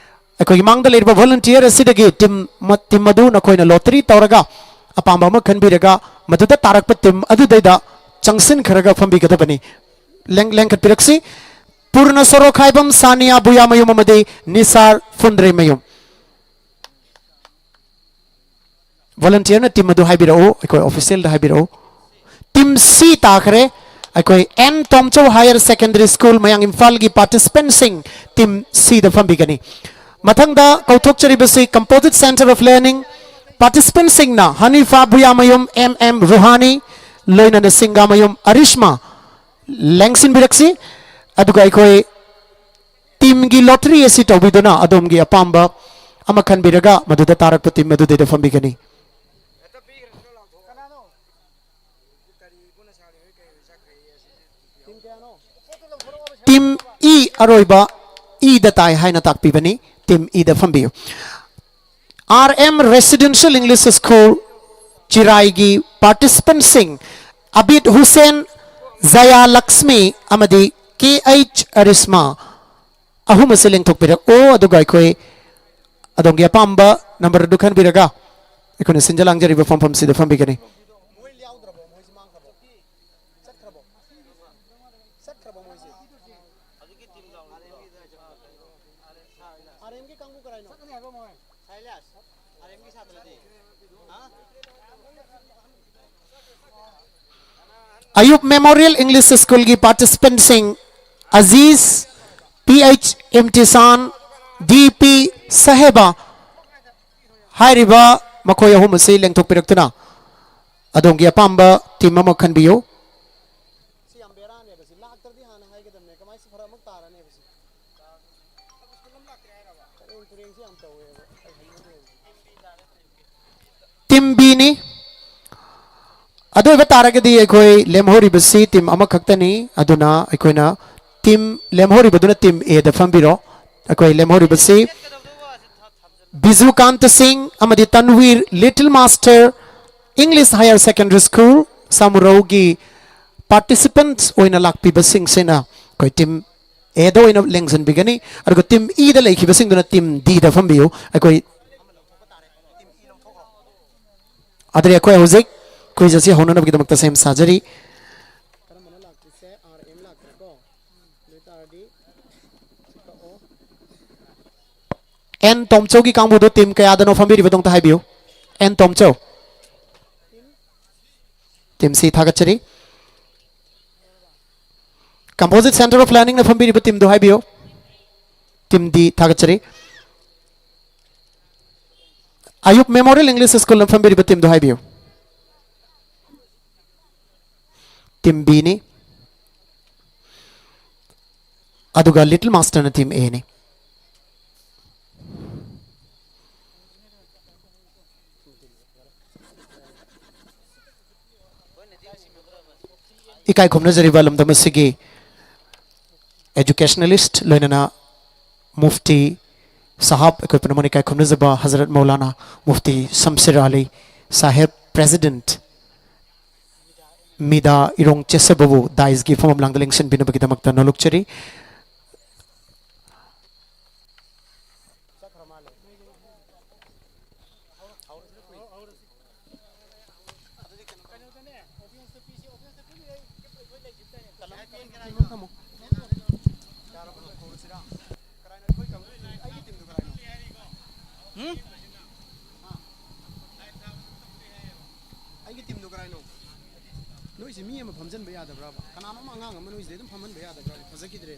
ꯑꯩꯈꯣꯏꯒꯤ ꯃꯥꯡꯗ ꯂꯩꯔꯤꯕ volunteer ꯑꯁꯤꯗꯒꯤ team ꯃ-, team ꯑꯗꯨ ꯅꯈꯣꯏꯅ lottery ꯇꯧꯔꯒ ꯑꯄꯥꯝꯕ ꯑꯃ ꯈꯟꯕꯤꯔꯒ ꯃꯗꯨꯗ ꯇꯥꯔꯛꯄ team ꯑꯗꯨꯗꯩꯗ ꯆꯪꯁꯤꯟꯈ꯭ꯔꯒ ꯐꯝꯕꯤꯒꯗꯕꯅꯤ꯫ ꯂꯦꯡ-, ꯂꯦꯡꯈꯠꯄꯤꯔꯛꯁꯤ꯫ ꯄꯨꯔꯅ ꯁꯣꯔꯣꯈꯥꯏꯕꯝ, ꯁꯥꯅꯤꯌꯥ ꯕꯨꯌꯥꯃꯌꯨꯝ ꯑꯃꯗꯤ ꯅꯤꯁꯥꯔ ꯐꯨꯟꯗ꯭ꯔꯩꯃꯌꯨꯝ꯫ Volunteerꯅ team ꯑꯗꯨ ꯍꯥꯏꯕꯤꯔꯛꯎ, ꯑꯩꯈꯣꯏ officialꯗ ꯍꯥꯏꯕꯤꯔꯛꯎ꯫ Team C ꯇꯥꯈ꯭ꯔꯦ꯫ ꯑꯩꯈꯣꯏ and Tomchou Higher Secondary School ꯃꯌꯥꯡ ꯏꯝꯐꯥꯜꯒꯤ participantꯁꯤꯡ team Cꯗ ꯐꯝꯕꯤꯒꯅꯤ꯫ ꯃꯊꯪꯗ ꯀꯧꯊꯣꯛꯆꯔꯤꯕꯁꯤ Composite Centre of Learning participantꯁꯤꯡꯅ ꯍꯅꯤꯐꯥ ꯕꯨꯌꯥꯃꯌꯨꯝ, ꯑꯦꯝ ꯑꯦꯝ ꯔꯨꯍꯥꯅꯤ, ꯂꯣꯏꯅꯅ ꯁꯤꯡꯒꯥꯃꯌꯨꯝ ꯑꯔꯤꯁꯃꯥ ꯂꯦꯡꯁꯤꯟꯕꯤꯔꯛꯁꯤ꯫ ꯑꯗꯨꯒ ꯑꯩꯈꯣꯏ teamꯒꯤ lottery ꯑꯁꯤ ꯇꯧꯕꯤꯗꯨꯅ ꯑꯗꯣꯝꯒꯤ ꯑꯄꯥꯝꯕ ꯑꯃ ꯈꯟꯕꯤꯔꯒ ꯃꯗꯨꯗ ꯇꯥꯔꯛꯄ ꯇꯤꯝ ꯑꯗꯨꯗꯩꯗ ꯐꯝꯕꯤꯒꯅꯤ꯫ ꯇꯤꯝ ꯏ, ꯑꯔꯣꯏꯕ ꯏꯗ ꯇꯥꯏ ꯍꯥꯏꯅ ꯇꯥꯛꯄꯤꯕꯅꯤ꯫ ꯇꯤꯝ ꯏꯗ ꯐꯝꯕꯤꯌꯨ꯫ R M Residential English School ꯆꯤꯔꯥꯏꯒꯤ participantꯁꯤꯡ ꯑꯕꯤꯗ ꯍꯨꯁꯦꯟ, ꯖꯌꯥ ꯂꯛꯁꯃꯤ ꯑꯃꯗꯤ ꯀꯦ ꯑꯩꯆ ꯑꯔꯤꯁꯃꯥ ꯑꯍꯨꯝ ꯑꯁꯤ ꯂꯦꯡꯊꯣꯛꯄꯤꯔꯛꯑꯣ꯫ ꯑꯗꯨꯒ ꯑꯩꯈꯣꯏ ꯑꯗꯣꯝꯒꯤ ꯑꯄꯥꯝꯕ ꯅꯝꯕꯔ ꯑꯗꯨ ꯈꯟꯕꯤꯔꯒ ꯑꯩꯈꯣꯏꯅ ꯁꯤꯟꯖ ꯂꯥꯡꯖꯔꯤꯕ ꯐꯝꯐꯝꯁꯤꯗ ꯐꯝꯕꯤꯒꯅꯤ꯫ ꯑꯌꯨꯞ Memorial English Schoolꯒꯤ participantꯁꯤꯡ Aziz, P H ꯏꯝꯇꯤꯁꯥꯟ, ꯗꯤ ꯄꯤ ꯁꯍꯦꯕꯥ ꯍꯥꯏꯔꯤꯕ ꯃꯈꯣꯏ ꯑꯍꯨꯝ ꯑꯁꯤ ꯂꯦꯡꯊꯣꯛꯄꯤꯔꯛꯇꯨꯅ ꯑꯗꯣꯝꯒꯤ ꯑꯄꯥꯝꯕ ꯇꯤꯝ ꯑꯃ ꯈꯟꯕꯤꯌꯨ꯫ ꯁꯤ ꯌꯥꯝ ꯕꯦꯔꯥꯅꯦꯕ, ꯁꯤ ꯂꯥꯛꯇ꯭ꯔꯗꯤ ꯍꯥꯟꯅ ꯍꯥꯏꯒꯗꯕꯅꯦ, ꯀꯃꯥꯏꯅ ꯁꯤ ꯐꯔꯛ ꯑꯃ ꯇꯥꯔꯅꯦꯕ ꯁꯤ? ꯀꯔꯦꯡ ꯇꯨꯔꯦꯡꯁꯤ ꯌꯥꯝ ꯇꯧꯋꯦꯕ, ꯑꯩ ꯍꯩꯅꯗꯦꯕ꯫ ꯇꯤꯝ ꯕꯤꯅꯤ꯫ ꯑꯗꯨ ꯑꯣꯏꯕ ꯇꯥꯔꯒꯗꯤ ꯑꯩꯈꯣꯏ ꯂꯦꯝꯍꯧꯔꯤꯕꯁꯤ ꯇꯤꯝ ꯑꯃꯈꯛꯇꯅꯤ꯫ ꯑꯗꯨꯅ ꯑꯩꯈꯣꯏꯅ ꯇꯤꯝ, ꯂꯦꯝꯍꯧꯔꯤꯕꯗꯨꯅ ꯇꯤꯝ ꯑꯦꯗ ꯐꯝꯕꯤꯔꯣ꯫ ꯑꯩꯈꯣꯏ ꯂꯦꯝꯍꯧꯔꯤꯕꯁꯤ ꯕꯤꯖꯨꯀꯥꯟꯇ ꯁꯤꯡ ꯑꯃꯗꯤ ꯇꯟꯋꯤꯔ, Little Master English Higher Secondary School, ꯁꯥꯃꯨꯔꯧꯒꯤ participants ꯑꯣꯏꯅ ꯂꯥꯛꯄꯤꯕꯁꯤꯡꯁꯤꯅ ꯑꯩꯈꯣꯏ ꯇꯤꯝ ꯑꯦꯗ ꯑꯣꯏꯅ ꯂꯦꯡꯁꯤꯟꯕꯤꯒꯅꯤ꯫ ꯑꯗꯨꯒ ꯇꯤꯝ ꯏꯗ ꯂꯩꯈꯤꯕꯁꯤꯡꯗꯨꯅ ꯇꯤꯝ ꯗꯤꯗ ꯐꯝꯕꯤꯌꯨ꯫ ꯑꯩꯈꯣꯏ ꯑꯗꯨꯗꯤ ꯑꯩꯈꯣꯏ ꯍꯧꯖꯤꯛ ꯀ꯭ꯋꯤꯖ ꯑꯁꯤ ꯍꯧꯅꯅꯕꯒꯤꯗꯃꯛꯇ ꯁꯦꯝ ꯁꯥꯖꯔꯤ꯫ ꯀꯔꯝꯕꯅ ꯂꯥꯛꯇ꯭ꯔꯤꯁꯦ? R M ꯂꯥꯛꯇ꯭ꯔꯦꯀꯣ꯫ ꯑꯗꯨ ꯑꯣꯏ ꯇꯥꯔꯗꯤ ꯁꯤ ꯀꯛꯑꯣ꯫ ꯑꯦꯟ ꯇꯣꯝꯆꯧꯒꯤ ꯀꯥꯡꯕꯨꯗꯨ ꯇꯤꯝ ꯀꯌꯥꯗꯅꯣ ꯐꯝꯕꯤꯔꯤꯕꯗꯣ ꯑꯝꯇ ꯍꯥꯏꯕꯤꯌꯨ꯫ ꯑꯦꯟ ꯇꯣꯝꯆꯧ꯫ ꯇꯤꯝ ꯁꯤ ꯊꯥꯒꯠꯆꯔꯤ꯫ Composite Center of Learningꯅ ꯐꯝꯕꯤꯔꯤꯕ ꯇꯤꯝꯗꯨ ꯍꯥꯏꯕꯤꯌꯨ꯫ ꯇꯤꯝ ꯗꯤ ꯊꯥꯒꯠꯆꯔꯤ꯫ ꯑꯌꯨꯞ Memorial English Schoolꯅ ꯐꯝꯕꯤꯔꯤꯕ ꯇꯤꯝꯗꯨ ꯍꯥꯏꯕꯤꯌꯨ꯫ ꯇꯤꯝ ꯕꯤꯅꯤ꯫ ꯑꯗꯨꯒ Little Masterꯅ ꯇꯤꯝ ꯑꯦꯅꯤ꯫ ꯏꯀꯥꯏ ꯈꯨꯝꯅꯖꯔꯤꯕ ꯂꯝꯗꯝ ꯑꯁꯤꯒꯤ educationalist, ꯂꯣꯏꯅꯅ ꯃꯨꯐꯇꯤ ꯁꯥꯍꯕ, ꯑꯩꯈꯣꯏ ꯄꯨꯝꯅꯃꯛꯅ ꯏꯀꯥꯏ ꯈꯨꯝꯅꯖꯕ ꯍꯖꯔꯠ ꯃꯧꯂꯥꯅꯥ ꯃꯨꯐꯇꯤ ꯁꯝꯁꯤꯔ ꯑꯂꯤ ꯁꯥꯍꯦꯕ, president ꯃꯤꯗꯥ ꯏꯔꯣꯡ ꯆꯦꯁꯕꯕꯨ ꯗꯥꯏꯁꯀꯤ ꯐꯝꯐꯝ ꯂꯥꯡꯗ ꯂꯦꯡꯁꯤꯟꯕꯤꯅꯕꯒꯤꯗꯃꯛꯇ ꯅꯣꯂꯨꯛꯆꯔꯤ꯫ ꯑꯩꯒꯤ ꯇꯤꯝꯗꯣ ꯀꯔꯥꯏꯅꯣ? ꯅꯣꯏꯁꯦ ꯃꯤ ꯑꯃ ꯐꯝꯖꯟꯕ ꯌꯥꯗꯕ꯭ꯔꯕ? ꯀꯅꯥꯅꯣꯝ ꯑꯉꯥꯡ ꯑꯃ ꯅꯣꯏꯁꯤꯗꯩ ꯑꯗꯨꯝ ꯐꯝꯍꯟꯕ ꯌꯥꯗꯕ꯭ꯔꯕ? ꯐꯖꯈꯤꯗ꯭ꯔꯦ꯫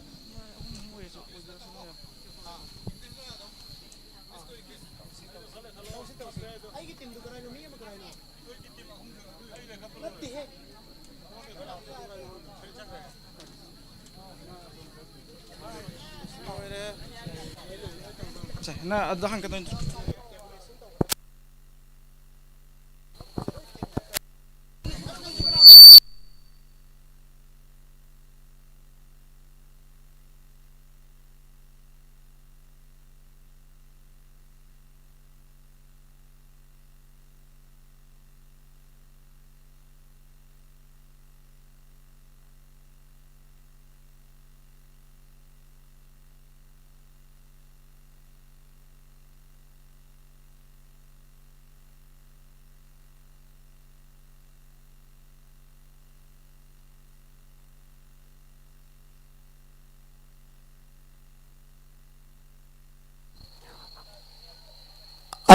ꯑꯩꯒꯤ ꯇꯤꯝꯗꯣ ꯀꯔꯥꯏꯅꯣ? ꯃꯤ ꯑꯃ ꯀꯔꯥꯏꯅꯣ? ꯅꯠꯇꯦꯍꯦ꯫ ꯁꯦ, ꯅꯪ ꯑꯗꯨꯗ ꯍꯪꯒꯗꯣꯏ ꯅꯠꯇ꯭ꯔꯣ?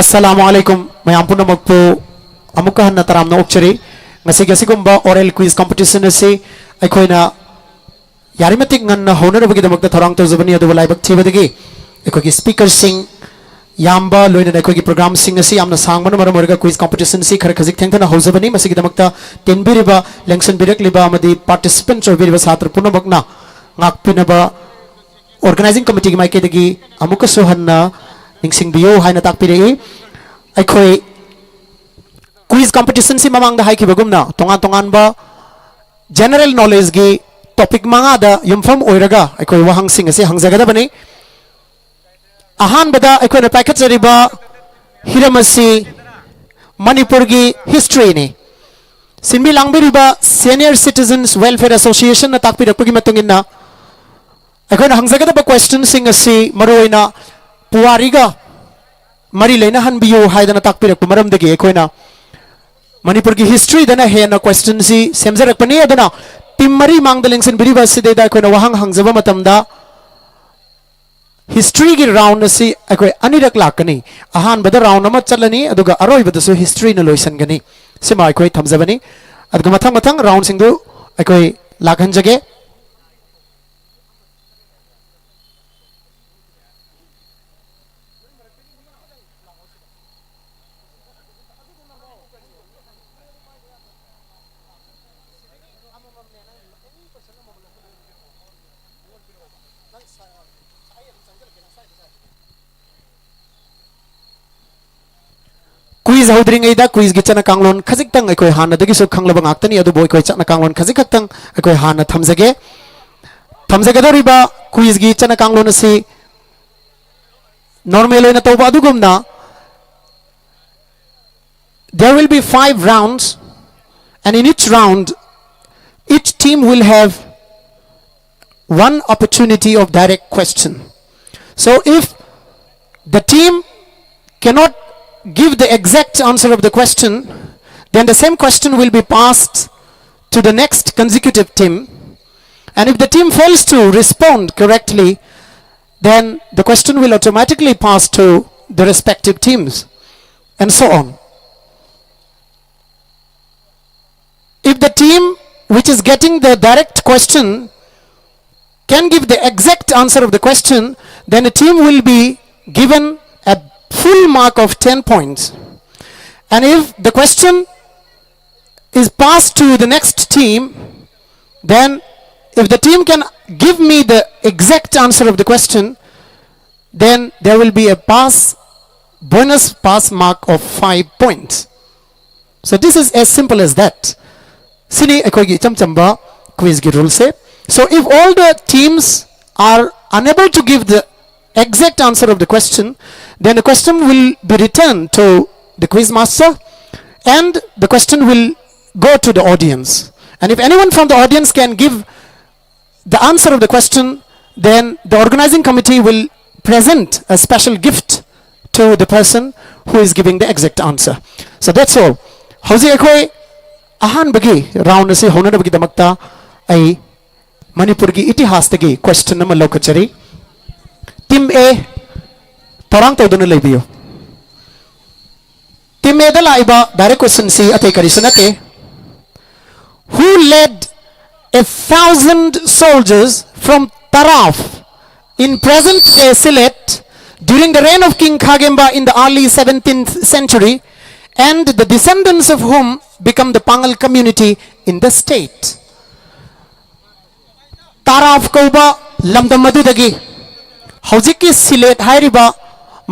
ꯑꯁꯂꯥꯃꯨ ꯑꯂꯥꯏꯀꯨꯝ꯫ ꯃꯌꯥꯝ ꯄꯨꯝꯅꯃꯛꯄꯨ ꯑꯃꯨꯛꯀ ꯍꯟꯅ ꯇꯔꯥꯝꯅ ꯑꯣꯛꯆꯔꯤ꯫ ꯉꯁꯤꯒꯤ ꯑꯁꯤꯒꯨꯝꯕ oral quiz competition ꯑꯁꯤ ꯑꯩꯈꯣꯏꯅ ꯌꯥꯔꯤꯃꯇꯤꯛ ꯉꯟꯅ ꯍꯧꯅꯅꯕꯒꯤꯗꯃꯛꯇ ꯊꯧꯔꯥꯡ ꯇꯧꯖꯕꯅꯤ, ꯑꯗꯨꯕꯨ ꯂꯥꯏꯕꯛ ꯊꯤꯕꯗꯒꯤ ꯑꯩꯈꯣꯏꯒꯤ speakerꯁꯤꯡ ꯌꯥꯝꯕ, ꯂꯣꯏꯅꯅ ꯑꯩꯈꯣꯏꯒꯤ programꯁꯤꯡ ꯑꯁꯤ ꯌꯥꯝꯅ ꯁꯥꯡꯕꯅ ꯃꯔꯝ ꯑꯣꯏꯔꯒ quiz competitionꯁꯤ ꯈꯔ ꯈꯖꯤꯛ ꯊꯦꯡꯊꯅ ꯍꯧꯖꯕꯅꯤ꯫ ꯃꯁꯤꯒꯤꯗꯃꯛꯇ ꯇꯤꯟꯕꯤꯔꯤꯕ, ꯂꯦꯡꯁꯤꯟꯕꯤꯔꯛꯂꯤꯕ ꯑꯃꯗꯤ participants ꯑꯣꯏꯕꯤꯔꯤꯕ ꯁꯥꯇ꯭ꯔ ꯄꯨꯝꯅꯃꯛꯅ ꯉꯥꯛꯄꯤꯅꯕ organizing committeeꯒꯤ ꯃꯥꯏꯀꯩꯗꯒꯤ ꯑꯃꯨꯛꯀꯁꯨ ꯍꯟꯅ ꯅꯤꯡꯁꯤꯡꯕꯤꯌꯨ ꯍꯥꯏꯅ ꯇꯥꯛꯄꯤꯔꯛꯏ꯫ ꯑꯩꯈꯣꯏ quiz competitionꯁꯤ ꯃꯃꯥꯡꯗ ꯍꯥꯏꯈꯤꯕꯒꯨꯝꯅ ꯇꯣꯉꯥꯟ ꯇꯣꯉꯥꯟꯕ ꯖꯦꯅꯔꯦꯜ ꯅꯣꯂꯦꯖꯒꯤ ꯇꯣꯄꯤꯛ ꯃꯉꯥꯗ ꯌꯨꯝꯐꯝ ꯑꯣꯏꯔꯒ ꯑꯩꯈꯣꯏ ꯋꯥꯍꯪꯁꯤꯡ ꯑꯁꯤ ꯍꯪꯖꯒꯗꯕꯅꯤ꯫ ꯑꯍꯥꯟꯕꯗ ꯑꯩꯈꯣꯏꯅ ꯄꯥꯏꯈꯠꯆꯔꯤꯕ ꯍꯤꯔꯝ ꯑꯁꯤ ꯃꯅꯤꯄꯨꯔꯒꯤ ꯍꯤꯁꯇ꯭ꯔꯤꯅꯤ꯫ ꯁꯤꯟꯕꯤ ꯂꯥꯡꯕꯤꯔꯤꯕ Senior Citizens Welfare Associationꯅ ꯇꯥꯛꯄꯤꯔꯛꯄꯒꯤ ꯃꯇꯨꯡ ꯏꯟꯅ, ꯑꯩꯈꯣꯏꯅ ꯍꯪꯖꯒꯗꯕ ꯀ꯭ꯋꯦꯁꯆꯟꯁꯤꯡ ꯑꯁꯤ ꯃꯔꯨꯑꯣꯏꯅ ꯄꯨꯋꯥꯔꯤꯒ ꯃꯔꯤ ꯂꯩꯅꯍꯟꯕꯤꯌꯨ ꯍꯥꯏꯗꯅ ꯇꯥꯛꯄꯤꯔꯛꯄ ꯃꯔꯝꯗꯒꯤ ꯑꯩꯈꯣꯏꯅ ꯃꯅꯤꯄꯨꯔꯒꯤ ꯍꯤꯁꯇ꯭ꯔꯤꯗꯅ ꯍꯦꯟꯅ ꯀ꯭ꯋꯦꯁꯆꯟꯁꯤ ꯁꯦꯝꯖꯔꯛꯄꯅꯤ꯫ ꯑꯗꯨꯅ ꯇꯤꯝ ꯃꯔꯤ ꯃꯥꯡꯗ ꯂꯦꯡꯁꯤꯟꯕꯤꯔꯤꯕ ꯑꯁꯤꯗꯩꯗ ꯑꯩꯈꯣꯏꯅ ꯋꯥꯍꯪ ꯍꯪꯖꯕ ꯃꯇꯝꯗ, ꯍꯤꯁꯇ꯭ꯔꯤꯒꯤ ꯔꯥꯎꯟ ꯑꯁꯤ ꯑꯩꯈꯣꯏ ꯑꯅꯤꯔꯛ ꯂꯥꯛꯀꯅꯤ꯫ ꯑꯍꯥꯟꯕꯗ ꯔꯥꯎꯟ ꯑꯃ ꯆꯠꯂꯅꯤ, ꯑꯗꯨꯒ ꯑꯔꯣꯏꯕꯗꯁꯨ ꯍꯤꯁꯇ꯭ꯔꯤꯅ ꯂꯣꯏꯁꯤꯟꯒꯅꯤ꯫ ꯁꯤꯃ ꯑꯩꯈꯣꯏ ꯊꯝꯖꯕꯅꯤ꯫ ꯑꯗꯨꯒ ꯃꯊꯪ ꯃꯊꯪ ꯔꯥꯎꯟꯁꯤꯡꯗꯨ ꯑꯩꯈꯣꯏ ꯂꯥꯛꯍꯟꯖꯒꯦ꯫ ꯀ꯭ꯋꯤꯖ ꯍꯧꯗ꯭ꯔꯤꯉꯩꯗ ꯀ꯭ꯋꯤꯖꯒꯤ ꯆꯠꯅ ꯀꯥꯡꯂꯣꯟ ꯈꯖꯤꯛꯇꯪ ꯑꯩꯈꯣꯏ ꯍꯥꯟꯅꯗꯒꯤꯁꯨ ꯈꯪꯂꯕ ꯉꯥꯛꯇꯅꯤ, ꯑꯗꯨꯕꯨ ꯑꯩꯈꯣꯏ ꯆꯠꯅ ꯀꯥꯡꯂꯣꯟ ꯈꯖꯤꯛ ꯈꯛꯇꯪ ꯑꯩꯈꯣꯏ ꯍꯥꯟꯅ ꯊꯝꯖꯒꯦ꯫ ꯊꯝꯖꯒꯗꯧꯔꯤꯕ ꯀ꯭ꯋꯤꯖꯒꯤ ꯆꯠꯅ ꯀꯥꯡꯂꯣꯟ ꯑꯁꯤ ꯅꯣꯔꯃꯦꯜ ꯑꯣꯏꯅ ꯇꯧꯕ ꯑꯗꯨꯒꯨꯝꯅ, there will be five rounds, and in each round, each team will have one opportunity of direct question. So if the team cannot give the exact answer of the question, then the same question will be passed to the next consecutive team. And if the team fails to respond correctly, then the question will automatically pass to the respective teams, and so on. If the team which is getting the direct question can give the exact answer of the question, then a team will be given a full mark of ten points. And if the question is passed to the next team, then if the team can give me the exact answer of the question, then there will be a pass, bonus pass mark of five points. So this is as simple as that. ꯁꯤꯅꯤ ꯑꯩꯈꯣꯏꯒꯤ ꯏꯆꯝ ꯆꯝꯕ quiz ꯀꯤ rule say. So if all the teams are unable to give the exact answer of the question, then the question will be returned to the quiz master and the question will go to the audience. And if anyone from the audience can give the answer of the question, then the organizing committee will present a special gift to the person who is giving the exact answer. So that's all. ꯍꯧꯖꯤꯛ ꯑꯩꯈꯣꯏ ꯑꯍꯥꯟꯕꯒꯤ round ꯑꯁꯤ ꯍꯧꯅꯅꯕꯒꯤꯗꯃꯛꯇ ꯑꯩ ꯃꯅꯤꯄꯨꯔꯒꯤ ꯏꯇꯤꯍꯥꯁꯇꯒꯤ question ꯑꯃ ꯂꯧꯈꯠꯆꯔꯤ. Team A, ꯊꯧꯔꯥꯡ ꯇꯧꯗꯨꯅ ꯂꯩꯕꯤꯌꯨ. Team A ꯗ ꯂꯥꯛꯏꯕ direct question ꯁꯤ ꯑꯇꯩ ꯀꯔꯤꯁꯨ ꯅꯠꯇꯦ. Who led a thousand soldiers from Taraf in present-day Sylhet during the reign of King Khagemba in the early seventeenth century, and the descendants of whom become the Pangal community in the state? ꯇꯥꯔꯥꯐ ꯀꯧꯕ ꯂꯝꯗꯝ ꯑꯗꯨꯗꯒꯤ, ꯍꯧꯖꯤꯛꯀꯤ ꯁꯤꯂꯦꯠ ꯍꯥꯏꯔꯤꯕ,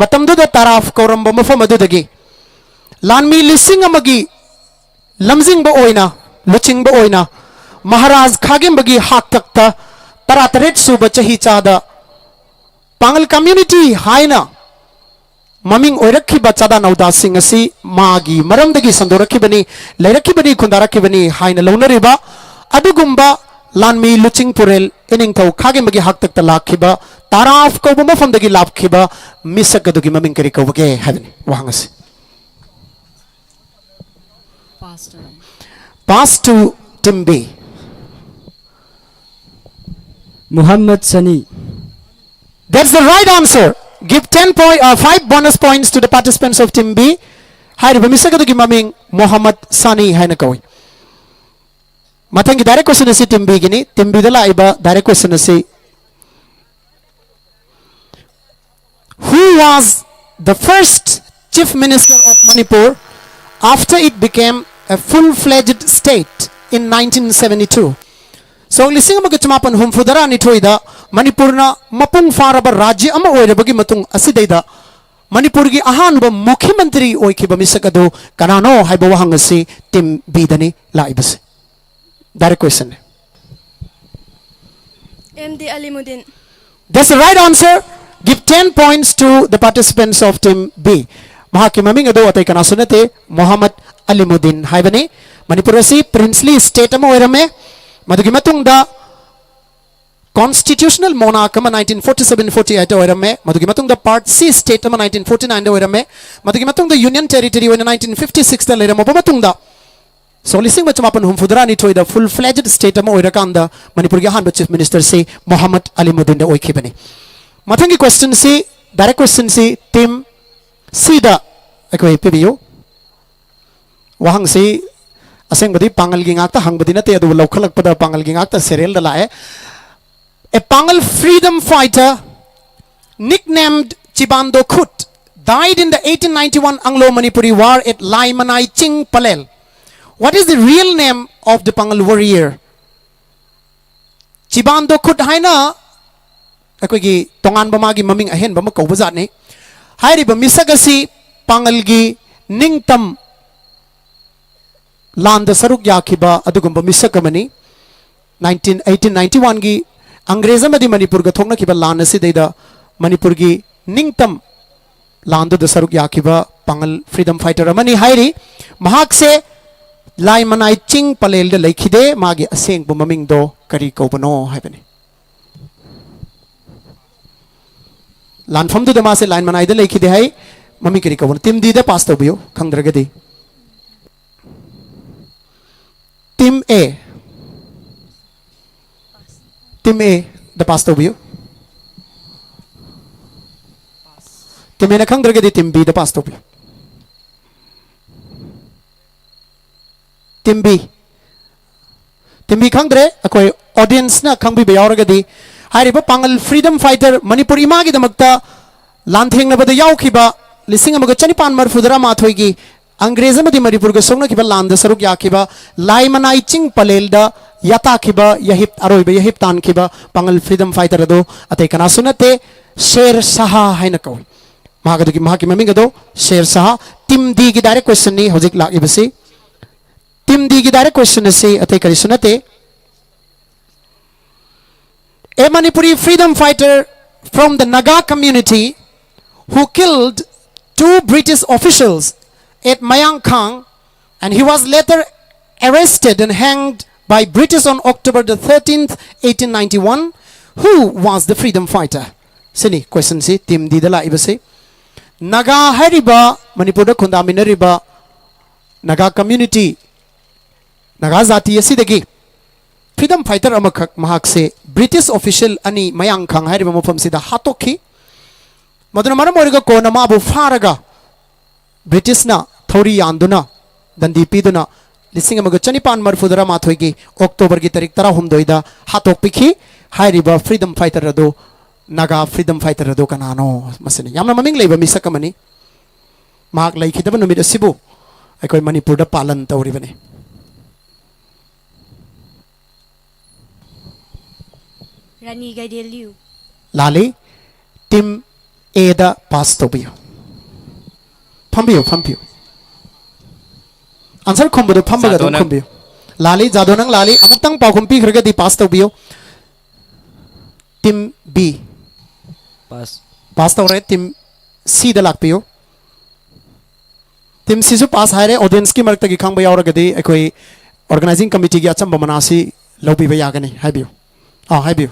ꯃꯇꯝꯗꯨꯗ ꯇꯥꯔꯥꯐ ꯀꯧꯔꯝꯕ ꯃꯐꯝ ꯑꯗꯨꯗꯒꯤ ꯂꯥꯟꯃꯤ ꯂꯤꯁꯤꯡ ꯑꯃꯒꯤ ꯂꯝꯖꯤꯡꯕ ꯑꯣꯏꯅ, ꯂꯨꯆꯤꯡꯕ ꯑꯣꯏꯅ ꯃꯍꯥꯔꯥꯖ ꯈꯥꯒꯦꯝꯕꯒꯤ ꯍꯥꯛꯇꯛꯇ ꯇꯔꯥꯇꯔꯦꯠ ꯁꯨꯕ ꯆꯍꯤ ꯆꯥꯗ ꯄꯥꯉꯜ community ꯍꯥꯏꯅ ꯃꯃꯤꯡ ꯑꯣꯏꯔꯛꯈꯤꯕ ꯆꯥꯗꯥ ꯅꯧꯗꯥꯁꯤꯡ ꯑꯁꯤ ꯃꯥꯒꯤ ꯃꯔꯝꯗꯒꯤ ꯁꯟꯗꯣꯔꯛꯈꯤꯕꯅꯤ, ꯂꯩꯔꯛꯈꯤꯕꯅꯤ, ꯈꯨꯟꯗꯥꯔꯛꯈꯤꯕꯅꯤ ꯍꯥꯏꯅ ꯂꯧꯅꯔꯤꯕ ꯑꯗꯨꯒꯨꯝꯕ ꯂꯥꯟꯃꯤ ꯂꯨꯆꯤꯡ ꯄꯨꯔꯦꯜ ꯏꯅꯤꯡꯊꯧ ꯈꯥꯒꯦꯝꯕꯒꯤ ꯍꯥꯛꯇꯛꯇ ꯂꯥꯛꯈꯤꯕ ꯇꯥꯔꯥꯐ ꯀꯧꯕ ꯃꯐꯝꯗꯒꯤ ꯂꯥꯛꯈꯤꯕ ꯃꯤꯁꯛ ꯑꯗꯨꯒꯤ ꯃꯃꯤꯡ ꯀꯔꯤ ꯀꯧꯕꯒꯦ ꯍꯥꯏꯕꯅꯤ ꯋꯥꯍꯪ ꯑꯁꯤ꯫ Pass to Pass to Team B. Muhammad Sani. That's the right answer. Give ten point, uh, five bonus points to the participants of Team B. ꯍꯥꯏꯔꯤꯕ ꯃꯤꯁꯛ ꯑꯗꯨꯒꯤ ꯃꯃꯤꯡ ꯃꯣꯍꯝꯃꯗ ꯁꯥꯅꯤ ꯍꯥꯏꯅ ꯀꯧꯏ꯫ ꯃꯊꯪꯒꯤ direct question ꯑꯁꯤ Team B Guinea. Team B ꯗ ꯂꯥꯛꯏꯕ direct question ꯑꯁꯤ, Who was the first Chief Minister of Manipur after it became a full-fledged state in nineteen seventy-two? ꯁꯣꯛ ꯂꯤꯁꯤꯡ ꯑꯃꯒ ꯆꯃꯥꯄꯟ ꯍꯨꯝꯐꯨꯇꯔꯥ ꯅꯤꯊꯣꯏꯗ ꯃꯅꯤꯄꯨꯔꯅ ꯃꯄꯨꯡ ꯐꯥꯔꯕ ꯔꯥꯖ꯭ꯌ ꯑꯃ ꯑꯣꯏꯔꯕꯒꯤ ꯃꯇꯨꯡ ꯑꯁꯤꯗꯩꯗ ꯃꯅꯤꯄꯨꯔꯒꯤ ꯑꯍꯥꯟꯕ ꯃꯨꯈ꯭ꯌ ꯃꯟꯇ꯭ꯔꯤ ꯑꯣꯏꯈꯤꯕ ꯃꯤꯁꯛ ꯑꯗꯨ ꯀꯅꯥꯅꯣ ꯍꯥꯏꯕ ꯋꯥꯍꯪ ꯑꯁꯤ Team B ꯗꯅꯤ ꯂꯥꯛꯏꯕꯁꯦ꯫ Direct question. M D Alimuddin. That's the right answer. Give ten points to the participants of team B. ꯃꯍꯥꯛꯀꯤ ꯃꯃꯤꯡ ꯑꯗꯨ ꯑꯇꯩ ꯀꯅꯥꯁꯨ ꯅꯠꯇꯦ, ꯃꯣꯍꯝꯃꯗ ꯑꯂꯤꯃꯨꯗꯤꯟ ꯍꯥꯏꯕꯅꯤ꯫ ꯃꯅꯤꯄꯨꯔ ꯑꯁꯤ princely state ꯑꯃ ꯑꯣꯏꯔꯝꯃꯦ꯫ ꯃꯗꯨꯒꯤ ꯃꯇꯨꯡꯗ constitutional monarch ꯑꯃ nineteen forty seven forty eight ꯑꯣꯏꯔꯝꯃꯦ꯫ ꯃꯗꯨꯒꯤ ꯃꯇꯨꯡꯗ part C state ꯑꯃ nineteen forty nine ꯑꯣꯏꯔꯝꯃꯦ꯫ ꯃꯗꯨꯒꯤ ꯃꯇꯨꯡꯗ union territory ꯑꯣꯏꯅ nineteen fifty six ꯂꯩꯔꯝꯃꯕ ꯃꯇꯨꯡꯗ ꯁꯣꯛ ꯂꯤꯁꯤꯡ ꯑꯃ ꯆꯃꯥꯄꯟ ꯍꯨꯝꯐꯨꯇꯔꯥ ꯅꯤꯊꯣꯏꯗ full fledged state ꯑꯃ ꯑꯣꯏꯔꯀꯥꯟꯗ ꯃꯅꯤꯄꯨꯔꯒꯤ ꯑꯍꯥꯟꯕ chief minister ꯁꯤ ꯃꯣꯍꯝꯃꯗ ꯑꯂꯤꯃꯨꯗꯤꯟꯗ ꯑꯣꯏꯈꯤꯕꯅꯤ꯫ ꯃꯊꯪꯒꯤ question ꯁꯤ, direct question ꯁꯤ team C ꯗ ꯑꯩꯈꯣꯏ ꯄꯤꯕꯤꯌꯨ꯫ ꯋꯥꯍꯪꯁꯤ ꯑꯁꯦꯡꯕꯗꯤ ꯄꯥꯡꯒꯜꯒꯤ ꯉꯥꯛꯇ ꯍꯪꯕꯗꯤ ꯅꯠꯇꯦ, ꯑꯗꯨꯕꯨ ꯂꯧꯈꯠꯂꯛꯄꯗ ꯄꯥꯡꯒꯜꯒꯤ ꯉꯥꯛꯇ serial ꯗ ꯂꯥꯛꯑꯦ꯫ A Pangal freedom fighter nicknamed Chibando Khut died in the eighteen ninety-one Anglo-Manipuri war at Laimanai Ching Palel. What is the real name of the Pangal warrior? ꯆꯤꯕꯥꯟꯗꯣ ꯈꯨꯠ ꯍꯥꯏꯅ ꯑꯩꯈꯣꯏꯒꯤ ꯇꯣꯉꯥꯟꯕ ꯃꯥꯒꯤ ꯃꯃꯤꯡ ꯑꯍꯦꯟꯕ ꯑꯃ ꯀꯧꯕ ꯖꯥꯠꯅꯤ꯫ ꯍꯥꯏꯔꯤꯕ ꯃꯤꯁꯛ ꯑꯁꯤ ꯄꯥꯡꯒꯜꯒꯤ ꯅꯤꯡꯇꯝ ꯂꯥꯟꯗ ꯁꯔꯨꯛ ꯌꯥꯈꯤꯕ ꯑꯗꯨꯒꯨꯝꯕ ꯃꯤꯁꯛ ꯑꯃꯅꯤ꯫ Nineteen, eighteen ninety one ꯒꯤ ꯑꯪꯒ꯭ꯔꯦꯖ ꯑꯃꯗꯤ ꯃꯅꯤꯄꯨꯔꯒ ꯊꯣꯛꯅꯈꯤꯕ ꯂꯥꯟ ꯑꯁꯤꯗꯩꯗ ꯃꯅꯤꯄꯨꯔꯒꯤ ꯅꯤꯡꯇꯝ ꯂꯥꯟꯗꯨꯗ ꯁꯔꯨꯛ ꯌꯥꯈꯤꯕ ꯄꯥꯡꯒꯜ freedom fighter ꯑꯃꯅꯤ ꯍꯥꯏꯔꯤ꯫ ꯃꯍꯥꯛꯁꯦ ꯂꯥꯏꯃꯅꯥꯏ ꯆꯤꯡ ꯄꯂꯦꯜꯗ ꯂꯩꯈꯤꯗꯦ꯫ ꯃꯥꯒꯤ ꯑꯁꯦꯡꯕ ꯃꯃꯤꯡꯗꯣ ꯀꯔꯤ ꯀꯧꯕꯅꯣ ꯍꯥꯏꯕꯅꯤ꯫ ꯂꯥꯟꯐꯝꯗꯨꯗ ꯃꯥꯁꯦ ꯂꯥꯏꯃꯅꯥꯏꯗ ꯂꯩꯈꯤꯗꯦ ꯍꯥꯏ꯫ ꯃꯃꯤꯡ ꯀꯔꯤ ꯀꯧꯕꯅꯣ? Team D ꯗ pass ꯇꯧꯕꯤꯌꯨ, ꯈꯪꯗ꯭ꯔꯒꯗꯤ꯫ Team A. Team A the pass ꯇꯧꯕꯤꯌꯨ꯫ Team A ꯅ ꯈꯪꯗ꯭ꯔꯒꯗꯤ Team B ꯗ pass ꯇꯧꯕꯤꯌꯨ꯫ Team B. Team B ꯈꯪꯗ꯭ꯔꯦ, ꯑꯩꯈꯣꯏ audience ꯅ ꯈꯪꯕꯤꯕ ꯌꯥꯎꯔꯒꯗꯤ, ꯍꯥꯏꯔꯤꯕ ꯄꯥꯡꯒꯜ freedom fighter, ꯃꯅꯤꯄꯨꯔ ꯏꯃꯥꯒꯤꯗꯃꯛꯇ ꯂꯥꯟꯊꯦꯡꯅꯕꯗ ꯌꯥꯎꯈꯤꯕ ꯂꯤꯁꯤꯡ ꯑꯃꯒ ꯆꯅꯤꯄꯥꯟ ꯃꯔꯤꯐꯨꯇꯔꯥ ꯃꯥꯊꯣꯏꯒꯤ ꯑꯪꯒ꯭ꯔꯦꯖ ꯑꯃꯗꯤ ꯃꯅꯤꯄꯨꯔꯒ ꯁꯣꯛꯅꯈꯤꯕ ꯂꯥꯟꯗ ꯁꯔꯨꯛ ꯌꯥꯈꯤꯕ, ꯂꯥꯏꯃꯅꯥꯏ ꯆꯤꯡ ꯄꯂꯦꯜꯗ ꯌꯥꯇꯥꯈꯤꯕ, ꯌꯥꯍꯤꯞ, ꯑꯔꯣꯏꯕ ꯌꯥꯍꯤꯞ ꯇꯥꯟꯈꯤꯕ ꯄꯥꯡꯒꯜ freedom fighter ꯑꯗꯨ ꯑꯇꯩ ꯀꯅꯥꯁꯨ ꯅꯠꯇꯦ, ꯁꯦꯔ ꯁꯍꯥ ꯍꯥꯏꯅ ꯀꯧꯏ꯫ ꯃꯍꯥꯛ ꯑꯗꯨꯒꯤ, ꯃꯍꯥꯛꯀꯤ ꯃꯃꯤꯡ ꯑꯗꯨ ꯁꯦꯔ ꯁꯍꯥ꯫ Team D ꯒꯤ direct question ꯅꯤ ꯍꯧꯖꯤꯛ ꯂꯥꯛꯂꯤꯕꯁꯤ꯫ Team D ꯒꯤ direct question ꯑꯁꯤ ꯑꯇꯩ ꯀꯔꯤꯁꯨ ꯅꯠꯇꯦ꯫ A Manipuri freedom fighter from the Naga community who killed two British officials at Mayangkhang, and he was later arrested and hanged by British on October the thirteenth, eighteen ninety-one. Who was the freedom fighter? ꯁꯤꯅꯤ question ꯁꯤ, Team D ꯗ ꯂꯥꯛꯏꯕꯁꯤ꯫ ꯅꯥꯒꯥ ꯍꯥꯏꯔꯤꯕ ꯃꯅꯤꯄꯨꯔꯗ ꯈꯨꯟꯗꯥꯃꯤꯟꯅꯔꯤꯕ Naga community, Naga ꯖꯥꯇꯤ ꯑꯁꯤꯗꯒꯤ freedom fighter ꯑꯃꯈꯛ ꯃꯍꯥꯛꯁꯦ British official ꯑꯅꯤ ꯃꯌꯥꯡꯈꯥꯡ ꯍꯥꯏꯔꯤꯕ ꯃꯐꯝꯁꯤꯗ ꯍꯥꯠꯇꯣꯛꯈꯤ꯫ ꯃꯗꯨꯅ ꯃꯔꯝ ꯑꯣꯏꯔꯒ ꯀꯣꯟꯅ ꯃꯥꯕꯨ ꯐꯥꯔꯒ British ꯅ ꯊꯧꯔꯤ ꯌꯥꯟꯗꯨꯅ, ꯗꯟꯗꯤ ꯄꯤꯗꯨꯅ, ꯂꯤꯁꯤꯡ ꯑꯃꯒ ꯆꯅꯤꯄꯥꯟ ꯃꯔꯤꯐꯨ ꯇꯔꯥꯃꯥꯊꯣꯏꯒꯤ October ꯒꯤ ꯇꯥꯔꯤꯛ ꯇꯔꯥꯍꯨꯝꯗꯣꯏꯗ ꯍꯥꯠꯇꯣꯛꯄꯤꯈꯤ꯫ ꯍꯥꯏꯔꯤꯕ freedom fighter ꯑꯗꯨ, ꯅꯥꯒꯥ freedom fighter ꯑꯗꯨ ꯀꯅꯥꯅꯣ? ꯃꯁꯤꯅꯤ ꯌꯥꯝꯅ ꯃꯃꯤꯡ ꯂꯩꯕ ꯃꯤꯁꯛ ꯑꯃꯅꯤ꯫ ꯃꯍꯥꯛ ꯂꯩꯈꯤꯗꯕ ꯅꯨꯃꯤꯠ ꯑꯁꯤꯕꯨ ꯑꯩꯈꯣꯏ ꯃꯅꯤꯄꯨꯔꯗ ꯄꯥꯂꯟ ꯇꯧꯔꯤꯕꯅꯤ꯫ ꯔꯥꯅꯤ ꯒꯥꯏꯗꯦꯟꯂꯤꯌꯨ꯫ ꯂꯥꯜꯂꯤ꯫ Team A ꯗ pass ꯇꯧꯕꯤꯌꯨ꯫ ꯐꯝꯕꯤꯌꯨ, ꯐꯝꯕꯤꯌꯨ꯫ Answer ꯈꯨꯝꯕꯗꯣ ꯐꯝꯃꯒ ꯑꯗꯨꯝ ꯈꯨꯝꯕꯤꯌꯨ꯫ ꯂꯥꯜꯂꯤ, ꯖꯥꯗꯣ ꯅꯪ ꯂꯥꯜꯂꯤ꯫ ꯑꯃꯨꯛꯇꯪ ꯄꯥꯎꯈꯨꯝ ꯄꯤꯈ꯭ꯔꯒꯗꯤ pass ꯇꯧꯕꯤꯌꯨ꯫ Team B꯫ Pass꯫ Pass ꯇꯧꯔꯦ꯫ Team C ꯗ ꯂꯥꯛꯄꯤꯌꯨ꯫ Team C ꯁꯨ pass ꯍꯥꯏꯔꯦ꯫ Audience ꯀꯤ ꯃꯔꯛꯇꯒꯤ ꯈꯪꯕ ꯌꯥꯎꯔꯒꯗꯤ ꯑꯩꯈꯣꯏ organizing committee ꯒꯤ ꯑꯆꯝꯕ ꯃꯅꯥꯁꯤ ꯂꯧꯕꯤꯕ ꯌꯥꯒꯅꯤ꯫ ꯍꯥꯏꯕꯤꯌꯨ꯫ ꯑꯥ, ꯍꯥꯏꯕꯤꯌꯨ꯫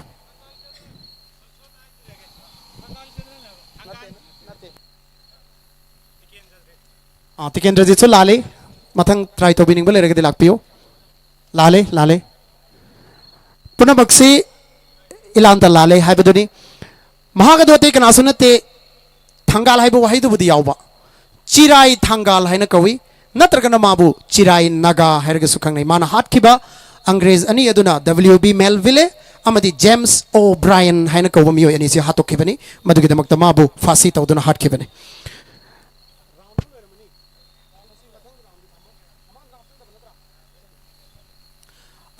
ꯑꯥ, ꯇꯤꯀꯦꯟꯗ꯭ꯔꯖꯤꯠꯁꯨ ꯂꯥꯜꯂꯤ꯫ ꯃꯊꯪ try ꯇꯧꯕꯤꯅꯤꯡꯕ ꯂꯩꯔꯒꯗꯤ ꯂꯥꯛꯄꯤꯌꯨ꯫ ꯂꯥꯜꯂꯤ, ꯂꯥꯜꯂꯤ꯫ ꯄꯨꯝꯅꯃꯛꯁꯤ ꯏꯂꯥꯟꯗ ꯂꯥꯜꯂꯦ ꯍꯥꯏꯕꯗꯨꯅꯤ꯫ ꯃꯍꯥꯛ ꯑꯗꯨ ꯑꯇꯩ ꯀꯅꯥꯁꯨ ꯅꯠꯇꯦ, ꯊꯪꯒꯥꯜ ꯍꯥꯏꯕ ꯋꯥꯍꯩꯗꯨꯕꯨꯗꯤ ꯌꯥꯎꯕ, ꯆꯤꯔꯥꯏ ꯊꯪꯒꯥꯜ ꯍꯥꯏꯅ ꯀꯧꯏ, ꯅꯠꯇ꯭ꯔꯒꯅ ꯃꯥꯕꯨ ꯆꯤꯔꯥꯏ ꯅꯥꯒꯥ ꯍꯥꯏꯔꯒꯁꯨ ꯈꯪꯅꯩ꯫ ꯃꯥꯅ ꯍꯥꯠꯈꯤꯕ ꯑꯪꯒ꯭ꯔꯦꯖ ꯑꯅꯤ ꯑꯗꯨꯅ W B Melville ꯑꯃꯗꯤ James O'Brien ꯍꯥꯏꯅ ꯀꯧꯕ ꯃꯤꯑꯣꯏ ꯑꯅꯤꯁꯤ ꯍꯥꯠꯇꯣꯛꯈꯤꯕꯅꯤ꯫ ꯃꯗꯨꯒꯤꯗꯃꯛꯇ ꯃꯥꯕꯨ ꯐꯥꯁꯤ ꯇꯧꯗꯨꯅ ꯍꯥꯠꯈꯤꯕꯅꯤ꯫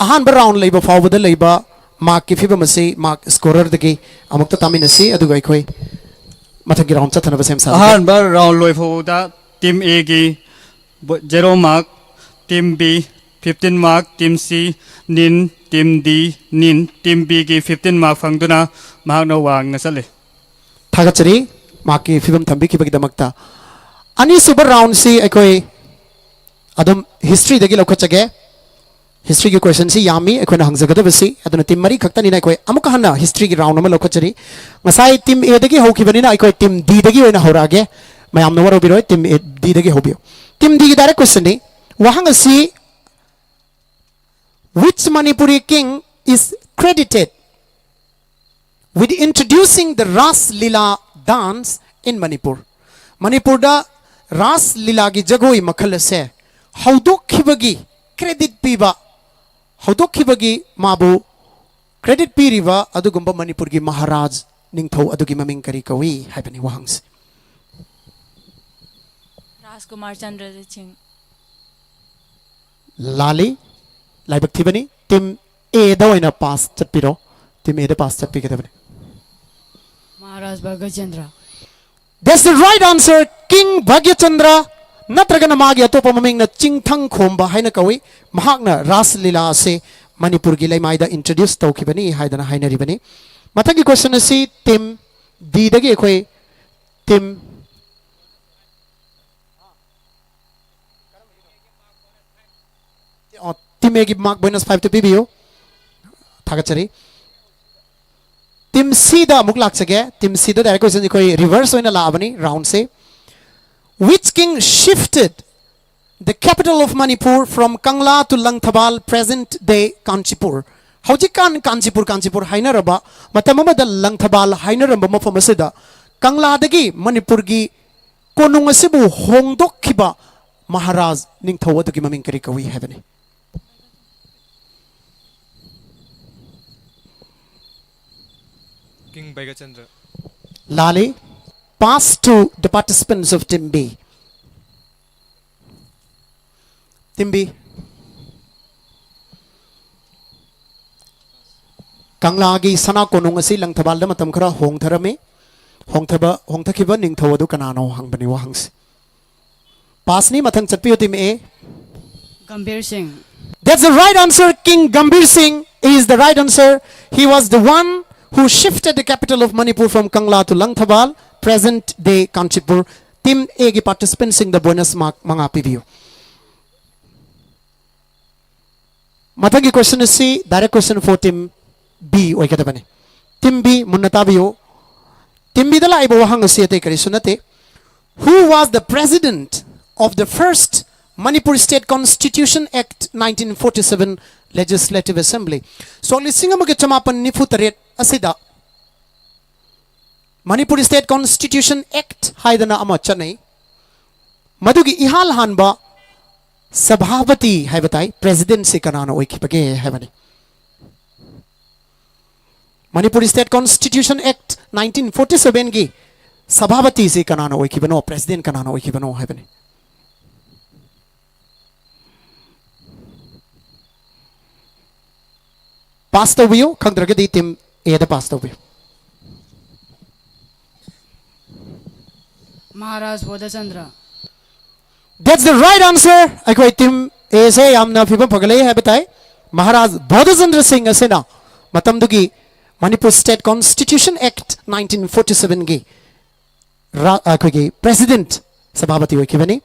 ꯑꯍꯥꯟꯕ round ꯂꯩꯕ ꯐꯥꯎꯕꯗ ꯂꯩꯕ mark ꯀꯤ ꯐꯤꯕꯝ ꯑꯁꯤ mark scorer ꯗꯒꯤ ꯑꯃꯨꯛꯇ ꯇꯥꯃꯤꯟꯅꯁꯤ, ꯑꯗꯨꯒ ꯑꯩꯈꯣꯏ ꯃꯊꯪꯒꯤ round ꯆꯠꯊꯅꯕ ꯁꯦꯝ ꯁꯥꯖꯒꯦ꯫ ꯑꯍꯥꯟꯕ round ꯂꯣꯏꯐꯥꯎꯕꯗ Team A ꯒꯤ zero mark, Team B fifteen mark, Team C nine, Team D nine, Team B ꯒꯤ fifteen mark ꯐꯪꯗꯨꯅ ꯃꯍꯥꯛꯅ ꯋꯥꯡꯅ ꯆꯠꯂꯤ꯫ ꯊꯥꯒꯠꯆꯔꯤ꯫ ꯃꯍꯥꯛꯀꯤ ꯐꯤꯕꯝ ꯊꯝꯕꯤꯈꯤꯕꯒꯤꯗꯃꯛꯇ꯫ ꯑꯅꯤꯁꯨꯕ ꯔꯥꯎꯟꯁꯤ ꯑꯩꯈꯣꯏ ꯑꯗꯨꯝ ꯍꯤꯁꯇ꯭ꯔꯤꯗꯒꯤ ꯂꯧꯈꯠꯆꯒꯦ꯫ ꯍꯤꯁꯇ꯭ꯔꯤꯒꯤ ꯀꯣꯏꯁꯟꯁꯤ ꯌꯥꯝꯃꯤ ꯑꯩꯈꯣꯏꯅ ꯍꯪꯖꯒꯗꯕꯁꯤ, ꯑꯗꯨꯅ ꯇꯤꯝ ꯃꯔꯤ ꯈꯛꯇꯅꯤꯅ ꯑꯩꯈꯣꯏ ꯑꯃꯨꯛꯀ ꯍꯟꯅ ꯍꯤꯁꯇ꯭ꯔꯤꯒꯤ ꯔꯥꯎꯟ ꯑꯃ ꯂꯧꯈꯠꯆꯔꯤ꯫ ꯉꯁꯥꯏ ꯇꯤꯝ ꯑꯦꯗꯒꯤ ꯍꯧꯈꯤꯕꯅꯤꯅ ꯑꯩꯈꯣꯏ ꯇꯤꯝ ꯗꯤꯗꯒꯤ ꯑꯣꯏꯅ ꯍꯧꯔꯛꯑꯒꯦ꯫ ꯃꯌꯥꯝꯅ ꯋꯥꯔꯧꯕꯤꯔꯣꯏ, ꯇꯤꯝ ꯑꯦ ꯗꯤꯗꯒꯤ ꯍꯧꯕꯤꯌꯨ꯫ ꯇꯤꯝ ꯗꯤꯒꯤ ꯗꯥꯏꯔꯦꯛ ꯀꯣꯏꯁꯟꯅꯤ꯫ ꯋꯥꯍꯪ ꯑꯁꯤ, which Manipuri king is credited with introducing the Ras Leela dance in Manipur? ꯃꯅꯤꯄꯨꯔꯗ ꯔꯥꯁ ꯂꯤꯂꯥꯒꯤ ꯖꯒꯣꯏ ꯃꯈꯜ ꯑꯁꯦ ꯍꯧꯗꯣꯛꯈꯤꯕꯒꯤ ꯀ꯭ꯔꯦꯗꯤꯠ ꯄꯤꯕ, ꯍꯧꯗꯣꯛꯈꯤꯕꯒꯤ ꯃꯥꯕꯨ ꯀ꯭ꯔꯦꯗꯤꯠ ꯄꯤꯔꯤꯕ ꯑꯗꯨꯒꯨꯝꯕ ꯃꯅꯤꯄꯨꯔꯒꯤ ꯃꯍꯥꯔꯥꯖ ꯅꯤꯡꯊꯧ ꯑꯗꯨꯒꯤ ꯃꯃꯤꯡ ꯀꯔꯤ ꯀꯧꯏ ꯍꯥꯏꯕꯅꯤ ꯋꯥꯍꯪꯁꯦ꯫ ꯔꯥꯖꯀꯨꯃꯥꯔ ꯆꯟꯗ꯭ꯔꯖꯤꯠ ꯁꯤꯡ꯫ ꯂꯥꯜꯂꯤ꯫ ꯂꯥꯏꯕꯛ ꯊꯤꯕꯅꯤ꯫ ꯇꯤꯝ ꯑꯦꯗ ꯑꯣꯏꯅ ꯄꯥꯁ ꯆꯠꯄꯤꯔꯣ꯫ ꯇꯤꯝ ꯑꯦꯗ ꯄꯥꯁ ꯆꯠꯄꯤꯒꯗꯕꯅꯤ꯫ Maharaj Bhagat Chandra. That's the right answer. King Bhagyachandra ꯅꯠꯇ꯭ꯔꯒꯅ ꯃꯥꯒꯤ ꯑꯇꯣꯞꯄ ꯃꯃꯤꯡꯅ ꯆꯤꯡꯊꯪ ꯈꯣꯝꯕ ꯍꯥꯏꯅ ꯀꯧꯏ꯫ ꯃꯍꯥꯛꯅ ꯔꯥꯁ ꯂꯤꯂꯥ ꯑꯁꯤ ꯃꯅꯤꯄꯨꯔꯒꯤ ꯂꯩꯃꯥꯏꯗ ꯏꯟꯇ꯭ꯔꯣꯗ꯭ꯌꯨꯁ ꯇꯧꯈꯤꯕꯅꯤ ꯍꯥꯏꯗꯅ ꯍꯥꯏꯅꯔꯤꯕꯅꯤ꯫ ꯃꯊꯪꯒꯤ ꯀꯣꯏꯁꯟ ꯑꯁꯤ ꯇꯤꯝ ꯗꯤꯗꯒꯤ ꯑꯩꯈꯣꯏ ꯇꯤꯝ ꯇꯤꯝ ꯑꯦꯒꯤ ꯃꯥꯔꯛ ꯕꯣꯅꯁ ꯐꯥꯏꯚꯇꯨ ꯄꯤꯕꯤꯌꯨ꯫ ꯊꯥꯒꯠꯆꯔꯤ꯫ ꯇꯤꯝ ꯁꯤꯗ ꯑꯃꯨꯛ ꯂꯥꯛꯆꯒꯦ꯫ ꯇꯤꯝ ꯁꯤꯗ ꯗꯥꯏꯔꯦꯛ ꯀꯣꯏꯁꯟ ꯑꯩꯈꯣꯏ ꯔꯤꯚꯔꯁ ꯑꯣꯏꯅ ꯂꯥꯛꯑꯕꯅꯤ ꯔꯥꯎꯟꯁꯦ꯫ Which king shifted the capital of Manipur from Kangla to Langthabal, present day Kanchipur? ꯍꯧꯖꯤꯛꯀꯥꯟ ꯀꯥꯟꯆꯤꯄꯨꯔ, ꯀꯥꯟꯆꯤꯄꯨꯔ ꯍꯥꯏꯅꯔꯕ, ꯃꯇꯝ ꯑꯃꯗ ꯂꯪꯊꯕꯥꯜ ꯍꯥꯏꯅꯔꯝꯕ ꯃꯐꯝ ꯑꯁꯤꯗ ꯀꯪꯂꯥꯗꯒꯤ ꯃꯅꯤꯄꯨꯔꯒꯤ ꯀꯣꯅꯨꯡ ꯑꯁꯤꯕꯨ ꯍꯣꯡꯗꯣꯛꯈꯤꯕ ꯃꯍꯥꯔꯥꯖ ꯅꯤꯡꯊꯧ ꯑꯗꯨꯒꯤ ꯃꯃꯤꯡ ꯀꯔꯤ ꯀꯧꯏ ꯍꯥꯏꯕꯅꯤ꯫ King Bhaigachandra. ꯂꯥꯜꯂꯤ꯫ Pass to the participants of team B. Team B. ꯀꯪꯂꯥꯒꯤ ꯁꯅꯥ ꯀꯣꯅꯨꯡ ꯑꯁꯤ ꯂꯪꯊꯕꯥꯜꯗ ꯃꯇꯝ ꯈꯔ ꯍꯣꯡꯊꯔꯝꯃꯤ꯫ ꯍꯣꯡꯊꯕ, ꯍꯣꯡꯊꯈꯤꯕ ꯅꯤꯡꯊꯧ ꯑꯗꯨ ꯀꯅꯥꯅꯣ ꯍꯪꯕꯅꯤ ꯋꯥꯍꯪꯁꯤ꯫ ꯄꯥꯁꯅꯤ꯫ ꯃꯊꯪ ꯆꯠꯄꯤꯌꯨ, team A. Gambhir Singh. That's the right answer. King Gambhir Singh is the right answer. He was the one who shifted the capital of Manipur from Kangla to Langthabal, present day Kanchipur. Team A ꯒꯤ participant ꯁꯤꯡꯗ bonus mark ꯃꯉꯥ ꯄꯤꯕꯤꯌꯨ꯫ ꯃꯊꯪꯒꯤ question ꯑꯁꯤ direct question for team B ꯑꯣꯏꯒꯗꯕꯅꯤ꯫ Team B ꯃꯨꯟꯅ ꯇꯥꯕꯤꯌꯨ꯫ Team B ꯗ ꯂꯥꯛꯏꯕ ꯋꯥꯍꯪ ꯑꯁꯤ ꯑꯇꯩ ꯀꯔꯤꯁꯨ ꯅꯠꯇꯦ꯫ Who was the president of the first Manipur State Constitution Act nineteen forty-seven Legislative Assembly? ꯁꯣꯛ ꯂꯤꯁꯤꯡ ꯑꯃꯒ ꯆꯃꯥꯄꯟ ꯅꯤꯐꯨ ꯇꯔꯦꯠ ꯑꯁꯤꯗ Manipur State Constitution Act ꯍꯥꯏꯗꯅ ꯑꯃ ꯆꯠꯅꯩ꯫ ꯃꯗꯨꯒꯤ ꯏꯍꯥꯟ ꯍꯥꯟꯕ ꯁꯚꯥꯄꯇꯤ ꯍꯥꯏꯕ ꯇꯥꯏ, president ꯁꯤ ꯀꯅꯥꯅ ꯑꯣꯏꯈꯤꯕꯒꯦ ꯍꯥꯏꯕꯅꯤ꯫ Manipur State Constitution Act nineteen forty-seven ꯒꯤ ꯁꯚꯥꯄꯇꯤꯁꯤ ꯀꯅꯥꯅ ꯑꯣꯏꯈꯤꯕꯅꯣ, president ꯀꯅꯥꯅ ꯑꯣꯏꯈꯤꯕꯅꯣ ꯍꯥꯏꯕꯅꯤ꯫ Pass ꯇꯧꯕꯤꯌꯨ, ꯈꯪꯗ꯭ꯔꯒꯗꯤ team A ꯗ pass ꯇꯧꯕꯤꯌꯨ꯫ Maharaj Bodhachandra. That's the right answer. ꯑꯩꯈꯣꯏ team A ꯁꯦ ꯌꯥꯝꯅ ꯐꯤꯕꯝ ꯐꯒꯠꯂꯛꯏ ꯍꯥꯏꯕ ꯇꯥꯏ꯫ ꯃꯍꯥꯔꯥꯖ ꯕꯣꯙꯆꯟꯗ꯭ꯔ ꯁꯤꯡ ꯑꯁꯤꯅ ꯃꯇꯝꯗꯨꯒꯤ Manipur State Constitution Act nineteen forty-seven ꯒꯤ ꯔꯥ-, ꯑꯩꯈꯣꯏꯒꯤ president, ꯁꯚꯥꯄꯇꯤ ꯑꯣꯏꯈꯤꯕꯅꯤ꯫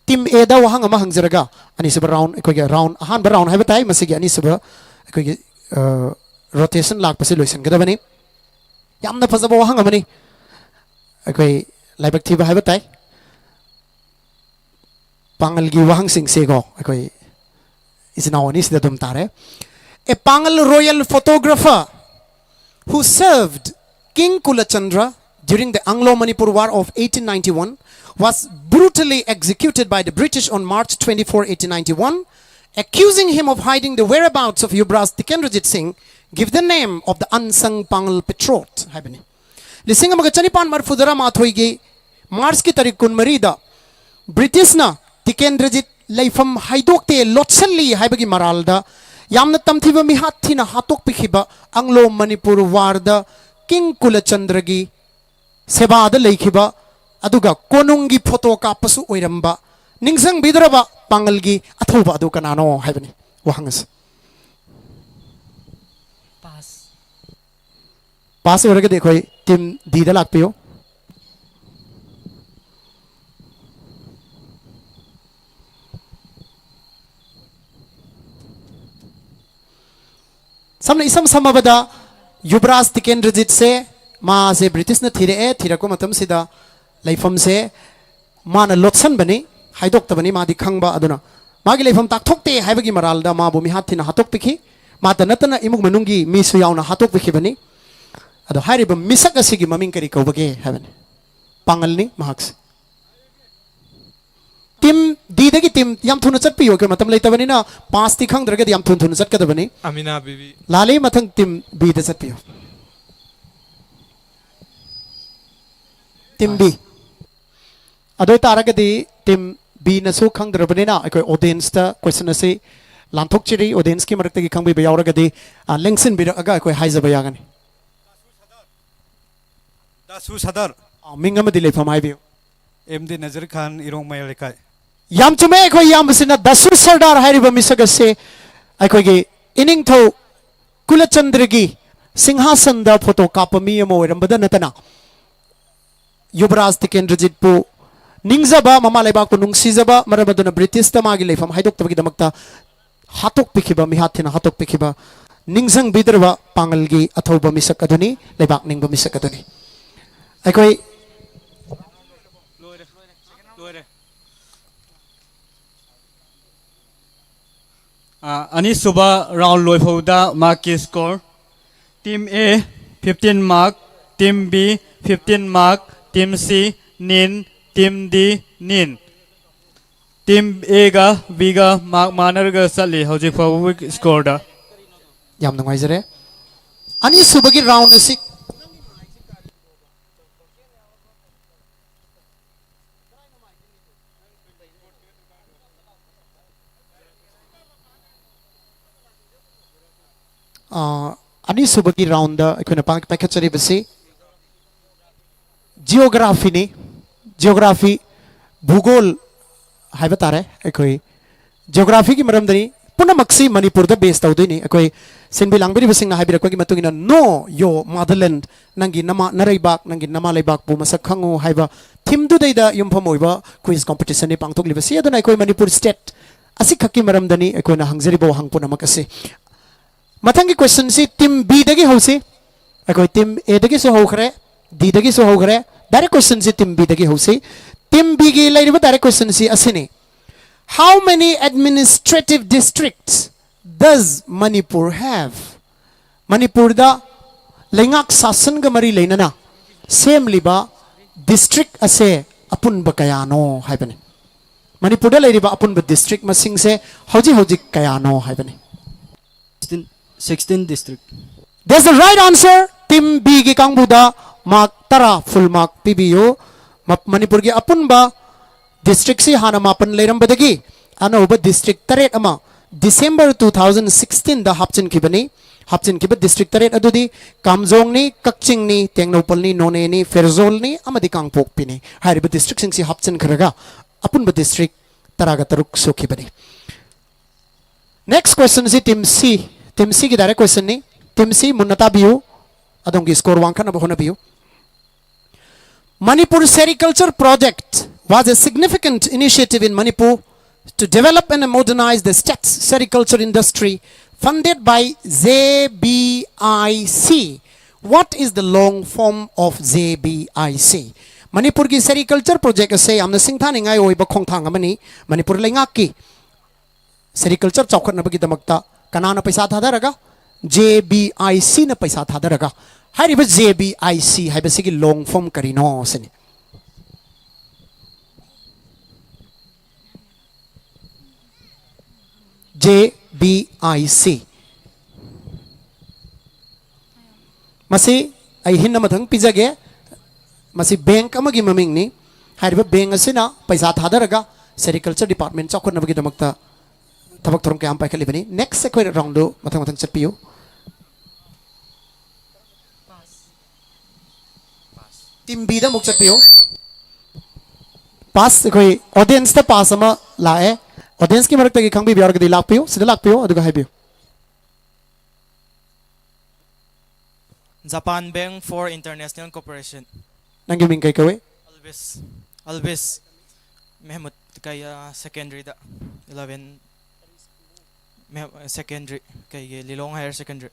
Team A ꯗ ꯋꯥꯍꯪ ꯑꯃ ꯍꯪꯖꯔꯒ ꯑꯅꯤꯁꯨꯕ round, ꯑꯩꯈꯣꯏꯒꯤ round, ꯑꯍꯥꯟꯕ round ꯍꯥꯏꯕ ꯇꯥꯏ, ꯃꯁꯤꯒꯤ ꯑꯅꯤꯁꯨꯕ ꯑꯩꯈꯣꯏꯒꯤ, ꯑ, rotation ꯂꯥꯛꯄꯁꯤ ꯂꯣꯏꯁꯤꯟꯒꯗꯕꯅꯤ꯫ ꯌꯥꯝꯅ ꯐꯖꯕ ꯋꯥꯍꯪ ꯑꯃꯅꯤ꯫ ꯑꯩꯈꯣꯏ ꯂꯥꯏꯕꯛ ꯊꯤꯕ ꯍꯥꯏꯕ ꯇꯥꯏ꯫ ꯄꯥꯡꯒꯜꯒꯤ ꯋꯥꯍꯪꯁꯤꯡꯁꯦꯀꯣ, ꯑꯩꯈꯣꯏ ꯏꯆꯤꯟ ꯏꯅꯥꯎ ꯑꯅꯤꯁꯤꯗ ꯑꯗꯨꯝ ꯇꯥꯔꯦ꯫ A Pangal royal photographer who served King Kulachandra during the Anglo-Manipur War of eighteen ninety-one was brutally executed by the British on March twenty-four, eighteen ninety-one, accusing him of hiding the whereabouts of Yuvraj Tikendrajit Singh, give the name of the unsung Pangal patriot ꯍꯥꯏꯕꯅꯤ꯫ ꯂꯤꯁꯤꯡ ꯑꯃꯒ ꯆꯅꯤꯄꯥꯟ ꯃꯔꯤꯐꯨꯇꯔꯥ ꯃꯥꯊꯣꯏꯒꯤ March ꯀꯤ ꯇꯥꯔꯤꯛ ꯀꯨꯟꯃꯔꯤꯗ British ꯅ ꯇꯤꯀꯦꯟꯗ꯭ꯔꯖꯤꯠ ꯂꯩꯐꯝ ꯍꯥꯏꯗꯣꯛꯇꯦ, ꯂꯣꯠꯁꯤꯜꯂꯤ ꯍꯥꯏꯕꯒꯤ ꯃꯔꯥꯜꯗ ꯌꯥꯝꯅ ꯇꯝꯊꯤꯕ ꯃꯤꯍꯥꯠ ꯊꯤꯅ ꯍꯥꯠꯇꯣꯛꯄꯤꯈꯤꯕ Anglo Manipur War ꯗ King ꯀꯨꯂꯆꯟꯗ꯭ꯔꯒꯤ ꯁꯦꯕꯥꯗ ꯂꯩꯈꯤꯕ, ꯑꯗꯨꯒ ꯀꯣꯅꯨꯡꯒꯤ photo ꯀꯥꯞꯄꯁꯨ ꯑꯣꯏꯔꯝꯕ ꯅꯤꯡꯁꯤꯡꯕꯤꯗ꯭ꯔꯕ ꯄꯥꯡꯒꯜꯒꯤ ꯑꯊꯧꯕ ꯑꯗꯨ ꯀꯅꯥꯅꯣ ꯍꯥꯏꯕꯅꯤ ꯋꯥꯍꯪ ꯑꯁꯤ꯫ ꯄꯥꯁ꯫ ꯄꯥꯁ ꯑꯣꯏꯔꯒꯗꯤ ꯑꯩꯈꯣꯏ ꯇꯤꯝ ꯗꯤꯗ ꯂꯥꯛꯄꯤꯌꯨ꯫ ꯁꯝꯅ ꯏꯁꯝ ꯁꯝꯃꯕꯗ ꯌꯨꯕꯔꯥꯖ ꯇꯤꯀꯦꯟꯗ꯭ꯔꯖꯤꯠꯁꯦ ꯃꯥꯁꯦ ꯕ꯭ꯔꯤꯇꯤꯁꯅ ꯊꯤꯔꯛꯑꯦ꯫ ꯊꯤꯔꯛꯄ ꯃꯇꯝꯁꯤꯗ ꯂꯩꯐꯝꯁꯦ ꯃꯥꯅ ꯂꯣꯠꯁꯟꯕꯅꯤ, ꯍꯥꯏꯗꯣꯛꯇꯕꯅꯤ꯫ ꯃꯥꯗꯤ ꯈꯪꯕ, ꯑꯗꯨꯅ ꯃꯥꯒꯤ ꯂꯩꯐꯝ ꯇꯥꯛꯊꯣꯛꯇꯦ ꯍꯥꯏꯕꯒꯤ ꯃꯔꯥꯜꯗ ꯃꯥꯕꯨ ꯃꯤꯍꯥꯠ ꯊꯤꯅ ꯍꯥꯠꯇꯣꯛꯄꯤꯈꯤ꯫ ꯃꯥꯇ ꯅꯠꯇꯅ ꯏꯃꯨꯡ ꯃꯅꯨꯡꯒꯤ ꯃꯤꯁꯨ ꯌꯥꯎꯅ ꯍꯥꯠꯇꯣꯛꯄꯤꯈꯤꯕꯅꯤ꯫ ꯑꯗꯣ ꯍꯥꯏꯔꯤꯕ ꯃꯤꯁꯛ ꯑꯁꯤꯒꯤ ꯃꯃꯤꯡ ꯀꯔꯤ ꯀꯧꯕꯒꯦ ꯍꯥꯏꯕꯅꯤ꯫ ꯄꯥꯡꯒꯜꯅꯤ ꯃꯍꯥꯛꯁꯦ꯫ ꯇꯤꯝ ꯗꯤꯗꯒꯤ ꯇꯤꯝ, ꯌꯥꯝ ꯊꯨꯅ ꯆꯠꯄꯤꯌꯨ, ꯑꯩꯈꯣꯏ ꯃꯇꯝ ꯂꯩꯇꯕꯅꯤꯅ꯫ ꯄꯥꯁꯇꯤ ꯈꯪꯗ꯭ꯔꯒꯗꯤ ꯌꯥꯝ ꯊꯨꯅ ꯊꯨꯅ ꯆꯠꯀꯗꯕꯅꯤ꯫ ꯑꯃꯤꯅꯥ ꯕꯤꯕꯤ꯫ ꯂꯥꯜꯂꯤ, ꯃꯊꯪ ꯇꯤꯝ ꯕꯤꯗ ꯆꯠꯄꯤꯌꯨ꯫ Team B. ꯑꯗꯨ ꯑꯣꯏꯇꯥꯔꯒꯗꯤ ꯇꯤꯝ ꯕꯤꯅꯁꯨ ꯈꯪꯗ꯭ꯔꯕꯅꯤꯅ ꯑꯩꯈꯣꯏ ꯑꯣꯗꯤꯌꯦꯟꯁꯇ ꯀꯣꯏꯁꯟ ꯑꯁꯤ ꯂꯥꯟꯊꯣꯛꯆꯔꯤ꯫ ꯑꯣꯗꯤꯌꯦꯟꯁꯀꯤ ꯃꯔꯛꯇꯒꯤ ꯈꯪꯕꯤꯕ ꯌꯥꯎꯔꯒꯗꯤ, ꯑ, ꯂꯦꯡꯁꯤꯟꯕꯤꯔꯛꯑꯒ ꯑꯩꯈꯣꯏ ꯍꯥꯏꯖꯕ ꯌꯥꯒꯅꯤ꯫ ꯗꯥꯁꯨ ꯁꯗꯔ꯫ ꯑ, ꯃꯤꯡ ꯑꯃꯗꯤ ꯂꯩꯐꯝ ꯍꯥꯏꯕꯤꯌꯨ꯫ ꯑꯦꯝ ꯗꯤ ꯅꯖꯔ ꯈꯥꯟ, ꯏꯔꯣꯡ ꯃꯌꯥꯏ ꯂꯩꯀꯥꯏ꯫ ꯌꯥꯝ ꯆꯨꯝꯃꯦ꯫ ꯑꯩꯈꯣꯏ ꯏꯌꯥꯝꯕꯁꯤꯅ ꯗꯥꯁꯨ ꯁꯔꯗꯥꯔ ꯍꯥꯏꯔꯤꯕ ꯃꯤꯁꯛ ꯑꯁꯦ ꯑꯩꯈꯣꯏꯒꯤ ꯏꯅꯤꯡꯊꯧ ꯀꯨꯂꯆꯟꯗ꯭ꯔꯒꯤ ꯁꯤꯡꯍꯥꯁꯟꯗ ꯐꯣꯇꯣ ꯀꯥꯞꯄ ꯃꯤ ꯑꯃ ꯑꯣꯏꯔꯝꯕꯗ ꯅꯠꯇꯅ ꯌꯨꯕꯔꯥꯖ ꯇꯤꯀꯦꯟꯗ꯭ꯔꯖꯤꯠꯄꯨ ꯅꯤꯡꯖꯕ, ꯃꯃꯥ ꯂꯩꯕꯥꯛꯄꯨ ꯅꯨꯡꯁꯤꯖꯕ ꯃꯔꯝ ꯑꯗꯨꯅ ꯕ꯭ꯔꯤꯇꯤꯁꯇ ꯃꯥꯒꯤ ꯂꯩꯐꯝ ꯍꯥꯏꯗꯣꯛꯇꯕꯒꯤꯗꯃꯛꯇ ꯍꯥꯠꯇꯣꯛꯄꯤꯈꯤꯕ, ꯃꯤꯍꯥꯠ ꯊꯤꯅ ꯍꯥꯠꯇꯣꯛꯄꯤꯈꯤꯕ, ꯅꯤꯡꯁꯤꯡꯕꯤꯗ꯭ꯔꯕ ꯄꯥꯡꯒꯜꯒꯤ ꯑꯊꯧꯕ ꯃꯤꯁꯛ ꯑꯗꯨꯅꯤ, ꯂꯩꯕꯥꯛ ꯅꯤꯡꯕ ꯃꯤꯁꯛ ꯑꯗꯨꯅꯤ꯫ ꯑꯩꯈꯣꯏ ꯂꯣꯏꯔꯦ꯫ ꯂꯣꯏꯔꯦ꯫ ꯑꯥ, ꯑꯅꯤꯁꯨꯕ ꯔꯥꯎꯟ ꯂꯣꯏꯐꯥꯎꯗ ꯃꯥꯔꯛꯀꯤ score: team A fifteen mark, team B fifteen mark, team C nine, team D nine. Team ꯑꯦꯒ ꯕꯤꯒ ꯃꯥꯔꯛ ꯃꯥꯟꯅꯔꯒ ꯆꯠꯂꯤ ꯍꯧꯖꯤꯛ ꯐꯥꯎꯕꯒꯤ ꯁ꯭ꯀꯣꯔꯗ꯫ ꯌꯥꯝ ꯅꯨꯡꯉꯥꯏꯖꯔꯦ꯫ ꯑꯅꯤꯁꯨꯕꯒꯤ ꯔꯥꯎꯟ ꯑꯁꯤ ꯑꯥ, ꯑꯅꯤꯁꯨꯕꯒꯤ ꯔꯥꯎꯟꯗ ꯑꯩꯈꯣꯏꯅ ꯄꯥꯡ-, ꯄꯥꯏꯈꯠꯆꯔꯤꯕꯁꯤ ꯖꯤꯑꯣꯒ꯭ꯔꯥꯐꯤꯅꯤ꯫ ꯖꯤꯑꯣꯒ꯭ꯔꯥꯐꯤ, ꯚꯨꯒꯣꯜ ꯍꯥꯏꯕ ꯇꯥꯔꯦ, ꯑꯩꯈꯣꯏ ꯖꯤꯑꯣꯒ꯭ꯔꯥꯐꯤꯒꯤ ꯃꯔꯝꯗꯅꯤ꯫ ꯄꯨꯝꯅꯃꯛꯁꯤ ꯃꯅꯤꯄꯨꯔꯗ ꯕꯦꯁ ꯇꯧꯗꯣꯏꯅꯤ꯫ ꯑꯩꯈꯣꯏ ꯁꯤꯟꯕꯤ ꯂꯥꯡꯕꯤꯔꯤꯕꯁꯤꯡꯅ ꯍꯥꯏꯕꯤꯔꯛꯄꯒꯤ ꯃꯇꯨꯡ ꯏꯟꯅ, "Know your motherland", ꯅꯪꯒꯤ ꯅꯃꯥ, ꯅꯔꯩꯕꯥꯛ, ꯅꯪꯒꯤ ꯅꯃꯥ ꯂꯩꯕꯥꯛꯄꯨ ꯃꯁꯛ ꯈꯪꯉꯨ ꯍꯥꯏꯕ ꯊꯤꯝꯗꯨꯗꯩꯗ ꯌꯨꯝꯐꯝ ꯑꯣꯏꯕ ꯀ꯭ꯋꯤꯖ ꯀꯣꯝꯄꯤꯇꯤꯁꯟꯅꯤ ꯄꯥꯡꯊꯣꯛꯂꯤꯕꯁꯤ꯫ ꯑꯗꯨꯅ ꯑꯩꯈꯣꯏ ꯃꯅꯤꯄꯨꯔ ꯁ꯭ꯇꯦꯠ ꯑꯁꯤꯈꯛꯀꯤ ꯃꯔꯝꯗꯅꯤ ꯑꯩꯈꯣꯏꯅ ꯍꯪꯖꯔꯤꯕ ꯋꯥꯍꯪ ꯄꯨꯝꯅꯃꯛ ꯑꯁꯤ꯫ ꯃꯊꯪꯒꯤ ꯀ꯭ꯋꯦꯁꯟꯁꯤ ꯇꯤꯝ ꯕꯤꯗꯒꯤ ꯍꯧꯁꯤ꯫ ꯑꯩꯈꯣꯏ ꯇꯤꯝ ꯑꯦꯗꯒꯤꯁꯨ ꯍꯧꯈ꯭ꯔꯦ, ꯗꯤꯗꯒꯤꯁꯨ ꯍꯧꯈ꯭ꯔꯦ꯫ ꯗꯥꯏꯔꯦꯛ ꯀ꯭ꯋꯦꯁꯟꯁꯤ ꯇꯤꯝ ꯕꯤꯗꯒꯤ ꯍꯧꯁꯤ꯫ ꯇꯤꯝ ꯕꯤꯒꯤ ꯂꯩꯔꯤꯕ ꯗꯥꯏꯔꯦꯛ ꯀ꯭ꯋꯦꯁꯟꯁꯤ ꯑꯁꯤꯅꯤ: How many administrative districts does Manipur have? ꯃꯅꯤꯄꯨꯔꯗ ꯂꯩꯉꯥꯛ ꯁꯥꯁꯟꯒ ꯃꯔꯤ ꯂꯩꯅꯅ ꯁꯦꯝꯂꯤꯕ ꯗꯤꯁꯇ꯭ꯔꯤꯛ ꯑꯁꯦ ꯑꯄꯨꯟꯕ ꯀꯌꯥꯅꯣ ꯍꯥꯏꯕꯅꯤ꯫ ꯃꯅꯤꯄꯨꯔꯗ ꯂꯩꯔꯤꯕ ꯑꯄꯨꯟꯕ ꯗꯤꯁꯇ꯭ꯔꯤꯛ ꯃꯁꯤꯡꯁꯦ ꯍꯧꯖꯤꯛ ꯍꯧꯖꯤꯛ ꯀꯌꯥꯅꯣ ꯍꯥꯏꯕꯅꯤ꯫ Sixteen, sixteen district. That's the right answer. Team ꯕꯤꯒꯤ ꯀꯥꯡꯕꯨꯗ ꯃꯥꯔꯛ ꯇꯔꯥ, ꯐꯨꯜ ꯃꯥꯔꯛ ꯄꯤꯕꯤꯌꯨ꯫ ꯃ-, ꯃꯅꯤꯄꯨꯔꯒꯤ ꯑꯄꯨꯟꯕ ꯗꯤꯁꯇ꯭ꯔꯤꯛꯁꯤ ꯍꯥꯟꯅ ꯃꯥꯄꯟ ꯂꯩꯔꯝꯕꯗꯒꯤ ꯑꯅꯧꯕ ꯗꯤꯁꯇ꯭ꯔꯤꯛ ꯇꯔꯦꯠ ꯑꯃ ꯗꯤꯁꯦꯝꯕꯔ ꯇꯨ ꯊꯥꯎꯖꯟ ꯁꯤꯛꯁꯇꯤꯟꯗ ꯍꯥꯞꯆꯤꯟꯈꯤꯕꯅꯤ꯫ ꯍꯥꯞꯆꯤꯟꯈꯤꯕ ꯗꯤꯁꯇ꯭ꯔꯤꯛ ꯇꯔꯦꯠ ꯑꯗꯨꯗꯤ ꯀꯥꯝꯖꯣꯡꯅꯤ, ꯀꯛꯆꯤꯡꯅꯤ, ꯇꯦꯡꯅꯧꯄꯜꯅꯤ, ꯅꯣꯅꯦꯅꯤ, ꯐꯦꯔꯖꯣꯜꯅꯤ ꯑꯃꯗꯤ ꯀꯥꯡꯄꯣꯛꯄꯤꯅꯤ꯫ ꯍꯥꯏꯔꯤꯕ ꯗꯤꯁꯇ꯭ꯔꯤꯛꯁꯤꯡꯁꯤ ꯍꯥꯞꯆꯤꯟꯈ꯭ꯔꯒ ꯑꯄꯨꯟꯕ ꯗꯤꯁꯇ꯭ꯔꯤꯛ ꯇꯔꯥꯒ ꯇꯔꯨꯛ ꯁꯨꯈꯤꯕꯅꯤ꯫ ꯅꯦꯛꯁ ꯀ꯭ꯋꯦꯁꯟꯁꯤ ꯇꯤꯝ ꯁꯤ꯫ ꯇꯤꯝ ꯁꯤꯒꯤ ꯗꯥꯏꯔꯦꯛ ꯀ꯭ꯋꯦꯁꯟꯅꯤ꯫ ꯇꯤꯝ ꯁꯤ ꯃꯨꯟꯅ ꯇꯥꯕꯤꯌꯨ, ꯑꯗꯣꯝꯒꯤ ꯁ꯭ꯀꯣꯔ ꯋꯥꯡꯈꯠꯅꯕ ꯍꯣꯠꯅꯕꯤꯌꯨ꯫ Manipur Sericulture Project was a significant initiative in Manipur to develop and modernize the state's sericulture industry, funded by J B I C. What is the long form of J B I C? ꯃꯅꯤꯄꯨꯔꯒꯤ sericulture project ꯑꯁꯦ ꯌꯥꯝꯅ ꯁꯤꯡꯊꯥꯅꯤꯡꯉꯥꯏ ꯑꯣꯏꯕ ꯈꯣꯡꯊꯥꯡ ꯑꯃꯅꯤ꯫ ꯃꯅꯤꯄꯨꯔ ꯂꯩꯉꯥꯛꯀꯤ sericulture ꯆꯥꯎꯈꯠꯅꯕꯒꯤꯗꯃꯛꯇ ꯀꯅꯥꯅ ꯄꯩꯁꯥ ꯊꯥꯗꯔꯒ? ꯖꯦ ꯕꯤ ꯑꯥꯏ ꯁꯤꯅ ꯄꯩꯁꯥ ꯊꯥꯗꯔꯒ꯫ ꯍꯥꯏꯔꯤꯕ ꯖꯦ ꯕꯤ ꯑꯥꯏ ꯁꯤ ꯍꯥꯏꯕꯁꯤꯒꯤ ꯂꯣꯡ ꯐꯣꯝ ꯀꯔꯤꯅꯣ ꯁꯤꯅꯤ꯫ J B I C. ꯃꯁꯤ ꯑꯩ ꯍꯤꯟ ꯑꯃꯊꯪ ꯄꯤꯖꯒꯦ꯫ ꯃꯁꯤ ꯕꯦꯡꯛ ꯑꯃꯒꯤ ꯃꯃꯤꯡꯅꯤ꯫ ꯍꯥꯏꯔꯤꯕ ꯕꯦꯡꯛ ꯑꯁꯤꯅ ꯄꯩꯁꯥ ꯊꯥꯗꯔꯒ ꯁꯦꯔꯤꯀꯜꯆꯔ ꯗꯤꯄꯥꯔꯠꯃꯦꯟ ꯆꯥꯎꯈꯠꯅꯕꯒꯤꯗꯃꯛꯇ ꯊꯕꯛ ꯊꯧꯔꯝ ꯀꯌꯥ ꯑꯃ ꯄꯥꯏꯈꯠꯂꯤꯕꯅꯤ꯫ ꯅꯦꯛꯁ ꯑꯩꯈꯣꯏ ꯔꯥꯎꯟꯗꯨ ꯃꯊꯪ ꯃꯊꯪ ꯆꯠꯄꯤꯌꯨ꯫ ꯇꯤꯝ ꯕꯤꯗ ꯑꯃꯨꯛ ꯆꯠꯄꯤꯌꯨ꯫ ꯄꯥꯁ, ꯑꯩꯈꯣꯏ ꯑꯣꯗꯤꯌꯦꯟꯁꯇ ꯄꯥꯁ ꯑꯃ ꯂꯥꯛꯑꯦ꯫ ꯑꯣꯗꯤꯌꯦꯟꯁꯀꯤ ꯃꯔꯛꯇꯒꯤ ꯈꯪꯕꯤꯕ ꯌꯥꯎꯔꯒꯗꯤ ꯂꯥꯛꯄꯤꯌꯨ, ꯁꯤꯗ ꯂꯥꯛꯄꯤꯌꯨ, ꯑꯗꯨꯒ ꯍꯥꯏꯕꯤꯌꯨ꯫ Japan Bank for International Cooperation. ꯅꯪꯒꯤ ꯃꯤꯡ ꯀꯩ ꯀꯧꯏ? ꯑꯜꯕꯤꯁ, ꯑꯜꯕꯤꯁ ꯃꯦꯍꯃꯨꯗ꯫ ꯀꯩ, ꯑ, ꯁꯦꯀꯦꯟꯗꯔꯤꯗ, ꯏꯂꯚꯦꯟ, ꯃꯦ-, ꯁꯦꯀꯦꯟꯗꯔꯤ, ꯀꯩꯒꯤ, ꯂꯤꯂꯣꯡ ꯍꯥꯌꯔ ꯁꯦꯀꯦꯟꯗꯔꯤ꯫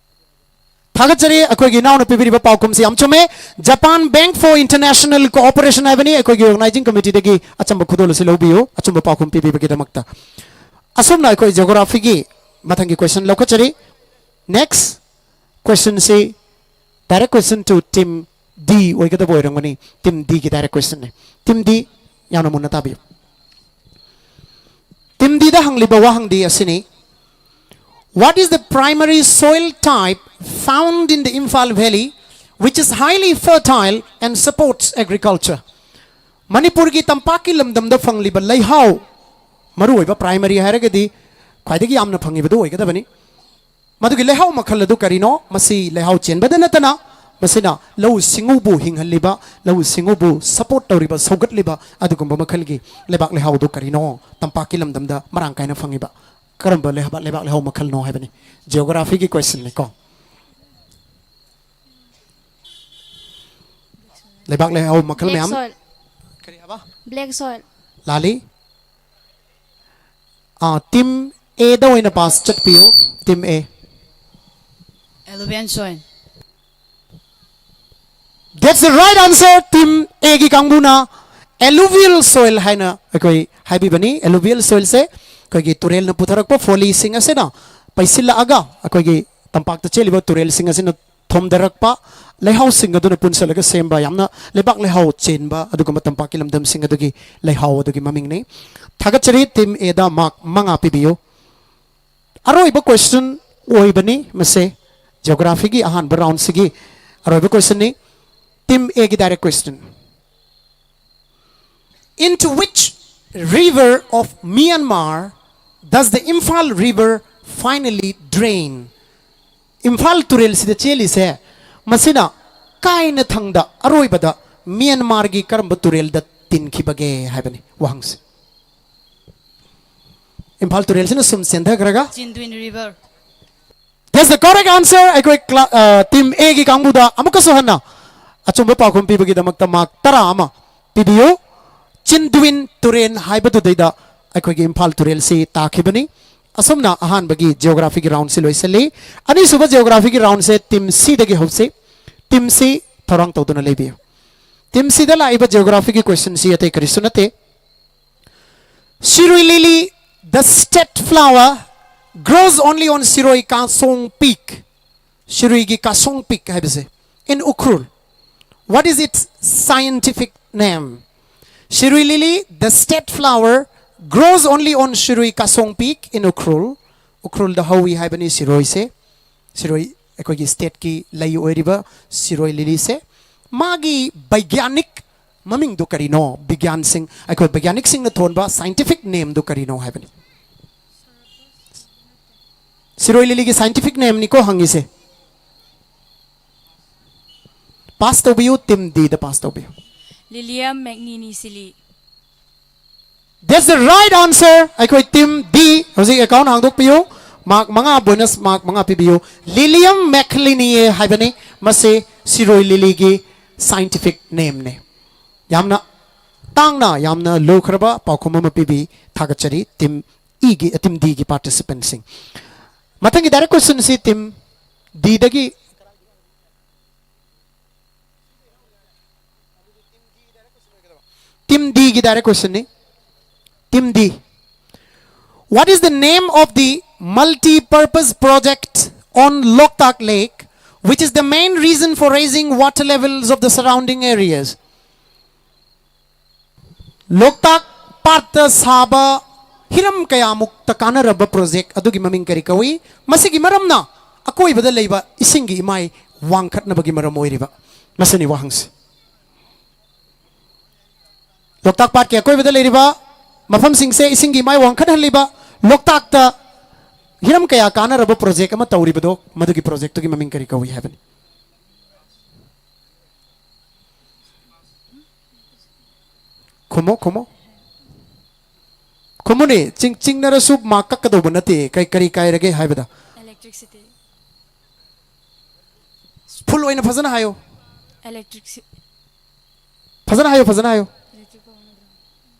ꯊꯥꯒꯠꯆꯔꯤ꯫ ꯑꯩꯈꯣꯏꯒꯤ ꯏꯅꯥꯎꯅ ꯄꯤꯕꯤꯔꯤꯕ ꯄꯥꯎꯈꯨꯝꯁꯤ ꯌꯥꯝ ꯆꯨꯝꯃꯦ꯫ Japan Bank for International Cooperation ꯍꯥꯏꯕꯅꯤ꯫ ꯑꯩꯈꯣꯏꯒꯤ organizing committeeꯗꯒꯤ ꯑꯆꯨꯝꯕ ꯈꯨꯗꯣꯜ ꯑꯁꯤ ꯂꯧꯕꯤꯌꯨ, ꯑꯆꯨꯝꯕ ꯄꯥꯎꯈꯨꯝ ꯄꯤꯕꯤꯕꯒꯤꯗꯃꯛꯇ꯫ ꯑꯁꯨꯝꯅ ꯑꯩꯈꯣꯏ geographyꯒꯤ ꯃꯊꯪꯒꯤ question ꯂꯧꯈꯠꯆꯔꯤ꯫ Next questionꯁꯤ direct question to team D ꯑꯣꯏꯒꯗꯕ ꯑꯣꯏꯔꯝꯒꯅꯤ꯫ Team Dꯒꯤ direct questionꯅꯤ꯫ Team D, ꯌꯥꯝꯅ ꯃꯨꯟꯅ ꯇꯥꯕꯤꯌꯨ꯫ Team Dꯗ ꯍꯪꯂꯤꯕ ꯋꯥꯍꯪꯗꯤ ꯑꯁꯤꯅꯤ: What is the primary soil type found in the Imphal Valley which is highly fertile and supports agriculture? ꯃꯅꯤꯄꯨꯔꯒꯤ ꯇꯝꯄꯥꯛꯀꯤ ꯂꯝꯗꯝꯗ ꯐꯪꯂꯤꯕ ꯂꯩꯍꯥꯎ, ꯃꯔꯨꯑꯣꯏꯕ primary ꯍꯥꯏꯔꯒꯗꯤ ꯈ꯭ꯋꯥꯏꯗꯒꯤ ꯌꯥꯝꯅ ꯐꯪꯉꯤꯕꯗꯨ ꯑꯣꯏꯒꯗꯕꯅꯤ꯫ ꯃꯗꯨꯒꯤ ꯂꯩꯍꯥꯎ ꯃꯈꯜ ꯑꯗꯨ ꯀꯔꯤꯅꯣ? ꯃꯁꯤ ꯂꯩꯍꯥꯎ ꯆꯦꯟꯕꯗ ꯅꯠꯇꯅ ꯃꯁꯤꯅ ꯂꯧꯎ ꯁꯤꯡꯎꯕꯨ ꯍꯤꯡꯍꯜꯂꯤꯕ, ꯂꯧꯎ ꯁꯤꯡꯎꯕꯨ support ꯇꯧꯔꯤꯕ, ꯁꯧꯒꯠꯂꯤꯕ ꯑꯗꯨꯒꯨꯝꯕ ꯃꯈꯜꯒꯤ ꯂꯩꯕꯥꯛ ꯂꯩꯍꯥꯎ ꯑꯗꯨ ꯀꯔꯤꯅꯣ? ꯇꯝꯄꯥꯛꯀꯤ ꯂꯝꯗꯝꯗ ꯃꯔꯥꯡ ꯀꯥꯏꯅ ꯐꯪꯉꯤꯕ ꯀꯔꯝꯕ ꯂꯩꯍꯥꯎ, ꯂꯩꯕꯥꯛ ꯂꯩꯍꯥꯎ ꯃꯈꯜꯅꯣ ꯍꯥꯏꯕꯅꯤ꯫ Geographyꯒꯤ questionꯅꯤꯀꯣ꯫ ꯂꯩꯕꯥꯛ ꯂꯩꯍꯥꯎ ꯃꯈꯜ Black ꯃꯌꯥꯝ꯫ Soil. ꯀꯔꯤ ꯍꯥꯏꯕ? Black soil. ꯂꯥꯜꯂꯤ꯫ ꯑꯥ, team Aꯗ ꯑꯣꯏꯅ ꯄꯥꯁ ꯆꯠꯄꯤꯌꯨ, team A꯫ Alluvial soil. That's the right answer. Team Aꯒꯤ ꯀꯥꯡꯕꯨꯅ alluvial soil ꯍꯥꯏꯅ ꯑꯩꯈꯣꯏ ꯍꯥꯏꯕꯤꯕꯅꯤ꯫ Alluvial soilꯁꯦ ꯑꯩꯈꯣꯏꯒꯤ ꯇꯨꯔꯦꯜꯅ ꯄꯨꯊꯔꯛꯄ ꯐꯣꯂꯤꯁꯤꯡ ꯑꯁꯤꯅ ꯄꯩꯁꯤꯜꯂꯛꯑꯒ ꯑꯩꯈꯣꯏꯒꯤ ꯇꯝꯄꯥꯛꯇ ꯆꯦꯜꯂꯤꯕ ꯇꯨꯔꯦꯜꯁꯤꯡ ꯑꯁꯤꯅ ꯊꯣꯝꯊꯔꯛꯄ ꯂꯩꯍꯥꯎꯁꯤꯡ ꯑꯗꯨꯅ ꯄꯨꯟꯁꯤꯜꯂꯒ ꯁꯦꯝꯕ ꯌꯥꯝꯅ ꯂꯩꯕꯥꯛ ꯂꯩꯍꯥꯎ ꯆꯦꯟꯕ ꯑꯗꯨꯒꯨꯝꯕ ꯇꯝꯄꯥꯛꯀꯤ ꯂꯝꯗꯝꯁꯤꯡ ꯑꯗꯨꯒꯤ ꯂꯩꯍꯥꯎ ꯑꯗꯨꯒꯤ ꯃꯃꯤꯡꯅꯤ꯫ ꯊꯥꯒꯠꯆꯔꯤ꯫ Team Aꯗ mark ꯃꯉꯥ ꯄꯤꯕꯤꯌꯨ꯫ ꯑꯔꯣꯏꯕ question ꯑꯣꯏꯕꯅꯤ ꯃꯁꯦ꯫ Geographyꯒꯤ ꯑꯍꯥꯟꯕ roundꯁꯤꯒꯤ ꯑꯔꯣꯏꯕ questionꯅꯤ꯫ Team Aꯒꯤ direct question: Into which river of Myanmar does the Imphal River finally drain? Imphal ꯇꯨꯔꯦꯜꯁꯤꯗ ꯆꯦꯜꯂꯤꯁꯦ, ꯃꯁꯤꯅ ꯀꯥꯏꯅ ꯊꯪꯗ ꯑꯔꯣꯏꯕꯗ ꯃ꯭ꯌꯥꯟꯃꯥꯔꯒꯤ ꯀꯔꯝꯕ ꯇꯨꯔꯦꯜꯗ ꯇꯤꯟꯈꯤꯕꯒꯦ ꯍꯥꯏꯕꯅꯤ ꯋꯥꯍꯪꯁꯦ꯫ ꯏꯝꯐꯥꯜ ꯇꯨꯔꯦꯜꯁꯤꯅ ꯁꯨꯝ ꯆꯦꯟꯊꯈ꯭ꯔꯒ Chindwin River. That's the correct answer. ꯑꯩꯈꯣꯏ ꯇꯤꯝ ꯑꯦꯒꯤ ꯀꯥꯡꯕꯨꯗ ꯑꯃꯨꯛꯀꯁꯨ ꯍꯟꯅ ꯑꯆꯨꯝꯕ ꯄꯥꯎꯈꯨꯝ ꯄꯤꯕꯒꯤꯗꯃꯛꯇ ꯃꯥꯔꯛ ꯇꯔꯥ ꯑꯃ ꯄꯤꯕꯤꯌꯨ꯫ ꯆꯤꯟꯗꯨꯋꯤꯟ ꯇꯨꯔꯦꯜ ꯍꯥꯏꯕꯗꯨꯗꯩꯗ ꯑꯩꯈꯣꯏꯒꯤ ꯏꯝꯐꯥꯜ ꯇꯨꯔꯦꯜꯁꯤ ꯇꯥꯈꯤꯕꯅꯤ꯫ ꯑꯁꯨꯝꯅ ꯑꯍꯥꯟꯕꯒꯤ ꯖꯤꯑꯣꯒ꯭ꯔꯥꯐꯤꯒꯤ ꯔꯥꯎꯟꯁꯤ ꯂꯣꯏꯁꯤꯜꯂꯤ꯫ ꯑꯅꯤꯁꯨꯕ ꯖꯤꯑꯣꯒ꯭ꯔꯥꯐꯤꯒꯤ ꯔꯥꯎꯟꯁꯦ ꯇꯤꯝ ꯁꯤꯗꯒꯤ ꯍꯧꯁꯤ꯫ ꯇꯤꯝ ꯁꯤ ꯊꯧꯔꯥꯡ ꯇꯧꯗꯨꯅ ꯂꯩꯕꯤꯌꯨ꯫ ꯇꯤꯝ ꯁꯤꯗ ꯂꯥꯛꯏꯕ ꯖꯤꯑꯣꯒ꯭ꯔꯥꯐꯤꯒꯤ ꯀꯣꯏꯁꯟꯁꯤ ꯑꯇꯩ ꯀꯔꯤꯁꯨ ꯅꯠꯇꯦ꯫ Shirui lily, the state flower, grows only on Shirui Kasong Peak. ꯁꯤꯔꯨꯏꯒꯤ ꯀꯥꯁꯣꯡ ꯄꯤꯛ ꯍꯥꯏꯕꯁꯦ, in Ukhrul. What is its scientific name? Shirui lily, the state flower, grows only on Shirui Kasong Peak in Ukhrul. ꯎꯈ꯭ꯔꯨꯜꯗ ꯍꯧꯋꯤ ꯍꯥꯏꯕꯅꯤ ꯁꯤꯔꯣꯏꯁꯦ꯫ ꯁꯤꯔꯣꯏ, ꯑꯩꯈꯣꯏꯒꯤ ꯁ꯭ꯇꯦꯠꯀꯤ ꯂꯩ ꯑꯣꯏꯔꯤꯕ ꯁꯤꯔꯣꯏ ꯂꯤꯂꯤꯁꯦ꯫ ꯃꯥꯒꯤ ꯕꯩꯒ꯭ꯌꯥꯅꯤꯛ ꯃꯃꯤꯡꯗꯣ ꯀꯔꯤꯅꯣ? ꯕꯤꯒ꯭ꯌꯥꯟꯁꯤꯡ, ꯑꯩꯈꯣꯏ ꯕꯩꯒ꯭ꯌꯥꯅꯤꯛꯁꯤꯡꯅ ꯊꯣꯟꯕ ꯁꯥꯏꯟꯇꯤꯐꯤꯛ ꯅꯦꯝꯗꯣ ꯀꯔꯤꯅꯣ ꯍꯥꯏꯕꯅꯤ꯫ ꯁꯤꯔꯣꯏ ꯂꯤꯂꯤꯒꯤ ꯁꯥꯏꯟꯇꯤꯐꯤꯛ ꯅꯦꯝꯅꯤꯀꯣ ꯍꯪꯉꯤꯁꯦ꯫ ꯄꯥꯁ ꯇꯧꯕꯤꯌꯨ, ꯇꯤꯝ ꯗꯤꯗ ꯄꯥꯁ ꯇꯧꯕꯤꯌꯨ꯫ Lilium magnificili. That's the right answer. ꯑꯩꯈꯣꯏ ꯇꯤꯝ ꯗꯤ ꯍꯧꯖꯤꯛ ꯑꯦꯀꯥꯎꯟ ꯍꯥꯡꯗꯣꯛꯄꯤꯌꯨ꯫ ꯃꯥꯔꯛ ꯃꯉꯥ, ꯕꯣꯅꯁ ꯃꯥꯔꯛ ꯃꯉꯥ ꯄꯤꯕꯤꯌꯨ꯫ Lilium magnificili ꯍꯥꯏꯕꯅꯤ꯫ ꯃꯁꯤ ꯁꯤꯔꯣꯏ ꯂꯤꯂꯤꯒꯤ ꯁꯥꯏꯟꯇꯤꯐꯤꯛ ꯅꯦꯝꯅꯤ꯫ ꯌꯥꯝꯅ ꯇꯥꯡꯅ, ꯌꯥꯝꯅ ꯂꯨꯈ꯭ꯔꯕ ꯄꯥꯎꯈꯨꯝ ꯑꯃ ꯄꯤꯕꯤ꯫ ꯊꯥꯒꯠꯆꯔꯤ ꯇꯤꯝ ꯏꯒꯤ, ꯇꯤꯝ ꯗꯤꯒꯤ ꯄꯥꯔꯇꯤꯁꯤꯄꯦꯟꯁꯤꯡ꯫ ꯃꯊꯪꯒꯤ ꯗꯥꯏꯔꯦꯛ ꯀꯣꯏꯁꯟꯁꯤ ꯇꯤꯝ ꯗꯤꯗꯒꯤ ꯇꯤꯝ ꯗꯤꯒꯤ ꯗꯥꯏꯔꯦꯛ ꯀꯣꯏꯁꯟꯅꯤ꯫ Team D, what is the name of the multi-purpose project on Loktak Lake, which is the main reason for raising water levels of the surrounding areas? ꯂꯣꯛꯇꯥꯛ ꯄꯥꯠꯇ ꯁꯥꯕ ꯍꯤꯔꯝ ꯀꯌꯥꯃꯨꯛꯇ ꯀꯥꯟꯅꯔꯕ ꯄ꯭ꯔꯣꯖꯦꯛ ꯑꯗꯨꯒꯤ ꯃꯃꯤꯡ ꯀꯔꯤ ꯀꯧꯏ? ꯃꯁꯤꯒꯤ ꯃꯔꯝꯅ ꯑꯀꯣꯏꯕꯗ ꯂꯩꯕ ꯏꯁꯤꯡꯒꯤ ꯏꯃꯥꯏ ꯋꯥꯡꯈꯠꯅꯕꯒꯤ ꯃꯔꯝ ꯑꯣꯏꯔꯤꯕ꯫ ꯃꯁꯤꯅꯤ ꯋꯥꯍꯪꯁꯤ꯫ ꯂꯣꯛꯇꯥꯛ ꯄꯥꯠꯀꯤ ꯑꯀꯣꯏꯕꯗ ꯂꯩꯔꯤꯕ ꯃꯐꯝꯁꯤꯡꯁꯦ ꯏꯁꯤꯡꯒꯤ ꯏꯃꯥꯏ ꯋꯥꯡꯈꯠꯍꯜꯂꯤꯕ ꯂꯣꯛꯇꯥꯛꯇ ꯍꯤꯔꯝ ꯀꯌꯥ ꯀꯥꯟꯅꯔꯕ ꯄ꯭ꯔꯣꯖꯦꯛ ꯑꯃ ꯇꯧꯔꯤꯕꯗꯣ, ꯃꯗꯨꯒꯤ ꯄ꯭ꯔꯣꯖꯦꯛꯇꯨꯒꯤ ꯃꯃꯤꯡ ꯀꯔꯤ ꯀꯧꯏ ꯍꯥꯏꯕꯅꯤ? ꯈꯨꯝꯃꯣ, ꯈꯨꯝꯃꯣ꯫ ꯈꯨꯝꯃꯨꯅꯦ, ꯆꯤꯡ-, ꯆꯤꯡꯅꯔꯁꯨ ꯃꯥꯔꯛ ꯀꯛꯀꯗꯧꯕ ꯅꯠꯇꯦ꯫ ꯀꯩ, ꯀꯔꯤ ꯀꯥꯏꯔꯒꯦ ꯍꯥꯏꯕꯗ? Electricity. ꯐꯨꯜ ꯑꯣꯏꯅ ꯐꯖꯅ ꯍꯥꯏꯌꯣ꯫ Electricity. ꯐꯖꯅ ꯍꯥꯏꯌꯣ, ꯐꯖꯅ ꯍꯥꯏꯌꯣ꯫ Electric power ꯅꯠꯇ꯭ꯔꯣ?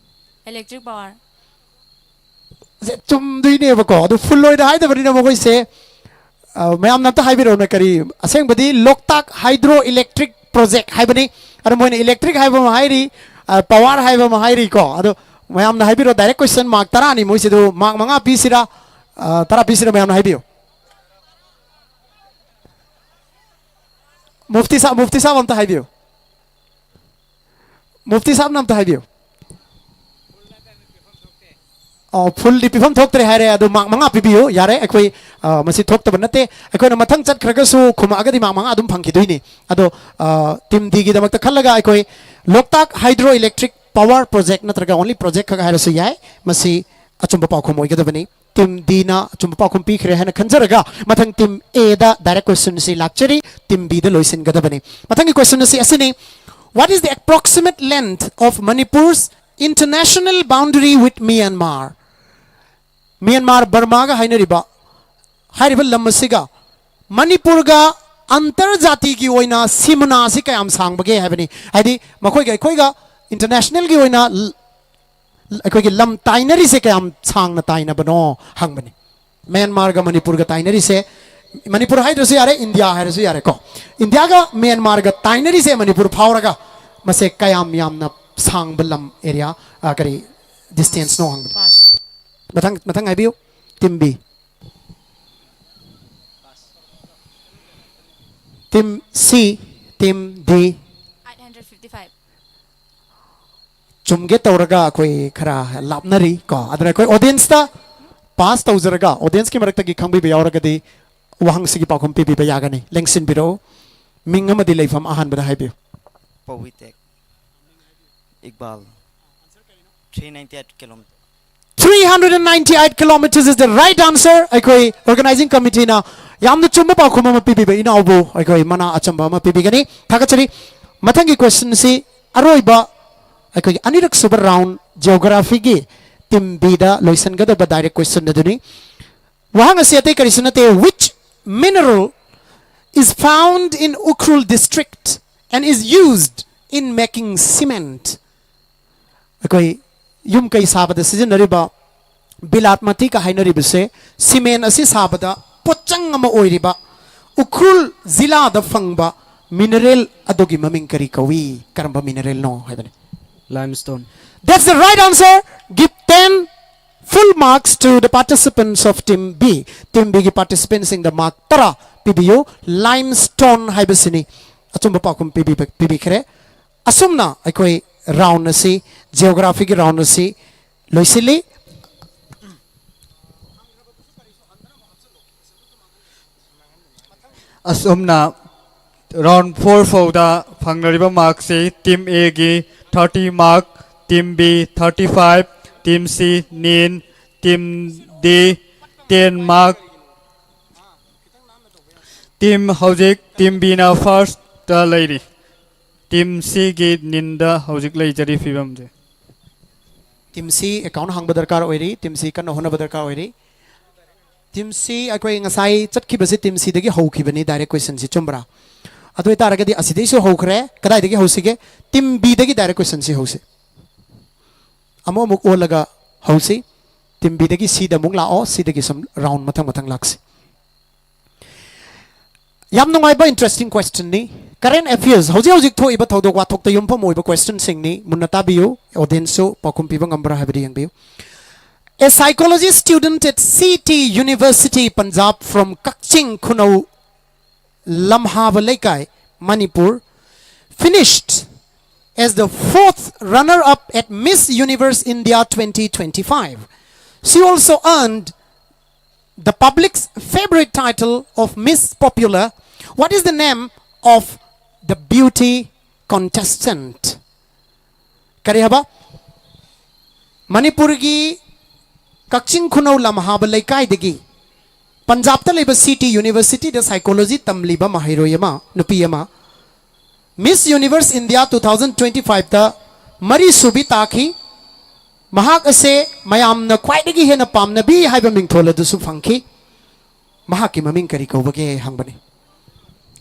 Electric power. ꯁꯦ ꯆꯨꯝꯗꯣꯏꯅꯦꯕꯀꯣ, ꯑꯗꯨ ꯐꯨꯜ ꯑꯣꯏꯅ ꯍꯥꯏꯗꯕꯅꯤꯅ ꯃꯈꯣꯏꯁꯦ, ꯑ, ꯃꯌꯥꯝꯅ ꯑꯝꯇ ꯍꯥꯏꯕꯤꯔꯛꯎꯅꯦ, ꯀꯔꯤ ꯑꯁꯦꯡꯕꯗꯤ ꯂꯣꯛꯇꯥꯛ ꯍꯥꯏꯗ꯭ꯔꯣ ꯏꯂꯦꯛꯇ꯭ꯔꯤꯛ ꯄ꯭ꯔꯣꯖꯦꯛ ꯍꯥꯏꯕꯅꯤ꯫ ꯑꯗꯣ ꯃꯣꯏꯅ ꯏꯂꯦꯛꯇ꯭ꯔꯤꯛ ꯍꯥꯏꯕ ꯑꯃ ꯍꯥꯏꯔꯤ, ꯑ, ꯄꯋꯥꯔ ꯍꯥꯏꯕ ꯑꯃ ꯍꯥꯏꯔꯤꯀꯣ꯫ ꯑꯗꯣ ꯃꯌꯥꯝꯅ ꯍꯥꯏꯕꯤꯔꯣ, ꯗꯥꯏꯔꯦꯛ ꯀꯣꯏꯁꯟ ꯃꯥꯔꯛ ꯇꯔꯥꯅꯤ ꯃꯣꯏꯁꯤꯗ, ꯃꯥꯔꯛ ꯃꯉꯥ ꯄꯤꯁꯤꯔꯥ, ꯑ, ꯇꯔꯥ ꯄꯤꯁꯤꯔꯥ, ꯃꯌꯥꯝꯅ ꯍꯥꯏꯕꯤꯌꯨ꯫ ꯃꯨꯐꯇꯤ ꯁꯥꯍꯕ, ꯃꯨꯐꯇꯤ ꯁꯥꯍꯕ ꯑꯝꯇ ꯍꯥꯏꯕꯤꯌꯨ꯫ ꯃꯨꯐꯇꯤ ꯁꯥꯍꯕꯅ ꯑꯝꯇ ꯍꯥꯏꯕꯤꯌꯨ꯫ ꯑꯣ, ꯐꯨꯜꯗꯤ ꯄꯤꯐꯝ ꯊꯣꯛꯇ꯭ꯔꯦ ꯍꯥꯏꯔꯦ, ꯑꯗꯨ ꯃꯥꯔꯛ ꯃꯉꯥ ꯄꯤꯕꯤꯌꯨ꯫ ꯌꯥꯔꯦ, ꯑꯩꯈꯣꯏ, ꯑ, ꯃꯁꯤ ꯊꯣꯛꯇꯕ ꯅꯠꯇꯦ꯫ ꯑꯩꯈꯣꯏꯅ ꯃꯊꯪ ꯆꯠꯈ꯭ꯔꯒꯁꯨ ꯈꯨꯝꯃꯛꯑꯒꯗꯤ ꯃꯥꯔꯛ ꯃꯉꯥ ꯑꯗꯨꯝ ꯐꯪꯈꯤꯗꯣꯏꯅꯤ꯫ ꯑꯗꯣ, ꯑ, ꯇꯤꯝ ꯗꯤꯒꯤꯗꯃꯛꯇ ꯈꯜꯂꯒ ꯑꯩꯈꯣꯏ ꯂꯣꯛꯇꯥꯛ ꯍꯥꯏꯗ꯭ꯔꯣ ꯏꯂꯦꯛꯇ꯭ꯔꯤꯛ ꯄꯋꯥꯔ ꯄ꯭ꯔꯣꯖꯦꯛ ꯅꯠꯇ꯭ꯔꯒ ꯑꯣꯟꯂꯤ ꯄ꯭ꯔꯣꯖꯦꯛ ꯈꯛ ꯍꯥꯏꯔꯁꯨ ꯌꯥꯏ, ꯃꯁꯤ ꯑꯆꯨꯝꯕ ꯄꯥꯎꯈꯨꯝ ꯑꯣꯏꯒꯗꯕꯅꯤ꯫ ꯇꯤꯝ ꯗꯤꯅ ꯑꯆꯨꯝꯕ ꯄꯥꯎꯈꯨꯝ ꯄꯤꯈ꯭ꯔꯦ ꯍꯥꯏꯅ ꯈꯟꯖꯔꯒ, ꯃꯊꯪ ꯇꯤꯝ ꯑꯦꯗ ꯗꯥꯏꯔꯦꯛ ꯀꯣꯏꯁꯟꯁꯤ ꯂꯥꯛꯆꯔꯤ꯫ ꯇꯤꯝ ꯕꯤꯗ ꯂꯣꯏꯁꯤꯟꯒꯗꯕꯅꯤ꯫ ꯃꯊꯪꯒꯤ ꯀꯣꯏꯁꯟ ꯑꯁꯤ ꯑꯁꯤꯅꯤ: What is the approximate length of Manipur's international boundary with Myanmar? Myanmar ꯕꯔꯃꯥꯒ ꯍꯥꯏꯅꯔꯤꯕ, ꯍꯥꯏꯔꯤꯕ ꯂꯝ ꯑꯁꯤꯒ ꯃꯅꯤꯄꯨꯔꯒ ꯑꯟꯇꯔꯖꯥꯇꯤꯒꯤ ꯑꯣꯏꯅ ꯁꯤꯃꯅꯥꯁꯤ ꯀꯌꯥꯝ ꯁꯥꯡꯕꯒꯦ ꯍꯥꯏꯕꯅꯤ꯫ ꯍꯥꯏꯗꯤ ꯃꯈꯣꯏꯒ ꯑꯩꯈꯣꯏꯒ ꯏꯟꯇꯔꯅꯦꯁꯅꯦꯜꯒꯤ ꯑꯣꯏꯅ ꯂ-, ꯑꯩꯈꯣꯏꯒꯤ ꯂꯝ ꯇꯥꯏꯅꯔꯤꯁꯦ ꯀꯌꯥꯝ ꯁꯥꯡꯅ ꯇꯥꯏꯅꯕꯅꯣ ꯍꯪꯕꯅꯤ꯫ ꯃ꯭ꯌꯥꯟꯃꯥꯔꯒ ꯃꯅꯤꯄꯨꯔꯒ ꯇꯥꯏꯅꯔꯤꯁꯦ, ꯃꯅꯤꯄꯨꯔ ꯍꯥꯏꯗ꯭ꯔꯁꯨ ꯌꯥꯔꯦ, ꯏꯟꯗꯤꯌꯥ ꯍꯥꯏꯔꯁꯨ ꯌꯥꯔꯦꯀꯣ, ꯏꯟꯗꯤꯌꯥꯒ ꯃ꯭ꯌꯥꯟꯃꯥꯔꯒ ꯇꯥꯏꯅꯔꯤꯁꯦ ꯃꯅꯤꯄꯨꯔ ꯐꯥꯎꯔꯒ ꯃꯁꯦ ꯀꯌꯥꯝ ꯌꯥꯝꯅ ꯁꯥꯡꯕ ꯂꯝ, ꯑꯦꯔꯤꯌꯥ, ꯑ, ꯀꯔꯤ, ꯗꯤꯁꯇꯦꯟꯁꯅꯣ ꯍꯪꯕꯅꯤ꯫ ꯄꯥꯁ꯫ ꯃꯊꯪ, ꯃꯊꯪ ꯍꯥꯏꯕꯤꯌꯨ꯫ Team B. ꯇꯤꯝ ꯁꯤ, ꯇꯤꯝ ꯗꯤ꯫ Eight hundred fifty five. ꯆꯨꯝꯒꯦ ꯇꯧꯔꯒ ꯑꯩꯈꯣꯏ ꯈꯔ ꯂꯥꯞꯅꯔꯤ ꯀꯣ, ꯑꯗꯨꯅ ꯑꯩꯈꯣꯏ ꯑꯣꯗꯤꯌꯦꯟꯁꯇ ꯄꯥꯁ ꯇꯧꯖꯔꯒ, ꯑꯣꯗꯤꯌꯦꯟꯁꯀꯤ ꯃꯔꯛꯇꯒꯤ ꯈꯪꯕꯤꯕ ꯌꯥꯎꯔꯒꯗꯤ ꯋꯥꯍꯪꯁꯤꯒꯤ ꯄꯥꯎꯈꯨꯝ ꯄꯤꯕꯤꯕ ꯌꯥꯒꯅꯤ꯫ ꯂꯦꯡꯁꯤꯟꯕꯤꯔꯛꯎ꯫ ꯃꯤꯡ ꯑꯃꯗꯤ ꯂꯩꯐꯝ ꯑꯍꯥꯟꯕꯗ ꯍꯥꯏꯕꯤꯌꯨ꯫ ꯄꯧꯕꯤꯇꯦꯛ Iqbal. Three ninety eight kilometer. Three hundred and ninety eight kilometers is the right answer. ꯑꯩꯈꯣꯏ ꯑꯣꯔꯒꯅꯥꯏꯖꯤꯡ ꯀꯃꯤꯇꯤꯅ ꯌꯥꯝꯅ ꯆꯨꯝꯕ ꯄꯥꯎꯈꯨꯝ ꯑꯃ ꯄꯤꯕꯤꯕ ꯏꯅꯥꯎꯕꯨ ꯑꯩꯈꯣꯏ ꯃꯅꯥ ꯑꯆꯝꯕ ꯑꯃ ꯄꯤꯕꯤꯒꯅꯤ꯫ ꯊꯥꯒꯠꯆꯔꯤ꯫ ꯃꯊꯪꯒꯤ ꯀꯣꯏꯁꯟꯁꯤ ꯑꯔꯣꯏꯕ ꯑꯩꯈꯣꯏꯒꯤ ꯑꯅꯤꯔꯛ ꯁꯨꯕ ꯔꯥꯎꯟ ꯖꯤꯑꯣꯒ꯭ꯔꯥꯐꯤꯒꯤ ꯇꯤꯝ ꯕꯤꯗ ꯂꯣꯏꯁꯤꯟꯒꯗꯕ ꯗꯥꯏꯔꯦꯛ ꯀ꯭ꯋꯦꯁꯟ ꯑꯗꯨꯅꯤ꯫ ꯋꯥꯍꯪ ꯑꯁꯤ ꯑꯇꯩ ꯀꯔꯤꯁꯨ ꯅꯠꯇꯦ, which mineral is found in Ukhrul district and is used in making cement? ꯑꯩꯈꯣꯏ ꯌꯨꯝ ꯀꯩ ꯁꯥꯕꯗ ꯁꯤꯖꯤꯟꯅꯔꯤꯕ ꯕꯤꯂꯥꯠ ꯃꯇꯤꯒ ꯍꯥꯏꯅꯔꯤꯕꯁꯦ ꯁꯤꯃꯦꯟ ꯑꯁꯤ ꯁꯥꯕꯗ ꯄꯣꯠꯆꯪ ꯑꯃ ꯑꯣꯏꯔꯤꯕ ꯎꯈ꯭ꯔꯨꯜ ꯖꯤꯂꯥꯗ ꯐꯪꯕ ꯃꯤꯅꯔꯦꯜ ꯑꯗꯨꯒꯤ ꯃꯃꯤꯡ ꯀꯔꯤ ꯀꯧꯏ? ꯀꯔꯝꯕ ꯃꯤꯅꯔꯦꯜꯅꯣ ꯍꯥꯏꯕꯅꯤ꯫ Limestone. That's the right answer. Give ten full marks to the participants of team B. Team Bꯒꯤ participantꯁꯤꯡꯗ ꯃꯥꯔꯛ ꯇꯔꯥ ꯄꯤꯕꯤꯌꯨ꯫ Limestone ꯍꯥꯏꯕꯁꯤꯅꯤ꯫ ꯑꯆꯨꯝꯕ ꯄꯥꯎꯈꯨꯝ ꯄꯤꯕꯤꯕ- ꯄꯤꯕꯤꯈ꯭ꯔꯦ꯫ ꯑꯁꯨꯝꯅ ꯑꯩꯈꯣꯏ ꯔꯥꯎꯟ ꯑꯁꯤ, ꯖꯤꯑꯣꯒ꯭ꯔꯥꯐꯤꯒꯤ ꯔꯥꯎꯟ ꯑꯁꯤ ꯂꯣꯏꯁꯤꯜꯂꯤ꯫ ꯑꯁꯨꯝꯅ ꯔꯥꯎꯟ ꯐꯣꯔ ꯐꯥꯎꯗ ꯐꯪꯅꯔꯤꯕ ꯃꯥꯔꯛꯁꯤ ꯇꯤꯝ ꯑꯦꯒꯤ thirty mark, team B thirty five, team C nine, team ꯗꯤ ꯇꯦꯟ ꯃꯥꯔꯛ꯫ ꯇꯤꯝ ꯍꯧꯖꯤꯛ ꯇꯤꯝ ꯕꯤꯅ ꯐꯥꯔꯁꯇ ꯂꯩꯔꯤ꯫ ꯇꯤꯝ ꯁꯤꯒꯤ ꯅꯤꯟꯗ ꯍꯧꯖꯤꯛ ꯂꯩꯖꯔꯤ ꯐꯤꯕꯝꯁꯦ꯫ ꯇꯤꯝ ꯁꯤ ꯑꯦꯀꯥꯎꯟ ꯍꯥꯡꯕ ꯗꯔꯀꯥꯔ ꯑꯣꯏꯔꯤ꯫ ꯇꯤꯝ ꯁꯤ ꯀꯟꯅ ꯍꯣꯠꯅꯕ ꯗꯔꯀꯥꯔ ꯑꯣꯏꯔꯤ꯫ ꯇꯤꯝ ꯁꯤ ꯑꯩꯈꯣꯏ ꯉꯁꯥꯏ ꯆꯠꯈꯤꯕꯁꯤ ꯇꯤꯝ ꯁꯤꯗꯒꯤ ꯍꯧꯈꯤꯕꯅꯤ ꯗꯥꯏꯔꯦꯛ ꯀ꯭ꯋꯦꯁꯟꯁꯤ, ꯆꯨꯝꯕ꯭ꯔꯥ? ꯑꯗꯨ ꯑꯣꯏꯇꯥꯔꯒꯗꯤ ꯑꯁꯤꯗꯩꯁꯨ ꯍꯧꯈ꯭ꯔꯦ꯫ ꯀꯗꯥꯏꯗꯒꯤ ꯍꯧꯁꯤꯒꯦ? Team ꯕꯤꯗꯒꯤ direct ꯀ꯭ꯋꯦꯁꯟꯁꯤ ꯍꯧꯁꯤ꯫ ꯑꯃꯨꯛ ꯑꯃꯨꯛ ꯑꯣꯜꯂꯒ ꯍꯧꯁꯤ꯫ ꯇꯤꯝ ꯕꯤꯗꯒꯤ ꯁꯤꯗ ꯑꯃꯨꯛ ꯂꯥꯛꯑꯣ, ꯁꯤꯗꯒꯤ ꯁꯨꯝ ꯔꯥꯎꯟ ꯃꯊꯪ ꯃꯊꯪ ꯂꯥꯛꯁꯤ꯫ ꯌꯥꯝ ꯅꯨꯡꯉꯥꯏꯕ ꯏꯟꯇꯔꯦꯁꯇꯤꯡ ꯀ꯭ꯋꯦꯁꯟꯅꯤ꯫ ꯀꯔꯦꯟ ꯑꯦꯐꯤꯌꯔꯁ, ꯍꯧꯖꯤꯛ ꯍꯧꯖꯤꯛ ꯊꯣꯛꯏꯕ ꯊꯧꯗꯣꯛ ꯋꯥꯊꯣꯛꯇ ꯌꯨꯝꯐꯝ ꯑꯣꯏꯕ ꯀ꯭ꯋꯦꯁꯟꯁꯤꯡꯅꯤ꯫ ꯃꯨꯟꯅ ꯇꯥꯕꯤꯌꯨ, ꯑꯣꯗꯤꯌꯟꯁꯁꯨ ꯄꯥꯎꯈꯨꯝ ꯄꯤꯕ ꯉꯝꯕ꯭ꯔꯥ ꯍꯥꯏꯕꯗꯨ ꯌꯦꯡꯕꯤꯌꯨ꯫ A psychology student at C T University Punjab from Kakching Khunau, Lamhaba Leikai, Manipur, finished as the fourth runner-up at Miss Universe India twenty twenty-five. She also earned the public's favorite title of Miss Popular. What is the name of the beauty contestant? ꯀꯔꯤ ꯍꯥꯏꯕ? ꯃꯅꯤꯄꯨꯔꯒꯤ ꯀꯛꯆꯤꯡ ꯈꯨꯅꯧ ꯂꯝꯍꯥꯕ ꯂꯩꯀꯥꯏꯗꯒꯤ ꯄꯟꯖꯥꯕꯇ ꯂꯩꯕ C T ꯌꯨꯅꯤꯚꯔꯁꯤꯇꯤꯗ psychology ꯇꯝꯂꯤꯕ ꯃꯍꯩꯔꯣꯏ ꯑꯃ, ꯅꯨꯄꯤ ꯑꯃ, Miss universe India two thousand twenty ꯐꯥꯏꯚꯇ ꯃꯔꯤꯁꯨꯕꯤ ꯇꯥꯈꯤ꯫ ꯃꯍꯥꯛ ꯑꯁꯦ ꯃꯌꯥꯝꯅ ꯈ꯭ꯋꯥꯏꯗꯒꯤ ꯍꯦꯟꯅ ꯄꯥꯝꯅꯕꯤ ꯍꯥꯏꯕ ꯃꯤꯡꯊꯣꯜ ꯑꯗꯨꯁꯨ ꯐꯪꯈꯤ꯫ ꯃꯍꯥꯛꯀꯤ ꯃꯃꯤꯡ ꯀꯔꯤ ꯀꯧꯕꯒꯦ ꯍꯪꯕꯅꯤ꯫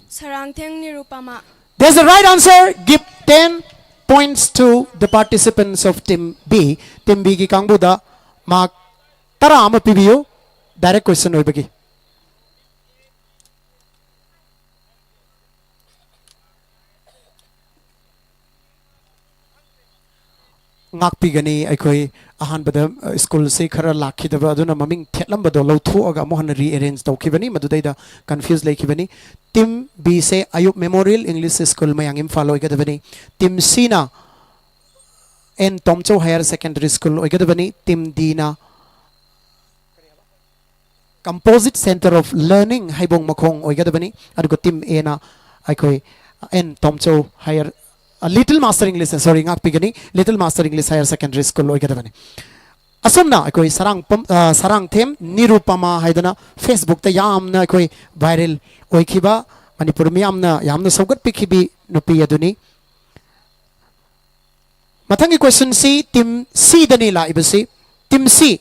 Sarangthem Nirupama. That's the right answer. Give ten points to the participants of Team B. Team B ꯒꯤ ꯀꯥꯡꯕꯨꯗ ꯃꯥꯔꯛ ꯇꯔꯥ ꯑꯃ ꯄꯤꯕꯤꯌꯨ꯫ Direct question ꯑꯣꯏꯕꯒꯤ꯫ ꯉꯥꯛꯄꯤꯒꯅꯤ꯫ ꯑꯩꯈꯣꯏ ꯑꯍꯥꯟꯕꯗ, ꯑ, ꯁ꯭ꯀꯨꯜꯁꯤ ꯈꯔ ꯂꯥꯛꯈꯤꯗꯕ ꯑꯗꯨꯅ ꯃꯃꯤꯡ ꯊꯦꯠꯂꯝꯕꯗꯣ ꯂꯧꯊꯣꯛꯑꯒ ꯑꯃꯨꯛ ꯍꯟꯅ rearrange ꯇꯧꯈꯤꯕꯅꯤ꯫ ꯃꯗꯨꯗꯩꯗ confuse ꯂꯩꯈꯤꯕꯅꯤ꯫ Team B ꯁꯦ ꯑꯌꯨꯛ Memorial English School ꯃꯌꯥꯡ ꯏꯝꯐꯥꯜ ꯑꯣꯏꯒꯗꯕꯅꯤ꯫ Team C ꯅ N ꯇꯣꯝꯆꯧ Higher Secondary School ꯑꯣꯏꯒꯗꯕꯅꯤ꯫ Team D ꯅ Composite Centre of Learning ꯍꯩꯕꯣꯡ ꯃꯈꯣꯡ ꯑꯣꯏꯒꯗꯕꯅꯤ꯫ ꯑꯗꯨꯒ Team A ꯅ ꯑꯩꯈꯣꯏ N ꯇꯣꯝꯆꯧ Higher, ꯑ, Little Master English, sorry, ꯉꯥꯛꯄꯤꯒꯅꯤ, Little Master English Higher Secondary School ꯑꯣꯏꯒꯗꯕꯅꯤ꯫ ꯑꯁꯨꯝꯅ ꯑꯩꯈꯣꯏ ꯁꯔꯥꯡꯄꯝ-, ꯑ, ꯁꯔꯥꯡꯊꯦꯝ ꯅꯤꯔꯨꯄꯃꯥ ꯍꯥꯏꯗꯅ Facebook ꯇ ꯌꯥꯝꯅ ꯑꯩꯈꯣꯏ viral ꯑꯣꯏꯈꯤꯕ ꯃꯅꯤꯄꯨꯔ ꯃꯤꯌꯥꯝꯅ ꯌꯥꯝꯅ ꯁꯧꯒꯠꯄꯤꯈꯤꯕꯤ ꯅꯨꯄꯤ ꯑꯗꯨꯅꯤ꯫ ꯃꯊꯪꯒꯤ question ꯁꯤ Team C ꯗꯅꯤ ꯂꯥꯛꯏꯕꯁꯤ꯫ Team C,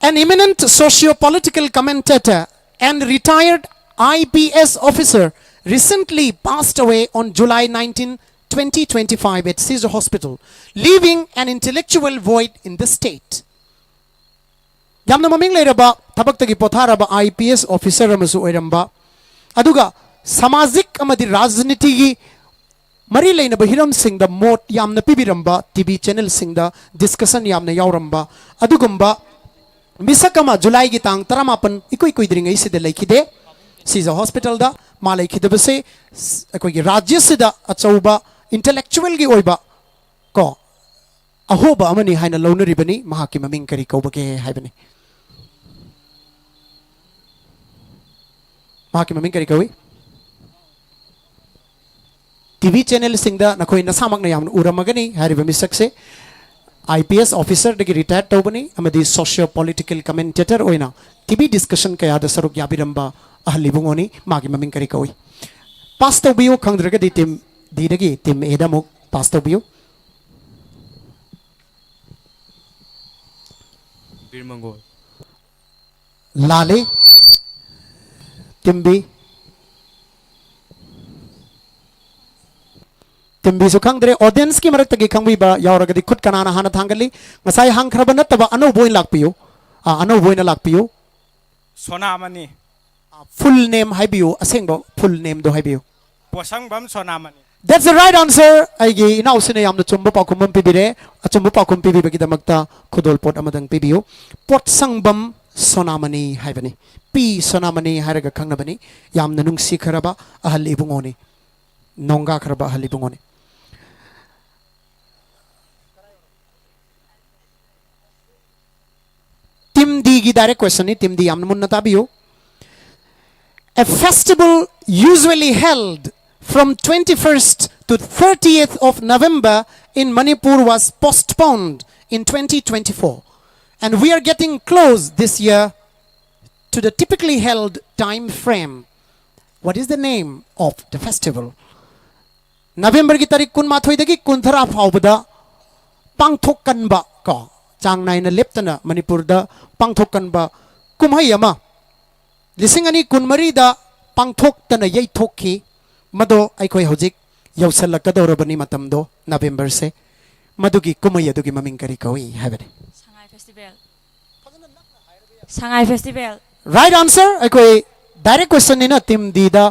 an eminent socio-political commentator and retired I P S officer, recently passed away on July nineteen, twenty twenty-five at Caesar Hospital, leaving an intellectual void in the state. ꯌꯥꯝꯅ ꯃꯃꯤꯡ ꯂꯩꯔꯕ, ꯊꯕꯛꯇꯒꯤ ꯄꯣꯊꯥꯔꯕ I P S officer ꯑꯃꯁꯨ ꯑꯣꯏꯔꯝꯕ, ꯑꯗꯨꯒ ꯁꯃꯥꯖꯤꯛ ꯑꯃꯗꯤ ꯔꯥꯖꯅꯤꯇꯤꯒꯤ ꯃꯔꯤ ꯂꯩꯅꯕ ꯍꯤꯔꯝꯁꯤꯡꯗ ꯃꯣꯠ ꯌꯥꯝꯅ ꯄꯤꯕꯤꯔꯝꯕ, T V channel ꯁꯤꯡꯗ discussion ꯌꯥꯝꯅ ꯌꯥꯎꯔꯝꯕ ꯑꯗꯨꯒꯨꯝꯕ ꯃꯤꯁꯛ ꯑꯃ ꯖꯨꯂꯥꯏꯒꯤ ꯇꯥꯡ ꯇꯔꯥꯃꯥꯄꯟ, ꯏꯀꯨꯏ ꯀꯨꯏꯗ꯭ꯔꯤꯉꯩꯁꯤꯗ ꯂꯩꯈꯤꯗꯦ꯫ ꯁꯤꯖ hospital ꯗ ꯃꯥ ꯂꯩꯈꯤꯗꯕꯁꯦ, ꯁ-, ꯑꯩꯈꯣꯏꯒꯤ ꯔꯥꯖ꯭ꯌꯁꯤꯗ ꯑꯆꯧꯕ intellectual ꯒꯤ ꯑꯣꯏꯕ, ꯀꯣ, ꯑꯍꯣꯕ ꯑꯃꯅꯤ ꯍꯥꯏꯅ ꯂꯧꯅꯔꯤꯕꯅꯤ꯫ ꯃꯍꯥꯛꯀꯤ ꯃꯃꯤꯡ ꯀꯔꯤ ꯀꯧꯕꯒꯦ ꯍꯥꯏꯕꯅꯤ꯫ ꯃꯍꯥꯛꯀꯤ ꯃꯃꯤꯡ ꯀꯔꯤ ꯀꯧꯏ? T V channel ꯁꯤꯡꯗ ꯅꯈꯣꯏ ꯅꯁꯥꯃꯛꯅ ꯌꯥꯝꯅ ꯎꯔꯝꯃꯒꯅꯤ꯫ ꯍꯥꯏꯔꯤꯕ ꯃꯤꯁꯛꯁꯦ I P S officer ꯗꯒꯤ retire ꯇꯧꯕꯅꯤ ꯑꯃꯗꯤ socio political commentator ꯑꯣꯏꯅ T V discussion ꯀꯌꯥꯗ ꯁꯔꯨꯛ ꯌꯥꯕꯤꯔꯝꯕ ꯑꯍꯜ ꯏꯕꯨꯡꯉꯣꯅꯤ꯫ ꯃꯥꯒꯤ ꯃꯃꯤꯡ ꯀꯔꯤ ꯀꯧꯏ? Pass ꯇꯧꯕꯤꯌꯨ꯫ ꯈꯪꯗ꯭ꯔꯒꯗꯤ Team D ꯗꯒꯤ Team A ꯗ ꯑꯃꯨꯛ pass ꯇꯧꯕꯤꯌꯨ꯫ ꯕꯤꯔ ꯃꯪꯒꯣꯜ꯫ ꯂꯥꯜꯂꯤ꯫ Team B. ꯇꯤꯝ ꯕꯤꯁꯨ ꯈꯪꯗ꯭ꯔꯦ꯫ ꯑꯣꯗꯤꯌꯦꯟꯁꯀꯤ ꯃꯔꯛꯇꯒꯤ ꯈꯪꯕꯤꯕ ꯌꯥꯎꯔꯒꯗꯤ ꯈꯨꯠ ꯀꯅꯥꯅ ꯍꯥꯟꯅ ꯊꯥꯡꯒꯠꯂꯤ? ꯉꯁꯥꯏ ꯍꯪꯈ꯭ꯔꯕ ꯅꯠꯇꯕ ꯑꯅꯧꯕ ꯑꯣꯏꯅ ꯂꯥꯛꯄꯤꯌꯨ꯫ ꯑꯥ, ꯑꯅꯧꯕ ꯑꯣꯏꯅ ꯂꯥꯛꯄꯤꯌꯨ꯫ ꯁꯣꯅꯥꯃꯅꯤ꯫ ꯐꯨꯜ ꯅꯦꯝ ꯍꯥꯏꯕꯤꯌꯨ, ꯑꯁꯦꯡꯕ ꯐꯨꯜ ꯅꯦꯝꯗꯣ ꯍꯥꯏꯕꯤꯌꯨ꯫ ꯄꯣꯁꯪꯕꯝ ꯁꯣꯅꯥꯃꯅꯤ꯫ That's the right answer. ꯑꯩꯒꯤ ꯏꯅꯥꯎꯁꯤꯅ ꯌꯥꯝꯅ ꯆꯨꯝꯕ ꯄꯥꯎꯈꯨꯝ ꯑꯃ ꯄꯤꯕꯤꯔꯦ꯫ ꯑꯆꯨꯝꯕ ꯄꯥꯎꯈꯨꯝ ꯄꯤꯕꯤꯕꯒꯤꯗꯃꯛꯇ ꯈꯨꯗꯣꯜꯄꯣꯠ ꯑꯃꯗꯪ ꯄꯤꯕꯤꯌꯨ꯫ ꯄꯣꯠꯁꯪꯕꯝ ꯁꯣꯅꯥꯃꯅꯤ ꯍꯥꯏꯕꯅꯤ꯫ ꯄꯤ ꯁꯣꯅꯥꯃꯅꯤ ꯍꯥꯏꯔꯒ ꯈꯪꯅꯕꯅꯤ꯫ ꯌꯥꯝꯅ ꯅꯨꯡꯁꯤꯈ꯭ꯔꯕ ꯑꯍꯜ ꯏꯕꯨꯡꯉꯣꯅꯤ꯫ ꯅꯣꯡꯒꯥꯈ꯭ꯔꯕ ꯑꯍꯜ ꯏꯕꯨꯡꯉꯣꯅꯤ꯫ ꯇꯤꯝ ꯗꯤꯒꯤ ꯗꯥꯏꯔꯦꯛ ꯀ꯭ꯋꯦꯁꯟꯅꯤ꯫ ꯇꯤꯝ ꯗꯤ ꯌꯥꯝꯅ ꯃꯨꯟꯅ ꯇꯥꯕꯤꯌꯨ꯫ A festival usually held from twenty-first to thirtieth of November in Manipur was postponed in twenty twenty-four, and we are getting close this year to the typically held time frame. What is the name of the festival? ꯅꯕꯦꯝꯕꯔꯒꯤ ꯇꯥꯔꯤꯛ ꯀꯨꯟꯃꯥꯊꯣꯏꯗꯒꯤ ꯀꯨꯟꯊꯔꯥ ꯐꯥꯎꯕꯗ ꯄꯥꯡꯊꯣꯛꯀꯟꯕ ꯀꯣ, ꯆꯥꯡ ꯅꯥꯏꯅ ꯂꯦꯞꯇꯅ ꯃꯅꯤꯄꯨꯔꯗ ꯄꯥꯡꯊꯣꯛꯀꯟꯕ ꯀꯨꯝꯍꯩ ꯑꯃ ꯂꯤꯁꯤꯡ ꯑꯅꯤ ꯀꯨꯟꯃꯔꯤꯗ ꯄꯥꯡꯊꯣꯛꯇꯅ ꯌꯩꯊꯣꯛꯈꯤ꯫ ꯃꯗꯣ ꯑꯩꯈꯣꯏ ꯍꯧꯖꯤꯛ ꯌꯧꯁꯜꯂꯛꯀꯗꯧꯔꯕꯅꯤ ꯃꯇꯝꯗꯣ, ꯅꯕꯦꯝꯕꯔꯁꯦ꯫ ꯃꯗꯨꯒꯤ ꯀꯨꯝꯍꯩ ꯑꯗꯨꯒꯤ ꯃꯃꯤꯡ ꯀꯔꯤ ꯀꯧꯏ ꯍꯥꯏꯕꯅꯤ? Sangai festival. Sangai festival. Right answer. ꯑꯩꯈꯣꯏ ꯗꯥꯏꯔꯦꯛ ꯀ꯭ꯋꯦꯁꯟꯅꯤꯅ ꯇꯤꯝ ꯗꯤꯗ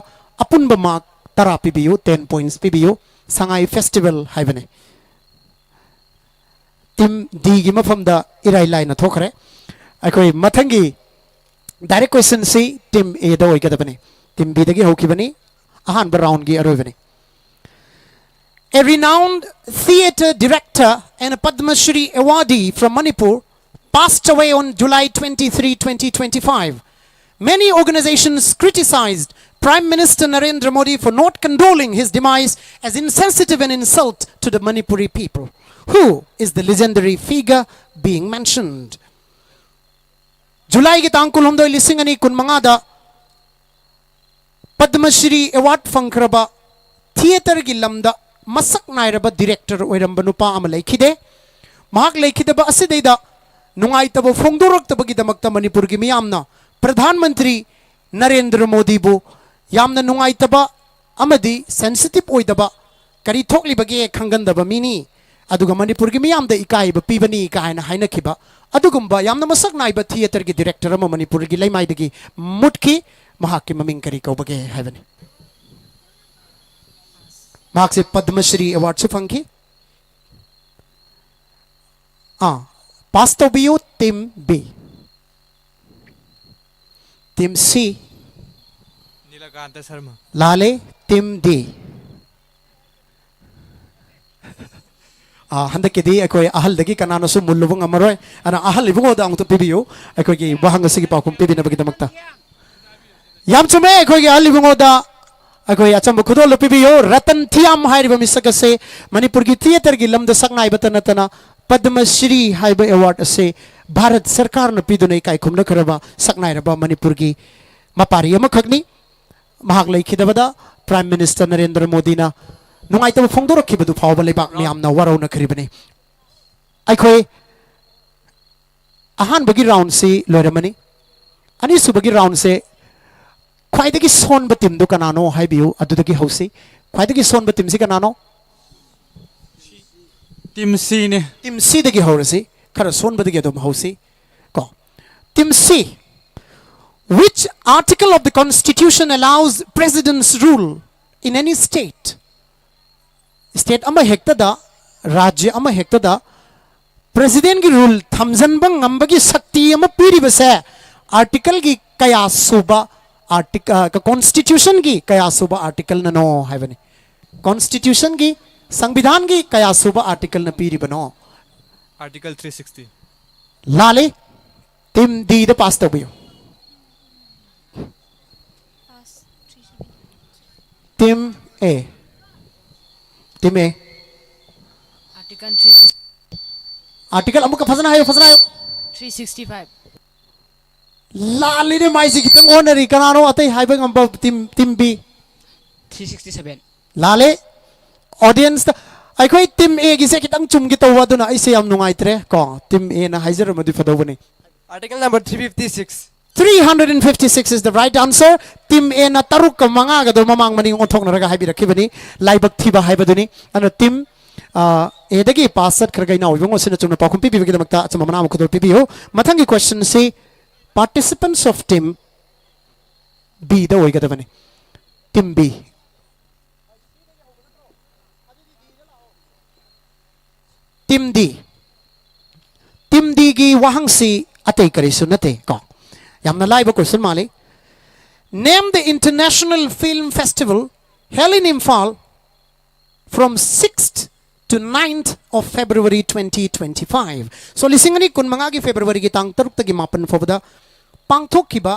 ꯑꯄꯨꯟꯕ ꯃꯥꯔꯛ ꯇꯔꯥ ꯄꯤꯕꯤꯌꯨ, ꯇꯦꯟ ꯄꯣꯏꯟꯠꯁ ꯄꯤꯕꯤꯌꯨ꯫ ꯁꯉꯥꯏ ꯐꯦꯁꯇꯤꯚꯦꯜ ꯍꯥꯏꯕꯅꯤ꯫ ꯇꯤꯝ ꯗꯤꯒꯤ ꯃꯐꯝꯗ ꯏꯔꯥꯏ ꯂꯥꯏꯅ ꯊꯣꯛꯈ꯭ꯔꯦ꯫ ꯑꯩꯈꯣꯏ ꯃꯊꯪꯒꯤ ꯗꯥꯏꯔꯦꯛ ꯀ꯭ꯋꯦꯁꯟꯁꯤ ꯇꯤꯝ ꯑꯦꯗ ꯑꯣꯏꯒꯗꯕꯅꯤ꯫ ꯇꯤꯝ ꯕꯤꯗꯒꯤ ꯍꯧꯈꯤꯕꯅꯤ꯫ ꯑꯍꯥꯟꯕ ꯔꯥꯎꯟꯒꯤ ꯑꯔꯣꯏꯕꯅꯤ꯫ A renowned theatre director and a Padma Shri awardee from Manipur passed away on July twenty-three, twenty twenty-five. Many organizations criticized Prime Minister Narendra Modi for not condoling his demise as insensitive and insult to the Manipuri people. Who is the legendary figure being mentioned? ꯖꯨꯂꯥꯏꯒꯤ ꯇꯥꯡ ꯀꯨꯟꯍꯨꯝꯗꯣꯏ, ꯂꯤꯁꯤꯡ ꯑꯅꯤ ꯀꯨꯟꯃꯉꯥꯗ Padma Shri award ꯐꯪꯈ꯭ꯔꯕ ꯊꯤꯌꯦꯇꯔꯒꯤ ꯂꯝꯗ ꯃꯁꯛ ꯅꯥꯏꯔꯕ director ꯑꯣꯏꯔꯝꯕ ꯅꯨꯄꯥ ꯑꯃ ꯂꯩꯈꯤꯗꯦ꯫ ꯃꯍꯥꯛ ꯂꯩꯈꯤꯗꯕ ꯑꯁꯤꯗꯩꯗ ꯅꯨꯡꯉꯥꯏꯇꯕ ꯐꯣꯡꯗꯣꯔꯛꯇꯕꯒꯤꯗꯃꯛꯇ ꯃꯅꯤꯄꯨꯔꯒꯤ ꯃꯤꯌꯥꯝꯅ ꯄ꯭ꯔꯙꯥꯟ ꯃꯟꯇ꯭ꯔꯤ ꯅꯔꯦꯟꯗ꯭ꯔ ꯃꯣꯗꯤꯕꯨ ꯌꯥꯝꯅ ꯅꯨꯡꯉꯥꯏꯇꯕ ꯑꯃꯗꯤ sensitive ꯑꯣꯏꯗꯕ, ꯀꯔꯤ ꯊꯣꯛꯂꯤꯕꯒꯦ ꯈꯪꯒꯟꯗꯕ ꯃꯤꯅꯤ, ꯑꯗꯨꯒ ꯃꯅꯤꯄꯨꯔꯒꯤ ꯃꯤꯌꯥꯝꯗ ꯏꯀꯥꯏꯕ ꯄꯤꯕꯅꯤ ꯀꯥꯏꯅ ꯍꯥꯏꯅꯈꯤꯕ ꯑꯗꯨꯒꯨꯝꯕ ꯌꯥꯝꯅ ꯃꯁꯛ ꯅꯥꯏꯕ theatreꯒꯤ director ꯑꯃ ꯃꯅꯤꯄꯨꯔꯒꯤ ꯂꯩꯃꯥꯏꯗꯒꯤ ꯃꯨꯠꯈꯤ꯫ ꯃꯍꯥꯛꯀꯤ ꯃꯃꯤꯡ ꯀꯔꯤ ꯀꯧꯕꯒꯦ ꯍꯥꯏꯕꯅꯤ꯫ ꯃꯍꯥꯛꯁꯦ ꯄꯗꯃ ꯁ꯭ꯔꯤ awardꯁꯨ ꯐꯪꯈꯤ꯫ ꯑꯥ, pass ꯇꯧꯕꯤꯌꯨ, team B꯫ Team C꯫ Nilakanta Sharma. ꯂꯥꯜꯂꯦ, team D꯫ ꯑꯥ, ꯍꯟꯗꯛꯀꯤꯗꯤ ꯑꯩꯈꯣꯏ ꯑꯍꯜꯗꯒꯤ ꯀꯅꯥꯅꯁꯨ ꯃꯨꯜꯂꯨꯕ ꯉꯝꯃꯔꯣꯏ꯫ ꯑꯗꯨꯅ ꯑꯍꯜ ꯏꯕꯨꯡꯉꯣꯗ ꯑꯃꯨꯛꯇ ꯄꯤꯕꯤꯌꯨ, ꯑꯩꯈꯣꯏꯒꯤ ꯋꯥꯍꯪ ꯑꯁꯤꯒꯤ ꯄꯥꯎꯈꯨꯝ ꯄꯤꯕꯤꯅꯕꯒꯤꯗꯃꯛꯇ꯫ ꯌꯥꯝ ꯆꯨꯝꯃꯦ, ꯑꯩꯈꯣꯏꯒꯤ ꯑꯍꯜ ꯏꯕꯨꯡꯉꯣꯗ ꯑꯩꯈꯣꯏ ꯑꯆꯝꯕ ꯈꯨꯗꯣꯜ ꯄꯤꯕꯤꯌꯨ꯫ ꯔꯇꯟ ꯊꯤꯌꯥꯝ ꯍꯥꯏꯔꯤꯕ ꯃꯤꯁꯛ ꯑꯁꯦ ꯃꯅꯤꯄꯨꯔꯒꯤ theatreꯒꯤ ꯂꯝꯗ ꯁꯛꯅꯥꯏꯕꯇ ꯅꯠꯇꯅ ꯄꯗꯃ ꯁ꯭ꯔꯤ ꯍꯥꯏꯕ award ꯑꯁꯦ ꯚꯥꯔꯠ ꯁꯔꯀꯥꯔꯅ ꯄꯤꯗꯨꯅ ꯏꯀꯥꯏ ꯈꯨꯝꯅꯈ꯭ꯔꯕ ꯁꯛꯅꯥꯏꯔꯕ ꯃꯅꯤꯄꯨꯔꯒꯤ ꯃꯄꯥꯔꯤ ꯑꯃꯈꯛꯅꯤ꯫ ꯃꯍꯥꯛ ꯂꯩꯈꯤꯗꯕꯗ Prime Minister ꯅꯔꯦꯟꯗ꯭ꯔ ꯃꯣꯗꯤꯅ ꯅꯨꯡꯉꯥꯏꯇꯕ ꯐꯣꯡꯗꯣꯔꯛꯈꯤꯕꯗꯨ ꯐꯥꯎꯕ ꯂꯩꯕꯥꯛ ꯃꯤꯌꯥꯝꯅ ꯋꯥꯔꯧꯅꯈ꯭ꯔꯤꯕꯅꯤ꯫ ꯑꯩꯈꯣꯏ ꯑꯍꯥꯟꯕꯒꯤ roundꯁꯤ ꯂꯣꯏꯔꯝꯃꯅꯤ꯫ ꯑꯅꯤꯁꯨꯕꯒꯤ roundꯁꯦ ꯈ꯭ꯋꯥꯏꯗꯒꯤ ꯁꯣꯟꯕ teamꯗꯨ ꯀꯅꯥꯅꯣ ꯍꯥꯏꯕꯤꯌꯨ, ꯑꯗꯨꯗꯒꯤ ꯍꯧꯁꯤ꯫ ꯈ꯭ꯋꯥꯏꯗꯒꯤ ꯁꯣꯟꯕ teamꯁꯤ ꯀꯅꯥꯅꯣ? Team Cꯅꯦ꯫ Team Cꯗꯒꯤ ꯍꯧꯔꯁꯤ, ꯈꯔ ꯁꯣꯟꯕꯗꯒꯤ ꯑꯗꯨꯝ ꯍꯧꯁꯤ꯫ ꯀꯣ, Team C, which article of the constitution allows president's rule in any state? State ꯑꯃ ꯍꯦꯛꯇꯗ, ꯔꯥꯖ꯭ꯌ ꯑꯃ ꯍꯦꯛꯇꯗ presidentꯀꯤ rule ꯊꯝꯖꯤꯟꯕ ꯉꯝꯕꯒꯤ ꯁꯛꯇꯤ ꯑꯃ ꯄꯤꯔꯤꯕꯁꯦ articleꯒꯤ ꯀꯌꯥ ꯁꯨꯕ article, constitutionꯒꯤ ꯀꯌꯥ ꯁꯨꯕ articleꯅꯅꯣ ꯍꯥꯏꯕꯅꯤ꯫ Constitutionꯒꯤ, ꯁꯪꯕꯤꯙꯥꯟꯒꯤ ꯀꯌꯥ ꯁꯨꯕ articleꯅ ꯄꯤꯔꯤꯕꯅꯣ? Article three sixty꯫ ꯂꯥꯜꯂꯤ꯫ Team Dꯗ pass ꯇꯧꯕꯤꯌꯨ꯫ Team A꯫ Team A꯫ Article three sixty꯫ Article ꯑꯃꯨꯛꯀ ꯐꯖꯅ ꯍꯥꯏꯌꯨ, ꯐꯖꯅ ꯍꯥꯏꯌꯨ꯫ Three sixty five꯫ ꯂꯥꯜꯂꯤꯅꯦ, ꯃꯥꯏꯁꯤ ꯈꯤꯇꯪ ꯑꯣꯟꯅꯔꯤ꯫ ꯀꯅꯥꯅꯣ ꯑꯇꯩ ꯍꯥꯏꯕ ꯉꯝꯕ? Team, Team B꯫ Three sixty seven꯫ ꯂꯥꯜꯂꯦ꯫ Audienceꯇ, ꯑꯩꯈꯣꯏ ꯇꯤꯝ ꯑꯦꯒꯤꯁꯦ ꯈꯤꯇꯪ ꯆꯨꯝꯒꯦ ꯇꯧꯕ, ꯑꯗꯨꯅ ꯑꯩꯁꯦ ꯌꯥꯝ ꯅꯨꯡꯉꯥꯏꯇ꯭ꯔꯦ ꯀꯣ꯫ ꯇꯤꯝ ꯑꯦꯅ ꯍꯥꯏꯖꯔꯝꯃꯗꯤ ꯐꯗꯧꯕꯅꯤ. Article number three fifty-six. Three hundred and fifty-six is the right answer. Team ꯑꯦꯅ ꯇꯔꯨꯛꯀ ꯃꯉꯥꯒꯗꯣ ꯃꯃꯥꯡ ꯃꯅꯤꯡ ꯑꯣꯟꯊꯣꯛꯅꯔꯒ ꯍꯥꯏꯕꯤꯔꯛꯈꯤꯕꯅꯤ, ꯂꯥꯏꯕꯛ ꯊꯤꯕ ꯍꯥꯏꯕꯗꯨꯅꯤ. ꯑꯗꯨꯅ ꯇꯤꯝ ꯑꯦꯗꯒꯤ ꯄꯥꯁ ꯆꯠꯈ꯭ꯔꯒ ꯏꯅꯥꯎ ꯏꯕꯨꯡꯉꯣꯁꯤꯅ ꯆꯨꯝꯅ ꯄꯥꯎꯈꯨꯝ ꯄꯤꯕꯤꯕꯒꯤꯗꯃꯛꯇ ꯑꯆꯨꯝꯕ ꯃꯅꯥ ꯑꯃ ꯈꯨꯗꯣꯜ ꯄꯤꯕꯤꯌꯨ. ꯃꯊꯪꯒꯤ ꯀꯣꯏꯁꯟꯁꯤ participants of team ꯕꯤꯗ ꯑꯣꯏꯒꯗꯕꯅꯤ. Team B. ꯇꯤꯝ ꯗꯤ. ꯇꯤꯝ ꯗꯤꯒꯤ ꯋꯥꯍꯪꯁꯤ ꯑꯇꯩ ꯀꯔꯤꯁꯨ ꯅꯠꯇꯦ ꯀꯣ, ꯌꯥꯝꯅ ꯂꯥꯏꯕ ꯀꯣꯏꯁꯟ ꯃꯥꯜꯂꯤ. Name the international film festival held in Imphal from sixth to ninth of February twenty twenty-five. So ꯂꯤꯁꯤꯡ ꯑꯅꯤ ꯀꯨꯟꯃꯉꯥꯒꯤ ꯐꯦꯕ꯭ꯔꯨꯋꯥꯔꯤꯒꯤ ꯇꯥꯡ ꯇꯔꯨꯛꯇꯒꯤ ꯃꯥꯄꯟ ꯐꯥꯎꯕꯗ ꯄꯥꯡꯊꯣꯛꯈꯤꯕ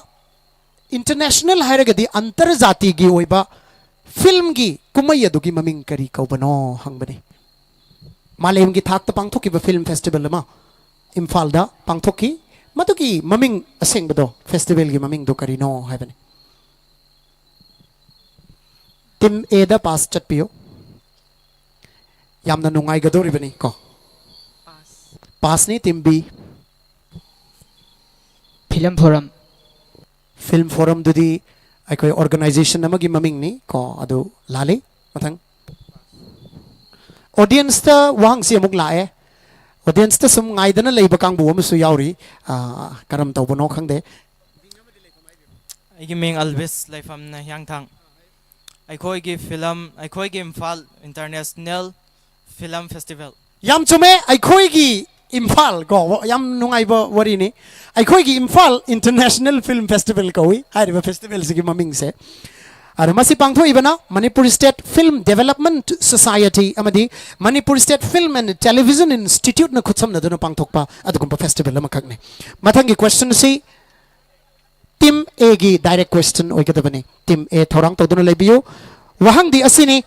international ꯍꯥꯏꯔꯒꯗꯤ ꯑꯟꯇꯔꯖꯥꯇꯤꯒꯤ ꯑꯣꯏꯕ ꯐꯤꯜꯝꯒꯤ ꯀꯨꯝꯍꯩ ꯑꯗꯨꯒꯤ ꯃꯃꯤꯡ ꯀꯔꯤ ꯀꯧꯕꯅꯣ ꯍꯪꯕꯅꯤ. ꯃꯥꯂꯦꯝꯒꯤ ꯊꯥꯛꯇ ꯄꯥꯡꯊꯣꯛꯈꯤꯕ ꯐꯤꯜꯝ ꯐꯦꯁꯇꯤꯚꯦꯜ ꯑꯃ ꯏꯝꯐꯥꯜꯗ ꯄꯥꯡꯊꯣꯛꯈꯤ. ꯃꯗꯨꯒꯤ ꯃꯃꯤꯡ ꯑꯁꯦꯡꯕꯗꯣ, ꯐꯦꯁꯇꯤꯚꯦꯜꯒꯤ ꯃꯃꯤꯡꯗꯣ ꯀꯔꯤꯅꯣ ꯍꯥꯏꯕꯅꯤ. ꯇꯤꯝ ꯑꯦꯗ ꯄꯥꯁ ꯆꯠꯄꯤꯌꯨ. ꯌꯥꯝꯅ ꯅꯨꯡꯉꯥꯏꯒꯗꯧꯔꯤꯕꯅꯤ ꯀꯣ. ꯄꯥꯁꯅꯤ team B. Film Forum. Film ꯐꯣꯔꯝꯗꯨꯗꯤ ꯑꯩꯈꯣꯏ ꯑꯣꯔꯒꯅꯥꯏꯖꯦꯁꯟ ꯑꯃꯒꯤ ꯃꯃꯤꯡꯅꯤ ꯀꯣ, ꯑꯗꯨ ꯂꯥꯜꯂꯤ. ꯃꯊꯪ. ꯑꯣꯗꯤꯌꯟꯁꯇ ꯋꯥꯍꯪꯁꯤ ꯑꯃꯨꯛ ꯂꯥꯛꯑꯦ. ꯑꯣꯗꯤꯌꯟꯁꯇ ꯁꯨꯝ ꯉꯥꯏꯗꯅ ꯂꯩꯕ ꯀꯥꯡꯕꯨ ꯑꯃꯁꯨ ꯌꯥꯎꯔꯤ. ꯑꯥ, ꯀꯔꯝ ꯇꯧꯕꯅꯣ ꯈꯪꯗꯦ. ꯑꯩꯒꯤ ꯃꯤꯡ ꯑꯜꯕꯤꯁ ꯂꯩꯐꯝꯅ ꯍꯤꯌꯥꯡꯊꯥꯡ꯫ ꯑꯩꯈꯣꯏꯒꯤ ꯐꯤꯂꯝ ꯑꯩꯈꯣꯏꯒꯤ ꯏꯝꯐꯥꯜ ꯏꯟꯇꯔꯅꯦꯁꯅꯦꯜ ꯐꯤꯂꯝ ꯐꯦꯁꯇꯤꯚꯦꯜ꯫ ꯌꯥꯝ ꯆꯨꯝꯃꯦ. ꯑꯩꯈꯣꯏꯒꯤ ꯏꯝꯐꯥꯜ ꯀꯣ, ꯌꯥꯝ ꯅꯨꯡꯉꯥꯏꯕ ꯋꯥꯔꯤꯅꯤ. ꯑꯩꯈꯣꯏꯒꯤ ꯏꯝꯐꯥꯜ ꯏꯟꯇꯔꯅꯦꯁꯅꯦꯜ ꯐꯤꯜꯝ ꯐꯦꯁꯇꯤꯚꯦꯜ ꯀꯧꯏ ꯍꯥꯏꯔꯤꯕ ꯐꯦꯁꯇꯤꯚꯦꯜꯁꯤꯒꯤ ꯃꯃꯤꯡꯁꯦ. ꯑꯗꯣ ꯃꯁꯤ ꯄꯥꯡꯊꯣꯛꯏꯕꯅ Manipur state film development society ꯑꯃꯗꯤ Manipur state film and television ꯏꯟꯁꯇꯤꯇ꯭ꯌꯨꯠꯅ ꯈꯨꯠꯁꯝꯅꯗꯨꯅ ꯄꯥꯡꯊꯣꯛꯄ ꯑꯗꯨꯒꯨꯝꯕ ꯐꯦꯁꯇꯤꯚꯦꯜ ꯑꯃꯈꯛꯅꯤ. ꯃꯊꯪꯒꯤ ꯀꯣꯏꯁꯟꯁꯤ ꯇꯤꯝ ꯑꯦꯒꯤ ꯗꯥꯏꯔꯦꯛ ꯀꯣꯏꯁꯟ ꯑꯣꯏꯒꯗꯕꯅꯤ. ꯇꯤꯝ ꯑꯦ ꯊꯧꯔꯥꯡ ꯇꯧꯗꯨꯅ ꯂꯩꯕꯤꯌꯨ. ꯋꯥꯍꯪꯗꯤ ꯑꯁꯤꯅꯤ: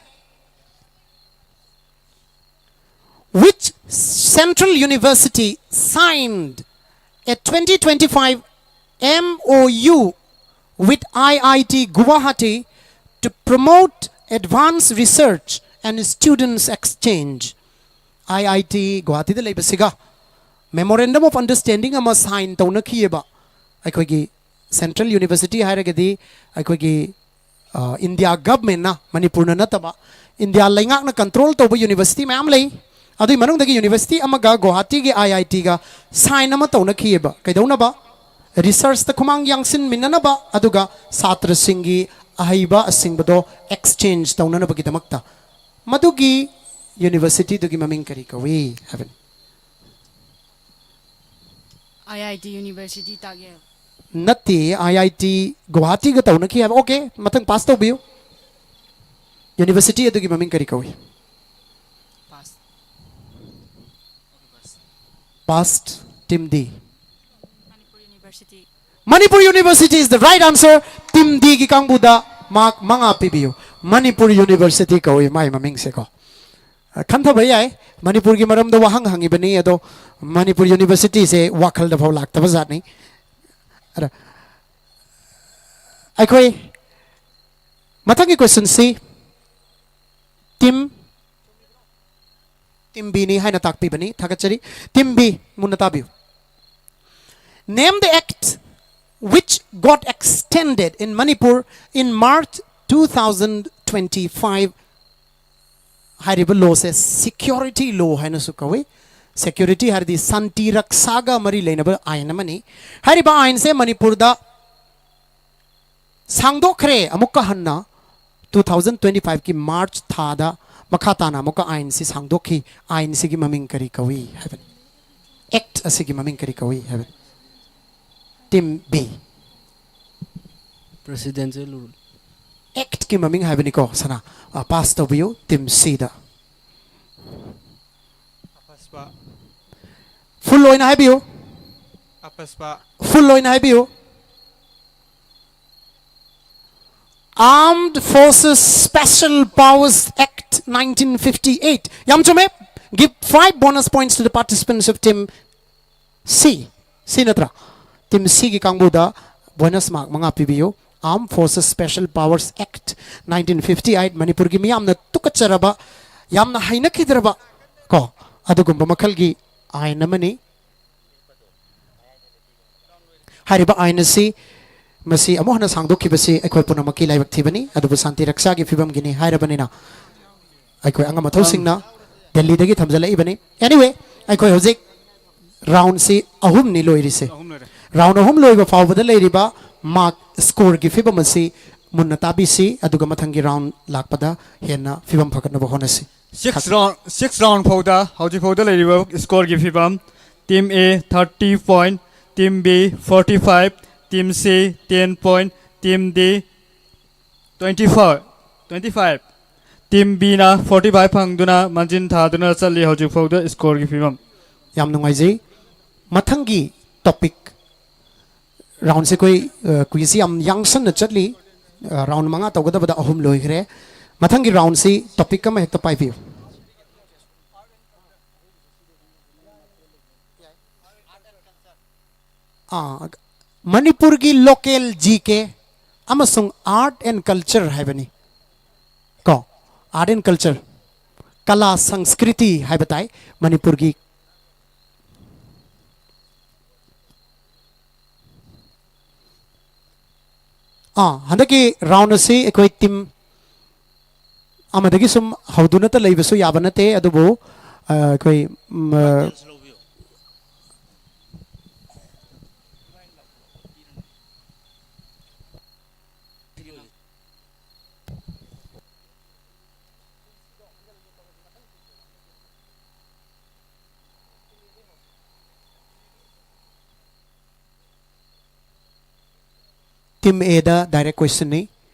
Which central university signed a twenty twenty-five M O U with I I T Guwahati to promote advanced research and Students Exchange, I I T ꯒꯨꯋꯥꯍꯥꯇꯤꯗ ꯂꯩꯕꯁꯤꯒ memorandum of understanding ꯑꯃ sign ꯇꯧꯅꯈꯤꯑꯕ꯫ ꯑꯩꯈꯣꯏꯒꯤ central university ꯍꯥꯏꯔꯒꯗꯤ ꯑꯩꯈꯣꯏꯒꯤ India ꯒꯚꯔꯟꯃꯦꯟꯅ, ꯃꯅꯤꯄꯨꯔꯅ ꯅꯠꯇꯕ, India ꯂꯩꯉꯥꯛꯅ control ꯇꯧꯕ university ꯃꯌꯥꯝ ꯂꯩ꯫ ꯑꯗꯨꯒꯤ ꯃꯅꯨꯡꯗꯒꯤ university ꯑꯃꯒ ꯒꯨꯋꯥꯍꯥꯇꯤꯒꯤ I I T ꯒ sign ꯑꯃ ꯇꯧꯅꯈꯤꯑꯕ꯫ ꯀꯩꯗꯧꯅꯕ? Researchꯇ ꯈꯨꯃꯥꯡ ꯌꯥꯡꯁꯤꯟꯃꯤꯟꯅꯅꯕ, ꯑꯗꯨꯒ ꯁꯥꯇ꯭ꯔꯁꯤꯡꯒꯤ ꯑꯍꯩꯕ ꯑꯁꯤꯡꯕꯗꯣ exchange ꯇꯧꯅꯅꯕꯒꯤꯗꯃꯛꯇ꯫ ꯃꯗꯨꯒꯤ universityꯗꯨꯒꯤ ꯃꯃꯤꯡ ꯀꯔꯤ ꯀꯧꯏ ꯍꯥꯏꯕꯅꯤ꯫ I I T University ꯇꯥꯛꯑꯦ꯫ ꯅꯠꯇꯦ, I I T ꯒꯨꯋꯥꯍꯥꯇꯤꯒ ꯇꯧꯅꯈꯤ ꯍꯥꯏꯕ꯫ Okay, ꯃꯊꯪ pass ꯇꯧꯕꯤꯌꯨ꯫ University ꯑꯗꯨꯒꯤ ꯃꯃꯤꯡ ꯀꯔꯤ ꯀꯧꯏ? Pass. Pass, team D. Manipur University. Manipur University is the right answer. Team D ꯒꯤ ꯀꯥꯡꯕꯨꯗ mark ꯃꯉꯥ ꯄꯤꯕꯤꯌꯨ꯫ ꯃꯅꯤꯄꯨꯔ University ꯀꯧꯏ ꯃꯥꯏ ꯃꯃꯤꯡꯁꯦꯀꯣ꯫ ꯑ, ꯈꯟꯊꯕ ꯌꯥꯏ, ꯃꯅꯤꯄꯨꯔꯒꯤ ꯃꯔꯝꯗ ꯋꯥꯍꯪ ꯍꯪꯉꯤꯕꯅꯤ, ꯑꯗꯣ ꯃꯅꯤꯄꯨꯔ Universityꯁꯦ ꯋꯥꯈꯜꯗ ꯐꯥꯎ ꯂꯥꯛꯇꯕ ꯖꯥꯠꯅꯤ꯫ ꯑꯗ ꯑꯩꯈꯣꯏ ꯃꯊꯪꯒꯤ questionꯁꯤ team, team Bꯅꯤ ꯍꯥꯏꯅ ꯇꯥꯛꯄꯤꯕꯅꯤ꯫ ꯊꯥꯒꯠꯆꯔꯤ꯫ Team B, ꯃꯨꯟꯅ ꯇꯥꯕꯤꯌꯨ꯫ Name the act which got extended in Manipur in March two thousand twenty-five. ꯍꯥꯏꯔꯤꯕ lawꯁꯦ security law ꯍꯥꯏꯅꯁꯨ ꯀꯧꯏ꯫ Security ꯍꯥꯏꯔꯗꯤ ꯁꯥꯟꯇꯤ ꯔꯛꯁꯥꯒ ꯃꯔꯤ ꯂꯩꯅꯕ ꯑꯥꯏꯟ ꯑꯃꯅꯤ꯫ ꯍꯥꯏꯔꯤꯕ ꯑꯥꯏꯟꯁꯦ ꯃꯅꯤꯄꯨꯔꯗ ꯁꯥꯡꯗꯣꯛꯈ꯭ꯔꯦ ꯑꯃꯨꯛꯀ ꯍꯟꯅ꯫ Two thousand twenty-fiveꯀꯤ March ꯊꯥꯗ ꯃꯈꯥ ꯇꯥꯅ ꯑꯃꯨꯛꯀ ꯑꯥꯏꯟꯁꯤ ꯁꯥꯡꯗꯣꯛꯈꯤ꯫ ꯑꯥꯏꯟꯁꯤꯒꯤ ꯃꯃꯤꯡ ꯀꯔꯤ ꯀꯧꯏ ꯍꯥꯏꯕꯅꯤ? Act ꯑꯁꯤꯒꯤ ꯃꯃꯤꯡ ꯀꯔꯤ ꯀꯧꯏ ꯍꯥꯏꯕꯅꯤ? Team B. Presidential Rule. Actꯀꯤ ꯃꯃꯤꯡ ꯍꯥꯏꯕꯅꯤꯀꯣ, ꯁꯅꯥ꯫ ꯑ, pass ꯇꯧꯕꯤꯌꯨ, team Cꯗ꯫ ꯑꯄꯁꯄ Full ꯑꯣꯏꯅ ꯍꯥꯏꯕꯤꯌꯨ, ꯑꯄꯁꯄ full ꯑꯣꯏꯅ ꯍꯥꯏꯕꯤꯌꯨ꯫ Armed Forces Special Powers Act nineteen fifty-eight. ꯌꯥꯝ ꯆꯨꯝꯃꯦ꯫ Give five bonus points to the participants of team C. C ꯅꯠꯇ꯭ꯔꯥ? Team Cꯒꯤ ꯀꯥꯡꯕꯨꯗ bonus mark ꯃꯉꯥ ꯄꯤꯕꯤꯌꯨ꯫ Armed Forces Special Powers Act nineteen fifty eight, ꯃꯅꯤꯄꯨꯔꯒꯤ ꯃꯤꯌꯥꯝꯅ ꯇꯨꯀꯠꯆꯔꯕ, ꯌꯥꯝꯅ ꯍꯩꯅꯈꯤꯗ꯭ꯔꯕ ꯀꯣ, ꯑꯗꯨꯒꯨꯝꯕ ꯃꯈꯜꯒꯤ ꯑꯥꯏꯟ ꯑꯃꯅꯤ꯫ ꯍꯥꯏꯔꯤꯕ ꯑꯥꯏꯟ ꯑꯁꯤ, ꯃꯁꯤ ꯑꯃꯨꯛ ꯍꯟꯅ ꯁꯥꯡꯗꯣꯛꯈꯤꯕꯁꯤ ꯑꯩꯈꯣꯏ ꯄꯨꯝꯅꯃꯛꯀꯤ ꯂꯥꯏꯕꯛ ꯊꯤꯕꯅꯤ, ꯑꯗꯨꯕꯨ ꯁꯥꯟꯇꯤ ꯔꯛꯁꯥꯒꯤ ꯐꯤꯕꯝꯒꯤꯅꯤ ꯍꯥꯏꯔꯕꯅꯤꯅ ꯑꯩꯈꯣꯏ ꯑꯉꯝ ꯑꯊꯧꯁꯤꯡꯅ ꯗꯦꯜꯂꯤꯗꯒꯤ ꯊꯝꯖꯤꯜꯂꯛꯏꯕꯅꯤ꯫ Anyway, ꯑꯩꯈꯣꯏ ꯍꯧꯖꯤꯛ ꯔꯥꯎꯟꯁꯤ ꯑꯍꯨꯝꯅꯤ ꯂꯣꯏꯔꯤꯁꯦ꯫ ꯑꯍꯨꯝ ꯂꯣꯏꯔꯦ꯫ ꯔꯥꯎꯟ ꯑꯍꯨꯝ ꯂꯣꯏꯕ ꯐꯥꯎꯕꯗ ꯂꯩꯔꯤꯕ ꯃꯥꯔꯛ ꯁ꯭ꯀꯣꯔꯒꯤ ꯐꯤꯕꯝ ꯑꯁꯤ ꯃꯨꯟꯅ ꯇꯥꯕꯤꯁꯤ, ꯑꯗꯨꯒ ꯃꯊꯪꯒꯤ ꯔꯥꯎꯟ ꯂꯥꯛꯄꯗ ꯍꯦꯟꯅ ꯐꯤꯕꯝ ꯐꯒꯠꯅꯕ ꯍꯣꯠꯅꯁꯤ꯫ ꯁꯤꯛꯁ ꯔꯥꯎꯟ, ꯁꯤꯛꯁ ꯔꯥꯎꯟ ꯐꯥꯎꯗ ꯍꯧꯖꯤꯛ ꯐꯥꯎꯗ ꯂꯩꯔꯤꯕ ꯁ꯭ꯀꯣꯔꯒꯤ ꯐꯤꯕꯝ: Team A thirty point, Team B forty five, Team C ten point, Team D twenty four, twenty five꯫ Team Bꯅ forty five ꯐꯪꯗꯨꯅ ꯃꯥꯡꯖꯤꯟ ꯊꯥꯗꯨꯅ ꯆꯠꯂꯤ ꯍꯧꯖꯤꯛ ꯐꯥꯎꯗ ꯁ꯭ꯀꯣꯔꯒꯤ ꯐꯤꯕꯝ꯫ ꯌꯥꯝ ꯅꯨꯡꯉꯥꯏꯖꯩ꯫ ꯃꯊꯪꯒꯤ ꯇꯣꯄꯤꯛ ꯔꯥꯎꯟꯁꯦ ꯑꯩꯈꯣꯏ, ꯑ, ꯀꯨꯏꯁꯤ ꯌꯥꯝ ꯌꯥꯡꯁꯟꯅ ꯆꯠꯂꯤ꯫ ꯑ, ꯔꯥꯎꯟ ꯃꯉꯥ ꯇꯧꯒꯗꯕꯗ ꯑꯍꯨꯝ ꯂꯣꯏꯈ꯭ꯔꯦ꯫ ꯃꯊꯪꯒꯤ ꯔꯥꯎꯟꯁꯤ ꯇꯣꯄꯤꯛ ꯑꯃ ꯍꯦꯛꯇ ꯄꯥꯏꯕꯤꯌꯨ꯫ ꯑꯥ, ꯃꯅꯤꯄꯨꯔꯒꯤ ꯂꯣꯀꯦꯜ ꯖꯤ ꯀꯦ ꯑꯃꯁꯨꯡ ꯑꯥꯔꯠ ꯑꯦꯟ ꯀꯜꯆꯔ ꯍꯥꯏꯕꯅꯤ ꯀꯣ꯫ ꯑꯥꯔꯠ ꯑꯦꯟ ꯀꯜꯆꯔ, ꯀꯂꯥ ꯁꯪꯁꯀ꯭ꯔꯤꯇꯤ ꯍꯥꯏꯕ ꯇꯥꯏ ꯃꯅꯤꯄꯨꯔꯒꯤ꯫ ꯑꯥ, ꯍꯟꯗꯛꯀꯤ ꯔꯥꯎꯟ ꯑꯁꯤ ꯑꯩꯈꯣꯏ ꯇꯤꯝ ꯑꯃꯗꯒꯤ ꯁꯨꯝ ꯍꯧꯗꯨꯅꯇ ꯂꯩꯕꯁꯨ ꯌꯥꯕ ꯅꯠꯇꯦ, ꯑꯗꯨꯕꯨ, ꯑ, ꯑꯩꯈꯣꯏ, ꯎꯝ, ꯑ, Team Aꯗ direct questionꯅꯤ,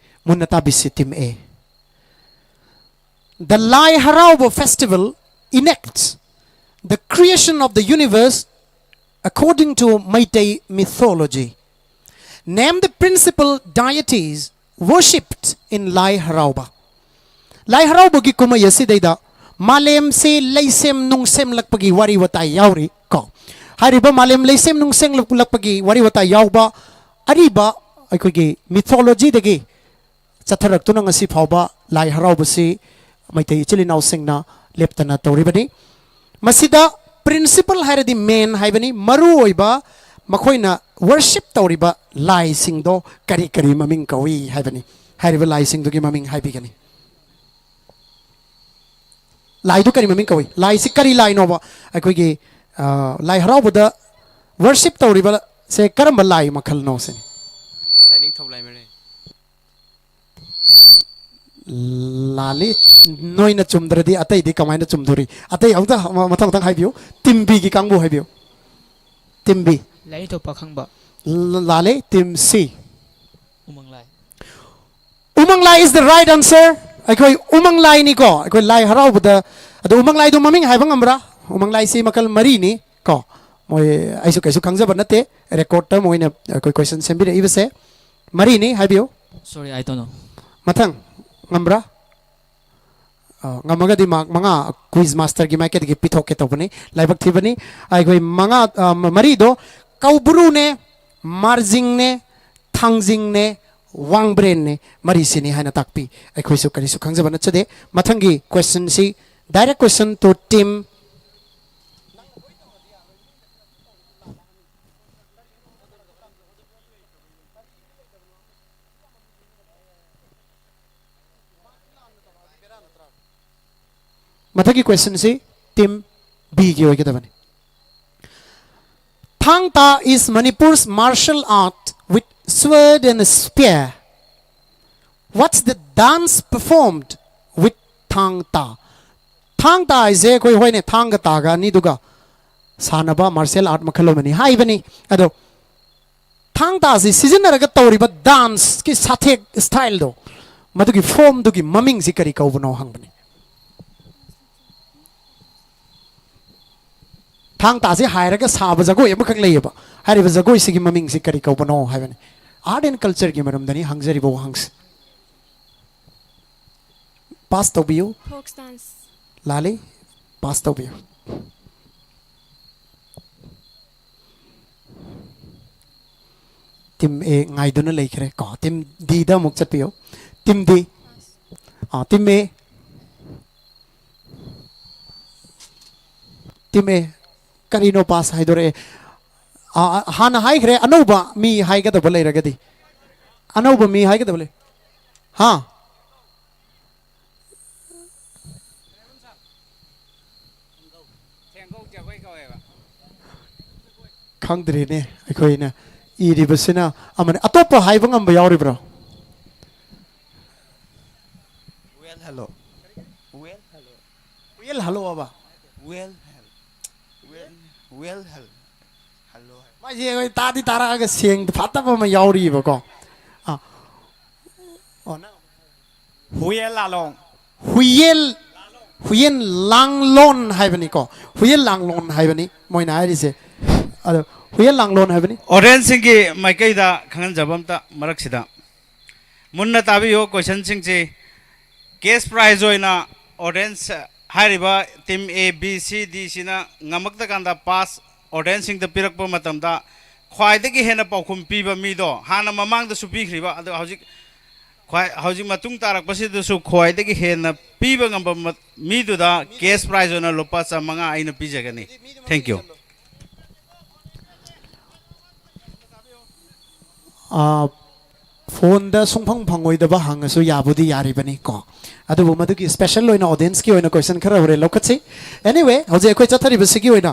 ꯃꯨꯟꯅ ꯇꯥꯕꯤꯁꯤ Team A꯫ The Lai Harauba festival enacts the creation of the universe according to Meitei mythology. Name the principal deities worshipped in Lai Harauba. ꯂꯥꯏ ꯍꯔꯥꯎꯕꯒꯤ ꯀꯨꯝꯍꯩ ꯑꯁꯤꯗꯩꯗ ꯃꯥꯂꯦꯝꯁꯤ ꯂꯩꯁꯦꯝ ꯅꯨꯡꯁꯦꯝꯂꯛꯄꯒꯤ ꯋꯥꯔꯤ ꯋꯥꯇꯥꯏ ꯌꯥꯎꯔꯤ ꯀꯣ꯫ ꯍꯥꯏꯔꯤꯕ ꯃꯥꯂꯦꯝ ꯂꯩꯁꯦꯝ ꯅꯨꯡꯁꯦꯝꯂꯛꯄꯒꯤ ꯋꯥꯔꯤ ꯋꯥꯇꯥꯏ ꯌꯥꯎꯕ ꯑꯔꯤꯕ ꯑꯩꯈꯣꯏꯒꯤ ꯃꯤꯊꯣꯂꯣꯖꯤꯗꯒꯤ ꯆꯠꯊꯔꯛꯇꯨꯅ ꯉꯁꯤ ꯐꯥꯎꯕ ꯂꯥꯏ ꯍꯔꯥꯎꯕꯁꯤ ꯃꯩꯇꯩ ꯏꯆꯤꯜ ꯏꯅꯥꯎꯁꯤꯡꯅ ꯂꯦꯞꯇꯅ ꯇꯧꯔꯤꯕꯅꯤ꯫ ꯃꯁꯤꯗ ꯄ꯭ꯔꯤꯟꯁꯤꯄꯜ ꯍꯥꯏꯔꯗꯤ ꯃꯦꯟ ꯍꯥꯏꯕꯅꯤ, ꯃꯔꯨ ꯑꯣꯏꯕ ꯃꯈꯣꯏꯅ ꯋꯔꯁꯤꯞ ꯇꯧꯔꯤꯕ ꯂꯥꯏꯁꯤꯡꯗꯣ ꯀꯔꯤ ꯀꯔꯤ ꯃꯃꯤꯡ ꯀꯧꯏ ꯍꯥꯏꯕꯅꯤ꯫ ꯍꯥꯏꯔꯤꯕ ꯂꯥꯏꯁꯤꯡꯗꯨꯒꯤ ꯃꯃꯤꯡ ꯍꯥꯏꯕꯤꯒꯅꯤ꯫ ꯂꯥꯏꯗꯨ ꯀꯔꯤ ꯃꯃꯤꯡ ꯀꯧꯏ? ꯂꯥꯏꯁꯤ ꯀꯔꯤ ꯂꯥꯏꯅꯣꯕ? ꯑꯩꯈꯣꯏꯒꯤ, ꯑ, ꯂꯥꯏ ꯍꯔꯥꯎꯕꯗ ꯋꯔꯁꯤꯞ ꯇꯧꯔꯤꯕꯁꯦ ꯀꯔꯝꯕ ꯂꯥꯏ ꯃꯈꯜꯅꯣ ꯁꯤꯅꯤ꯫ ꯂꯥꯏꯅꯤꯡꯊꯧ ꯂꯥꯏꯃꯔꯦꯜ꯫ ꯂꯥꯜꯂꯤ꯫ ꯅꯣꯏꯅ ꯆꯨꯝꯗ꯭ꯔꯗꯤ ꯑꯇꯩꯗꯤ ꯀꯃꯥꯏꯅ ꯆꯨꯝꯗꯣꯔꯤ? ꯑꯇꯩ ꯑꯃꯨꯛꯇ ꯃ-, ꯃꯊꯪ ꯃꯊꯪ ꯍꯥꯏꯕꯤꯌꯨ꯫ ꯇꯤꯝ ꯕꯤꯒꯤ ꯀꯥꯡꯕꯨ ꯍꯥꯏꯕꯤꯌꯨ꯫ Team B. ꯂꯥꯏꯅꯤꯡꯊꯧ ꯄꯥꯈꯪꯕ꯫ ꯂ-, ꯂꯥꯜꯂꯤ꯫ ꯇꯤꯝ ꯁꯤ꯫ ꯎꯃꯪ ꯂꯥꯏ꯫ ꯎꯃꯪ ꯂꯥꯏ is the right answer. ꯑꯩꯈꯣꯏ ꯎꯃꯪ ꯂꯥꯏꯅꯤꯀꯣ, ꯑꯩꯈꯣꯏ ꯂꯥꯏ ꯍꯔꯥꯎꯕꯗ꯫ ꯑꯗꯣ ꯎꯃꯪ ꯂꯥꯏꯗꯣ ꯃꯃꯤꯡ ꯍꯥꯏꯕ ꯉꯝꯕ꯭ꯔꯥ? ꯎꯃꯪ ꯂꯥꯏꯁꯤ ꯃꯈꯜ ꯃꯔꯤꯅꯤ ꯀꯣ꯫ ꯃꯣꯏ, ꯑꯩꯁꯨ ꯀꯩꯁꯨ ꯈꯪꯖꯕ ꯅꯠꯇꯦ, ꯔꯦꯀꯣꯔꯗꯇ ꯃꯣꯏꯅ ꯑꯩꯈꯣꯏ ꯀꯣꯏꯁꯟ ꯁꯦꯝꯕꯤꯔꯛꯏꯕꯁꯦ꯫ ꯃꯔꯤꯅꯤ ꯍꯥꯏꯕꯤꯌꯨ꯫ Sorry, I don't know. ꯃꯊꯪ ꯉꯝꯕ꯭ꯔꯥ? ꯑ, ꯉꯝꯃꯒꯗꯤ ꯃꯥꯔꯛ ꯃꯉꯥ ꯀ꯭ꯋꯤꯖ ꯃꯥꯁꯇꯔꯒꯤ ꯃꯥꯏꯀꯩꯗꯒꯤ ꯄꯤꯊꯣꯛꯀꯦ ꯇꯧꯕꯅꯤ꯫ ꯂꯥꯏꯕꯛ ꯊꯤꯕꯅꯤ꯫ ꯑꯩꯈꯣꯏ ꯃꯉꯥ, ꯑ, ꯃ-, ꯃꯔꯤꯗꯣ ꯀꯧꯕ꯭ꯔꯨꯅꯦ, ꯃꯥꯔꯖꯤꯡꯅꯦ, ꯊꯥꯡꯖꯤꯡꯅꯦ, ꯋꯥꯡꯕ꯭ꯔꯦꯟꯅꯦ, ꯃꯔꯤꯁꯤꯅꯤ ꯍꯥꯏꯅ ꯇꯥꯛꯄꯤ꯫ ꯑꯩꯈꯣꯏꯁꯨ ꯀꯔꯤꯁꯨ ꯈꯪꯖꯕ ꯅꯠꯆꯗꯦ꯫ ꯃꯊꯪꯒꯤ ꯀꯣꯏꯁꯟꯁꯤ direct question to team. ꯃꯊꯛꯀꯤ ꯀꯣꯏꯁꯟꯁꯤ ꯇꯤꯝ ꯕꯤꯒꯤ ꯑꯣꯏꯒꯗꯕꯅꯤ꯫ Thang Ta is Manipur's martial art with sword and spear. What's the dance performed with Thang Ta? ꯊꯥꯡ ꯇꯥ ꯍꯥꯏꯁꯦ ꯑꯩꯈꯣꯏ, ꯍꯣꯏꯅꯦ, ꯊꯥꯡꯒ ꯇꯥꯒ ꯑꯅꯤꯗꯨꯒ ꯁꯥꯟꯅꯕ ꯃꯥꯔꯁꯤꯌꯦꯜ ꯑꯥꯔꯠ ꯃꯈꯜ ꯑꯃꯅꯤ ꯍꯥꯏꯕꯅꯤ꯫ ꯑꯗꯣ ꯊꯥꯡ ꯇꯥꯁꯤ ꯁꯤꯖꯤꯟꯅꯔꯒ ꯇꯧꯔꯤꯕ ꯗꯥꯟꯁꯀꯤ ꯁꯥꯊꯦꯛ ꯁ꯭ꯇꯥꯏꯜꯗꯣ, ꯃꯗꯨꯒꯤ ꯐꯣꯝꯗꯨꯒꯤ ꯃꯃꯤꯡꯁꯤ ꯀꯔꯤ ꯀꯧꯕꯅꯣ ꯍꯪꯕꯅꯤ꯫ ꯊꯥꯡ ꯇꯥꯁꯤ ꯍꯥꯏꯔꯒ ꯁꯥꯕ ꯖꯒꯣꯏ ꯑꯃꯈꯛ ꯂꯩꯌꯦꯕ꯫ ꯍꯥꯏꯔꯤꯕ ꯖꯒꯣꯏꯁꯤꯒꯤ ꯃꯃꯤꯡꯁꯤ ꯀꯔꯤ ꯀꯧꯕꯅꯣ ꯍꯥꯏꯕꯅꯤ꯫ ꯑꯥꯔꯠ ꯑꯦꯟ ꯀꯜꯆꯔꯒꯤ ꯃꯔꯝꯗꯅꯤ ꯍꯪꯖꯔꯤꯕ ꯋꯥꯍꯪꯁꯤ꯫ ꯄꯥꯁ ꯇꯧꯕꯤꯌꯨ꯫ Folk dance. ꯂꯥꯜꯂꯤ꯫ ꯄꯥꯁ ꯇꯧꯕꯤꯌꯨ꯫ Team A ꯉꯥꯏꯗꯨꯅ ꯂꯩꯈ꯭ꯔꯦ ꯀꯣ꯫ Team D ꯗ ꯑꯃꯨꯛ ꯆꯠꯄꯤꯌꯨ꯫ Team D꯫ Ah, Team A꯫ Team A꯫ ꯀꯔꯤꯅꯣ pass ꯍꯥꯏꯗꯣꯔꯛꯑꯦ? ꯑꯥ, ꯍꯥꯟꯅ ꯍꯥꯏꯈ꯭ꯔꯦ, ꯑꯅꯧꯕ ꯃꯤ ꯍꯥꯏꯒꯗꯕ ꯂꯩꯔꯒꯗꯤ꯫ ꯑꯅꯧꯕ ꯃꯤ ꯍꯥꯏꯒꯗꯕ ꯂꯩ꯫ ꯍꯥ? ꯈꯪꯗ꯭ꯔꯦꯅꯦ, ꯑꯩꯈꯣꯏꯅ ꯏꯔꯤꯕꯁꯤꯅ ꯑꯃꯅꯤ꯫ ꯑꯇꯣꯞꯄ ꯍꯥꯏꯕ ꯉꯝꯕ ꯌꯥꯎꯔꯤꯕ꯭ꯔꯣ? Well, hello. Well, hello. Well, hello ꯍꯥꯏꯕ? Well, hello. Well, well, hello. Hello. ꯃꯥꯏꯁꯦ ꯑꯩꯈꯣꯏ ꯇꯥꯗꯤ ꯇꯥꯔꯛꯑꯒ ꯁꯦꯡ ꯐꯠꯇꯕ ꯑꯃ ꯌꯥꯎꯔꯤꯕꯀꯣ꯫ ꯑꯥ꯫ ꯑꯣ, ꯅꯪ ꯍꯨꯌꯦꯜ ꯂꯥꯂꯣꯡ꯫ ꯍꯨꯌꯦꯜ, ꯍꯨꯌꯦꯟ ꯂꯥꯡꯂꯣꯟ ꯍꯥꯏꯕꯅꯤꯀꯣ꯫ ꯍꯨꯌꯦꯜ ꯂꯥꯡꯂꯣꯟ ꯍꯥꯏꯕꯅꯤ ꯃꯣꯏꯅ ꯍꯥꯏꯔꯤꯁꯦ꯫ ꯑꯗꯣ ꯍꯨꯌꯦꯜ ꯂꯥꯡꯂꯣꯟ ꯍꯥꯏꯕꯅꯤ꯫ Audienceꯁꯤꯡꯒꯤ ꯃꯥꯏꯀꯩꯗ ꯈꯪꯍꯟꯖꯕ ꯑꯝꯇ ꯃꯔꯛꯁꯤꯗ꯫ ꯃꯨꯟꯅ ꯇꯥꯕꯤꯌꯨ questionꯁꯤꯡꯁꯤ꯫ Cash prize ꯑꯣꯏꯅ audience ꯍꯥꯏꯔꯤꯕ team A, B, C, D ꯁꯤꯅ ꯉꯝꯃꯛꯇꯀꯥꯟꯗ pass audienceꯁꯤꯡꯗ ꯄꯤꯔꯛꯄ ꯃꯇꯝꯗ ꯈ꯭ꯋꯥꯏꯗꯒꯤ ꯍꯦꯟꯅ ꯄꯥꯎꯈꯨꯝ ꯄꯤꯕ ꯃꯤꯗꯣ, ꯍꯥꯟꯅ ꯃꯃꯥꯡꯗꯁꯨ ꯄꯤꯈ꯭ꯔꯤꯕ, ꯑꯗꯣ ꯍꯧꯖꯤꯛ ꯈ꯭ꯋꯥꯏ-, ꯍꯧꯖꯤꯛ ꯃꯇꯨꯡ ꯇꯥꯔꯛꯄꯁꯤꯗꯁꯨ ꯈ꯭ꯋꯥꯏꯗꯒꯤ ꯍꯦꯟꯅ ꯄꯤꯕ ꯉꯝꯕ ꯃ-, ꯃꯤꯗꯨꯗ cash prize ꯑꯣꯏꯅ ꯂꯨꯄꯥ ꯆꯥꯃꯉꯥ ꯑꯩꯅ ꯄꯤꯖꯒꯅꯤ꯫ Thank you꯫ ꯑꯥ, phoneꯗ ꯁꯨꯡꯐꯪ ꯐꯪꯉꯣꯏꯗꯕ ꯍꯪꯉꯁꯨ ꯌꯥꯕꯨꯗꯤ ꯌꯥꯔꯤꯕꯅꯤ ꯀꯣ꯫ ꯑꯗꯨꯕꯨ ꯃꯗꯨꯒꯤ special ꯑꯣꯏꯅ audienceꯀꯤ ꯑꯣꯏꯅ question ꯈꯔ ꯍꯣꯔꯦꯟ ꯂꯧꯈꯠꯁꯤ꯫ Anyway, ꯍꯧꯖꯤꯛ ꯑꯩꯈꯣꯏ ꯆꯠꯊꯔꯤꯕꯁꯤꯒꯤ ꯑꯣꯏꯅ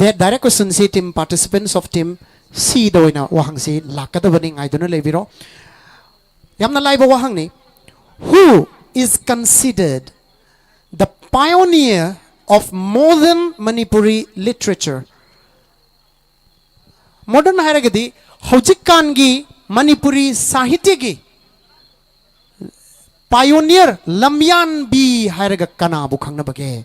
ꯗꯦ-, direct questionꯁꯤ team participants of team Cꯗ ꯑꯣꯏꯅ ꯋꯥꯍꯪꯁꯤ ꯂꯥꯛꯀꯗꯕꯅꯤ, ꯉꯥꯏꯗꯨꯅ ꯂꯩꯕꯤꯔꯣ꯫ ꯌꯥꯝꯅ ꯂꯥꯏꯕ ꯋꯥꯍꯪꯅꯤ꯫ Who is considered the pioneer of modern Manipuri literature? Modern ꯍꯥꯏꯔꯒꯗꯤ ꯍꯧꯖꯤꯛꯀꯥꯟꯒꯤ ꯃꯅꯤꯄꯨꯔꯤ ꯁꯥꯍꯤꯇ꯭ꯌꯒꯤ pioneer, ꯂꯝꯌꯥꯟꯕꯤ ꯍꯥꯏꯔꯒ ꯀꯅꯥꯕꯨ ꯈꯪꯅꯕꯒꯦ?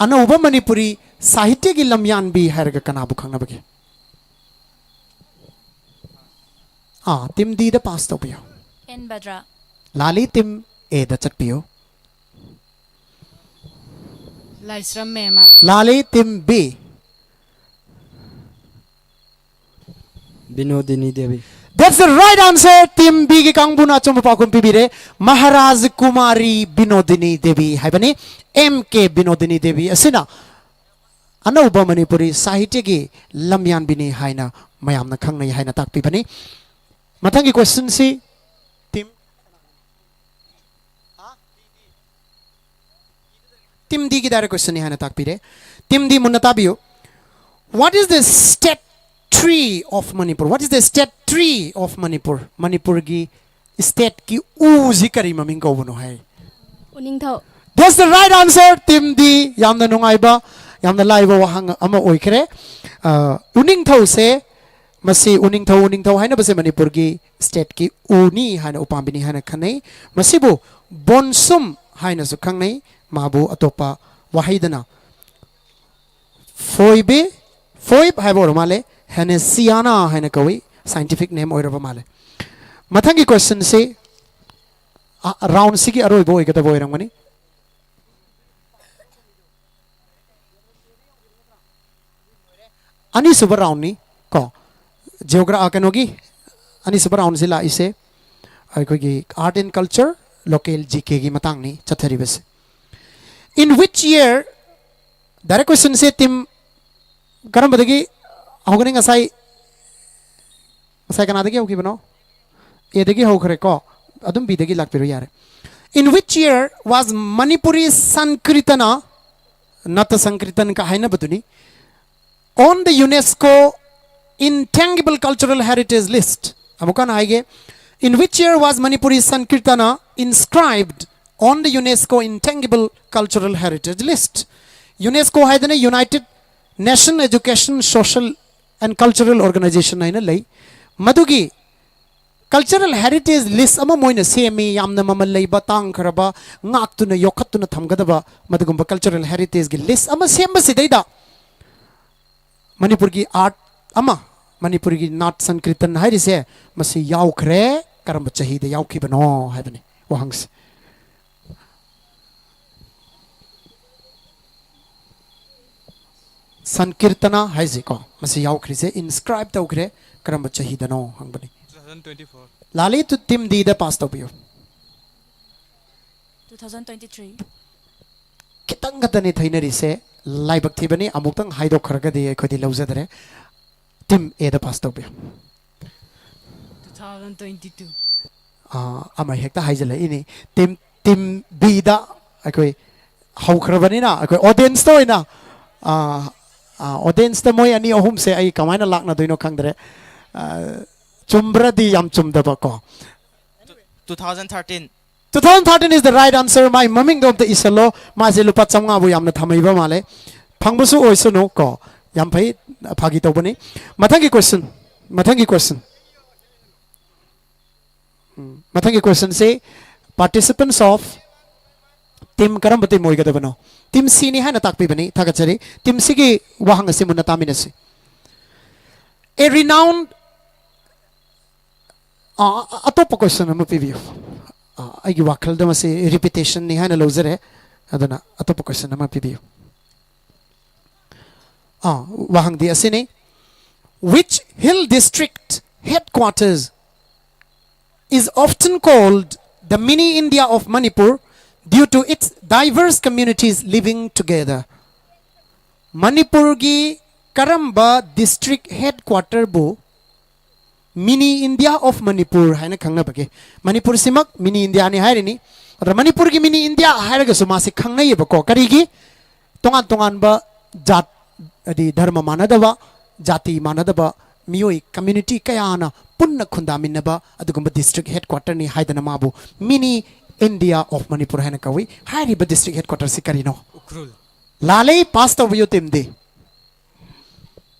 ꯑꯅꯧꯕ ꯃꯅꯤꯄꯨꯔꯤ ꯁꯥꯍꯤꯇ꯭ꯌꯒꯤ ꯂꯝꯌꯥꯟꯕꯤ ꯍꯥꯏꯔꯒ ꯀꯅꯥꯕꯨ ꯈꯪꯅꯕꯒꯦ? ꯑꯥ, team Dꯗ pass ꯇꯧꯕꯤꯌꯨ꯫ ꯑꯦꯟ ꯕꯗ꯭ꯔꯥ꯫ ꯂꯥꯜꯂꯤ, team Aꯗ ꯆꯠꯄꯤꯌꯨ꯫ ꯂꯥꯏꯁ꯭ꯔꯝ ꯃꯦꯝꯃ꯫ ꯂꯥꯜꯂꯤ, team B꯫ Binodini Devi. That's the right answer. Team B ꯒꯤ ꯀꯥꯡꯕꯨꯅ ꯑꯆꯨꯝꯕ ꯄꯥꯎꯈꯨꯝ ꯄꯤꯕꯤꯔꯦ꯫ ꯃꯍꯥꯔꯥꯖ ꯀꯨꯃꯥꯔꯤ ꯕꯤꯅꯣꯗꯤꯅꯤ ꯗꯦꯕꯤ ꯍꯥꯏꯕꯅꯤ꯫ ꯑꯦꯝ ꯀꯦ ꯕꯤꯅꯣꯗꯤꯅꯤ ꯗꯦꯕꯤ ꯑꯁꯤꯅ ꯑꯅꯧꯕ ꯃꯅꯤꯄꯨꯔꯤ ꯁꯥꯍꯤꯇ꯭ꯌꯒꯤ ꯂꯝꯌꯥꯟꯕꯤꯅꯤ ꯍꯥꯏꯅ ꯃꯌꯥꯝꯅ ꯈꯪꯅꯩ ꯍꯥꯏꯅ ꯇꯥꯛꯄꯤꯕꯅꯤ꯫ ꯃꯊꯪꯒꯤ question ꯁꯤ team team D ꯒꯤ direct question ꯅꯤ ꯍꯥꯏꯅ ꯇꯥꯛꯄꯤꯔꯦ꯫ Team D ꯃꯨꯟꯅ ꯇꯥꯕꯤꯌꯨ꯫ What is the state tree of Manipur? What is the state tree of Manipur? ꯃꯅꯤꯄꯨꯔꯒꯤ state ꯀꯤ ꯎꯁꯤ ꯀꯔꯤ ꯃꯃꯤꯡ ꯀꯧꯕꯅꯣ ꯍꯥꯏ꯫ ꯎꯅꯤꯡꯊꯧ꯫ That's the right answer, team D. ꯌꯥꯝꯅ ꯅꯨꯡꯉꯥꯏꯕ, ꯌꯥꯝꯅ ꯂꯥꯏꯕ ꯋꯥꯍꯪ ꯑꯃ ꯑꯣꯏꯈ꯭ꯔꯦ꯫ ꯑ, ꯎꯅꯤꯡꯊꯧꯁꯦ, ꯃꯁꯤ ꯎꯅꯤꯡꯊꯧ, ꯎꯅꯤꯡꯊꯧ ꯍꯥꯏꯅꯕꯁꯦ ꯃꯅꯤꯄꯨꯔꯒꯤ state ꯀꯤ ꯎꯅꯤ ꯍꯥꯏꯅ, ꯎꯄꯥꯝꯕꯤꯅꯤ ꯍꯥꯏꯅ ꯈꯟꯅꯩ꯫ ꯃꯁꯤꯕꯨ ꯕꯣꯟꯁꯨꯝ ꯍꯥꯏꯅꯁꯨ ꯈꯪꯅꯩ꯫ ꯃꯥꯕꯨ ꯑꯇꯣꯞꯄ ꯋꯥꯍꯩꯗꯅ ꯐꯣꯏꯕꯦ, ꯐꯣꯏꯕ ꯍꯥꯏꯕ ꯑꯣꯏꯔ ꯃꯥꯜꯂꯦ, ꯍꯦꯅꯦꯁꯤꯌꯥꯅꯥ ꯍꯥꯏꯅ ꯀꯧꯏ, scientific name ꯑꯣꯏꯔꯕ ꯃꯥꯜꯂꯦ꯫ ꯃꯊꯪꯒꯤ question ꯁꯤ, ꯑ, round ꯁꯤꯒꯤ ꯑꯔꯣꯏꯕ ꯑꯣꯏꯒꯗꯕ ꯑꯣꯏꯔꯝꯒꯅꯤ꯫ ꯑꯅꯤꯁꯨꯕ round ꯅꯤ ꯀꯣ꯫ Geogra-, ꯑ, ꯀꯩꯅꯣꯒꯤ ꯑꯅꯤꯁꯨꯕ round ꯁꯤ ꯂꯥꯛꯏꯁꯦ ꯑꯩꯈꯣꯏꯒꯤ Art and Culture, local G K ꯒꯤ ꯃꯇꯥꯡꯅꯤ ꯆꯠꯊꯔꯤꯕꯁꯦ꯫ In which year, direct question say team ꯀꯔꯝꯕꯗꯒꯤ ꯍꯧꯒꯅꯤ? ꯉꯁꯥꯏ, ꯉꯁꯥꯏ ꯀꯅꯥꯗꯒꯤ ꯍꯧꯈꯤꯕꯅꯣ? A ꯗꯒꯤ ꯍꯧꯈ꯭ꯔꯦꯀꯣ꯫ ꯑꯗꯨꯝ B ꯗꯒꯤ ꯂꯥꯛꯄꯤꯔꯣ ꯌꯥꯔꯦ꯫ In which year was Manipuri Sankirtana, Nata Sankirtan ꯀ ꯍꯥꯏꯅꯕꯗꯨꯅꯤ, on the UNESCO Intangible Cultural Heritage List? ꯑꯃꯨꯛꯀ ꯍꯟꯅ ꯍꯥꯏꯒꯦ꯫ In which year was Manipuri Sankirtana inscribed on the UNESCO Intangible Cultural Heritage List? UNESCO ꯍꯥꯏꯗꯅ United Nation Education, Social and Cultural Organization ꯍꯥꯏꯅ ꯂꯩ꯫ ꯃꯗꯨꯒꯤ cultural heritage list ꯑꯃ ꯃꯣꯏꯅ ꯁꯦꯝꯃꯤ꯫ ꯌꯥꯝꯅ ꯃꯃꯜ ꯂꯩꯕ, ꯇꯥꯡꯈ꯭ꯔꯕ, ꯉꯥꯛꯇꯨꯅ ꯌꯣꯛꯈꯠꯇꯨꯅ ꯊꯝꯒꯗꯕ ꯃꯗꯨꯒꯨꯝꯕ cultural heritage ꯀꯤ list ꯑꯃ ꯁꯦꯝꯕꯁꯤꯗꯩꯗ ꯃꯅꯤꯄꯨꯔꯒꯤ art ꯑꯃ, ꯃꯅꯤꯄꯨꯔꯒꯤ ꯅꯥꯠ ꯁꯪꯀ꯭ꯔꯤꯇꯟ ꯍꯥꯏꯔꯤꯁꯦ, ꯃꯁꯤ ꯌꯥꯎꯈ꯭ꯔꯦ꯫ ꯀꯔꯝꯕ ꯆꯍꯤꯗ ꯌꯥꯎꯈꯤꯕꯅꯣ ꯍꯥꯏꯕꯅꯤ ꯋꯥꯍꯪꯁꯦ꯫ ꯁꯟꯀꯤꯔꯇꯅ ꯍꯥꯏꯁꯤꯀꯣ, ꯃꯁꯤ ꯌꯥꯎꯈ꯭ꯔꯤꯁꯦ ꯏꯟꯁꯀ꯭ꯔꯥꯏꯕ ꯇꯧꯈ꯭ꯔꯦ꯫ ꯀꯔꯝꯕ ꯆꯍꯤꯗꯅꯣ ꯍꯪꯕꯅꯤ꯫ Two thousand twenty-four. ꯂꯥꯂꯤ, ꯇꯨ ꯇꯤꯝ ꯗꯤꯗ ꯄꯥꯁ ꯇꯧꯕꯤꯌꯨ꯫ Two thousand twenty-three. ꯈꯤꯇꯪ ꯈꯛꯇꯅꯤ ꯊꯩꯅꯔꯤꯁꯦ꯫ ꯂꯥꯏꯕꯛ ꯊꯤꯕꯅꯤ, ꯑꯃꯨꯛꯇꯪ ꯍꯥꯏꯗꯣꯛꯈ꯭ꯔꯒꯗꯤ ꯑꯩꯈꯣꯏꯗꯤ ꯂꯧꯖꯗ꯭ꯔꯦ꯫ ꯇꯤꯝ ꯑꯦꯗ ꯄꯥꯁ ꯇꯧꯕꯤꯌꯨ꯫ Two thousand twenty-two. ꯑꯥ, ꯑꯃ ꯍꯦꯛꯇ ꯍꯥꯏꯖꯤꯜꯂꯛꯏꯅꯤ꯫ ꯇꯤꯝ ꯇꯤꯝ ꯕꯤꯗ ꯑꯩꯈꯣꯏ ꯍꯧꯈ꯭ꯔꯕꯅꯤꯅ, ꯑꯩꯈꯣꯏ ꯑꯣꯗꯤꯌꯦꯟꯁꯇ ꯑꯣꯏꯅ, ꯑꯥ, ꯑꯥ, ꯑꯣꯗꯤꯌꯦꯟꯁꯇ ꯃꯣꯏ ꯑꯅꯤ ꯑꯍꯨꯝꯁꯦ ꯑꯩ ꯀꯃꯥꯏꯅ ꯂꯥꯛꯅꯗꯣꯏꯅꯣ ꯈꯪꯗ꯭ꯔꯦ꯫ ꯑꯥ, ꯆꯨꯝꯕ꯭ꯔꯗꯤ ꯌꯥꯝ ꯆꯨꯝꯗꯕ ꯀꯣ꯫ Two thousand thirteen. Two thousand thirteen is the right answer. ꯃꯥꯏ ꯃꯃꯤꯡꯗꯣ ꯑꯝꯇ ꯏꯁꯜꯂꯣ꯫ ꯃꯥꯁꯦ ꯂꯨꯄꯥ ꯆꯥꯝꯃꯉꯥꯕꯨ ꯌꯥꯝꯅ ꯊꯝꯃꯩꯕ ꯃꯥꯜꯂꯦ꯫ ꯐꯪꯕꯁꯨ ꯑꯣꯏꯁꯅꯨ ꯀꯣ꯫ ꯌꯥꯝ ꯐꯩ, ꯐꯥꯒꯤ ꯇꯧꯕꯅꯤ꯫ ꯃꯊꯪꯒꯤ ꯀꯣꯏꯁꯟ, ꯃꯊꯪꯒꯤ ꯀꯣꯏꯁꯟ, ꯎꯝ, ꯃꯊꯪꯒꯤ ꯀꯣꯏꯁꯟꯁꯤ, participants of team, ꯀꯔꯝꯕ ꯇꯤꯝ ꯑꯣꯏꯒꯗꯕꯅꯣ? ꯇꯤꯝ ꯁꯤꯅꯤ ꯍꯥꯏꯅ ꯇꯥꯛꯄꯤꯕꯅꯤ꯫ ꯊꯥꯒꯠꯆꯔꯤ꯫ ꯇꯤꯝ ꯁꯤꯒꯤ ꯋꯥꯍꯪ ꯑꯁꯤ ꯃꯨꯟꯅ ꯇꯥꯃꯤꯟꯅꯁꯤ꯫ A renowned, ꯑ, ꯑ, ꯑꯇꯣꯞꯄ ꯀꯣꯏꯁꯟ ꯑꯃ ꯄꯤꯕꯤꯌꯨ꯫ ꯑ, ꯑꯩꯒꯤ ꯋꯥꯈꯜꯗ ꯃꯁꯤ ꯔꯤꯄꯤꯇꯦꯁꯟꯅꯤ ꯍꯥꯏꯅ ꯂꯧꯖꯔꯦ꯫ ꯑꯗꯨꯅ ꯑꯇꯣꯞꯄ ꯀꯣꯏꯁꯟ ꯑꯃ ꯄꯤꯕꯤꯌꯨ꯫ ꯑ, ꯋꯥꯍꯪꯗꯤ ꯑꯁꯤꯅꯤ: Which hill district headquarters is often called the mini India of Manipur due to its diverse communities living together? ꯃꯅꯤꯄꯨꯔꯒꯤ ꯀꯔꯝꯕ ꯗꯤꯁꯇ꯭ꯔꯤꯛ ꯍꯦꯗꯀ꯭ꯋꯥꯇꯔꯕꯨ ꯃꯤꯅꯤ ꯏꯟꯗꯤꯌꯥ ꯑꯣꯐ ꯃꯅꯤꯄꯨꯔ ꯍꯥꯏꯅ ꯈꯪꯅꯕꯒꯦ? ꯃꯅꯤꯄꯨꯔꯁꯤꯃꯛ ꯃꯤꯅꯤ ꯏꯟꯗꯤꯌꯥꯅꯤ ꯍꯥꯏꯔꯤꯅꯤ꯫ ꯑꯗ ꯃꯅꯤꯄꯨꯔꯒꯤ ꯃꯤꯅꯤ ꯏꯟꯗꯤꯌꯥ ꯍꯥꯏꯔꯒꯁꯨ ꯃꯥꯁꯤ ꯈꯪꯅꯩꯌꯦꯕꯀꯣ꯫ ꯀꯔꯤꯒꯤ? ꯇꯣꯉꯥꯟ ꯇꯣꯉꯥꯟꯕ ꯖꯥꯠ, ꯍꯥꯏꯗꯤ ꯙꯔꯃ ꯃꯥꯟꯅꯗꯕ, ꯖꯥꯇꯤ ꯃꯥꯟꯅꯗꯕ ꯃꯤꯑꯣꯏ, ꯀꯝꯃ꯭ꯌꯨꯅꯤꯇꯤ ꯀꯌꯥꯅ ꯄꯨꯟꯅ ꯈꯨꯟꯗꯥꯃꯤꯟꯅꯕ ꯑꯗꯨꯒꯨꯝꯕ ꯗꯤꯁꯇ꯭ꯔꯤꯛ ꯍꯦꯗꯀ꯭ꯋꯥꯇꯔꯅꯤ ꯍꯥꯏꯗꯅ ꯃꯥꯕꯨ ꯃꯤꯅꯤ ꯏꯟꯗꯤꯌꯥ ꯑꯣꯐ ꯃꯅꯤꯄꯨꯔ ꯍꯥꯏꯅ ꯀꯧꯏ꯫ ꯍꯥꯏꯔꯤꯕ ꯗꯤꯁꯇ꯭ꯔꯤꯛ ꯍꯦꯗꯀ꯭ꯋꯥꯇꯔꯁꯤ ꯀꯔꯤꯅꯣ? Ukhrul. ꯂꯥꯂꯩ, ꯄꯥꯁ ꯇꯧꯕꯤꯌꯨ ꯇꯤꯝꯗꯤ꯫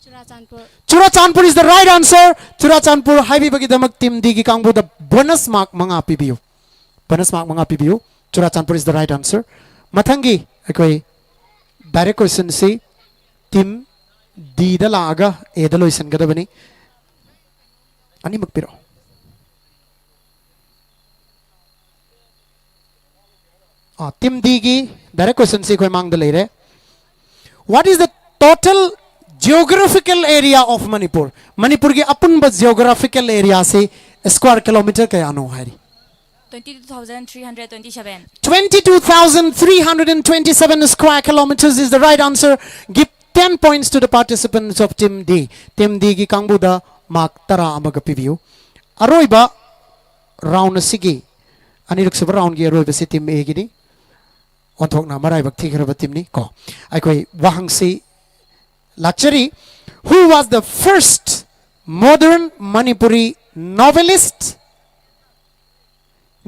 Churachandpur. Churachandpur is the right answer. ꯆꯨꯔꯥꯆꯥꯟꯄꯨꯔ ꯍꯥꯏꯕꯤꯕꯒꯤꯗꯃꯛ ꯇꯤꯝ ꯗꯤꯒꯤ ꯀꯥꯡꯕꯨꯗ ꯕꯣꯅꯁ ꯃꯥꯔꯛ ꯃꯉꯥ ꯄꯤꯕꯤꯌꯨ꯫ ꯕꯣꯅꯁ ꯃꯥꯔꯛ ꯃꯉꯥ ꯄꯤꯕꯤꯌꯨ꯫ Churachandpur is the right answer. ꯃꯊꯪꯒꯤ ꯑꯩꯈꯣꯏ ꯗꯥꯏꯔꯦꯛ ꯀꯣꯏꯁꯟꯁꯤ ꯇꯤꯝ ꯗꯤꯗ ꯂꯥꯛꯑꯒ ꯑꯦꯗ ꯂꯣꯏꯁꯤꯟꯒꯗꯕꯅꯤ꯫ ꯑꯅꯤꯃꯛ ꯄꯤꯔꯛꯑꯣ꯫ ꯑꯥ, ꯇꯤꯝ ꯗꯤꯒꯤ ꯗꯥꯏꯔꯦꯛ ꯀꯣꯏꯁꯟꯁꯤ ꯑꯩꯈꯣꯏ ꯃꯥꯡꯗ ꯂꯩꯔꯦ꯫ What is the Total geographical area of Manipur, ꯃꯅꯤꯄꯨꯔꯒꯤ ꯑꯄꯨꯟꯕ geographical area ꯁꯤ square kilometer ꯀꯌꯥꯅꯣ ꯍꯥꯏꯔꯤ? Twenty two thousand three hundred twenty seven. Twenty two thousand three hundred and twenty seven square kilometers is the right answer. Give ten points to the participants of Team D. Team D ꯒꯤ ꯀꯥꯡꯕꯨꯗ mark ꯇꯔꯥ ꯑꯃꯒ ꯄꯤꯕꯤꯌꯨ꯫ ꯑꯔꯣꯏꯕ round ꯑꯁꯤꯒꯤ, ꯑꯅꯤꯔꯛꯁꯨꯕ round ꯒꯤ ꯑꯔꯣꯏꯕꯁꯤ Team A Guinea. ꯑꯣꯟꯊꯣꯛꯅ ꯃꯔꯥꯏꯕꯛ ꯊꯤꯈ꯭ꯔꯕ team ꯅꯤ ꯀꯣ꯫ ꯑꯩꯈꯣꯏ ꯋꯥꯍꯪꯁꯤ ꯂꯥꯛꯆꯔꯤ: Who was the first modern Manipuri novelist?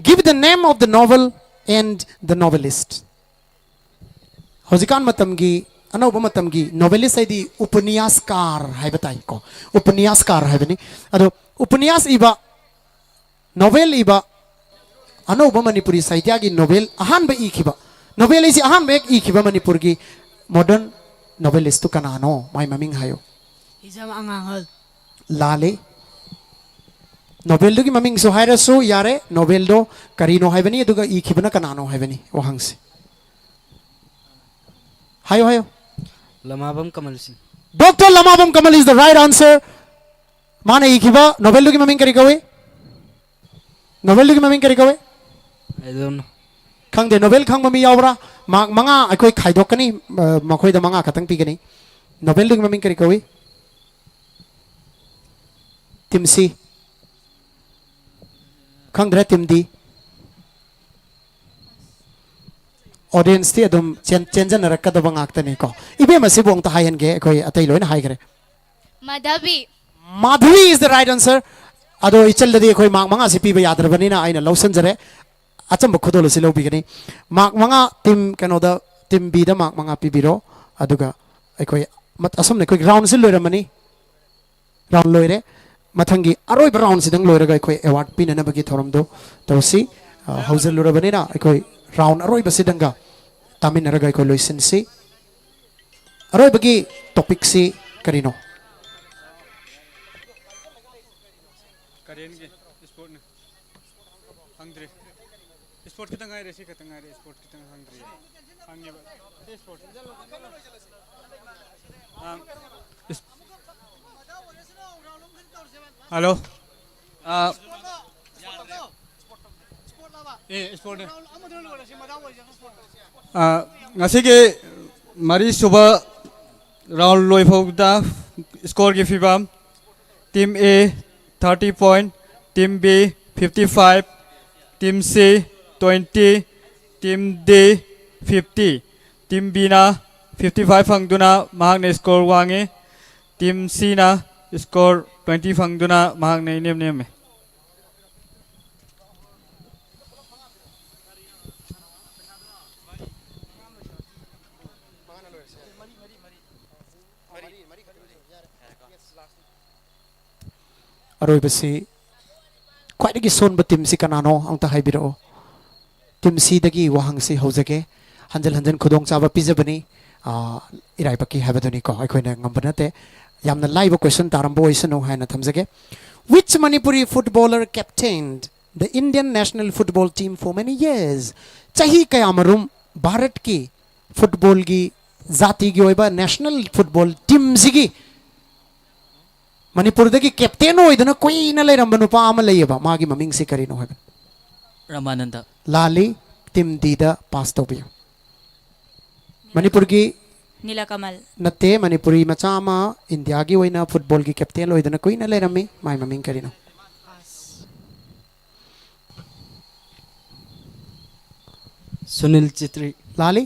Give the name of the novel and the novelist. ꯍꯧꯖꯤꯛꯀꯥꯟ ꯃꯇꯝꯒꯤ, ꯑꯅꯧꯕ ꯃꯇꯝꯒꯤ novelist ꯍꯥꯏꯗꯤ ꯎꯄꯅꯤꯌꯥꯁꯀꯥꯔ ꯍꯥꯏꯕ ꯇꯥꯏ ꯀꯣ꯫ ꯎꯄꯅꯤꯌꯥꯁꯀꯥꯔ ꯍꯥꯏꯕꯅꯤ꯫ ꯑꯗꯣ ꯎꯄꯅꯤꯌꯥꯁ ꯏꯕ, novel ꯏꯕ, ꯑꯅꯧꯕ ꯃꯅꯤꯄꯨꯔꯤ ꯁꯥꯍꯤꯇ꯭ꯌꯒꯤ novel ꯑꯍꯥꯟꯕ ꯏꯈꯤꯕ, novel ꯍꯥꯏꯁꯤ ꯑꯍꯥꯟꯕ ꯍꯦꯛ ꯏꯈꯤꯕ ꯃꯅꯤꯄꯨꯔꯒꯤ modern novelist ꯇꯨ ꯀꯅꯥꯅꯣ? ꯃꯥꯏ ꯃꯃꯤꯡ ꯍꯥꯏꯌꯨ꯫ ꯍꯤꯖꯝ ꯑꯉꯥꯡꯍꯜ꯫ ꯂꯥꯜꯂꯤ꯫ Novel ꯗꯨꯒꯤ ꯃꯃꯤꯡꯁꯨ ꯍꯥꯏꯔꯁꯨ ꯌꯥꯔꯦ, novel ꯗꯣ ꯀꯔꯤꯅꯣ ꯍꯥꯏꯕꯅꯤ, ꯑꯗꯨꯒ ꯏꯈꯤꯕꯅ ꯀꯅꯥꯅꯣ ꯍꯥꯏꯕꯅꯤ ꯋꯥꯍꯪꯁꯦ꯫ ꯍꯥꯏꯌꯨ, ꯍꯥꯏꯌꯨ꯫ ꯂꯃꯥꯕꯝ ꯀꯃꯜ ꯁꯤꯡ꯫ Doctor Lamabam Kamal is the right answer. ꯃꯥꯅ ꯏꯈꯤꯕ novel ꯗꯨꯒꯤ ꯃꯃꯤꯡ ꯀꯔꯤ ꯀꯧꯏ? Novel ꯗꯨꯒꯤ ꯃꯃꯤꯡ ꯀꯔꯤ ꯀꯧꯏ? I don't know. ꯈꯪꯗꯦ, novel ꯈꯪꯕ ꯃꯤ ꯌꯥꯎꯕ꯭ꯔꯥ? Mark ꯃꯉꯥ ꯑꯩꯈꯣꯏ ꯈꯥꯏꯗꯣꯛꯀꯅꯤ, ꯑ, ꯃꯈꯣꯏꯗ ꯃꯉꯥ ꯈꯛꯇꯪ ꯄꯤꯒꯅꯤ꯫ Novel ꯗꯨꯒꯤ ꯃꯃꯤꯡ ꯀꯔꯤ ꯀꯧꯏ? Team C꯫ ꯈꯪꯗ꯭ꯔꯦ, Team D꯫ Audience ꯇꯤ ꯑꯗꯨꯝ ꯆꯦꯟ-, ꯆꯦꯟꯖꯟꯅꯔꯛꯀꯗꯕ ꯉꯥꯛꯇꯅꯤꯀꯣ꯫ ꯏꯕꯦꯝꯃ ꯁꯤꯕꯨ ꯑꯝꯇ ꯍꯥꯏꯍꯟꯒꯦ, ꯑꯩꯈꯣꯏ ꯑꯇꯩ ꯂꯣꯏꯅ ꯍꯥꯏꯈ꯭ꯔꯦ꯫ ꯃꯥꯙꯕꯤ꯫ Madhavi is the right answer. ꯑꯗꯣ ꯏꯆꯜꯗꯗꯤ ꯑꯩꯈꯣꯏ mark ꯃꯉꯥꯁꯤ ꯄꯤꯕ ꯌꯥꯗ꯭ꯔꯕꯅꯤꯅ ꯑꯩꯅ ꯂꯧꯁꯤꯟꯖꯔꯦ꯫ ꯑꯆꯝꯕ ꯈꯨꯗꯣꯜ ꯑꯁꯤ ꯂꯧꯕꯤꯒꯅꯤ꯫ Mark ꯃꯉꯥ team ꯀꯩꯅꯣꯗ, Team B ꯗ mark ꯃꯉꯥ ꯄꯤꯕꯤꯔꯣ꯫ ꯑꯗꯨꯒ ꯑꯩꯈꯣꯏ ꯃꯠ-, ꯑꯁꯨꯝꯅ ꯑꯩꯈꯣꯏꯒꯤ round ꯁꯤ ꯂꯣꯏꯔꯝꯃꯅꯤ꯫ Round ꯂꯣꯏꯔꯦ꯫ ꯃꯊꯪꯒꯤ ꯑꯔꯣꯏꯕ round ꯁꯤꯗꯪ ꯂꯣꯏꯔꯒ ꯑꯩꯈꯣꯏ award ꯄꯤꯅꯅꯕꯒꯤ ꯊꯧꯔꯝꯗꯣ ꯇꯧꯁꯤ꯫ ꯑ, ꯍꯧꯖꯤꯜꯂꯨꯔꯕꯅꯤꯅ ꯑꯩꯈꯣꯏ round ꯑꯔꯣꯏꯕꯁꯤꯗꯪꯒ ꯇꯥꯃꯤꯟꯅꯔꯒ ꯑꯩꯈꯣꯏ ꯂꯣꯏꯁꯤꯟꯁꯤ꯫ ꯑꯔꯣꯏꯕꯒꯤ topic ꯁꯤ ꯀꯔꯤꯅꯣ? ꯀꯔꯦꯟꯒꯤ sportꯅꯤ꯫ ꯍꯪꯗ꯭ꯔꯤ꯫ Sport ꯈꯤꯇꯪ ꯉꯥꯏꯔꯦ, ꯁꯤ ꯈꯛꯇꯪ ꯉꯥꯏꯔꯦ, sport ꯈꯤꯇꯪ ꯍꯪꯗ꯭ꯔꯤ꯫ ꯍꯪꯉꯦꯕ꯫ ꯁꯤ sport꯫ ꯍꯜꯂꯣ꯫ ꯑꯥ, ꯑꯦ, ꯏꯁꯄꯣꯔꯠꯅꯦ꯫ ꯑꯥ, ꯉꯁꯤꯒꯤ ꯃꯔꯤꯁꯨꯕ ꯔꯥꯎꯟ ꯂꯣꯏꯐꯥꯎꯗ ꯁ꯭ꯀꯣꯔꯒꯤ ꯐꯤꯕꯝ: Team A thirty point, Team B fifty five, Team C twenty, Team D fifty꯫ Team Bꯅ fifty five ꯐꯪꯗꯨꯅ ꯃꯍꯥꯛꯅ ꯁ꯭ꯀꯣꯔ ꯋꯥꯡꯉꯤ꯫ Team Cꯅ ꯁ꯭ꯀꯣꯔ twenty ꯐꯪꯗꯨꯅ ꯃꯍꯥꯛꯅ ꯏꯅꯦꯝ ꯅꯦꯝꯃꯤ꯫ ꯑꯔꯣꯏꯕꯁꯤ ꯈ꯭ꯋꯥꯏꯗꯒꯤ ꯁꯣꯟꯕ ꯇꯤꯝꯁꯤ ꯀꯅꯥꯅꯣ? ꯑꯝꯇ ꯍꯥꯏꯕꯤꯔꯛꯑꯣ꯫ ꯇꯤꯝ ꯁꯤꯗꯒꯤ ꯋꯥꯍꯪꯁꯤ ꯍꯧꯖꯒꯦ꯫ ꯍꯟꯖꯤꯟ ꯍꯟꯖꯤꯟ ꯈꯨꯗꯣꯡꯆꯥꯕ ꯄꯤꯖꯕꯅꯤ, ꯑꯥ, ꯏꯔꯥꯏꯕꯛꯀꯤ ꯍꯥꯏꯕꯗꯨꯅꯤꯀꯣ, ꯑꯩꯈꯣꯏꯅ ꯉꯝꯕ ꯅꯠꯇꯦ꯫ ꯌꯥꯝꯅ ꯂꯥꯏꯕ ꯀꯣꯏꯁꯟ ꯇꯥꯔꯝꯕ ꯑꯣꯏꯁꯅꯨ ꯍꯥꯏꯅ ꯊꯝꯖꯒꯦ꯫ Which Manipuri footballer captained the Indian national football team for many years? ꯆꯍꯤ ꯀꯌꯥꯃꯔꯨꯝ ꯚꯥꯔꯠꯀꯤ ꯐꯨꯠꯕꯣꯜꯒꯤ, ꯖꯥꯇꯤꯒꯤ ꯑꯣꯏꯕ ꯅꯦꯁꯅꯦꯜ ꯐꯨꯠꯕꯣꯜ ꯇꯤꯝꯁꯤꯒꯤ ꯃꯅꯤꯄꯨꯔꯗꯒꯤ ꯀꯦꯞꯇꯦꯟ ꯑꯣꯏꯗꯨꯅ ꯀꯨꯏꯅ ꯂꯩꯔꯝꯕ ꯅꯨꯄꯥ ꯑꯃ ꯂꯩꯌꯦꯕ, ꯃꯥꯒꯤ ꯃꯃꯤꯡꯁꯤ ꯀꯔꯤꯅꯣ ꯍꯥꯏꯕ? ꯔꯃꯥꯅꯟꯗ꯫ ꯂꯥꯜꯂꯤ꯫ Team Dꯗ ꯄꯥꯁ ꯇꯧꯕꯤꯌꯨ꯫ ꯃꯅꯤꯄꯨꯔꯒꯤ ꯅꯤꯂꯀꯃꯜ꯫ ꯅꯠꯇꯦ, ꯃꯅꯤꯄꯨꯔꯤ ꯃꯆꯥ ꯑꯃ ꯏꯟꯗꯤꯌꯥꯒꯤ ꯑꯣꯏꯅ ꯐꯨꯠꯕꯣꯜꯒꯤ ꯀꯦꯞꯇꯦꯟ ꯑꯣꯏꯗꯨꯅ ꯀꯨꯏꯅ ꯂꯩꯔꯝꯃꯤ꯫ ꯃꯥꯏ ꯃꯃꯤꯡ ꯀꯔꯤꯅꯣ? ꯁꯨꯅꯤꯜ ꯆꯦꯇ꯭ꯔꯤ꯫ ꯂꯥꯜꯂꯤ꯫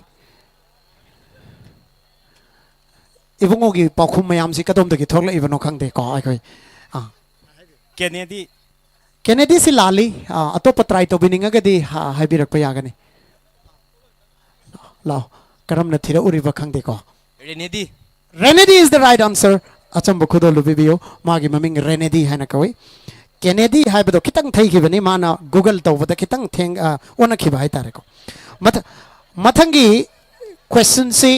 ꯏꯕꯨꯡꯉꯣꯒꯤ ꯄꯥꯎꯈꯨꯝ ꯃꯌꯥꯝꯁꯤ ꯀꯗꯣꯝꯗꯒꯤ ꯊꯣꯛꯂꯛꯏꯕꯅꯣ ꯈꯪꯗꯦꯀꯣ ꯑꯩꯈꯣꯏ꯫ ꯑꯥ꯫ ꯀꯦꯅꯦꯗꯤ꯫ ꯀꯦꯅꯦꯗꯤꯁꯤ ꯂꯥꯜꯂꯤ꯫ ꯑꯥ, ꯑꯇꯣꯞꯄ ꯇ꯭ꯔꯥꯏ ꯇꯧꯕꯤꯅꯤꯡꯉꯒꯗꯤ ꯍꯥ-, ꯍꯥꯏꯕꯤꯔꯛꯄ ꯌꯥꯒꯅꯤ꯫ ꯂꯥꯛꯑꯣ꯫ ꯀꯔꯝꯅ ꯊꯤꯔꯛꯎꯔꯤꯕ ꯈꯪꯗꯦꯀꯣ꯫ ꯔꯦꯅꯦꯗꯤ꯫ Renedy is the right answer. ꯑꯆꯨꯝꯕ ꯈꯨꯗꯣꯜꯗꯨ ꯄꯤꯕꯤꯌꯨ꯫ ꯃꯥꯒꯤ ꯃꯃꯤꯡ ꯔꯦꯅꯦꯗꯤ ꯍꯥꯏꯅ ꯀꯧꯏ꯫ ꯀꯦꯅꯦꯗꯤ ꯍꯥꯏꯕꯗꯣ ꯈꯤꯇꯪ ꯊꯩꯈꯤꯕꯅꯤ, ꯃꯥꯅ Google ꯇꯧꯕꯗ ꯈꯤꯇꯪ ꯊꯦꯡ-, ꯑ, ꯑꯣꯟꯅꯈꯤꯕ ꯍꯥꯏꯇꯥꯔꯦꯀꯣ꯫ ꯃꯊ-, ꯃꯊꯪꯒꯤ ꯀꯣꯏꯁꯟꯁꯤ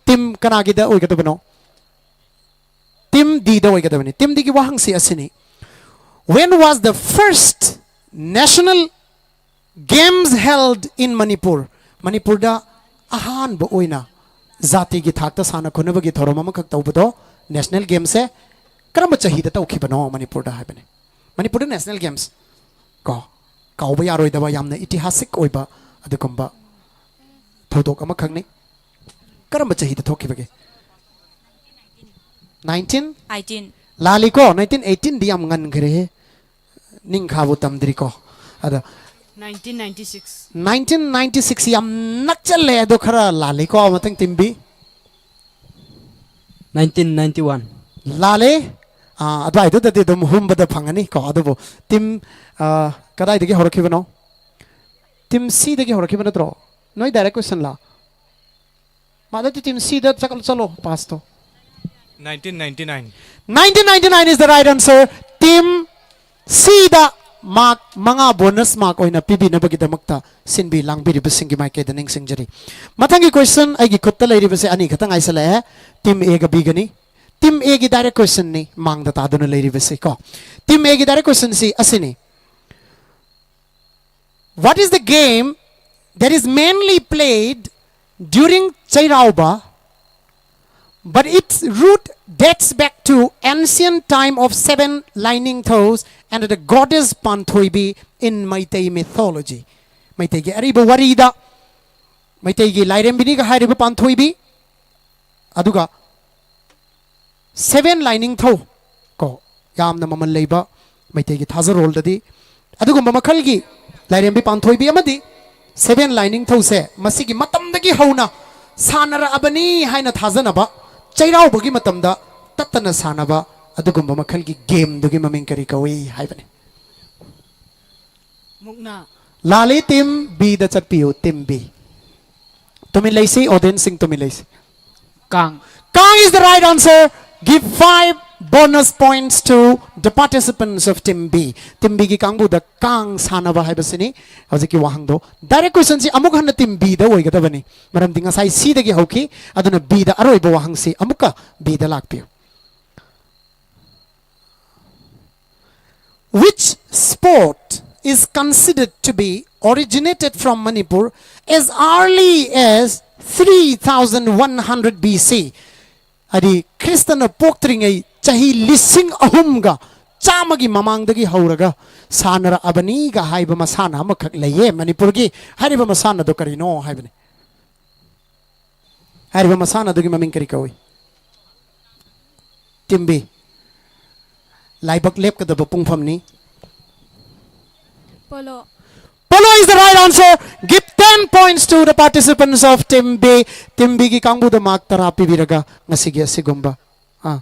ꯇꯤꯝ ꯀꯅꯥꯒꯤꯗ ꯑꯣꯏꯒꯗꯕꯅꯣ? Team Dꯗ ꯑꯣꯏꯒꯗꯕꯅꯤ꯫ Team Dꯒꯤ ꯋꯥꯍꯪꯁꯤ ꯑꯁꯤꯅꯤ: When was the first national games held in Manipur? ꯃꯅꯤꯄꯨꯔꯗ ꯑꯍꯥꯟꯕ ꯑꯣꯏꯅ ꯖꯥꯇꯤꯒꯤ ꯊꯥꯛꯇ ꯁꯥꯟꯅ ꯈꯣꯠꯅꯕꯒꯤ ꯊꯧꯔꯝ ꯑꯃꯈꯛ ꯇꯧꯕꯗꯣ, ꯅꯦꯁꯅꯦꯜ ꯒꯦꯝꯁꯦ ꯀꯔꯝꯕ ꯆꯍꯤꯗ ꯇꯧꯈꯤꯕꯅꯣ ꯃꯅꯤꯄꯨꯔꯗ ꯍꯥꯏꯕꯅꯤ꯫ ꯃꯅꯤꯄꯨꯔꯗ ꯅꯦꯁꯅꯦꯜ ꯒꯦꯝꯁ ꯀꯣ, ꯀꯥꯎꯕ ꯌꯥꯔꯣꯏꯗꯕ ꯌꯥꯝꯅ ꯏꯇꯤꯍꯥꯁꯤꯛ ꯑꯣꯏꯕ ꯑꯗꯨꯒꯨꯝꯕ ꯊꯧꯗꯣꯛ ꯑꯃꯈꯛꯅꯤ꯫ ꯀꯔꯝꯕ ꯆꯍꯤꯗ ꯊꯣꯛꯈꯤꯕꯒꯦ? ꯅꯥꯏꯟꯇꯤꯟ? ꯑꯥꯏꯇꯤꯟ꯫ ꯂꯥꯜꯂꯤꯀꯣ, ꯅꯥꯏꯟꯇꯤꯟ ꯑꯩꯠꯇꯤꯟꯗꯤ ꯌꯥꯝ ꯉꯟꯈ꯭ꯔꯦꯍꯦ꯫ ꯅꯤꯡꯈꯥꯕꯨ ꯇꯝꯗ꯭ꯔꯤꯀꯣ꯫ ꯑꯗ nineteen ninety six. Nineteen ninety six ꯌꯥꯝ ꯅꯛꯆꯜꯂꯦ, ꯑꯗꯣ ꯈꯔ ꯂꯥꯜꯂꯤꯀꯣ꯫ ꯃꯊꯪ team B. Nineteen ninety one. ꯂꯥꯜꯂꯦ꯫ ꯑꯥ, ꯑꯗꯨꯋꯥꯏꯗꯨꯗꯗꯤ ꯑꯗꯨꯝ ꯍꯨꯝꯕꯗ ꯐꯪꯉꯅꯤ ꯀꯣ꯫ ꯑꯗꯨꯕꯨ ꯇꯤꯝ, ꯑꯥ, ꯀꯗꯥꯏꯗꯒꯤ ꯍꯧꯔꯛꯈꯤꯕꯅꯣ? ꯇꯤꯝ ꯁꯤꯗꯒꯤ ꯍꯧꯔꯛꯈꯤꯕ ꯅꯠꯇ꯭ꯔꯣ? ꯅꯣꯏ ꯗꯥꯏꯔꯦꯛ ꯀꯣꯏꯁꯟꯂꯥ? ꯃꯥꯗ ꯇꯤꯝ ꯁꯤꯗ ꯆꯠꯂꯣ, ꯆꯠꯂꯣ, ꯄꯥꯁꯇꯣ꯫ nineteen ninety-nine. Nineteen ninety-nine is the right answer. Team ꯁꯤꯗ ꯃꯥꯔꯛ ꯃꯉꯥ ꯕꯣꯅꯁ ꯃꯥꯔꯛ ꯑꯣꯏꯅ ꯄꯤꯕꯤꯅꯕꯒꯤꯗꯃꯛꯇ ꯁꯤꯟꯕꯤ ꯂꯥꯡꯕꯤꯔꯤꯕꯁꯤꯡꯒꯤ ꯃꯥꯏꯀꯩꯗ ꯅꯤꯡꯁꯤꯡꯖꯔꯤ꯫ ꯃꯊꯪꯒꯤ ꯀꯣꯏꯁꯟ ꯑꯩꯒꯤ ꯈꯨꯠꯇ ꯂꯩꯔꯤꯕꯁꯦ ꯑꯅꯤ ꯈꯛꯇ ꯉꯥꯏꯁꯜꯂꯛꯑꯦ꯫ ꯇꯤꯝ ꯑꯦꯒ ꯕꯤꯒꯅꯤ꯫ ꯇꯤꯝ ꯑꯦꯒꯤ ꯗꯥꯏꯔꯦꯛ ꯀꯣꯏꯁꯟꯅꯤ ꯃꯥꯡꯗ ꯇꯥꯗꯨꯅ ꯂꯩꯔꯤꯕꯁꯦ ꯀꯣ꯫ ꯇꯤꯝ ꯑꯦꯒꯤ ꯗꯥꯏꯔꯦꯛ ꯀꯣꯏꯁꯟꯁꯤ ꯑꯁꯤꯅꯤ: What is the game that is mainly played during Cheiraoba, but its root dates back to ancient time of seven Lainingthos and the goddess Panthoibi in Meitei mythology? ꯃꯩꯇꯩꯒꯤ ꯑꯔꯤꯕ ꯋꯥꯔꯤꯗ ꯃꯩꯇꯩꯒꯤ ꯂꯥꯏꯔꯦꯝꯕꯤꯅꯤꯒ ꯍꯥꯏꯔꯤꯕ ꯄꯥꯟꯊꯣꯏꯕꯤ, ꯑꯗꯨꯒ ꯁꯦꯚꯦꯟ ꯂꯥꯏꯅꯤꯡꯊꯧ ꯀꯣ, ꯌꯥꯝꯅ ꯃꯃꯜ ꯂꯩꯕ ꯃꯩꯇꯩꯒꯤ ꯊꯥꯖꯔꯣꯜꯗꯗꯤ ꯑꯗꯨꯒꯨꯝꯕ ꯃꯈꯜꯒꯤ ꯂꯥꯏꯔꯦꯝꯕꯤ ꯄꯥꯟꯊꯣꯏꯕꯤ ꯑꯃꯗꯤ ꯁꯦꯚꯦꯟ ꯂꯥꯏꯅꯤꯡꯊꯧꯁꯦ ꯃꯁꯤꯒꯤ ꯃꯇꯝꯗꯒꯤ ꯍꯧꯅ ꯁꯥꯟꯅꯔꯛꯑꯕꯅꯤ ꯍꯥꯏꯅ ꯊꯥꯖꯅꯕ ꯆꯩꯔꯥꯎꯕꯒꯤ ꯃꯇꯝꯗ ꯇꯠꯇꯅ ꯁꯥꯟꯅꯕ ꯑꯗꯨꯒꯨꯝꯕ ꯃꯈꯜꯒꯤ ꯒꯦꯝꯗꯨꯒꯤ ꯃꯃꯤꯡ ꯀꯔꯤ ꯀꯧꯏ ꯍꯥꯏꯕꯅꯤ꯫ ꯃꯨꯛꯅꯥ꯫ ꯂꯥꯜꯂꯤ꯫ ꯇꯤꯝ ꯕꯤꯗ ꯆꯠꯄꯤꯌꯨ꯫ Team B. ꯇꯨꯃꯤꯟ ꯂꯩꯁꯤ, ꯑꯣꯗꯤꯌꯟꯁꯁꯤꯡ ꯇꯨꯃꯤꯟ ꯂꯩꯁꯤ꯫ ꯀꯥꯡ꯫ Kang is the right answer. Give five bonus points to the participants of Team B. Team ꯕꯤꯒꯤ ꯀꯥꯡꯕꯨꯗ ꯀꯥꯡ ꯁꯥꯟꯅꯕ ꯍꯥꯏꯕꯁꯤꯅꯤ ꯍꯧꯖꯤꯛꯀꯤ ꯋꯥꯍꯪꯗꯣ꯫ ꯗꯥꯏꯔꯦꯛ ꯀꯣꯏꯁꯟꯁꯤ ꯑꯃꯨꯛ ꯍꯟꯅ ꯇꯤꯝ ꯕꯤꯗ ꯑꯣꯏꯒꯗꯕꯅꯤ, ꯃꯔꯝꯗꯤ ꯉꯁꯥꯏ ꯁꯤꯗꯒꯤ ꯍꯧꯈꯤ꯫ ꯑꯗꯨꯅ ꯕꯤꯗ ꯑꯔꯣꯏꯕ ꯋꯥꯍꯪꯁꯤ ꯑꯃꯨꯛꯀ ꯕꯤꯗ ꯂꯥꯛꯄꯤꯌꯨ꯫ Which sport is considered to be originated from Manipur as early as Three thousand one hundred B C, ꯍꯥꯏꯗꯤ ꯈ꯭ꯔꯤꯁꯇꯅ ꯄꯣꯛꯇ꯭ꯔꯤꯉꯩ ꯆꯍꯤ ꯂꯤꯁꯤꯡ ꯑꯍꯨꯝꯒ ꯆꯥꯝꯃꯒꯤ ꯃꯃꯥꯡꯗꯒꯤ ꯍꯧꯔꯒ ꯁꯥꯟꯅꯔꯛꯑꯕꯅꯤꯒ ꯍꯥꯏꯕ ꯃꯁꯥꯟꯅ ꯑꯃꯈꯛ ꯂꯩꯌꯦ ꯃꯅꯤꯄꯨꯔꯒꯤ꯫ ꯍꯥꯏꯔꯤꯕ ꯃꯁꯥꯟꯅꯗꯣ ꯀꯔꯤꯅꯣ ꯍꯥꯏꯕꯅꯤ꯫ ꯍꯥꯏꯔꯤꯕ ꯃꯁꯥꯟꯅꯗꯨꯒꯤ ꯃꯃꯤꯡ ꯀꯔꯤ ꯀꯧꯏ? Team B. ꯂꯥꯏꯕꯛ ꯂꯦꯞꯀꯗꯕ ꯄꯨꯡꯐꯝꯅꯤ꯫ Polo. Polo is the right answer. Give ten points to the participants of Team B. Team B ꯒꯤ ꯀꯥꯡꯕꯨꯗ ꯃꯥꯔꯛ ꯇꯔꯥ ꯄꯤꯕꯤꯔꯒ ꯉꯁꯤꯒꯤ ꯑꯁꯤꯒꯨꯝꯕ ꯑꯥ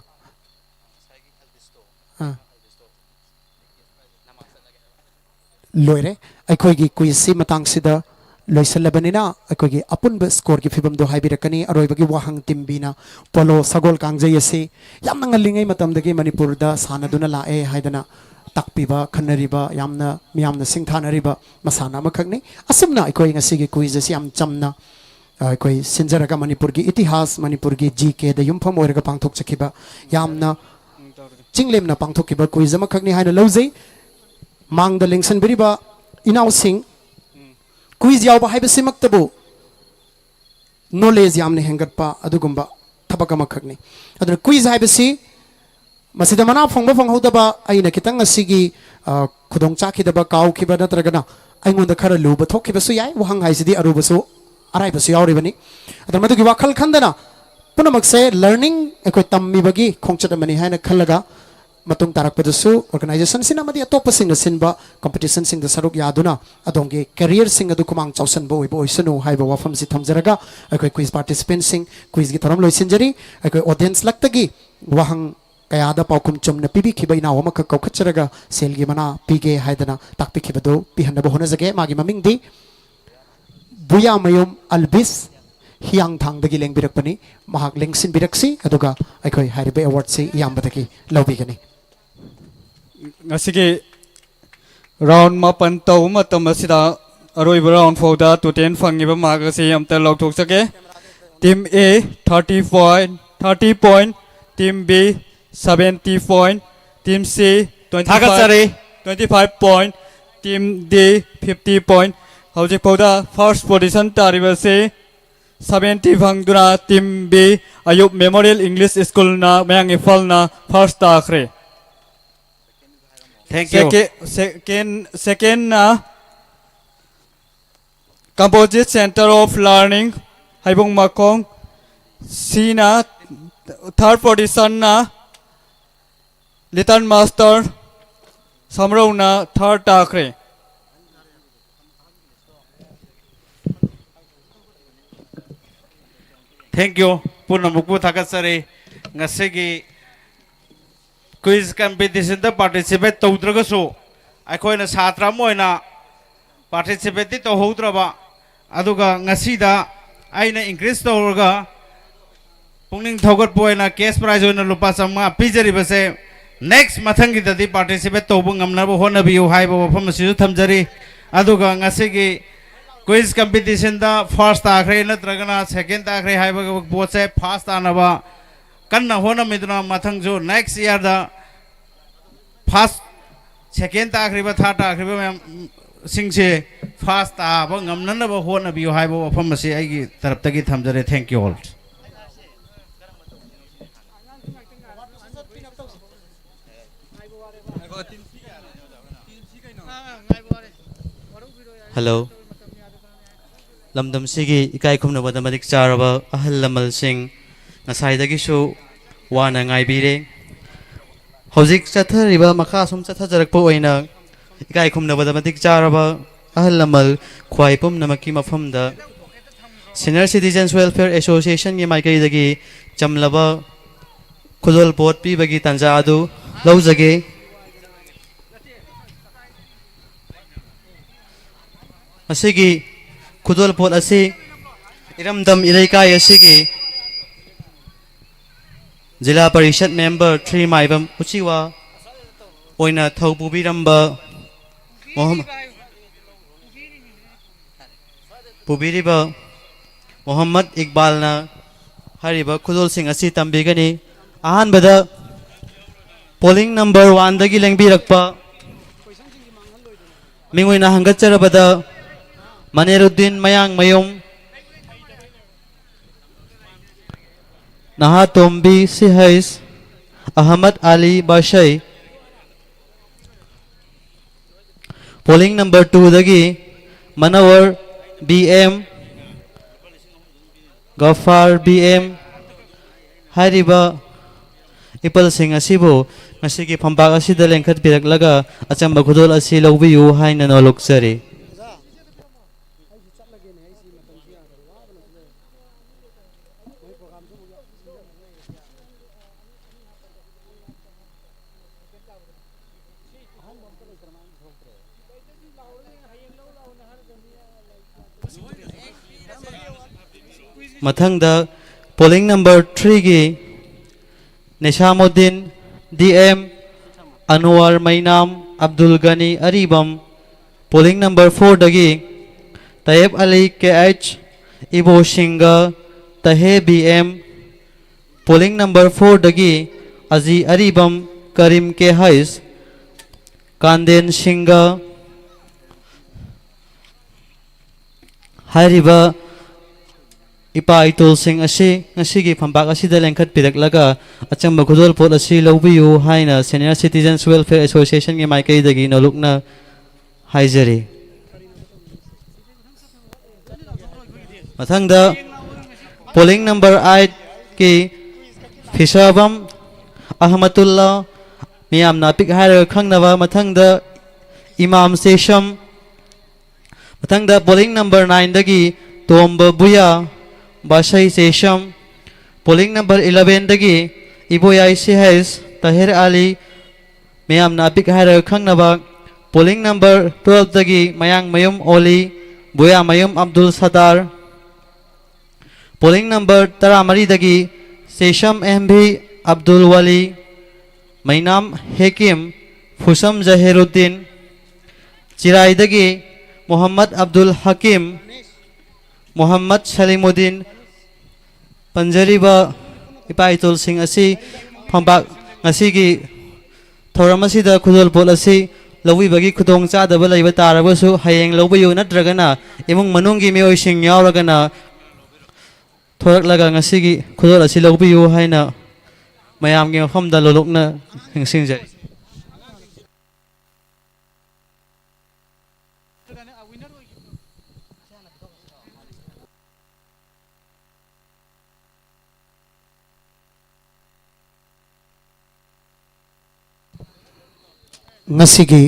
ꯑꯥ ꯂꯣꯏꯔꯦ꯫ ꯑꯩꯈꯣꯏꯒꯤ ꯀ꯭ꯋꯤꯖꯁꯤ ꯃꯇꯥꯡꯁꯤꯗ ꯂꯣꯏꯁꯤꯜꯂꯕꯅꯤꯅ ꯑꯩꯈꯣꯏꯒꯤ ꯑꯄꯨꯟꯕ ꯁ꯭ꯀꯣꯔꯒꯤ ꯐꯤꯕꯝꯗꯣ ꯍꯥꯏꯕꯤꯔꯛꯀꯅꯤ꯫ ꯑꯔꯣꯏꯕꯒꯤ ꯋꯥꯍꯪ ꯇꯤꯝ ꯕꯤꯅ ꯄꯣꯂꯣ ꯁꯒꯣꯜ ꯀꯥꯡꯖꯩ ꯑꯁꯤ ꯌꯥꯝꯅ ꯉꯜꯂꯤꯉꯩ ꯃꯇꯝꯗꯒꯤ ꯃꯅꯤꯄꯨꯔꯗ ꯁꯥꯟꯅꯗꯨꯅ ꯂꯥꯛꯑꯦ ꯍꯥꯏꯗꯅ ꯇꯥꯛꯄꯤꯕ, ꯈꯟꯅꯔꯤꯕ, ꯌꯥꯝꯅ ꯃꯤꯌꯥꯝꯅ ꯁꯤꯡꯊꯥꯅꯔꯤꯕ ꯃꯁꯥꯟꯅ ꯑꯃꯈꯛꯅꯤ꯫ ꯑꯁꯨꯝꯅ ꯑꯩꯈꯣꯏ ꯉꯁꯤꯒꯤ ꯀ꯭ꯋꯤꯖ ꯑꯁꯤ ꯌꯥꯝ ꯆꯝꯅ ꯑ, ꯑꯩꯈꯣꯏ ꯁꯤꯟꯖꯔꯒ ꯃꯅꯤꯄꯨꯔꯒꯤ ꯏꯇꯤꯍꯥꯁ, ꯃꯅꯤꯄꯨꯔꯒꯤ ꯖꯤ ꯀꯦꯗ ꯌꯨꯝꯐꯝ ꯑꯣꯏꯔꯒ ꯄꯥꯡꯊꯣꯛꯆꯈꯤꯕ ꯌꯥꯝꯅ ꯆꯤꯡꯂꯦꯝꯅ ꯄꯥꯡꯊꯣꯛꯈꯤꯕ ꯀ꯭ꯋꯤꯖ ꯑꯃꯈꯛꯅꯤ ꯍꯥꯏꯅ ꯂꯧꯖꯩ꯫ ꯃꯥꯡꯗ ꯂꯦꯡꯁꯤꯟꯕꯤꯔꯤꯕ ꯏꯅꯥꯎꯁꯤꯡ, ꯀ꯭ꯋꯤꯖ ꯌꯥꯎꯕ ꯍꯥꯏꯕꯁꯤꯃꯛꯇꯕꯨ ꯅꯣꯂꯦꯖ ꯌꯥꯝꯅ ꯍꯦꯟꯒꯠꯄ ꯑꯗꯨꯒꯨꯝꯕ ꯊꯕꯛ ꯑꯃꯈꯛꯅꯤ꯫ ꯑꯗꯨꯅ ꯀ꯭ꯋꯤꯖ ꯍꯥꯏꯕꯁꯤ ꯃꯁꯤꯗ ꯃꯅꯥ ꯐꯪꯕ ꯐꯪꯍꯧꯗꯕ, ꯑꯩꯅ ꯈꯤꯇꯪ ꯑꯁꯤꯒꯤ ꯑ, ꯈꯨꯗꯣꯡ ꯆꯥꯈꯤꯗꯕ, ꯀꯥꯎꯈꯤꯕ ꯅꯠꯇ꯭ꯔꯒꯅ ꯑꯩꯉꯣꯟꯗ ꯈꯔ ꯂꯨꯕ ꯊꯣꯛꯈꯤꯕꯁꯨ ꯌꯥꯏ꯫ ꯋꯥꯍꯪ ꯍꯥꯏꯁꯤꯗꯤ ꯑꯔꯨꯕꯁꯨ ꯑꯔꯥꯏꯕꯁꯨ ꯌꯥꯎꯔꯤꯕꯅꯤ꯫ ꯑꯗꯨꯅ ꯃꯗꯨꯒꯤ ꯋꯥꯈꯜ ꯈꯟꯗꯅ ꯄꯨꯝꯅꯃꯛꯁꯦ ꯂꯔꯅꯤꯡ ꯑꯩꯈꯣꯏ ꯇꯝꯃꯤꯕꯒꯤ ꯈꯣꯡꯆꯠ ꯑꯃꯅꯤ ꯍꯥꯏꯅ ꯈꯜꯂꯒ ꯃꯇꯨꯡ ꯇꯥꯔꯛꯄꯗꯁꯨ ꯑꯣꯔꯒꯅꯥꯏꯖꯦꯁꯟꯁꯤꯅ ꯑꯃꯗꯤ ꯑꯇꯣꯞꯄꯁꯤꯡꯅ ꯁꯤꯟꯕ ꯀꯝꯄꯤꯇꯤꯁꯟꯁꯤꯡꯗ ꯁꯔꯨꯛ ꯌꯥꯗꯨꯅ ꯑꯗꯣꯝꯒꯤ ꯀꯦꯔꯤꯌꯔꯁꯤꯡ ꯑꯗꯨ ꯈꯨꯃꯥꯡ ꯆꯥꯎꯁꯟꯕ ꯑꯣꯏꯕ ꯑꯣꯏꯁꯅꯨ ꯍꯥꯏꯕ ꯋꯥꯐꯝꯁꯤ ꯊꯝꯖꯔꯒ ꯑꯩꯈꯣꯏ ꯀ꯭ꯋꯤꯖ ꯄꯥꯔꯇꯤꯁꯤꯄꯦꯟꯁꯤꯡ ꯀ꯭ꯋꯤꯖꯒꯤ ꯊꯧꯔꯝ ꯂꯣꯏꯁꯤꯟꯖꯔꯤ꯫ ꯑꯩꯈꯣꯏ ꯑꯣꯗꯤꯌꯦꯟꯁ ꯂꯛꯇꯒꯤ ꯋꯥꯍꯪ ꯀꯌꯥꯗ ꯄꯥꯎꯈꯨꯝ ꯆꯨꯝꯅ ꯄꯤꯕꯤꯈꯤꯕ ꯏꯅꯥꯎ ꯑꯃꯈꯛ ꯀꯧꯈꯠꯆꯔꯒ ꯁꯦꯜꯒꯤ ꯃꯅꯥ ꯄꯤꯒꯦ ꯍꯥꯏꯗꯅ ꯇꯥꯛꯄꯤꯈꯤꯕꯗꯨ ꯄꯤꯍꯟꯅꯕ ꯍꯣꯠꯅꯖꯒꯦ꯫ ꯃꯥꯒꯤ ꯃꯃꯤꯡꯗꯤ ꯕꯨꯌꯥꯃꯌꯨꯝ ꯑꯜꯕꯤꯁ, ꯍꯤꯌꯥꯡꯊꯥꯡꯗꯒꯤ ꯂꯦꯡꯕꯤꯔꯛꯄꯅꯤ꯫ ꯃꯍꯥꯛ ꯂꯦꯡꯁꯤꯟꯕꯤꯔꯛꯁꯤ, ꯑꯗꯨꯒ ꯑꯩꯈꯣꯏ ꯍꯥꯏꯔꯤꯕ ꯑꯦꯋꯥꯔꯗꯁꯤ ꯏꯌꯥꯝꯕꯗꯒꯤ ꯂꯧꯕꯤꯒꯅꯤ꯫ ꯉꯁꯤꯒꯤ ꯔꯥꯎꯟ ꯃꯥꯄꯟ ꯇꯧꯕ ꯃꯇꯝ ꯑꯁꯤꯗ ꯑꯔꯣꯏꯕ ꯔꯥꯎꯟ ꯐꯥꯎꯗ ꯇꯣꯇꯦꯜ ꯐꯪꯉꯤꯕ ꯃꯥꯔꯛ ꯑꯁꯤ ꯑꯝꯇ ꯂꯥꯎꯊꯣꯛꯆꯒꯦ꯫ Team A thirty point, thirty point, Team B seventy point, Team C twenty five, ꯊꯥꯒꯠꯆꯔꯤ꯫ twenty five point, Team D fifty point꯫ ꯍꯧꯖꯤꯛ ꯐꯥꯎꯗ first position ꯇꯥꯔꯤꯕꯁꯤ ꯁꯚꯦꯟꯇꯤ ꯐꯪꯗꯨꯅ team B Ayub memorial English ꯁ꯭ꯀꯨꯜꯅ, ꯃꯌꯥꯡ ꯏꯝꯐꯥꯜꯅ ꯐꯥꯔꯁ ꯇꯥꯈ꯭ꯔꯦ꯫ Thank you. Second, second, secondꯅ Composite Center of Learning, ꯍꯩꯕꯨꯡ ꯃꯈꯣꯡ꯫ ꯁꯤꯅ, third positionꯅ Little Master ꯁꯝꯔꯧꯅ ꯊꯥꯔꯠ ꯇꯥꯈ꯭ꯔꯦ꯫ Thank you. ꯄꯨꯝꯅꯃꯛꯄꯨ ꯊꯥꯒꯠꯆꯔꯤ꯫ ꯉꯁꯤꯒꯤ ꯀ꯭ꯋꯤꯖ ꯀꯝꯄꯤꯇꯤꯁꯟꯗ ꯄꯥꯔꯇꯤꯁꯤꯄꯦꯠ ꯇꯧꯗ꯭ꯔꯒꯁꯨ, ꯑꯩꯈꯣꯏꯅ ꯁꯥꯇ꯭ꯔ ꯑꯃ ꯑꯣꯏꯅ ꯄꯥꯔꯇꯤꯁꯤꯄꯦꯠꯇꯤ ꯇꯧꯍꯧꯗ꯭ꯔꯕ, ꯑꯗꯨꯒ ꯉꯁꯤꯗ ꯑꯩꯅ ꯏꯟꯀꯔꯦꯖ ꯇꯧꯔꯒ ꯄꯨꯛꯅꯤꯡ ꯊꯧꯒꯠꯄ ꯑꯣꯏꯅ ꯀꯦꯁ ꯄ꯭ꯔꯥꯏꯖ ꯑꯣꯏꯅ ꯂꯨꯄꯥ ꯆꯥꯝꯃꯉꯥ ꯄꯤꯖꯔꯤꯕꯁꯦ, ꯅꯦꯛꯁ, ꯃꯊꯪꯒꯤꯗꯗꯤ ꯄꯥꯔꯇꯤꯁꯤꯄꯦꯠ ꯇꯧꯕ ꯉꯝꯅꯕ ꯍꯣꯠꯅꯕꯤꯌꯨ ꯍꯥꯏꯕ ꯋꯥꯐꯝ ꯑꯁꯤꯁꯨ ꯊꯝꯖꯔꯤ꯫ ꯑꯗꯨꯒ ꯉꯁꯤꯒꯤ ꯀ꯭ꯋꯤꯖ ꯀꯝꯄꯤꯇꯤꯁꯟꯗ ꯐꯥꯔꯁ ꯇꯥꯈ꯭ꯔꯦ ꯅꯠꯇ꯭ꯔꯒꯅ ꯁꯦꯀꯦꯟ ꯇꯥꯈ꯭ꯔꯦ ꯍꯥꯏꯕ ꯄꯣꯠꯁꯦ ꯐꯥꯔꯁ ꯇꯥꯅꯕ ꯀꯟꯅ ꯍꯣꯠꯅꯃꯤꯗꯨꯅ, ꯃꯊꯪꯁꯨ ꯅꯦꯛꯁ ꯏꯌꯥꯔꯗ ꯐꯥꯔꯁ, ꯁꯦꯀꯦꯟ ꯇꯥꯈ꯭ꯔꯤꯕ, ꯊꯥꯔꯠ ꯇꯥꯈ꯭ꯔꯤꯕ ꯃꯌꯥꯝꯁꯤꯡꯁꯦ ꯐꯥꯔꯁ ꯇꯥꯕ ꯉꯝꯅꯅꯕ ꯍꯣꯠꯅꯕꯤꯌꯨ ꯍꯥꯏꯕ ꯋꯥꯐꯝ ꯑꯁꯤ ꯑꯩꯒꯤ ꯇꯔꯞꯇꯒꯤ ꯊꯝꯖꯔꯦ꯫ Thank you all. ꯍꯜꯂꯣ꯫ ꯂꯝꯗꯝꯁꯤꯒꯤ ꯏꯀꯥꯏ ꯈꯨꯝꯅꯕꯗ ꯃꯇꯤꯛ ꯆꯥꯔꯕ ꯑꯍꯜ ꯂꯃꯟꯁꯤꯡ, ꯉꯁꯥꯏꯗꯒꯤꯁꯨ ꯋꯥꯅ ꯉꯥꯏꯕꯤꯔꯦ꯫ ꯍꯧꯖꯤꯛ ꯆꯠꯊꯔꯤꯕ, ꯃꯈꯥ ꯁꯨꯝ ꯆꯠꯊꯖꯔꯛꯄ ꯑꯣꯏꯅ, ꯏꯀꯥꯏ ꯈꯨꯝꯅꯕꯗ ꯃꯇꯤꯛ ꯆꯥꯔꯕ ꯑꯍꯜ ꯂꯃꯟ ꯈ꯭ꯋꯥꯏ ꯄꯨꯝꯅꯃꯛꯀꯤ ꯃꯐꯝꯗ Senior Citizens Welfare Associationꯒꯤ ꯃꯥꯏꯀꯩꯗꯒꯤ ꯆꯝꯂꯕ ꯈꯨꯗꯣꯜ ꯄꯣꯠ ꯄꯤꯕꯒꯤ ꯇꯥꯟꯖꯥ ꯑꯗꯨ ꯂꯧꯖꯒꯦ꯫ ꯃꯁꯤꯒꯤ ꯈꯨꯗꯣꯜ ꯄꯣꯠ ꯑꯁꯤ ꯏꯔꯝꯗꯝ ꯏꯔꯩꯀꯥꯏ ꯑꯁꯤꯒꯤ ꯖꯤꯂꯥ ꯄꯔꯤꯁꯠ ꯃꯦꯝꯕꯔ ꯊ꯭ꯔꯤ ꯃꯥꯏꯕꯝ ꯎꯆꯤꯋꯥ ꯑꯣꯏꯅ ꯊꯧ ꯄꯨꯕꯤꯔꯝꯕ ꯃꯣꯍꯝ-, ꯄꯨꯕꯤꯔꯤꯕ ꯃꯣꯍꯝꯃꯗ ꯏꯛꯕꯥꯜꯅ ꯍꯥꯏꯔꯤꯕ ꯈꯨꯗꯣꯜꯁꯤꯡ ꯑꯁꯤ ꯇꯝꯕꯤꯒꯅꯤ꯫ ꯑꯍꯥꯟꯕꯗ ꯄꯣꯂꯤꯡ ꯅꯝꯕꯔ ꯋꯥꯟꯗꯒꯤ ꯂꯦꯡꯕꯤꯔꯛꯄ ꯃꯤꯡ ꯑꯣꯏꯅ ꯍꯪꯒꯠꯆꯔꯕꯗ ꯃꯅꯦꯔꯨꯗꯤꯟ ꯃꯌꯥꯡꯃꯌꯨꯝ, ꯅꯍꯥꯇꯣꯝꯕꯤ ꯁꯤ ꯍꯩꯁ, ꯑꯍꯃꯗ ꯑꯂꯤ ꯕꯥꯁꯩ, ꯄꯣꯂꯤꯡ ꯅꯝꯕꯔ ꯇꯨꯗꯒꯤ Manawar B M, Gaffar B M ꯍꯥꯏꯔꯤꯕ ꯏꯄꯜꯁꯤꯡ ꯑꯁꯤꯕꯨ ꯉꯁꯤꯒꯤ ꯐꯝꯄꯥꯛ ꯑꯁꯤꯗ ꯂꯦꯡꯈꯠꯄꯤꯔꯛꯂꯒ ꯑꯆꯝꯕ ꯈꯨꯗꯣꯜ ꯑꯁꯤ ꯂꯧꯕꯤꯌꯨ ꯍꯥꯏꯅ ꯅꯣꯜꯂꯨꯛꯆꯔꯤ꯫ ꯃꯊꯪꯗ ꯄꯣꯂꯤꯡ ꯅꯝꯕꯔ ꯊ꯭ꯔꯤꯒꯤ ꯅꯤꯁꯥꯃꯨꯗꯤꯟ ꯗꯤ ꯑꯦꯝ, ꯑꯅꯋꯔ ꯃꯩꯅꯥꯝ, ꯑꯕꯗꯨꯜ ꯒꯅꯤ ꯑꯔꯤꯕꯝ, ꯄꯣꯂꯤꯡ ꯅꯝꯕꯔ ꯐꯣꯔꯗꯒꯤ ꯇꯌꯦꯕ ꯑꯂꯤ ꯀꯦ ꯑꯩꯆ, ꯏꯕꯣ ꯁꯤꯡꯒ, ꯇꯍꯦ ꯕꯤ ꯑꯦꯝ, ꯄꯣꯂꯤꯡ ꯅꯝꯕꯔ ꯐꯣꯔꯗꯒꯤ ꯑꯖꯤ ꯑꯔꯤꯕꯝ, ꯀꯔꯤꯝ ꯀꯦ ꯍꯩꯁ, ꯀꯥꯟꯗꯦꯟ ꯁꯤꯡꯒ ꯍꯥꯏꯔꯤꯕ ꯏꯄꯥ ꯏꯇꯣꯜꯁꯤꯡ ꯑꯁꯤ ꯉꯁꯤꯒꯤ ꯐꯝꯄꯥꯛ ꯑꯁꯤꯗ ꯂꯦꯡꯈꯠꯄꯤꯔꯛꯂꯒ ꯑꯆꯝꯕ ꯈꯨꯗꯣꯜꯄꯣꯠ ꯑꯁꯤ ꯂꯧꯕꯤꯌꯨ ꯍꯥꯏꯅ Senior Citizens Welfare Associationꯒꯤ ꯃꯥꯏꯀꯩꯗꯒꯤ ꯅꯣꯂꯨꯛꯅ ꯍꯥꯏꯖꯔꯤ꯫ ꯃꯊꯪꯗ ꯄꯣꯂꯤꯡ ꯅꯝꯕꯔ ꯑꯥꯏꯠꯀꯤ ꯐꯤꯁꯥꯕꯝ ꯑꯍꯃꯗꯨꯜꯂꯥ, ꯃꯤꯌꯥꯝꯅ ꯑꯄꯤꯛ ꯍꯥꯏꯔꯒ ꯈꯪꯅꯕ, ꯃꯊꯪꯗ ꯏꯃꯥꯝ ꯁꯦꯁꯝ, ꯃꯊꯪꯗ ꯄꯣꯂꯤꯡ ꯅꯝꯕꯔ ꯅꯥꯏꯟꯗꯒꯤ ꯇꯣꯝꯕ ꯕꯨꯌꯥ, ꯕꯥꯁꯩ ꯁꯦꯁꯝ, ꯄꯣꯂꯤꯡ ꯅꯝꯕꯔ ꯏꯂꯚꯦꯟꯗꯒꯤ ꯏꯕꯣꯌꯥꯏ ꯁꯤ ꯍꯩꯁ, ꯇꯍꯤꯔ ꯑꯂꯤ, ꯃꯌꯥꯝꯅ ꯑꯄꯤꯛ ꯍꯥꯏꯔꯒ ꯈꯪꯅꯕ, ꯄꯣꯂꯤꯡ ꯅꯝꯕꯔ ꯇꯨꯋꯦꯜꯐꯇꯒꯤ ꯃꯌꯥꯡꯃꯌꯨꯝ ꯑꯣꯂꯤ, ꯕꯨꯌꯥꯃꯌꯨꯝ ꯑꯕꯗꯨꯜ ꯁꯇꯥꯔ, ꯄꯣꯂꯤꯡ ꯅꯝꯕꯔ ꯇꯔꯥꯃꯔꯤꯗꯒꯤ ꯁꯦꯁꯝ ꯑꯦꯝ ꯚꯤ ꯑꯕꯗꯨꯜ ꯋꯥꯂꯤ, ꯃꯩꯅꯥꯝ ꯍꯦꯀꯤꯝ, ꯐꯨꯁꯝ ꯖꯍꯤꯔꯨꯗꯤꯟ, ꯆꯤꯔꯥꯏꯗꯒꯤ ꯃꯣꯍꯝꯃꯗ ꯑꯕꯗꯨꯜ ꯍꯀꯤꯝ, ꯃꯣꯍꯝꯃꯗ ꯁꯂꯤꯃꯨꯗꯤꯟ, ꯄꯟꯖꯔꯤꯕ ꯏꯄꯥ ꯏꯇꯣꯜꯁꯤꯡ ꯑꯁꯤ ꯐꯝꯄꯥꯛ ꯉꯁꯤꯒꯤ ꯊꯧꯔꯝ ꯑꯁꯤꯗ ꯈꯨꯗꯣꯜꯄꯣꯠ ꯑꯁꯤ ꯂꯧꯕꯤꯕꯒꯤ ꯈꯨꯗꯣꯡꯆꯥꯗꯕ ꯂꯩꯕ ꯇꯥꯔꯕꯁꯨ, ꯍꯌꯦꯡ ꯂꯧꯕꯤꯌꯨ, ꯅꯠꯇ꯭ꯔꯒꯅ ꯏꯃꯨꯡ ꯃꯅꯨꯡꯒꯤ ꯃꯤꯑꯣꯏꯁꯤꯡ ꯌꯥꯎꯔꯒꯅ ꯊꯣꯔꯛꯂꯒ ꯉꯁꯤꯒꯤ ꯈꯨꯗꯣꯜ ꯑꯁꯤ ꯂꯧꯕꯤꯌꯨ ꯍꯥꯏꯅ ꯃꯌꯥꯝꯒꯤ ꯃꯐꯝꯗ ꯂꯣꯂꯣꯛꯅ ꯅꯤꯡꯁꯤꯡꯖꯔꯤ꯫ ꯉꯁꯤꯒꯤ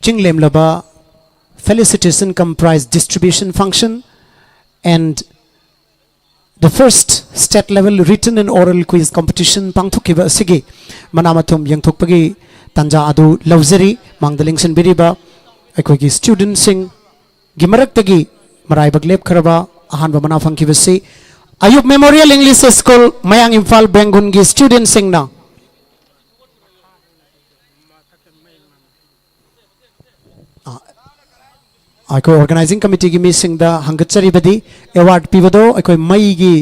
ꯆꯤꯡꯂꯦꯝꯂꯕ felicitation cum prize distribution function and the first state level written and oral quiz competition ꯄꯥꯡꯊꯣꯛꯈꯤꯕ ꯑꯁꯤꯒꯤ ꯃꯅꯥ ꯃꯊꯨꯝ ꯌꯦꯡꯊꯣꯛꯄꯒꯤ ꯇꯥꯟꯖꯥ ꯑꯗꯨ ꯂꯧꯖꯔꯤ꯫ ꯃꯥꯡꯗ ꯂꯦꯡꯁꯤꯟꯕꯤꯔꯤꯕ ꯑꯩꯈꯣꯏꯒꯤ studentꯁꯤꯡꯒꯤ ꯃꯔꯛꯇꯒꯤ ꯃꯔꯥꯏꯕꯛ ꯂꯦꯞꯈ꯭ꯔꯕ ꯑꯍꯥꯟꯕ ꯃꯅꯥ ꯐꯪꯈꯤꯕꯁꯤ ꯑꯌꯨꯞ Memorial English School, ꯃꯌꯥꯡ ꯏꯝꯐꯥꯜ ꯕꯦꯡꯒꯨꯟꯒꯤ studentꯁꯤꯡꯅ ꯑ, ꯑꯩꯈꯣꯏ organizing committeeꯒꯤ ꯃꯤꯁꯤꯡꯗ ꯍꯪꯒꯠꯆꯔꯤꯕꯗꯤ, award ꯄꯤꯕꯗꯣ ꯑꯩꯈꯣꯏ ꯃꯩꯒꯤ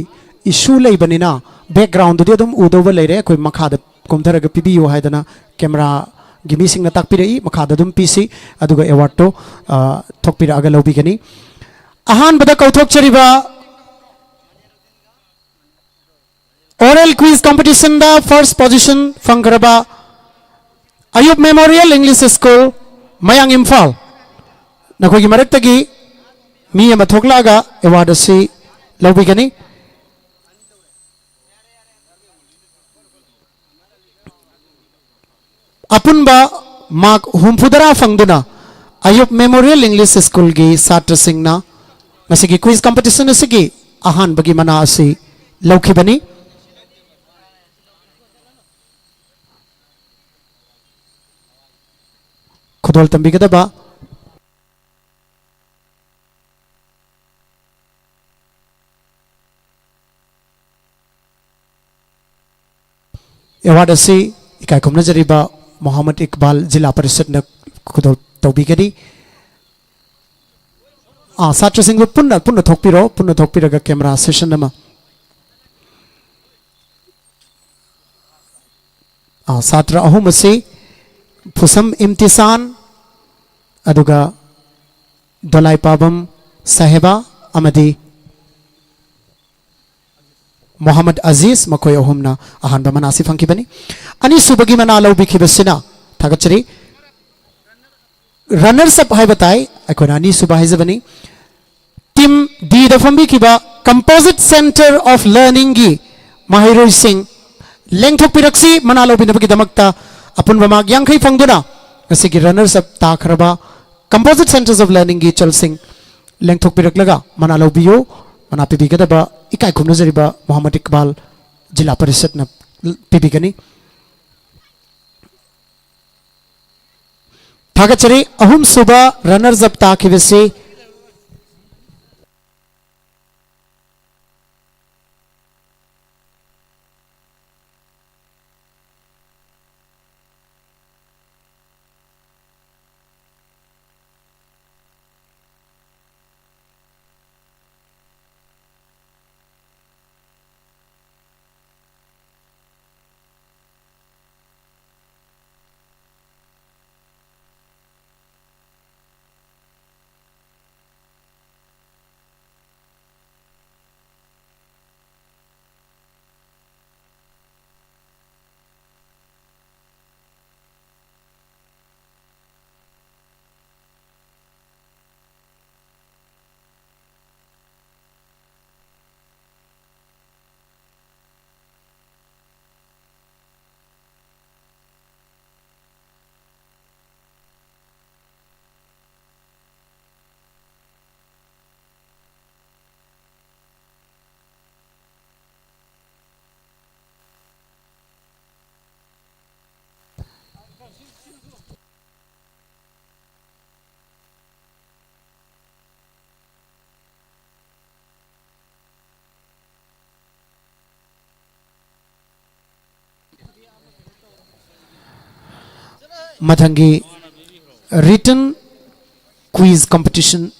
issue ꯂꯩꯕꯅꯤꯅ backgroundꯗꯨꯗꯤ ꯑꯗꯨꯝ ꯎꯗꯧꯕ ꯂꯩꯔꯦ꯫ ꯑꯩꯈꯣꯏ ꯃꯈꯥꯗ ꯀꯨꯝꯊꯔꯒ ꯄꯤꯕꯤꯌꯨ ꯍꯥꯏꯗꯅ cameraꯒꯤ ꯃꯤꯁꯤꯡꯅ ꯇꯥꯛꯄꯤꯔꯛꯏ꯫ ꯃꯈꯥꯗ ꯑꯗꯨꯝ ꯄꯤꯁꯤ, ꯑꯗꯨꯒ awardꯇꯣ, ꯑ, ꯊꯣꯛꯄꯤꯔꯛꯑꯒ ꯂꯧꯕꯤꯒꯅꯤ꯫ ꯑꯍꯥꯟꯕꯗ ꯀꯧꯊꯣꯛꯆꯔꯤꯕ oral quiz competitionꯗ first position ꯐꯪꯈ꯭ꯔꯕ ꯑꯌꯨꯞ Memorial English School, ꯃꯌꯥꯡ ꯏꯝꯐꯥꯜ, ꯅꯈꯣꯏꯒꯤ ꯃꯔꯛꯇꯒꯤ ꯃꯤ ꯑꯃ ꯊꯣꯛꯂꯛꯑꯒ award ꯑꯁꯤ ꯂꯧꯕꯤꯒꯅꯤ꯫ ꯑꯄꯨꯟꯕ mark ꯍꯨꯝꯐꯨꯇꯔꯥ ꯐꯪꯗꯨꯅ ꯑꯌꯨꯞ Memorial English Schoolꯒꯤ ꯁꯥꯇ꯭ꯔꯁꯤꯡꯅ ꯉꯁꯤꯒꯤ quiz competition ꯑꯁꯤꯒꯤ ꯑꯍꯥꯟꯕꯒꯤ ꯃꯅꯥ ꯑꯁꯤ ꯂꯧꯈꯤꯕꯅꯤ꯫ ꯈꯨꯗꯣꯜ ꯇꯝꯕꯤꯒꯗꯕ award ꯑꯁꯤ ꯏꯀꯥꯏ ꯈꯨꯝꯅꯖꯔꯤꯕ ꯃꯣꯍꯝꯃꯗ ꯏꯛꯕꯥꯜ ꯖꯤꯂꯥ ꯄꯔꯤꯁꯠꯅ ꯈꯨꯗꯣꯜ ꯇꯧꯕꯤꯒꯅꯤ꯫ ꯑꯥ, ꯁꯥꯇ꯭ꯔꯁꯤꯡꯕꯨ ꯄꯨꯟꯅ, ꯄꯨꯟꯅ ꯊꯣꯛꯄꯤꯔꯣ, ꯄꯨꯟꯅ ꯊꯣꯛꯄꯤꯔꯒ camera session ꯑꯃ꯫ ꯑꯥ, ꯁꯥꯇ꯭ꯔ ꯑꯍꯨꯝ ꯑꯁꯤ ꯐꯨꯁꯝ ꯏꯝꯇꯤꯁꯥꯟ, ꯑꯗꯨꯒ ꯗꯣꯂꯥꯏꯄꯥꯕꯝ ꯁꯥꯍꯦꯕꯥ ꯑꯃꯗꯤ ꯃꯣꯍꯝꯃꯗ ꯑꯖꯤꯖ, ꯃꯈꯣꯏ ꯑꯍꯨꯝꯅ ꯑꯍꯥꯟꯕ ꯃꯅꯥꯁꯤ ꯐꯪꯈꯤꯕꯅꯤ꯫ ꯑꯅꯤꯁꯨꯕꯒꯤ ꯃꯅꯥ ꯂꯧꯕꯤꯈꯤꯕꯁꯤꯅ, ꯊꯥꯒꯠꯆꯔꯤ, ꯔꯅꯔꯁ ꯑꯞ ꯍꯥꯏꯕ ꯇꯥꯏ, ꯑꯩꯈꯣꯏꯅ ꯑꯅꯤꯁꯨꯕ ꯍꯥꯏꯖꯕꯅꯤ꯫ ꯇꯤꯝ ꯗꯤꯗ ꯐꯝꯕꯤꯈꯤꯕ Composite Centre of Learningꯒꯤ ꯃꯍꯩꯔꯣꯏꯁꯤꯡ ꯂꯦꯡꯊꯣꯛꯄꯤꯔꯛꯁꯤ꯫ ꯃꯅꯥ ꯂꯧꯕꯤꯅꯕꯒꯤꯗꯃꯛꯇ ꯑꯄꯨꯟꯕ ꯃꯥꯔꯛ ꯌꯥꯡꯈꯩ ꯐꯪꯗꯨꯅ ꯉꯁꯤꯒꯤ ꯔꯅꯔꯁ ꯑꯞ ꯇꯥꯈ꯭ꯔꯕ Composite Centres of Learningꯒꯤ ꯏꯆꯜꯁꯤꯡ ꯂꯦꯡꯊꯣꯛꯄꯤꯔꯛꯂꯒ ꯃꯅꯥ ꯂꯧꯕꯤꯌꯨ꯫ ꯃꯅꯥ ꯄꯤꯕꯤꯒꯗꯕ ꯏꯀꯥꯏ ꯈꯨꯝꯅꯖꯔꯤꯕ ꯃꯣꯍꯝꯃꯗ ꯏꯛꯕꯥꯜ ꯖꯤꯂꯥ ꯄꯔꯤꯁꯠꯅ ꯄꯤꯕꯤꯒꯅꯤ꯫ ꯊꯥꯒꯠꯆꯔꯤ꯫ ꯑꯍꯨꯝꯁꯨꯕ ꯔꯅꯔꯁ ꯑꯞ ꯇꯥꯈꯤꯕꯁꯤ ꯃꯊꯪꯒꯤ written quiz competition꯫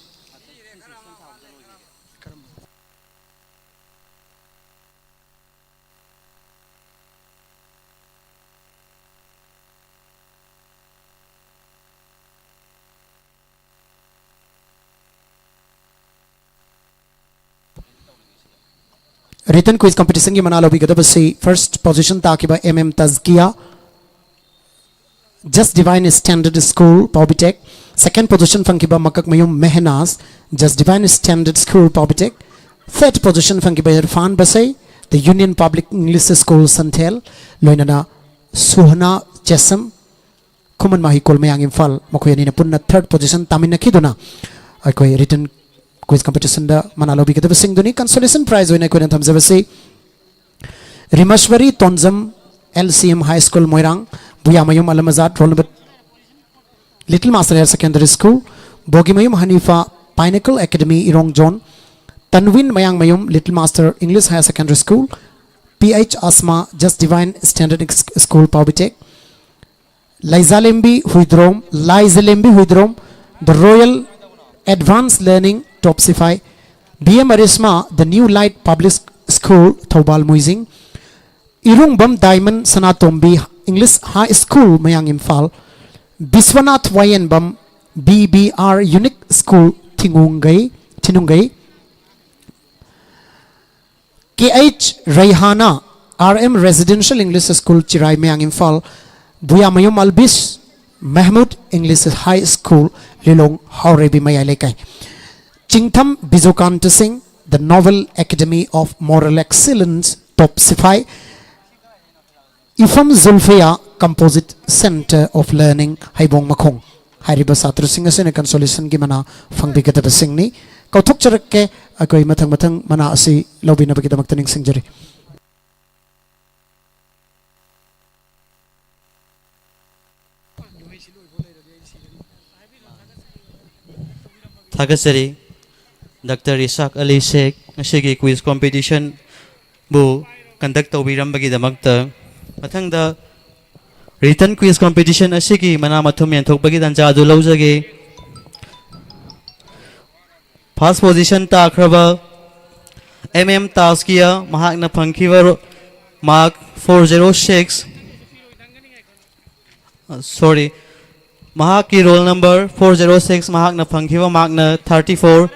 Written quiz competition ꯒꯤ ꯃꯅꯥ ꯂꯧꯕꯤꯒꯗꯕꯁꯤ first position ꯇꯥꯈꯤꯕ M M Tazkia, Just Divine Standard School, Paubitech. Second position ꯐꯪꯈꯤꯕ ꯃꯀꯛꯃꯌꯨꯝ Mehnaz, Just Divine Standard School, Paubitech. Third position ꯐꯪꯈꯤꯕ Irfan Basai, The Union Public English School, Santhel, ꯂꯣꯏꯅꯅ Suhana Chesam, ꯈꯨꯃꯟ ꯃꯍꯩꯀꯣꯜ, ꯃꯌꯥꯡ ꯏꯝꯐꯥꯜ, ꯃꯈꯣꯏ ꯑꯅꯤꯅ ꯄꯨꯟꯅ third position ꯇꯥꯃꯤꯟꯅꯈꯤꯗꯨꯅ ꯑꯩꯈꯣꯏ written quiz competition ꯗ ꯃꯅꯥ ꯂꯧꯕꯤꯒꯗꯕꯁꯤꯡꯗꯨꯅꯤ꯫ Consolation prize ꯑꯣꯏꯅ ꯑꯩꯈꯣꯏꯅ ꯊꯝꯖꯕꯁꯤ ꯔꯤꯃꯁꯋꯔꯤ ꯇꯣꯟꯖꯝ, L C M High School, Moirang, ꯕꯨꯌꯥꯃꯌꯨꯝ Alam Azad, roll number, Little Master Higher Secondary School, ꯕꯣꯒꯤꯃꯌꯨꯝ Hanifa, Pinnacle Academy, ꯏꯔꯣꯡ zone, ꯇꯟꯋꯤꯟ ꯃꯌꯥꯡꯃꯌꯨꯝ, Little Master English Higher Secondary School, P H Asma, Just Divine Standard School, Paubitech, ꯂꯥꯏꯖꯥꯂꯦꯝꯕꯤ Huidrom, ꯂꯥꯏꯖꯥꯂꯦꯝꯕꯤ Huidrom, The Royal Advanced Learning, Top Sipai, B M Arisma, The New Light Public School, Thoubal Moijing, ꯏꯔꯨꯡꯕꯝ Diamond Sanatombi, English High School, ꯃꯌꯥꯡ Imphal, Vishwanath ꯋꯥꯌꯦꯟꯕꯝ, B B R Unique School, ꯊꯤꯡꯉꯨꯡꯒꯩ, ꯊꯤꯅꯨꯡꯒꯩ, K H Rayhana, R M Residential English School, ꯆꯤꯔꯥꯏ, ꯃꯌꯥꯡ Imphal, ꯕꯨꯌꯥꯃꯌꯨꯝ ꯑꯜꯕꯤꯁ, Mahmood English High School, ꯂꯤꯂꯣꯡ ꯍꯥꯎꯔꯩꯕꯤ ꯃꯌꯥꯏ ꯂꯩꯀꯥꯏ, ꯆꯤꯡꯊꯝ ꯕꯤꯖꯨꯀꯥꯟꯇ ꯁꯤꯡ, The Novel Academy of Moral Excellence, Top Sipai, Ipham ꯖꯨꯜꯐꯤꯌꯥ, Composite Centre of Learning, ꯍꯩꯕꯣꯡ ꯃꯈꯣꯡ꯫ ꯍꯥꯏꯔꯤꯕ ꯁꯥꯇ꯭ꯔꯁꯤꯡ ꯑꯁꯤꯅ consolation ꯒꯤ ꯃꯅꯥ ꯐꯪꯕꯤꯒꯗꯕꯁꯤꯡꯅꯤ꯫ ꯀꯥꯎꯊꯣꯛꯆꯔꯛꯀꯦ, ꯑꯩꯈꯣꯏ ꯃꯊꯪ ꯃꯊꯪ ꯃꯅꯥ ꯑꯁꯤ ꯂꯧꯕꯤꯅꯕꯒꯤꯗꯃꯛꯇ ꯅꯤꯡꯁꯤꯡꯖꯔꯤ꯫ ꯊꯥꯒꯠꯆꯔꯤ꯫ ꯗꯥꯛꯇꯔ ꯏꯁꯥꯛ ꯑꯂꯤ ꯁꯦꯈ ꯉꯁꯤꯒꯤ quiz competition ꯕꯨ conduct ꯇꯧꯕꯤꯔꯝꯕꯒꯤꯗꯃꯛꯇ꯫ ꯃꯊꯪꯗ written quiz competition ꯑꯁꯤꯒꯤ ꯃꯅꯥ ꯃꯊꯨꯝ ꯌꯦꯟꯊꯣꯛꯄꯒꯤ ꯇꯥꯟꯖꯥ ꯑꯗꯨ ꯂꯧꯖꯒꯦ꯫ First position ꯇꯥꯈ꯭ꯔꯕ M M Tazkia, ꯃꯍꯥꯛꯅ ꯐꯪꯈꯤꯕ ro-, mark four zero six, ꯑ, sorry, ꯃꯍꯥꯛꯀꯤ roll number four zero six, ꯃꯍꯥꯛꯅ ꯐꯪꯈꯤꯕ markꯅ thirty four,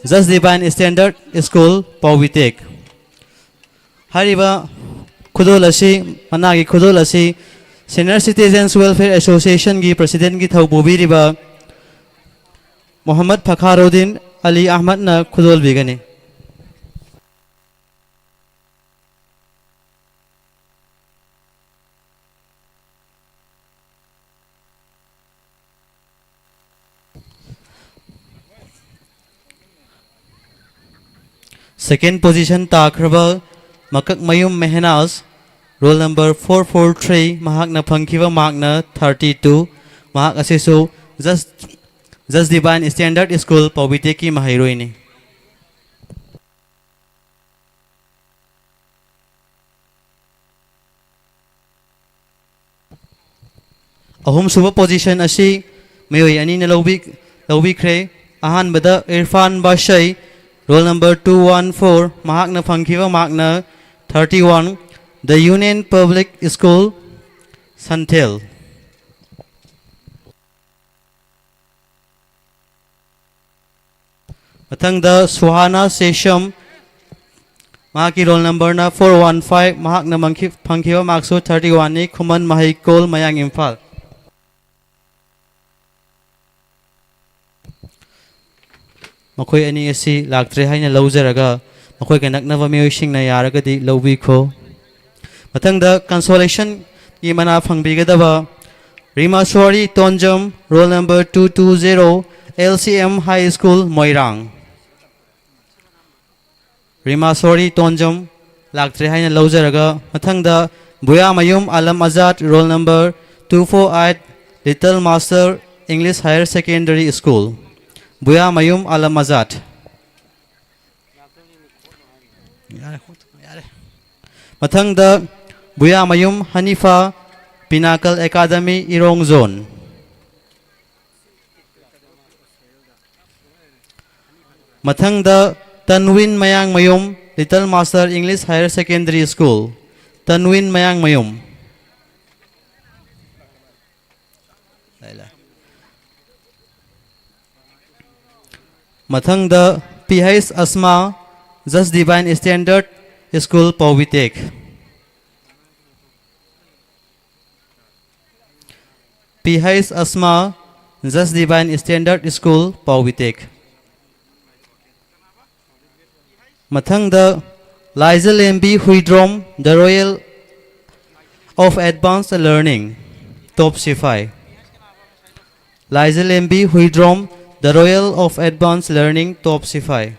Just Divine Standard School, ꯄꯥꯎꯕꯤꯇꯦꯛ꯫ ꯍꯥꯏꯔꯤꯕ ꯈꯨꯗꯣꯜ ꯑꯁꯤ, ꯃꯅꯥꯒꯤ ꯈꯨꯗꯣꯜ ꯑꯁꯤ Senior Citizens Welfare Associationꯒꯤ Presidentꯀꯤ ꯊꯧ ꯄꯨꯕꯤꯔꯤꯕ ꯃꯣꯍꯝꯃꯗ ꯐꯈꯥꯔꯨꯗꯤꯟ ꯑꯂꯤ ꯑꯍꯃꯗꯅ ꯈꯨꯗꯣꯜꯕꯤꯒꯅꯤ꯫ Second position ꯇꯥꯈ꯭ꯔꯕ ꯃꯀꯛꯃꯌꯨꯝ ꯃꯦꯍꯅꯥꯖ, roll number four four three, ꯃꯍꯥꯛꯅ ꯐꯪꯈꯤꯕ markꯅ thirty two꯫ ꯃꯍꯥꯛ ꯑꯁꯤꯁꯨ Just, Just Divine Standard School ꯄꯥꯎꯕꯤꯇꯦꯛꯀꯤ ꯃꯍꯩꯔꯣꯏꯅꯤ꯫ ꯑꯍꯨꯝꯁꯨꯕ position ꯑꯁꯤ ꯃꯤꯑꯣꯏ ꯑꯅꯤꯅ ꯂꯧꯕꯤ-, ꯂꯧꯕꯤꯈ꯭ꯔꯦ꯫ ꯑꯍꯥꯟꯕꯗ Irfan ꯕꯥꯁꯩ, roll number two one four, ꯃꯍꯥꯛꯅ ꯐꯪꯈꯤꯕ markꯅ thirty one, The Union Public School, ꯁꯟꯊꯦꯜ꯫ ꯃꯊꯪꯗ ꯁꯨꯍꯥꯅꯥ ꯁꯦꯁꯝ, ꯃꯍꯥꯛꯀꯤ roll numberꯅ four one five, ꯃꯍꯥꯛꯅ ꯃꯪꯈꯤ-, ꯐꯪꯈꯤꯕ markꯁꯨ thirty oneꯅꯤ, ꯈꯨꯃꯟ ꯃꯍꯩꯀꯣꯜ, ꯃꯌꯥꯡ ꯏꯝꯐꯥꯜ꯫ ꯃꯈꯣꯏ ꯑꯅꯤ ꯑꯁꯤ ꯂꯥꯛꯇ꯭ꯔꯦ ꯍꯥꯏꯅ ꯂꯧꯖꯔꯒ, ꯃꯈꯣꯏꯒ ꯅꯛꯅꯕ ꯃꯤꯑꯣꯏꯁꯤꯡꯅ ꯌꯥꯔꯒꯗꯤ ꯂꯧꯕꯤꯈꯣ꯫ ꯃꯊꯪꯗ consolationꯒꯤ ꯃꯅꯥ ꯐꯪꯕꯤꯒꯗꯕ ꯔꯤꯃꯥꯁꯣꯔꯤ ꯇꯣꯟꯖꯝ, roll number two two zero, L C M High School, ꯃꯣꯏꯔꯥꯡ꯫ ꯔꯤꯃꯥꯁꯣꯔꯤ ꯇꯣꯟꯖꯝ ꯂꯥꯛꯇ꯭ꯔꯦ ꯍꯥꯏꯅ ꯂꯧꯖꯔꯒ, ꯃꯊꯪꯗ ꯕꯨꯌꯥꯃꯌꯨꯝ Alam Azad, roll number two four eight, Little Master English Higher Secondary School, ꯕꯨꯌꯥꯃꯌꯨꯝ Alam Azad. ꯌꯥꯔꯦ, ꯌꯥꯔꯦ꯫ ꯃꯊꯪꯗ ꯕꯨꯌꯥꯃꯌꯨꯝ ꯍꯅꯤꯐꯥ, Pinnacle Academy, ꯏꯔꯣꯡ zone꯫ ꯃꯊꯪꯗ ꯇꯟꯋꯤꯟ ꯃꯌꯥꯡꯃꯌꯨꯝ, Little Master English Higher Secondary School, ꯇꯟꯋꯤꯟ ꯃꯌꯥꯡꯃꯌꯨꯝ꯫ ꯂꯩ, ꯂꯩ꯫ ꯃꯊꯪꯗ P H ꯑꯁꯃꯥ, Just Divine Standard School, Paubitech. P H Asma, Just Divine Standard School, Paubitech. ꯃꯊꯪꯗ ꯂꯥꯏꯖꯂꯦꯝꯕꯤ Huidrom, The Royal of Advanced Learning, Top Sipai. ꯂꯥꯏꯖꯂꯦꯝꯕꯤ Huidrom, The Royal of Advanced Learning, Top Sipai.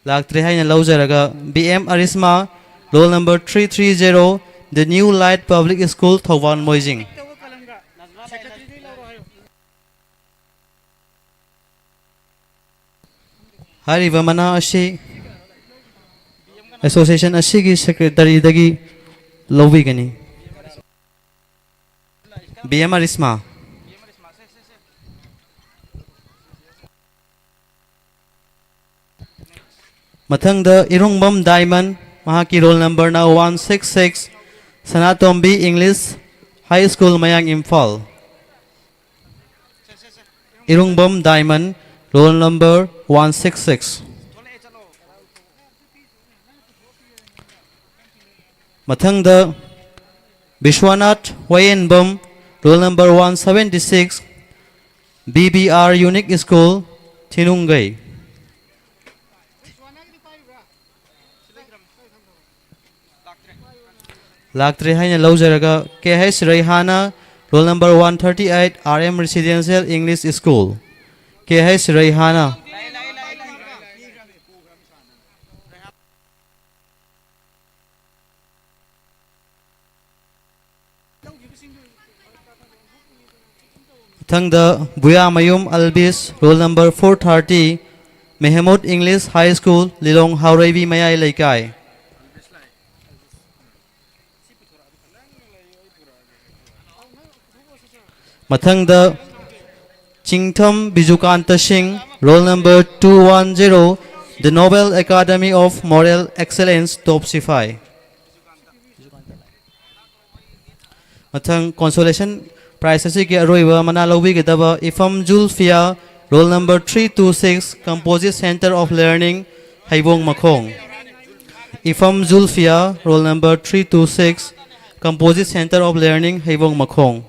ꯂꯥꯛꯇ꯭ꯔꯦ ꯍꯥꯏꯅ ꯂꯧꯖꯔꯒ B M Arishma, roll number three three zero, The New Light Public School, Thoubal ꯃꯣꯏꯖꯤꯡ꯫ ꯍꯥꯏꯔꯤꯕ ꯃꯅꯥ ꯑꯁꯤ association ꯑꯁꯤꯒꯤ secretaryꯗꯒꯤ ꯂꯧꯕꯤꯒꯅꯤ꯫ B M Arishma꯫ ꯃꯊꯪꯗ ꯏꯔꯨꯡꯕꯝ ꯗꯥꯏꯃꯟ, ꯃꯍꯥꯛꯀꯤ roll numberꯅ one six six, Sanatombi English High School, ꯃꯌꯥꯡ Imphal. Irungbam Daiman, roll number one six six꯫ ꯃꯊꯪꯗ Vishwanath ꯋꯥꯌꯦꯟꯕꯝ, roll number one seventy six, B B R Unique School, ꯊꯤꯅꯨꯡꯒꯩ꯫ ꯂꯥꯛꯇ꯭ꯔꯦ ꯍꯥꯏꯅ ꯂꯧꯖꯔꯒ K H ꯔꯩꯍꯥꯅ, roll number one thirty eight, R M Residential English School, K H ꯔꯩꯍꯥꯅ꯫ ꯃꯊꯪꯗ ꯕꯨꯌꯥꯃꯌꯨꯝ ꯑꯜꯕꯤꯁ, roll number four thirty, Mehmud English High School, ꯂꯤꯂꯣꯡ ꯍꯥꯎꯔꯩꯕꯤ ꯃꯌꯥꯏ ꯂꯩꯀꯥꯏ꯫ ꯃꯊꯪꯗ ꯆꯤꯡꯊꯝ ꯕꯤꯖꯨꯀꯥꯟꯇ ꯁꯤꯡ, roll number two one zero, The Noble Academy of Moral Excellence, Top Sipai꯫ ꯃꯊꯪ consolation prize ꯑꯁꯤꯒꯤ ꯑꯔꯣꯏꯕ ꯃꯅꯥ ꯂꯧꯕꯤꯒꯗꯕ ꯏꯐꯝ ꯖꯨꯜꯐꯤꯌꯥ, roll number three two six, Composite Center of Learning, ꯍꯩꯕꯣꯡ ꯃꯈꯣꯡ꯫ Ifam Zulfia, roll number three two six, Composite Center of Learning, Heibong Makhong.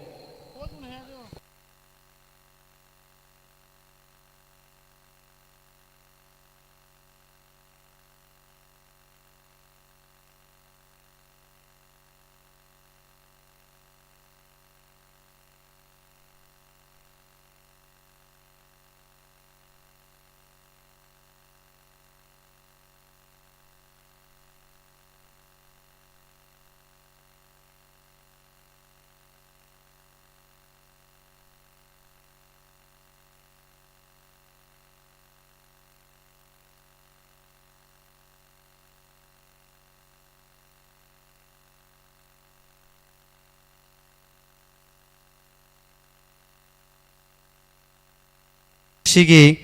ꯁꯤꯒꯤ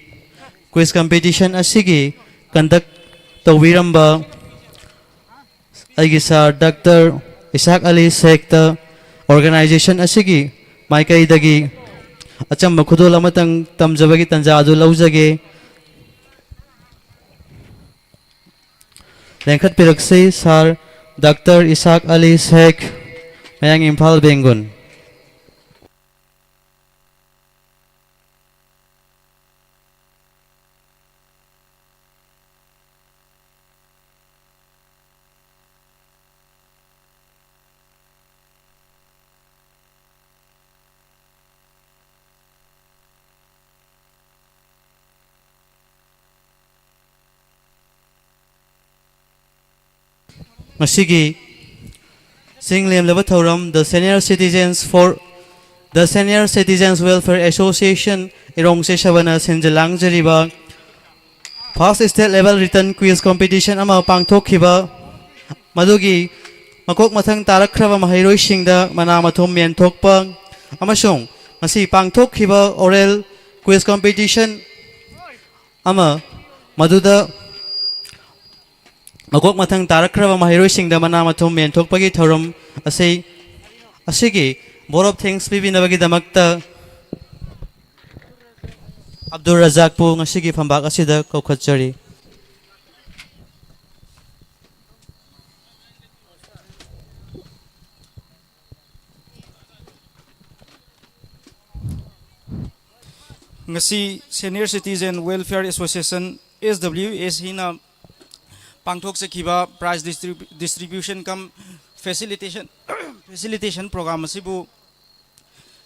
quiz competition ꯑꯁꯤꯒꯤ conduct ꯇꯧꯕꯤꯔꯝꯕ ꯑꯩꯒꯤ sir Doctor ꯏꯁꯥꯛ ꯑꯂꯤ ꯁꯦꯈꯇ organization ꯑꯁꯤꯒꯤ ꯃꯥꯏꯀꯩꯗꯒꯤ ꯑꯆꯝꯕ ꯈꯨꯗꯣꯜ ꯑꯃꯇꯪ ꯇꯝꯖꯕꯒꯤ ꯇꯥꯟꯖꯥ ꯑꯗꯨ ꯂꯧꯖꯒꯦ꯫ ꯂꯦꯡꯈꯠꯄꯤꯔꯛꯁꯤ, sir Doctor ꯏꯁꯥꯛ ꯑꯂꯤ ꯁꯦꯈ, ꯃꯌꯥꯡ ꯏꯝꯐꯥꯜ ꯕꯦꯡꯒꯨꯟ꯫ ꯉꯁꯤꯒꯤ ꯆꯤꯡ ꯂꯦꯝꯂꯕ ꯊꯧꯔꯝ, The Senior Citizens for, The Senior Citizens Welfare Association, ꯏꯔꯣꯡ ꯁꯦꯁꯕꯅ ꯁꯤꯟꯖ ꯂꯥꯡꯖꯔꯤꯕ First State Level Written Quiz Competition ꯑꯃ ꯄꯥꯡꯊꯣꯛꯈꯤꯕ, ꯃꯗꯨꯒꯤ ꯃꯀꯣꯛ ꯃꯊꯪ ꯇꯥꯔꯛꯈ꯭ꯔꯕ ꯃꯍꯩꯔꯣꯏꯁꯤꯡꯗ ꯃꯅꯥ ꯃꯊꯨꯝ ꯌꯦꯟꯊꯣꯛꯄ ꯑꯃꯁꯨꯡ ꯉꯁꯤ ꯄꯥꯡꯊꯣꯛꯈꯤꯕ Oral Quiz Competition ꯑꯃ, ꯃꯗꯨꯗ ꯃꯀꯣꯛ ꯃꯊꯪ ꯇꯥꯔꯛꯈ꯭ꯔꯕ ꯃꯍꯩꯔꯣꯏꯁꯤꯡꯗ ꯃꯅꯥ ꯃꯊꯨꯝ ꯌꯦꯟꯊꯣꯛꯄꯒꯤ ꯊꯧꯔꯝ ꯑꯁꯤ, ꯑꯁꯤꯒꯤ vote of thanks ꯄꯤꯕꯤꯅꯕꯒꯤꯗꯃꯛꯇ ꯑꯕꯗꯨꯜ ꯔꯖꯥꯛꯄꯨ ꯉꯁꯤꯒꯤ ꯐꯝꯕꯥꯛ ꯑꯁꯤꯗ ꯀꯧꯈꯠꯆꯔꯤ꯫ ꯉꯁꯤ Senior Citizen Welfare Association, S W A C ꯅ ꯄꯥꯡꯊꯣꯛꯆꯈꯤꯕ prize distribu-, distribution cum facilitation, facilitation program ꯑꯁꯤꯕꯨ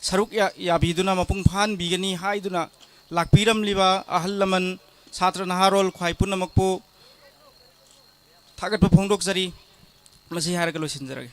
ꯁꯔꯨꯛ ꯌꯥ-, ꯌꯥꯕꯤꯗꯨꯅ ꯃꯄꯨꯡ ꯐꯥꯍꯟꯕꯤꯒꯅꯤ ꯍꯥꯏꯗꯨꯅ ꯂꯥꯛꯄꯤꯔꯝꯂꯤꯕ ꯑꯍꯜ ꯂꯃꯟ, ꯁꯥꯇ꯭ꯔ ꯅꯍꯥꯔꯣꯜ ꯈ꯭ꯋꯥꯏ ꯄꯨꯝꯅꯃꯛꯄꯨ ꯊꯥꯒꯠꯄ ꯐꯣꯡꯗꯣꯛꯆꯔꯤ꯫ ꯃꯁꯤ ꯍꯥꯏꯔꯒ ꯂꯣꯏꯁꯤꯟꯖꯔꯒꯦ꯫